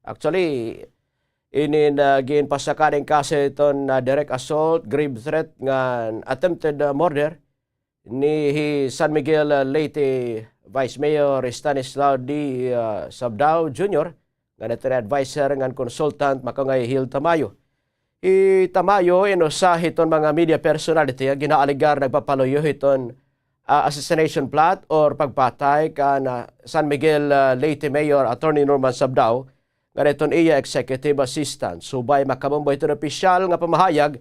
Actually, inin, ah, ginpasaka inin kaso hiton, ah, direct assault, grave threat, ngan attempted, ah, murder ni hi San Miguel, ah, Leyte Vice Mayor Stanislao D, ah, Sabdao Junior, ngan ito ni adviser ngan consultant, mga kabombo, nga hi Hil Tamayo. Hi Tamayo in usa hiton mga media personality nga ginaalegar nagpapaluyo hiton, ah, assassination plot or pagpatay kan, ah, San Miguel, ah, Leyte Mayor Attorney Norman Sabdao, ngan hiton iya executive assistant. Subay, mga kabombo, hiton opisyal nga pamahayag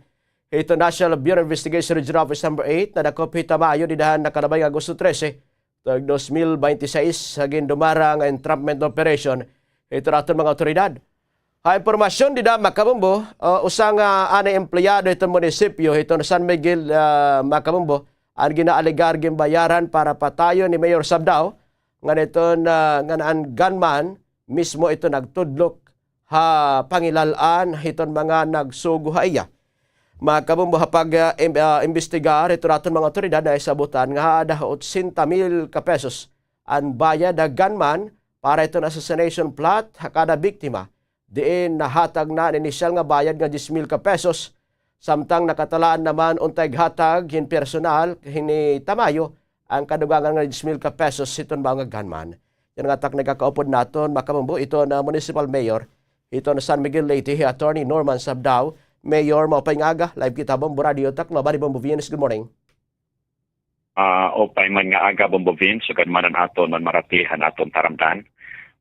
hiton National Bureau of Investigation Regional Office Number Eight, nadakop hi Tamayo dida han nakalabay nga Agosto trese, tuig dos mil baynte sais, ha gindumara nga entrapment operation hiton aton mga awtoridad. Ha impormasyon dida, Makabombo, ah, usa nga anay empleyado hiton munisipyo hiton San Miguel, ah, Makabombo, an ginaalegar ginbayaran para patayon ni Mayor Sabdao, ngan iton, ah, ngan an gunman mismo iton nagtudlok ha pangilal-an hiton mga nagsugo ha iya. Makabombo, ha pag, ah, im-, ah, imbestigar hiton aton mga awtoridad, nahisabotan nga aada ha otsenta mil ka pesos an bayad ha gunman para hiton assassination plot ha kada biktima. Diin nahatag na an inisyal nga bayad nga diyes mil ka pesos, samtang nakatalaan naman unta ighatag hin personal ni Tamayo an kadugangan nga diyes mil ka pesos hiton mao nga gunman. Yana nga aton nagkakaupod naton, Makabombo, iton municipal mayor hiton San Miguel Leyte, hi Attorney Norman Sabdao. Mayor, maupay nga aga, live kita ha Bombo Radio Tacloban, Bombo Vince. Good morning. Ah, upay man nga aga, Bombo Vince, sugad man an aton manmarati han aton taramdan,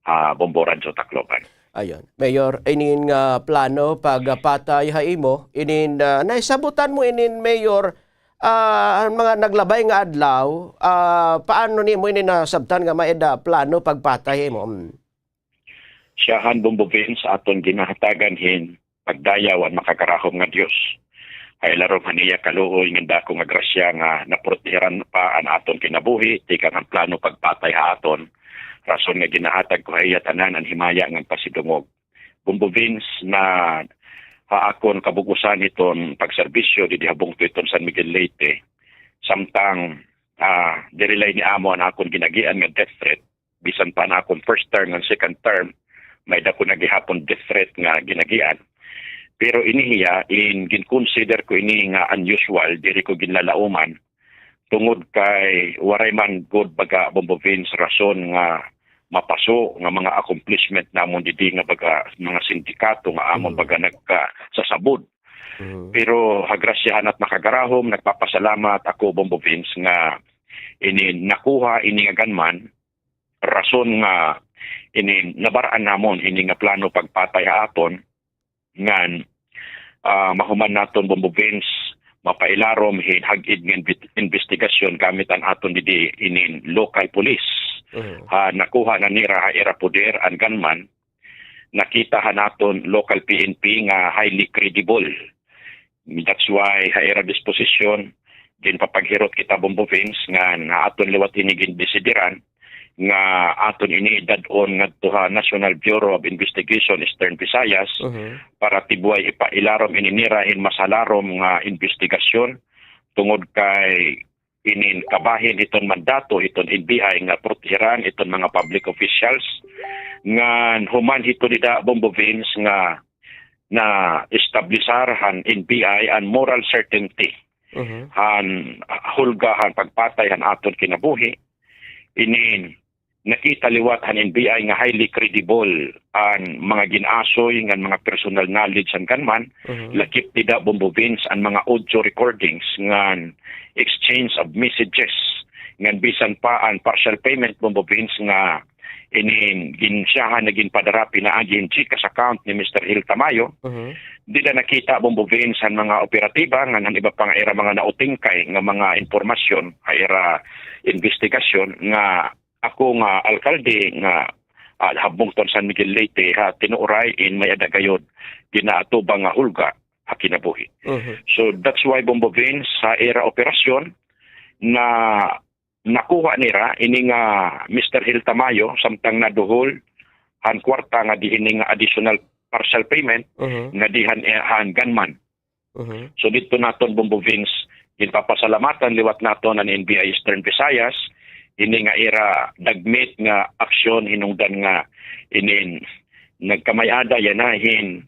ah, Bombo Radyo Tacloban. Ayun. Mayor, inin nga plano pagpatay ha imo, inin, ah, nahisabotan mo inin, Mayor, ah, an mga naglabay nga adlaw, ah, paano nimo inin nasabtan nga may-ada plano pagpatay ha imo? Mm. Siyahan, Bombo Vince, aton ginahatagan hin pagdayaw an makakarahom nga Dios. Ha ilarom han iya kaluoy ngan dako nga grasya nga naprotehiran pa an aton kinabuhi tikang han plano pagpatay ha aton. Rason nga ginahatag ko ha iya tanan an himaya ngan pasidungog. Bombo Vince, na ha akon kabug-osan hiton pagserbisyo didi ha bungto hiton San Miguel Leyte, samtang, ah, diri la ini amo an akon ginagian nga death threat, bisan pa an akon first term ngan second term, may-ada ko na gihapon death threat nga ginagian. Pero ini hiya, in gin-consider ko ini nga unusual, diri ko ginlalauman, tungod kay waray man gud, baga, Bombo Vince, rason nga mapaso nga mga accomplishment namon didi nga, baga, mga sindikato nga amon, mm, baga, nagkasasabod. Mhm. Pero ha grasyahan at makagarahom, nagpapasalamat ako, Bombo Vince, nga ini nakuha ini nga gunman, rason nga ini nabar-an namon ini nga plano pagpatay ha aton, ngan, ah, mahuman naton, Bombo Vince, mapailarom hin hag-id nga invi-, imbestigasyon gamit an aton didi inin local police. Mhm. Ha nakuha na nira ha ira poder an gunman, nakita han aton local P N P nga highly credible. That's why ha ira disposisyon, ginpapaghirot kita, Bombo Vince, ngan ha aton liwat ini gindesidiran nga aton ini dad-on ngadto ha National Bureau of Investigation, Eastern Visayas, mhm, para tibuay ipailarom ini nira hin mas halarom nga imbestigasyon, tungod kay inin kabahin hiton mandato hiton N B I nga protehiran iton mga public officials. Ngan human hito dida, Bombo Vince, nga na-establisar han N B I an moral certainty, mhm, han hulga han pagpatay han aton kinabuhi, inin nakita liwat han N B I nga highly credible an mga gin-asoy ngan mga personal knowledge han gunman, mhm, lakip dida, Bombo Vince, an mga audio recordings ngan exchange of messages, ngan bisan pa an partial payment, Bombo Vince, nga inin ginsyahan nga ginpadara pinaagi hin GCash account ni Mister Hil Tamayo. Mhm. Dida nakita, Bombo Vince, han mga operatiba ngan han iba pa nga ira mga nautingkay nga mga impormasyon ha ira imbestigasyon nga ako nga alkalde nga, ah, ha bungto han San Miguel Leyte, ha tinuoray in may-ada gayod ginaatubang nga hulga ha kinabuhi. Mhm. So that's why, Bombo Vince, ha ira operasyon na nakuha nira ini nga Mister Hil Tamayo samtang naduhol han kwarta nga di ini nga additional partial payment, mhm, nga di han, eh, han gunman. Mhm. So didto naton, Bombo Vince, ginpapasalamatan liwat naton an N B I Eastern Visayas, ini nga ira dagmit nga aksyon, hinungdan nga inin nagkamay-ada yana hin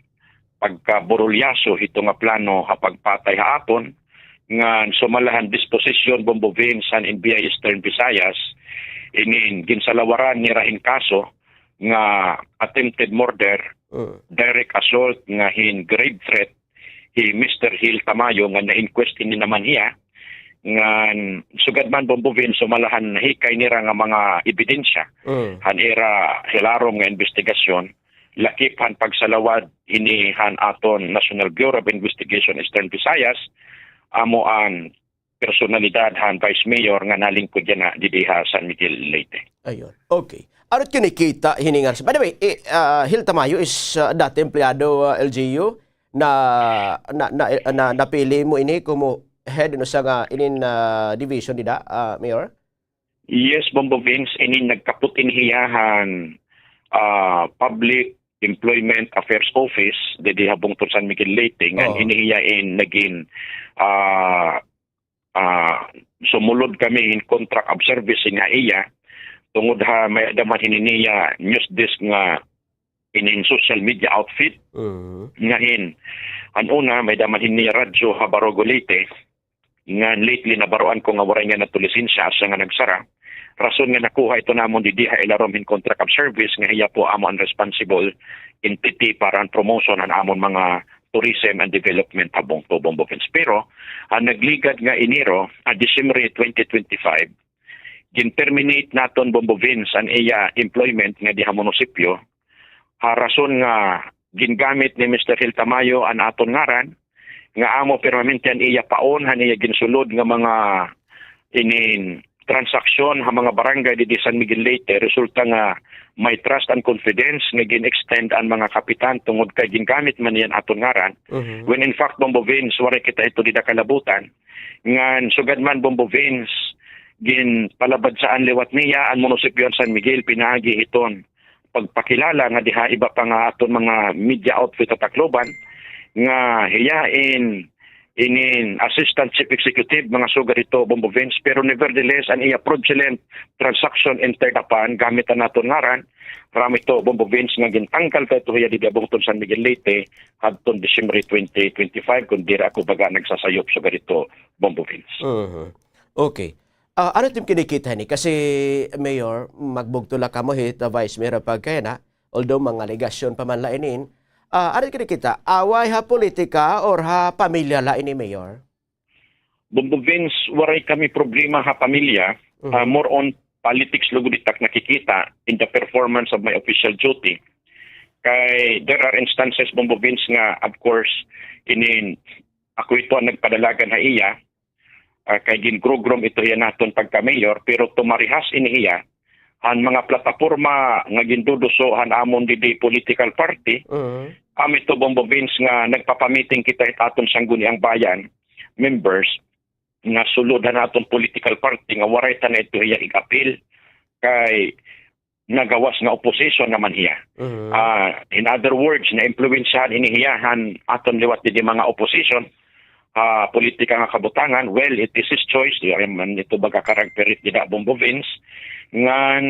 pagkaburulyaso hito nga plano ha pagpatay ha aton, ngan sumala han disposisyon, Bombo Vince, han N B I Eastern Visayas, inin ginsalawaran nira hin kaso nga attempted murder, mm, direct assault nga hin grave threat hi Mister Hil Tamayo, nga na-inquest ini naman hiya, ngan sugad man, Bombo Vince, sumala han nahikay nira nga mga ebidensya, mm, han ira hilarom nga imbestigasyon, lakip han pagsalawad hini han aton National Bureau of Investigation Eastern Visayas, amo an personalidad han Vice Mayor nga nalingkod yana didi ha San Miguel, Leyte. Ayun. Okay. Ano it kinikita hini nga, by the way, eh, ah, Hil Tamayo is, ah, dati empleyado, ah, L G U, na, na, na, na, napili mo ini kumo head no sa nga inin, ah, division dida, ah, Mayor? Yes, Bombo Vince, inin nagkapot in hiya han, ah, Public Employment Affairs Office didi ha bungtod San Miguel Leyte, ngan Oo. ini hiya in nagin, ah, ah, sumulod kami in contract of service in ha iya, tungod ha may-ada man hini niya news desk nga inin social media outfit. Mhm. Nga hin, an una, may-ada man hini niya radyo ha Barugo, Leyte, ngan lately nabaroan ko nga waray ngani ito lisensya, asya nga nagsara. Rason nga nakuha ito namon didi ha ilarom hin contract of service nga hiya po amo an responsible entity para an promotion han amon mga tourism and development ha bungto, Bombo Vince. Pero, an nagligad nga Enero, ah, Disyembre twenty twenty-five, gin-terminate naton, Bombo Vince, an iya employment nga di ha munisipyo, ha rason nga gingamit ni Mister Hil Tamayo an aton ngaran, nga amo permanente an iya paon han iya ginsulod nga mga inin transaksyon ha mga barangay didi San Miguel Leyte, resulta nga may trust and confidence nga gin-extend an mga kapitan tungod kay gingamit man niya an aton ngaran. Mhm. When in fact, Bombo Vince, waray kita ito dida kalabutan. Ngan sugad man, Bombo Vince, ginpalabadsaan liwat niya an munisipyo han San Miguel pinaagi hiton pagpakilala nga diha iba pa nga aton mga media outfit ha Tacloban, nga hiya in, inin Assistant Chief Executive, mga sugad hito, Bombo Vince, pero nevertheless, an iya fraudulent transaction entered upon, gamit an aton ngaran, rami ito, Bombo Vince, nga gintanggal ta ito hiya didi ha bungtod San Miguel Leyte, hadton Disyembre twenty twenty-five, kun diri ako baga nagsasayop, sugad hito, Bombo Vince. Mhm. Okay. Ah, ano it im kinikita hini? Kasi, Mayor, magbugto la kamo hit, ah, Vice Mayor pagkayana, although mga alegasyon pa man la inin. Ah, ano it kinikita? Away ha politika or ha pamilya la ini, Mayor? Bombo Vince, waray kami problema ha pamilya. Mhm. Ah, more on politics lugod it ak nakikita in the performance of my official duty. Kay there are instances, Bombo Vince, nga, of course, inin ako ito an nagpadalagan ha iya, ah, kay gin-groom ito hiya naton pagka-mayor, pero tumarihas ini hiya han mga plataporma nga ginduduso han amon didi political party. Mhm. Amo ito, Bombo Vince, nga nagpapamiting kita hit aton Sangguniang Bayan members nga sulod han aton political party nga waray ta na ito hiya ig-apil kay nagawas nga opposition naman hiya. Mhm. Ah, in other words, naimpluwensyahan ini hiya han aton liwat didi mga opposition ha politika nga kabutangan. Well, it is his choice. Di man ito baga character it dida, Bombo Vince. Ngan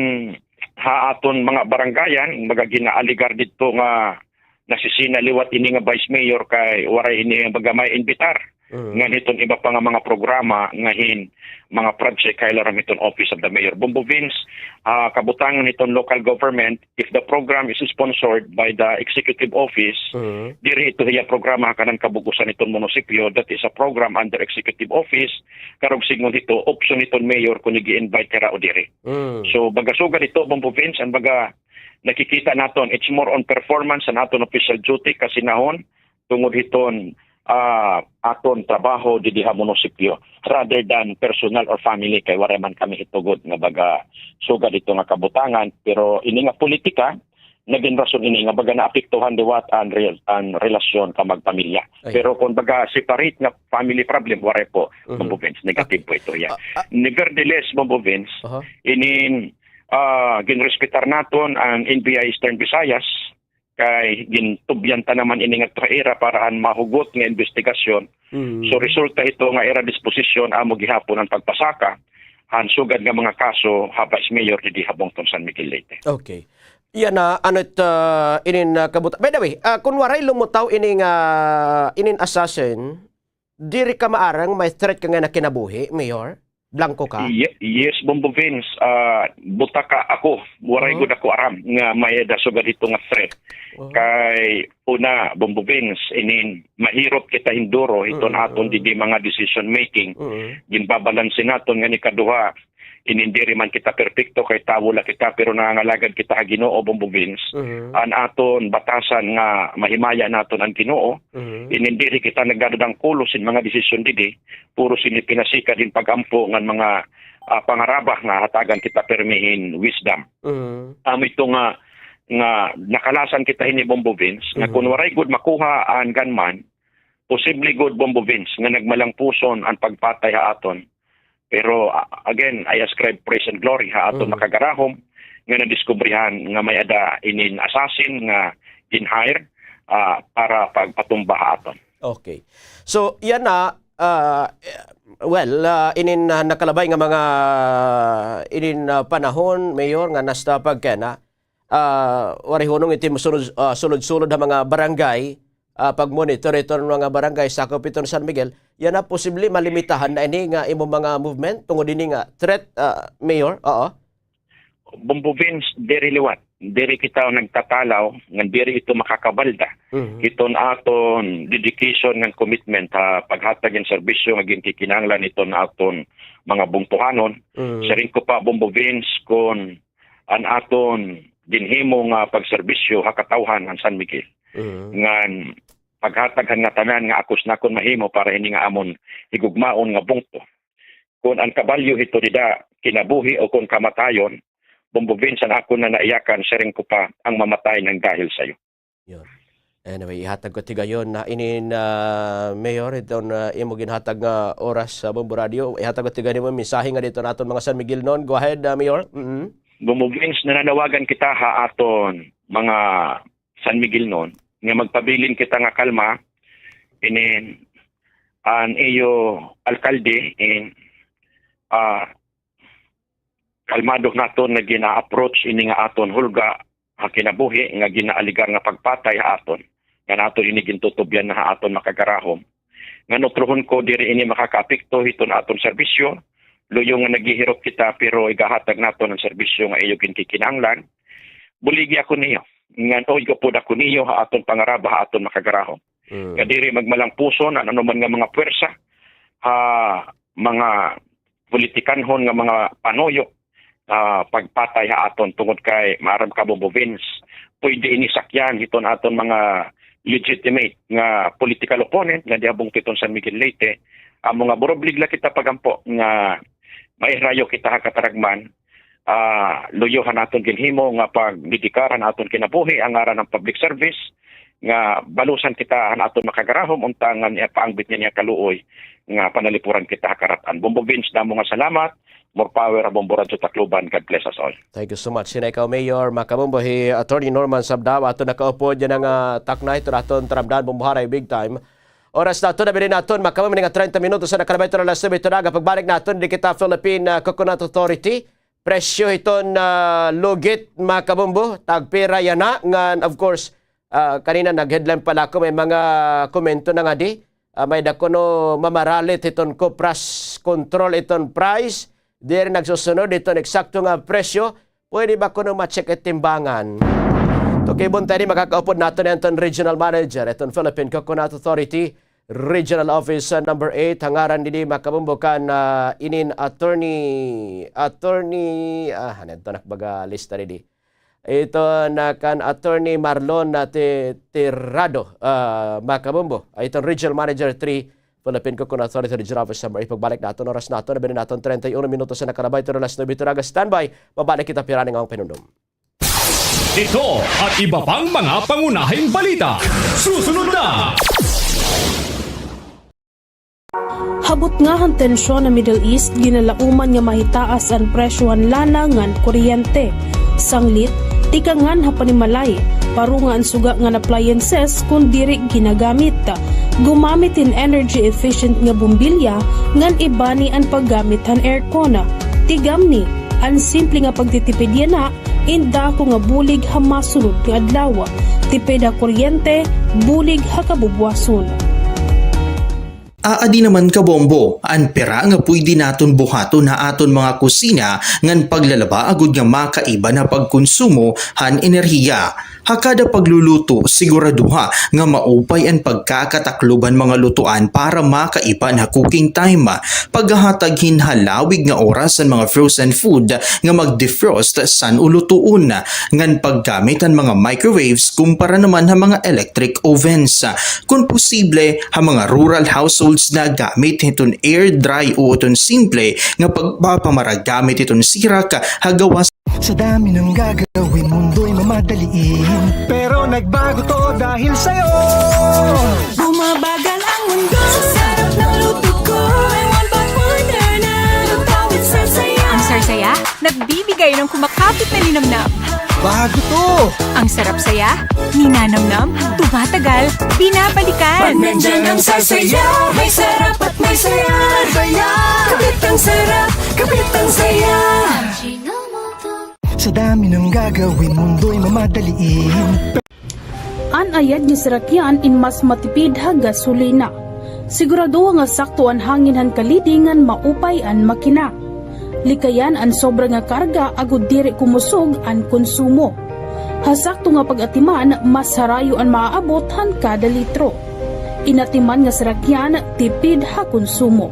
ha aton mga barangayan, baga ginaaligar didto nga nasisina liwat ini nga vice mayor kay waray ini baga may imbitar. Mm. Ngan hiton iba pa nga mga programa nga hin mga project kay laram hiton Office of the Mayor. Bombo Vince, ah, kabutangan hiton local government, if the program is sponsored by the executive office, Mm. diri ito hiya programa ha kanan kabug-osan hiton munisipyo, that is a program under executive office, karuyag sidngon hito, option hiton mayor kon ig-invite hira o diri. Mm. So, baga sugad hito, Bombo Vince, an baga nakikita naton, it's more on performance an aton official duty, kasinahon, tungod hiton, ah, aton trabaho didi ha munisipyo, rather than personal or family, kay waray man kami hitugod nga baga sugad hito nga kabutangan, pero ini nga politika, nagin rason ini nga baga naapektuhan liwat an rel-, an relasyon ka magpamilya. Ay. Pero kon baga separate nga family problem, waray po, Mhm. Bombo Vince, negative Ah, po ito, yeah. ah, ah. Nevertheless, Bombo Vince, Aha. inin, ah, ginrespetar naton an N B I Eastern Visayas, kay gintubyan ta naman ini ngadto ha ira para an mahugot nga imbestigasyon. Mhm. So, resulta hito nga ira disposisyon amo gihapon an pagpasaka han sugad nga mga kaso ha Vice Mayor didi ha bungtod San Miguel, Leyte. Okay. Yana, ano it, ah, inin, ah, kabut-, by the way, ah, kun waray lumutaw ini nga, inin assassin, diri ka maaram may threat ka nga kinabuhi, Mayor? Blanco ka? Ye-, yes, Bombo Vince. Ah, butaka ako. Waray Oh. gud ako aram nga may-ada sugad hito nga threat. Oh. Kay una, Bombo Vince, inin mahirop kita hinduro hiton Mm, aton mm. didi mga decision making. Mm. Ginbabalanse naton, ngan ikaduha, inin diri man kita perpekto kay tawo la kita, pero nangangalagad kita ha Ginoo, Bombo Vince. Mhm. An aton batasan nga mahimaya naton an Ginoo, Mhm. inin diri kita nagdadadangkulos hin mga desisyon didi, puro sini pinasikad hin pag-ampo ngan mga, ah, pangaraba nga hatagan kita pirmi hin wisdom. Amo ito nga, nga nakalasan kita hini, Bombo Vince, nga kun waray gud makuha an gunman, posible gud, Bombo Vince, nga nagmalangpuson an pagpatay ha aton. Pero, ah, again, I ascribe praise and glory ha aton makagarahom nga nadiskubrihan nga may-ada inin assassin nga gin-hire, ah, para pagpatumba ha aton. Okay. So, yana, ah, eh, well, ah, inin, ah, nakalabay nga mga, inin, ah, panahon, Mayor, nga nasta pagkana, ah, waray hunong iton sulod, ah, sulod-sulod ha mga barangay, ah, pag-monitor iton mga barangay sakop iton San Miguel, yana posible malimitahan na ini nga imo mga movement tungod ini nga threat, ah, Mayor? Oo. Bombo Vince, diri liwat. Diri kita nagtatalaw ngan diri ito makakabalda hiton aton dedication ngan commitment ha paghatag hin serbisyo nga ginkikinahanglan hiton aton mga bungtohanon. Siring ko pa, Bombo Vince, kun an aton ginhimo nga pagserbisyo ha katawhan han San Miguel ngan paghatag han ngatanan nga akos nakon mahimo para hini nga amon higugmaon nga bungto. Kun an kabalyo hito dida kinabuhi o kun kamatayon, Bombo Vince, an akon na naiyakan, siring ko pa, ang mamatay nang dahil sayo. Yun. Anyway, ihatag ko tigayon na inin, ah, Mayor, iton, ah, imo ginhatag nga oras sa Bombo Radio. Ihatag ko tigayon imo mensahe nga dito naton mga San Miguelnon. Go ahead, ah, Mayor. Mm-hmm. Bombo Vince, nananawagan kita ha aton mga San Miguelnon nga magpabilin kita nga kalma. Inin an iyo alkalde in, ah, kalmado naton nga gina-approach ini nga aton hulga ha kinabuhi nga ginaaligar nga pagpatay ha aton, nga naton ini gintutubyan na ha aton makagarahom. Ngan utrohon ko, diri ini makakaapekto hiton aton serbisyo. Luyo nga naghihirot kita, pero igahatag naton an serbisyo nga iyo ginkikinahanglan. Buligi ako niyo, ngan uygo pod ako niyo ha aton pangaraba ha aton makagarahom. Nga diri magmalangpuson an anuman nga mga puwersa ha mga politikanhon nga mga panuyo, ah, pagpatay ha aton, tungod kay maaram ka, Bombo Vince, pwede ini sakyan hiton aton mga legitimate nga political opponent nga diha bungto hiton San Miguel, Leyte. Amo nga burublig la kita pag-ampo nga mairayo kita ha kataragman, ah, luyo han aton ginhimo nga pagdedikar han aton kinabuhi, an ngaran han public service, nga balusan kita han aton makagarahom, unta ngan ipaangbit niya niya kaluoy nga panalipuran kita ha karat-an. Bombo Vince, damo nga salamat. More power ha Bombo Radyo Tacloban. God bless us all. Thank you so much. Yana ikaw, Mayor, mga kabombo, hi Attorney Norman Sabdao, aton nakaupod yana nga, ah, takna hiton aton taramdan, Bombo Haray Big Time. Oras naton, nabili naton, mga kabombo, nga treinta minutos an nakalabay hiton alas nuebe hiton aga. Pagbalik naton, didi kita Philippine, ah, Coconut Authority. Presyo hiton, ah, lugit, mga kabombo, tagpira yana, ngan, of course, ah, kanina nag-headline pa la ako, may mga komento na ngadi. Ah, may-ada kuno mamaralit hiton COPRA's control hiton price. Diri nagsusunod hiton eksakto nga presyo. Pwede ba kuno ma-check it timbangan? Tukibon ta ini, makakaupod naton hiton regional manager hiton Philippine Coconut Authority Regional Office, ah, number eight. An ngaran didi, mga kabombo, kan, ah, inin attorney, attorney, ah, ano ito, nakbaga lista didi. Ito na kan Attorney Marlon na Ti-, Tirado, ah, mga kabombo. Ay, iton Regional Manager three, Philippine Coconut Authority Regional Office Number eight. Pagbalik naton, oras naton, nabili naton treinta y uno minutos an nakalabay hiton alas nuebe hiton aga. Standby, babalik kita pirani nga mga pahinumdom. Ito at iba pang mga pangunahing balita. Susunod na! Ha butnga han tensyon ha Middle East, ginalauman nga mahitaas an presyo han lana ngan kuryente. Sanglit, tikangan ha panimalay, paro nga an suga ngan appliances kon diri ginagamit. Gumamit hin energy efficient nga bombilya ngan ibani an paggamit han aircon. Tigamni, an simple nga pagtitipid yana in dako nga bulig ha masunod nga adlaw. Tipid ha kuryente, bulig ha kabubuwason. Aadi naman, kabombo, an pira nga pwede naton buhaton ha aton mga kusina ngan paglalaba agod nga makaiba na pagkonsumo han enerhiya. Ha kada pagluluto, siguraduha nga maupay an pagkakataklob han mga lutuan para makaiban ha cooking time. Paghahatag hin halawig nga oras han mga frozen food nga mag-defrost san-o lutuon, ngan paggamit han mga microwaves kumpara naman ha mga electric ovens. Kon posible, ha mga rural households na, gamit hiton air dry o iton simple nga pagpapamara gamit hiton sirak ha gawas. Sa dami ng gagawin, mundo'y mamadaliin. Pero nagbago 'to dahil sa'yo. Bumabagal ang mundo sa sarap ng luto ko. May one pot wonder na luto with Sarsaya. Ang Sarsaya, nagbibigay ng kumakapit na linamnam. Bago 'to! Ang sarap saya, ninanamnam, tumatagal, binabalikan. Pag nandiyan ang Sarsaya, may sarap at may saya. Saya! Kapit ang sarap, kapit ang saya. Sa dami ng gagawin, mundo'y mamadaliin. An ayad nga sarakyan in mas matipid ha gasolina. Siguraduha nga sakto an hangin han kaliding ngan maupay an makina. Likayan an sobra nga karga agod diri kumusog an konsumo. Ha sakto nga pag-atiman, mas harayo an maaabot han kada litro. In atiman nga sarakyan, tipid ha konsumo.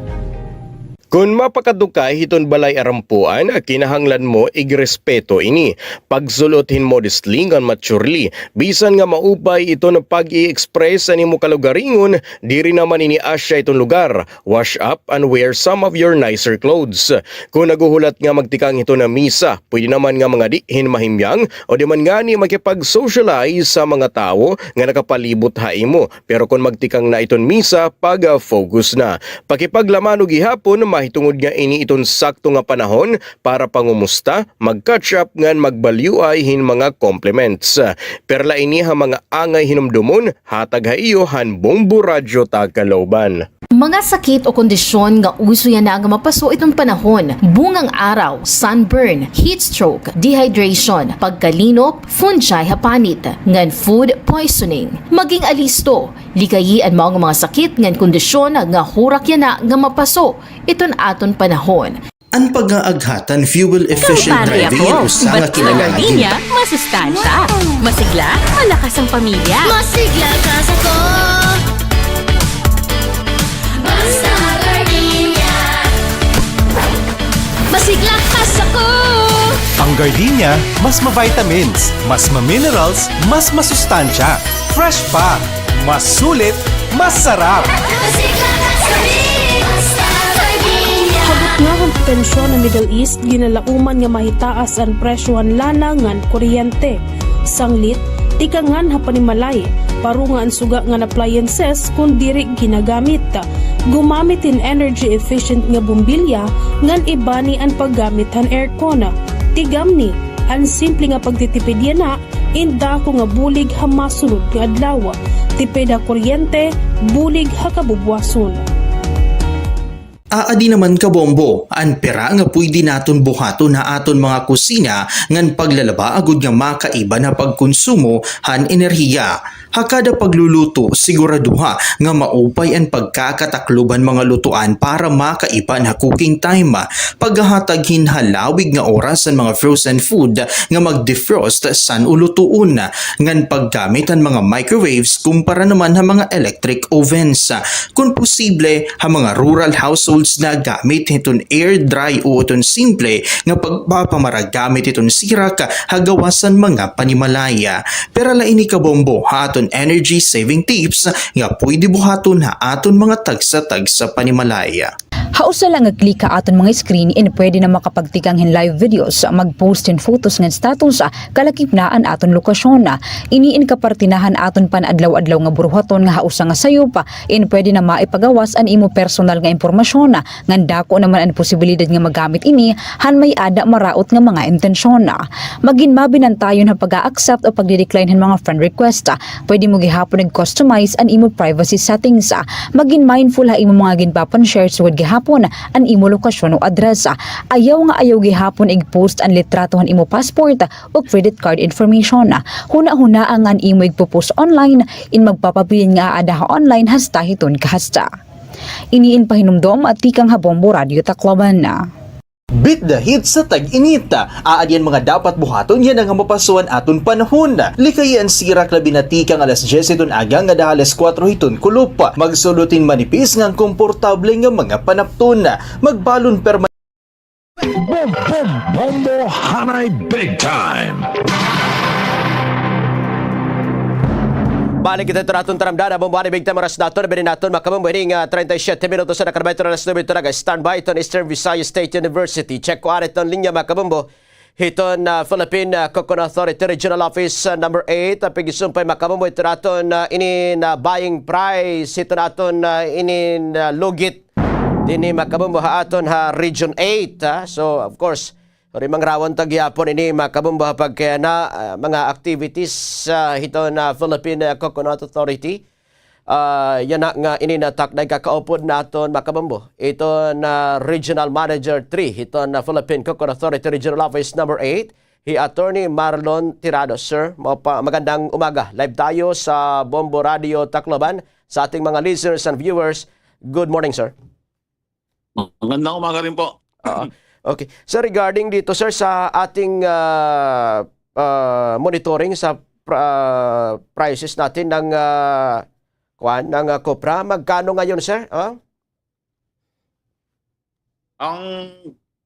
Kon mapakadto ka hiton balay arampuan, kinahanglan mo igrespeto ini. Pagsul-ot hin modestly ngan maturely. Bisan nga maupay iton pag-i-express an imo kalugaringon, diri naman ini asya iton lugar. Wash up and wear some of your nicer clothes. Kon naghuhulat nga magtikang hiton misa, pwede naman nga mangadi hin mahimyang o di man ngani makipag-socialize sa mga tawo nga nakapalibot ha imo. Pero kon magtikang na iton misa, pag-focus na. Pakipaglamano gihapon, mahitungod nga ini iton sakto nga panahon para pangumusta, mag-catch up ngan magbalyuay hin mga compliments. Perla ini ha mga angay hinumdomon, hatag ha iyo han Bombo Radyo Tacloban. Mga sakit o kondisyon nga uso yana nga mapaso iton panahon: bungang araw, sunburn, heat stroke, dehydration, pagkalinop, fungi ha panit, ngan food poisoning. Maging alisto, likayi an maong mga sakit ngan kondisyon nga hurak yana nga mapaso iton aton panahon. An pag-aaghat han fuel-efficient driving in usa nga kinahanglan. Gardenia, masustansya. Masigla, malakas ang pamilya. Masigla ka sa ko. Basta Gardenia. Masigla ka sa ko. Ang Gardenia, mas ma-vitamins, mas ma-minerals, mas masustansya. Fresh pa, mas sulit, mas sarap. Masigla ka sa ko. Basta Gardenia. Hagot nga han tensyon han Middle East, ginalauman nga mahitaas an presyo han lana ngan kuryente. Sanglit, tikangan ha panimalay, parunga an suga ngan appliances kon diri ginagamit. Gumamit hin energy efficient nga bombilya ngan ibani an paggamit han aircon. Tigamni, an simple nga pagtitipid yana in dako nga bulig ha masunod nga adlaw. Tipid ha kuryente, bulig ha kabubuwason. Aadi naman, kabombo, an pira nga pwede naton buhaton ha aton mga kusina ngan paglalaba agod nga makaiban ha pagkonsumo han enerhiya. Ha kada pagluluto, siguraduha nga maupay an pagkakataklob han mga lutuan para makaiban ha cooking time. Paghahatag hin halawig nga oras han mga frozen food nga mag-defrost san-o lutuon, ngan paggamit han mga microwaves kumpara naman ha mga electric ovens. Kon posible, ha mga rural households na, gamit hiton air dry o iton simple nga pagpapamara gamit hiton sirak ha gawas han mga panimalay. Pero la ini, kabombo, ha aton energy saving tips nga pwede buhaton ha aton mga tagsa-tagsa panimalay. Ha usa la nga click ha aton mga screen in pwede na makapagtikang hin live videos, mag-post hin photos ngan status, kalakip na an aton lokasyon. Ini in kaparte na han aton pan-adlaw-adlaw nga buruhaton nga ha usa nga sayop in pwede na maipagawas an imo personal nga impormasyon, ngan dako naman an posibilidad nga magamit ini han may-ada maraot nga mga intensyon. Magin mabinantayon ha pag-a-accept o pagdi-decline han mga friend request. Pwede mo gihapon ig-customize an imo privacy settings. Magin mindful ha imo mga ginpapan-share sugad gihapon an imo lokasyon o address. Ayaw nga ayaw gihapon ig-post an litrato han imo passport o credit card information. Hunahunaa nga an imo igpo-post online in magpapabilin nga aada ha online hasta hiton kahasta. Ini in pahinumdom tikang ha Bombo Radyo Tacloban. Beat the heat sa tag-init. Aadi an mga dapat buhaton yana nga mapaso an aton panahon. Likayi an sirak labi na tikang alas diyes hiton aga ngada ha alas kuwatro hiton kulop. Magsulod hin manipis ngan komportable nga mga panapton. Magbalon perma- Bom, bom, bombo, hanay big time. Balik kita hito ha aton taramdam, Bombo Hanay Big Time, oras naton, bini naton, makabombo, ini nga, ah, treinta y siete minutos na nakalabay hito han alas nuebe hito naga-standby hito han Eastern Visayas State University. Check ko anay iton linya, makabombo. Hiton, ah, Philippine, ah, Coconut Authority Regional Office, ah, number eight, ah, pigsumpay, makabombo, hito ha aton, ah, ini nga buying price, hito ha aton, ah, ini nga lugit dinhi, makabombo, ha aton ha Region eight, ha. So, of course, uri mangrawon ta gihapon ini, makabombo, ha pagkayana, ah, mga activities, ah, hiton, ah, Philippine, ah, Coconut Authority. Ah, yana nga ini nga takna kakaupod naton, makabombo, hiton, ah, Regional Manager three hiton, ah, Philippine Coconut Authority Regional Office number eight, hi Attorney Marlon Tirado. Sir, mapa-, magandang umaga. Live tayo sa Bombo Radio Tacloban. Sa ating mga listeners and viewers, good morning, sir. Magandang umaga rin po. Oo. Okay. Sir, regarding dito, sir, sa ating, ah, ah, monitoring sa pra-, prices natin ng, ah, kuwan, ng, ah, copra, magkano ngayon, sir? Ah? Ang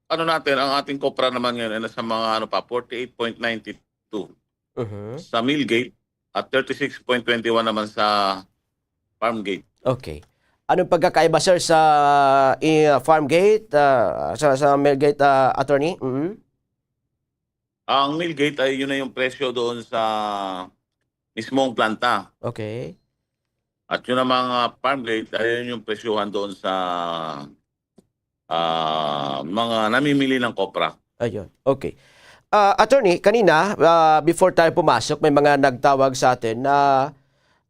ano natin, ang ating copra naman ngayon ay nasa mga ano pa, forty-eight point nine two. Mhm. Sa mill gate at thirty-six point twenty one naman sa farm gate. Okay. Anong pagkakaiba, sir, sa, eh, farm gate, ah, sa, sa mill gate, ah, attorney? Mhm. Ang mill gate ay yun na yung presyo doon sa mismong planta. Okay. At yun ang mga farm gate, ayun yung presyuhan doon sa, ah, mga namimili ng copra. Ayun. Okay. Ah, attorney, kanina, ah, before tayo pumasok, may mga nagtawag sa atin na,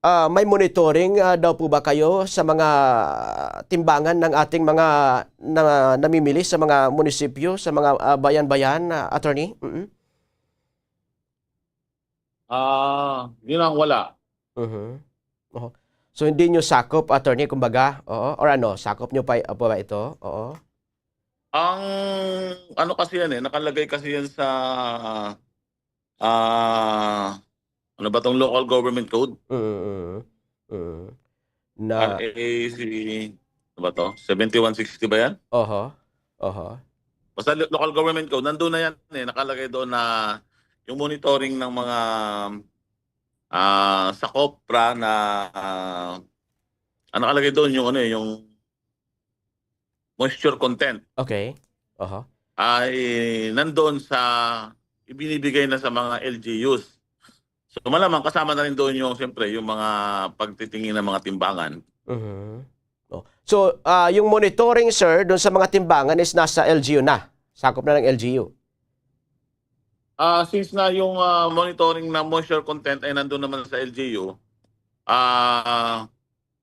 ah, may monitoring, ah, daw po ba kayo sa mga timbangan ng ating mga na-, namimili sa mga munisipyo, sa mga, ah, bayan-bayan, ah, attorney? Mm. Ah, yun ang wala. Mhm. Oho. So, hindi niyo sakop, attorney, kumbaga? Oo. Or ano, sakop niyo pa, pa ba ito? Oo. Ang ano kasi yan eh, nakalagay kasi yan sa, ah, ano ba tong local government code? Mm, mm. Mm. Na R A C, ano ba to? Seventy-one sixty ba yan? Oho. Oho. Basta lo-, local government code, nandun na yan eh. Nakalagay doon na yung monitoring ng mga, ah, sa copra na, ah, ang nakalagay doon yung ano eh, yung moisture content. Okay. Aha. Ay nandoon sa ibinibigay na sa mga L G Us. So, malamang kasama na rin doon yung, siyempre, yung mga pagtitingin ng mga timbangan. Mhm. Oh. So, ah, yung monitoring, sir, doon sa mga timbangan is nasa L G U na. Sakop na ng L G U. Ah, since na yung, ah, monitoring ng moisture content ay nandun naman sa L G U, ah,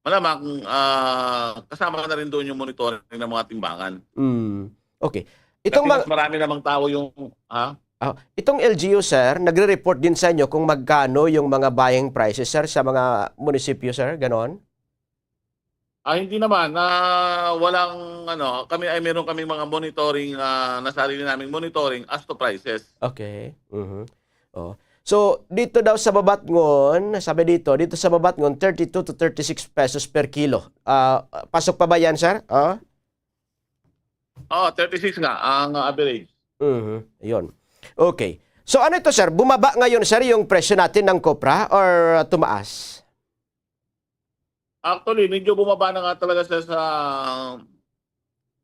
malamang, ah, kasama na rin doon yung monitoring ng mga timbangan. Mm. Okay. Itong Kasi mga mas marami namang tao yung, ha? Ah, itong L G U, sir, nagre-report din sa inyo kung magkano yung mga buying prices, sir, sa mga munisipyo, sir? Ganon? Ah, hindi naman. Ah, walang, ano, kami ay meron kaming mga monitoring, ah, na sarili naming monitoring as to prices. Okay. Mhm. Oh. So, dito daw sa Babatngon, sabi dito, dito sa Babatngon, thirty-two to thirty-six pesos per kilo. Ah, pasok pa ba yan, sir? Ah? Oo, thirty-six nga ang average. Mhm. Yun. Okay. So, ano ito, sir? Bumaba ngayon, sir, yung presyo natin ng copra or tumaas? Actually, medyo bumaba na nga talaga siya sa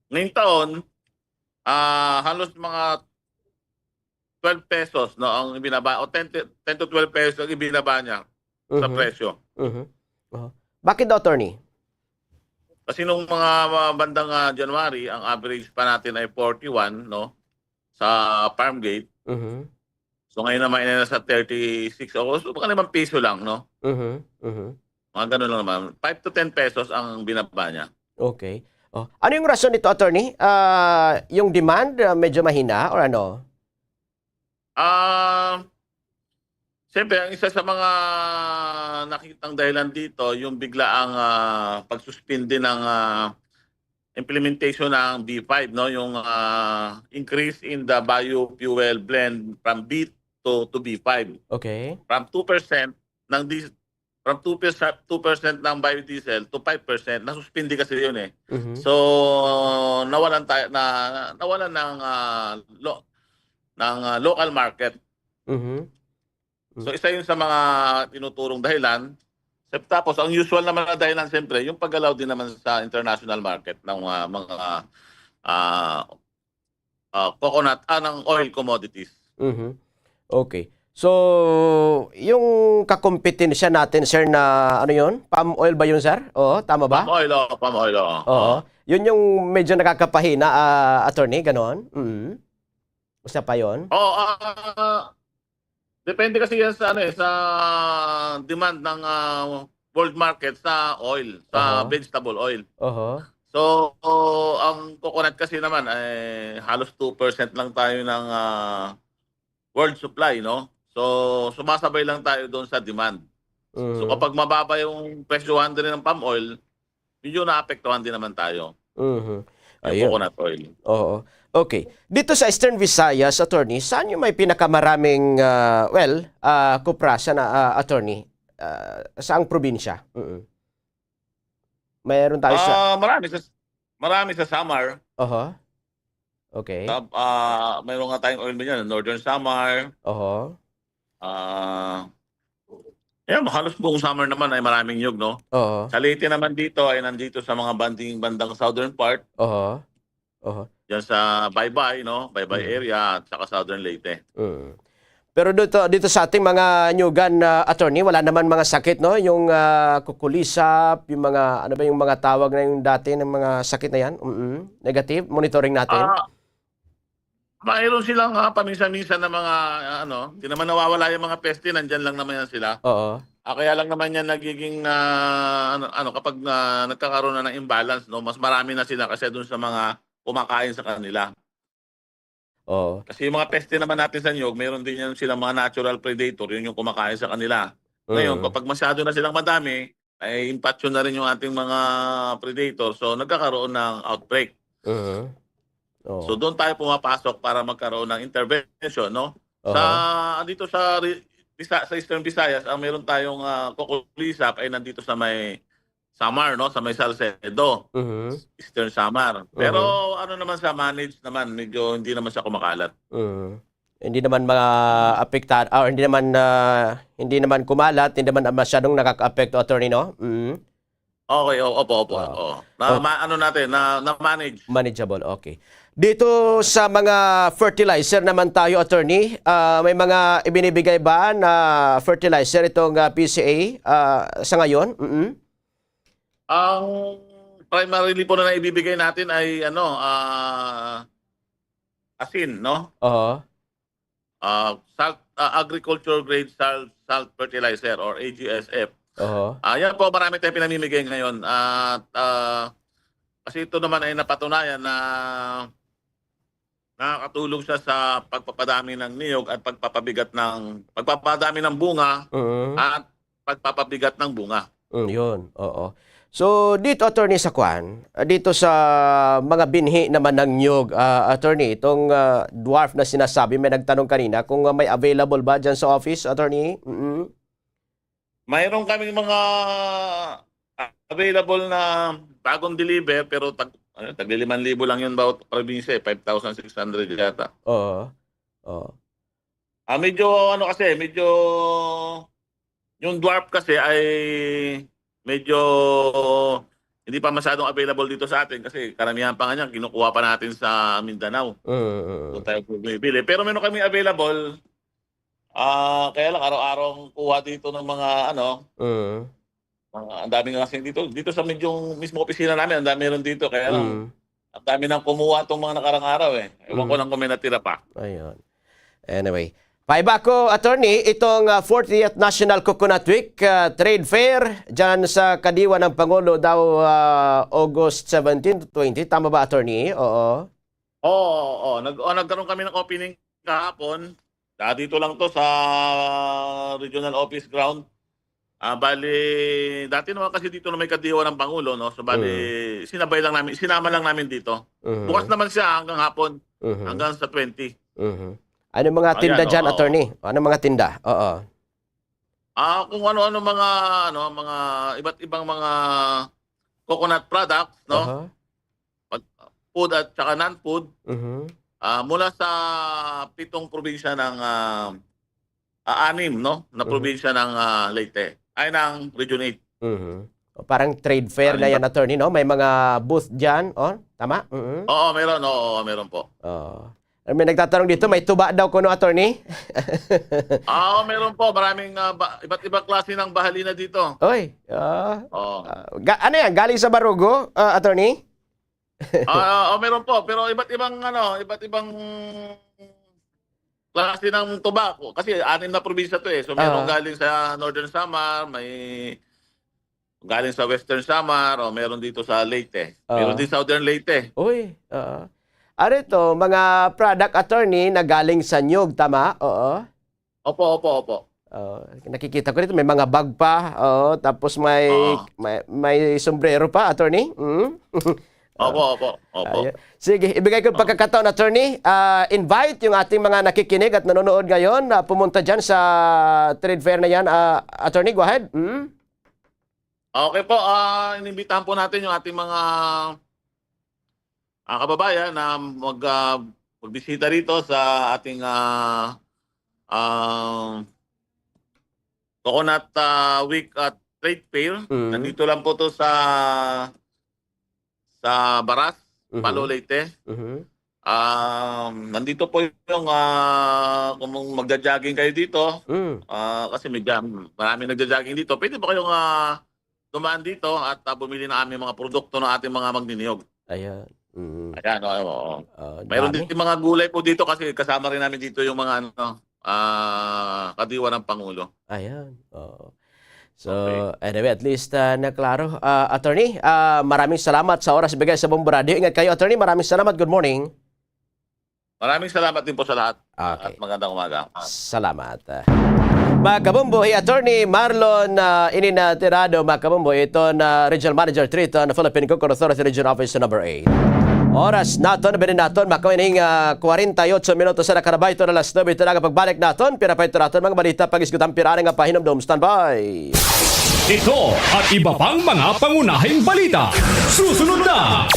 ngayong taon. Ah, halos mga twelve pesos, no, ang ibinaba, o ten, ten to twelve pesos ang ibinaba niya sa Mhm. presyo. Mhm. Aha. Bakit daw, attorney? Kasi nung mga, mga bandang, ah, January, ang average pa natin ay forty-one, no, sa farm gate. Mhm. So, ngayon naman ay nasa thirty-six o, so, baka limang piso lang, no? Mhm, mhm. Mga ganun lang naman. Five to ten pesos ang binaba niya. Okay. Oh, ano yung rason nito, attorney? Ah, yung demand, ah, medyo mahina or ano? Ah, siyempre, ang isa sa mga nakitang dahilan dito, yung biglaang, ah, pagsuspindi ng, ah, implementation ng B five, no? Yung, ah, increase in the biofuel blend from B to, to B five. Okay. From two percent ng dis-, from two percent, two percent ng biodiesel to five percent, nasuspindi kasi yun eh. Mhm. So, nawalan tayo, na, nawalan ng, ah, lo-, ng, ah, local market. Mhm. So, isa yun sa mga tinuturong dahilan. Sep-, tapos, ang usual naman na dahilan, siyempre, yung pag-allow din naman sa international market ng, ah, mga, ah, ah, coconut, ah, ng oil commodities. Mhm. Okay. So, yung kakompetensya natin, sir, na ano yun? Palm oil ba yun, sir? Oo, tama ba? Palm oil, oo, palm oil, oo. Oo. Oo. Yun yung medyo nakakapahina, ah, attorney, ganon? Mm. Usa pa yun? Oo, ah, depende kasi yan sa, ano eh, sa demand ng, ah, world market sa oil, sa Aha. vegetable oil. Aha. So, ang coconut kasi naman, eh, halos two percent lang tayo ng, ah, world supply, no? So, sumasabay lang tayo doon sa demand. So, Mm. kapag mababa yung presyohan din ng palm oil, medyo naapektuhan din naman tayo. Mhm. Yung Ayun. coconut oil. Oo. Okay. Dito sa Eastern Visayas, attorney, saan yung may pinakamaraming, ah, well, ah, kupra sa na, ah, attorney? Ah, saang probinsya? Mm. Mayroon tayo sa Ah, marami sa, marami sa Samar. Aha. Okay. Tap-, ah, mayroon nga tayong oil mill yan, Northern Samar. Aha. Ah, yan, halos buong Samar naman ay maraming niyog, no? Oo. Sa Leyte naman dito ay nandito sa mga banding, bandang southern part. Aha. Aha. Diyan sa Baybay, no? Baybay Mm. area at saka southern Leyte. Mm. Pero dito, dito sa ating mga niyugan, ah, attorney, wala naman mga sakit, no? Yung, ah, kukulisap, yung mga, ano ba yung mga tawag na yung dati ng mga sakit na yan? Mm-mm. Negative? Monitoring natin? Ah, mayroon silang, ah, paminsan-minsan na mga, ah, ano, hindi naman nawawala yung mga peste, nandyan lang naman yan sila. Oo. Ah, kaya lang naman yan nagiging, ah, ano, ano, kapag na, nagkakaroon na ng imbalance, no, mas marami na sila kasi dun sa mga kumakain sa kanila. Oo. Kasi yung mga peste naman natin sa niyog, meron din yan silang mga natural predator, yun yung kumakain sa kanila. Ngayon, Mm. kapag masyado na silang madami, ay impatyon na rin yung ating mga predator, so nagkakaroon ng outbreak. Mhm. Oo. So, doon tayo pumapasok para magkaroon ng intervention, no? Sa, Aha. andito sa re-, Bisa-, sa Eastern Visayas, ang meron tayong, ah, kukulisap ay nandito sa may Samar, no? Sa may Salcedo, Mhm. Eastern Samar. Pero Mhm. ano naman siya, manage naman, medyo hindi naman siya kumakalat. Mhm. Hindi naman maapektar-, ah, hindi naman, ah, hindi naman kumalat, hindi naman masyadong nakakaapekto, attorney, no? Mm. Okay, o-, opo, opo, Oo. oo. Na, O- ma-, ano natin, na, na-manage. Manageable, okay. Dito sa mga fertilizer naman tayo, attorney, ah, may mga ibinibigay ba na fertilizer itong, ah, P C A, ah, sa ngayon? Mm. Ang primarily po na naibibigay natin ay, ano, ah, asin, no? Oo. Ah, salt, ah, agriculture grade salt, salt fertilizer or A G S F. Oho. Ah, yan po, marami tayong pinamimigay ngayon. At, ah, kasi ito naman ay napatunayan na nakakatulong siya sa pagpapadami ng niyog at pagpapabigat ng, pagpapadami ng bunga Mm. at pagpapabigat ng bunga. Mm, yun, oo. So, dito, attorney, sa kwan, ah, dito sa mga binhi naman ng niyog, ah, attorney, itong, ah, dwarf na sinasabi, may nagtanong kanina kung, ah, may available ba dyan sa office, attorney? Mm. Mayroon kaming mga available na bagong deliver, pero tag-, ano, tagli-limang libo lang yun bawat probinsya, eh, five thousand six hundred yata. Oo. Oo. Ah, medyo, ano kasi, medyo Yung dwarf kasi ay medyo hindi pa masyadong available dito sa atin kasi karamihan pa nga niyan kinukuha pa natin sa Mindanao. Mm, mm, mm. Doon tayo bumibili. Pero meron kami available. Ah, kaya lang araw-araw ang kuha dito ng mga ano, Mm. mga, ang daming lasing dito. Dito sa medyo mismo opisina namin, ang dami rin dito. Kaya lang, Mm. ang dami nang kumuha itong mga nakarang araw eh. Ewan ko Mm. lang kung may natira pa. Ayun. Anyway. Paiba ko, attorney, itong, ah, fortieth National Coconut Week, ah, Trade Fair, dyan sa kadiwa ng Pangulo daw, ah, August seventeen to twenty. Tama ba, attorney? Oo. Oo, oo. Nag-, oh, nagkaroon kami ng opening kahapon. Ah, dito lang 'to sa regional office ground. Ah, bali, dati naman kasi dito na may kadiwa ng Pangulo, no? So, bali, Mm. sinabay lang namin, sinama lang namin dito. Mhm. Bukas naman siya hanggang hapon, Mhm. hanggang sa twenty. Mhm. Ano mga Ayan, tinda dyan, oo. Attorney? Ano mga tinda? Oo. Ah, kung ano-ano mga, ano, mga iba't ibang mga coconut products, no? Aha. Pag, food at saka non-food, Mhm. ah, mula sa pitong probinsya ng, ah, ah, anim, no, na Mhm. probinsya ng, ah, Leyte, ay, ng Region eight. Mhm. O, parang trade fair na yan, attorney, no? May mga booth dyan, oh, tama? Mhm. Oo, meron, oo, meron po. Oo. May nagtatanong dito, may tuba daw kuno, attorney? Ah, oo, meron po. Maraming, ah, ba-, iba't ibang klase ng bahalina dito. Oy, ah, Oo. ah, ga-, ano yan? Galing sa Barugo, ah, attorney? Ah, oo, meron po. Pero iba't ibang, ano, iba't ibang klase ng tobacco. Kasi anim na probinsya to, eh. So, meron Ah. galing sa Northern Samar, may galing sa Western Samar, o meron dito sa Leyte. Meron Ah. din Southern Leyte. Uy, ah. Ano ito, mga product, attorney, na galing sa niyog, tama? Oo. Opo, opo, opo. Oh, nakikita ko dito, may mga bag pa. Oo, tapos may, Oo. may, may sombrero pa, attorney. Mm? Opo, opo, opo. Ayan. Sige, ibigay ko Oo. pagkakataon, attorney. Ah, invite yung ating mga nakikinig at nanonood ngayon na pumunta dyan sa trade fair na yan. Ah, attorney, go ahead. Mm? Okay po, ah, inimbitahan po natin yung ating mga, ah, kababayan na mag, ah, magbisita rito sa ating, ah, ah, Coconut, ah, Week at Trade Fair. Mm. Nandito lang po to sa, sa Baras, Mhm. Palo, Leyte. Mhm. Um, nandito po yung, ah, kung magja-jogging kayo dito, Mm. ah, kasi medyo maraming nagja-jogging dito. Pwede po kayong, ah, dumaan dito at, ah, bumili ng aming mga produkto ng ating mga magniniyog. Ayan. Mm. Ayan, oo, oo. Oh, Mayroon dami. din mga gulay po dito kasi kasama rin namin dito yung mga, ano, ah, kadiwa ng Pangulo. Ayan, oo. So, Okay. anyway, at least, ah, naklaro. Ah, attorney, ah, maraming salamat sa oras ibigay sa Bombo Radio. Ingat kayo, attorney. Maraming salamat. Good morning. Maraming salamat din po sa lahat. Okay. At magandang umaga. Salamat. Mga kabombo, hi Attorney Marlon, ah, ini na Tirado, mga kabombo, iton Regional Manager three iton Philippine Coconut Authority Region Office Number eight. Oras naton, binin naton, mga kabombo, ining, ah, kwarenta y otso minutos na nakarabay iton alas nobes iton aga. Pagbalik naton, pira pa iton aton mga balita, pag-isgutan, pira nga pahinumdom. Standby. Ito at iba pang mga pangunahing balita. Susunod na.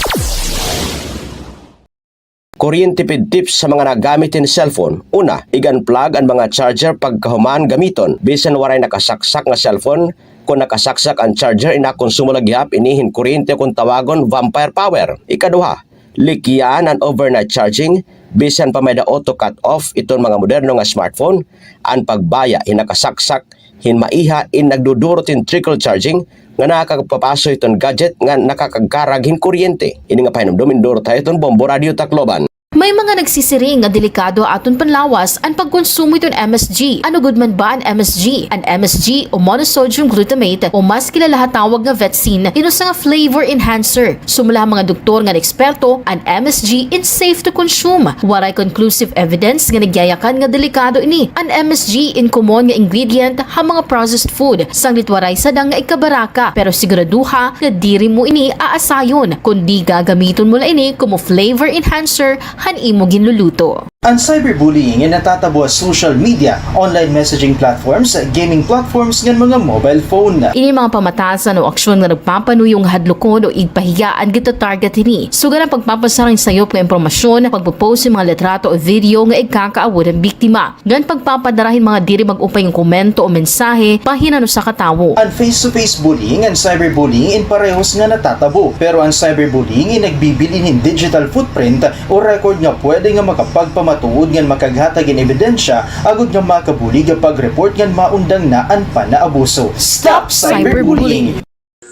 Kuryente pid tips sa mga nagamit hin cellphone. Una, ig-unplug an mga charger pagkahuman gamiton. Bisan waray nakasaksak nga cellphone, kon nakasaksak an charger, inakonsumo la gihap ini hin kuryente kon tawagon vampire power. Ikaduha, likyan an overnight charging. Bisan pa may-ada auto cut off iton mga moderno nga smartphone, an pagbaya hin nakasaksak hin maiha in nagdudurot hin trickle charging nga nakakapapaso hiton gadget nga nakakagkarag hin kuryente. Ini nga pahinumdom indurot ha iyo hiton Bombo Radyo Tacloban. May mga nagsisiring nga delikado ha aton panlawas an pagkonsumo hiton M S G. Ano gud man ba an M S G? An M S G o monosodium glutamate o mas kilala ha tawag nga vetsin, in usa nga flavor enhancer. Sumala ha mga doktor ngan eksperto, an M S G in safe to consume. Waray conclusive evidence nga nagyayakan nga delikado ini. An M S G in common nga ingredient ha mga processed food, sanglit waray sadang nga ikabaraka, pero siguraduha nga diri mo ini aasayon, kundi gagamiton mo la ini komo flavor enhancer han imo ginluluto. An cyberbullying in natatabo ha social media, online messaging platforms, gaming platforms, ngan mga mobile phone. Ini mga pamatasan o aksyon nga nagpapanuyo nga hadlukon o igpahiya an gitatarget hini. Sugad an pagpapasara hin sayop nga impormasyon, pagpo-post hin mga litrato o video nga igkakaawod han biktima, ngan pagpapadara hin mga diri mag-upay nga komento o mensahe bahin han usa ka tawo. An face-to-face bullying ngan cyberbullying in parehos nga natatabo, pero an cyberbullying in nagbibilin hin digital footprint o record nga pwede nga makapagpamatuod ngan makaghatag hin ebidensya agod nga makabulig ha pag-report ngan maundang na an panaabuso. Stop cyberbullying!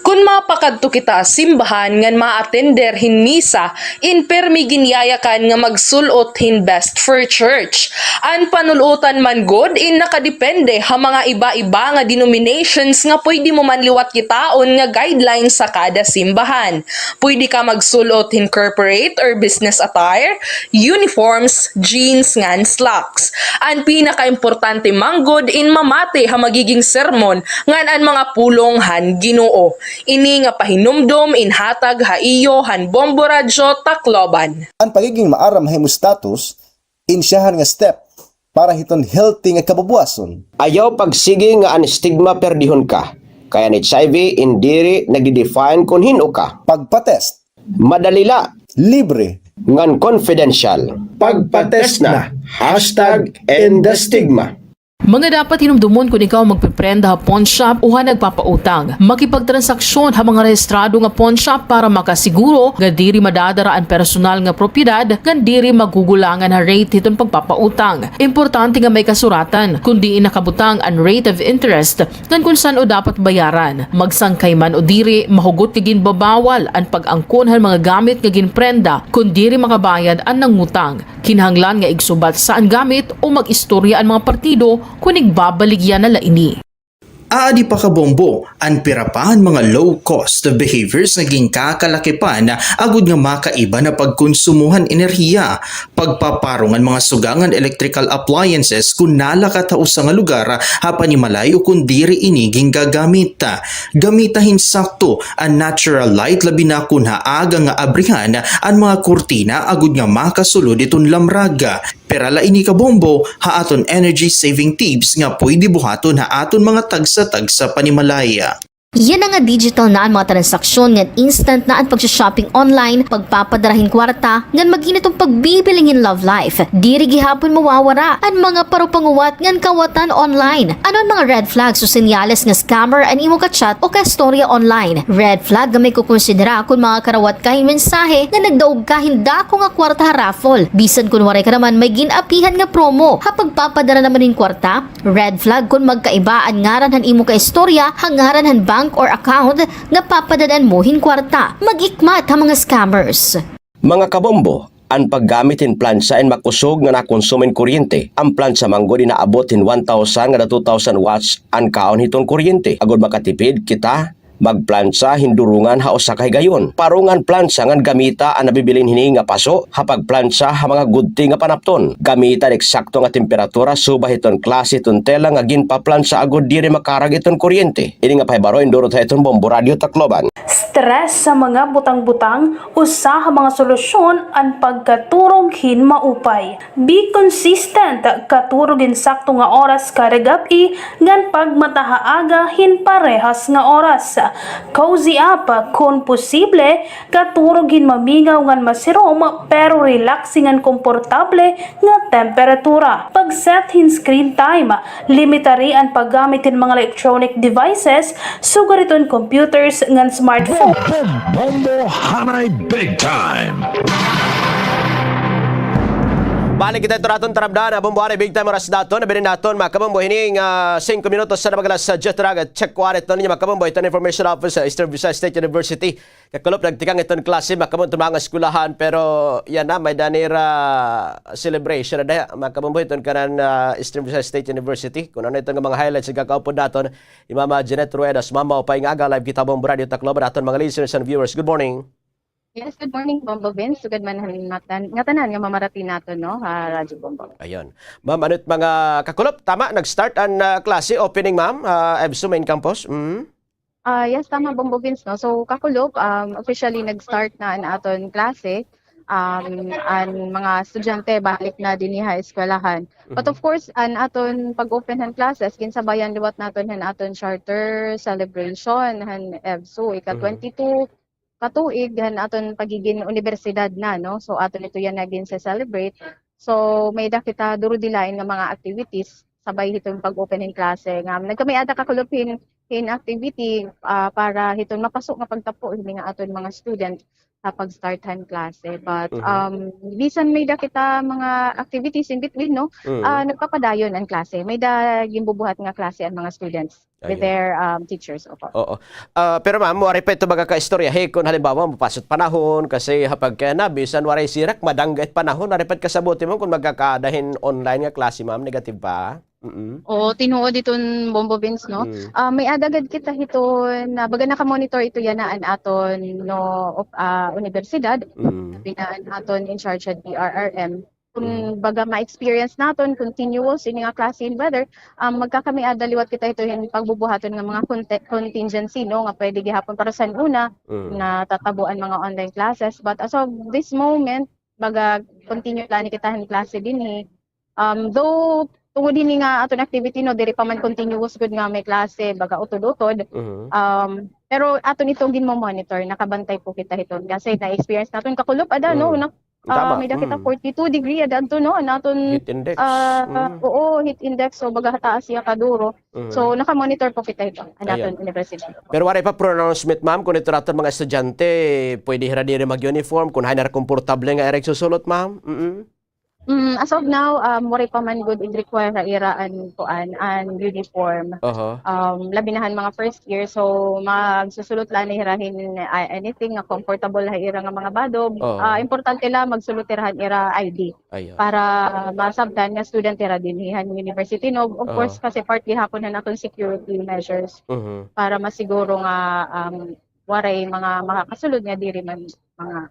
Kon mapakadto kita ha simbahan ngan ma-attender hin misa, in pirmi ginyayakan nga magsul-ot hin best for church. An panul-otan man gud in nakadepende ha mga iba-iba nga denominations nga pwede mo man liwat kitaon nga guidelines sa kada simbahan. Pwede ka magsul-ot hin corporate or business attire, uniforms, jeans ngan slacks. An pinakaimportante man gud in mamati ha magiging sermon ngan an mga pulong han Ginoo. Ini nga pahinumdom in hatag ha iyo han Bombo Radyo Tacloban. An pagiging maaram ha imo status, in siyahan nga step para hiton healthy nga kabubuwason. Ayaw pagsigi nga an stigma perdihon ka. Kay an H I V in diri nagde-define kon hin-o ka. Pagpa-test. Madali la. Libre. Ngan confidential. Pagpa-test na. Hashtag end the stigma. Mga dapat hinumdomon kon ikaw magpeprenda ha pawnshop o ha nagpapautang. Makipagtransaksyon ha mga rehistrado nga pawnshop para makasiguro nga diri madadara an personal nga propiedad ngan diri magugulangan ha rate hiton pagpapautang. Importante nga may kasuratan kon diin nakabutang an rate of interest ngan kon san-o dapat bayaran. Magsangkay man o diri, mahugot nga ginbabawal an pag-angkon han mga gamit nga ginprenda kon diri makabayad an nangutang. Kinahanglan nga igsubat sa an gamit o mag-istorya an mga partido kon igbabaligya na la ini. Aadi pa, kabombo, an pira pa han mga low-cost behaviors nga ginkakalakipan agod nga makaiba na pagkonsumo han enerhiya, pagpaparong han mga suga ngan electrical appliances kon nalakat ha usa nga lugar ha panimalay o kon diri ini gingagamit. Gamita hin sakto an natural light, labi na kon ha aga nga abrihan an mga kurtina agod nga makasulod iton lamrag. Pira la ini, kabombo, ha aton energy saving tips nga pwede buhaton ha aton mga tagsa-tagsa panimalay. Yana nga digital na an mga transaksyon ngan instant na an pagsha-shopping online, pagpapadara hin kwarta, ngan magin iton pagbibiling hin love life. Diri gihapon mawawara an mga parupanguwat ngan kawatan online. Ano an mga red flags o senyales nga scammer an imo ka-chat o ka-istorya online? Red flag nga may kukonsidera kon makakarawat ka hin mensahe nga nagdaog ka hin dako nga kwarta ha raffle, bisan kon waray ka naman may gin-apihan nga promo. Ha pagpapadara naman hin kwarta, red flag kon magkaiba an ngaran han imo ka-istorya ha ngaran han bank or account nga papadad-an mo hin kwarta. Mag-ikmat ha mga scammers. Mga kabombo, an paggamit hin plantsa in makusog nga nakonsumo hin kuryente. An plantsa man gud in aabot hin one thousand ngada two thousand watts an kaon hiton kuryente. Agod makatipid kita, magplantsa hin durungan ha usa ka higayon. Parunga an plantsa ngan gamita an nabibilin hini nga paso ha pagplantsa ha mga gudti nga panapton. Gamita an eksakto nga temperatura subay hiton klase hiton tela nga ginpaplantsa agod diri makarag iton kuryente. Ini nga pahibaro indurot ha iton Bombo Radyo Tacloban. Stress sa mga butang-butang, usa ha mga solusyon an pagkaturog hin maupay. Be consistent, katurog hin sakto nga oras kada gab-i, ngan pagmata ha aga hin parehas nga oras. Cozy up, kon posible, katurog hin mamingaw ngan masirom, pero relaxing ngan komportable nga temperatura. Pag-set hin screen time, limitari an paggamit hin mga electronic devices, sugad hiton computers ngan smartphone. Bombo Hanay Big Time. Balik kita ito raton tarabdan, ha Bombo Hanay Big Time, oras naton, nabinin naton, mga kabombo, hini nga, ah, singko minutos sa nabagalas sa Jet Raga, check ko arit na ninyo, mga kabombo, ito an Information Office sa Eastern Visayas State University. Kakulop, nagtikang iton klase, mga kabombo, iton mga eskwelahan, pero yana, may-ada nira celebration na daya, mga kabombo, iton kanan, ah, Eastern Visayas State University. Kon ano iton nga mga highlights, igkakaupod naton, hi Mama Jeanette Rueda. Mama, maupay nga aga, live kita, Bombo Radyo Tacloban, aton mga listeners and viewers. Good morning. Yes, good morning, Bombo Vince. Sugad man han ngatan-, ngatanan nga mamarati naton, no, ha Radyo Bombo. Ayun. Ma'am, ano it mga kakulop? Tama, nag-start an, ah, klase, opening, ma'am, ha EVSU Main Campus? Mm. Ah, yes, tama, Bombo Vince, no? So, kakulop, um, officially nag-start na an aton klase, um, an mga estudyante balik na dinhi ha eskwelahan. But of course, an aton pag-open han classes, ginsabayan liwat naton han aton charter celebration han EVSU, ika-twenty-two ka tuig han aton pagigin unibersidad na, no? So, aton ito yana ginse-celebrate. So, may-ada kita durudilain nga mga activities sabay hiton pag-open hin klase. Nga, nagkamay-ada kakulop hin, hin activity, ah, para hiton mapaso nga pagtapo hini nga aton mga student. sa pag-start han klase. But, um, bisan may da kita mga activities in between, no? Ah, nagpapadayon an klase. May da ginbubuhat nga klase an mga students with their, um, teachers. Opo. Oo. Ah, pero ma'am, waray pa ito baga kaistoryahi kon halimbawa, mapasot panahon, kasi ha pagkayana, bisan waray sirak, madangga it panahon, waray pa it kasabuti mo kon magkakaada hin online nga klase, ma'am, negative pa? Mm. Oo, tinuod iton Bombo Vince, no? Ah, may-ada gad kita hiton, baga naka-monitor ito yana an aton, no, op-, ah, unibersidad, labi na an aton in charge at P R R M. Kon baga ma-experience naton continuous ini nga klase hin weather, um, magkakamay-ada liwat kita hito hin pagbubuhaton nga mga conte-, contingency, no, nga pwede gihapon para san una natatabo an mga online classes. But as of this moment, baga continue la ni kita hin klase dinhi. Um, though, tungod hini nga aton activity, no, diri pa man continuous gud nga may klase, baga utod-utod. Um, pero aton ito ginmo-monitor, nakabantay po kita hiton. Kasi na-experience naton kakulop, ada, no, na, ah, may da kita forty-two degree, ada adto, no, an aton, heat index. Ah, oo, heat index, so baga hataas siya kaduro. So, naka-monitor po kita hiton, an aton university. Pero waray pa pronouncement, ma'am, kon ito raton mga estudyante, pwede hira diri mag-uniform, kon hain hira komportable nga ira igsusulot, ma'am? Mm. Mm, as of now, um, waray pa man gud ig-require ha ira an, kuan, an uniform. Um, labi na han mga first year, so magsusulot la ni hira hin, ah, anything nga comfortable ha ira nga mga badog. Ah, importante la magsulot hira han ira I D para masabtan nga student hira dinhi han university, no? Of course, kasi part gihapon han aton security measures para masiguro nga, um, waray mga makakasulod nga diri man mga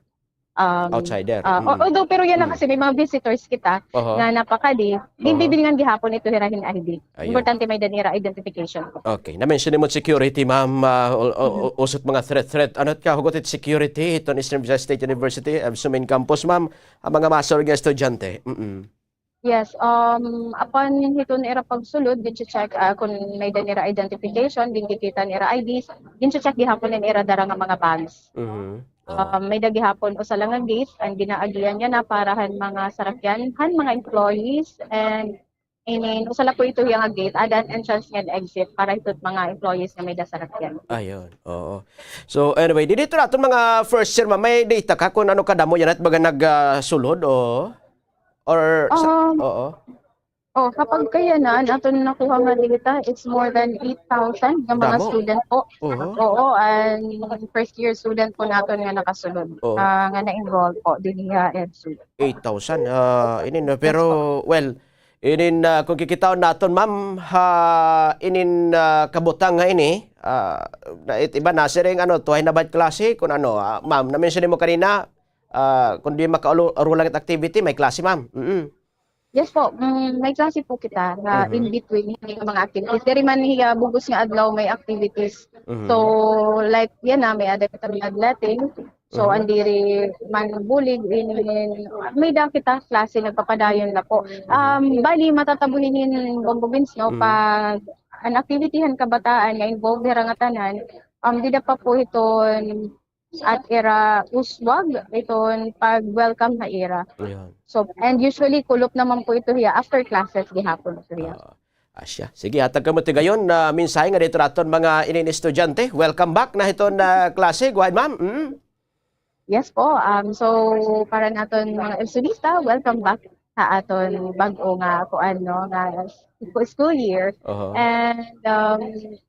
um, outsider. Ah, although, pero yana kasi may mga visitors kita nga napakadi, ginbibilngan gihapon ito hira hin I D. Importante may-ada nira identification. Okay. Na-mention nimo security, ma'am, ah, u-, u-, u-, usot mga threat, threat. Ano it kahugot it security hiton Eastern Visayas State University, ah, sa main campus, ma'am, an mga masulod nga estudyante? Mm-mm. Yes, um, upon hiton ira pagsulod, ginche-check, ah, kon may-ada nira identification, ginkikita an ira I Ds, ginche-check gihapon an ira dara nga mga bags. Um, may-ada gihapon usa la nga gate, an ginaagian yana para han mga sarakyan, han mga employees, and inin, usa la po ito hiya nga gate, ada an entrance ngan exit para hito mga employees nga may-ada sarakyan. Ayun, oo. So, anyway, didi ito naton mga first year, ma'am, may data ka kon ano kadamo yana it baga nag, ah, sulod, o? Or sa, um, oo. Oh, kapag kaya na, an aton nakuha nga data, it's more than eight thousand nga mga student po. Oo, and first year student po naton nga nakasulod, ah, nga na-enroll po dinhi ha EDSU. Eight thousand, ah, inin, no? Yes po. Pero, well, inin, ah, kon kikitaon naton, ma'am, ha, inin, ah, kabutang nga ini, ah, na, it, iba nasiring, ano, tuhay na ba it klase? Kon ano, ah, ma'am, na-mention nimo kanina, ah, kon di makaulu-, urulang it activity, may klase, ma'am. Mm. Yes po, mm, may klase po kita nga in between hini nga mga activities. Diri man hiya bug-os nga adlaw may activities. So, like, yana, may-ada kita bloodletting. So, an diri man bulig, in, may-ada kita klase, nagpapadayon na po. Um, bali, matatabo hinin, Bombo Vince, no, pag an activity han kabataan nga involved hira ngatanan, um, dida pa po hiton at ira uswag iton pag-welcome ha ira. Ayan. So, and usually, kulop naman po ito hiya after classes gihapon ito hiya. Ah, asya. Sige, hatag kamo it higayon nga mensahe ngadto ha aton mga inin estudyante. Welcome back na hiton, ah, klase. Go ahead, ma'am. Mm. Yes po. Um, so, para naton mga EDSUnista, welcome back sa aton bag-o nga kuan, no, nga school year. And, um,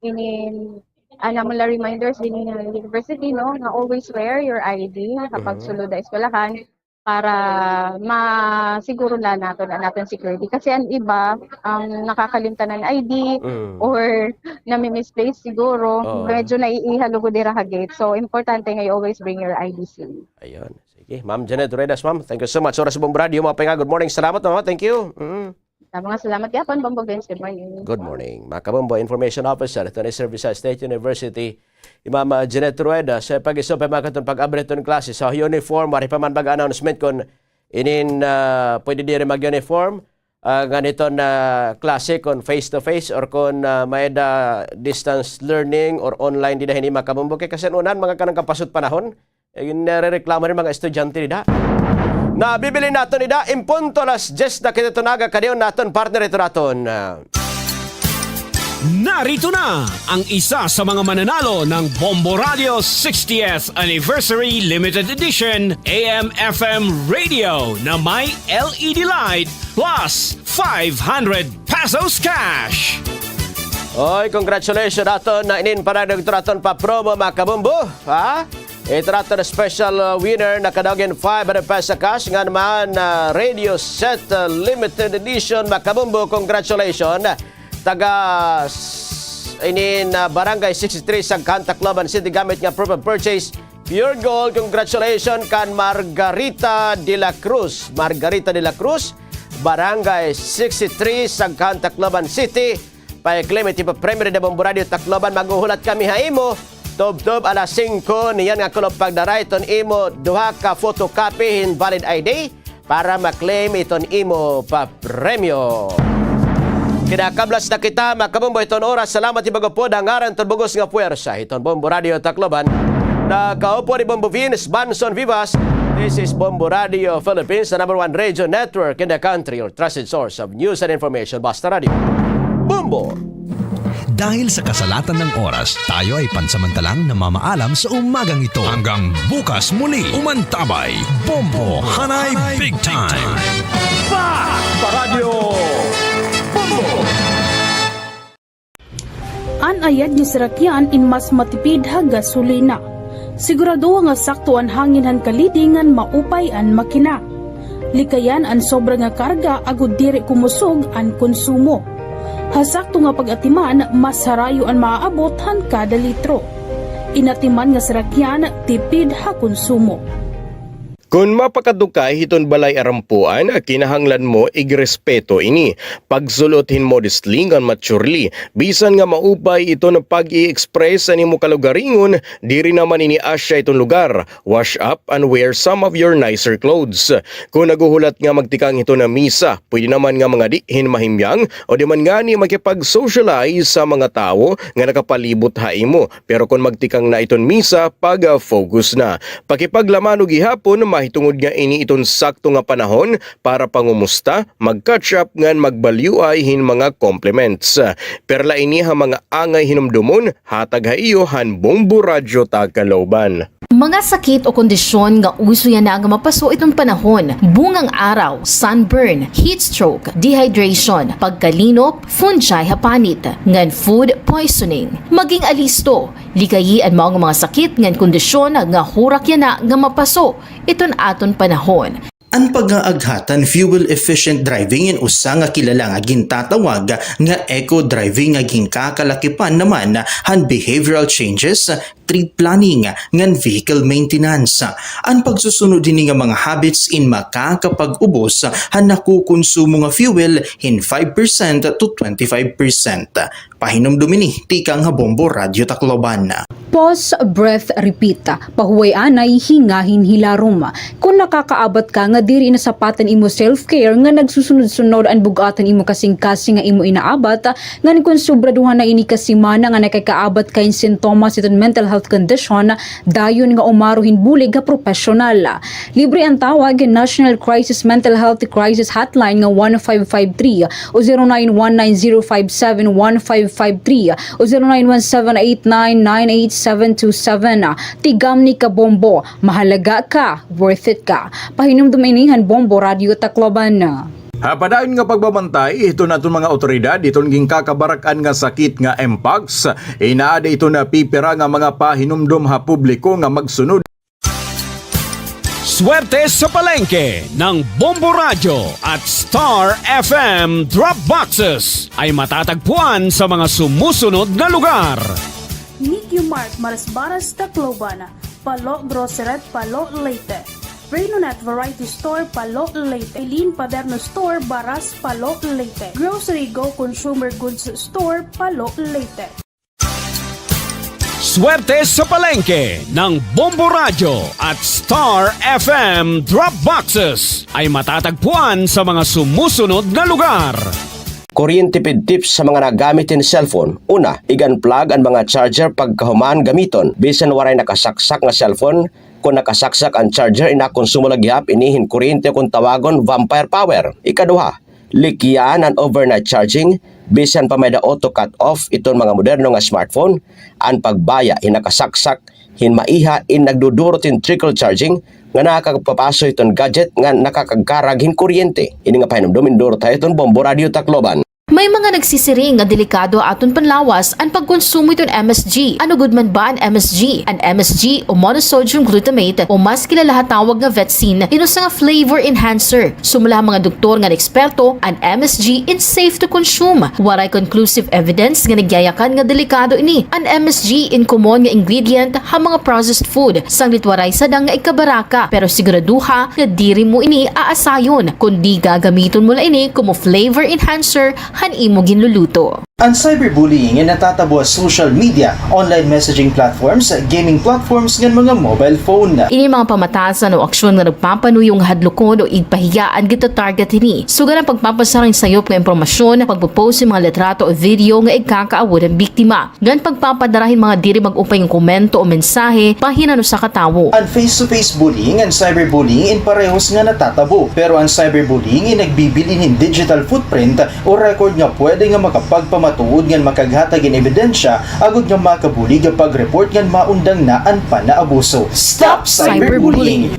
inin, ah, namon la reminders dinhi ha university, no, nga always wear your I D ha pagsulod ha eskwelahan para masiguro la naton an aton security. Kasi an iba, um, nakakalimtan an I D or nami-misplace siguro. Medyo naiiha lugod dira ha gate. So, importante nga you always bring your I D same. Ayun. Sige, Ma'am Janet Ruedas, ma'am. Thank you so much. Oras Bombo Radyo, mga pahinga. Good morning. Salamat, ma'am. Thank you. Mm. Mga salamat gihapon, Bombo Vince. Good morning. Good morning. Mga kabombo, Information Officer, hiton Eastern Visayas State University, hi Ma'am, ah, Janet Ruedas, sa pag-istorya pa mga katon pag-abri hiton klase. So, uniform, waray pa man baga announcement kon inin, ah, pwede diri mag-uniform, ah, ngan hiton, ah, klase kon face-to-face or kon, ah, may-ada distance learning or online dida hini mga kabombo. Kay kasi an unahan, mga kanan kapasot panahon, eh, narereklamo hini mga estudyante dida. Nabibilin naton dida, in punto alas diyes na kita hiton aga, kadi an aton partner hiton aton, ah, Narito na ang isa sa mga mananalo ng Bombo Radio sixtieth Anniversary Limited Edition A M F M Radio na may L E D light plus five hundred pesos cash. Oy, congratulations aton na inin panagdugturaton pa promo, mga kabombo, ha? Ito na aton special, uh, winner, nakadaog hin five hundred pesos cash, nga naman, uh, radio set, uh, limited edition, mga kabombo, congratulations. Taga s-, inin, uh, Barangay sixty-three, Sagkan, Tacloban City, gamit nga proof of purchase, Pure Gold, congratulations kan Margarita de la Cruz. Margarita de la Cruz, Barangay sixty-three, Sagkan, Tacloban City. Pa-claim it ipapremyo dida ha Bombo Radio Tacloban, maghuhulat kami ha imo. Tubtob alas singko niyan nga kulop pagdara iton imo duha ka photocopy hin valid I D para ma-claim iton imo papremyo. Kinakablas na kita, mga kabombo, hiton oras. Salamat hin pag-upod. Ha ngaran hiton bug-os nga puwersa hiton Bombo Radio Tacloban, nakaupod hi Bombo Vince Banson Vivas. This is Bombo Radio Philippines, the number one radio network in the country, your trusted source of news and information. Basta Radio. Bombo! Dahil sa kasalatan ng oras, tayo ay pansamantalang namamaalam sa umagang ito. Hanggang bukas muli, umantabay, Bombo Hanay Big Time! Basta Radyo Bombo! An ayad nga sarakyan in mas matipid ha gasolina. Siguradoha nga sakto an hangin han kalidi ngan maupay an makina. Likayan an sobra nga karga agod diri kumusog an konsumo. Ha sakto nga pag-atiman, mas harayo an maaabot han kada litro. In atiman nga sarakyan, tipid ha konsumo. Kon mapakadto ka hiton balay arampuan, kinahanglan mo igrespeto ini. Pagsul-ot hin modestly ngan maturely. Bisan nga maupay iton pag-i-express han imo kalugaringon, diri naman ini asya iton lugar. Wash up and wear some of your nicer clothes. Kon naghuhulat nga magtikang hiton misa, pwede naman nga mangadi hin mahimyang o di man ngani makipag-socialize sa mga tawo nga nakapalibot ha imo. Pero kon magtikang na iton misa, pag-focus na. Pakipaglamano gihapon, mahitungod nga ini iton sakto nga panahon para pangumusta, mag-catch up ngan magbalyuay hin mga compliments. Perla ini ha mga angay hinumdomon, hatag ha iyo han Bombo Radyo Tacloban. Mga sakit o kondisyon nga uso yana nga mapaso iton panahon: bungang araw, sunburn, heat stroke, dehydration, pagkalinop, fungi ha panit, ngan food poisoning. Maging alisto, likayi an mao nga mga sakit ngan kondisyon nga hurak yana nga mapaso iton aton panahon. An pag-aaghat han fuel-efficient driving in usa nga kilala nga gintatawag nga eco-driving nga ginkakalakipan naman han behavioral changes, trip planning, ngan vehicle maintenance. An pagsusunod hini nga mga habits in makakapag-ubos han nakukonsumo nga fuel hin five percent to twenty-five percent. Pahinumdom ini tikang ha Bombo Radyo Tacloban. Pause, breath, repeat. Pahuway anay, hinga hin hilarom. Kon nakakaabat ka nga diri na sapat an imo self-care, nga nagsusunod-sunod an bug-at han imo kasingkasing nga imo inaabat, ngan kon sobraduhan na ini ka semana nga nakakaabat ka hin sintomas hiton mental health condition, dayon nga umaro hin bulig ha propesyonal. Libre an tawag ha National Crisis Mental Health Crisis Hotline nga one five five three o zero nine one nine zero five seven one five five three o zero nine one seven eight nine nine eight seven two seven. Tigamni ka Bombo, mahalaga ka, worth it ka. Pahinumdom ini han Bombo Radyo Tacloban. Ha padayon nga pagbabantay hiton aton mga awtoridad hiton ginkakabarak-an nga sakit nga mpox, inaada iton pipira nga mga pahinumdom ha publiko nga magsunod. Swerte sa palengke ng Bombo Radyo at Star F M Drop Boxes ay matatagpuan sa mga sumusunod na lugar. Nikyo Mart, Marasbaras, Tacloban. Palo Grocery, Palo, Leyte. Renonet Variety Store, Palo, Leyte. Eileen Paderno Store, Baras, Palo, Leyte. Grocery Go Consumer Goods Store, Palo, Leyte. Swerte sa palengke ng Bombo Radyo at Star F M Drop Boxes ay matatagpuan sa mga sumusunod na lugar. Kuryente pid tips sa mga nagamit hin cellphone. Una, ig-unplug an mga charger pagkahuman gamiton. Bisan waray nakasaksak nga cellphone, kon nakasaksak an charger, inakonsumo la gihap ini hin kuryente, kon tawagon, vampire power. Ikaduha, likyan an overnight charging. Bisan pa may-ada auto cut-off iton mga moderno nga smartphone, an pagbaya hin nakasaksak hin maiha in nagdudurot hin trickle charging nga nakakapapaso hiton gadget nga nakakagkarag hin kuryente. Ini nga pahinumdom indurot ha iton Bombo Radio Tacloban. May mga nagsisiring nga delikado ha aton panlawas an pagkonsumo hiton M S G. Ano gud man ba an M S G? An M S G o monosodium glutamate o mas kilala ha tawag nga vetsin, in usa nga flavor enhancer. Sumala ha mga doktor ngan eksperto, an M S G in safe to consume. Waray conclusive evidence nga nagyayakan nga delikado ini. An M S G in common nga ingredient ha mga processed food, sanglit waray sadang nga ikabaraka, pero siguraduha nga diri mo ini aasayon, kundi gagamiton mo la ini komo flavor enhancer han imo ginluluto. An cyberbullying in natatabo ha social media, online messaging platforms, gaming platforms, ngan mga mobile phone. Ini mga pamatasan o aksyon nga nagpapanuyo nga hadlokon o igpahiya an gita-target hini. Sugad han pagpapasara hin sayop nga impormasyon, pagpo-post hin mga litrato o video nga igkakaawod han biktima, ngan pagpapadara hin mga diri mag-upay nga komento o mensahe bahin han usa ka tawo. An face-to-face bullying ngan cyberbullying in parehos nga natatabo, pero an cyberbullying in nagbibilin hin digital footprint o record nga pwede nga makapagpamatuod ngan makaghatag hin ebidensya agod nga makabulig ha pag-report ngan maundang na an panaabuso. Stop cyberbullying!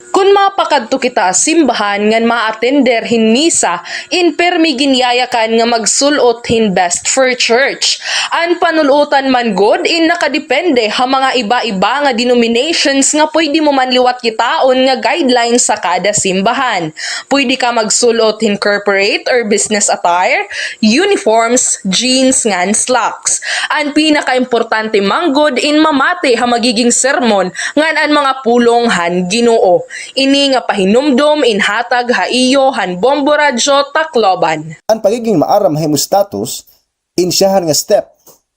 Kon mapakadto kita ha simbahan ngan maatender hin misa, in pirmi ginyayakan nga magsul-ot hin best for church. An panul-otan man gud in nakadepende ha mga iba-iba nga denominations nga pwede mo man liwat kitaon nga guidelines sa kada simbahan. Pwede ka magsul-ot hin corporate or business attire, uniforms, jeans ngan slacks. An pinakaimportante man gud in mamati ha magiging sermon ngan an mga pulong han Ginoo. Ini nga pahinumdom in hatag ha iyo han Bombo Radyo Tacloban. An pagiging maaram ha imo status, in siyahan nga step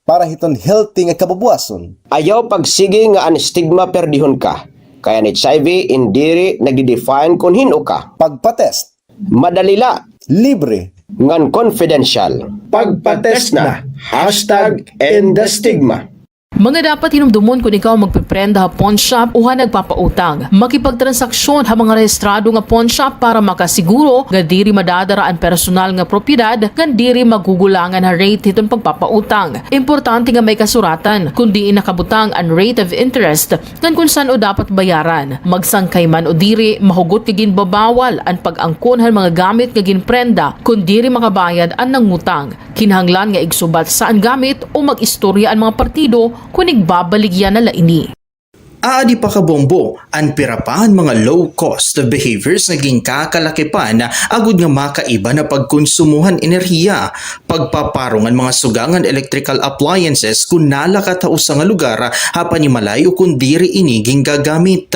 para hiton healthy nga kabubuwason. Ayaw pagsigi nga an stigma perdihon ka, kay an H I V in diri nagde-define kon hin-o ka. Pagpa-test. Madali la. Libre. Ngan confidential. Pagpa-test na. Hashtag end the stigma. Mga dapat hinumdomon kon ikaw magpeprenda ha pawnshop o ha nagpapautang. Makipagtransaksyon ha mga rehistrado nga pawnshop para makasiguro nga diri madadara an personal nga propiedad ngan diri magugulangan ha rate hiton pagpapautang. Importante nga may kasuratan kon diin nakabutang an rate of interest ngan kon san-o dapat bayaran. Magsangkay man o diri, mahugot nga ginbabawal an pag-angkon han mga gamit nga ginprenda kon diri makabayad an nangutang. Kinahanglan nga igsubatsaan gamit o mag-istorya an mga partido kon igbabaligya na la ini. Aadi pa, kabombo, an pira pa han mga low-cost behaviors nga ginkakalakipan agod nga makaiba na pagkonsumo han enerhiya, pagpaparong han mga suga ngan electrical appliances kon nalakat ha usa nga lugar ha panimalay o kon diri ini gingagamit.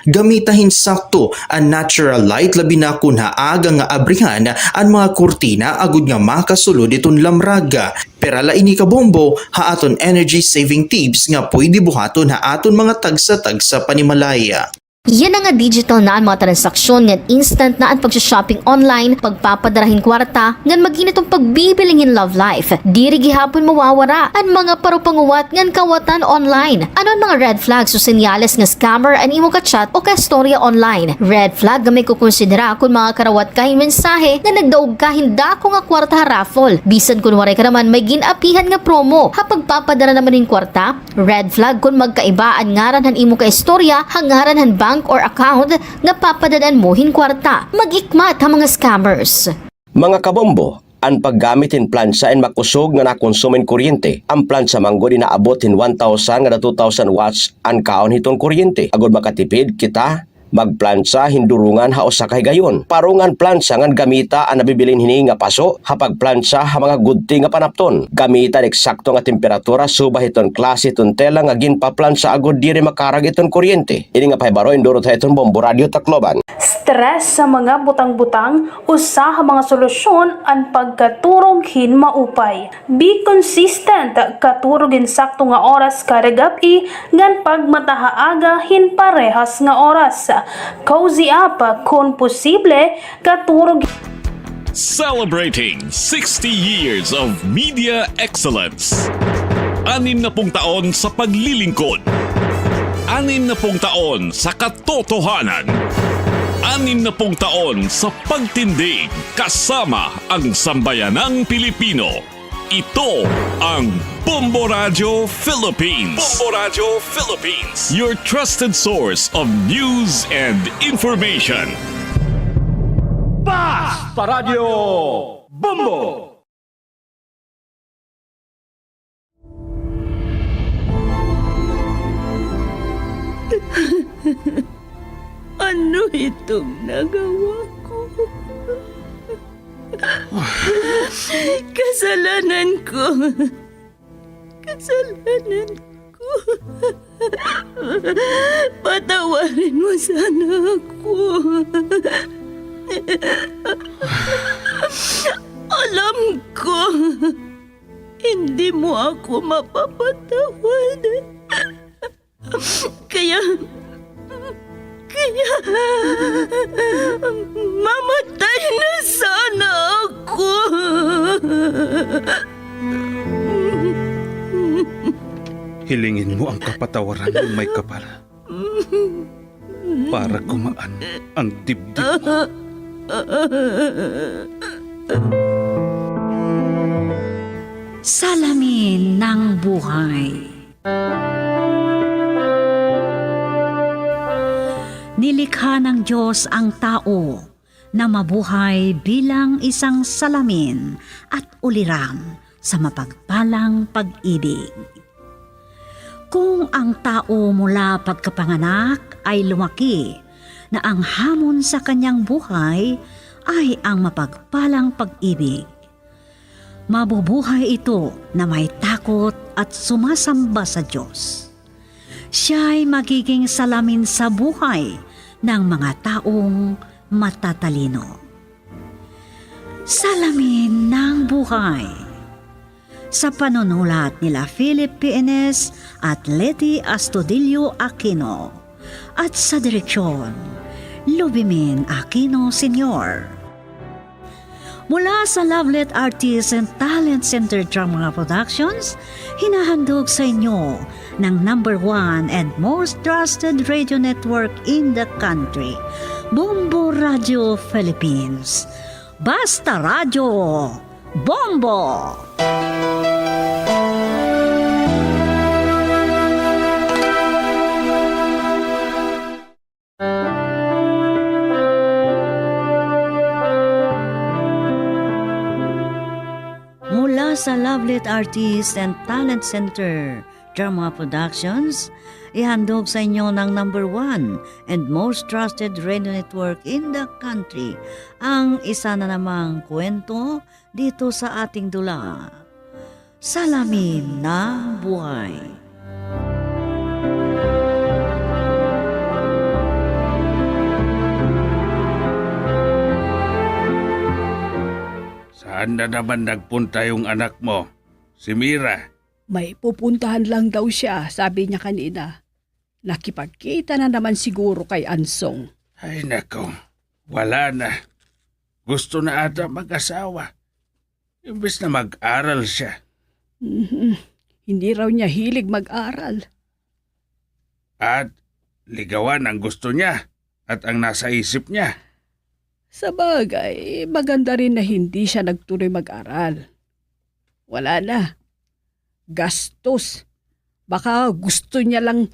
Gamita hin sakto an natural light, labi na kon ha aga nga abrihan an mga kurtina agod nga makasulod hiton lamrag. Pira la ini, kabombo, ha aton energy saving tips nga pwede buhaton ha aton mga tagsa-tagsa panimalay. Yana nga digital na an mga transaksyon ngan instant na an pagsha-shopping online, pagpapadara hin kwarta, ngan mag-init an pagbibiling hin love life. Diri gihapon mawawara an mga parupanguwat ngan kawatan online. Ano an mga red flags o senyales nga scammer an imo ka-chat o ka-istorya online? Red flag nga may kukonsidera kon mangakarawat ka hin mensahe nga nagdaog ka hin dako nga kwarta ha raffle, bisan kon waray ka naman may gin-apihan nga promo. Ha pagpapadara naman hin kwarta, red flag kon magkaiba an ngaran han imo ka-istorya ha ngaran han bank or account nga papadad-an mo hin kwarta. Mag-ikmat ha mga scammers. Mga kabombo, an paggamit hin plantsa in makusog nga nakonsumo hin kuryente. An plantsa man gud in aabot hin one thousand ngada two thousand watts an kaon hiton kuryente. Agod makatipid kita, magplantsa hin durungan ha usa ka higayon. Parunga an plantsa ngan gamita an nabibilin hini nga paso ha pagplantsa ha mga gudti nga panapton. Gamita an eksakto nga temperatura subay hiton klase hiton tela nga ginpaplantsa agod diri makarag iton kuryente. Ini nga pahibaro indurot ha iton Bombo Radyo Tacloban. Stress sa mga butang-butang, usa ha mga solusyon an pagkaturog hin maupay. Be consistent, katurog hin sakto nga oras kada gab-i, ngan pagmata ha aga hin parehas nga oras. Cozy up, kon posible, katurog. Celebrating sixty years of media excellence. Anim na pung taon sa paglilingkod. Anim na pung taon sa katotohanan. Anim na pung taon sa pagtindig kasama ang sambayanang Pilipino. Ito ang Bombo Radyo Philippines. Bombo Radyo Philippines, your trusted source of news and information. Basta Radyo Bombo! Ano itong nagawa ko? Kasalanan ko. Kasalanan ko. Patawarin mo sana ako. Alam ko, hindi mo ako mapapatawad. Kaya, kaya, mamatay na sana ako. Hilingin mo ang kapatawaran ng Maykapal para gumaan ang dibdib mo. Salamin ng buhay. Nilikha ng Diyos ang tao na mabuhay bilang isang salamin at uliram sa mapagpalang pag-ibig. Kung ang tao mula pagkapanganak ay lumaki na ang hamon sa kanyang buhay ay ang mapagpalang pag-ibig, mabubuhay ito na may takot at sumasamba sa Diyos. Siya'y magiging salamin sa buhay ng mga taong matatalino. Salamin ng buhay. Sa panunulat nila Philip P N S at Leti Astudillo Aquino, at sa direksyon, Lubimin Aquino Senior. Mula sa Lovelet Artists and Talent Center Drama Productions, hinahandog sa inyo ng number one and most trusted radio network in the country, Bombo Radio Philippines. Basta Radyo, Bombo! Mula sa Lovelet Artist and Talent Center Drama Productions, ihandog sa inyo ng number one and most trusted radio network in the country, ang isa na namang kwento dito sa ating dula. Salamin ng buhay. Saan na naman nagpunta yung anak mo, si Mira? May pupuntahan lang daw siya, sabi niya kanina. Nakipagkita na naman siguro kay Ansong. Ay, nako. Wala na. Gusto na ata mag-asawa. Imbes na mag-aral siya. Mhm. Hindi raw niya hilig mag-aral. At ligawan ang gusto niya at ang nasa isip niya. Sabagay, maganda rin na hindi siya nagtuloy mag-aral. Wala na. Gastos. Baka gusto niya lang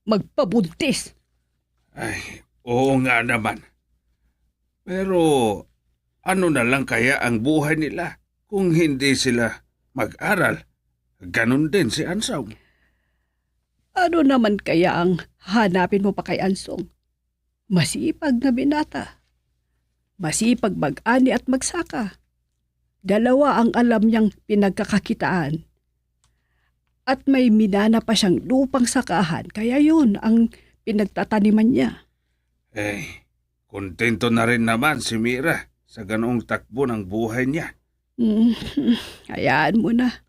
magpabuntis. Ay, oo nga naman. Pero ano na lang kaya ang buhay nila kung hindi sila mag-aral? Ganun din si Ansong. Ano naman kaya ang hanapin mo pa kay Ansong? Masipag na binata. Masipag mag-ani at magsaka. Dalawa ang alam niyang pinagkakakitaan. At may minana pa siyang lupang sakahan, kaya yun ang pinagtataniman niya. Eh, kontento na rin naman si Mira sa ganoong takbo ng buhay niya. Hmm, hayaan mo na.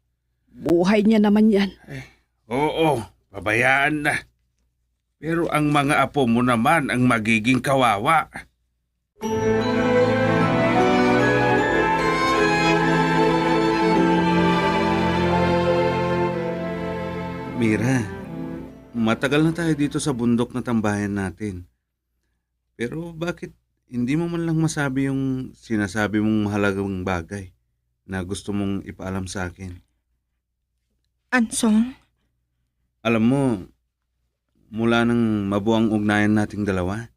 Buhay niya naman yan. Eh, oo, pabayaan na. Pero ang mga apo mo naman ang magiging kawawa. Mira, matagal na tayo dito sa bundok na tambayan natin. Pero bakit hindi mo man lang masabi yung sinasabi mong mahalagang bagay? na gusto mong ipaalam sa akin. Ansong? Alam mo, mula nang mabuo ang ugnayan nating dalawa,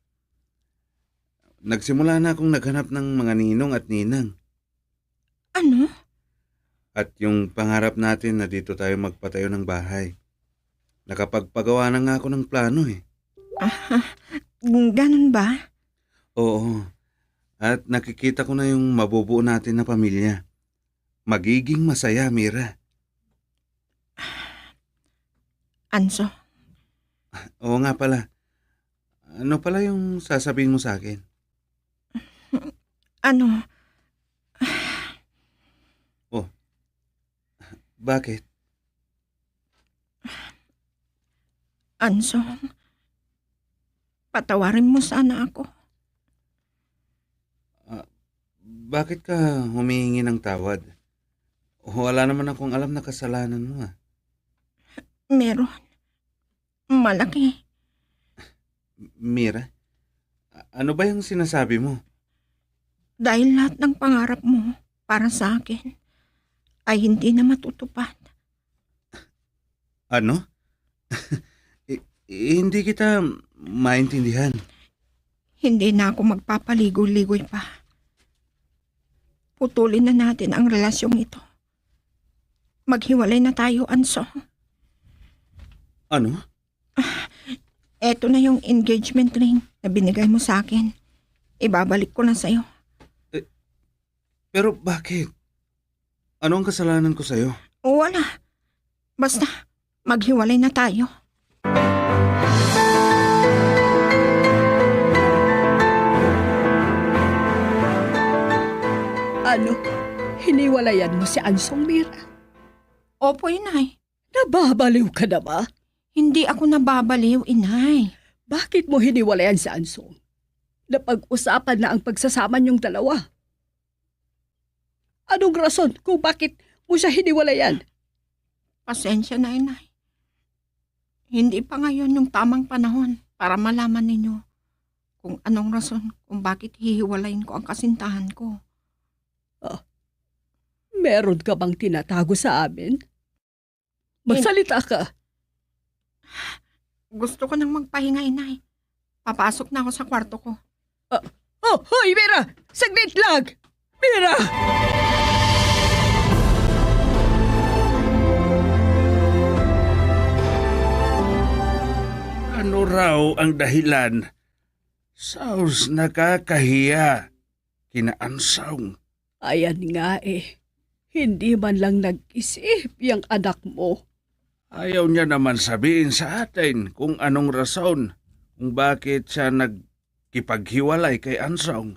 nagsimula na akong naghanap ng mga ninong at ninang. Ano? At yung pangarap natin na dito tayo magpatayo ng bahay. Nakapagpagawa na nga ako ng plano eh. Ah, ganun ba? Oo. At nakikita ko na yung mabubuo natin na pamilya. Magiging masaya, Mira. Anso? Oo nga pala. Ano pala yung sasabihin mo sa akin? Ano? Oh. Bakit? Ansong, patawarin mo sana ako. Ah, bakit ka humihingi ng tawad? Wala naman akong alam na kasalanan mo, ah. Meron. Malaki. Mira, a-, ano ba yung sinasabi mo? Dahil lahat ng pangarap mo para sa akin ay hindi na matutupad. Ano? I-, i-, hindi kita maintindihan. Hindi na ako magpapaligoy-ligoy pa. Putulin na natin ang relasyong ito. Maghiwalay na tayo, Anso. Ano? Ah, eto na yung engagement ring na binigay mo sa akin. Ibabalik ko na sa'yo. Eh, pero bakit? Ano ang kasalanan ko sa'yo? Wala. Basta, maghiwalay na tayo. Ano? Hiniwalayan mo si Ansong, Mira? Opo, Inay. Nababaliw ka na ba? Hindi ako nababaliw, Inay. Bakit mo hiniwalayan si Ansong? Napag-usapan na ang pagsasama niyong dalawa. Anong rason kung bakit mo siya hiniwalayan? Pasensya na, Inay. Hindi pa ngayon yung tamang panahon para malaman ninyo kung anong rason kung bakit hihiwalayin ko ang kasintahan ko. Ah, meron ka bang tinatago sa amin? Magsalita ka. Gusto ko nang magpahinga, Inay. Papasok na ako sa kwarto ko. Ah, oh, hoy, Mira! Saglit lang! Mira! Ano raw ang dahilan? Sus, nakakahiya. Kina Ansong. Ayan nga eh. Hindi man lang nag-isip yang anak mo. Ayaw niya naman sabihin sa atin kung anong rason kung bakit siya nagkipaghiwalay kay Ansong.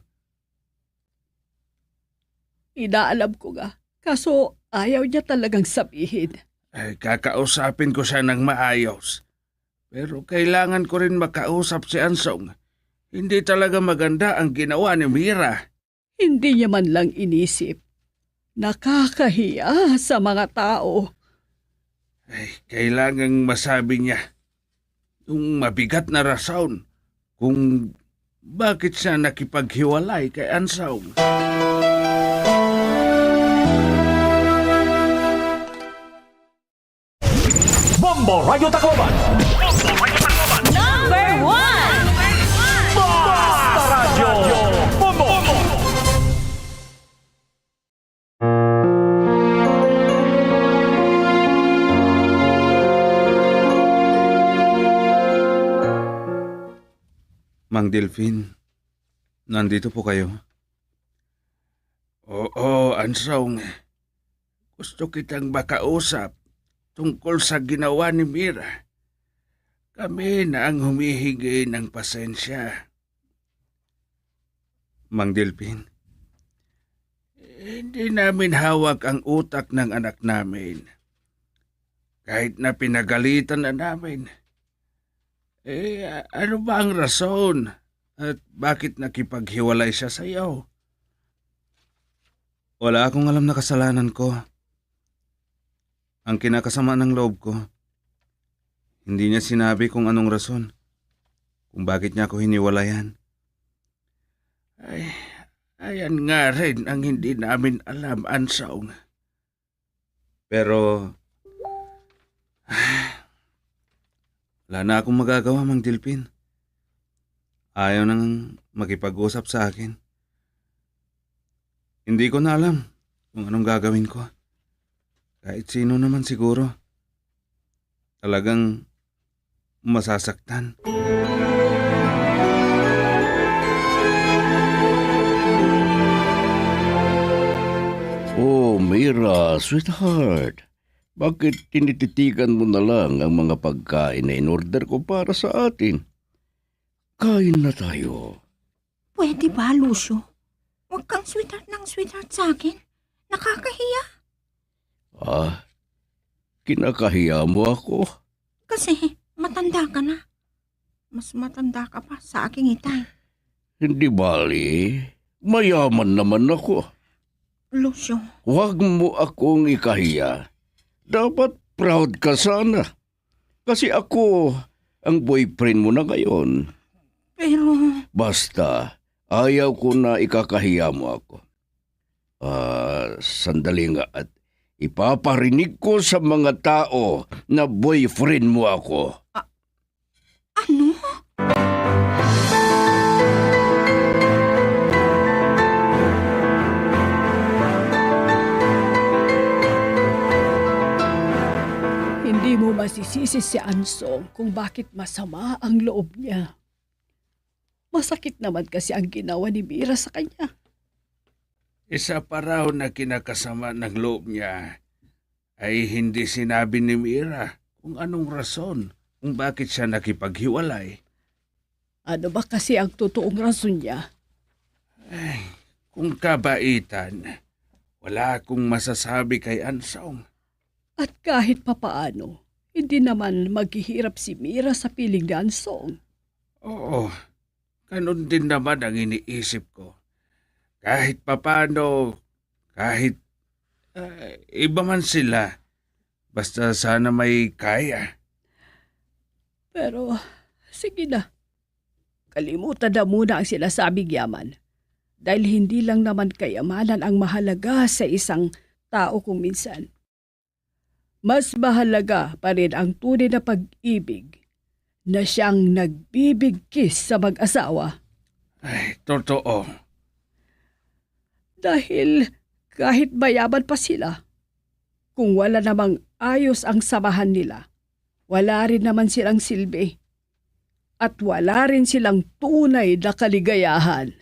Inaalam ko nga, kaso ayaw niya talagang sabihin. Ay, kakausapin ko siya ng maayos. Pero kailangan ko rin makausap si Ansong. Hindi talaga maganda ang ginawa ni Mira. Hindi niya man lang inisip. Nakakahiya sa mga tao. Ay, kailangang masabi niya yung mabigat na rason kung bakit siya nakipaghiwalay kay Ansong. Bombo Radyo Tacloban. Number one. Basta Radyo Bombo. Mang Delfin, nandito po kayo? Oo, Ansong. Gusto kitang makausap tungkol sa ginawa ni Mira. Kami na ang humihingi ng pasensya. Mang Delfin, hindi namin hawak ang utak ng anak namin. Kahit na pinagalitan na namin. Eh, a-, ano ba ang rason? At bakit nakipaghiwalay siya sa iyo? Wala akong alam na kasalanan ko. Ang kinakasama ng loob ko, hindi niya sinabi kung anong rason, kung bakit niya ako hiniwalayan. Ay, Ayan ngarin ang hindi namin alam, Ansong. Pero, wala na akong magagawa, Mang Delfin. Ayaw nang makipag-usap sa akin. Hindi ko na alam kung anong gagawin ko. Kahit sino naman siguro. Talagang masasaktan. Oh, Mira, sweetheart. Bakit tinititigan mo na lang ang mga pagkain na in-order ko para sa atin? Kain na tayo. Pwede ba, Lucio? Huwag kang sweetheart ng sweetheart sa akin. Nakakahiya. Ah, kinakahiya mo ako? Kasi matanda ka na. Mas matanda ka pa sa aking itay. Hindi bali. Mayaman naman ako. Lucio. Huwag mo akong ikahiya. Dapat proud ka sana. Kasi ako ang boyfriend mo na ngayon. Pero basta, ayaw ko na ikakahiya mo ako. Ah, sandali nga at ipaparinig ko sa mga tao na boyfriend mo ako. A-, ano? Hindi mo masisisi si Ansong kung bakit masama ang loob niya. Masakit naman kasi ang ginawa ni Mira sa kanya. Isa pa raw na kinakasama ng loob niya ay hindi sinabi ni Mira kung anong rason kung bakit siya nakipaghiwalay. Ano ba kasi ang totoong rason niya? Ay, kung kabaitan, wala akong masasabi kay Ansong. At kahit papaano, hindi naman maghihirap si Mira sa piling ni Ansong. Oo, ganun din naman ang iniisip ko. Kahit papaano, kahit, ah, iba man sila, basta sana may kaya. Pero, sige na. Kalimutan na muna ang sinasabing yaman. Dahil hindi lang naman kayamanan ang mahalaga sa isang tao kung minsan. Mas mahalaga pa rin ang tunay na pag-ibig na siyang nagbibigkis sa mag-asawa. Ay, totoo. Dahil kahit mayaman pa sila, kung wala namang ayos ang samahan nila, wala rin naman silang silbi. At wala rin silang tunay na kaligayahan.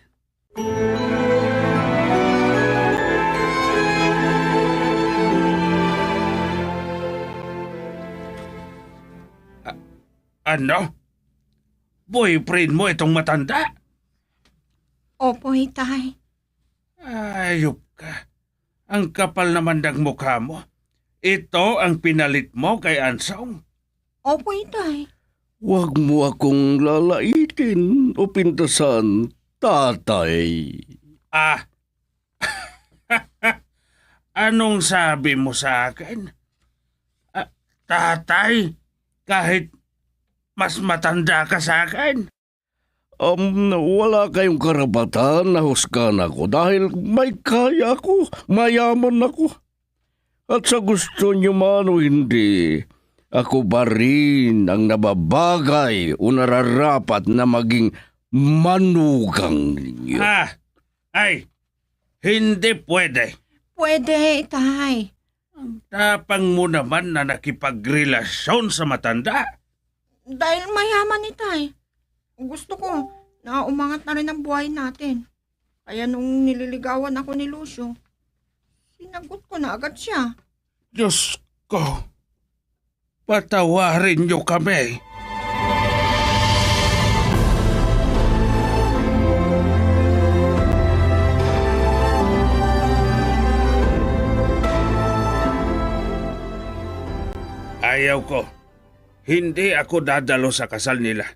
A-, ano? Boyfriend mo itong matanda? Opo, itay. Ayop ka. Ang kapal naman ng mukha mo. Ito ang pinalit mo kay Ansong? Opo, itay. Huwag mo akong lalaitin o pintasan, tatay. Ah. Anong sabi mo sa akin? Ah, tatay, kahit mas matanda ka sa akin? Um, wala kayong karapatan na husgahan ako dahil may kaya ako, mayaman ako. At sa gusto niyo man o hindi, ako pa rin ang nababagay o nararapat na maging manugang ninyo. Ah, ay, hindi pwede. Pwede, itay. Ang tapang mo naman na nakipagrelasyon sa matanda. Dahil mayaman, itay. Gusto ko na umangat na rin ang buhay natin. Kaya nung nililigawan ako ni Lucio, sinagot ko na agad siya. Diyos ko, patawarin niyo kami. Ayaw ko. Hindi ako dadalo sa kasal nila.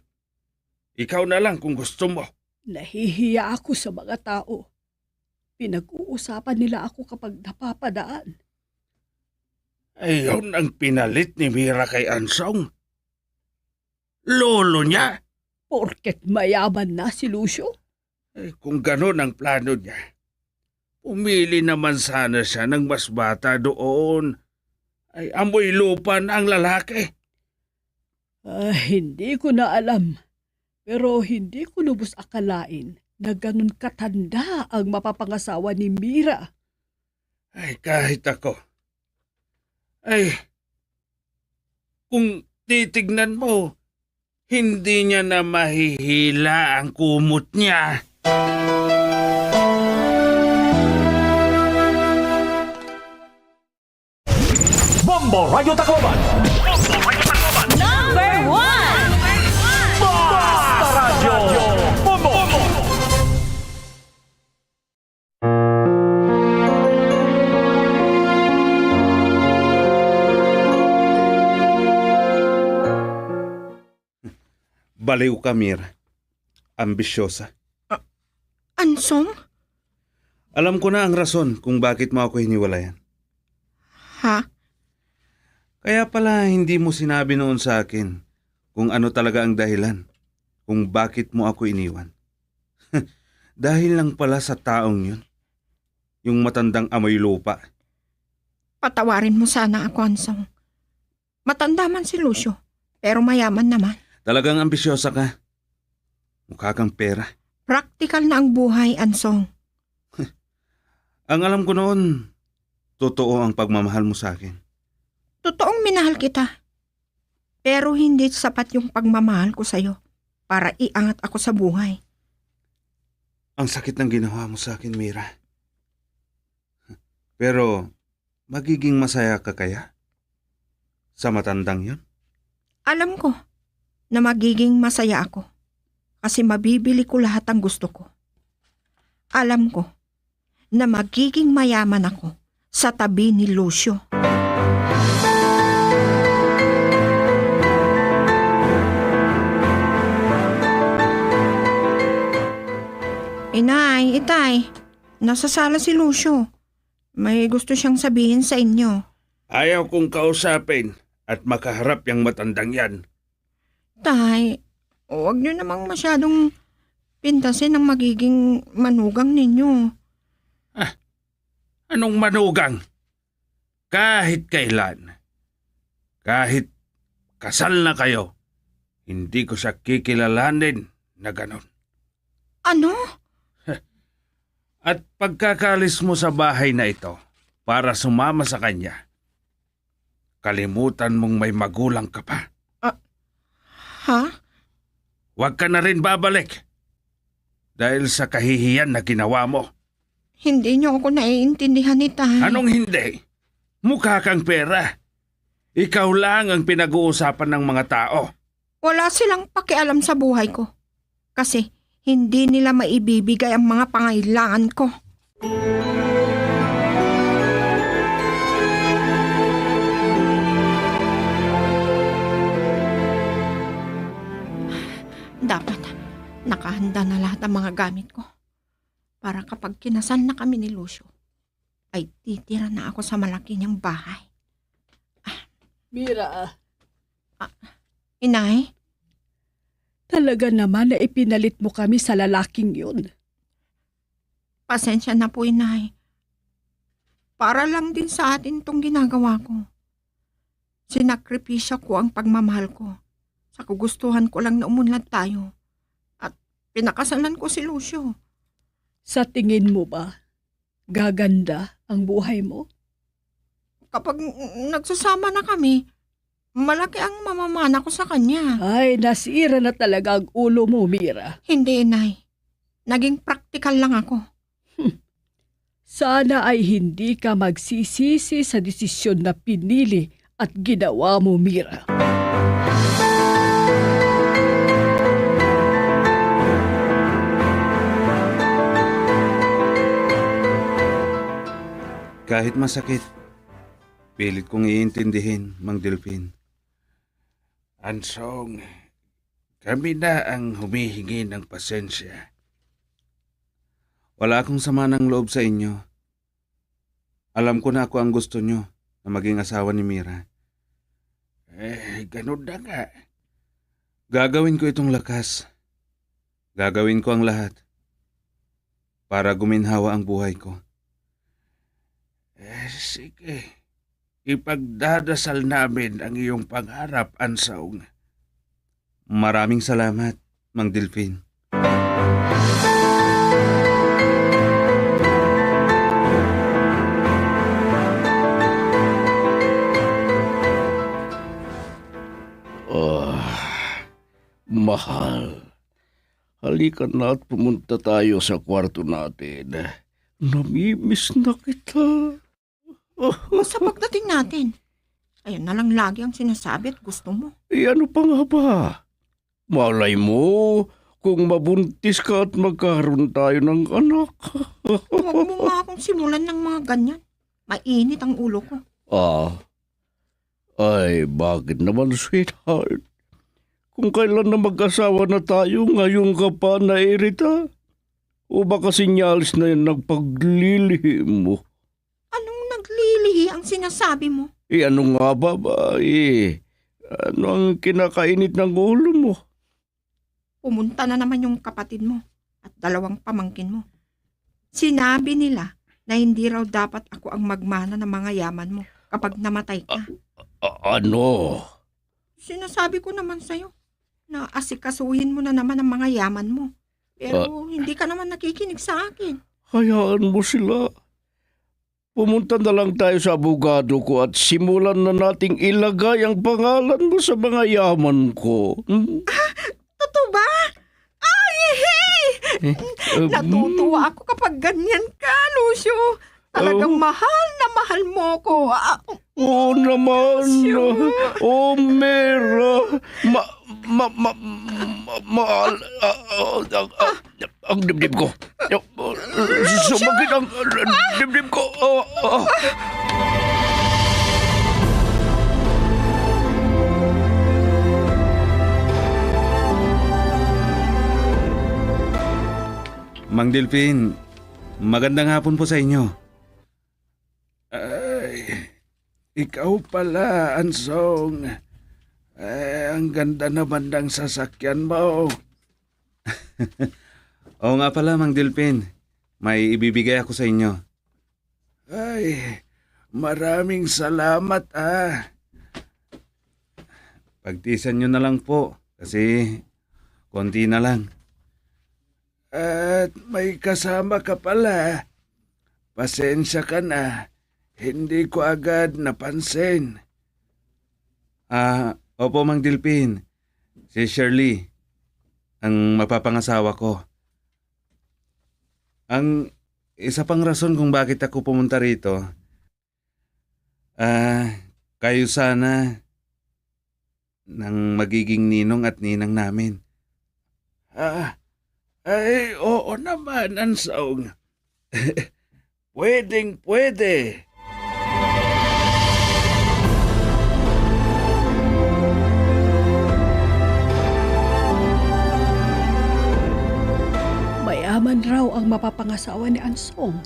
Ikaw na lang kung gusto mo. Nahihiya ako sa mga tao. Pinag-uusapan nila ako kapag napapadaan. Ayun ang pinalit ni Mira kay Ansong. Lolo niya? Porket mayaman na si Lucio? Eh, kung ganun ang plano niya, Pumili naman sana siya ng mas bata doon. Ay, amoy lupa na ang lalaki. Ah, hindi ko na alam. Pero hindi ko lubos akalain na ganun katanda ang mapapangasawa ni Mira. Ay, kahit ako. Ay, kung titignan mo, hindi niya na mahihila ang kumot niya. Bombo Radyo Tacloban. Number one. Basta Radyo Bombo. Baliw ka, Mira. Ambisyosa. Ah, Ansong? Alam ko na ang rason kung bakit mo ako hiniwalayan. Ha? Kaya pala hindi mo sinabi noon sa akin kung ano talaga ang dahilan kung bakit mo ako iniwan. Dahil lang pala sa taong yun, yung matandang amoy lupa. Patawarin mo sana ako, Ansong. Matanda man si Lucio, pero mayaman naman. Talagang ambisyosa ka. Mukha kang pera. Praktikal na ang buhay, Ansong. Ang alam ko noon, totoo ang pagmamahal mo sa akin. Totoong minahal kita. Pero hindi sapat yung pagmamahal ko sa'yo para iangat ako sa buhay. Ang sakit ng ginawa mo sa akin, Mira. Pero magiging masaya ka kaya sa matandang yun? Alam ko na magiging masaya ako kasi mabibili ko lahat ang gusto ko. Alam ko na magiging mayaman ako sa tabi ni Lucio. Inay, itay, nasa sala si Lucio. May gusto siyang sabihin sa inyo. Ayaw kong kausapin at makaharap yang matandang yan. Tay, huwag niyo namang masyadong pintasin ang magiging manugang ninyo. Ah, anong manugang? Kahit kailan, kahit kasal na kayo, hindi ko siya kikilalanin na ganon. Ano? At pagkakalis mo sa bahay na ito para sumama sa kanya, kalimutan mong may magulang ka pa. Ah, ha? Huwag ka na rin babalik dahil sa kahihiyan na ginawa mo. Hindi niyo ako naiintindihan, Itay. Anong hindi? Mukha kang pera. Ikaw lang ang pinag-uusapan ng mga tao. Wala silang pakialam sa buhay ko. Kasi hindi nila maibibigay ang mga pangailangan ko. Dapat nakahanda na lahat ang mga gamit ko para kapag kinasal na kami ni Lucio, ay titira na ako sa malaki niyang bahay. Mira. Ah, Inay? Talaga naman na ipinalit mo kami sa lalaking yun. Pasensya na po, Inay. Para lang din sa atin 'tong ginagawa ko. Sinakripisyo ko ang pagmamahal ko sa kagustuhan ko lang na umunlad tayo. At pinakasalan ko si Lucio. Sa tingin mo ba, gaganda ang buhay mo? Kapag n-, nagsasama na kami, malaki ang mamamana ko sa kanya. Ay, nasira na talaga ang ulo mo, Mira. Hindi, Inay. Naging praktikal lang ako. Hmm. Sana ay hindi ka magsisisi sa desisyon na pinili at ginawa mo, Mira. Kahit masakit, pilit kong iintindihin, Mang Delfin. Ansong, kami na ang humihingi ng pasensya. Wala akong sama ng loob sa inyo. Alam ko na ako ang gusto niyo na maging asawa ni Mira. Eh, ganun na nga. Gagawin ko itong lakas. Gagawin ko ang lahat para guminhawa ang buhay ko. Eh, sige. Ipagdadasal namin ang iyong pangarap, Ansong. Maraming salamat, Mang Delfin. Ah, mahal. Halika na at pumunta tayo sa kwarto natin. Namimiss na kita. Basta pagdating natin, ayan na lang lagi ang sinasabi at gusto mo. Eh, ano pa nga ba? Malay mo, kung mabuntis ka at magkaroon tayo ng anak. Huwag mo nga akong simulan ng mga ganyan. Mainit ang ulo ko. Ah. Ay, bakit naman, sweetheart? Kung kailan na mag-asawa na tayo, ngayon ka pa naiirita? O baka sinyalis na yan ng paglilihim mo? Anong naglilihi ang sinasabi mo? Eh, ano nga ba, ba? Eh, ano ang kinakainit ng ulo mo? Pumunta na naman yung kapatid mo at dalawang pamangkin mo. Sinabi nila na hindi raw dapat ako ang magmana ng mga yaman mo kapag namatay ka. A-, a-, ano? Sinasabi ko naman sa'yo na asikasuhin mo na naman ang mga yaman mo. Pero Ah. hindi ka naman nakikinig sa akin. Hayaan mo sila. Pumunta na lang tayo sa abogado ko at simulan na nating ilagay ang pangalan mo sa mga yaman ko. Hmm? Totoo ba? Ay, hey! Eh, eh, Natutuwa ako kapag ganyan ka, Lucio. Talagang Oh. mahal na mahal mo ko. Ah, Oo naman. Lucio. Oh, Mera. Ma-, ma-, ma-, ma-, mahal. Ah, ah, ah, ah. Ang dibdib ko. Sumakit ang, ah, dibdib ko. Ah, ah. Mang Delfin, magandang hapon po sa inyo. Ay, ikaw pala, Ansong. Eh, ang ganda naman ng sasakyan mo. Oo nga pala, Mang Delfin. May ibibigay ako sa inyo. Ay, maraming salamat, ah. Pagtiisan niyo na lang po, kasi konti na lang. At may kasama ka pala. Pasensya ka na, hindi ko agad napansin. Ah, opo, Mang Delfin. Si Shirley, ang mapapangasawa ko. Ang isa pang rason kung bakit ako pumunta rito, ah, kayo sana ng magiging ninong at ninang namin. Ah, ay, oo naman, Ansong. Pwedeng-pwede. Mayaman raw ang mapapangasawa ni Ansong.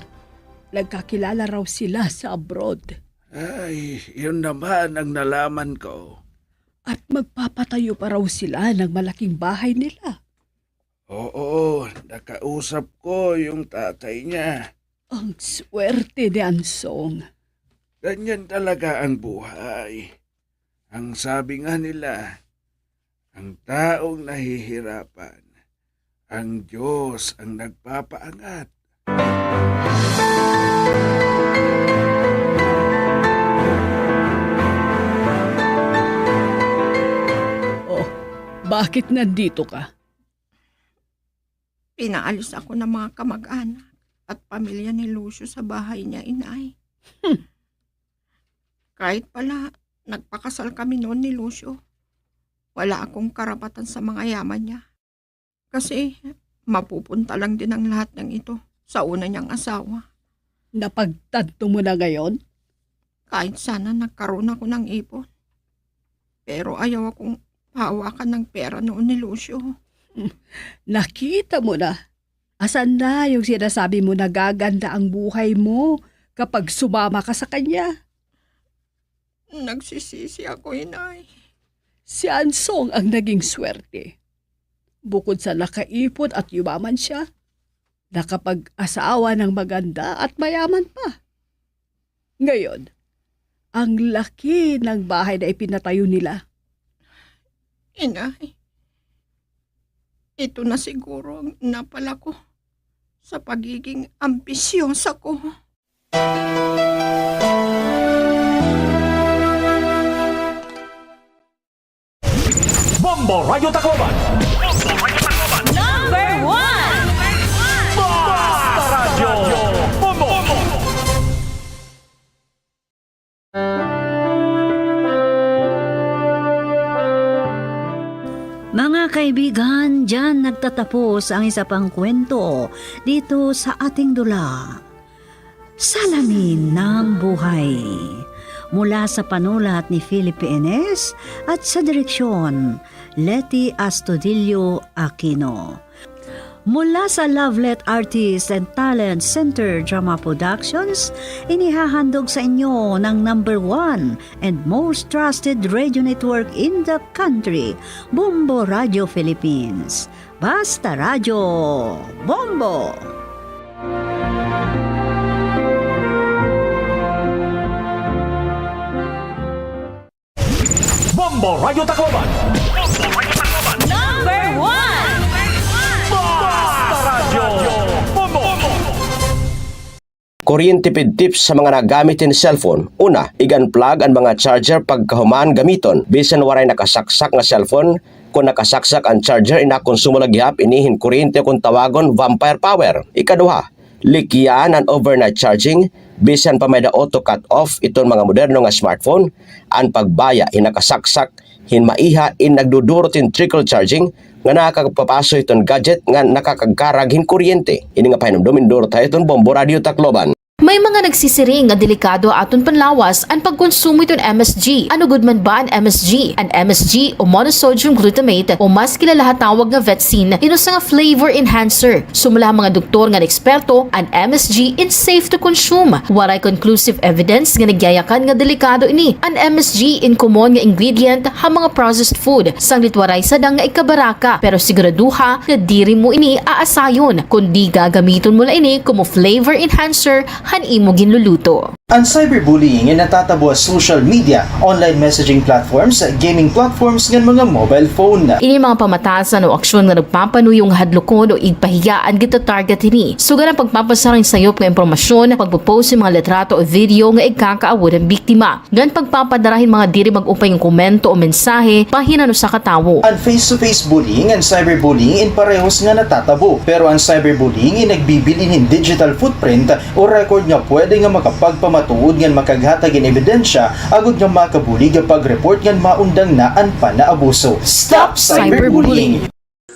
Nagkakilala raw sila sa abroad. Ay, yun naman ang nalaman ko. At magpapatayo pa raw sila ng malaking bahay nila. Oo, nakausap ko yung tatay niya. Ang swerte ni Ansong. Ganyan talaga ang buhay. Ang sabi nga nila, ang taong nahihirapan, ang Diyos ang nagpapaangat. Oh, bakit nandito ka? Pinaalis ako ng mga kamag-anak at pamilya ni Lucio sa bahay niya, Inay. Hmm. Kahit pala nagpakasal kami noon ni Lucio, wala akong karapatan sa mga yaman niya. Kasi mapupunta lang din ang lahat ng ito sa una niyang asawa. Napagtanto mo na ngayon? Kahit sana nagkaroon ako ng ipon. Pero ayaw akong hawakan ng pera noon ni Lucio. Nakita mo na. Asan na yung sinasabi mo na gaganda ang buhay mo kapag sumama ka sa kanya? Nagsisisi ako, Inay. Si Ansong ang naging swerte. Bukod sa nakaipon at yumaman siya, nakapag-asawa ng maganda at mayaman pa. Ngayon, ang laki ng bahay na ipinatayo nila. Inay, ito na siguro ang napala ko sa pagiging ambisyosa ko. Bombo Radyo Tacloban. Number one. Basta Radyo Bombo. Mga kaibigan, diyan nagtatapos ang isa pang kwento dito sa ating dula. Salamin ng Buhay. Mula sa panulat ni Philip Enes at sa direksyon, Leti Astudillo Aquino. Mula sa Lovelet Artist and Talent Center Drama Productions, inihahandog sa inyo ng number one and most trusted radio network in the country, Bombo Radio Philippines. Basta Radyo Bombo! Bombo Radyo Tacloban. Number one. Basta Radyo Bombo. Kuryente pid tips sa mga nagamit hin cellphone. Una, ig-unplug an mga charger pagkahuman gamiton. Bisan waray nakasaksak nga cellphone, kon nakasaksak an charger, inakonsumo la gihap ini hin kuryente, kon tawagon vampire power. Ikaduha, likyan an overnight charging, bisan pa may-ada auto cut off iton mga moderno nga smartphone, an pagbaya hin nakasaksak hin maiha in nagdudurot hin trickle charging nga nakakapapaso hiton gadget nga nakakagkarag hin kuryente. Ini nga pahinumdom indurot ha iton Bombo Radyo Tacloban. May mga nagsisiring nga delikado ha aton panlawas an pagkonsumo hiton M S G. Ano gud man ba an M S G? An M S G o monosodium glutamate o mas kilala ha tawag nga vetsin, in usa nga flavor enhancer. Sumala ha mga doktor ngan eksperto, an M S G in safe to consume. Waray conclusive evidence nga nagyayakan nga delikado ini. An M S G in common nga ingredient ha mga processed food, sanglit waray sadang nga ikabaraka, pero siguraduha nga diri mo ini aasayon, kundi gagamiton mo la ini komo flavor enhancer han imo ginluluto. An cyberbullying in natatabo ha social media, online messaging platforms, gaming platforms, ngan mga mobile phone. Ini mga pamatasan o aksyon nga nagpapanuyong hadlokon o igpahiya an gita-target hini. Sugad an pagpapasara hin sayop nga impormasyon, pagpo-post hin mga litrato o video nga igkakaawod han biktima, ngan pagpapadara hin mga diri mag-upay nga komento o mensahe bahin han usa ka tawo. An face-to-face bullying ngan cyberbullying in parehos nga natatabo, pero an cyberbullying in nagbibilin hin digital footprint o record nga pwede nga makapagpamatuod ngan makaghatag hin ebidensya agod nga makabulig ha pag-report ngan maundang na an panaabuso. Stop cyberbullying!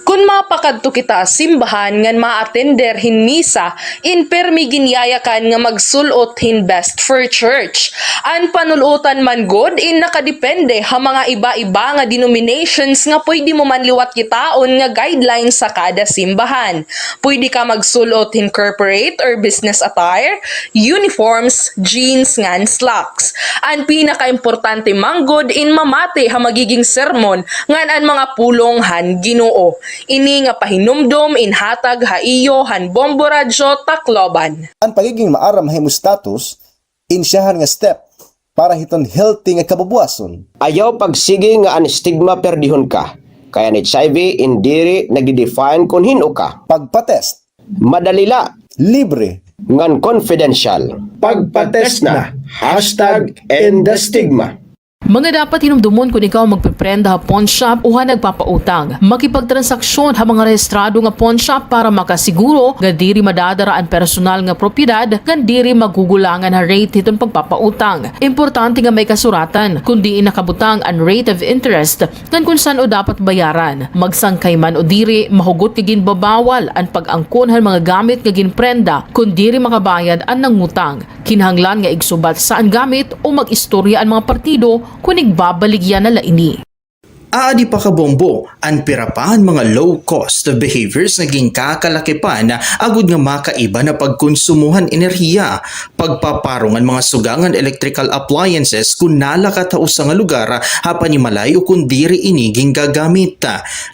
Kon mapakadto kita ha simbahan ngan ma-attender hin misa, in pirmi ginyayakan nga magsul-ot hin best for church. An panul-otan man gud in nakadepende ha mga iba-iba nga denominations nga pwede mo man liwat kitaon nga guidelines sa kada simbahan. Pwede ka magsul-ot hin corporate or business attire, uniforms, jeans, ngan slacks. An pinakaimportante man gud in mamati ha magiging sermon ngan an mga pulong han Ginoo. Ini nga pahinumdom in hatag ha iyo han Bombo Radyo Tacloban. An pagiging maaram ha imo status, in siyahan nga step para hiton healthy nga kabubuwason. Ayaw pagsigi nga an stigma perdihon ka, kay an H I V in diri nagde-define kon hin-o ka. Pagpa-test. Madali la. Libre. Ngan confidential. Pagpa-test na. Hashtag end the stigma. Mga dapat hinumdomon kon ikaw magpeprenda ha pawnshop o ha nagpapautang. Makipagtransaksyon ha mga rehistrado nga pawnshop para makasiguro nga diri madadara an personal nga propiedad ngan diri magugulangan ha rate hiton pagpapautang. Importante nga may kasuratan kon diin nakabutang an rate of interest ngan kon san-o dapat bayaran. Magsangkay man o diri, mahugot nga ginbabawal an pag-angkon han mga gamit nga ginprenda kon diri makabayad an nangutang. Kinahanglan nga igsubat sa an gamit o mag-istorya an mga partido kon igbabaligya na la ini. Aadi pa, kabombo, an pira pa an mga low-cost behaviors nga ginkakalakipan agod nga makaiba na pagkonsumo han enerhiya. Pagpaparo ngan mga suga ngan electrical appliances kon nalakat ha usa nga lugar ha panimalay o kon diri ini gingagamit.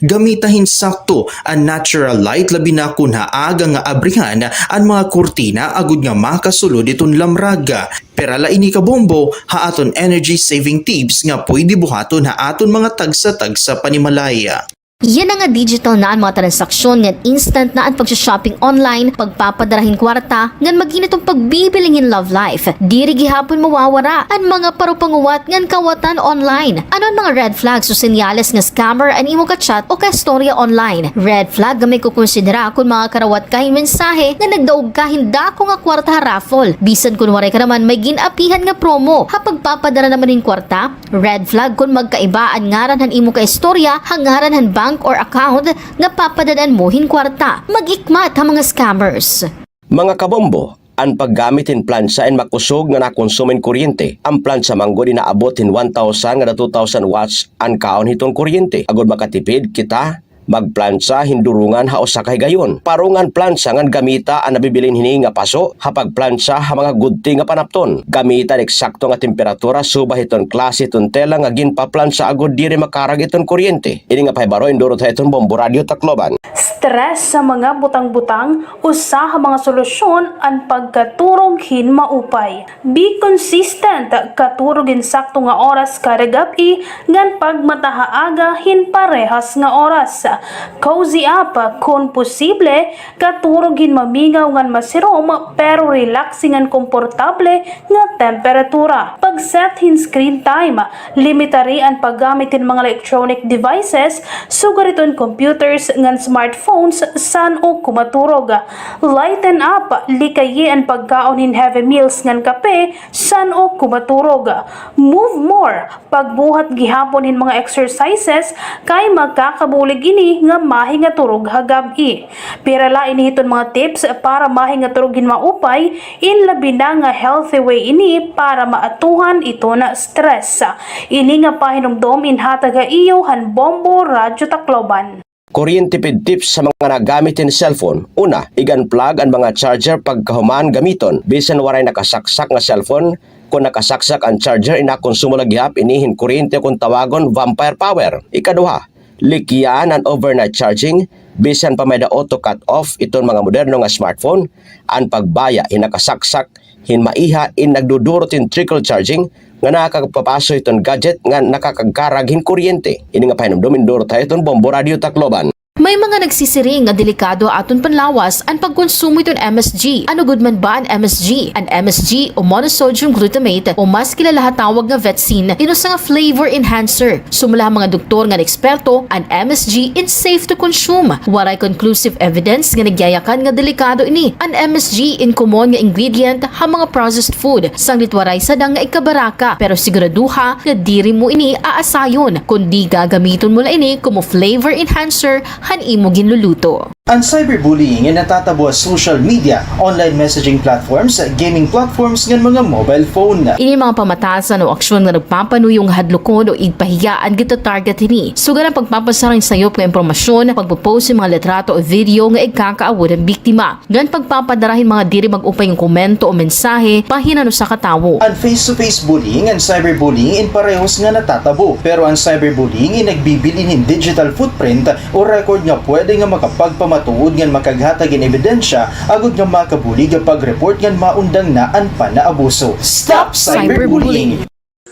Gamita hin sakto an natural light, labi na kon ha aga nga abrihan an mga kurtina agod nga makasulod iton lamrag. Pira la ini, kabombo, ha aton energy saving tips nga pwede buhaton ha aton mga tagsa-tagsa panimalay. Yana nga digital na an mga transaksyon ngan instant na an pagsha-shopping online, pagpapadara hin kwarta, ngan mag-init an pagbibiling hin love life. Diri gihapon mawawara an mga parupanguwat ngan kawatan online. Ano an mga red flags o senyales nga scammer an imo ka-chat o ka-istorya online? Red flag nga may kukonsidera kon makakarawat ka hin mensahe nga nagdaog ka hin dako nga kwarta ha raffle, bisan kon waray ka naman may gin-apihan nga promo. Ha pagpapadara naman hin kwarta, red flag kon magkaiba an ngaran han imo ka-istorya ha ngaran han bank or account nga papadad-an mo hin kwarta. Mag-ikmat ha mga scammers. Mga kabombo, an paggamit hin plansa in makusog nga nakonsumo hin kuryente. An plansa man gud inaabot hin one thousand ngada two thousand watts an kaon hiton kuryente. Agod makatipid kita, magplansa hin durungan ha usa ka higayon. Paro ngan plansa ngan gamita an nabibilin hini nga paso ha pagplansa ha mga gudti nga panapton. Gamita an eksakto nga temperatura subay hiton klase hiton tela nga ginpaplansa agod diri makarag iton kuryente. Ini nga pahibaro indurot ha iton Bombo Radyo Tacloban. Stress sa mga butang-butang, usa ha mga solusyon an pagkaturog hin maupay. Be consistent, katurog hin sakto nga oras kada gab-i, ngan pagmata ha aga hin parehas nga oras. Cozy up, kon posible, katurog hin mamingaw ngan masirom, pero relaxing ngan komportable nga temperatura. Pag-set hin screen time, limitari an paggamit hin mga electronic devices, sugad hiton computers ngan smartphones, san-o kumaturog. Lighten up, likayi an pagkaon hin heavy meals ngan kape, san-o kumaturog. Move more, pagbuhat gihapon hin mga exercises, kay makakabulig ini nga mahingaturog ha gab-i. Pira la ini hiton mga tips para mahingaturog hin maupay, in labi na nga healthy way ini para maatuhan iton stress. Ini nga pahinumdom in hatag ha iyo han Bombo Radyo Tacloban. Kuryente pid tips sa mga nagamit hin cellphone. Una, ig-unplug an mga charger pagkahuman gamiton. Bisan waray nakasaksak nga cellphone, kon nakasaksak an charger, inakonsumo la gihap ini hin kuryente kon tawagon vampire power. Ikaduha, likyan an overnight charging. Bisan pa may-ada auto cut off iton mga moderno nga smartphone, an pagbaya hin nakasaksak hin maiha in nagdudurot hin trickle charging nga nakakapapaso hiton gadget nga nakakagkarag hin kuryente. Ini nga pahinumdom indurot ha iton Bombo Radyo Tacloban. May mga nagsisiring nga delikado ha aton panlawas an pagkonsumo hiton M S G. Ano gud man ba an M S G? An M S G o monosodium glutamate o mas kilala ha tawag nga vetsin, in usa nga flavor enhancer. Sumala ha mga doktor ngan eksperto, an M S G in safe to consume. Waray conclusive evidence nga nagyayakan nga delikado ini. An M S G in common nga ingredient ha mga processed food, sanglit waray sadang nga ikabaraka, pero siguraduha nga diri mo ini aasayon, kundi gagamiton mo la ini komo flavor enhancer han imo ginluluto. An cyberbullying in natatabo ha social media, online messaging platforms, gaming platforms, ngan mga mobile phone. Ini mga pamatasan o aksyon nga nagpapanuyo nga hadlukon o igpahiya an gita-target hini. Sugad an pagpapasara hin sayop nga impormasyon, pagpo-post hin mga litrato o video nga igkakaawod han biktima, ngan pagpapadara hin mga diri mag-upay nga komento o mensahe bahin han usa ka tawo. An face-to-face bullying ngan cyberbullying in parehos nga natatabo, pero an cyberbullying in nagbibilin hin digital footprint o record nga pwede nga makapagpamatuod ngan makaghatag hin ebidensya agod nga makabulig ha pag-report ngan maundang na an panaabuso. Stop cyberbullying!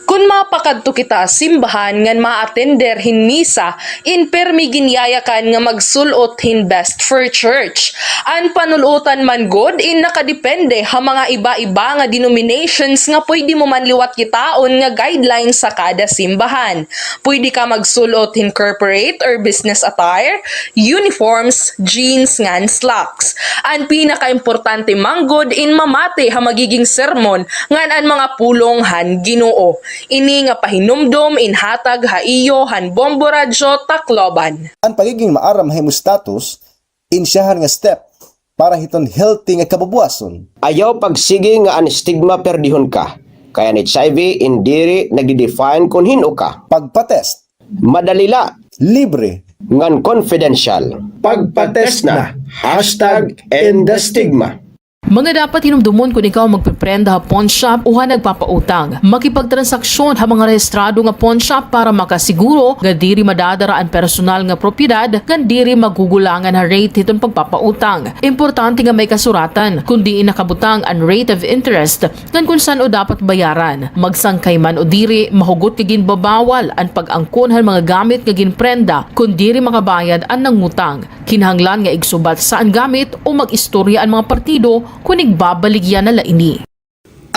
Kon mapakadto kita ha simbahan ngan ma-attender hin misa, in pirmi ginyayakan nga magsul-ot hin best for church. An panul-otan man gud in nakadepende ha mga iba-iba nga denominations nga pwede mo man liwat kitaon nga guidelines sa kada simbahan. Pwede ka magsul-ot hin corporate or business attire, uniforms, jeans, ngan slacks. An pinakaimportante man gud in mamati ha magiging sermon ngan an mga pulong han Ginoo. Ini nga pahinumdom in hatag ha iyo han Bombo Radyo Tacloban. An pagiging maaram ha imo status, in siyahan nga step para hiton healthy nga kabubuwason. Ayaw pagsigi nga an stigma perdihon ka, kay an H I V in diri nagde-define kon hin-o ka. Pagpa-test, Madali la, libre, ngan confidential. Pagpa-test na. Hashtag End the Stigma. Mga dapat hinumdomon kon ikaw magpiprenda ha pawnshop o ha nagpapautang. Makipagtransaksyon ha mga rehistrado nga pawnshop para makasiguro nga diri madadara an personal nga propiedad ngan diri magugulangan ha rate hiton pagpapautang. Importante nga may kasuratan kon diin nakabutang an rate of interest ngan kon san-o dapat bayaran. Magsangkay man o diri, mahugot nga ginbabawal an pag-angkon han mga gamit nga ginprenda kon diri makabayad an nangutang. Kinahanglan nga igsubatsaan gamit o mag-istorya an mga partido kon igbabaligya na la ini.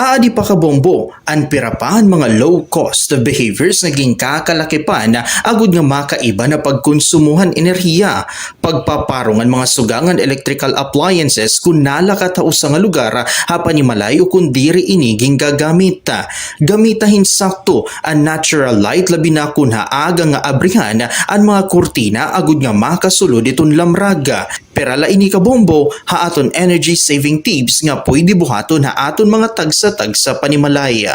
Aadi pa, kabombo, an pira pa han mga low-cost behaviors nga ginkakalakipan agod nga makaiba na pagkonsumo han enerhiya, pagpaparong han mga suga ngan electrical appliances kon nalakat ha usa nga lugar ha panimalay o kon diri ini gingagamit. Gamita hin sakto an natural light, labi na kon ha aga nga abrihan an mga kurtina agod nga makasulod iton lamrag. Pira la ini, kabombo, ha aton energy saving tips nga pwede buhaton ha aton mga tagsa-tagsa panimalay.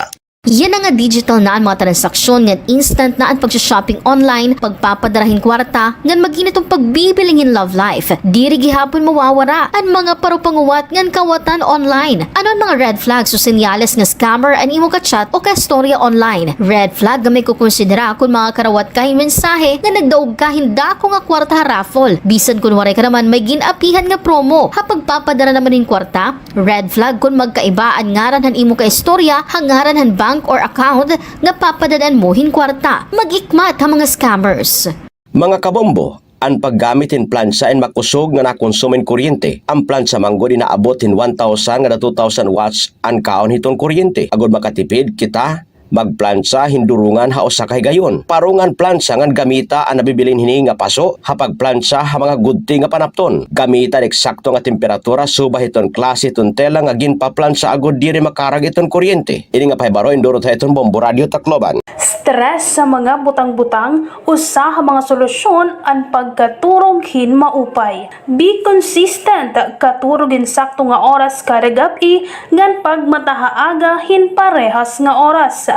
Yana nga digital na an mga transaksyon ngan instant na an pagsa-shopping online, pagpapadara hin kwarta, ngan mag-init an pagbibiling hin love life. Diri gihapon mawawara an mga parupanguwat ngan kawatan online. Ano an mga red flags o senyales nga scammer an imo ka-chat o ka-istorya online? Red flag nga may kukonsidera kon mangakarawat ka hin mensahe nga nagdaog ka hin dako nga kwarta ha raffle, bisan kon waray ka naman may gin-apihan nga promo. Ha pagpapadara naman hin kwarta, red flag kon magkaiba an ngaran han imo ka-istorya ha ngaran han bank or account nga papadad-an mo hin kwarta. Mag-ikmat ha mga scammers. Mga kabombo, an paggamit hin plantsa in makusog nga nakonsumo hin kuryente. An plantsa man gud inaabot hin one thousand ngada two thousand watts an kaon hiton kuryente. Agod makatipid kita, magplantsa hin durungan ha usa ka higayon. Parong an plantsa ngan gamita an nabibilin hini nga paso ha pagplantsa ha mga gudti nga panapton. Gamita an eksakto nga temperatura subay hiton klase hiton tela nga ginpaplantsa agod diri makarag iton kuryente. Ini nga pahibaro indurot ha iton Bombo Radyo Tacloban. Stress sa mga butang-butang, usa ha mga solusyon an pagkaturog hin maupay. Be consistent, katurog hin sakto nga oras kada gab-i, ngan pagmata ha aga hin parehas nga oras.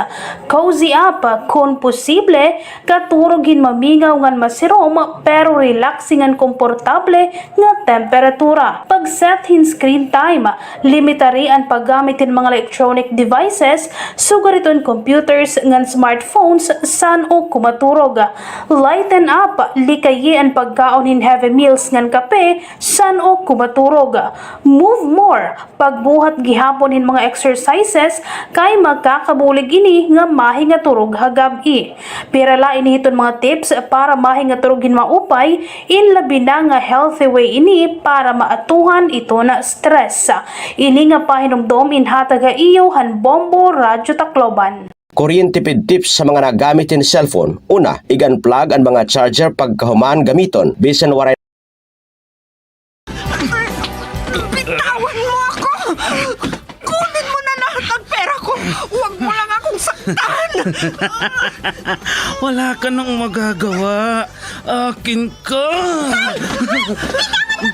Cozy up, kon posible, katurog hin mamingaw ngan masirom, pero relaxing ngan komportable nga temperatura. Pag-set hin screen time, limitari an paggamit hin mga electronic devices, sugad hiton computers ngan smartphones, san-o kumaturog. Lighten up, likayi an pagkaon hin heavy meals ngan kape, san-o kumaturog. Move more, pagbuhat gihapon hin mga exercises, kay makakabulig ini nga mahingaturog ha gab-i. Pira la ini hiton mga tips para mahingaturog hin maupay, in labi na nga healthy way ini para maatuhan iton stress. Ini nga pahinumdom in hatag ha iyo han Bombo Radyo Tacloban. Kuryente pid tips sa mga nagamit hin cellphone. Una, ig-unplug an mga charger pagkahuman gamiton, bisan waray. Bitawan mo ako! Kunin mo na lahat ng pera ko! Huwag mo lang akong saktan! Wala ka nang magagawa. Akin ka! Bitawan ang amo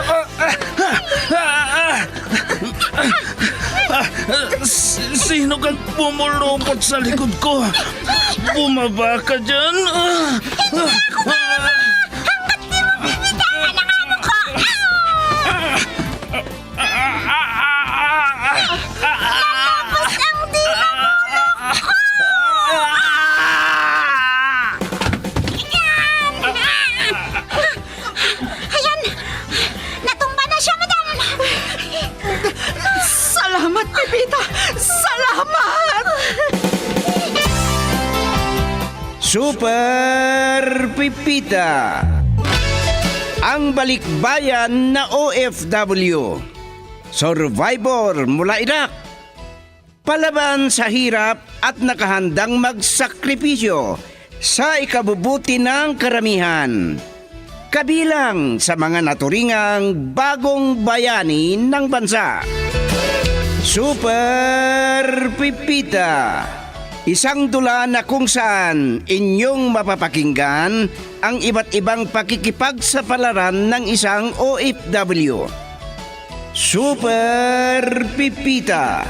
ko! Ah! Ah! S-, sino kang pumulupot sa likod ko? Bumaba ka dyan! Ah! Ah! Hanggat di mo binitawan ang amo ko! Ah! Nalapos ang dila mo! Ayan! Natumba na siya, madam! Salamat, Pepita! Salamat! Super Pepita, ang balikbayan na O F W. Survivor mula Iraq. Palaban sa hirap at nakahandang magsakripisyo sa ikabubuti ng karamihan. Kabilang sa mga naturingang bagong bayani ng bansa. Super Pipita, isang dula na kung saan inyong mapapakinggan ang iba't ibang pakikipagsapalaran ng isang O F W. Super Pipita.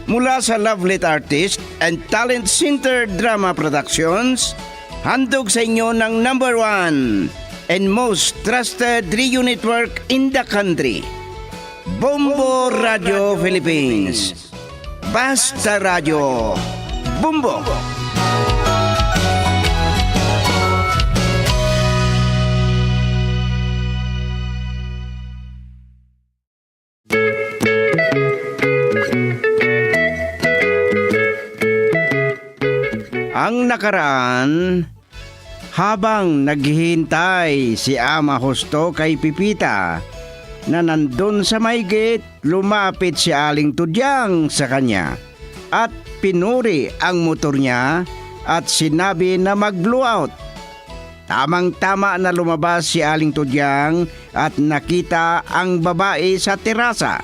Mula sa Lovelet Artist and Talent Center Drama Productions, handog sa inyo ng number one and most trusted radio network in the country, Bombo Radio Philippines. Basta Radyo, Bombo! Ang nakaraan, habang naghihintay si Ama Husto kay Pepita na nandun sa may gate, lumapit si Aling Tudyang sa kanya at pinuri ang motor niya at sinabi na mag-blowout. Tamang-tama na lumabas si Aling Tudyang at nakita ang babae sa terasa.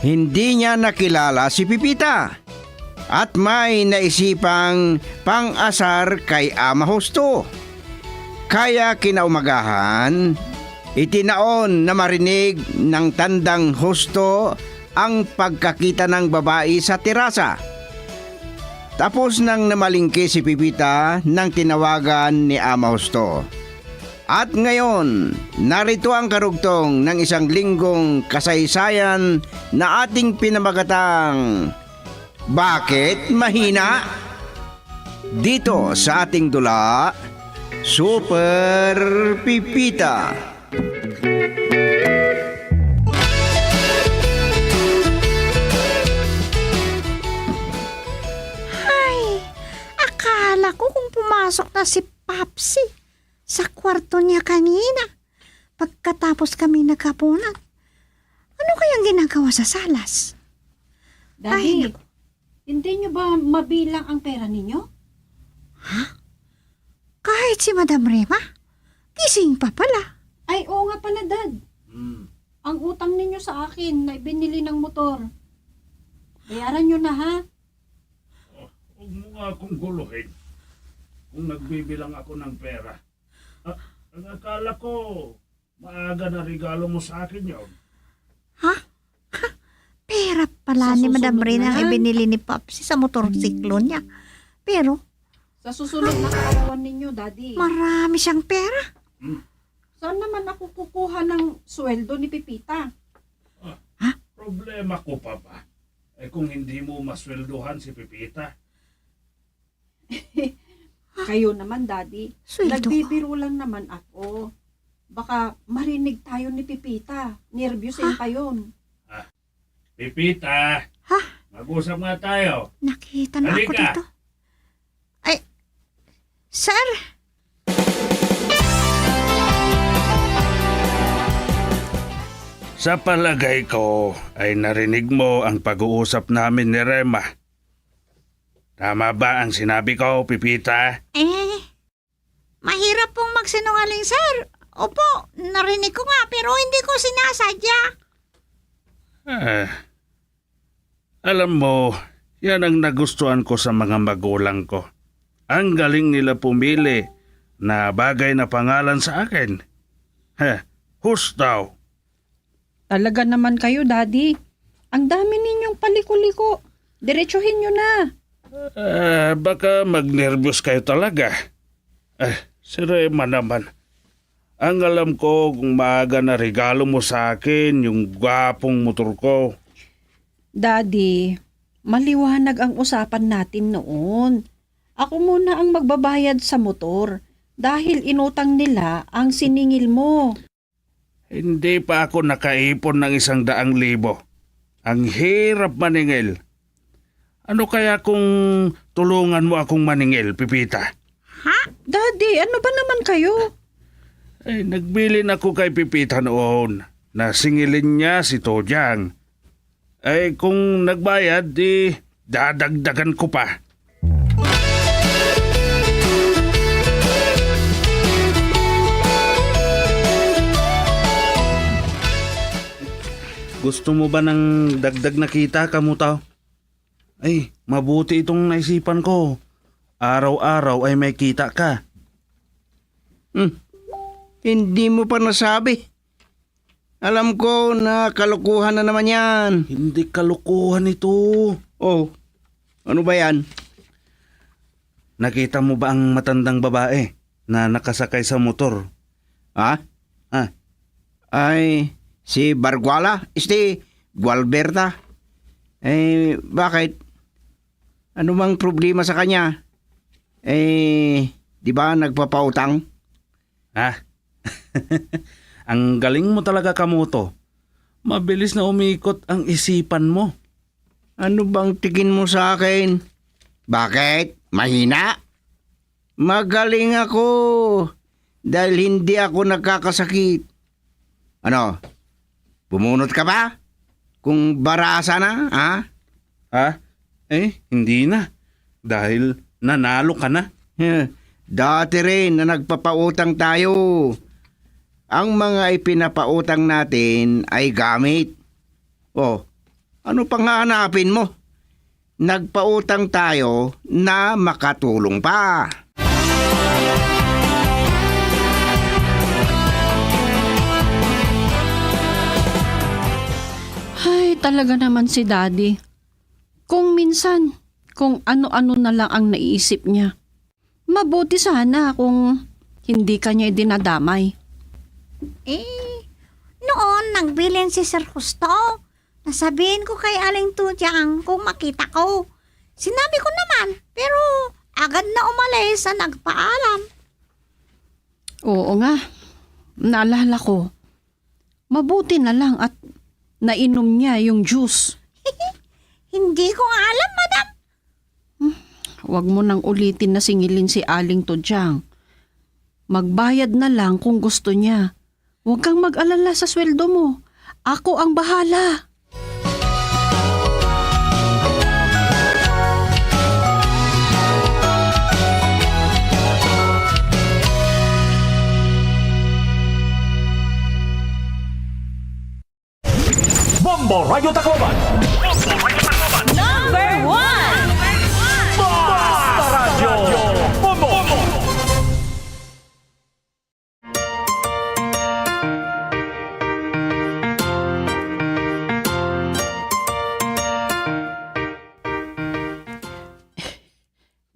Hindi niya nakilala si Pepita at may naisipang pang-asar kay Ama Husto. Kaya kinaumagahan, itinaon na marinig ng Tandang Husto ang pagkakita ng babae sa terasa. Tapos nang namalingki si Pepita nang tinawagan ni Ama Husto. At ngayon, narito ang karugtong ng isang linggong kasaysayan na ating pinamagatang Bakit Mahina? Dito sa ating dula, Super Pepita. Hay, akala ko kung pumasok na si Papsi sa kwarto niya kanina, pagkatapos kami naghapunan. Ano kayang ginagawa sa salas? Daddy, Ay, naku. Hindi niyo ba mabilang ang pera ninyo? Ha? Kahit si Madam Rema? Gising pa pala. Ay, oo nga pala, Dad. Hmm. Ang utang ninyo sa akin na ibinili ng motor. Bayaran niyo na, ha? Oh, huwag mo nga akong guluhin kung nagbibilang ako ng pera. Ah, ang akala ko, maaga na regalo mo sa akin yon. Ha? Pera pala ni Madam Rena ang ibinili ni Papsi sa motorsiklo niya. Pero, sa susunod na kaarawan ninyo, Daddy. Marami siyang pera. Hmm. Saan naman ako kukuha ng sweldo ni Pepita? Ah, ha? Problema ko pa ba? Eh, kung hindi mo masweldohan si Pepita. Kayo naman, Daddy. Sweldo ko. Nagbibiro lang naman ako. Baka marinig tayo ni Pepita. Nerbyusin pa yun. Ah, Pepita. Ha? Mag-usap nga tayo. Nakita na ako dito. Ay, sir. Sa palagay ko ay narinig mo ang pag-uusap namin ni Rema. Tama ba ang sinabi ko, Pepita? Eh, mahirap pong magsinungaling, sir. Opo, narinig ko nga, pero hindi ko sinasadya. Ah, alam mo, yan ang nagustuhan ko sa mga magulang ko. Ang galing nila pumili na bagay na pangalan sa akin. Heh, Husto. Talaga naman kayo, Daddy. Ang dami ninyong paliko-liko. Diretsuhin niyo na. Ah, baka magnerbiyos kayo talaga. Ah, si Rema naman. Ang alam ko kung maaga na regalo mo sa akin yung gwapong motor ko. Daddy, maliwanag ang usapan natin noon. Ako muna ang magbabayad sa motor dahil inutang nila ang siningil mo. Hindi pa ako nakaipon ng isang daang libo. Ang hirap maningil. Ano kaya kung tulungan mo akong maningil, Pepita? Ha? Daddy, ano ba naman kayo? Ay, nagbilin ako kay Pepita noon na singilin niya si Tojang. Ay, kung nagbayad, di dadagdagan ko pa. Gusto mo ba ng dagdag na kita, kamutaw? Ay, mabuti itong naisipan ko. Araw-araw ay may kita ka. Hmm. Hindi mo pa nasabi. Alam ko na kalokohan na naman yan. Hindi kalokohan ito. Oh, ano ba yan? Nakita mo ba ang matandang babae na nakasakay sa motor? Ha? Ah. Ay, si Barguala? Este, Gualberta? Eh, bakit? Ano mang problema sa kanya? Eh, di ba nagpapautang? Ha? Ang galing mo talaga, Kamoto. Mabilis na umikot ang isipan mo. Ano bang tingin mo sa akin? Bakit? Mahina? Magaling ako dahil hindi ako nagkakasakit. Ano? Bumunot ka ba? Kung barasa na, ha? Ha? Eh, hindi na. Dahil nanalo ka na. Heh, dati rin na nagpapautang tayo. Ang mga ipinapautang natin ay gamit. Oh, ano pang hahanapin mo? Nagpautang tayo na makatulong pa. Ay, talaga naman si Daddy. Kung minsan, kung ano-ano na lang ang naiisip niya. Mabuti sana kung hindi ka niya dinadamay. Eh, noon nagbilin si Sir Justo. Nasabihin ko kay Aling Tudyang kung makita ko. Sinabi ko naman, pero agad na umalis sa nagpaalam. Oo nga, naalala ko. Mabuti na lang at nainom niya yung juice. Hindi ko nga alam, madam. Hmm, wag mo nang ulitin na singilin si Aling Tudyang. Magbayad na lang kung gusto niya. Huwag kang mag-alala sa sweldo mo. Ako ang bahala. Bombo Radyo Tacloban. Number one. Basta Radyo Bombo.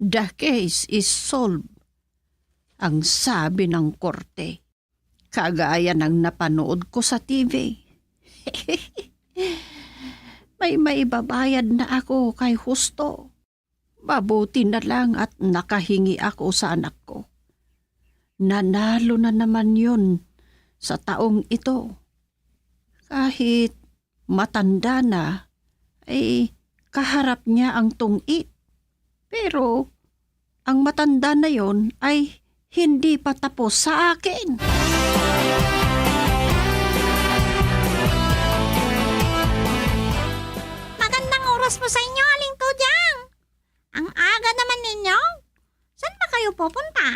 The case is solved, ang sabi ng korte. Kagaya ng napanood ko sa T V. May maibabayad na ako kay Justo. Mabuti na lang at nakahingi ako sa anak ko. Nanalo na naman yun sa taong ito. Kahit matanda na, ay kaharap niya ang tungit. Pero ang matanda na yon ay hindi pa tapos sa akin. Magandang oras po sa inyo, Aling Tudyang. Ang aga naman ninyo. Saan ba kayo pupunta?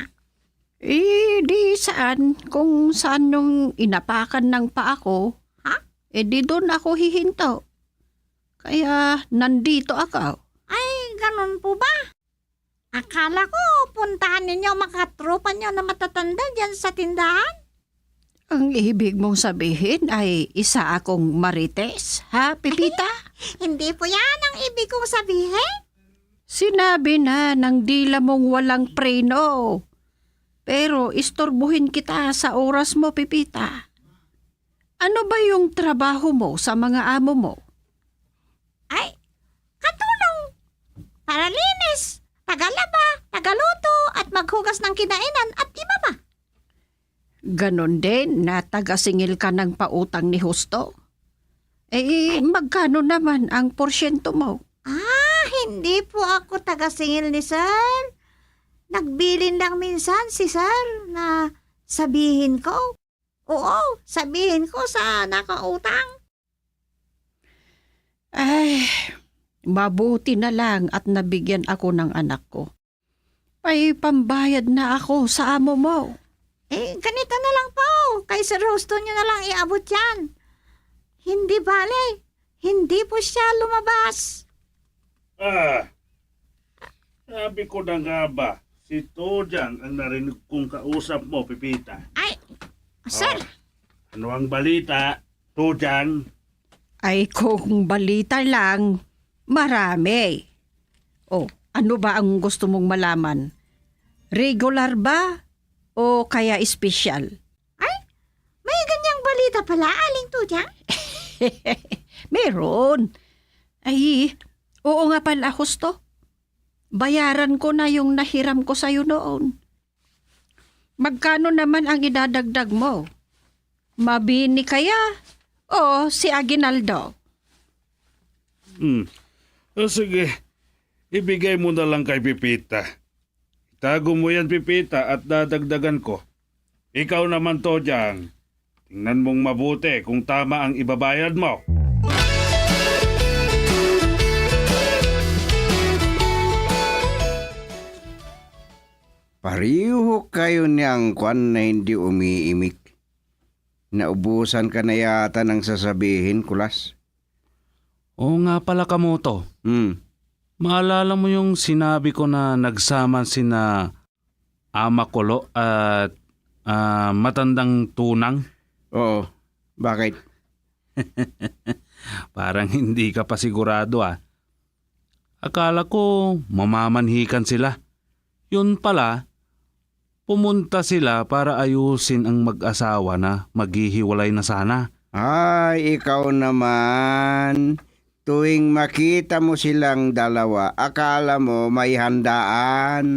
Eh, di saan, kung saan yung inapakan ng paa ko, ha? Eh, di doon ako hihinto. Kaya nandito ako. Ay, ganun po ba? Akala ko, puntahan ninyo ang mga katropa nyo na matatanda dyan sa tindahan. Ang ibig mong sabihin ay isa akong marites, ha, Pipita? Hindi po yan ang ibig kong sabihin. Sinabi na ng dila mong walang preno. Pero istorbohin kita sa oras mo, Pipita. Ano ba yung trabaho mo sa mga amo mo? Ay, katulong, paralinis, tagalaba, tagaluto, at maghugas ng kinainan at iba pa. Ganon din na tagasingil ka ng pautang ni Justo? Eh, magkano naman ang porsyento mo? Ah, hindi po ako tagasingil ni Sir. Nagbilin lang minsan si Sir na sabihin ko. Oo, sabihin ko sa nakautang. Ay, mabuti na lang at nabigyan ako ng anak ko. May pambayad na ako sa amo mo. Eh, ganito na lang po. Kay Sir Justo niyo na lang iabot yan. Hindi bale. Hindi po siya lumabas. Ah, sabi ko na nga ba, si Tojang ang narinig kong kausap mo, Pipita. Ay, sir. Oh, ano ang balita, Tojang? Ay, kung balita lang, Marami. O, ano ba ang gusto mong malaman? Regular ba o kaya espesyal? Ay, may ganyang balita pala, Aling Tudyang? Meron. Ay, oo nga pala, husto. Bayaran ko na yung nahiram ko sa'yo noon. Magkano naman ang idadagdag mo? Mabini kaya o si Aguinaldo? Hmm. O sige, ibigay mo na lang kay Pipita. Itago mo yan, Pipita, at dadagdagan ko. Ikaw naman, Tojang. Tingnan mong mabuti kung tama ang ibabayad mo. Pareho kayo ni Angkwan na hindi umiimik. Naubusan ka na yata ng sasabihin, Kulas. Oo nga pala, Kamuto. Hmm. Maalala mo yung sinabi ko na nagsama sina Ama Kulo at, ah, Matandang Tunang? Oo. Bakit? Parang hindi ka pa sigurado, ah. Akala ko mamamanhikan sila. Yun pala, pumunta sila para ayusin ang mag-asawa na maghihiwalay na sana. Ay, ikaw naman. Tuwing makita mo silang dalawa, akala mo may handaan.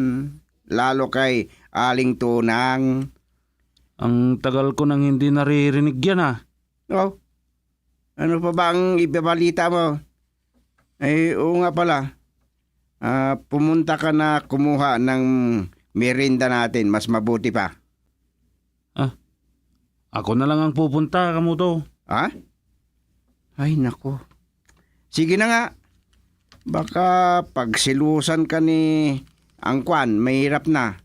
Lalo kay Aling Tunang. Ang tagal ko nang hindi naririnig yan, ah. Oh, ano pa ba ang ibabalita mo? Ay, oo nga pala. Ah, pumunta ka na kumuha ng merienda natin. Mas mabuti pa. Ah, ako na lang ang pupunta, Kamuto. Ha? Ay, nako. Sige na nga. Baka pagsilusan ka ni Angkwan, mahirap na.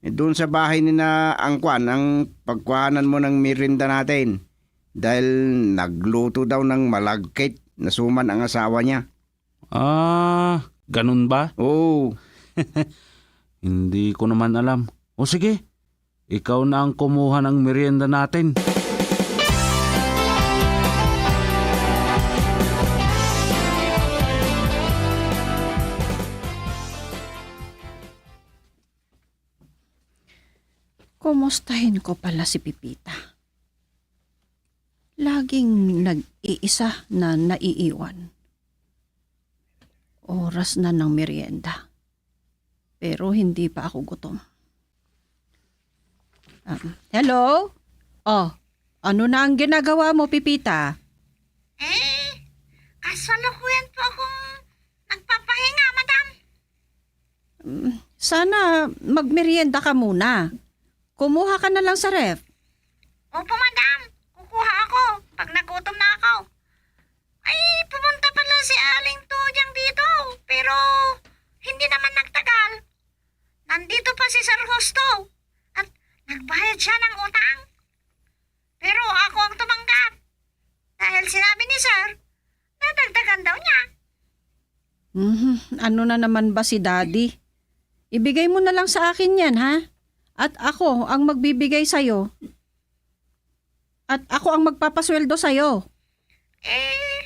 Eh, doon sa bahay ni na Angkwan ang pagkuhanan mo ng merienda natin. Dahil nagluto daw ng malagkit na suman ang asawa niya. Ah, ganun ba? Oo. Hindi ko naman alam. O sige, ikaw na ang kumuha ng merienda natin. Kumustahin ko pala si Pipita. Laging nag-iisa na naiiwan. Oras na ng merienda. Pero hindi pa ako gutom. Um, hello? Oh, ano na ang ginagawa mo, Pipita? Eh, kasalukuyan po akong nagpapahinga, madam. Mm, sana magmerienda ka muna. Kumuha ka na lang sa ref. Opo, madam. Kukuha ako pag nagutom na ako. Ay, pumunta pala si Aling Tudyang dito, pero hindi naman nagtagal. Nandito pa si Sir Husto at nagbayad siya ng utang. Pero ako ang tumanggap. Dahil sinabi ni Sir, dadagdagan daw niya. Mhm, ano na naman ba si Daddy? Ibigay mo na lang sa akin yan, ha? At ako ang magbibigay sa'yo. At ako ang magpapasweldo sa'yo. Eh,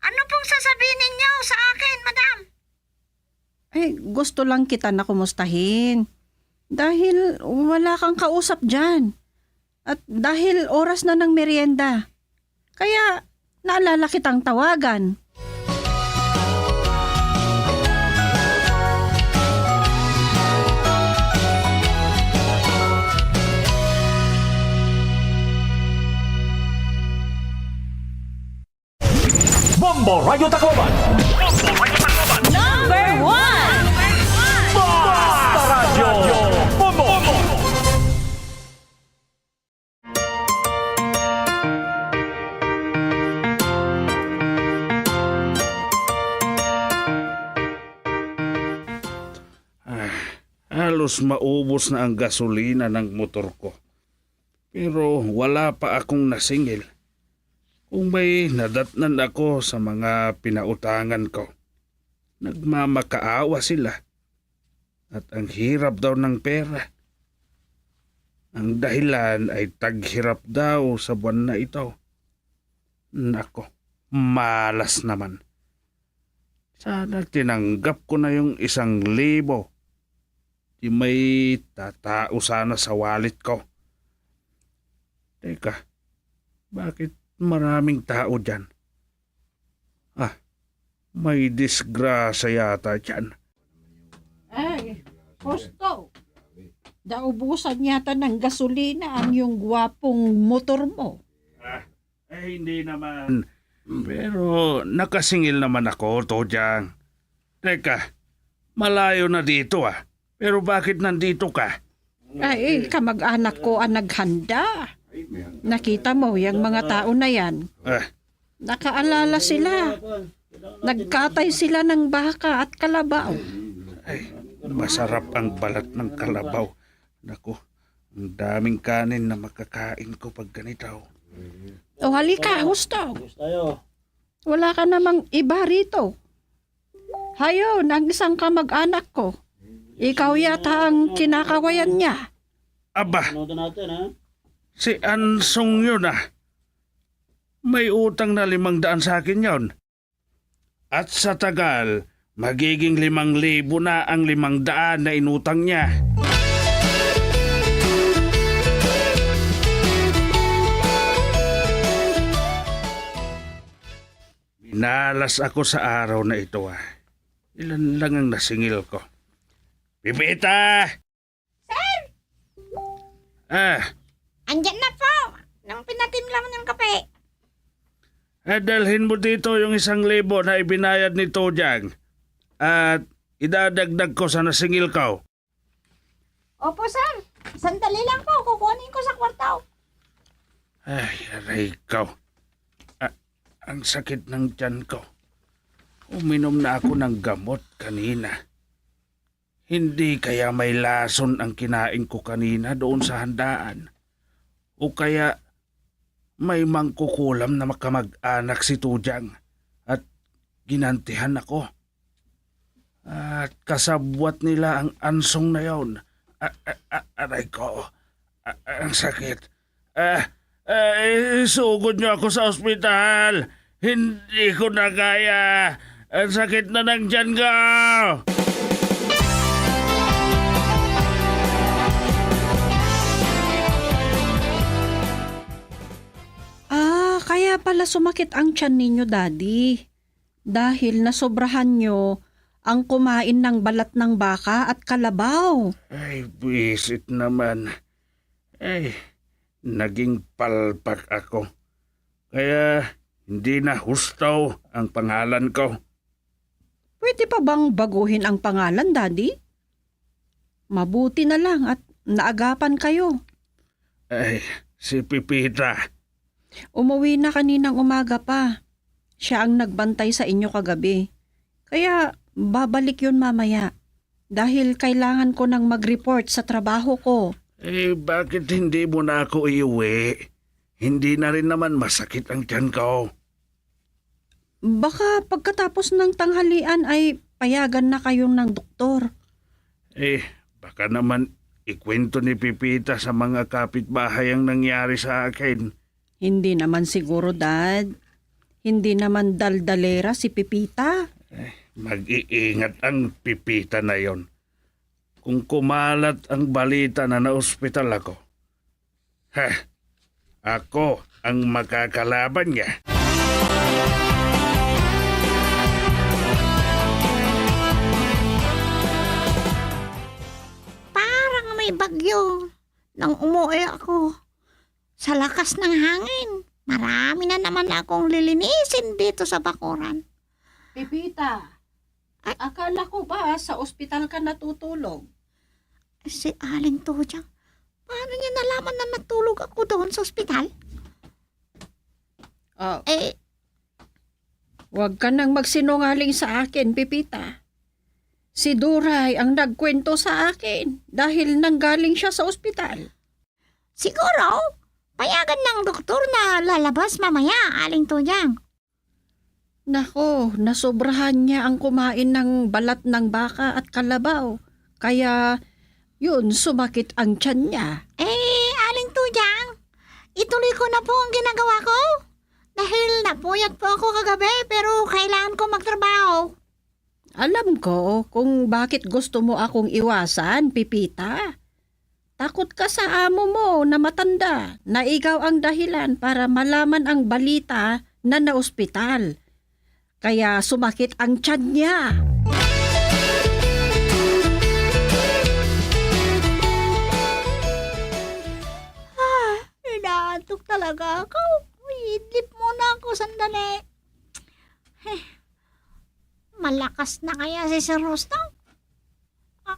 ano pong sasabihin ninyo sa akin, madam? Eh, gusto lang kita na kumustahin. Dahil wala kang kausap dyan. At dahil oras na ng merienda. Kaya naalala kitang tawagan. Bombo Radyo Tacloban. Number one. Basta Radyo Bombo. Ah, halos maubos na ang gasolina ng motor ko. Pero wala pa akong nasingil. Kung may nadatnan ako sa mga pinautangan ko, nagmamakaawa sila. At ang hirap daw ng pera. Ang dahilan ay taghirap daw sa buwan na ito. Nako, malas naman. Sana tinanggap ko na yung isang libo. Di may tatao sana sa wallet ko. Teka, bakit maraming tao diyan? Ah, may disgrasya yata diyan. Ay, Husto. Naubusan yata ng gasolina ang iyong gwapong motor mo. Ah, eh, hindi naman. Pero nakasingil naman ako, Tojang. Teka, malayo na dito, ah. Pero bakit nandito ka? Ay, kamag-anak ko ang naghanda. Nakita mo yang mga tao na yan. Ah. Nakaalala sila. Nagkatay sila ng baka at kalabaw. Ay, masarap ang balat ng kalabaw. Naku, ang daming kanin na makakain ko pag ganito. O halika, Husto. Wala ka namang iba rito. Hayon, ang isang kamag-anak ko. Ikaw yata ang kinakawayan niya. Aba, si Ansong yun, ah. May utang na limang daan sa akin yon. At sa tagal, magiging limang libo na ang limang daan na inutang niya. Minalas ako sa araw na ito, ah. Ilan lang ang nasingil ko. Pipita! Sir! Ah. Andiyan na po. Nang pinatimpla mo ng kape. Ah, dalhin mo dito yung isang libo na ibinayad ni Tojang. At idadagdag ko sa nasingil ko. Opo, sir. Sandali lang po. Kukunin ko sa kwarto. Ay, aray ko. Ah, ang sakit ng tiyan ko. Uminom na ako ng gamot kanina. Hindi kaya may lason ang kinain ko kanina doon sa handaan? O kaya may mangkukulam na makamag-anak si Tojang at ginantihan ako? At kasabwat nila ang Ansong na yon. A-, a-, a-, aray ko. A-, ang sakit. Ah, ah, isugod niyo ako sa ospital. Hindi ko na kaya. Ang sakit na ng tiyan ko. Ah, kaya pala sumakit ang tiyan ninyo, Daddy. Dahil nasobrahan niyo ang kumain ng balat ng baka at kalabaw. Ay, buwisit naman. Ay, naging palpak ako. Kaya hindi na Husto ang pangalan ko. Pwede pa bang baguhin ang pangalan, Daddy? Mabuti na lang at naagapan kayo. Ay, si Pipita. Umuwi na kaninang umaga pa. Siya ang nagbantay sa inyo kagabi. Kaya babalik yun mamaya. Dahil kailangan ko nang mag-report sa trabaho ko. Eh, bakit hindi mo na ako iuwi? Hindi na rin naman masakit ang tiyan ko. Baka pagkatapos ng tanghalian ay payagan na kayo ng doktor. Eh, baka naman ikwento ni Pipita sa mga kapitbahay ang nangyari sa akin. Hindi naman siguro, Dad. Hindi naman daldalera si Pipita. Eh, mag-iingat ang Pipita na yon. Kung kumalat ang balita na naospital ako, ha, ako ang makakalaban niya. Parang may bagyo nang umuwi ako. Sa lakas ng hangin, marami na naman akong lilinisin dito sa bakuran. Pipita, akala ko ba sa ospital ka natutulog? Si Aling Tojang, paano niya nalaman na natulog ako doon sa ospital? Ah, eh, huwag ka nang magsinungaling sa akin, Pipita. Si Duray ang nagkwento sa akin dahil nanggaling siya sa ospital. Siguro, payagan ng doktor na lalabas mamaya, Aling Tojang. Naku, nasobrahan niya ang kumain ng balat ng baka at kalabaw. Kaya, yun, sumakit ang tiyan niya. Eh, Aling Tojang, ituloy ko na po ang ginagawa ko. Dahil napuyat po ako kagabi, pero kailangan ko magtrabaho. Alam ko kung bakit gusto mo akong iwasan, Pipita. Takot ka sa amo mo na matanda, na ikaw ang dahilan para malaman ang balita na naospital. Kaya sumakit ang tiyan niya. Ah, inaantok talaga ako. Uy, idlip muna ako sandali. Eh, malakas na kaya si Sir Rostong? Ah,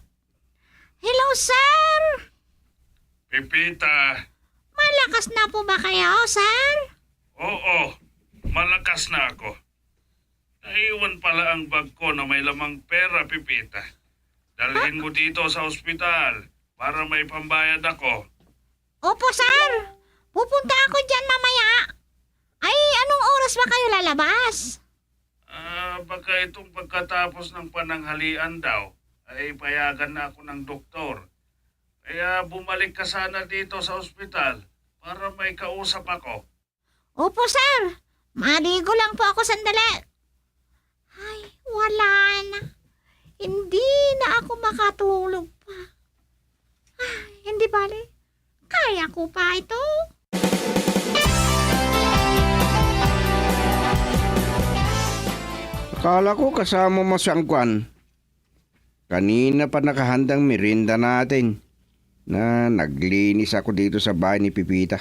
hello, sir! Pipita! Malakas na po ba kayo, sir? Oo, malakas na ako. Naiwan pala ang bag ko na may lamang pera, Pipita. Dalhin mo dito sa ospital para may pambayad ako. Opo, sir. Pupunta ako diyan mamaya. Ay, anong oras ba kayo lalabas? Ah, baka itong pagkatapos ng pananghalian daw, ay payagan na ako ng doktor. Kaya bumalik ka sana dito sa ospital para may kausap ako. Opo, sir. Maligo lang po ako sandali. Ay, wala na. Hindi na ako makatulog pa. Ay, hindi bale. Kaya ko pa ito. Akala ko kasama mo si Angkwan. Kanina pa nakahandang merienda natin na naglinis ako dito sa bahay ni Pipita.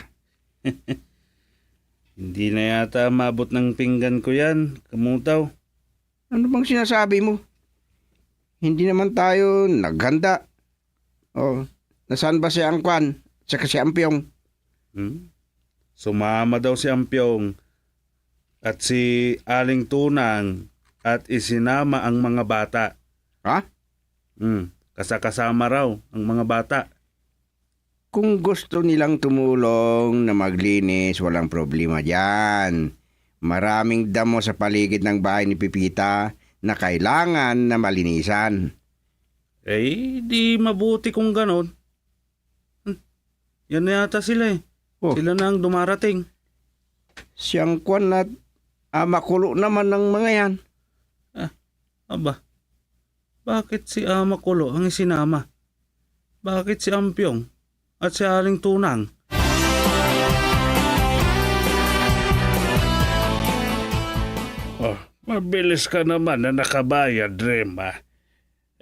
Hindi na yata maabot ng pinggan ko yan, Kamutaw. Ano bang sinasabi mo? Hindi naman tayo naghanda. Oh, nasaan ba si Angkwan? Tsaka si Ampyong? Hmm? Sumama daw si Ampyong at si Aling Tunang at isinama ang mga bata. Ha? Hmm, kasakasama raw ang mga bata. Kung gusto nilang tumulong na maglinis, walang problema diyan. Maraming damo sa paligid ng bahay ni Pipita na kailangan na malinisan. Eh, di mabuti kung ganon. Hmm, yan na yata sila eh. Oh. Sila na ang dumarating. Si Angkwan at Ama Kulo naman ng mga yan. Ah, aba. Bakit si Ama Kulo ang isinama? Bakit si Ampyong at si Aling Tunang? Oh, mabilis ka naman na nakabayad, Rema.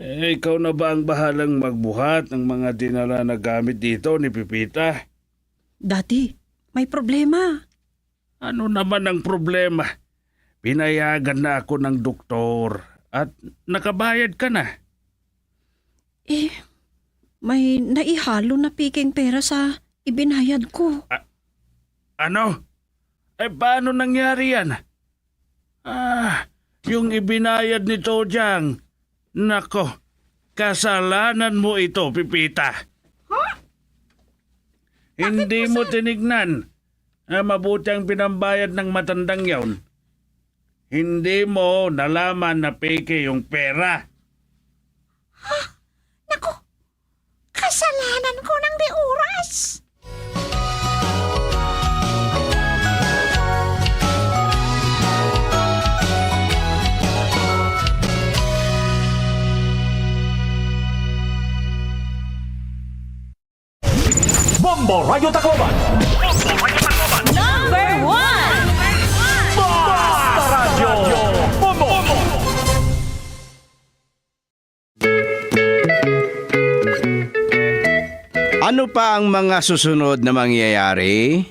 Eh, ikaw na ba ang bahalang magbuhat ng mga dinala na gamit dito ni Pipita? Daddy, may problema. Ano naman ang problema? Pinayagan na ako ng doktor at nakabayad ka na. Eh, may naihalo na pekeng pera sa ibinayad ko. A-, ano? Eh, paano nangyari yan? Ah, yung ibinayad ni Tojang. Nako, kasalanan mo ito, Pipita. Ha? Hindi mo tinignan. Ah, mabuti ang pinambayad ng matandang yaon. Hindi mo nalaman na peke yung pera. Ha? Naku, kasalanan ko nang di oras. Bombo Radyo Tacloban. Number one. Basta Radyo Bombo. Ano pa ang mga susunod na mangyayari?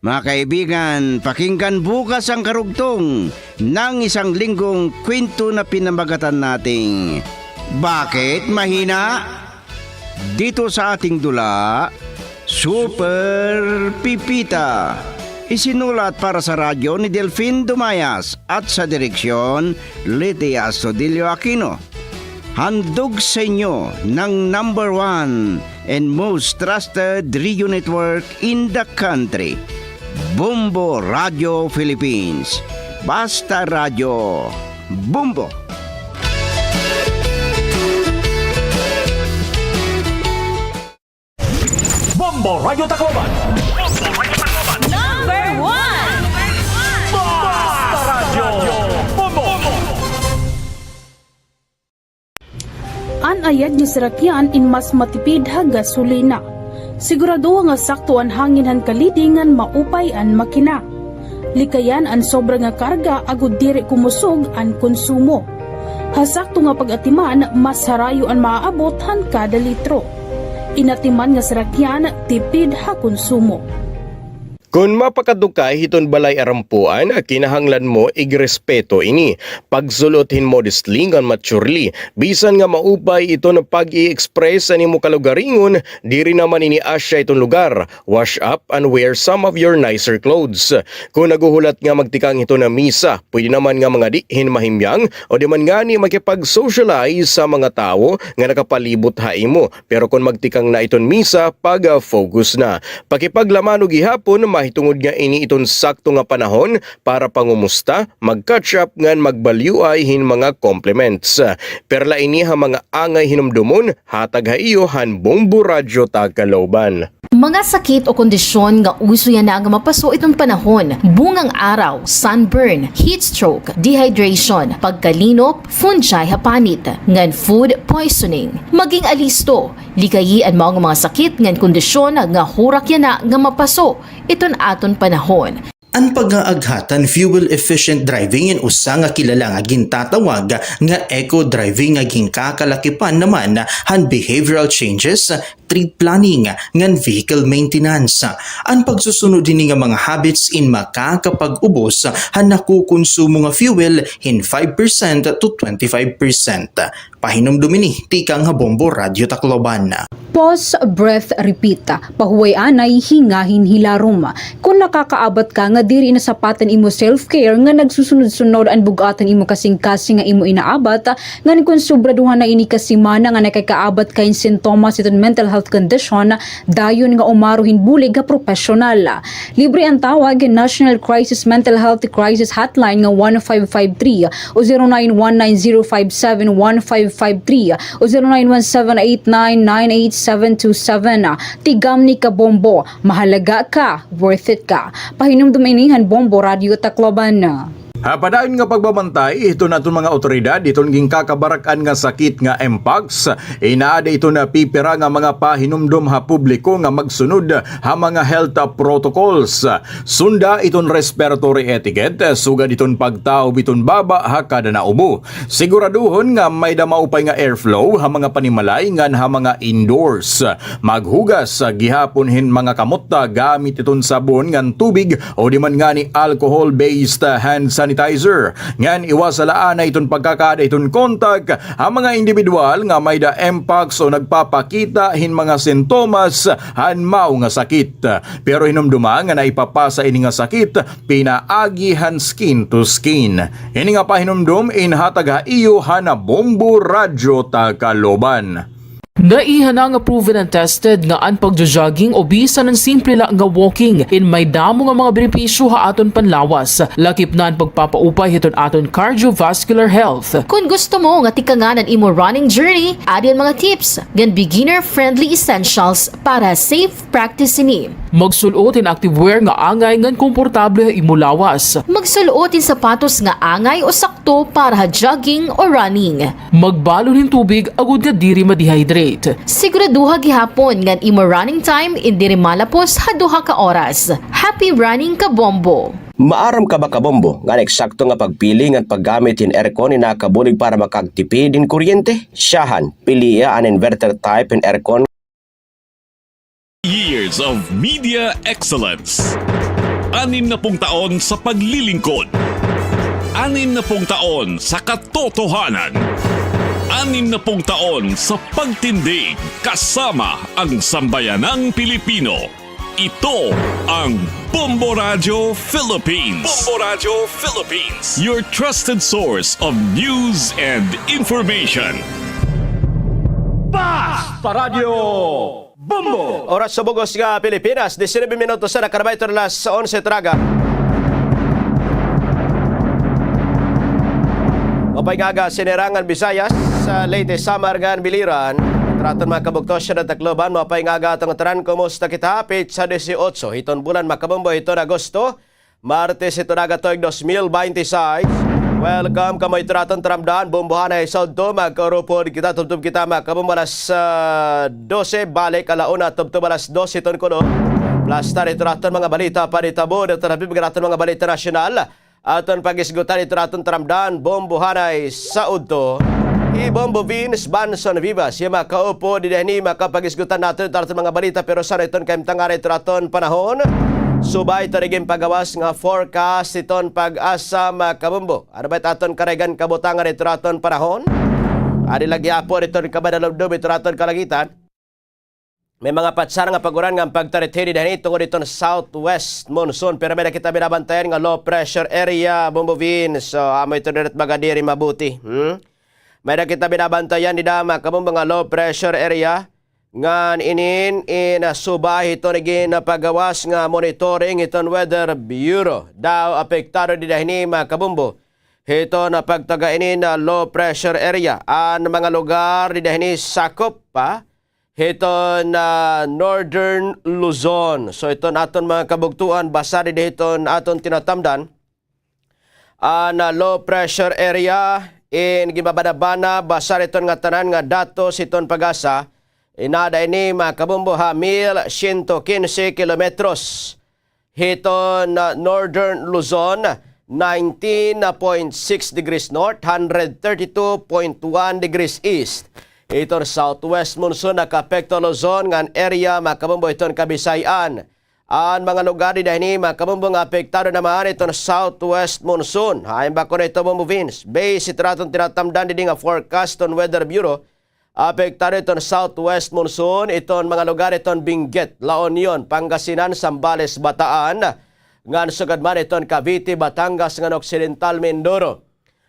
Mga kaibigan, pakinggan bukas ang karugtong ng isang linggong kwento na pinamagatan nating Bakit Mahina? Dito sa ating dula, Super Pipita. Isinulat para sa radyo ni Delfin Dumayas at sa direksyon, Leti Astudillo Aquino. Handog sa inyo ng number one and most trusted radio network in the country. Bombo Radio Philippines. Basta Radyo Bombo. Bombo Radyo Tacloban. Number one. Basta Radyo Bombo. Yad nga sarakyan in mas matipid ha gasolina. Siguradoha nga sakto an hangin han kaliding ngan maupay an makina. Likayan an sobra nga karga agod diri kumusog an konsumo. Ha sakto nga pag-atiman, mas harayo an maaabot han kada litro. In atiman nga sarakyan, tipid ha konsumo. Kon mapakadto ka hiton balay arampuan, kinahanglan mo igrespeto ini. Pagsul-ot hin modestly ngan maturely. Bisan nga maupay iton pag-i-express han imo kalugaringon, diri naman ini asya iton lugar. Wash up and wear some of your nicer clothes. Kon naghuhulat nga magtikang hiton misa, pwede naman nga mangadi hin mahimyang o di man ngani makipag-socialize ha mga tawo nga nakapalibot ha imo. Pero kon magtikang na iton misa, pag-focus na. Pakipaglamano gihapon, mahitungod nga ini iton sakto nga panahon para pangumusta, mag-catch up ngan magbalyuay hin mga compliments. Perla ini ha mga angay hinumdomon, hatag ha iyo han Bombo Radyo Tagkaloban. Mga sakit o kondisyon nga uso yana nga mapaso iton panahon, bungang araw, sunburn, heat stroke, dehydration, pagkalinop, fungi ha panit, ngan food poisoning. Maging alisto, likayi an mao nga mga sakit ngan kondisyon nga hurak yana nga mapaso iton aton panahon. An pag-aaghat han fuel-efficient driving in usa nga kilala nga gintatawag nga eco-driving nga ginkakalakipan naman han behavioral changes, trip planning, ngan vehicle maintenance. An pagsusunod hini nga mga habits in makakapag-ubos han nakukonsumo nga fuel hin five percent to twenty-five percent. Pahinumdom ini tikang ha Bombo Radyo Tacloban. Pause, breath, repeat. Pahuway anay, hingahin, hilarom. Kon nakakaabat ka nga diri nasapat an imo self-care, nga nagsusunod-sunod an bug-at han imo kasingkasing nga imo inaabat, ngan kon sobra duha na ini ka semana nga nakakaabat ka hin sintomas hiton mental health condition, dayon nga umaro hin bulig ha propesyonal. Libre an tawag hin National Crisis Mental Health Crisis Hotline nga one five five three o zero nine one nine zero five seven one five five three o zero nine one seven eight nine nine eight seven two seven. Tigamni ka Bombo, mahalaga ka, worth it ka. Pahinumdom ini han Bombo Radyo Tacloban. Ha padayon nga pagbabantay hiton aton mga awtoridad hiton ginkakabarak-an nga sakit nga mpox, inaada iton pipira nga mga pahinumdom ha publiko nga magsunod ha mga health protocols. Sunda iton respiratory etiquette, sugad iton pagtaob iton baba ha kada naubo. Siguraduhon nga may-da maupay nga airflow ha mga panimalay ngan ha mga indoors. Maghugas gihapon hin mga kamot gamit iton sabon ngan tubig o di man ngani alcohol-based hand sanitizer. Ngan iwasala anay iton pagkakaada hiton kontak ha mga indibidwal nga may-da mpox o nagpapakita hin mga sintomas han mao nga sakit. Pero hinumdoma nga naipapasa ini nga sakit pinaagi han skin to skin. Ini nga pahinumdom inhatag ha iyo han Bombo Radyo Tacloban. Naiha na nga proven and tested nga an pagjo-jogging o bisan an simple la nga walking in may damo nga mga benepisyo ha aton panlawas. Lakip na an pagpapaupay hiton aton cardiovascular health. Kon gusto mo nga tikangan an imo running journey, adi an mga tips ngan beginner-friendly essentials para safe practice ini. Magsul-ot hin active wear nga angay ngan komportable ha imo lawas. Magsul-ot hin sapatos nga angay o sakto para ha jogging o running. Magbalon hin tubig agod nga diri ma-dehydrate. Siguraduha gihapon nga an imo running time in diri malapos ha duha ka oras. Happy running, Kabombo! Maaram ka ba, Kabombo, nga an eksakto nga pagpili ngan paggamit hin aircon in nakakabulig para makagtipid hin kuryente? Syahan, pilia an inverter type hin aircon. Years of media excellence. Anim na pung taon sa paglilingkod. Anim na pung taon sa katotohanan. Anim na pung taon sa pagtindig kasama ang sambayanang Pilipino. Ito ang Bombo Radyo Philippines. Bombo Radyo Philippines, your trusted source of news and information. Basta Radyo Bombo! Oras sa bug-os nga Pilipinas, disinuybe minutos na, nakarabay iton alas onse, Naga. Maupay nga aga, Sinirangan, Visayas, sa Leyte, Samar ngan Biliran. Iton aton mga kabugtoan ha Tacloban, maupay nga aga ha aton ngatanan, kumusta kita? Petsa disiotso hiton bulan, mga kabombo, hiton Agosto. Martes hiton aga tuig dos mil bente seis. Welcome kamo hito aton taramdan, Bombohanay sa udto. Magkaurupod kita, tubtob kita, mga kabombo, alas, ah, dose, balik ala una, tubtob alas dos hiton kuno. Plastar hito aton mga balita, panitabo, dito na bibig aton mga balita nasyonal. Aton pag-isgutan hito aton taramdan, Bombohanay sa udto. Hi Bombo Vince Banson Vivas, iya makaupo, dida hini makapag-isgutan naton hito aton mga balita, pero san-o iton kahimtangan hito aton panahon? Subay hito ginpagawas nga forecast hiton PAGASA, mga kabombo. Ano ba it aton karuyag kabutangan hito aton panahon? Adi la gihapon hiton kamadalumdom hito aton kalangitan. May mga patsar nga pag-uran nga pagtarithi dida hini tungod hiton southwest monsoon. Pero may-ada kita binabantayan nga low pressure area, Bombo Vince. So, amo ito diri mabuti. Hmm? May-ada kita binabantayan dida, mga kabombo, nga low pressure area. Ngan inin in, ah, subay hiton ginpagawas nga monitoring hiton Weather Bureau. Daw apektado dida hini, mga kabombo, hiton pagtaga inin, ah, low pressure area. An mga lugar dida hini sakop pa hiton, ah, Northern Luzon. So, iton aton mga kabugtoan, basar dida hiton aton tinatamdan. An, ah, low pressure area in ginbabanabana, basar iton ngatanan nga datos hiton PAGASA. Inaada ini, mga kabombo, ha mil siyento kinse kilometros hiton, ah, Northern Luzon, nineteen point six degrees north, hundred thirty-two point one degrees east. Iton southwest monsoon nakaapekto Luzon ngan area, mga kabombo, hiton Kabisayan. An mga lugar dida hini, mga kabombo, nga apektado naman hiton southwest monsoon. Hain ba kuno ito, Bombo Vince? Base hito aton tinatamdan didi nga forecast hiton Weather Bureau, apektado hiton southwest monsoon iton mga lugar hiton Benguet, La Union, Pangasinan, Zambales, Bataan, ngan sugad man hiton Cavite, Batangas, ngan Occidental Mindoro.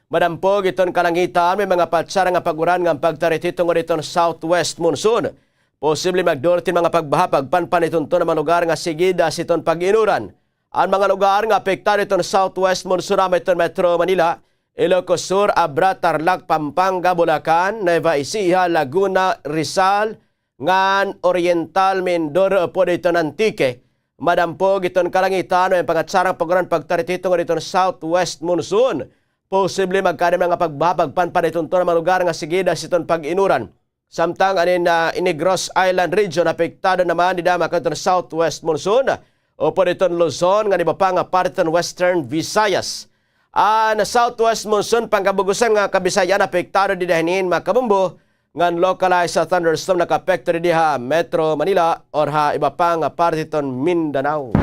Madampog iton kalangitan, may mga patsar nga pag-uran ngan pagtarithi tungod hiton southwest monsoon. Posible magdulot hin mga pagbaha, pagpanpan hiton tulo nga mga lugar nga sigidas hiton pag-inuran. An mga lugar nga apektado hiton southwest monsoon amo hiton Metro Manila, Ilocos Sur, Abra, Tarlac, Pampanga, Bulacan, Nueva Ecija, Laguna, Rizal, ngan Oriental Mindoro upod hiton Antique. Madampog iton kalangitan, may pangatsarang pag-uran pagtarithi tungod hiton southwest monsoon. Posible magkaada hin mga pagbaha, pagpanpan hiton tulo nga mga lugar nga sigidas hiton pag-inuran. Samtang an, ah, Negros Island Region, apektado naman dida, mga kabombo, hiton southwest monsoon. Upod hiton Luzon ngan iba pa nga parte hiton Western Visayas. An southwest monsoon, pangkabugusan nga Kabisayan, apektado dida hinin, mga kabombo, ngan localized sa thunderstorm nakaapekto didi ha Metro Manila or ha iba pa nga parte hiton Mindanao.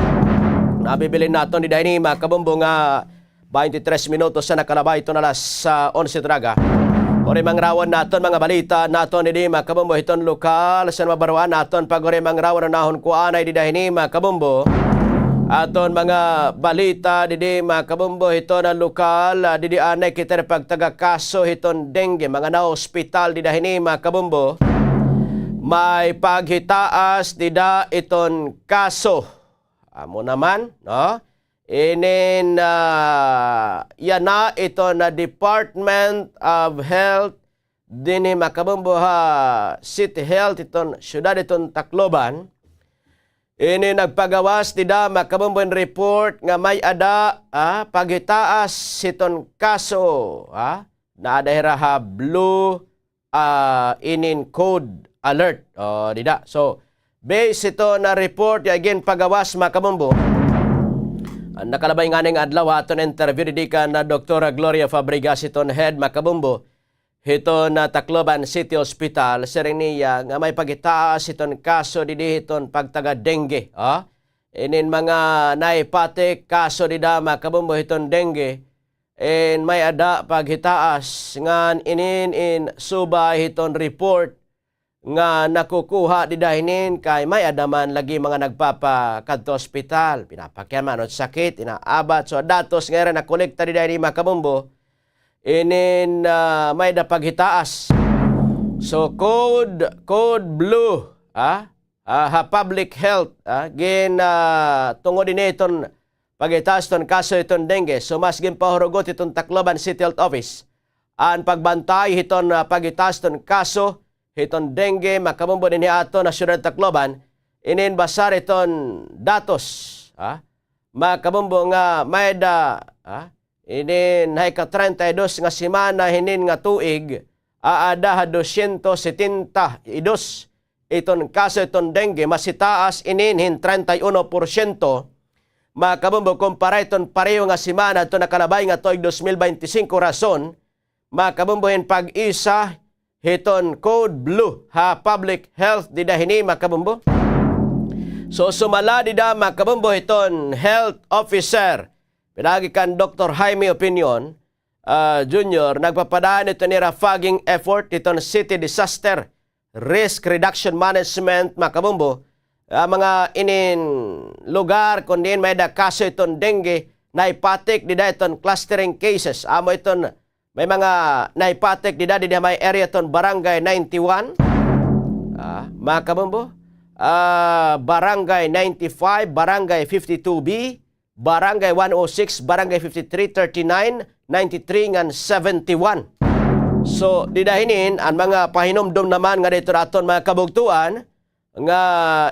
Nabibilin naton dida hini, mga kabombo, nga baynte tres minutos an nakalabay hiton alas, ah, onse traga. Uri mangrawon naton mga balita naton didi, mga kabombo, hiton lokal, san mabaruan naton pag-uri mangrawon, unahon ko anay dida hini, mga kabombo. Aton mga balita didi, mga kabombo, hiton lokal, ah, didi anay kita pagtaga kaso hiton dengue, mga naospital dida hini, mga kabombo. May paghitaas dida iton kaso. Amo naman, no? Inin, ah, yana iton Department of Health dinhi, mga kabombo, ha City Health hiton syudad hiton Tacloban. Ini nagpagawas dida, mga kabombo, hin report nga may-ada, ah, paghitaas hiton kaso, ah, naada hira ha blue, ah, inin code alert. O, dida. So, base hiton report nga ginpagawas, mga kabombo, an nakalabay ngani nga adlaw ha aton interview didi kan, ah, Doktora Gloria Fabregas hiton head, mga kabombo, hiton, ah, Tacloban City Hospital, siring niya nga may paghitaas hiton kaso didi hiton pagtaga dengue. O, inin mga nahipatik kaso dida, mga kabombo, hiton dengue, in may-ada paghitaas, ngan inin in subay hiton report nga nakukuha dida hinin kay may-ada man lagi mga nagpapakadto ospital, pinapakian man an sakit, inaabat. So, datos nga ira nakolekta dida hinin, mga kabombo, inin, ah, may-ada paghitaas. So, code, code blue, ah, ah, ha public health, ah, gin, ah, tungod ini hiton paghitaas hiton kaso hiton dengue. So, mas ginpahurugot hiton Tacloban City Health Office an pagbantay hiton, ah, paghitaas hiton kaso hiton dengue, mga kabombo, dinhi ha aton nga syudad Tacloban. Inin basar hiton datos, ah, mga kabombo, nga may-ada, ah, inin ha ika-treinta y dos nga semana hinin nga tuig, aada ha dosyentos setenta y dos iton kaso iton dengue, mas itaas inin hin treinta y uno porsyento, mga kabombo, kumpara iton pareho nga semana iton nakalabay nga tuig dos mil bente singko, rason, mga kabombo, hin pag-isa hiton Code Blue ha public health dida hini, mga kabombo. So, sumala dida, mga kabombo, hiton health officer, pinaagi kan Doktor Jaime Opinion, ah, Junior, nagpapadaan iton ira fogging effort hiton City Disaster Risk Reduction Management, mga kabombo, ah, mga inin lugar kon diin may-ada kaso iton dengue, nahipatik dida iton clustering cases. Amo iton may mga nahipatik dida, dida may area iton Barangay ninety-one, ah, mga kabombo, ah, Barangay ninety-five, Barangay fifty-two B, Barangay one oh six, Barangay fifty-three, thirty-nine, ninety-three, ngan seventy-one. So, dida hinin, an mga pahinumdom naman ngada hiton aton mga kabugtoan, nga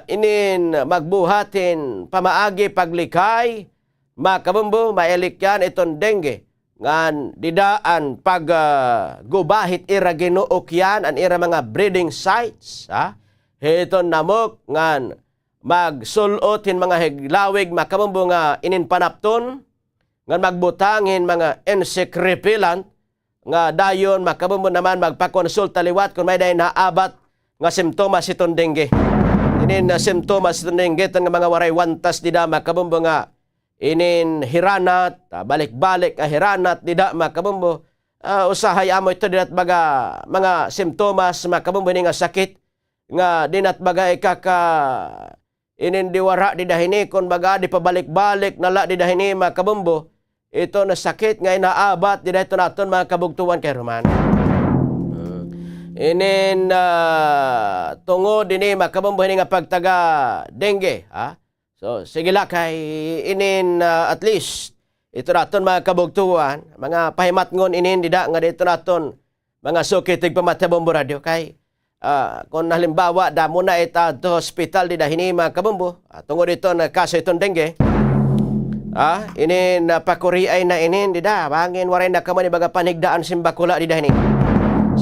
inin magbuhat hin pamaagi paglikay, mga kabombo, mailikyan iton dengue. Ngan dida an pag, ah, guba hit ira ginuukyan, an ira mga breeding sites, ha? Hiton namok, ngan magsul-ot hin mga higlawig, mga kabombo, nga inin panapton, ngan magbutang hin mga insect repellent, nga dayon, mga kabombo, naman magpakonsulta liwat kon may-ada hin naabat nga simptomas hiton dengue. Inin, ah, simptomas hiton dengue, iton nga mga waray wantas dida, mga kabombo, nga inin hiranat, ah, balik-balik nga hiranat dida, mga kabombo. Ah, usahay amo ito dida it baga mga simptomas, mga kabombo, hini nga sakit nga dinat baga ikaka inin diwara dida hini, kon baga di pabalik-balik na la dida hini, mga kabombo, iton nga sakit nga inaabat dida hiton aton mga kabugtoan kay Roman. Hmm. Inin, ah, tungod hini, mga kabombo, hini nga pagtaga dengue, ha? So, sige la kay inin, ah, at least, iton aton mga kabugtoan, mga pahimatngon inin dida ngada hiton aton mga suki tigpamati ha Bombo Radyo kay, ah, kon halimbawa, damo na it adto hospital dida hini, mga kabombo, ah, tungod hiton kaso hiton dengue. Ah, inin, ah, pakuriay na inin dida, bangin waray na kamo ni baga panhigdaan sin bakula dida hini.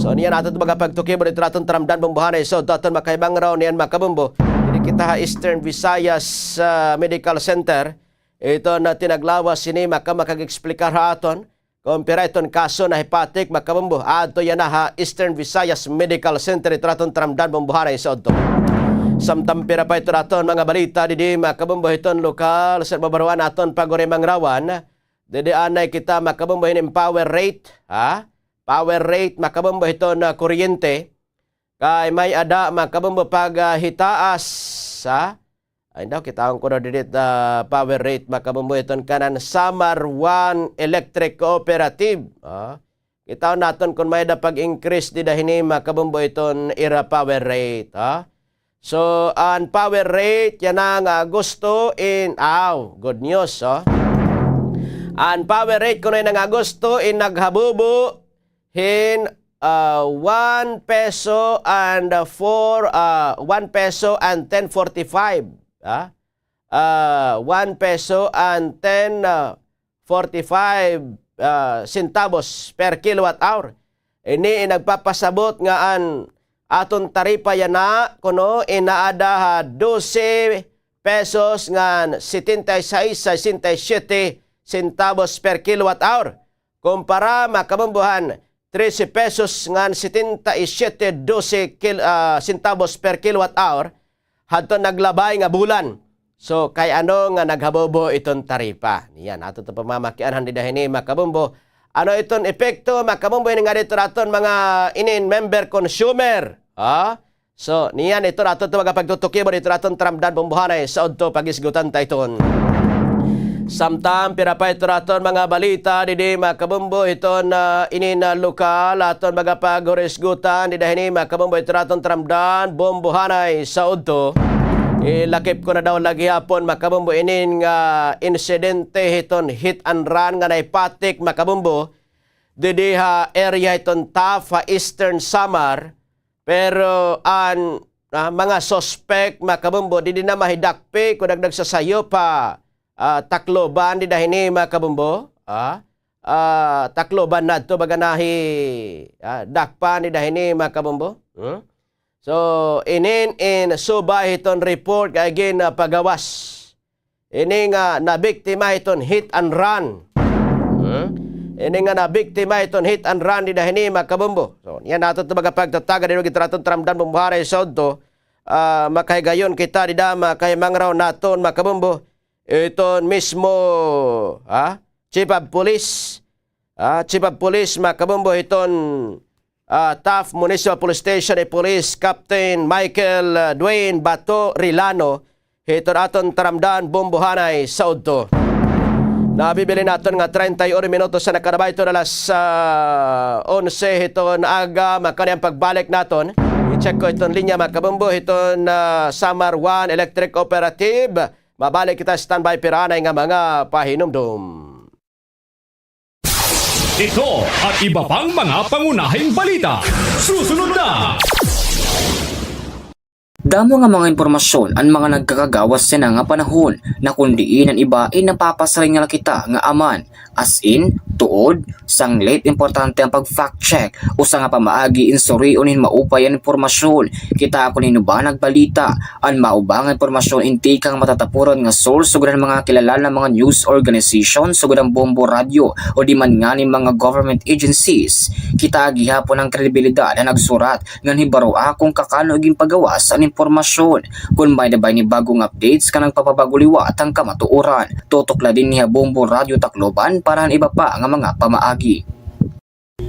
So, niyan aton baga pagtukiban iton aton taramdan bombohanay, so, aton makahibangraw niyan, mga kabombo. Didi kita ha Eastern Visayas, ah, Medical Center. Iton, ah, tinaglawas hini, mga kabombo, makag-explicar ha aton kon pira iton kaso nahipatik, mga kabombo. Adto yana ha Eastern Visayas Medical Center, iton aton taramdan bombohanay sa udto. Samtang pira pa iton aton mga balita didi, mga kabombo, hiton lokal, sa babaruan aton pagurimangrawan. Didi anay kita, mga kabombo, hinin power rate, ha? Power rate, mga kabombo, hiton, ah, kuryente. Kay may-ada, mga kabombo, pag, ah, hitaas, ha? Ay, daw, kitaon ko daw didi it, ah, power rate, mga kabombo, iton kanan Samar One Electric Cooperative. Ah, kitaon naton kon may-ada pag-increase dida hini, mga kabombo, iton ira power rate, ha? So, an power rate yana nga Agosto in, aw, good news, oh. An power rate kuno yana nga Agosto in naghabubo hin, ah, one peso and, ah, four, ah, one peso and ten forty-five, ah. Ah, one peso and ten, ah, forty-five, ah, centavos per kilowatt hour. Ini in nagpapasabot nga an aton taripa yana kuno in naada ha dose pesos ngan setenta y seis, sesenta y siete centavos per kilowatt hour. Kumpara, mga kabombo, han trese pesos ngan setenta y siete, dose kil-, ah, centavos per kilowatt hour hadto naglabay nga bulan. So, kay ano nga naghabubo iton taripa? Niyan, aton pamamakianhan dida hini, mga kabombo. Ano iton epekto, mga kabombo, hini ngada hiton aton mga inin member consumer? Ha? So, niyan, iton aton ito mga pagtutukiban, iton aton taramdan bombohanay sa udto pag-isgutan ta iton. Samtang pira pa iton aton mga balita didi, mga kabombo, iton, ah, inin, ah, lokal, aton mga paghurisgutan dida hini, mga kabombo, iton aton taramdan bombohanay sa udto. Ilakip ko na daw la gihapon, mga kabombo, inin nga insidente hiton hit and run nga nahipatik, mga kabombo, didi ha area hiton Taft ha Eastern Samar. Pero an, ah, mga suspect, mga kabombo, didi na mahidakpi kuno nagsasayo pa, ah, Tacloban dida hini, mga kabombo. Ah, ah, Tacloban nadto baga nahi, ah, dakpan dida hini, mga kabombo. Hmm? So, inin in subay hiton report nga ginpagawas. Ini nga nabiktima hiton hit and run. Hmm? Ini nga nabiktima hiton hit and run dida hini, mga kabombo. So, niyan naton ito baga pagtatagan, dida gid naton taramdan bombohanay sa udto. Ah, makahigayon kita dida, makahimangraw naton, mga kabombo. Iton mismo, ha? Chief of Police, ah, Chief of Police, mga kabombo, hiton, ah, Taft Municipal Police Station, hi Police Captain Michael, ah, Dwayne Bato Rilano, hiton aton taramdan bombohanay sa udto. Nabibilin naton nga treinta y uno minutos an nakalabay hiton alas, ah, onse hiton aga, makadi an pagbalik naton. I-check ko hiton linya, mga kabombo, hiton, ah, Samar One Electric Operative. Mabalik kita, standby, pira anay nga mga pahinumdom. Ito at iba pang mga pangunahing balita. Susunod na! Damo nga mga impormasyon an mga nagkakagawas yana nga panahon, na kon diin an iba in napapasiring na la kita nga aman. As in, tuod, sanglit importante an pag-fact check, usa nga pamaagi in surion hin maupay an impormasyon. Kita kon hin-o ba nagbalita. An mauba nga impormasyon in tikang matatapuran nga source sugad han mga kilala nga mga news organization sugad han Bombo Radyo o di man ngani mga government agencies. Kita gihapon an kredibilidad han nagsurat ngan hibaroa kon kakano ginpagawas an impormasyon. Kon may-ada ba ini bag-ong updates, kanang papabag-o liwat an kamatuoran. Tutok la dinhi ha Bombo Radyo Tacloban para han iba pa nga mga pamaagi.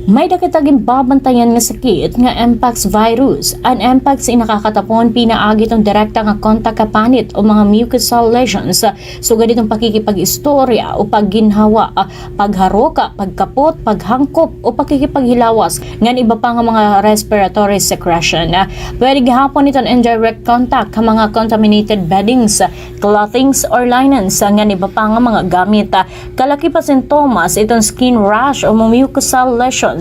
May-ada kita ginbabantayan nga sakit nga mpox virus. An mpox in nakakatapon pinaagi hiton direkta nga kontak ha panit o mga mucosal lesions, sugad hiton pakikipag-istorya o pagginhawa, pagharok, pagkapot, paghangkop, o pakikipaghilawas, ngan iba pa nga mga respiratory secretion. Pwede gihapon iton indirect contact ha mga contaminated beddings, clothings or linens, ngan iba pa nga mga gamit. Kalakip ha sintomas iton skin rash o mucosal lesions,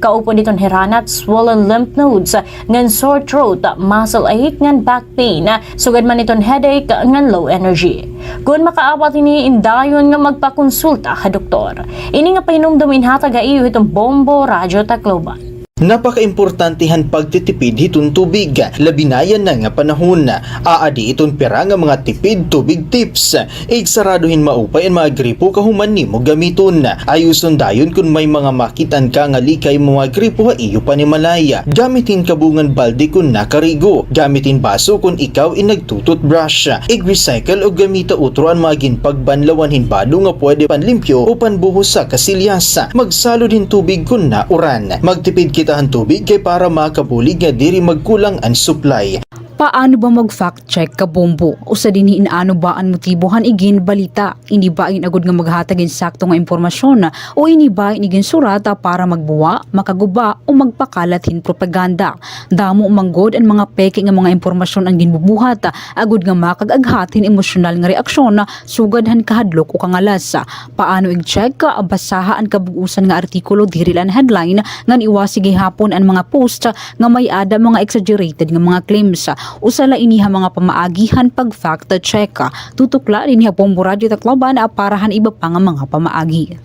kaupod iton hiranat, swollen lymph nodes, ngan sore throat, muscle ache, ngan back pain, sugad man iton headache ngan low energy. Kon makaawat hini, indayon nga magpakonsulta ha doktor. Ini nga pahinumdom inhatag ha iyo hiton Bombo Radyo Tacloban. Napakaimportante han pagtitipid hiton tubig, labi na yana nga panahon. Aadi iton pira nga mga tipid tubig tips. Igsarado hin maupay an mga gripo kahuman nimo gamiton. Ayuson dayon kon may mga makit-an ka nga lika imo mga gripo ha iyo panimalay. Gamit hin kabungan balde kon nakarigo. Gamit hin baso kon ikaw in nagtu-toothbrush. Ig-recycle o gamita utro an mga ginpagbanlawan hin bado nga pwede panlimpyo o panbuhos sa kasilyas. Magsalod hin tubig kon nauran. Magtipid kita han tubig kay para makabulig nga diri magkulang an supply. Paano ba mag-fact check, kabombo? Usa dinhi in ano ba an motibo han iginbalita. Ini ba in agod nga maghatag hin sakto nga impormasyon, o ini ba in iginsurat para magbuwa, makaguba, o magpakalat hin propaganda? Damo man gud an mga peke nga mga impormasyon an ginbubuhat, agod nga makag-aghat hin emosyonal nga reaksyon, sugad han kahadlok o kangalas. Paano ig-check? Basaha an kabug-osan nga artikulo, diri la an headline, ngan iwasi gihapon an mga post nga may-ada mga exaggerated nga mga claims. Usa la ini ha mga pamaagi han pag-fact check. Tutok la dinhi ha Bombo Radyo Tacloban para han iba pa nga mga pamaagi.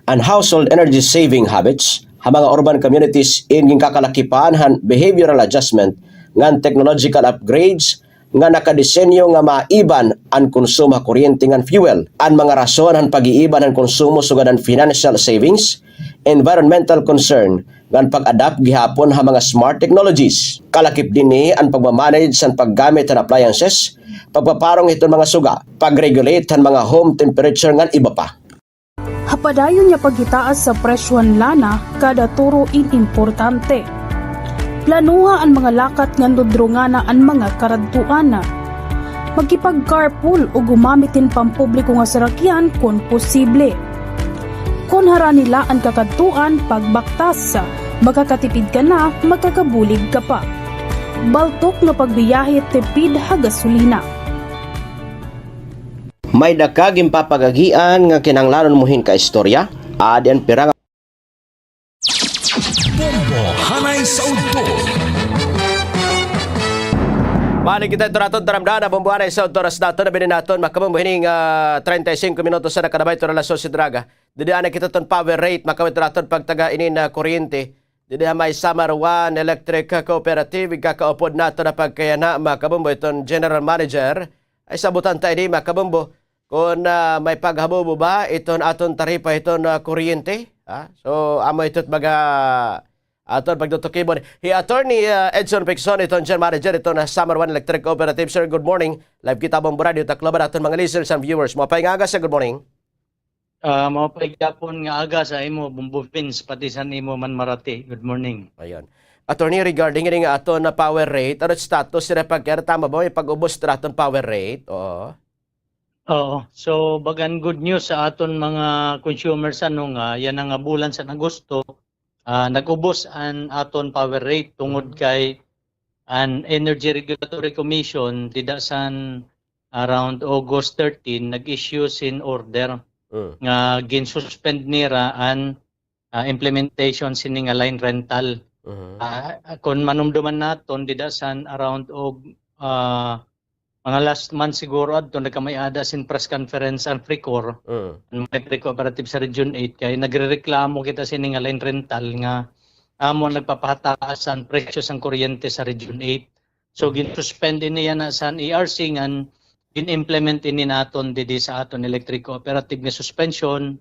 An household energy saving habits ha mga urban communities in ginkakalakipan han behavioral adjustment ngan technological upgrades nga nakadesenyo nga maiban an konsumo ha kuryente ngan fuel. An mga rason han pag-iiban han konsumo sugad han financial savings, environmental concern, ngan pag-adapt gihapon ha mga smart technologies. Kalakip dinhi an pagma-manage han paggamit han appliances, pagpaparong hiton mga suga, pag-regulate han mga home temperature ngan iba pa. Ha padayon nga paghitaas sa presyo han lana, kada turo in importante. Planuha an mga lakat ngan dudrungana an mga karadtuan. Makipag-carpool o gumamit hin pampubliko nga sarakyan kon posible. Kon harani la an kakadtuan, pagbaktas. Makakatipid ka na, makakabulig ka pa. Baltok nga pagbiyahe, tipid ha gasolina. May-ada ka ginpapagagian nga kinahanglanon mo hin kaistorya? Adi an pira nga Bombo hanay sa udto. Balik kita ito naton taramdana, bumbuanay sa oras naton, nabinin naton, makabumbu hining, ah, treinta y cinco minutos na kadabay ito na alas dos draga. Didi anay kita ton power rate, makabumbu ito naton pagtaga inin, ah, kuryente. Didi ha may Samar One Electric Cooperative, ikakaupod naton na pagkayana, makabumbu iton general manager. Ay sabutan ta ini, makabumbu. Kon, ah, may paghabubo ba iton aton taripa iton, ah, kuryente? Ha? So, amo ito it baga aton pagtutukibon. Hi Attorney, ah, Edson Picson, iton general manager iton, ah, Samar One Electric Cooperative. Sir, good morning. Live kita, Bombo Radio, Tacloban, aton mga listeners and viewers. Maupay nga aga, sir. Good morning. Ah, maupay gihapon nga aga sa imo, Bombo Vince, pati sa imo man, Marati. Good morning. Ayun. Attorney, regarding ini nga aton na power rate, ano status nira pagkayana, tama ba may pag-ubos ito aton power rate? Oo. Oo. So, bagan good news sa aton mga consumers, ano, nga yana nga bulan san Agosto, ah, nag-ubos an aton power rate tungod kay an Energy Regulatory Commission, dida san around August thirteen, nag-issue sin order nga ginsuspend nira an ah, implementation sini nga line rental. Mhm. Ah, kon manumduman naton, dida san around og, ah, mga last month siguro adto, nagkamay-ada sin press conference an FRECOR, Mm. an mga electric cooperative sa Region eight, kay nagrereklamo kita sini nga line rental nga amo nagpapahataas an presyo sang kuryente sa Region eight. So, Mhm. gin-suspend ini yana san E R C ngan gin-implement ini naton didi sa aton electric cooperative nga suspension.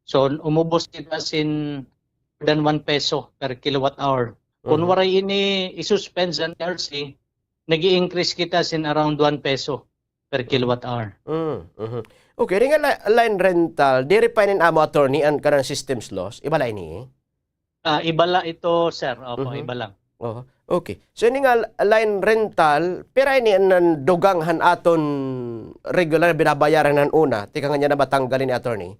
So, umubos kita sin more than one peso per kilowatt hour. Kon Mhm. waray ini i-suspend san E R C, nag-i-increase kita sin around one peso per kilowatt hour. Mm, mhm. Okay, ini nga li-, line rental, diri pa ini amo, attorney, an kanan system's loss? Iba la ini? Ah, iba la ito, sir. Opo, Mhm. iba lang. Oho. Okay. So, ini nga line rental, pira ini an dugang han aton regular binabayaran han una? Tikang niya na matanggal ini, attorney?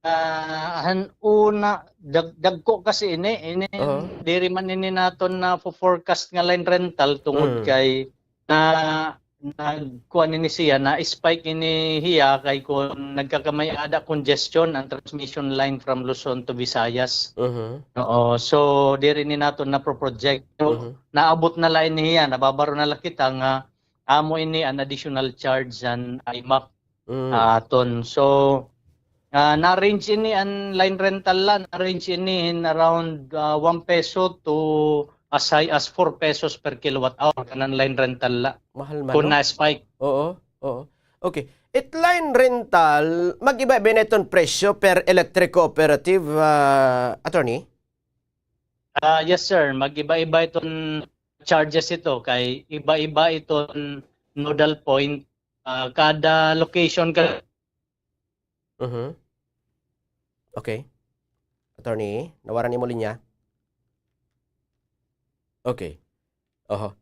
Ah, han una, dag-, dagko kasi ini, ini, Aha. diri man ini naton na-forecast nga line rental tungod Mm. kay na, nagkuan ini siya, na-spike ini hiya kay kon nagkakamay-ada congestion an transmission line from Luzon to Visayas. Mhm. Oo, so diri ini naton na-project. So, Mhm. naabot na la ini hiya, nababaro na la kita nga amo ini an additional charge han I M A C. Mm. Ah, aton. So, ah, na-range ini an line rental la, na-range ini in around, ah, one peso to as high as four pesos per kilowatt hour, kanan line rental la. Mahal man, Kon no? na-spike. Oo, oo. Okay. It line rental, mag-iba ba na iton presyo per electric cooperative, ah, attorney? Ah, yes, sir. Mag-iba-iba iton charges ito kay iba-iba iton nodal point. Ah, kada location ka- Mhm. Okay. Attorney, nawara an imo linya? Okay. Oho.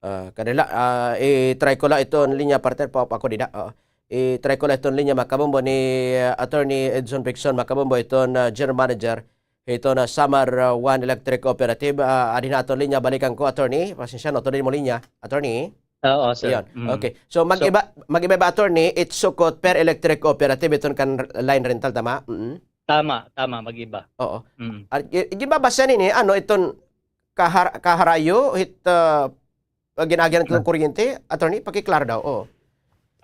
Ah, kadali la, ah, i-try ko la iton linya, partner, pa, pa ako dida. Oo. I-try ko la iton linya, makabombo, ni, ah, Attorney Edson Picson, makabombo, iton, ah, general manager hiton, ah, Samar, ah, One Electric Cooperative. Ah, adi na aton linya, balikan ko, attorney. Pasensya, no, tuloy mo linya, attorney. Oo, sir. Iyon. Mm. Okay. So, mag-iba, mag-iba ba, attorney, it sukot per electric cooperative iton kan line rental, tama? Mm. Tama, tama, mag-iba. Oo. Mm. At i-, ginbabase ini, ano, iton kahar-, kaharayo, hit, ah, gin-agihan iton kuryente, attorney, pakiklaro daw. Oo.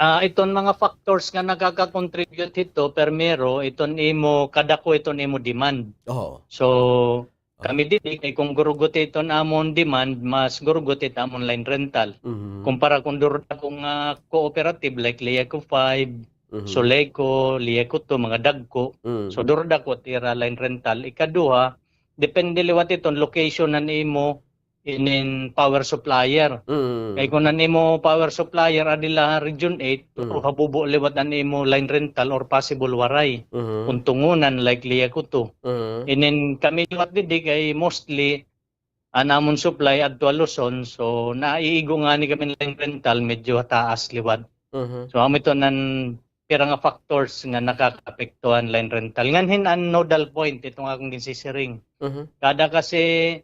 Ah, iton mga factors nga nakaka-contribute hito, permero, iton imo, kadako iton imo demand. Oo. So, kami didi, kay kon gurugot iton amon demand, mas gurugot it amon line rental. Mhm. Kumpara kon duro dako nga cooperative, like Liaco five, Mhm. Soleco, Liaco two, mga dagko. Mm. So, duro dako it ira line rental. Ikaduha, depende liwat iton location han imo inin power supplier. Mm. Kay kon an imo power supplier adi la ha Region eight, Mm. puro habubo liwat an imo line rental or possible waray. Mhm. Kon Tungonan, like Liaco two. Mhm. Inin kami liwat didi kay mostly an amon supply adto ha Luzon, so naiigo ngani kami line rental, medyo taas liwat. Mhm. So, amo iton an pira nga factors nga nakakaapekto han line rental. Ngan hin an nodal point, iton akon ginsisiring. Mhm. Kada kasi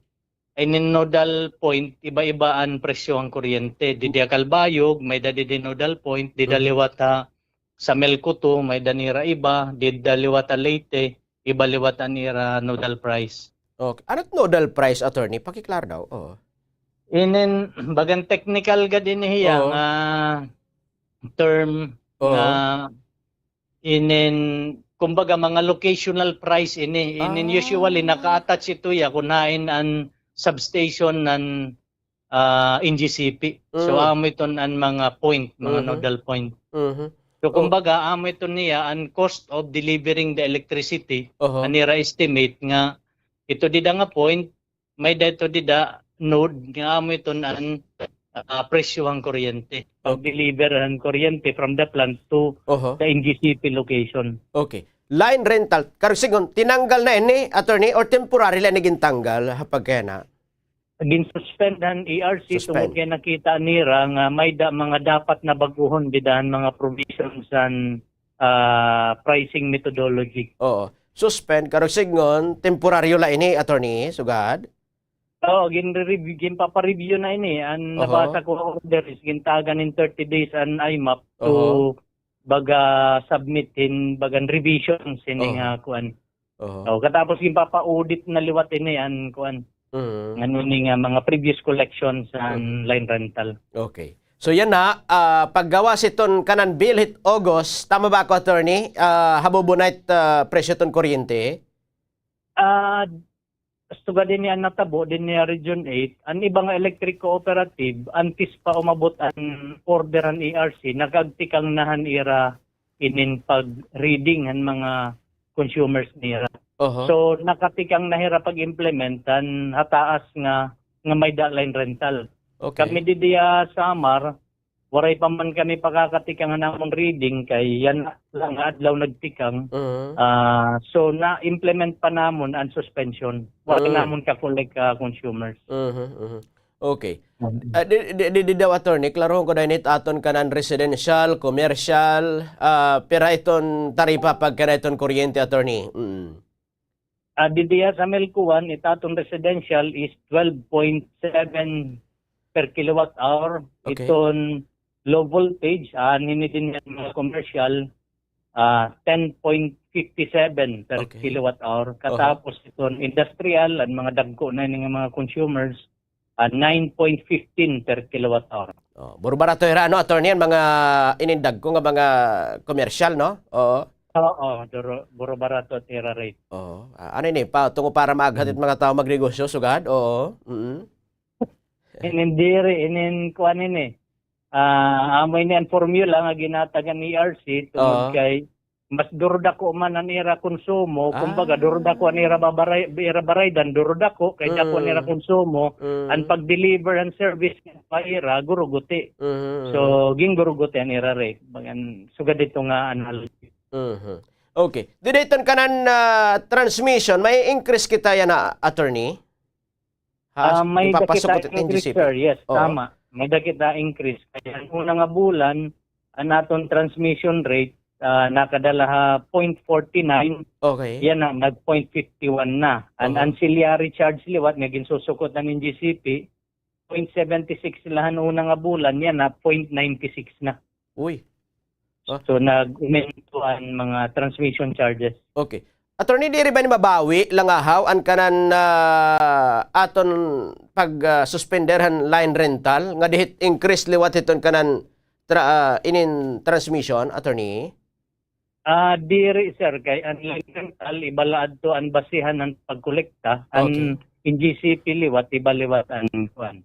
inin nodal point, iba-iba an presyo han kuryente. Didi ha Calbayog, may-ada didi nodal point, dida Mhm. liwat ha, sa Melcoto, may-ada nira iba, dida liwat ha Leyte, iba liwat an ira nodal price. Okay. Ano it nodal price, attorney? Pakiklaro daw. Oo. Inin, bagan technical gad ini hiya nga term nga inin, kumbaga, mga locational price ini. Inin usually naka-attach ito hiya kun hain an substation han, ah, N G C P. So, amo iton an mga point, mga nodal point. So, kumbaga, amo iton niya an cost of delivering the electricity, an ira estimate nga ito dida nga point, may-ada ito dida node nga amo iton an, ah, presyo han kuryente. Pag-deliver han kuryente from the plant to the N G C P location. Okay. Line rental, karuyag sidngon, tinanggal na ini, attorney, or temporary la ini gintanggal, ha pagkayana? Gin-suspend han E R C tungod kay nakita nira nga may-ada mga dapat na bag-ohon dida han mga provisions han, ah, pricing methodology. Oo. Suspend, karuyag sidngon, temporaryo la ini, attorney, sugad? Oo, ginre-review, ginpapa-review na ini. An nabasa ko order is gintagan hin thirty days an I M A P to baga submit hin bagan revision sini nga kuan. O, katapos ginpapa-audit na liwat ini an kuan. Ngano ini nga mga previous collections an line rental. Okay. So yana, ah, paggawas hiton kanan bill hit August, tama ba ako, attorney? Ah, habubo na it, ah, presyo hiton kuryente? Ah, sugad ini an natabo dinhi ha Region eight, an iba nga electric cooperative, antes pa umabot an order han E R C, nakaagtikang na han ira inin pag-reading han mga consumers nira. So, nakatikang na hira pag-implement han hataas nga, nga may-ada line rental. Okay. Kami didi ha Samar, waray pa man kami pakakatikang han amon reading kay yana la nga adlaw nagtikang. Ah, so, na-implement pa namon an suspension. Waray namon ka-collect, ah, consumers. Okay. Ah, di, di, di, di daw, attorney, klarohon ko dayon it aton kanan residential, commercial, ah, pira iton taripa pagkayana iton kuryente, attorney? Ah, didi ha Samelco one, it aton residential is twelve point seven per kilowatt hour. Okay. Iton low voltage, ah, hini dinhi mga commercial, ah, ten point fifty seven per kilowatt hour. Katapos iton industrial, an mga dagko na ini nga mga consumers, ah, nine point fifteen per kilowatt hour. Oh, buro barato hira, ano, attorney, an mga inin dagko nga mga commercial, no? Oo. Oo, duro, buro barato it ira rate. Oo. Ah, ano ini, pa, tungo para maaghat it mga tawo magnegosyo, sugad? Oo. Inin diri, inin kuan ini. Ah, amo ini an formula nga ginhatag han E R C tungod kay mas duro dako man an ira konsumo, kumbaga, duro dako an ira babaray-, ira baraydan, duro dako, kay dako an ira konsumo, an pag-deliver an service pa ira, guruguti. So, ginguruguti an ira rate. Bagan, sugad dito nga analogy. Okay. Didi iton kanan, ah, transmission, may increase kita yana, attorney? Ah, may-ada kita increase, sir. Yes, tama. May-ada kita increase. Kay an una nga bulan, an aton transmission rate, ah, nakadala ha point forty nine. Okay. Yana, nag point fifty one na. An ancillary charge liwat nga ginsusukot han N G C P, point seventy six la han una nga bulan, yana, point ninety six na. Uy. Ah. So, nag-umento an mga transmission charges. Okay. Attorney, diri ba ini mabawi la ngahaw an kanan, ah, aton pag, ah, suspender han line rental nga dihit increase liwat hiton kanan tra-, ah, inin transmission, attorney? Ah, diri, sir, kay an line rental, iba la adto an basihan han pagkolekta, an N G C P liwat, iba liwat an kuan.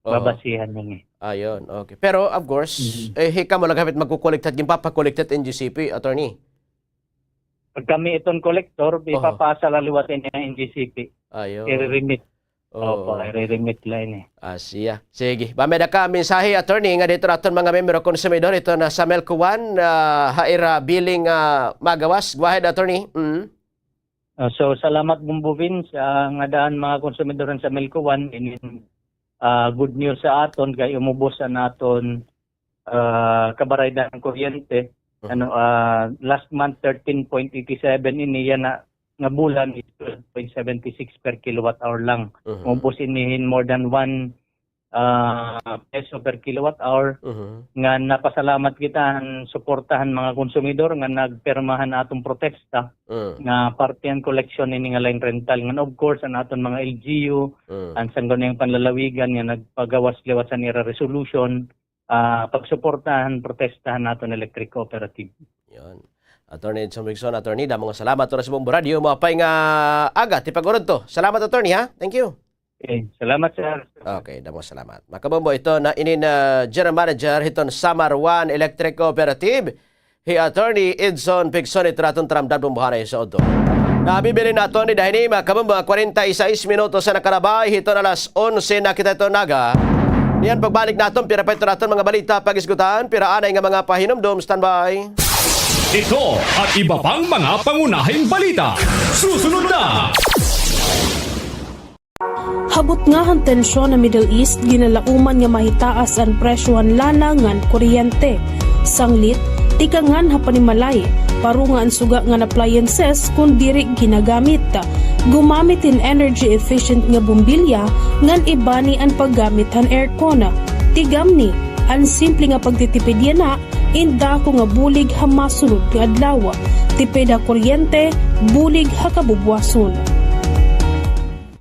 Babasihan ini. Ayun, okay. Pero, of course, eh, hikamo la gihap it magkokolekta, ginpapakolekta it N G C P, attorney. Pag kami iton kolektor, ipapasa la liwat ini ha N G C P. Ayun. Ire-remit. Opo, ire-remit la ini. Ah, siya. Sige. Ba, may-ada ka mensahe, attorney, nga dito naton mga miyembro konsumidor, ito na Samelco one, ah, ha ira billing, ah, magawas. Go ahead, attorney. Mm. Ah, so, salamat, Bombo Vince, ah, ngada han mga konsumidor han Samelco one, inin, ah, good news sa aton kay umubos an aton, ah, kabaraydan han kuryente. Ano, ah, last month, thirteen point eighty seven ini, yana nga bulan is twelve point seventy six per kilowatt hour lang. Umubos ini hin more than one ah, peso per kilowatt hour. Mhm. Nga napasalamat kita han suporta han mga konsumidor nga nagpirma han aton protesta, mm, nga parte han koleksyon nini nga line rental. Ngan, of course, an aton mga L G U, mm, an Sangguniang Panlalawigan nga nagpagawas liwat san ira resolution, ah, pagsuporta han protesta han aton electric cooperative. Yon. Attorney Edson Bigson, attorney, damo nga salamat. Oras sa Bombo Radio, maupay nga aga, tipag-urudto. Salamat, attorney, ha? Thank you. Okay, salamat, sir. Okay, damo nga salamat. Mga kabombo, ito na ini na general manager hiton Samar One Electric Cooperative, hi Attorney Edson Bigson, ito naton taramdam bombohanay sa udto. Nabibilin naton dida hini, mga kabombo, kwarenta y seis minutos an nakalabay hiton alas onse na kita hiton aga. Niyan pagbalik naton, pira pa ito naton mga balita pag-isgutan, pira anay nga mga pahinumdom, standby. Ito at iba pang mga pangunahing balita. Susunod na! Ha butnga han tensyon ha Middle East, ginalauman nga mahitaas an presyo han lana ngan kuryente. Sanglit, tikangan ha panimalay, paro nga an suga ngan appliances kon diri ginagamit. Gumamit hin energy efficient nga bombilya ngan ibani an paggamit han aircon. Tigamni, an simple nga pagtitipid yana in dako nga bulig ha masunod nga adlaw. Tipid ha kuryente, bulig ha kabubuwason.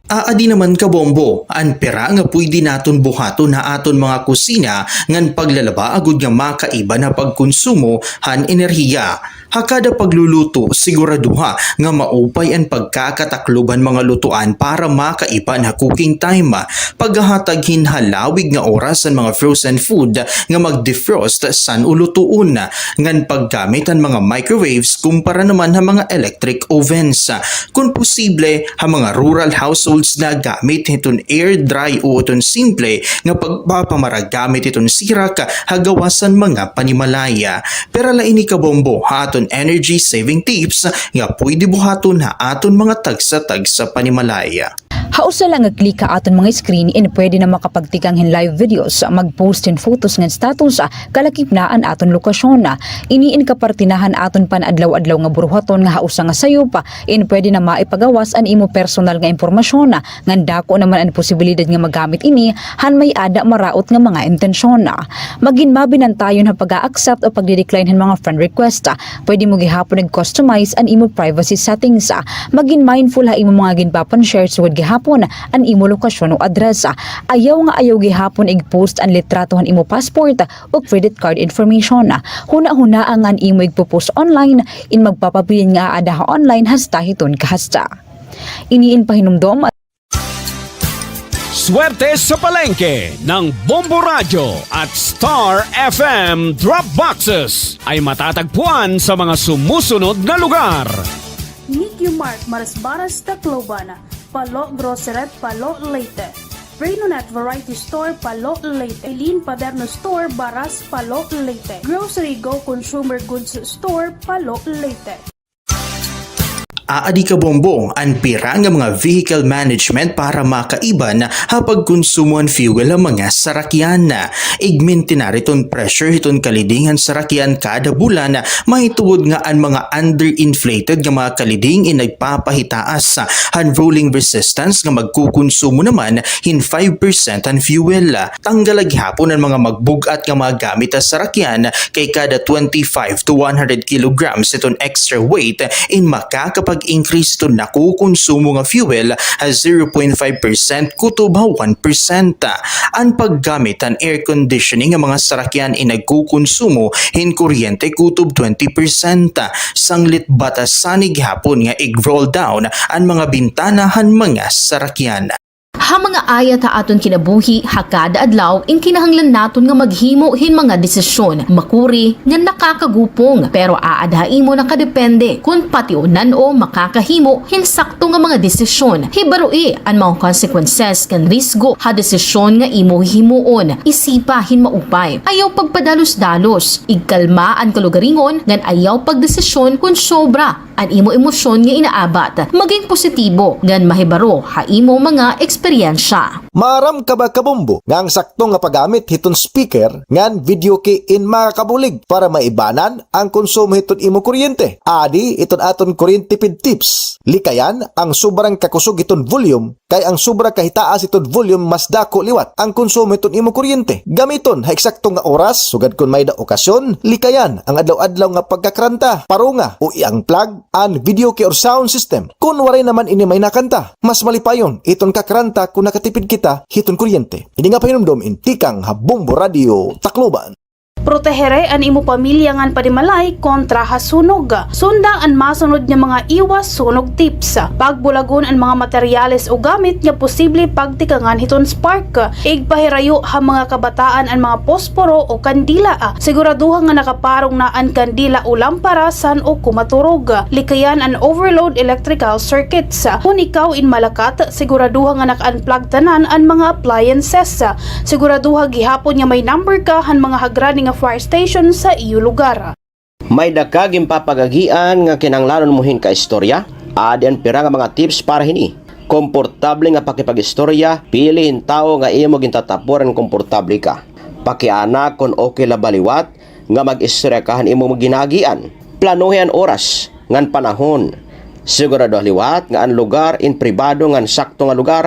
Aadi naman, kabombo, an pira nga pwede naton buhaton ha aton mga kusina ngan paglalaba agod nga makaiban ha pagkonsumo han enerhiya. Ha kada pagluluto, siguraduha nga maupay an pagkakataklob han mga lutuan para makaiban ha cooking time. Paghahatag hin halawig nga oras han mga frozen food nga mag-defrost san-o lutuon, ngan paggamit han mga microwaves kumpara naman ha mga electric ovens. Kon posible, ha mga rural households na, gamit hiton air dry o hiton simple nga pagpapamara gamit hiton sirak ha gawas han mga panimalay. Pira la ini, kabombo, ha aton energy saving tips nga pwede buhaton ha aton mga tagsa-tagsa panimalay. Ha usa la nga click ha aton mga screen in pwede na makapagtikang hin live videos, mag-post hin photos ngan status, kalakip na an aton lokasyon. Ini in kaparte na han aton pan-adlaw-adlaw nga buruhaton nga ha usa nga sayop, in pwede na maipagawas an imo personal nga impormasyon, ngan dako naman an posibilidad nga magamit ini han may-ada maraot nga mga intensyon. Magin mabinantayon ha pag-a-accept o pagdi-decline han mga friend request. Pwede mo gihapon ig-customize an imo privacy settings. Magin mindful ha imo mga ginpapan-share sugad gihapon an imo lokasyon o address. Ayaw nga ayaw gihapon ig-post an litrato han imo passport o credit card information. Hunahunaa nga an imo igpo-post online in magpapabilin nga aada ha online hasta hiton kahasta. Ini in pahinumdom. Swerte sa Palengke ng Bombo Radyo at Star F M Drop Boxes ay matatagpuan sa mga sumusunod na lugar. Nikio Mart, Marasbaras, Tacloban. Palo Grocery, Palo, Leyte. Renonet Variety Store, Palo, Leyte. Eileen Paderno Store, Baras, Palo, Leyte. Grocery Go Consumer Goods Store, Palo, Leyte. Aadi, kabombo, an pira nga mga vehicle management para makaiban ha pagkonsumo han fuel ha mga sarakyan. Igmintinar hiton pressure hiton kaliding han sarakyan kada bulan, mahitungod nga an mga underinflated nga mga kaliding in nagpapahitaas han rolling resistance nga magkukonsumo naman hin five percent han fuel. Tanggala gihapon an mga magbug-at nga mga gamit ha sarakyan, kay kada twenty-five to one hundred kilograms hiton extra weight in makakapag-increase hiton nakukonsumo nga fuel ha zero point five percent kutob ha one percent. An paggamit han air conditioning nga mga sarakyan in nagkukonsumo hin kuryente kutob twenty percent. Sanglit batasan ini gihapon nga ig-roll down an mga bintana han mga sarakyan. Ha mga ayat ha aton kinabuhi ha kada adlaw, in kinahanglan naton nga maghimo hin mga desisyon, makuri ngan nakakagupong, pero aada ha imo nakadepende kon pationan o makakahimo hin sakto nga mga desisyon. Hibaroi an mga consequences ngan risgo ha desisyon nga imo hihimuon. Isipa hin maupay. Ayaw pagpadalos-dalos. Igkalma an kalugaringon ngan ayaw pagdesisyon kon sobra an imo emosyon nga inaabat. Maging positibo ngan mahibaro ha imo mga eksperyensya. Maaram ka ba, kabombo, nga an sakto nga paggamit hiton speaker ngan videoke in makakabulig para maibanan an konsumo hiton imo kuryente? Adi iton aton kuryente tipid tips. Likayan an sobra nga kakusog hiton volume, kay an sobra kahitaas hiton volume mas dako liwat an konsumo hiton imo kuryente. Gamiton ha eksakto nga oras, sugad kon may-ada okasyon. Likayan an adlaw-adlaw nga pagkakranta, parunga o i-unplug an videoke or sound system. Kon waray naman ini may nakanta, mas malipayon iton kakranta kon nakatipid kita hiton kuryente. Ini nga pahinumdom in tikang ha Bombo Radio Tacloban. Protehere an imo pamilya ngan panimalay kontra ha sunog. Sunda an masunod nga mga iwas sunog tips. Pagbulagon an mga materyales o gamit nga posible pagtikangan hiton spark. Igpahirayo ha mga kabataan an mga posporo o kandila. Siguraduha nga nakaparong na an kandila o lampara san-o kumaturog. Likayan an overload electrical circuits. Kon ikaw in malakat, siguraduha nga naka-unplug tanan an mga appliances. Siguraduha gihapon nga may number ka han mga hagrani nga fire station sa iyo lugar. May-ada ka ginpapagagian nga kinahanglanon mo hin kaistorya? Adi an pira nga mga tips para hini. Komportable nga pakipag-istorya, pili hin tawo nga imo gintatapuran nga komportable ka. Pakiana kon okay la ba liwat nga mag-istorya ka han imo ginaagian. Planuhi an oras ngan panahon. Siguraduha liwat nga an lugar in pribado ngan sakto nga lugar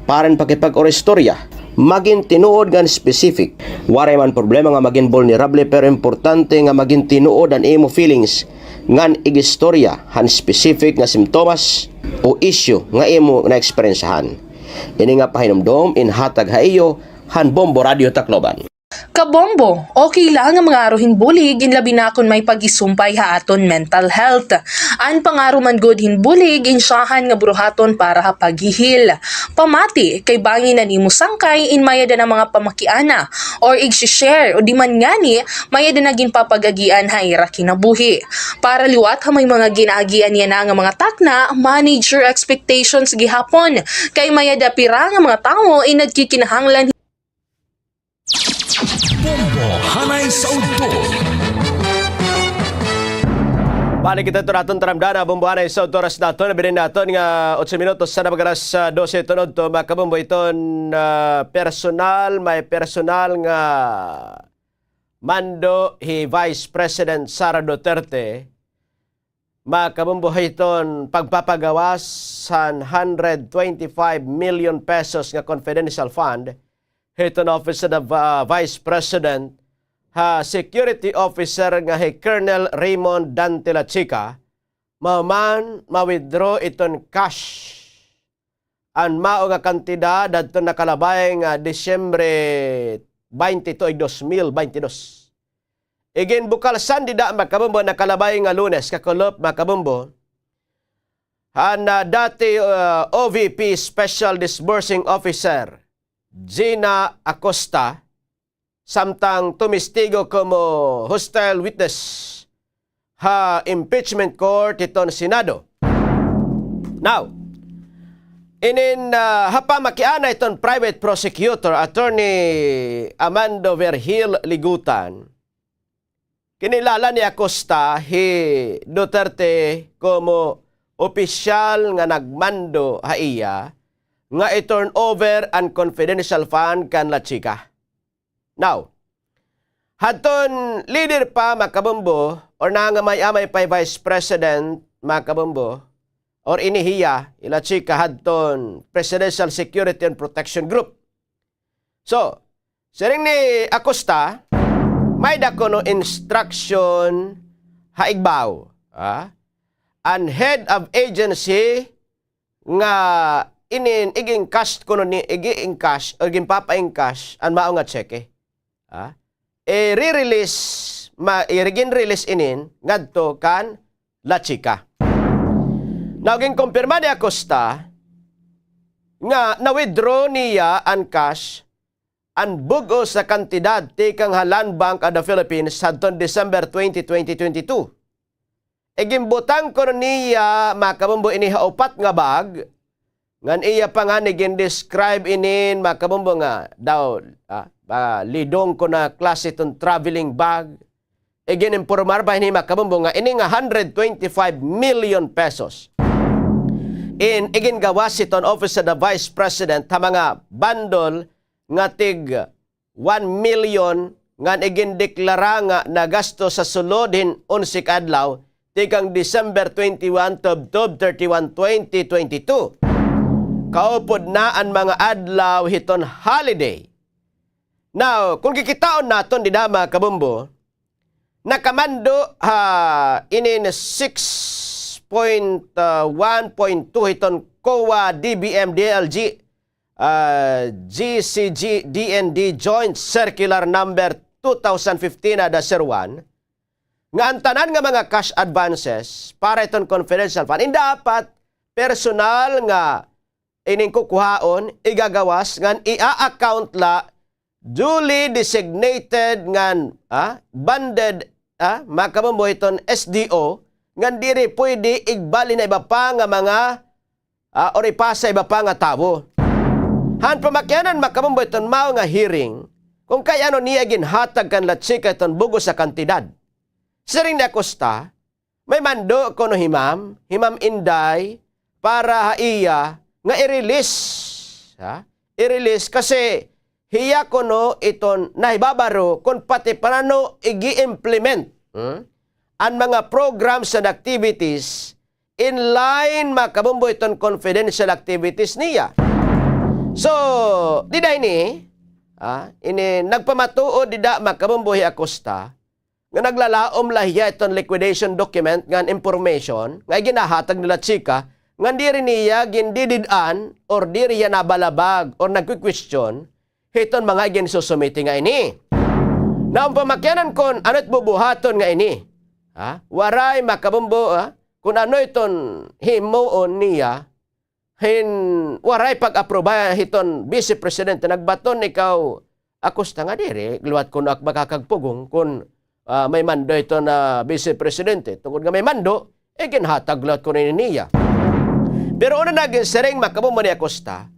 para hin pakipag-istorya. Magin tinuod ngan specific. Waray man problema nga magin vulnerable, pero importante nga magin tinuod an imo feelings ngan ig-istorya han specific nga simptomas o issue nga imo naeksperyensyahan. Ini nga pahinumdom in hatag ha iyo han Bombo Radio Tacloban. Kabombo, okay la nga mangaro hin bulig, in labi na kon may pag-isumpay ha aton mental health. An pangaro man gud hin bulig in syahan nga buruhaton para ha paghihil. Pamati, kay bangin an imo sangkay in may-ada na mga pamakiana or igsi-share, o di man ngani may-ada na ginpapagagian ha ira kinabuhi. Para liwat ha may mga ginaagian yana nga mga takna, manage your expectations gihapon, kay may-ada pira nga mga tawo in nagkikinahanglan Bombo Hanay sa Udto. Balik kita hito ha aton taramdana, Bombo Hanay sa Udto. Oras naton, nabilin naton nga otso minutos sa nabagaras sa dose hiton udto, mga kabombo, hiton, ah, personal, may personal nga mando hi Vice President Sara Duterte, mga kabombo, hiton pagpapagawas han hundred twenty-five million pesos nga confidential fund hiton Office of the, ah, Vice President ha security officer nga hi Colonel Raymond Dante Lachica, mahuman ma-withdraw iton cash. An mao nga kantidad hadton nakalabay nga Disyembre baynte two, dos mil baynte dos. Iginbukalsan dida, mga kabombo, nakalabay nga Lunes, kakulop, mga kabombo, han, ah, dati, ah, O V P Special Disbursing Officer Gina Acosta, samtang tumistigo komo hostile witness ha impeachment court hiton Senado. Now, inin, ah, ha pamakiana hiton private prosecutor, Attorney Amando Vergil Ligutan, kinilala ni Acosta hi Duterte komo opisyal nga nagmando ha iya nga i-turn over an confidential fund kan Lachica. Now, hadton leader pa, mga kabombo, or nangangamay-amay pa hi Vice President, mga kabombo, or ini hiya, hi Lachica, hadton Presidential Security and Protection Group. So, siring ni Acosta, may-ada kuno instruction ha igbaw, ah, an head of agency nga inin ig-encash kuno ni, ig-encash o ginpapa-encash an mao nga tseke. Ah, i-release, ma-, i-, gin-release inin ngadto kan Lachica. Now, ginkumpirma ni Acosta nga na-withdraw niya an cash, an bug-os nga kantidad tikang ha Land Bank of the Philippines hadton December twenty, twenty twenty-two. Iginbutang kuno niya, mga kabombo, ini ha upat nga bag, ngan iya pa ngani gin-describe inin, mga kabombo, nga daw, ah, ah, lidong kuno nga klase hiton traveling bag. Igin-impormar pa hini, mga kabombo, nga ini nga hundred twenty-five million pesos, in igingawas hiton Office of the Vice President ha mga bundle nga tig one million ngan igindeklara nga nagasto sa sulod hin onse ka adlaw tikang December twenty-one tubtob thirty-one, twenty twenty-two. Kaupod na an mga adlaw hiton holiday. Now, kon kikitaon naton dida, mga kabombo, nakamando ha inin six point one point two hiton COA, DBM, DILG, ah, GCG, DND Joint Circular Number two thousand fifteen ada zero one, nga an tanan nga mga cash advances para hiton confidential fund, in dapat personal nga ining kukuhaon, igagawas, ngan i-account la duly designated ngan, ah, bonded, ah, mga kabombo, hiton SDO, ngan diri pwede igbalhin ha iba pa nga mga, ah, or ipasa iba pa nga tawo. Han pamakianan, mga kabombo, hiton mao nga hearing, kon kay ano niya ginhatag kan Lachica hiton bug-os nga kantidad. Siring ni Acosta, may mando kuno hi Ma'am, hi Ma'am Inday, para ha iya nga i-release, ha? I-release kasi hiya kuno iton nahibabaro kon pati paano igi-implement, hmm, an mga programs and activities in line, mga kabombo, hiton confidential activities niya. So, dida ini, ah, ini nagpamatuod dida, mga kabombo, hi Acosta, nga naglalaom la hiya hiton liquidation document ngan information nga iginahatag ni Lachica, ngan diri niya gindidid-an or diri hiya nabalabag or nagkukwestiyon hiton mga iginsusumiti nga ini. Now, an pamakianan kon ano it bubuhaton nga ini, ha? Waray, mga kabombo, ha? Kon ano iton himuon niya, hin waray pag-aproba hiton Vice Presidente, nagbaton ikaw, Acosta, nga diri liwat kuno ak makakagpugong kon, ah, may mando hiton, ah, Vice Presidente. Tungod nga may mando, eh, ginhatag liwat kuno ini niya. Pero una na ginsiring, mga kabombo, ni Acosta,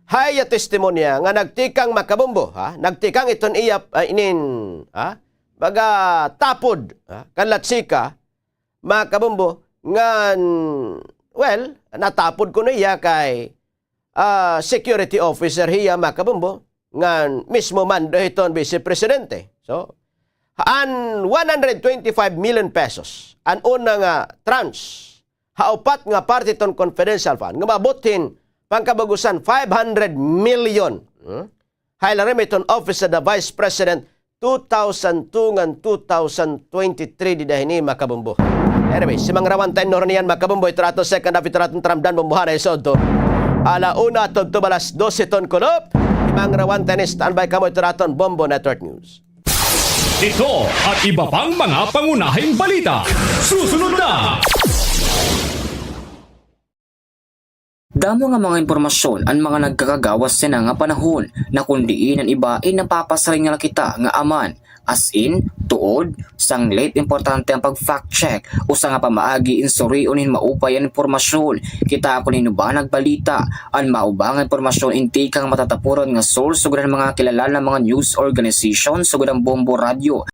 ha iya testimonya nga nagtikang, mga kabombo, ha? Nagtikang iton iya, ah, inin, ha? Baga tapod, ha? Kan Lachica, mga kabombo, ngan, well, natapod kuno hiya kay, ah, security officer hiya, mga kabombo, ngan mismo mando hiton Vice Presidente. So, an one hundred twenty-five million pesos, an una nga tranche, ha upat nga parte hiton confidential fund, nga maabot hin pangkabug-osan five hundred million. Hmm? Ha ilarom hiton Office of the Vice President, two thousand two ngan two thousand twenty-three dida hini, mga kabombo. Anyway, si Mang Rawan Tainor niyan, mga kabombo, ito raton second half, ito raton tramdan, bombohan na isod to. Ala una tubtob alas dos hiton kulop. Si Mang Rawan Tainor, standby kamo, ito raton Bombo Network News. Ito at iba pang mga pangunahing balita. Susunod na! Damo nga mga impormasyon an mga nagkakagawas yana nga panahon, na kon diin an iba, eh, napapasiring na la kita nga aman. As in, tuod, sanglit, importante an pag-fact check. Usa nga pamaagi in surion hin maupay an impormasyon. Kita kon hin-o ba nagbalita. An mao ba nga impormasyon in tikang matatapuran nga source sugad han mga kilala nga mga news organization sugad han Bombo Radyo.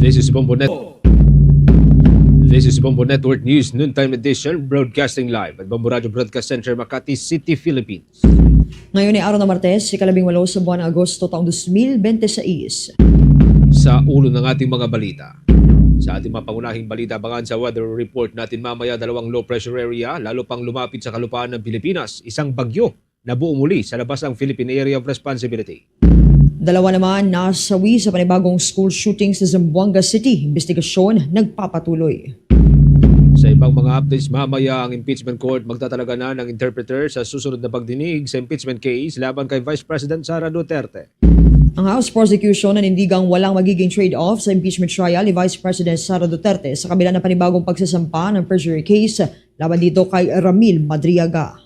This is Bombo Net. This is Bombo Network News Noontime Edition, broadcasting live at Bombo Radio Broadcast Center, Makati City, Philippines. Ngayon ay araw ng Martes, ikalabing walo sa buwan ng Agosto, taong dos mil bente seis. Sa ulo ng ating mga balita. Sa ating mga pangunahing balita, abangan sa weather report natin mamaya, dalawang low pressure area, lalo pang lumapit sa kalupaan ng Pilipinas, isang bagyo nabuo muli sa labas ng Philippine Area of Responsibility. Dalawa naman nasawi sa panibagong school shooting sa Zamboanga City. Imbestigasyon nagpapatuloy. Sa ibang mga updates, mamaya ang impeachment court magtatalaga na ng interpreter sa susunod na pagdinig sa impeachment case laban kay Vice President Sara Duterte. Ang House prosecution nanindigang walang magiging trade-off sa impeachment trial ni Vice President Sara Duterte sa kabila ng panibagong pagsasampa ng perjury case laban dito kay Ramil Madriaga.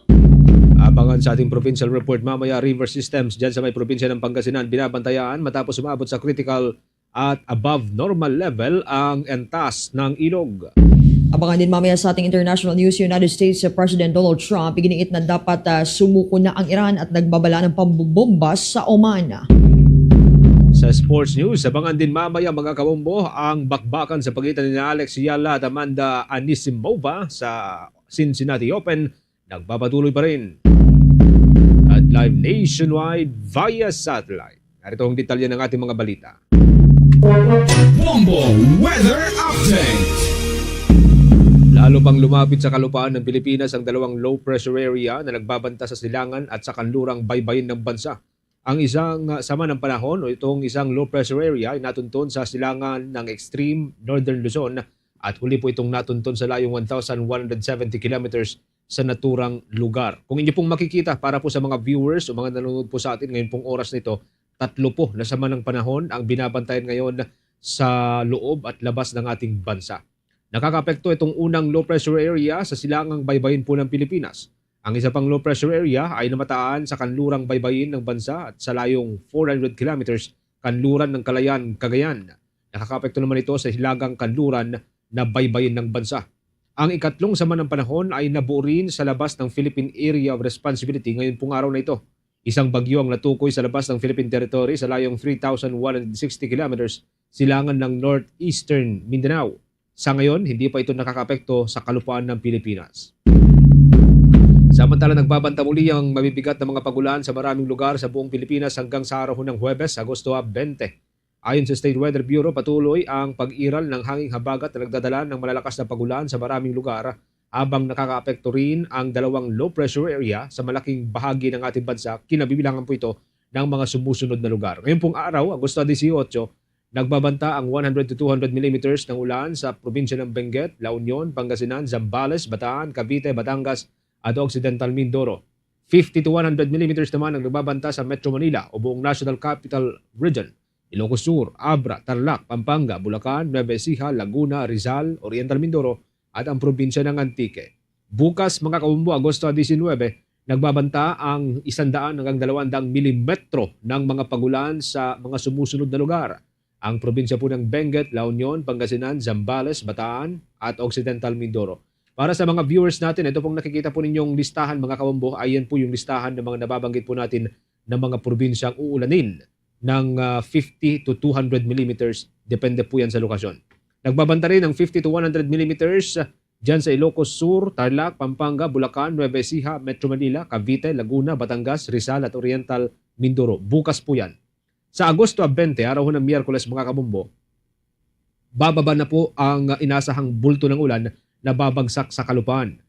Abangan sa ating provincial report mamaya, river systems dyan sa may probinsya ng Pangasinan binabantayan matapos umabot sa critical at above normal level ang antas ng ilog. Abangan din mamaya sa ating international news, United States President Donald Trump iginiit na dapat, ah, sumuko na ang Iran at nagbabala ng pambobomba sa Oman. Sa sports news, abangan din mamaya, mga kabombo, ang bakbakan sa pagitan ni Alex Eala at Amanda Anisimova sa Cincinnati Open. Nagpapatuloy pa rin at live nationwide via satellite. Narito ang detalye ng ating mga balita. Bombo Weather Update. Lalo pang lumapit sa kalupaan ng Pilipinas ang dalawang low pressure area na nagbabanta sa silangan at sa kanlurang baybayin ng bansa. Ang isang, ah, sama ng panahon o itong isang low pressure area ay natunton sa silangan ng extreme northern Luzon at huli po itong natunton sa layong one thousand one hundred seventy kilometers sa naturang lugar. Kung inyo pong makikita, para po sa mga viewers o mga nanonood po sa atin ngayon pong oras na ito, tatlo po na sama ng panahon ang binabantayan ngayon sa loob at labas ng ating bansa. Nakakaapekto itong unang low pressure area sa silangang baybayin po ng Pilipinas. Ang isa pang low pressure area ay namataan sa kanlurang baybayin ng bansa at sa layong four hundred kilometers kanluran ng Kalayaan, Cagayan. Nakakaapekto naman ito sa hilagang kanluran na baybayin ng bansa. Ang ikatlong sama ng panahon ay nabuo rin sa labas ng Philippine Area of Responsibility ngayon pong araw na ito. Isang bagyo ang natukoy sa labas ng Philippine Territory sa layong three thousand one hundred sixty kilometers silangan ng northeastern Mindanao. Sa ngayon, hindi pa ito nakakaapekto sa kalupaan ng Pilipinas. Samantala, nagbabanta muli ang mabibigat na mga pag-ulan sa maraming lugar sa buong Pilipinas hanggang sa araw ng Huwebes, Agosto bente. Ayon sa State Weather Bureau, patuloy ang pag-iral ng hanging habagat na nagdadala ng malalakas na pag-ulan sa maraming lugar habang nakakaapekto rin ang dalawang low pressure area sa malaking bahagi ng ating bansa, kinabibilangan po ito ng mga sumusunod na lugar. Ngayon pong araw, Agosto dieciocho, nagbabanta ang one hundred to two hundred millimeters ng ulan sa probinsya ng Benguet, La Union, Pangasinan, Zambales, Bataan, Cavite, Batangas, at Occidental Mindoro. Fifty to one hundred millimeters naman ang nagbabanta sa Metro Manila o buong National Capital Region, Ilocos Sur, Abra, Tarlac, Pampanga, Bulacan, Nueva Ecija, Laguna, Rizal, Oriental Mindoro, at ang probinsya ng Antique. Bukas, mga kabombo, Agosto diecinuebe, nagbabanta ang isandaan hanggang dalawang daang milimetro ng mga pag-ulan sa mga sumusunod na lugar. Ang probinsya po ng Benguet, La Union, Pangasinan, Zambales, Bataan, at Occidental Mindoro. Para sa mga viewers natin, ito pong nakikita po ninyong listahan, mga kabombo, ayan po yung listahan ng mga nababanggit po natin na mga probinsyang uulanin ng, ah, fifty to two hundred millimeters. Depende po yan sa lokasyon. Nagbabanta rin ng fifty to one hundred millimeters, ah, dyan sa Ilocos Sur, Tarlac, Pampanga, Bulacan, Nueva Ecija, Metro Manila, Cavite, Laguna, Batangas, Rizal at Oriental Mindoro. Bukas po yan. Sa Agosto bente, araw ho ng Miyerkules, mga kabombo, bababa na po ang inasahang bulto ng ulan na babagsak sa kalupaan.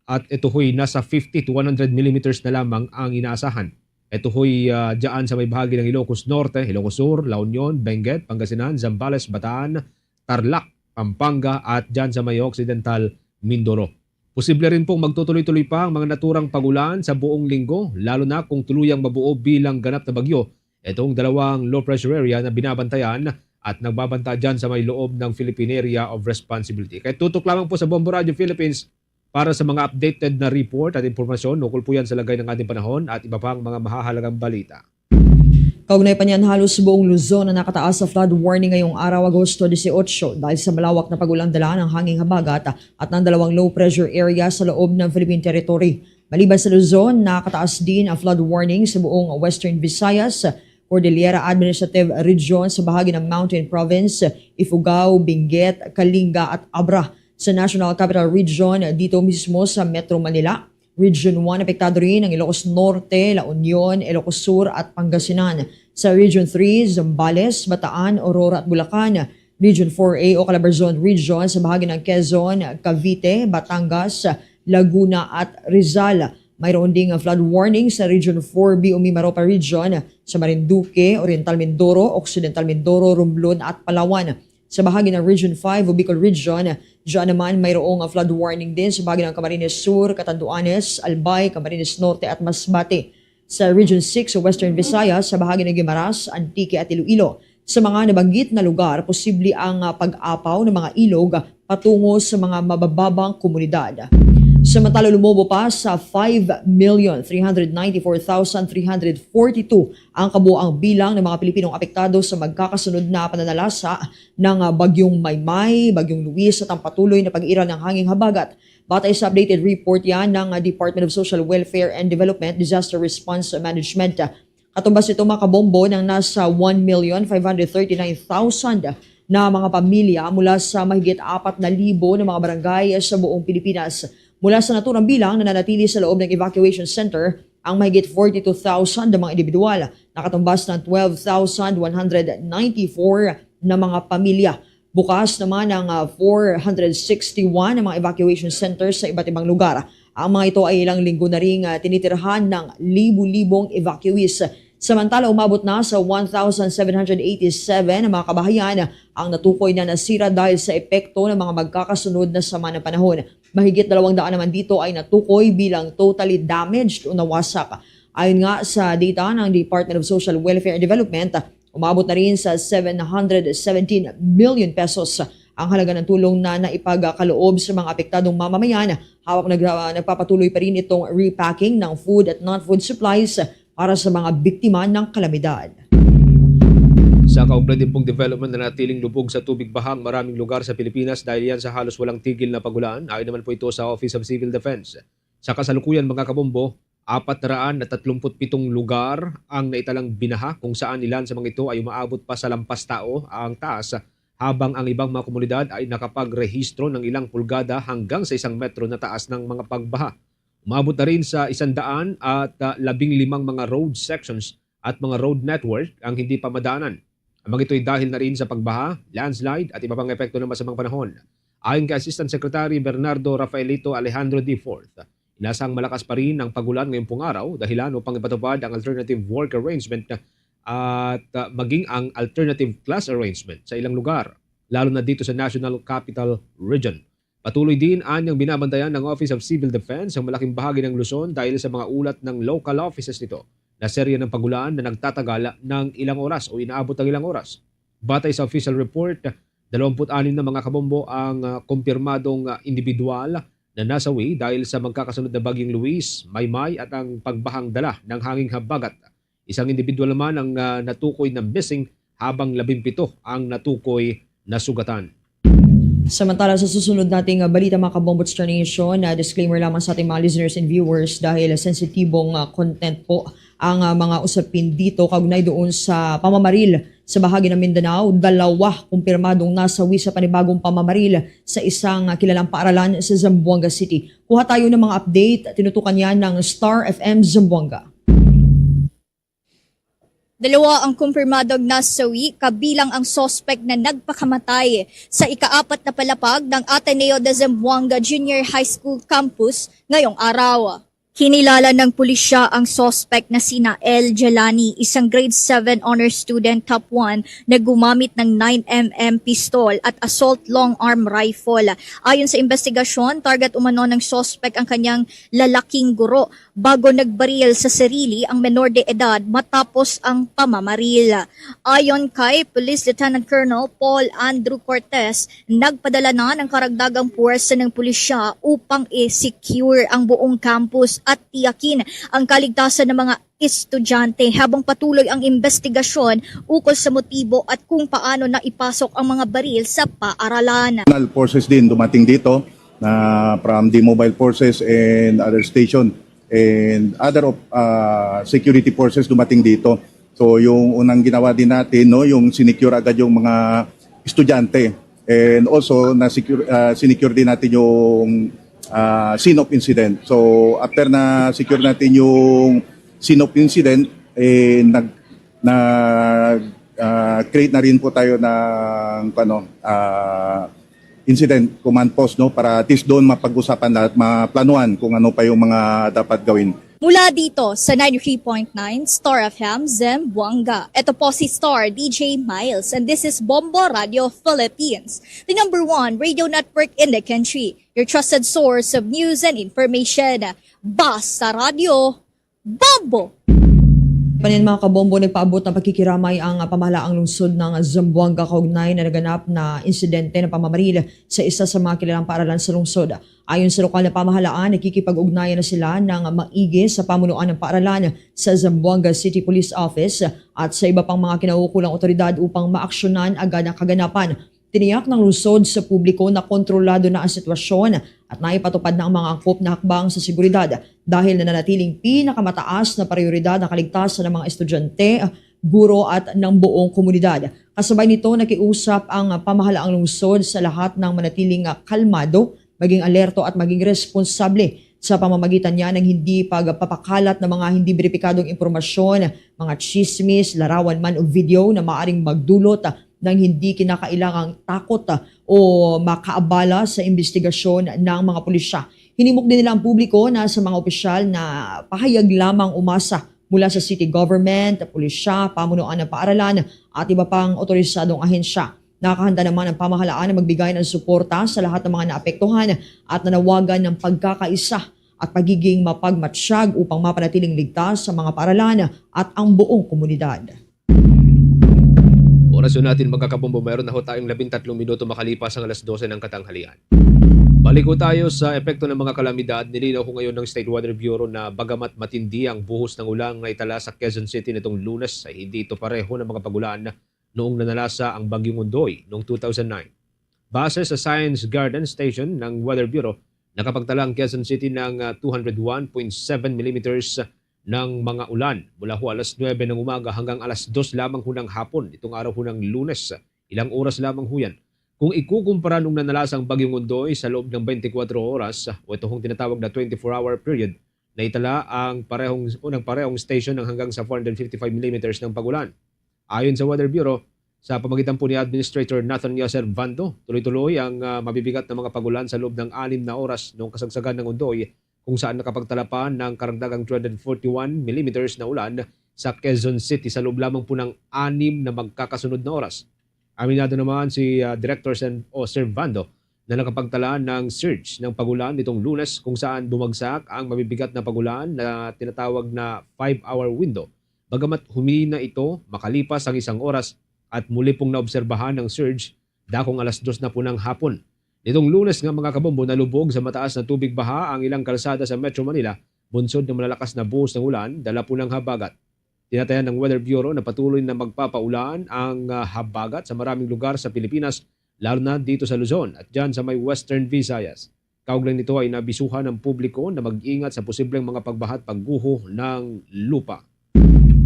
At ito ho'y nasa fifty to one hundred millimeters na lamang ang inaasahan. Ito ho'y, ah, dyan sa may bahagi ng Ilocos Norte, Ilocos Sur, La Union, Benguet, Pangasinan, Zambales, Bataan, Tarlac, Pampanga, at dyan sa may Occidental Mindoro. Posible rin pong magtutuloy-tuloy pa ang mga naturang pag-ulan sa buong linggo, lalo na kung tuluyang mabuo bilang ganap na bagyo itong dalawang low pressure area na binabantayan at nagbabanta dyan sa may loob ng Philippine Area of Responsibility. Kaya tutok lamang po sa Bombo Radio Philippines para sa mga updated na report at impormasyon ukol po yan sa lagay ng ating panahon at iba pang mga mahahalagang balita. Kaugnay pa niyan, halos buong Luzon ang nakataas sa flood warning ngayong araw, Agosto dieciocho, dahil sa malawak na pag-ulan dala ng hanging habagat at ng dalawang low pressure area sa loob ng Philippine Territory. Maliban sa Luzon, nakataas din ang flood warning sa buong Western Visayas, Cordillera Administrative Region sa bahagi ng Mountain Province, Ifugao, Benguet, Kalinga at Abra. Sa National Capital Region, dito mismo sa Metro Manila, Region one, apektado rin ang Ilocos Norte, La Union, Ilocos Sur at Pangasinan. Sa Region three, Zambales, Bataan, Aurora at Bulacan. Region four A o Calabarzon Region sa bahagi ng Quezon, Cavite, Batangas, Laguna at Rizal. Mayroon ding flood warning sa Region four B o Mimaropa Region sa Marinduque, Oriental Mindoro, Occidental Mindoro, Romblon at Palawan. Sa bahagi ng Region five o Bicol Region, diyan naman mayroong flood warning din sa bahagi ng Camarines Sur, Catanduanes, Albay, Camarines Norte at Masbate. Sa Region six o Western Visayas, sa bahagi ng Guimaras, Antique at Iloilo. Sa mga nabanggit na lugar, posible ang, ah, pag-apaw ng mga ilog patungo sa mga mabababang komunidad. Samantala, lumobo pa sa five million three hundred ninety-four thousand three hundred forty-two ang kabuoang bilang ng mga Pilipinong apektado sa magkakasunod na pananalasa ng, ah, Bagyong Maymay, Bagyong Luis at ang patuloy na pag-iral ng hanging habagat. Batay sa updated report yan ng, ah, Department of Social Welfare and Development Disaster Response Management. Katumbas nito, mga kabombo, ng nasa one million five hundred thirty-nine thousand na mga pamilya mula sa mahigit apat na libo na mga barangay sa buong Pilipinas. Mula sa naturang bilang, nananatili sa loob ng evacuation center ang mahigit forty-two thousand na mga indibidwal, nakatumbas ng twelve thousand one hundred ninety-four na mga pamilya. Bukas naman ang, ah, four hundred sixty-one na mga evacuation centers sa iba't ibang lugar. Ang mga ito ay ilang linggo na ring, ah, tinitirhan ng libu-libong evacuees. Samantala, umabot na sa one thousand seven hundred eighty-seven ang mga kabahayan ang natukoy na nasira dahil sa epekto ng mga magkakasunod na sama ng panahon. Mahigit dalawang daan naman dito ay natukoy bilang totally damaged o nawasak. Ayon nga sa data ng Department of Social Welfare and Development, umabot na rin sa seven hundred seventeen million pesos ang halaga ng tulong na naipagkaloob sa mga apektadong mamamayan, habang nag-, nagpapatuloy pa rin itong repacking ng food at non-food supplies para sa mga biktima ng kalamidad. Sa kaugnay din pong development, nanatiling lubog sa tubig baha ang maraming lugar sa Pilipinas dahil yan sa halos walang tigil na pag-ulan. Ayon naman po ito sa Office of Civil Defense. Sa kasalukuyan, mga kabombo, apat na raan at tatlumpu't pitong lugar ang naitalang binaha, kung saan ilan sa mga ito ay umaabot pa sa lampas tao ang taas, habang ang ibang mga komunidad ay nakapagrehistro ng ilang pulgada hanggang sa isang metro na taas ng mga pagbaha. Umabot na rin sa isandaan at, ah, labing limang mga road sections at mga road network ang hindi pa madaanan. Ang mga ito ay dahil na rin sa pagbaha, landslide at iba pang epekto ng masamang panahon. Ayon kay Assistant Secretary Bernardo Rafaelito Alejandro the fourth, inasahang malakas pa rin ang pag-ulan ngayong pong araw, dahilan upang ipatupad ang alternative work arrangement at, ah, maging ang alternative class arrangement sa ilang lugar, lalo na dito sa National Capital Region. Patuloy din anyang binabantayan ng Office of Civil Defense ang malaking bahagi ng Luzon dahil sa mga ulat ng local offices nito na serya ng pag-ulan na nagtatagal ng ilang oras o inaabot ng ilang oras. Batay sa official report, dalawampu't anim na mga kabombo ang, ah, kumpirmadong, ah, indibidwal na nasawi dahil sa magkakasunod na Bagyong Luis, Maymay at ang pagbahang dala ng hanging habagat. Isang indibidwal naman ang, ah, natukoy na missing, habang labimpito ang natukoy na sugatan. Samantala, sa susunod nating, ah, balita, mga kabombo, Star Nation, ah, disclaimer lamang sa ating mga listeners and viewers dahil sensitibong, ah, content po ang, ah, mga usapin dito kaugnay doon sa pamamaril sa bahagi ng Mindanao. Dalawa kumpirmadong nasawi sa panibagong pamamaril sa isang, ah, kilalang paaralan sa Zamboanga City. Kuha tayo ng mga update. Tinutukan yan ng Star F M Zamboanga. Dalawa ang kumpirmadong nasawi, kabilang ang suspect na nagpakamatay sa ikaapat na palapag ng Ateneo de Zamboanga Junior High School Campus ngayong araw. Kinilala ng pulisya ang suspect na sina El Jelani, isang grade seven honor student, top one, na gumamit ng nine M M pistol at assault long arm rifle. Ayon sa investigasyon, target umano ng suspect ang kanyang lalaking guro bago nagbaril sa sarili ang menor de edad matapos ang pamamaril. Ayon kay Police Lieutenant Colonel Paul Andrew Cortez, nagpadala na ng karagdagang puwersa ng pulisya upang i-secure ang buong campus at tiyakin ang kaligtasan ng mga estudyante habang patuloy ang investigasyon ukol sa motibo at kung paano naipasok ang mga baril sa paaralan. National forces din dumating dito na from the mobile forces and other station and other of, ah, security forces dumating dito. So, yung unang ginawa din natin, no, yung sinecure agad yung mga estudyante. And also, na-secure, ah, sinecure din natin yung, ah, scene of incident. So, after na secure natin yung scene of incident, eh, nag-, nag-, ah, create na rin po tayo ng, ano, ah, incident command post, no, para at least doon mapag-usapan at maplanuhan kung ano pa yung mga dapat gawin. Mula dito sa ninety-three point nine Star F M Zamboanga, ito po si Star D J Miles, and this is Bombo Radio Philippines, the number one radio network in the country, your trusted source of news and information. Basta Radyo, Bombo! Panin, mga kabombo, nagpaabot ng pakikiramay ang pamahalaang lungsod ng Zamboanga kaugnay na naganap na insidente ng pamamaril sa isa sa mga kilalang paaralan sa lungsod. Ayon sa lokal na pamahalaan, nakikipag-ugnayan na sila ng maigi sa pamunuan ng paaralan sa Zamboanga City Police Office at sa iba pang mga kinauukulang otoridad upang maaksyonan agad ang kaganapan. Tiniyak ng lungsod sa publiko na kontrolado na ang sitwasyon at naipatupad na ang mga angkop na hakbang sa seguridad dahil nananatiling pinakamataas na prayoridad ang kaligtasan ng mga estudyante, guro at ng buong komunidad. Kasabay nito, nakiusap ang pamahalaang lungsod sa lahat ng manatiling kalmado, maging alerto at maging responsable sa pamamagitan niya ng hindi pagpapakalat ng mga hindi beripikadong impormasyon, mga tsismis, larawan man o video na maaring magdulot ng hindi kinakailangang takot o makaabala sa imbestigasyon ng mga pulisya. Hinimok din nila ang publiko na sa mga opisyal na pahayag lamang umasa mula sa city government, pulisya, pamunuan ng paaralan at iba pang otorisadong ahensya. Nakahanda naman ang pamahalaan na magbigay ng suporta sa lahat ng mga naapektuhan at nanawagan ng pagkakaisa at pagiging mapagmatsyag upang mapanatiling ligtas sa mga paaralan at ang buong komunidad. Oras ho natin, mga kabombo, mayroon na ho tayong labintatlong minuto makalipas ang alas dose ng katanghalian. Balik ho tayo sa epekto ng mga kalamidad. Nilinaw ho ngayon ng State Weather Bureau na bagamat matindi ang buhos ng ulan na itala sa Quezon City nitong Lunes, ay hindi ito pareho ng mga pag-ulan noong nanalasa ang Bagyong Ondoy noong two thousand nine. Base sa Science Garden Station ng Weather Bureau, nakapagtala ang Quezon City ng, ah, two hundred one point seven millimeters ng mga ulan mula ho alas nuwebe ng umaga hanggang alas dos lamang ho ng hapon nitong araw ho ng Lunes. Ilang oras lamang ho yan. Kung ikukumpara nung nanalasang Bagyong Ondoy sa loob ng twenty-four oras, o ito hong tinatawag na twenty-four hour period, naitala ang parehong, unang parehong station ng hanggang sa four hundred fifty-five millimeters ng pag-ulan. Ayon sa Weather Bureau, sa pamagitan po ni Administrator Nathaniel Servando, tuloy-tuloy ang, ah, mabibigat na mga pag-ulan sa loob ng anim na oras noong kasagsagan ng Ondoy, kung saan nakapagtala pa ng karagdagang two hundred forty-one millimeters na ulan sa Quezon City sa loob lamang po ng anim na magkakasunod na oras. Aminado naman si, ah, Director Sen-, o Servando na nakapagtala ng surge ng pag-ulan nitong Lunes, kung saan bumagsak ang mabibigat na pag-ulan na tinatawag na five-hour window. Bagamat humina ito makalipas ang isang oras at muli pong naobserbahan ng surge dakong alas dos na po ng hapon. Nitong Lunes nga, mga kabombo, nalubog sa mataas na tubig baha ang ilang kalsada sa Metro Manila, bunsod ng malalakas na buhos ng ulan, dala po ng habagat. Tinatayan ng Weather Bureau na patuloy na magpapaulan ang, ah, habagat sa maraming lugar sa Pilipinas, lalo na dito sa Luzon at dyan sa may Western Visayas. Kaugnay nito ay inabisuhan ang publiko na mag-ingat sa posibleng mga pagbaha at pagguho ng lupa.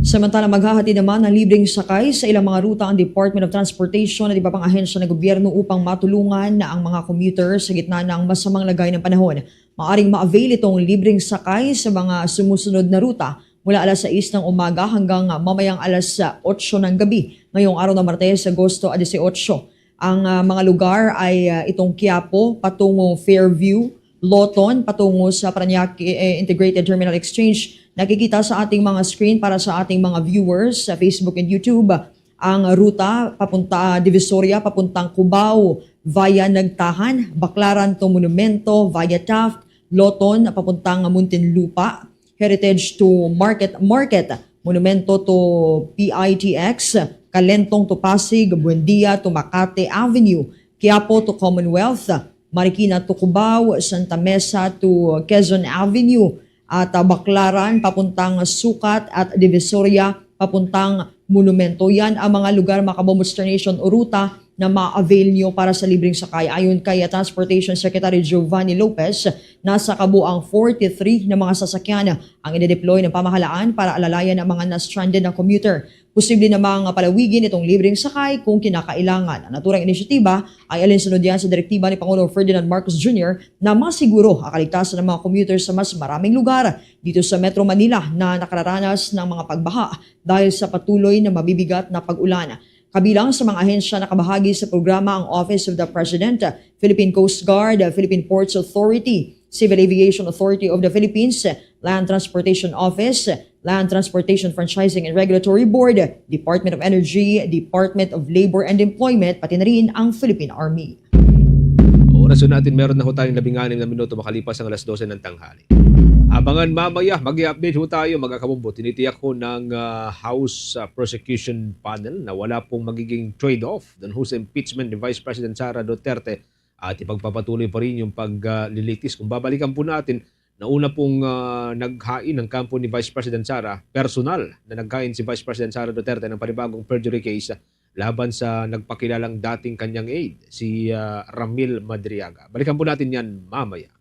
Samantala, maghahatid naman ng libreng sakay sa ilang mga ruta ang Department of Transportation at iba pang ahensya ng gobyerno upang matulungan na ang mga commuter sa gitna ng masamang lagay ng panahon. Maaring ma-avail itong libreng sakay sa mga sumusunod na ruta mula alas sais ng umaga hanggang mamayang alas otso ng gabi ngayong araw na Martes, Agosto dieciocho. Ang, ah, mga lugar ay, ah, itong Quiapo, patungong Fairview, Loton, patungo sa Parañaque, eh, Integrated Terminal Exchange. Nakikita sa ating mga screen para sa ating mga viewers sa Facebook and YouTube, ang ruta papunta, ah, Divisoria, papuntang Cubao, via Nagtahan, Baclaran to Monumento, via Taft, Loton, papuntang Muntinlupa, Heritage to Market Market, Monumento to P I T X, Calentong to Pasig, Buendia to Makate Avenue, Quiapo to Commonwealth, Marikina to Cubao, Santa Mesa to Quezon Avenue, at, ah, Baclaran papuntang Sucat at Divisoria papuntang Monumento. Yan ang mga lugar, mga kabombo, destination o ruta na ma-avail niyo para sa libreng sakay. Ayon kay, ah, Transportation Secretary Giovanni Lopez, nasa kabuang forty-three na mga sasakyan ang ide-deploy ng pamahalaan para alalayan ang mga na-stranded na commuter. Posible namang palawigin itong libreng sakay kung kinakailangan. Ang naturang inisyatiba ay alinsunod yan sa direktiba ni Pangulong Ferdinand Marcos Junior na masiguro ang kaligtasan ng mga commuter sa mas maraming lugar dito sa Metro Manila na nakararanas ng mga pagbaha dahil sa patuloy na mabibigat na pag-ulan. Kabilang sa mga ahensya na kabahagi sa programa ang Office of the President, Philippine Coast Guard, Philippine Ports Authority, Civil Aviation Authority of the Philippines, Land Transportation Office, Land Transportation Franchising and Regulatory Board, Department of Energy, Department of Labor and Employment, pati na rin ang Philippine Army. Oras ho natin, meron na ho tayong labing-anim na minuto makalipas ang alas dose ng tanghali. Abangan mamaya, mag-i-update ho tayo, mga kabombo. Tinitiyak ho ng, ah, House, ah, Prosecution Panel na wala pong magiging trade-off doon ho sa impeachment ni Vice President Sara Duterte at ipagpapatuloy pa rin yung paglilitis. Kung babalikan po natin, nauna pong, ah, naghain ng kampo ni Vice President Sara, personal na naghain si Vice President Sara Duterte ng panibagong perjury case laban sa nagpakilalang dating kanyang aide, si, ah, Ramil Madriaga. Balikan po natin yan mamaya.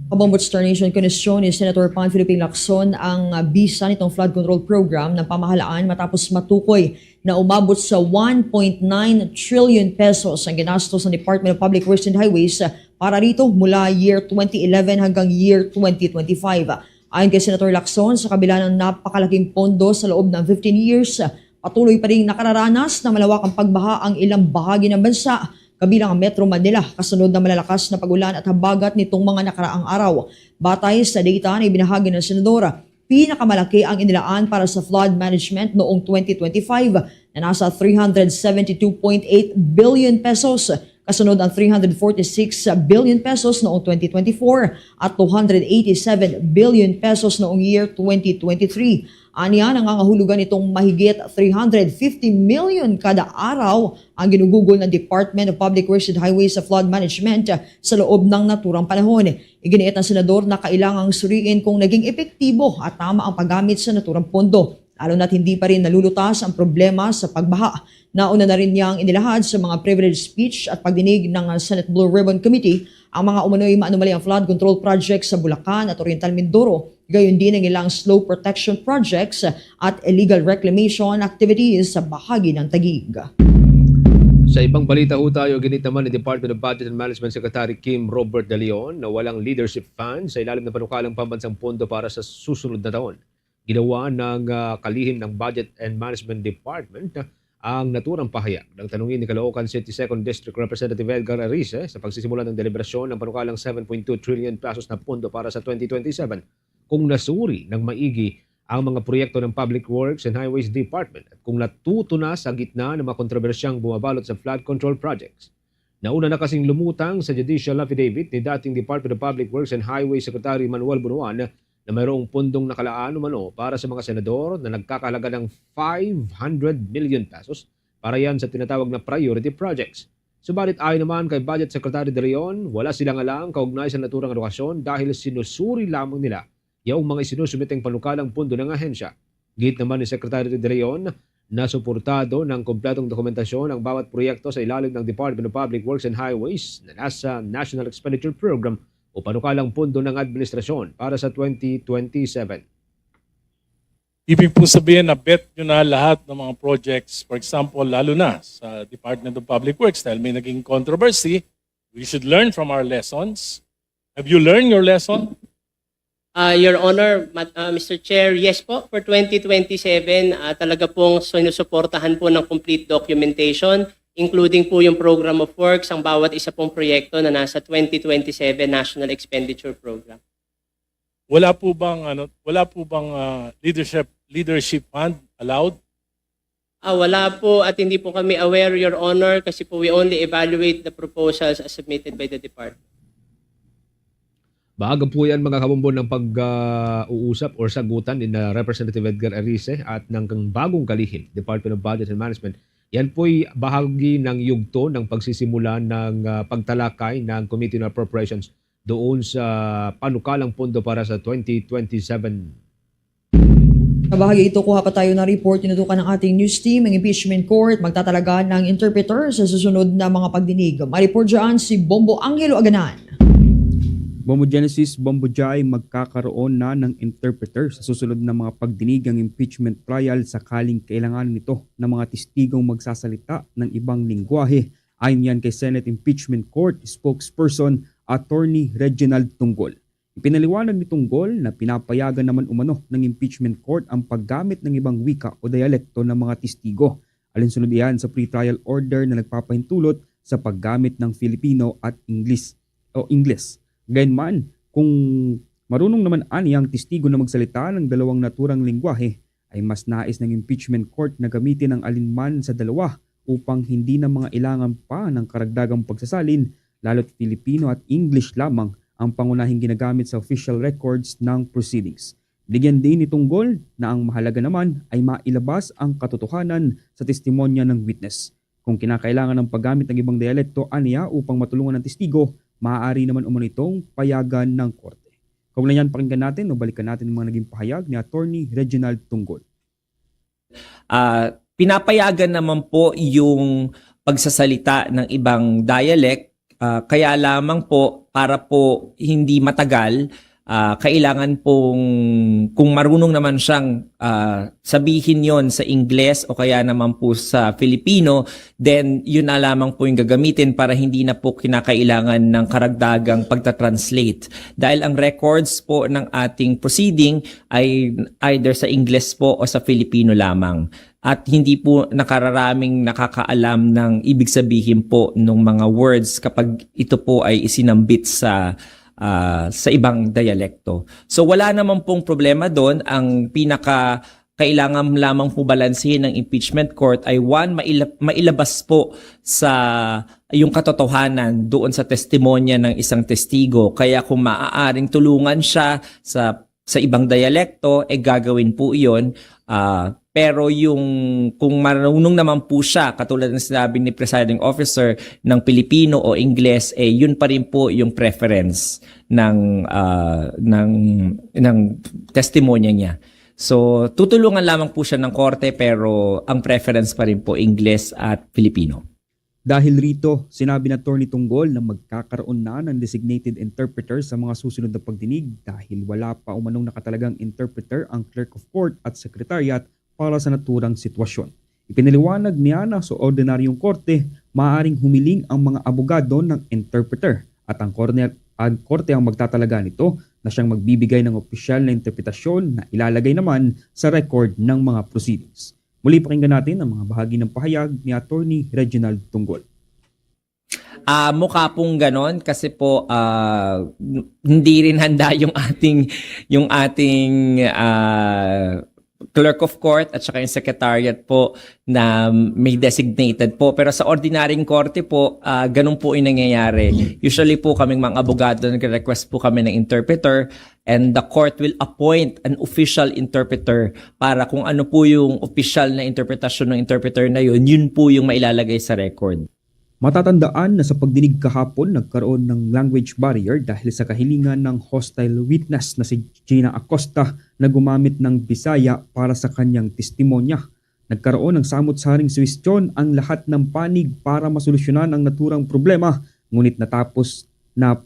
Kabombo, Star Nation, kinuwestiyon ni Senator Panfilo P. Lacson ang, ah, bisa nitong flood control program ng pamahalaan matapos matukoy na umabot sa one point nine trillion pesos ang ginastos ng Department of Public Works and Highways, ah, para rito mula year twenty eleven hanggang year twenty twenty-five. Ayon kay Senator Lacson, sa kabila ng napakalaking pondo sa loob ng fifteen years, ah, patuloy pa ring nakararanas ng malawakang pagbaha ang ilang bahagi ng bansa, kabilang ang Metro Manila, kasunod ng malalakas na pag-ulan at habagat nitong mga nakaraang araw. Batay sa data na ibinahagi ng Senador, pinakamalaki ang inilaan para sa flood management noong twenty twenty-five na nasa three hundred seventy-two point eight billion pesos, kasunod ang three hundred forty-six billion pesos noong twenty twenty-four at two hundred eighty-seven billion pesos noong year twenty twenty-three. Aniya, nangangahulugan itong mahigit three hundred fifty million kada araw ang ginugugol ng Department of Public Works and Highways sa flood management sa loob ng naturang panahon. Iginiit ng Senador na kailangang suriin kung naging epektibo at tama ang paggamit sa naturang pondo, lalo na't hindi pa rin nalulutas ang problema sa pagbaha. Nauna na rin niyang inilahad sa mga privilege speech at pagdinig ng Senate Blue Ribbon Committee ang mga umano'y maanomalyang flood control projects sa Bulacan at Oriental Mindoro, gayon din ang ilang slope protection projects at illegal reclamation activities sa bahagi ng Taguig. Sa ibang balita ho tayo, iginiit naman ni Department of Budget and Management Secretary Kim Robert De Leon na walang leadership fund sa ilalim ng panukalang pambansang pondo para sa susunod na taon. Ginawa ng, ah, kalihim ng Budget and Management Department ang naturang pahayag nang tanungin ni Caloocan City Second District Representative Edgar Arice sa pagsisimula ng deliberasyon ng panukalang seven point two trillion pesos na pondo para sa twenty twenty-seven kung nasuri ng maigi ang mga proyekto ng Public Works and Highways Department at kung natuto na sa gitna ng mga kontrobersyang bumabalot sa flood control projects. Nauna na kasing lumutang sa judicial affidavit ni dating Department of Public Works and Highways Secretary Manuel Bunuan na mayroong pundong nakalaan umano para sa mga senador na nagkakahalaga ng five hundred million pesos para yan sa tinatawag na priority projects. Subalit ayon naman kay Budget Secretary De Leon, wala silang alam kaugnay sa naturang alokasyon dahil sinusuri lamang nila yaong mga isinusumiteng panukalang pondo ng ahensya. Giit naman ni Secretary De Leon na suportado ng kompletong dokumentasyon ang bawat proyekto sa ilalim ng Department of Public Works and Highways na nasa National Expenditure Program o panukalang pondo ng administrasyon para sa twenty twenty-seven. Ibig po sabihin na bet nyo na lahat ng mga projects, for example, lalo na sa Department of Public Works dahil may naging controversy, we should learn from our lessons. Have you learned your lesson? Ah, Your Honor, Ma-, ah, Mister Chair, yes po, for twenty twenty-seven, ah, talaga pong sinusuportahan po ng complete documentation, including po yung program of works, ang bawat isa pong proyekto na nasa twenty twenty-seven National Expenditure Program. Wala po bang, ano, wala po bang, ah, leadership, leadership fund allowed? Ah, wala po at hindi po kami aware, Your Honor, kasi po we only evaluate the proposals as submitted by the department. Maaga po yan, mga kabombo, ng pag, ah, uusap or sagutan ni na Representative Edgar Arice at ng kang bagong kalihim, Department of Budget and Management. Yan po'y bahagi ng yugto ng pagsisimula ng, ah, pagtalakay ng Committee on Appropriations doon sa panukalang pondo para sa twenty twenty-seven. Sa bahagi ito, kuha pa tayo ng report, tinutukan ng ating news team ang impeachment court magtatalaga ng interpreter sa susunod na mga pagdinig. May report dyan si Bombo Angelo Aganan. Bombo Genesis, Bombo Jai, magkakaroon na ng interpreter sa susunod na mga pagdinig ang impeachment trial sakaling kailanganin ito ng mga testigong magsasalita ng ibang lengguwahe. Ayon yan kay Senate Impeachment Court spokesperson Attorney Reginald Tunggol. Ipinaliwanag ni Tunggol na pinapayagan naman umano ng impeachment court ang paggamit ng ibang wika o dialekto ng mga testigo. Alinsunod iyan sa pretrial order na nagpapahintulot sa paggamit ng Filipino at Ingles o Ingles. Gayunman, kung marunong naman aniya ang testigo na magsalita ng dalawang naturang lengguwahe, ay mas nais ng impeachment court na gamitin ang alinman sa dalawa upang hindi na mangailangan pa ng karagdagang pagsasalin, lalo't Filipino at English lamang ang pangunahing ginagamit sa official records ng proceedings. Binigyan din ni Tunggol na ang mahalaga naman ay mailabas ang katotohanan sa testimonya ng witness. Kung kinakailangan ng paggamit ng ibang dialekto aniya upang matulungan ang testigo, maaari naman umano itong payagan ng korte. Kaugnay niyan, pakinggan natin o balikan natin ang mga naging pahayag ni Attorney Reginald Tunggol. Ah, pinapayagan naman po yung pagsasalita ng ibang dialect, ah, kaya lamang po para po hindi matagal, ah, kailangan pong kung marunong naman siyang, ah, sabihin yon sa Ingles o kaya naman po sa Filipino, then yun na lamang po yung gagamitin para hindi na po kinakailangan ng karagdagang pagta-translate. Dahil ang records po ng ating proceeding ay either sa Ingles po o sa Filipino lamang. At hindi po nakararaming nakakaalam ng ibig sabihin po ng mga words kapag ito po ay isinambit sa, ah, sa ibang dialekto. So wala naman pong problema doon. Ang pinaka kailangan lamang po balansehin ng impeachment court ay one, maila-, mailabas po sa yung katotohanan doon sa testimonya ng isang testigo. Kaya kung maaaring tulungan siya sa sa ibang dialekto, eh gagawin po iyon. Ah, pero yung kung marunong naman po siya, katulad ng sinabi ni presiding officer, ng Pilipino o Ingles, eh yun pa rin po yung preference ng, ah, ng, ng testimonya niya. So, tutulungan lamang po siya ng korte, pero ang preference pa rin po Ingles at Filipino. Dahil rito, sinabi ni Attorney Tunggol na magkakaroon na ng designated interpreter sa mga susunod na pagdinig dahil wala pa umanong nakatalagang interpreter ang Clerk of Court at Secretariat para sa naturang sitwasyon. Ipinaliwanag niya na sa ordinaryong korte, maaaring humiling ang mga abogado ng interpreter at ang korte, ang korte ang magtatalaga nito na siyang magbibigay ng opisyal na interpretasyon na ilalagay naman sa record ng mga proceedings. Muli, pakinggan natin ang mga bahagi ng pahayag ni Attorney Reginald Tunggol. Ah, mukha pong ganon kasi po, ah, n-, hindi rin handa yung ating, yung ating, ah, clerk of court at saka yung secretariat po na may designated po. Pero sa ordinaryong korte po, ah, ganun po yung nangyayari. Usually po kaming mga abogado, nagre-request po kami ng interpreter and the court will appoint an official interpreter para kung ano po yung opisyal na interpretasyon ng interpreter na yun, yun po yung mailalagay sa record. Matatandaan na sa pagdinig kahapon, nagkaroon ng language barrier dahil sa kahilingan ng hostile witness na si Gina Acosta na gumamit ng Bisaya para sa kanyang testimonya. Nagkaroon ng samot-saring suwestyon ang lahat ng panig para masolusyonan ang naturang problema, ngunit natapos na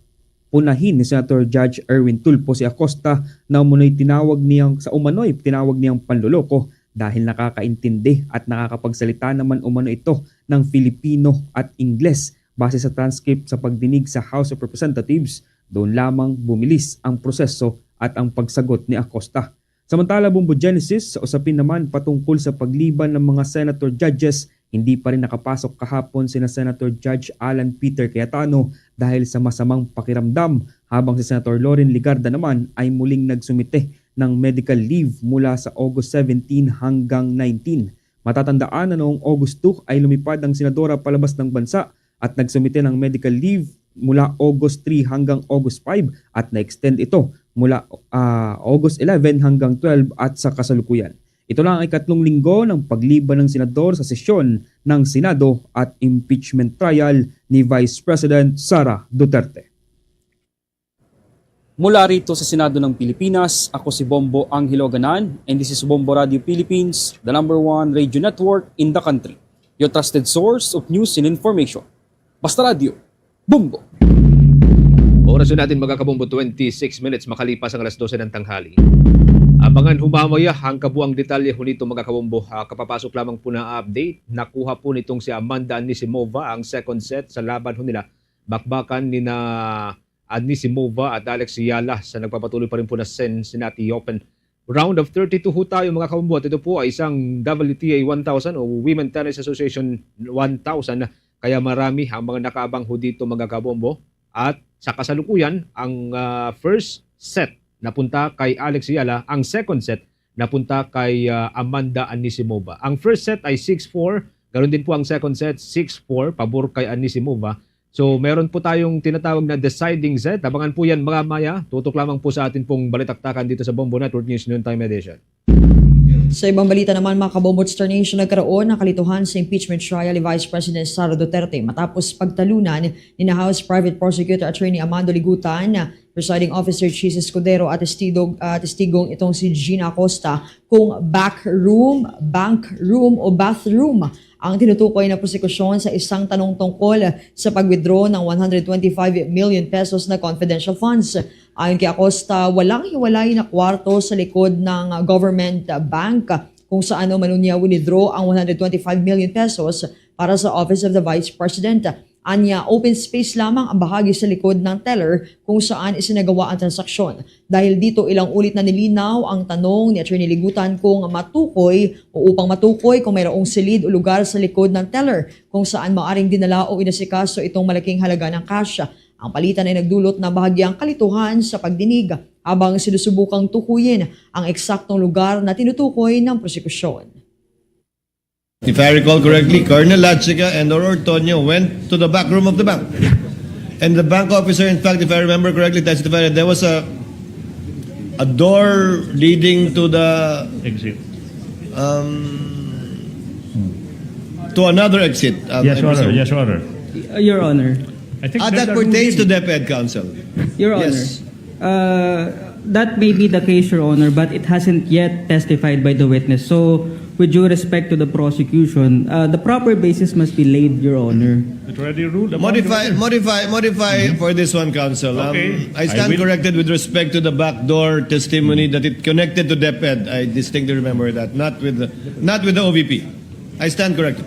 punahin ni Senator Judge Erwin Tulfo si Acosta na umano'y tinawag niyang, sa umano'y tinawag niyang panloloko dahil nakakaintindi at nakakapagsalita naman umano ito ng Filipino at Ingles. Base sa transcript sa pagdinig sa House of Representatives, doon lamang bumilis ang proseso at ang pagsagot ni Acosta. Samantala, Bombo Genesis, sa usapin naman patungkol sa pagliban ng mga senator judges, hindi pa rin nakapasok kahapon sina Senator Judge Alan Peter Cayetano dahil sa masamang pakiramdam, habang si Senator Loren Legarda naman ay muling nagsumite ng medical leave mula sa August seventeen hanggang nineteen. Matatandaan na noong August two ay lumipad ang senadora palabas ng bansa at nagsumite ng medical leave mula August three hanggang August five at na-extend ito mula, ah, August eleven hanggang twelve at sa kasalukuyan. Ito na ang ikatlong linggo ng pagliban ng senador sa sesyon ng Senado at impeachment trial ni Vice President Sara Duterte. Mula rito sa Senado ng Pilipinas, ako si Bombo Angelo Ganan, and this is Bombo Radio Philippines, the number one radio network in the country. Your trusted source of news and information. Basta Radio, Bombo! Oras ho natin, mga kabombo, twenty-six minutes makalipas ang alas dose ng tanghali. Abangan ho mamaya ang kabuang detalye ho nito, mga kabombo. Ah, kapapasok lamang po na update. Nakuha po nitong si Amanda Anisimova ang second set sa laban ho nila. Bakbakan ni na Anisimova at Alex Yala sa nagpapatuloy pa rin po na Cincinnati Open Round of thirty-two ho tayo, mga kabombo. At ito po ay isang W T A one thousand o Women Tennis Association one thousand. Kaya marami ang mga nakaabang ho dito, mga kabombo. At sa kasalukuyan, ang, ah, first set napunta kay Alex Yala, ang second set napunta kay, ah, Amanda Anisimova. Ang first set ay six four, ganoon din po ang second set, six four, pabor kay Anisimova. So, meron po tayong tinatawag na deciding set. Abangan po yan mamaya. Tutok lamang po sa atin pong balitaktakan dito sa Bombo Network News Noontime Edition. Sa ibang balita naman, mga kabombo, Star Nation, nagkaroon ng kalituhan sa impeachment trial ni Vice President Sara Duterte matapos pagtalunan ni na House Private Prosecutor Attorney Amando Ligutan, Presiding Officer Chiz Escudero at testigo, ah, testigong itong si Gina Acosta kung back room, bank room o bathroom ang tinutukoy ng prosekusyon sa isang tanong tungkol sa pag-withdraw ng one hundred twenty-five million pesos na confidential funds. Ayon kay Acosta, walang hiwalay na kwarto sa likod ng government bank kung saan umano niya winidraw ang one hundred twenty-five million pesos para sa Office of the Vice President. Anya, open space lamang ang bahagi sa likod ng teller kung saan isinagawa ang transaksyon. Dahil dito, ilang ulit na nilinaw ang tanong ni Attorney Ligutan kung matukoy o upang matukoy kung mayroong silid o lugar sa likod ng teller kung saan maaring dinala o inasikaso itong malaking halaga ng cash. Ang palitan ay nagdulot ng bahagyang kalituhan sa pagdinig habang sinusubukang tukuyin ang eksaktong lugar na tinutukoy ng prosekusyon. If I recall correctly, Colonel Lachiga and Aurora Tonyo went to the back room of the bank. And the bank officer, in fact, if I remember correctly, testified that there was a, a door leading to the exit. Um, to another exit. Um, yes, Your Honor. Yes, Your Honor. Uh, Your Honor. I think that pertains to DepEd, Counsel. Your Honor. Yes. Uh, that may be the case, Your Honor, but it hasn't yet testified by the witness. So, with due respect to the prosecution, uh, the proper basis must be laid, Your Honor. It already ruled upon, Your Honor. Modify, modify, modify for this one, Counsel. Um, okay. I stand corrected with respect to the back door testimony that it connected to DepEd. I distinctly remember that, not with the, not with the O V P. I stand corrected.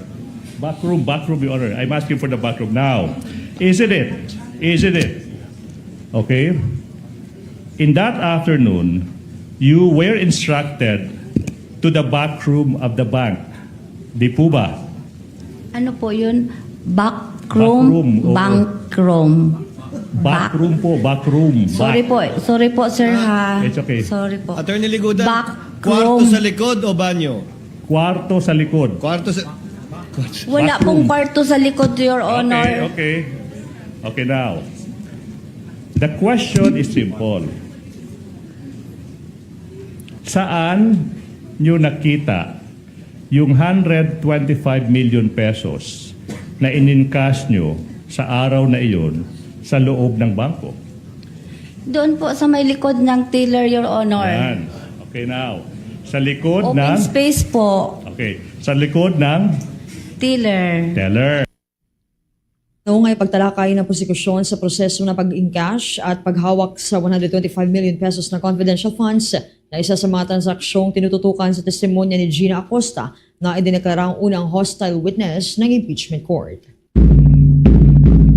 Back room, back room, Your Honor. I'm asking for the back room now. Isn't it? Isn't it? Okay. In that afternoon, you were instructed to the back room of the bank. Di po ba? Ano po yun? Back room, bank room. Back room po, back room. Sorry po, sorry po, sir, ha? It's okay. Sorry po. Attorney Ligutan, kwarto sa likod o banyo? Kwarto sa likod. Kwarto sa, wala pong kwarto sa likod, Your Honor. Okay, okay. Okay, now. The question is simple. Saan niyo nakita yung hundred twenty-five million pesos na in-encash niyo sa araw na iyon sa loob ng bangko? Doon po sa may likod ng teller, Your Honor. Yan. Okay, now. Sa likod ng... Open space po. Okay. Sa likod ng... Teller. Teller. Naunang ipagtalakay ng prosekusyon sa proseso ng pag-encash at paghawak sa one hundred twenty-five million pesos na confidential funds na isa sa mga transaksyong tinututukan sa testimonya ni Gina Acosta na idineklarang unang hostile witness ng impeachment court.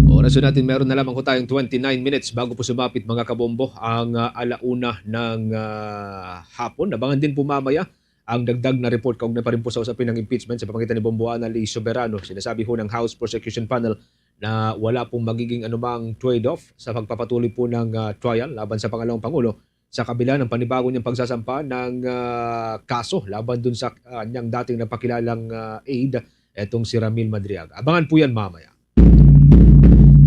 Oras ho natin, meron na lamang ho tayong twenty-nine minutes bago po sumapit, mga kabombo, ang, ah, ala una ng, ah, hapon. Abangan din po mamaya ang dagdag na report kaugnay pa rin po sa usapin ng impeachment sa pamamagitan ni Bombo Anal Y. Soberano. Sinasabi ho ng House Prosecution Panel na wala pong magiging anumang trade-off sa pagpapatuloy po ng, ah, trial laban sa pangalawang pangulo sa kabila ng panibago niyang pagsasampa ng, ah, kaso laban dun sa, ah, kanyang dating napakilalang, ah, aide, etong si Ramil Madriaga. Abangan po yan mamaya.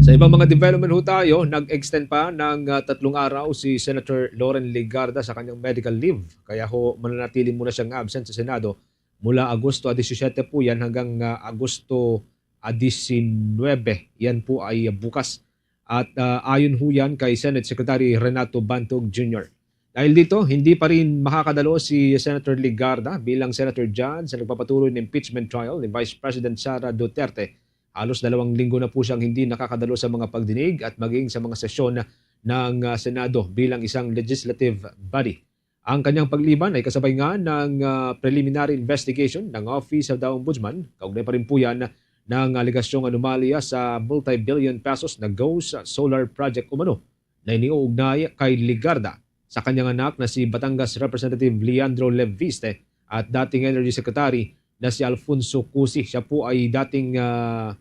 Sa ibang mga development ho tayo, nag-extend pa ng, ah, tatlong araw si Senator Loren Legarda sa kanyang medical leave. Kaya ho, mananatili muna siyang absent sa Senado mula Agosto disisyete po yan hanggang, ah, Agosto, ah, disinwebe. Yan po ay, ah, bukas. At, ah, ayon ho yan kay Senate Secretary Renato Bantog Junior Dahil dito, hindi pa rin makakadalo si Senator Legarda bilang Senator John sa nagpapatuloy na impeachment trial ni Vice President Sara Duterte. Halos dalawang linggo na po siyang hindi nakakadalo sa mga pagdinig at maging sa mga sesyon ng, ah, Senado bilang isang legislative body. Ang kanyang pagliban ay kasabay nga ng, ah, preliminary investigation ng Office of the Ombudsman, kaugnay pa rin po yan ng alegasyong anomalya sa multi-billion pesos na ghost solar project umano na iniuugnay kay Legarda sa kanyang anak na si Batangas Representative Leandro Leviste at dating Energy Secretary na si Alfonso Cusi. Siya po ay dating, ah,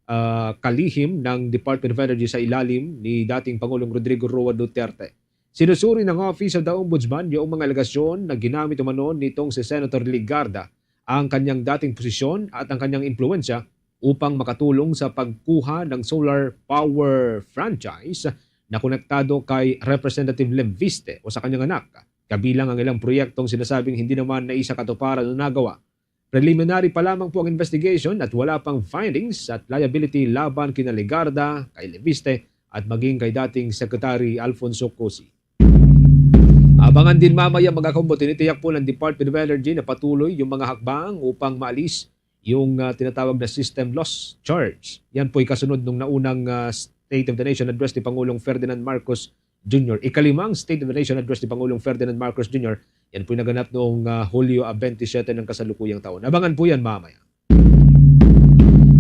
ah, kalihim ng Department of Energy sa ilalim ni dating Pangulong Rodrigo Roa Duterte. Sinusuri ng Office of the Ombudsman yung mga alegasyon na ginamit umano nitong si Senator Legarda ang kanyang dating posisyon at ang kanyang impluwensya upang makatulong sa pagkuha ng solar power franchise na konektado kay Representative Leviste o sa kanyang anak, kabilang ang ilang proyektong sinasabing hindi naman naisakatuparan o nagawa. Preliminary pa lamang po ang investigation at wala pang findings at liability laban kina Legarda, kay Leviste at maging kay dating Secretary Alfonso Cusi. Abangan din mamaya, mga kaumbo, tinitiyak po ng Department of Energy na patuloy yung mga hakbang upang maalis yung, ah, tinatawag na system loss charge. Yan po'y kasunod nung naunang, ah, State of the Nation Address ni Pangulong Ferdinand Marcos Junior. Ikalimang State of the Nation Address ni Pangulong Ferdinand Marcos Junior. Yan po'y naganap noong, ah, Hulyo, ah, twenty-seven ng kasalukuyang taon. Abangan po yan mamaya.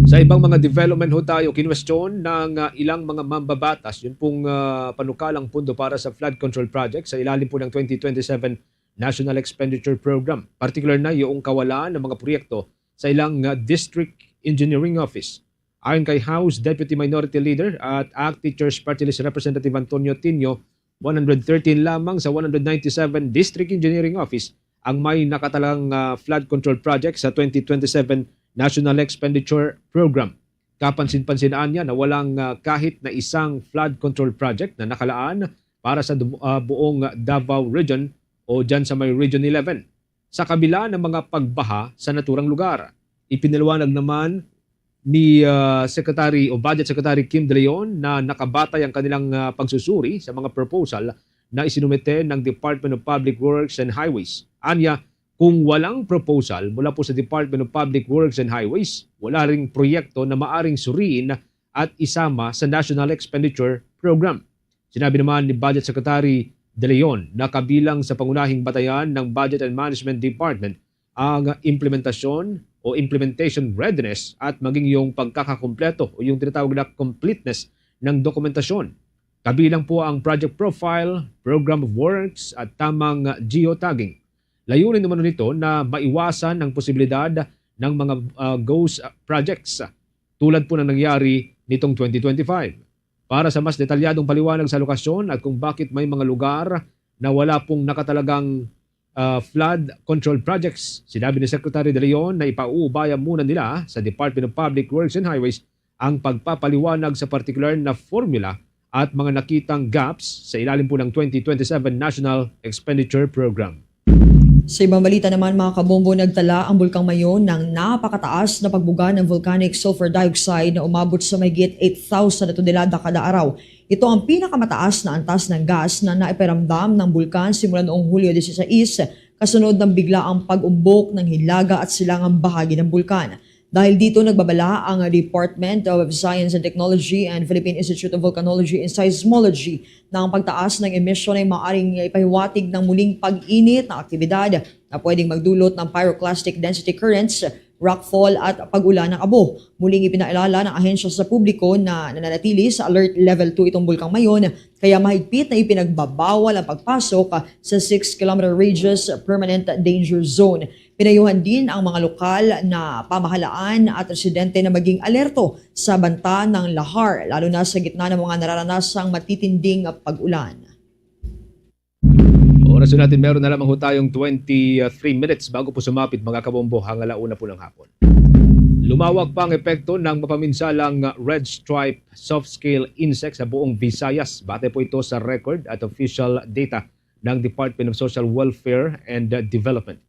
Sa ibang mga development ho tayo, kinwestiyon ng, ah, ilang mga mambabatas, yun pong, ah, panukalang pondo para sa flood control project sa ilalim po ng twenty twenty-seven National Expenditure Program. Partikular na yung kawalan ng mga proyekto sa ilang, ah, District Engineering Office. Ayon kay House Deputy Minority Leader at Act Teachers Party List Representative Antonio Tinio, one hundred thirteen lamang sa one hundred ninety-seven District Engineering Office ang may nakatalang, ah, flood control project sa twenty twenty-seven National Expenditure Program. Kapansin-pansin anya na walang, ah, kahit na isang flood control project na nakalaan para sa du-, ah, buong Davao Region o dyan sa may Region eleven. Sa kabila ng mga pagbaha sa naturang lugar, ipinaliwanag naman ni, ah, Secretary o Budget Secretary Kim De Leon na nakabatay ang kanilang, ah, pagsusuri sa mga proposal na isinumite ng Department of Public Works and Highways. Anya, kung walang proposal mula po sa Department of Public Works and Highways, wala ring proyekto na maaring suriin at isama sa National Expenditure Program. Sinabi naman ni Budget Secretary De Leon na kabilang sa pangunahing batayan ng Budget and Management Department ang implementasyon o implementation readiness at maging yung pagkakakumpleto o yung tinatawag na completeness ng dokumentasyon. Kabilang po ang project profile, program of works at tamang geotagging. Layunin naman nito na maiwasan ang posibilidad ng mga, ah, ghost projects tulad po ng nangyari nitong twenty twenty-five. Para sa mas detalyadong paliwanag sa lokasyon at kung bakit may mga lugar na wala pong nakatalagang, ah, flood control projects, sinabi ni Secretary De Leon na ipauubaya muna nila sa Department of Public Works and Highways ang pagpapaliwanag sa partikular na formula at mga nakitang gaps sa ilalim po ng twenty twenty-seven National Expenditure Program. Sa ibang balita naman, mga kabombo, nagtala ang Bulkang Mayon ng napakataas na pagbuga ng volcanic sulfur dioxide na umabot sa mahigit eight thousand na tonelada kada araw. Ito ang pinakamataas na antas ng gas na naiparamdam ng bulkan simula noong Hulyo dieciséis, kasunod ng biglaang pag-umbok ng hilaga at silangang bahagi ng bulkan. Dahil dito, nagbabala ang Department of Science and Technology and Philippine Institute of Volcanology and Seismology na ang pagtaas ng emisyon ay maaaring ipahiwatig ng muling pag-init na aktibidad na pwedeng magdulot ng pyroclastic density currents, rockfall at pag-ulan ng abo. Muling ipinaalala ng ahensya sa publiko na nananatili sa Alert Level two itong Bulkang Mayon, kaya mahigpit na ipinagbabawal ang pagpasok sa six kilometer radius permanent danger zone. Pinayuhan din ang mga lokal na pamahalaan at residente na maging alerto sa banta ng lahar, lalo na sa gitna ng mga nararanasang matitinding pag-ulan. Oras po natin, meron na lamang ho tayong twenty-three minutes bago po sumapit, mga kabombo, ang ala una po ng hapon. Lumawak pa ang epekto ng mapaminsalang red stripe soft scale insect sa buong Visayas. Batay po ito sa record at official data ng Department of Social Welfare and Development.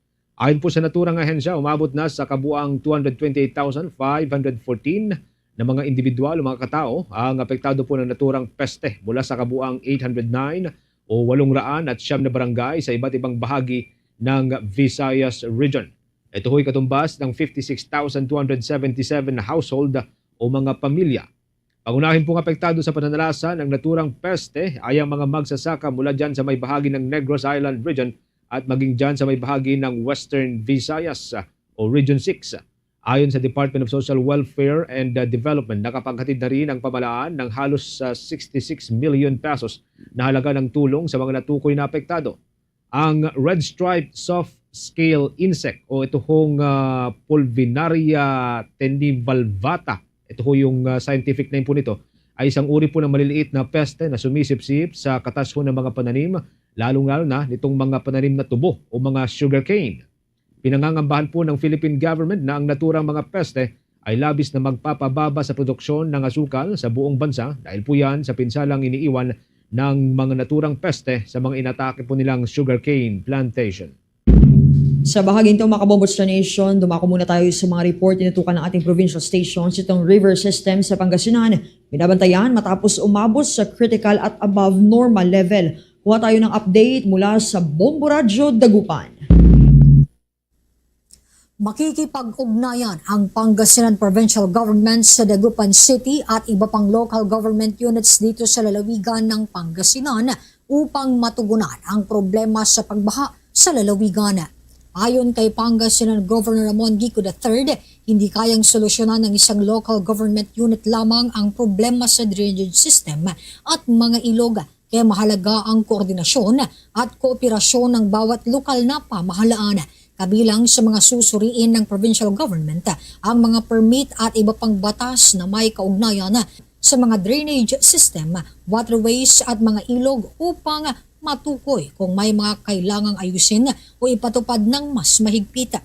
Ayon po sa naturang ahensya, umabot na sa kabuang two hundred twenty-eight thousand five hundred fourteen na mga indibidwal o mga katao ang apektado po ng naturang peste mula sa kabuang eight hundred nine o walong raan at siyam na barangay sa iba't ibang bahagi ng Visayas Region. Ito ho'y katumbas ng fifty-six thousand two hundred seventy-seven na household o mga pamilya. Pangunahin pong apektado sa pananalasan ng naturang peste ay ang mga magsasaka mula dyan sa may bahagi ng Negros Island Region at maging dyan sa may bahagi ng Western Visayas o Region six. Ayon sa Department of Social Welfare and, uh, Development, nakapaghatid na rin ang pamahalaan ng halos, uh, sixty-six million pesos na halaga ng tulong sa mga natukoy na apektado. Ang red stripe soft scale insect o ito hong, ah, Pulvinaria tenivalvata. Ito ho yung, ah, scientific name po nito, ay isang uri po ng maliliit na peste na sumisipsip sa katas ho ng mga pananim, lalong-lalo na nitong mga pananim na tubo o mga sugarcane. Pinangangambahan po ng Philippine government na ang naturang mga peste ay labis na magpapababa sa produksyon ng asukal sa buong bansa dahil po yan sa pinsalang iniiwan ng mga naturang peste sa mga inatake po nilang sugarcane plantation. Sa bahaging ito, mga kabombo sa nation, dumako muna tayo sa mga report tinutukan ng ating provincial stations. Itong river system sa Pangasinan, binabantayan matapos umabot sa critical at above normal level. Kuha tayo ng update mula sa Bombo Radyo Dagupan. Makikipag-ugnayan ang Pangasinan Provincial Government sa Dagupan City at iba pang local government units dito sa lalawigan ng Pangasinan upang matugunan ang problema sa pagbaha sa lalawigan. Ayon kay Pangasinan Governor Ramon Kiko the third, hindi kayang solusyonan ng isang local government unit lamang ang problema sa drainage system at mga ilog. Kaya mahalaga ang koordinasyon at kooperasyon ng bawat lokal na pamahalaan, kabilang sa mga susuriin ng provincial government, ang mga permit at iba pang batas na may kaugnayan sa mga drainage system, waterways at mga ilog upang matukoy kung may mga kailangang ayusin o ipatupad ng mas mahigpit.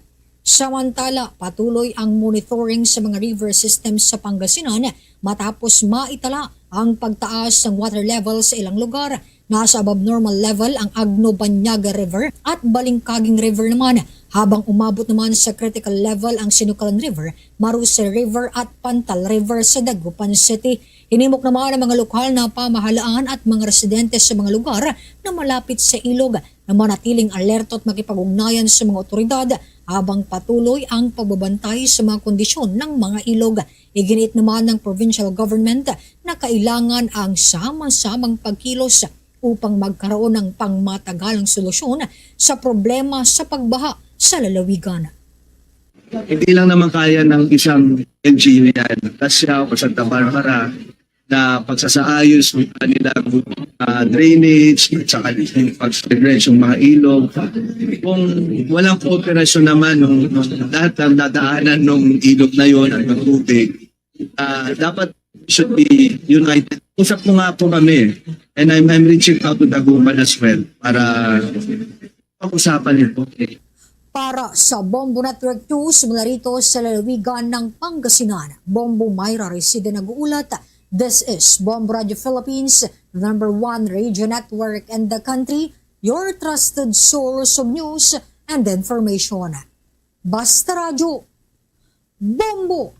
Samantala, patuloy ang monitoring sa mga river systems sa Pangasinan matapos maitala ang pagtaas ng water level sa ilang lugar. Nasa above normal level ang Agno Banyaga River at Balingkaging River naman, habang umabot naman sa critical level ang Sinukalan River, Maruse River at Pantal River sa Dagupan City. Hinimok naman ang mga lokal na pamahalaan at mga residente sa mga lugar na malapit sa ilog na manatiling alerto at makipag-ugnayan sa mga otoridad habang patuloy ang pagbabantay sa mga kondisyon ng mga ilog. Iginiit naman ng provincial government na kailangan ang sama-samang pagkilos upang magkaroon ng pangmatagalang solusyon sa problema sa pagbaha sa lalawigan. Hindi lang naman kaya ng isang L G U yan, Cassia o Santa Barbara, na pagsasaayos ng kanilang, ah, drainage at saka yung pag-dredge yung mga ilog. Kung walang kooperasyon naman ng, ng lahat ng dadaanan ng ilog na yon at ng tubig, ah, dapat should be united. Usap ko nga po kami, and I'm, I'm reaching out to Dagupan as well para pag-usapan ito. Para sa Bombo Network News, mula rito sa lalawigan ng Pangasinan, Bombo Myra Reside nag-uulat. This is Bombo Radio Philippines, the number one radio network in the country, your trusted source of news and information. Basta Radyo, Bombo!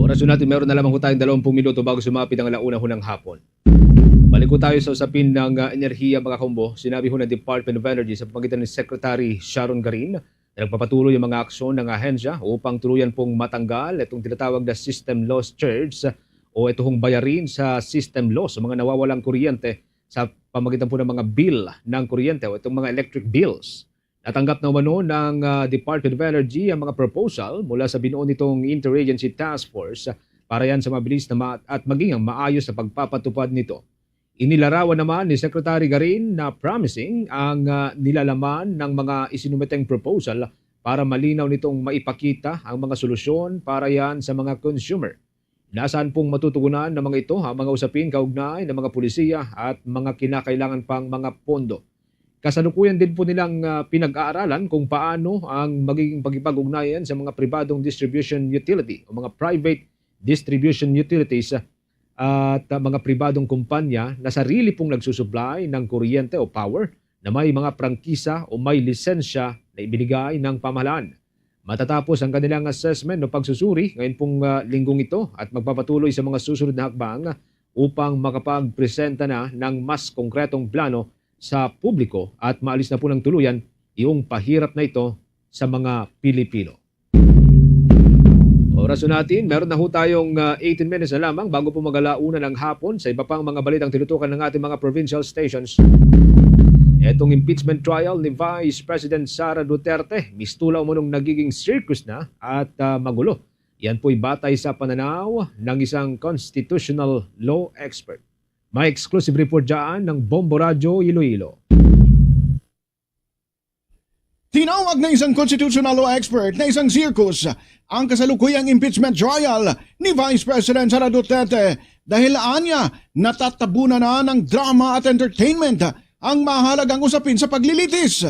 Oras ho natin, meron na lamang ho tayong dalawampung minuto bago sumapit ang ala una ho ng hapon. Balik ho tayo sa usapin ng, ah, enerhiya, mga kaumbo. Sinabi ho ng Department of Energy sa pamamagitan ni Secretary Sharon Garin na nagpapatuloy ang mga aksyon ng ahensya upang tuluyan pong matanggal itong tinatawag na system loss charge o ito hong bayarin sa system loss sa mga nawawalang kuryente sa pamamagitan po ng mga bill ng kuryente o itong mga electric bills. Natanggap na umano ng, ah, Department of Energy ang mga proposal mula sa binuo nitong Interagency Task Force para yan sa mabilis na ma-, at maging ang maayos na pagpapatupad nito. Inilarawan naman ni Secretary Garin na promising ang, ah, nilalaman ng mga isinumiteng proposal para malinaw nitong maipakita ang mga solusyon para yan sa mga consumer. Nasaan pong matutugunan ng mga ito ang mga usapin kaugnay ng mga polisiya at mga kinakailangan pang mga pondo. Kasalukuyan din po nilang, ah, pinag-aaralan kung paano ang magiging pakikipag-ugnayan sa mga pribadong distribution utility o mga private distribution utilities, ah, at, ah, mga pribadong kumpanya na sarili pong nagsusupply ng kuryente o power na may mga prangkisa o may lisensya na ibinigay ng pamahalaan. Matatapos ang kanilang assessment o pagsusuri ngayon pong, ah, linggong ito at magpapatuloy sa mga susunod na hakbang upang makapagpresenta na ng mas konkretong plano sa publiko at maalis na po ng tuluyan iyong pahirap na ito sa mga Pilipino. Oras So natin, meron na ho tayong, ah, eighteen minutes na lamang bago po mag-ala una ng hapon. Sa iba pang mga balitang tinutukan ng ating mga provincial stations, etong impeachment trial ni Vice President Sara Duterte, mistula umunong nagiging circus na at, ah, magulo. Yan po'y batay sa pananaw ng isang constitutional law expert. May exclusive report dyan ng Bombo Radyo Iloilo. Tinawag ng isang constitutional law expert na isang circus ang kasalukuyang impeachment trial ni Vice President Sara Duterte dahil anya natatabunan na ng drama at entertainment ang mahalagang usapin sa paglilitis.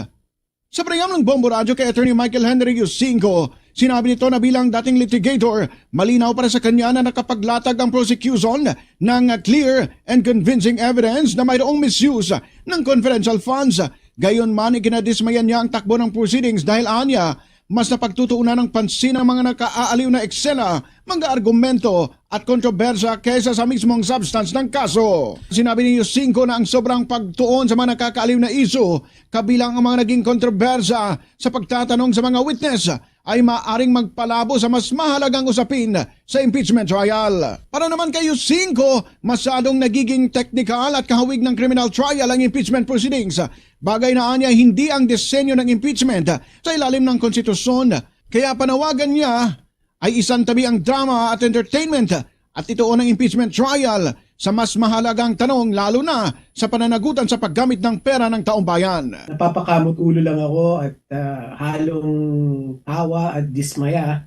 Sa panayam ng Bombo Radyo kay Attorney Michael Henry Yusingo, sinabi nito na bilang dating litigator, malinaw para sa kanya na nakapaglatag ang prosecution ng clear and convincing evidence na mayroong misuse ng confidential funds. Gayunman, ikinadismaya niya ang takbo ng proceedings dahil anya, mas napagtutuunan ng pansin ang mga nakaaaliw na eksena, mga argumento at kontrobersiya kaysa sa mismong substance ng kaso. Sinabi ni Yusingo na ang sobrang pagtuon sa mga nakakaaliw na isyu, kabilang ang mga naging kontrobersiya sa pagtatanong sa mga witness, ay maaring magpalabo sa mas mahalagang usapin sa impeachment trial. Para naman kay Yusingo, masyadong nagiging teknikal at kahawig ng criminal trial ang impeachment proceedings. Bagay na anya hindi ang disenyo ng impeachment sa ilalim ng konstitusyon. Kaya panawagan niya ay isantabi ang drama at entertainment at ituon ang impeachment trial sa mas mahalagang tanong, lalo na sa pananagutan sa paggamit ng pera ng taong bayan. Napapakamot ulo lang ako at, ah, halong tawa at dismaya.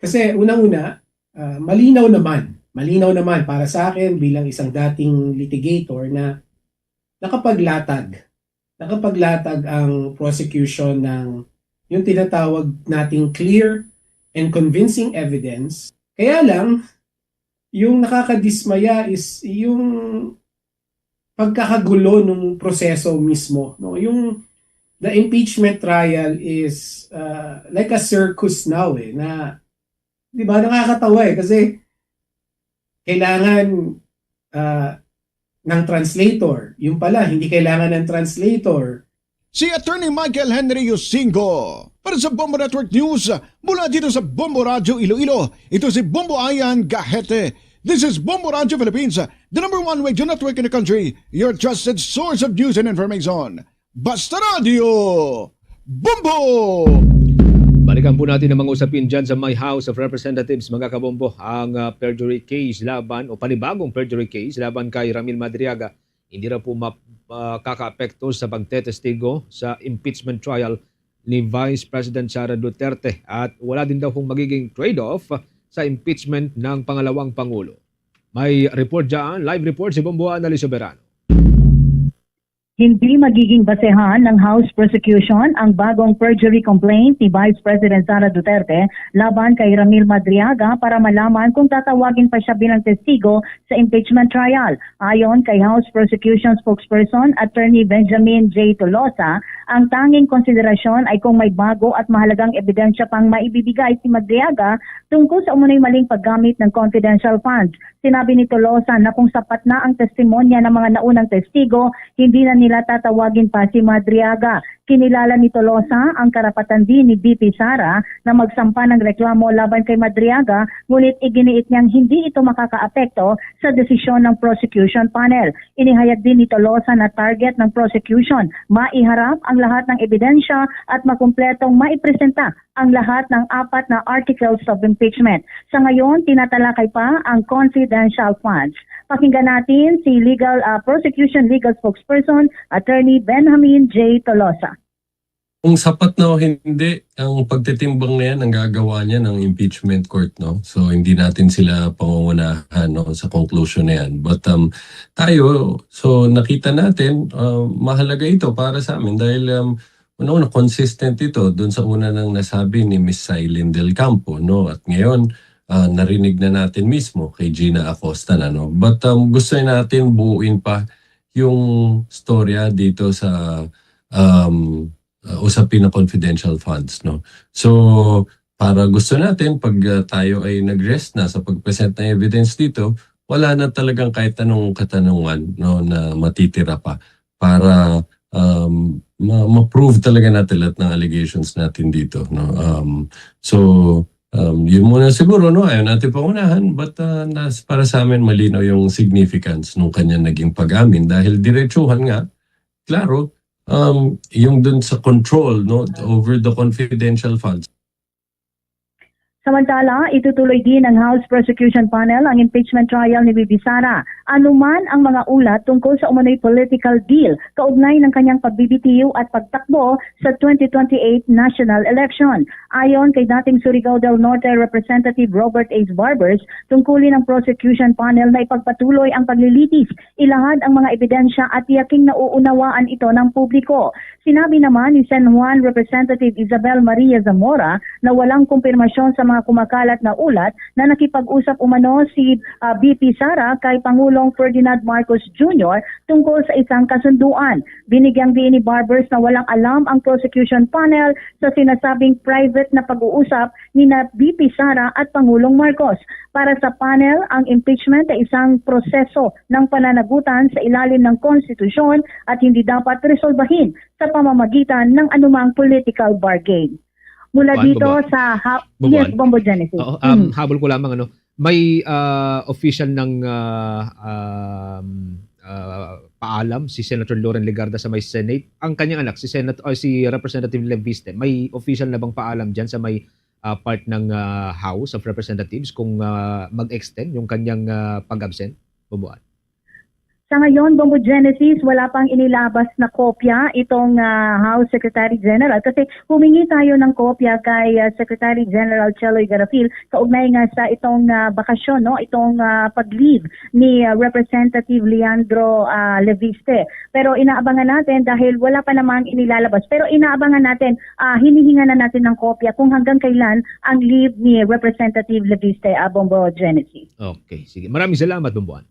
Kasi unang-una, ah, malinaw naman, malinaw naman para sa akin bilang isang dating litigator na nakapaglatag, nakapaglatag ang prosecution ng yung tinatawag nating clear and convincing evidence. Kaya lang, yung nakakadismaya is yung pagkakagulo ng proseso mismo, no? Yung the impeachment trial is, uh, like a circus now, eh, na, di ba, nakakatawa, eh, kasi kailangan, ah, ng translator. Yung pala, hindi kailangan ng translator. Si Attorney Michael Henry Yusingo. Para sa Bombo Network News, mula dito sa Bombo Radyo Iloilo, ito si Bombo Ayan Gahete. This is Bombo Radyo Philippines, the number one radio network in the country, your trusted source of news and information. Basta Radyo Bombo! Balikan po natin ang mga usapin dyan sa may House of Representatives, mga kabombo. Ang, ah, perjury case laban o panibagong perjury case laban kay Ramil Madriaga, hindi raw po map-, ah, kakaapekto sa pagtetestigo sa impeachment trial ni Vice President Sara Duterte. At wala din daw pong magiging trade-off sa impeachment ng pangalawang pangulo. May report dyan, live report si Bombo Annalyn Soberano. Hindi magiging basehan ng House prosecution ang bagong perjury complaint ni Vice President Sara Duterte laban kay Ramil Madriaga para malaman kung tatawagin pa siya bilang testigo sa impeachment trial. Ayon kay House Prosecution Spokesperson Attorney Benjamin J. Tolosa, ang tanging konsiderasyon ay kung may bago at mahalagang ebidensya pang maibibigay si Madriaga tungkol sa umunoy maling paggamit ng confidential funds. Sinabi ni Tolosa na kung sapat na ang testimonya ng mga naunang testigo, hindi na nila tatawagin pa si Madriaga. Kinilala ni Tolosa ang karapatan din ni V P Sara na magsampa ng reklamo laban kay Madriaga, ngunit iginiit niyang hindi ito makakaapekto sa desisyon ng prosecution panel. Inihayag din ni Tolosa na target ng prosecution, maiharap ang lahat ng ebidensya at makumpletong maipresenta ang lahat ng apat na articles of impeachment. Sa ngayon, tinatalakay pa ang confidential funds. Pakinggan natin si legal, ah, prosecution legal spokesperson, Attorney Benjamin J. Tolosa. Kung sapat na o hindi, ang pagtitimbang na yan, ang gagawa niya ng impeachment court, no? So, hindi natin sila pangungunahan, no, sa conclusion na yan. But, um, tayo, so, nakita natin, uh, mahalaga ito para sa amin dahil, um, una-una, consistent ito dun sa una nang nasabi ni Miss Silene Del Campo, no? At ngayon, ah, narinig na natin mismo kay Gina Acosta na, no? But, um, gusto natin buuin pa yung storya dito sa, um, uh, usapin ng confidential funds, no? So, para gusto natin, pag, uh, tayo ay nag-rest na sa pag-present ng evidence dito, wala na talagang kahit anong katanungan, no, na matitira pa para, um, ma-, ma-prove talaga natin lahat ng allegations natin dito, no? Um, so, um, Yun muna siguro, no? Ayaw natin pangunahan, but, ah, nas-, para sa amin, malinaw yung significance nung kanyang naging pag-amin dahil diretsuhan nga, klaro, um, yung dun sa control, no, over the confidential funds. Samantala, itutuloy din ng House Prosecution Panel ang impeachment trial ni V P Sara. Anuman ang mga ulat tungkol sa umano'y political deal kaugnay ng kanyang pagbibitiw at pagtakbo sa twenty twenty-eight national election. Ayon kay dating Surigao del Norte Representative Robert Ace Barbers, tungkulin ng prosecution panel na ipagpatuloy ang paglilitis, ilahad ang mga ebidensya at tiyaking nauunawaan ito ng publiko. Sinabi naman ni San Juan Representative Isabel Maria Zamora na walang kumpirmasyon sa mga kumakalat na ulat na nakipag-usap umano si, ah, V P Sara kay Pangulong Ferdinand Marcos Junior tungkol sa isang kasunduan. Binigyang diin ni Barbers na walang alam ang prosecution panel sa sinasabing private na pag-uusap nina V P Sara at Pangulong Marcos. Para sa panel, ang impeachment ay isang proseso ng pananagutan sa ilalim ng konstitusyon at hindi dapat resolbahin sa pamamagitan ng anumang political bargain. Mula dito sa ha-, yes, Bombo Genesis. Oo, um, habol ko lamang, ano, may, ah, official ng, ah, um, ah, paalam si Senator Loren Legarda sa may Senate. Ang kanyang anak, si Senat-, o si Representative Leviste, may official na bang paalam diyan sa may, ah, part ng, ah, House of Representatives kung, ah, mag-extend yung kanyang, ah, pag-absent? Bombo Ann. Sa ngayon, Bombo Genesis, wala pang inilabas na kopya itong, ah, House Secretary General kasi humingi tayo ng kopya kay, ah, Secretary General Cheloy Garafil kaugnay nga sa itong, ah, bakasyon, no, itong, ah, pag-leave ni, ah, Representative Leandro, ah, Leviste. Pero inaabangan natin dahil wala pa namang inilalabas. Pero inaabangan natin, ah, hinihingan na natin ng kopya kung hanggang kailan ang leave ni Representative Leviste, ah, Bombo Genesis. Okay, sige. Maraming salamat, Bombo Ann.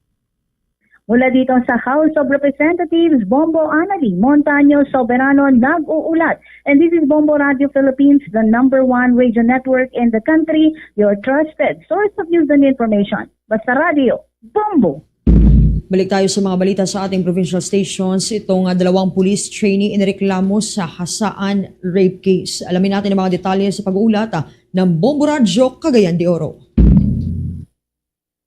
Mula dito sa House of Representatives, Bombo Anali Montaño Soberano nag-uulat. And this is Bombo Radio Philippines, the number one radio network in the country, your trusted source of news and information. Basta Radio, Bombo! Balik tayo sa mga balita sa ating provincial stations. Itong, ah, dalawang police trainee inireklamo sa Hasaan rape case. Alamin natin ang mga detalye sa pag-uulat, ah, ng Bombo Radyo Cagayan de Oro.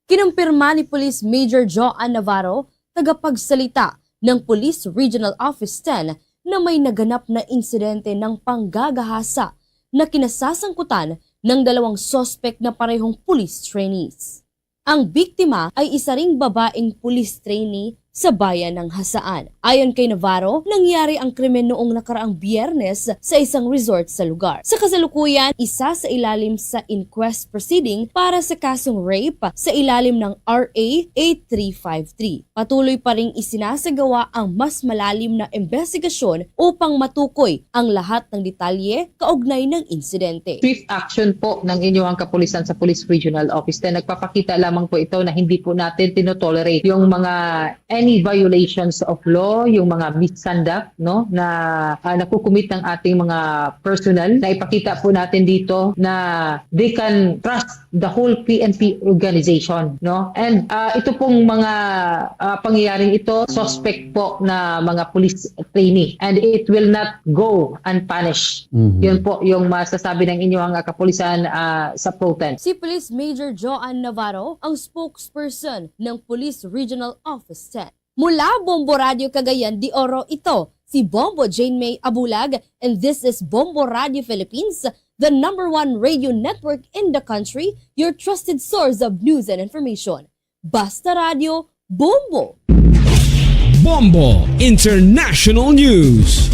Kinumpirma ni Police Major Joan Navarro, tagapagsalita ng Police Regional Office ten, na may naganap na insidente ng panggagahasa na kinasasangkutan ng dalawang suspek na parehong police trainees. Ang biktima ay isa ring babaeng police trainee sa bayan ng Hasaan. Ayon kay Navarro, nangyari ang krimen noong nakaraang Biyernes sa isang resort sa lugar. Sa kasalukuyan, isa sa ilalim sa inquest proceeding para sa kasong rape sa ilalim ng R A eight three five three. Patuloy pa ring isinasagawa ang mas malalim na imbestigasyon upang matukoy ang lahat ng detalye kaugnay ng insidente. Swift action po ng inyong kapulisan sa Police Regional Office ten. Nagpapakita lamang po ito na hindi po natin tinotolerate yung mga any violations of law, yung mga misconduct, no, na, ah, nakukumit ng ating mga personnel. Na ipakita po natin dito na they can trust the whole P N P organization, no? And, ah, ito pong mga, ah, pangyayaring ito, suspect po na mga police trainee. And it will not go unpunished. Mhm. Yun po yung masasabi ng inyong, ah, kapulisan, ah, sa pro tem. Si Police Major Joan Navarro, ang spokesperson ng Police Regional Office ten. Mula Bombo Radio Cagayan de Oro, ito si Bombo Jane May Abulag, and this is Bombo Radio Philippines, the number one radio network in the country, your trusted source of news and information. Basta Radio, Bombo! Bombo International News.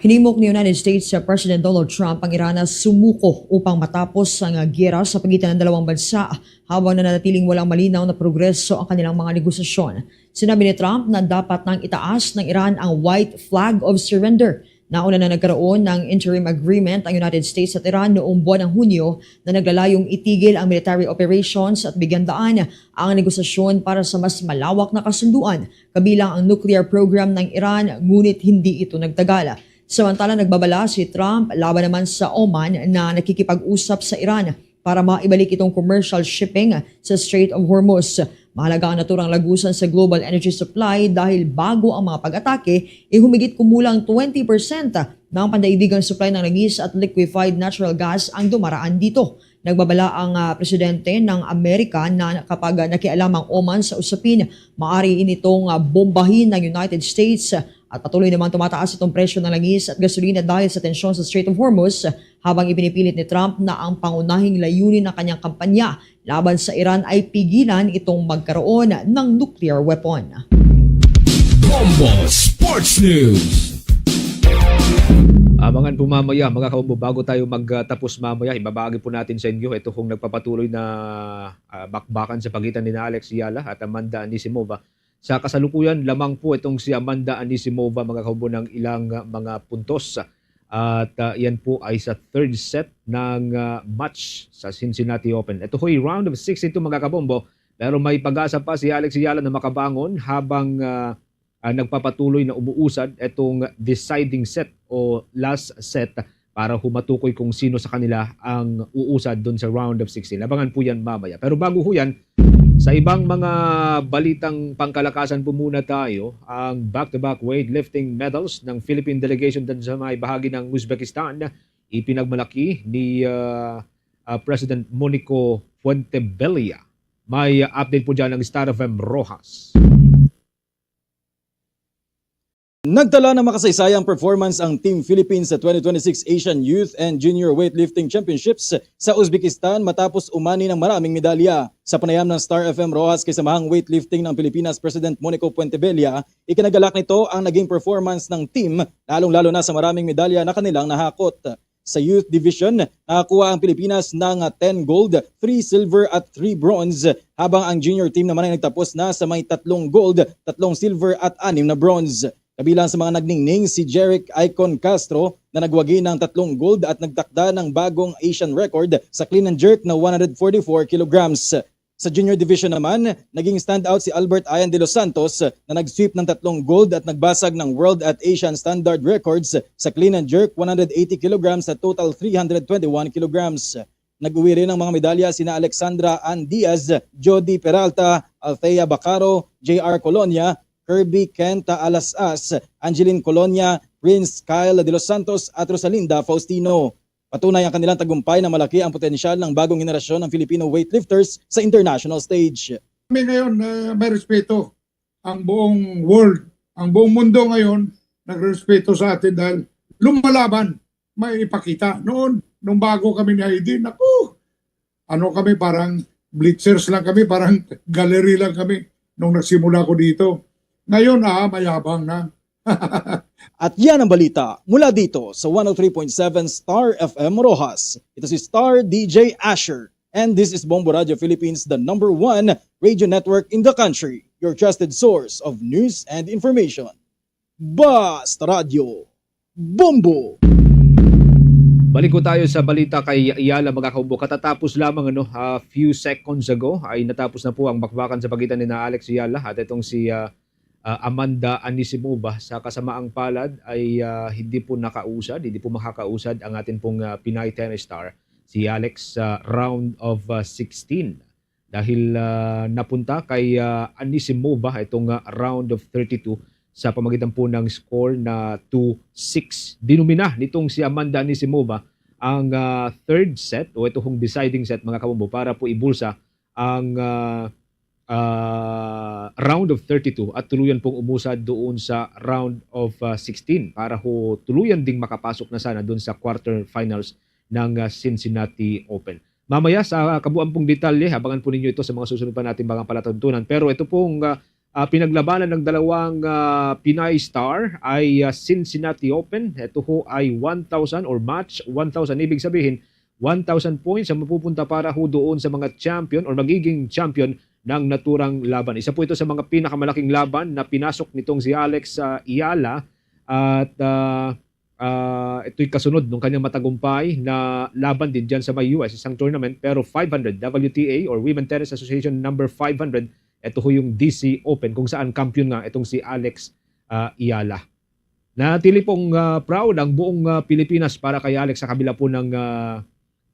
Hinimok ni United States President Donald Trump ang Iran na sumuko upang matapos ang giyera sa pagitan ng dalawang bansa, habang nananatiling walang malinaw na progreso ang kanilang mga negosasyon. Sinabi ni Trump na dapat nang itaas ng Iran ang white flag of surrender. Nauna na nagkaroon ng interim agreement ang United States at Iran noong buwan ng Hunyo na naglalayong itigil ang military operations at bigyan daan ang negosasyon para sa mas malawak na kasunduan, kabilang ang nuclear program ng Iran, ngunit hindi ito nagtagal. Samantala, nagbabala si Trump laban naman sa Oman na nakikipag-usap sa Iran para maibalik itong commercial shipping sa Strait of Hormuz. Mahalaga ang naturang lagusan sa global energy supply dahil bago ang mga pag-atake, ihumigit kumulang twenty percent ng pandaigdigang supply ng langis at liquefied natural gas ang dumaraan dito. Nagbabala ang, ah, presidente ng Amerika na kapag, ah, nakialam ang Oman sa usapin, maaari initong, ah, bombahin ng United States, ah, at patuloy namang tumataas itong presyo ng langis at gasolina dahil sa tensyon sa Strait of Hormuz, ah, habang ipinipilit ni Trump na ang pangunahing layunin ng kanyang kampanya laban sa Iran ay pigilan itong magkaroon ng nuclear weapon. Bombo Sports News. Abangan po mamaya, mga kabombo, bago tayo magtapos mamaya, ibabahagi po natin sa inyo ito pong nagpapatuloy na, ah, bakbakan sa pagitan ni Alex Eala at Amanda Anisimova. Sa kasalukuyan lamang po itong si Amanda Anisimova, mga kabombo, ng ilang, ah, mga puntos. At, ah, yan po ay sa third set ng, ah, match sa Cincinnati Open. Ito ho'y round of sixty-two, mga kabombo, pero may pag-asa pa si Alex Eala na makabangon habang, ah, ah, nagpapatuloy na umuusad itong deciding set o last set para ho matukoy kung sino sa kanila ang uusad dun sa round of sixteen. Abangan po yan mamaya. Pero bago ho yan, sa ibang mga balitang pangkalakasan po muna tayo, ang back-to-back weightlifting medals ng Philippine delegation dun sa may bahagi ng Uzbekistan, ipinagmalaki ni, ah, ah, President Monico Fuentebella. May, ah, update po dyan ng Star F M Rojas. Nagtala ng makasaysayang performance ang Team Philippines sa twenty twenty-six Asian Youth and Junior Weightlifting Championships sa Uzbekistan matapos umani ng maraming medalya. Sa panayam ng Star F M Rojas kay Samahang Weightlifting ng Pilipinas President Monico Fuentebella, ikinagalak nito ang naging performance ng team, lalong-lalo na sa maraming medalya na kanilang nahakot. Sa Youth Division, nakakuha ang Pilipinas ng, ah, ten gold, three silver at three bronze, habang ang junior team naman ay nagtapos na sa may tatlong gold, tatlong silver at anim na bronze. Kabilang sa mga nagningning si Jeric Icon Castro na nagwagi ng tatlong gold at nagtakda ng bagong Asian record sa clean and jerk na one hundred forty-four kilograms. Sa junior division naman, naging standout si Albert Ian De Los Santos na nag-sweep ng tatlong gold at nagbasag ng world at Asian standard records sa clean and jerk one hundred eighty kilograms at total three hundred twenty-one kilograms. Nag-uwi rin ng mga medalya sina Alexandra Ann Diaz, Jody Peralta, Althea Bacaro, J R Colonia, Kirby Kenta Alasas, Angeline Colonia, Prince Kyle De Los Santos at Rosalinda Faustino. Patunay ang kanilang tagumpay na malaki ang potensyal ng bagong henerasyon ng Filipino weightlifters sa international stage. Kami ngayon, eh, may respeto. Ang buong world, ang buong mundo ngayon, nagrespeto sa atin dahil lumalaban, may ipakita. Noon, nung bago kami ni Heidi, naku, ano kami, parang blitzers lang kami, parang gallery lang kami nung nagsimula ko dito. Ngayon, ah, mayabang na. At yan ang balita mula dito sa one oh three point seven Star F M Roxas. Ito si Star D J Asher. And this is Bombo Radio Philippines, the number one radio network in the country. Your trusted source of news and information. Basta Radyo, Bombo! Balik po tayo sa balita kay Eala, mga kahubo. Katatapos lamang, ano, a few seconds ago, ay natapos na po ang bakbakan sa pagitan ni na Alex Eala at itong si, ah, ah, Amanda Anisimova. Sa kasamaang palad ay, ah, hindi po nakausad, hindi po makakausad ang atin pong, ah, Pinay tennis star, si Alex, sa round of, ah, sixteen. Dahil, ah, napunta kay, ah, Anisimova itong, ah, round of thirty-two sa pamagitan po ng score na two six. Dinomina nitong si Amanda Anisimova ang, ah, third set o ito hong deciding set, mga kabombo, para po ibulsa ang, ah, ah, round of thirty-two at tuluyan pong umusad doon sa round of, ah, sixteen para ho tuluyan ding makapasok na sana doon sa quarterfinals ng, ah, Cincinnati Open. Mamaya sa kabuuan pong detalye, abangan po ninyo ito sa mga susunod pa nating mga palatuntunan. Pero ito pong, ah, ah, pinaglabanan ng dalawang, ah, Pinay star ay, ah, Cincinnati Open. Ito ho ay one thousand or match one thousand. Ibig sabihin, one thousand points ang mapupunta para ho doon sa mga champion or magiging champion ng naturang laban. Isa po ito sa mga pinakamalaking laban na pinasok nitong si Alex, ah, Eala at, ah, ah, ito'y kasunod nung kanyang matagumpay na laban din dyan sa may U S, isang tournament, pero five hundred, W T A or Women Tennis Association number five hundred, ito ho yung D C Open kung saan kampiyon nga itong si Alex, ah, Eala. Nanatili pong, ah, proud ang buong, ah, Pilipinas para kay Alex sa kabila po ng, ah,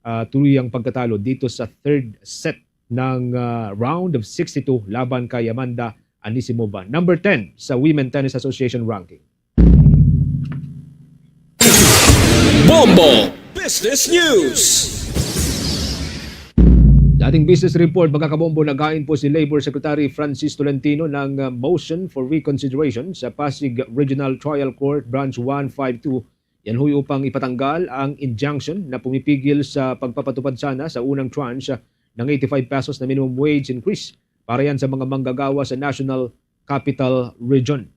ah, tuluyang pagkatalo dito sa third set ng, ah, round of sixty-two laban kay Amanda Anisimova, number ten sa Women Tennis Association ranking. Bombo Business News. Sa ating business report, mga kabombo, naghain po si Labor Secretary Francis Tolentino ng, uh, motion for reconsideration sa Pasig Regional Trial Court Branch one five two. Yan ho'y upang ipatanggal ang injunction na pumipigil sa pagpapatupad sana sa unang tranche ng eighty-five pesos na minimum wage increase para yan sa mga manggagawa sa National Capital Region.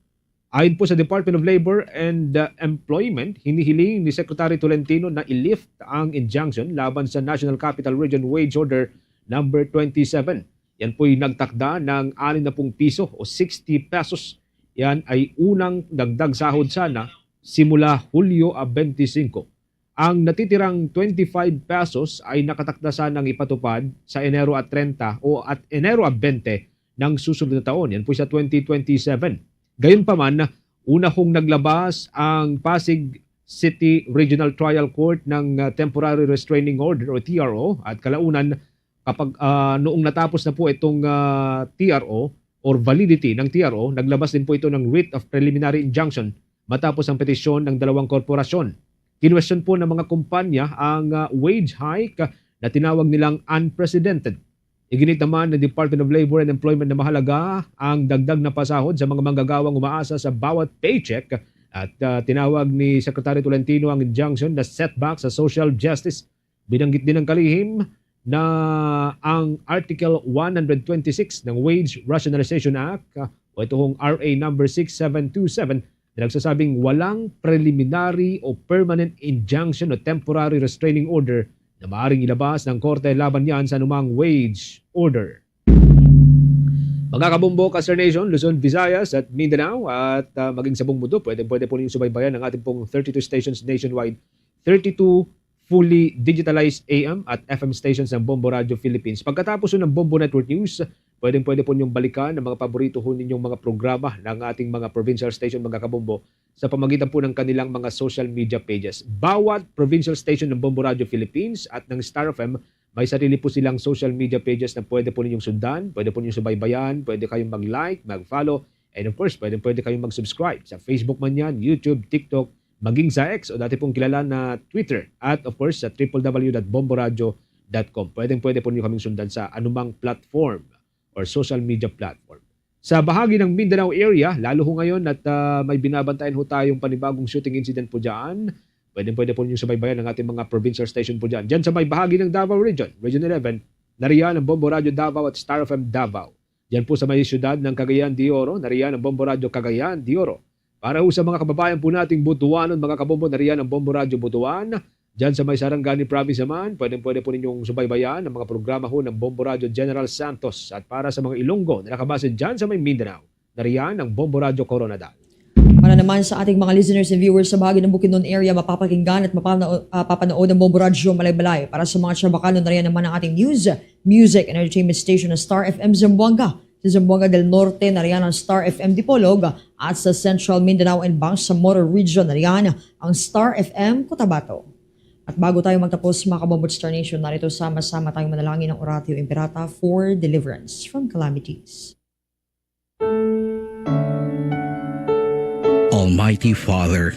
Ayon po sa Department of Labor and, uh, Employment, hinihiling ni Secretary Tolentino na i-lift ang injunction laban sa National Capital Region Wage Order number twenty-seven. Yan po'y nagtakda ng anim na pung piso o sixty pesos. Yan ay unang dagdag sahod sana simula Hulyo a twenty-five. Ang natitirang twenty-five pesos ay nakatakda sanang ipatupad sa Enero at treinta o at Enero at twenty ng susunod na taon. Yan po sa twenty twenty-seven. Gayunpaman, una hong naglabas ang Pasig City Regional Trial Court ng, ah, Temporary Restraining Order o T R O at kalaunan kapag, ah, noong natapos na po itong, ah, T R O or validity ng T R O, naglabas din po ito ng writ of preliminary injunction matapos ang petisyon ng dalawang korporasyon. Kinwestiyon po ng mga kumpanya ang, ah, wage hike na tinawag nilang unprecedented. Iginit naman ng Department of Labor and Employment na mahalaga ang dagdag na pasahod sa mga manggagawang umaasa sa bawat paycheck at, ah, tinawag ni Secretary Tolentino ang injunction na setback sa social justice. Binanggit din ng kalihim na ang Article one hundred twenty-six ng Wage Rationalization Act, ah, o ito hong R A number six seven two seven, na nagsasabing walang preliminary o permanent injunction o temporary restraining order na maaaring ilabas ng korte laban niyan sa anumang wage order. Mga kabombo, Ka-Star Nation, Luzon, Visayas at Mindanao at, ah, maging sa buong mundo, pwede, pwede po ninyong subaybayan ang ating pong thirty-two stations nationwide, thirty-two fully digitalized A M at F M stations ng Bombo Radio Philippines. Pagkatapos ng Bombo Network News, pwedeng-pwede po ninyong balikan ang mga paborito ho ninyong mga programa ng ating mga provincial station, mga kabombo, sa pamamagitan po ng kanilang mga social media pages. Bawat provincial station ng Bombo Radio Philippines at ng Star F M, may sarili po silang social media pages na pwede po ninyong sundan, pwede po ninyong subaybayan, pwede kayong mag-like, mag-follow, and of course, pwede, pwede kayong mag-subscribe sa Facebook man yan, YouTube, TikTok, maging sa X o dati pong kilala na Twitter, at of course, sa triple W dot bomboradio dot com. Pwedeng-pwede po niyo kaming sundan sa anumang platform or social media platform. Sa bahagi ng Mindanao area, lalo ho ngayon at, ah, may binabantayan ho tayong panibagong shooting incident po dyan, pwedeng-pwede po ninyong subaybayan ang ating mga provincial station po dyan. Dyan sa may bahagi ng Davao Region, Region eleven, nariyan ang Bombo Radio Davao at Star F M Davao. Dyan po sa may siyudad ng Cagayan de Oro, nariyan ang Bombo Radio Cagayan de Oro. Para ho sa mga kababayan po nating Butuanon, mga kabombo, nariyan ang Bombo Radio Butuan. Dyan sa may Sarangani Province naman, pwedeng-pwede po ninyong subaybayan ang mga programa ho ng Bombo Radio General Santos. At para sa mga Ilonggo na nakabase dyan sa may Mindanao, nariyan ang Bombo Radio Koronadal. Para naman sa ating mga listeners and viewers sa bahagi ng Bukidnon area, mapapakinggan at mapana-, ah, papanood ang Bombo Radio Malaybalay. Para sa mga Chavacano, nariyan naman ang ating news, music, and entertainment station na Star F M Zamboanga. Sa Zamboanga del Norte, nariyan ang Star F M Dipolog, at sa Central Mindanao and Bangsamoro Region, nariyan ang Star F M Cotabato. At bago tayo magtapos, mga kabombo at Star Nation, narito sama-sama tayong manalangin ng Oratio Imperata for deliverance from calamities. Almighty Father,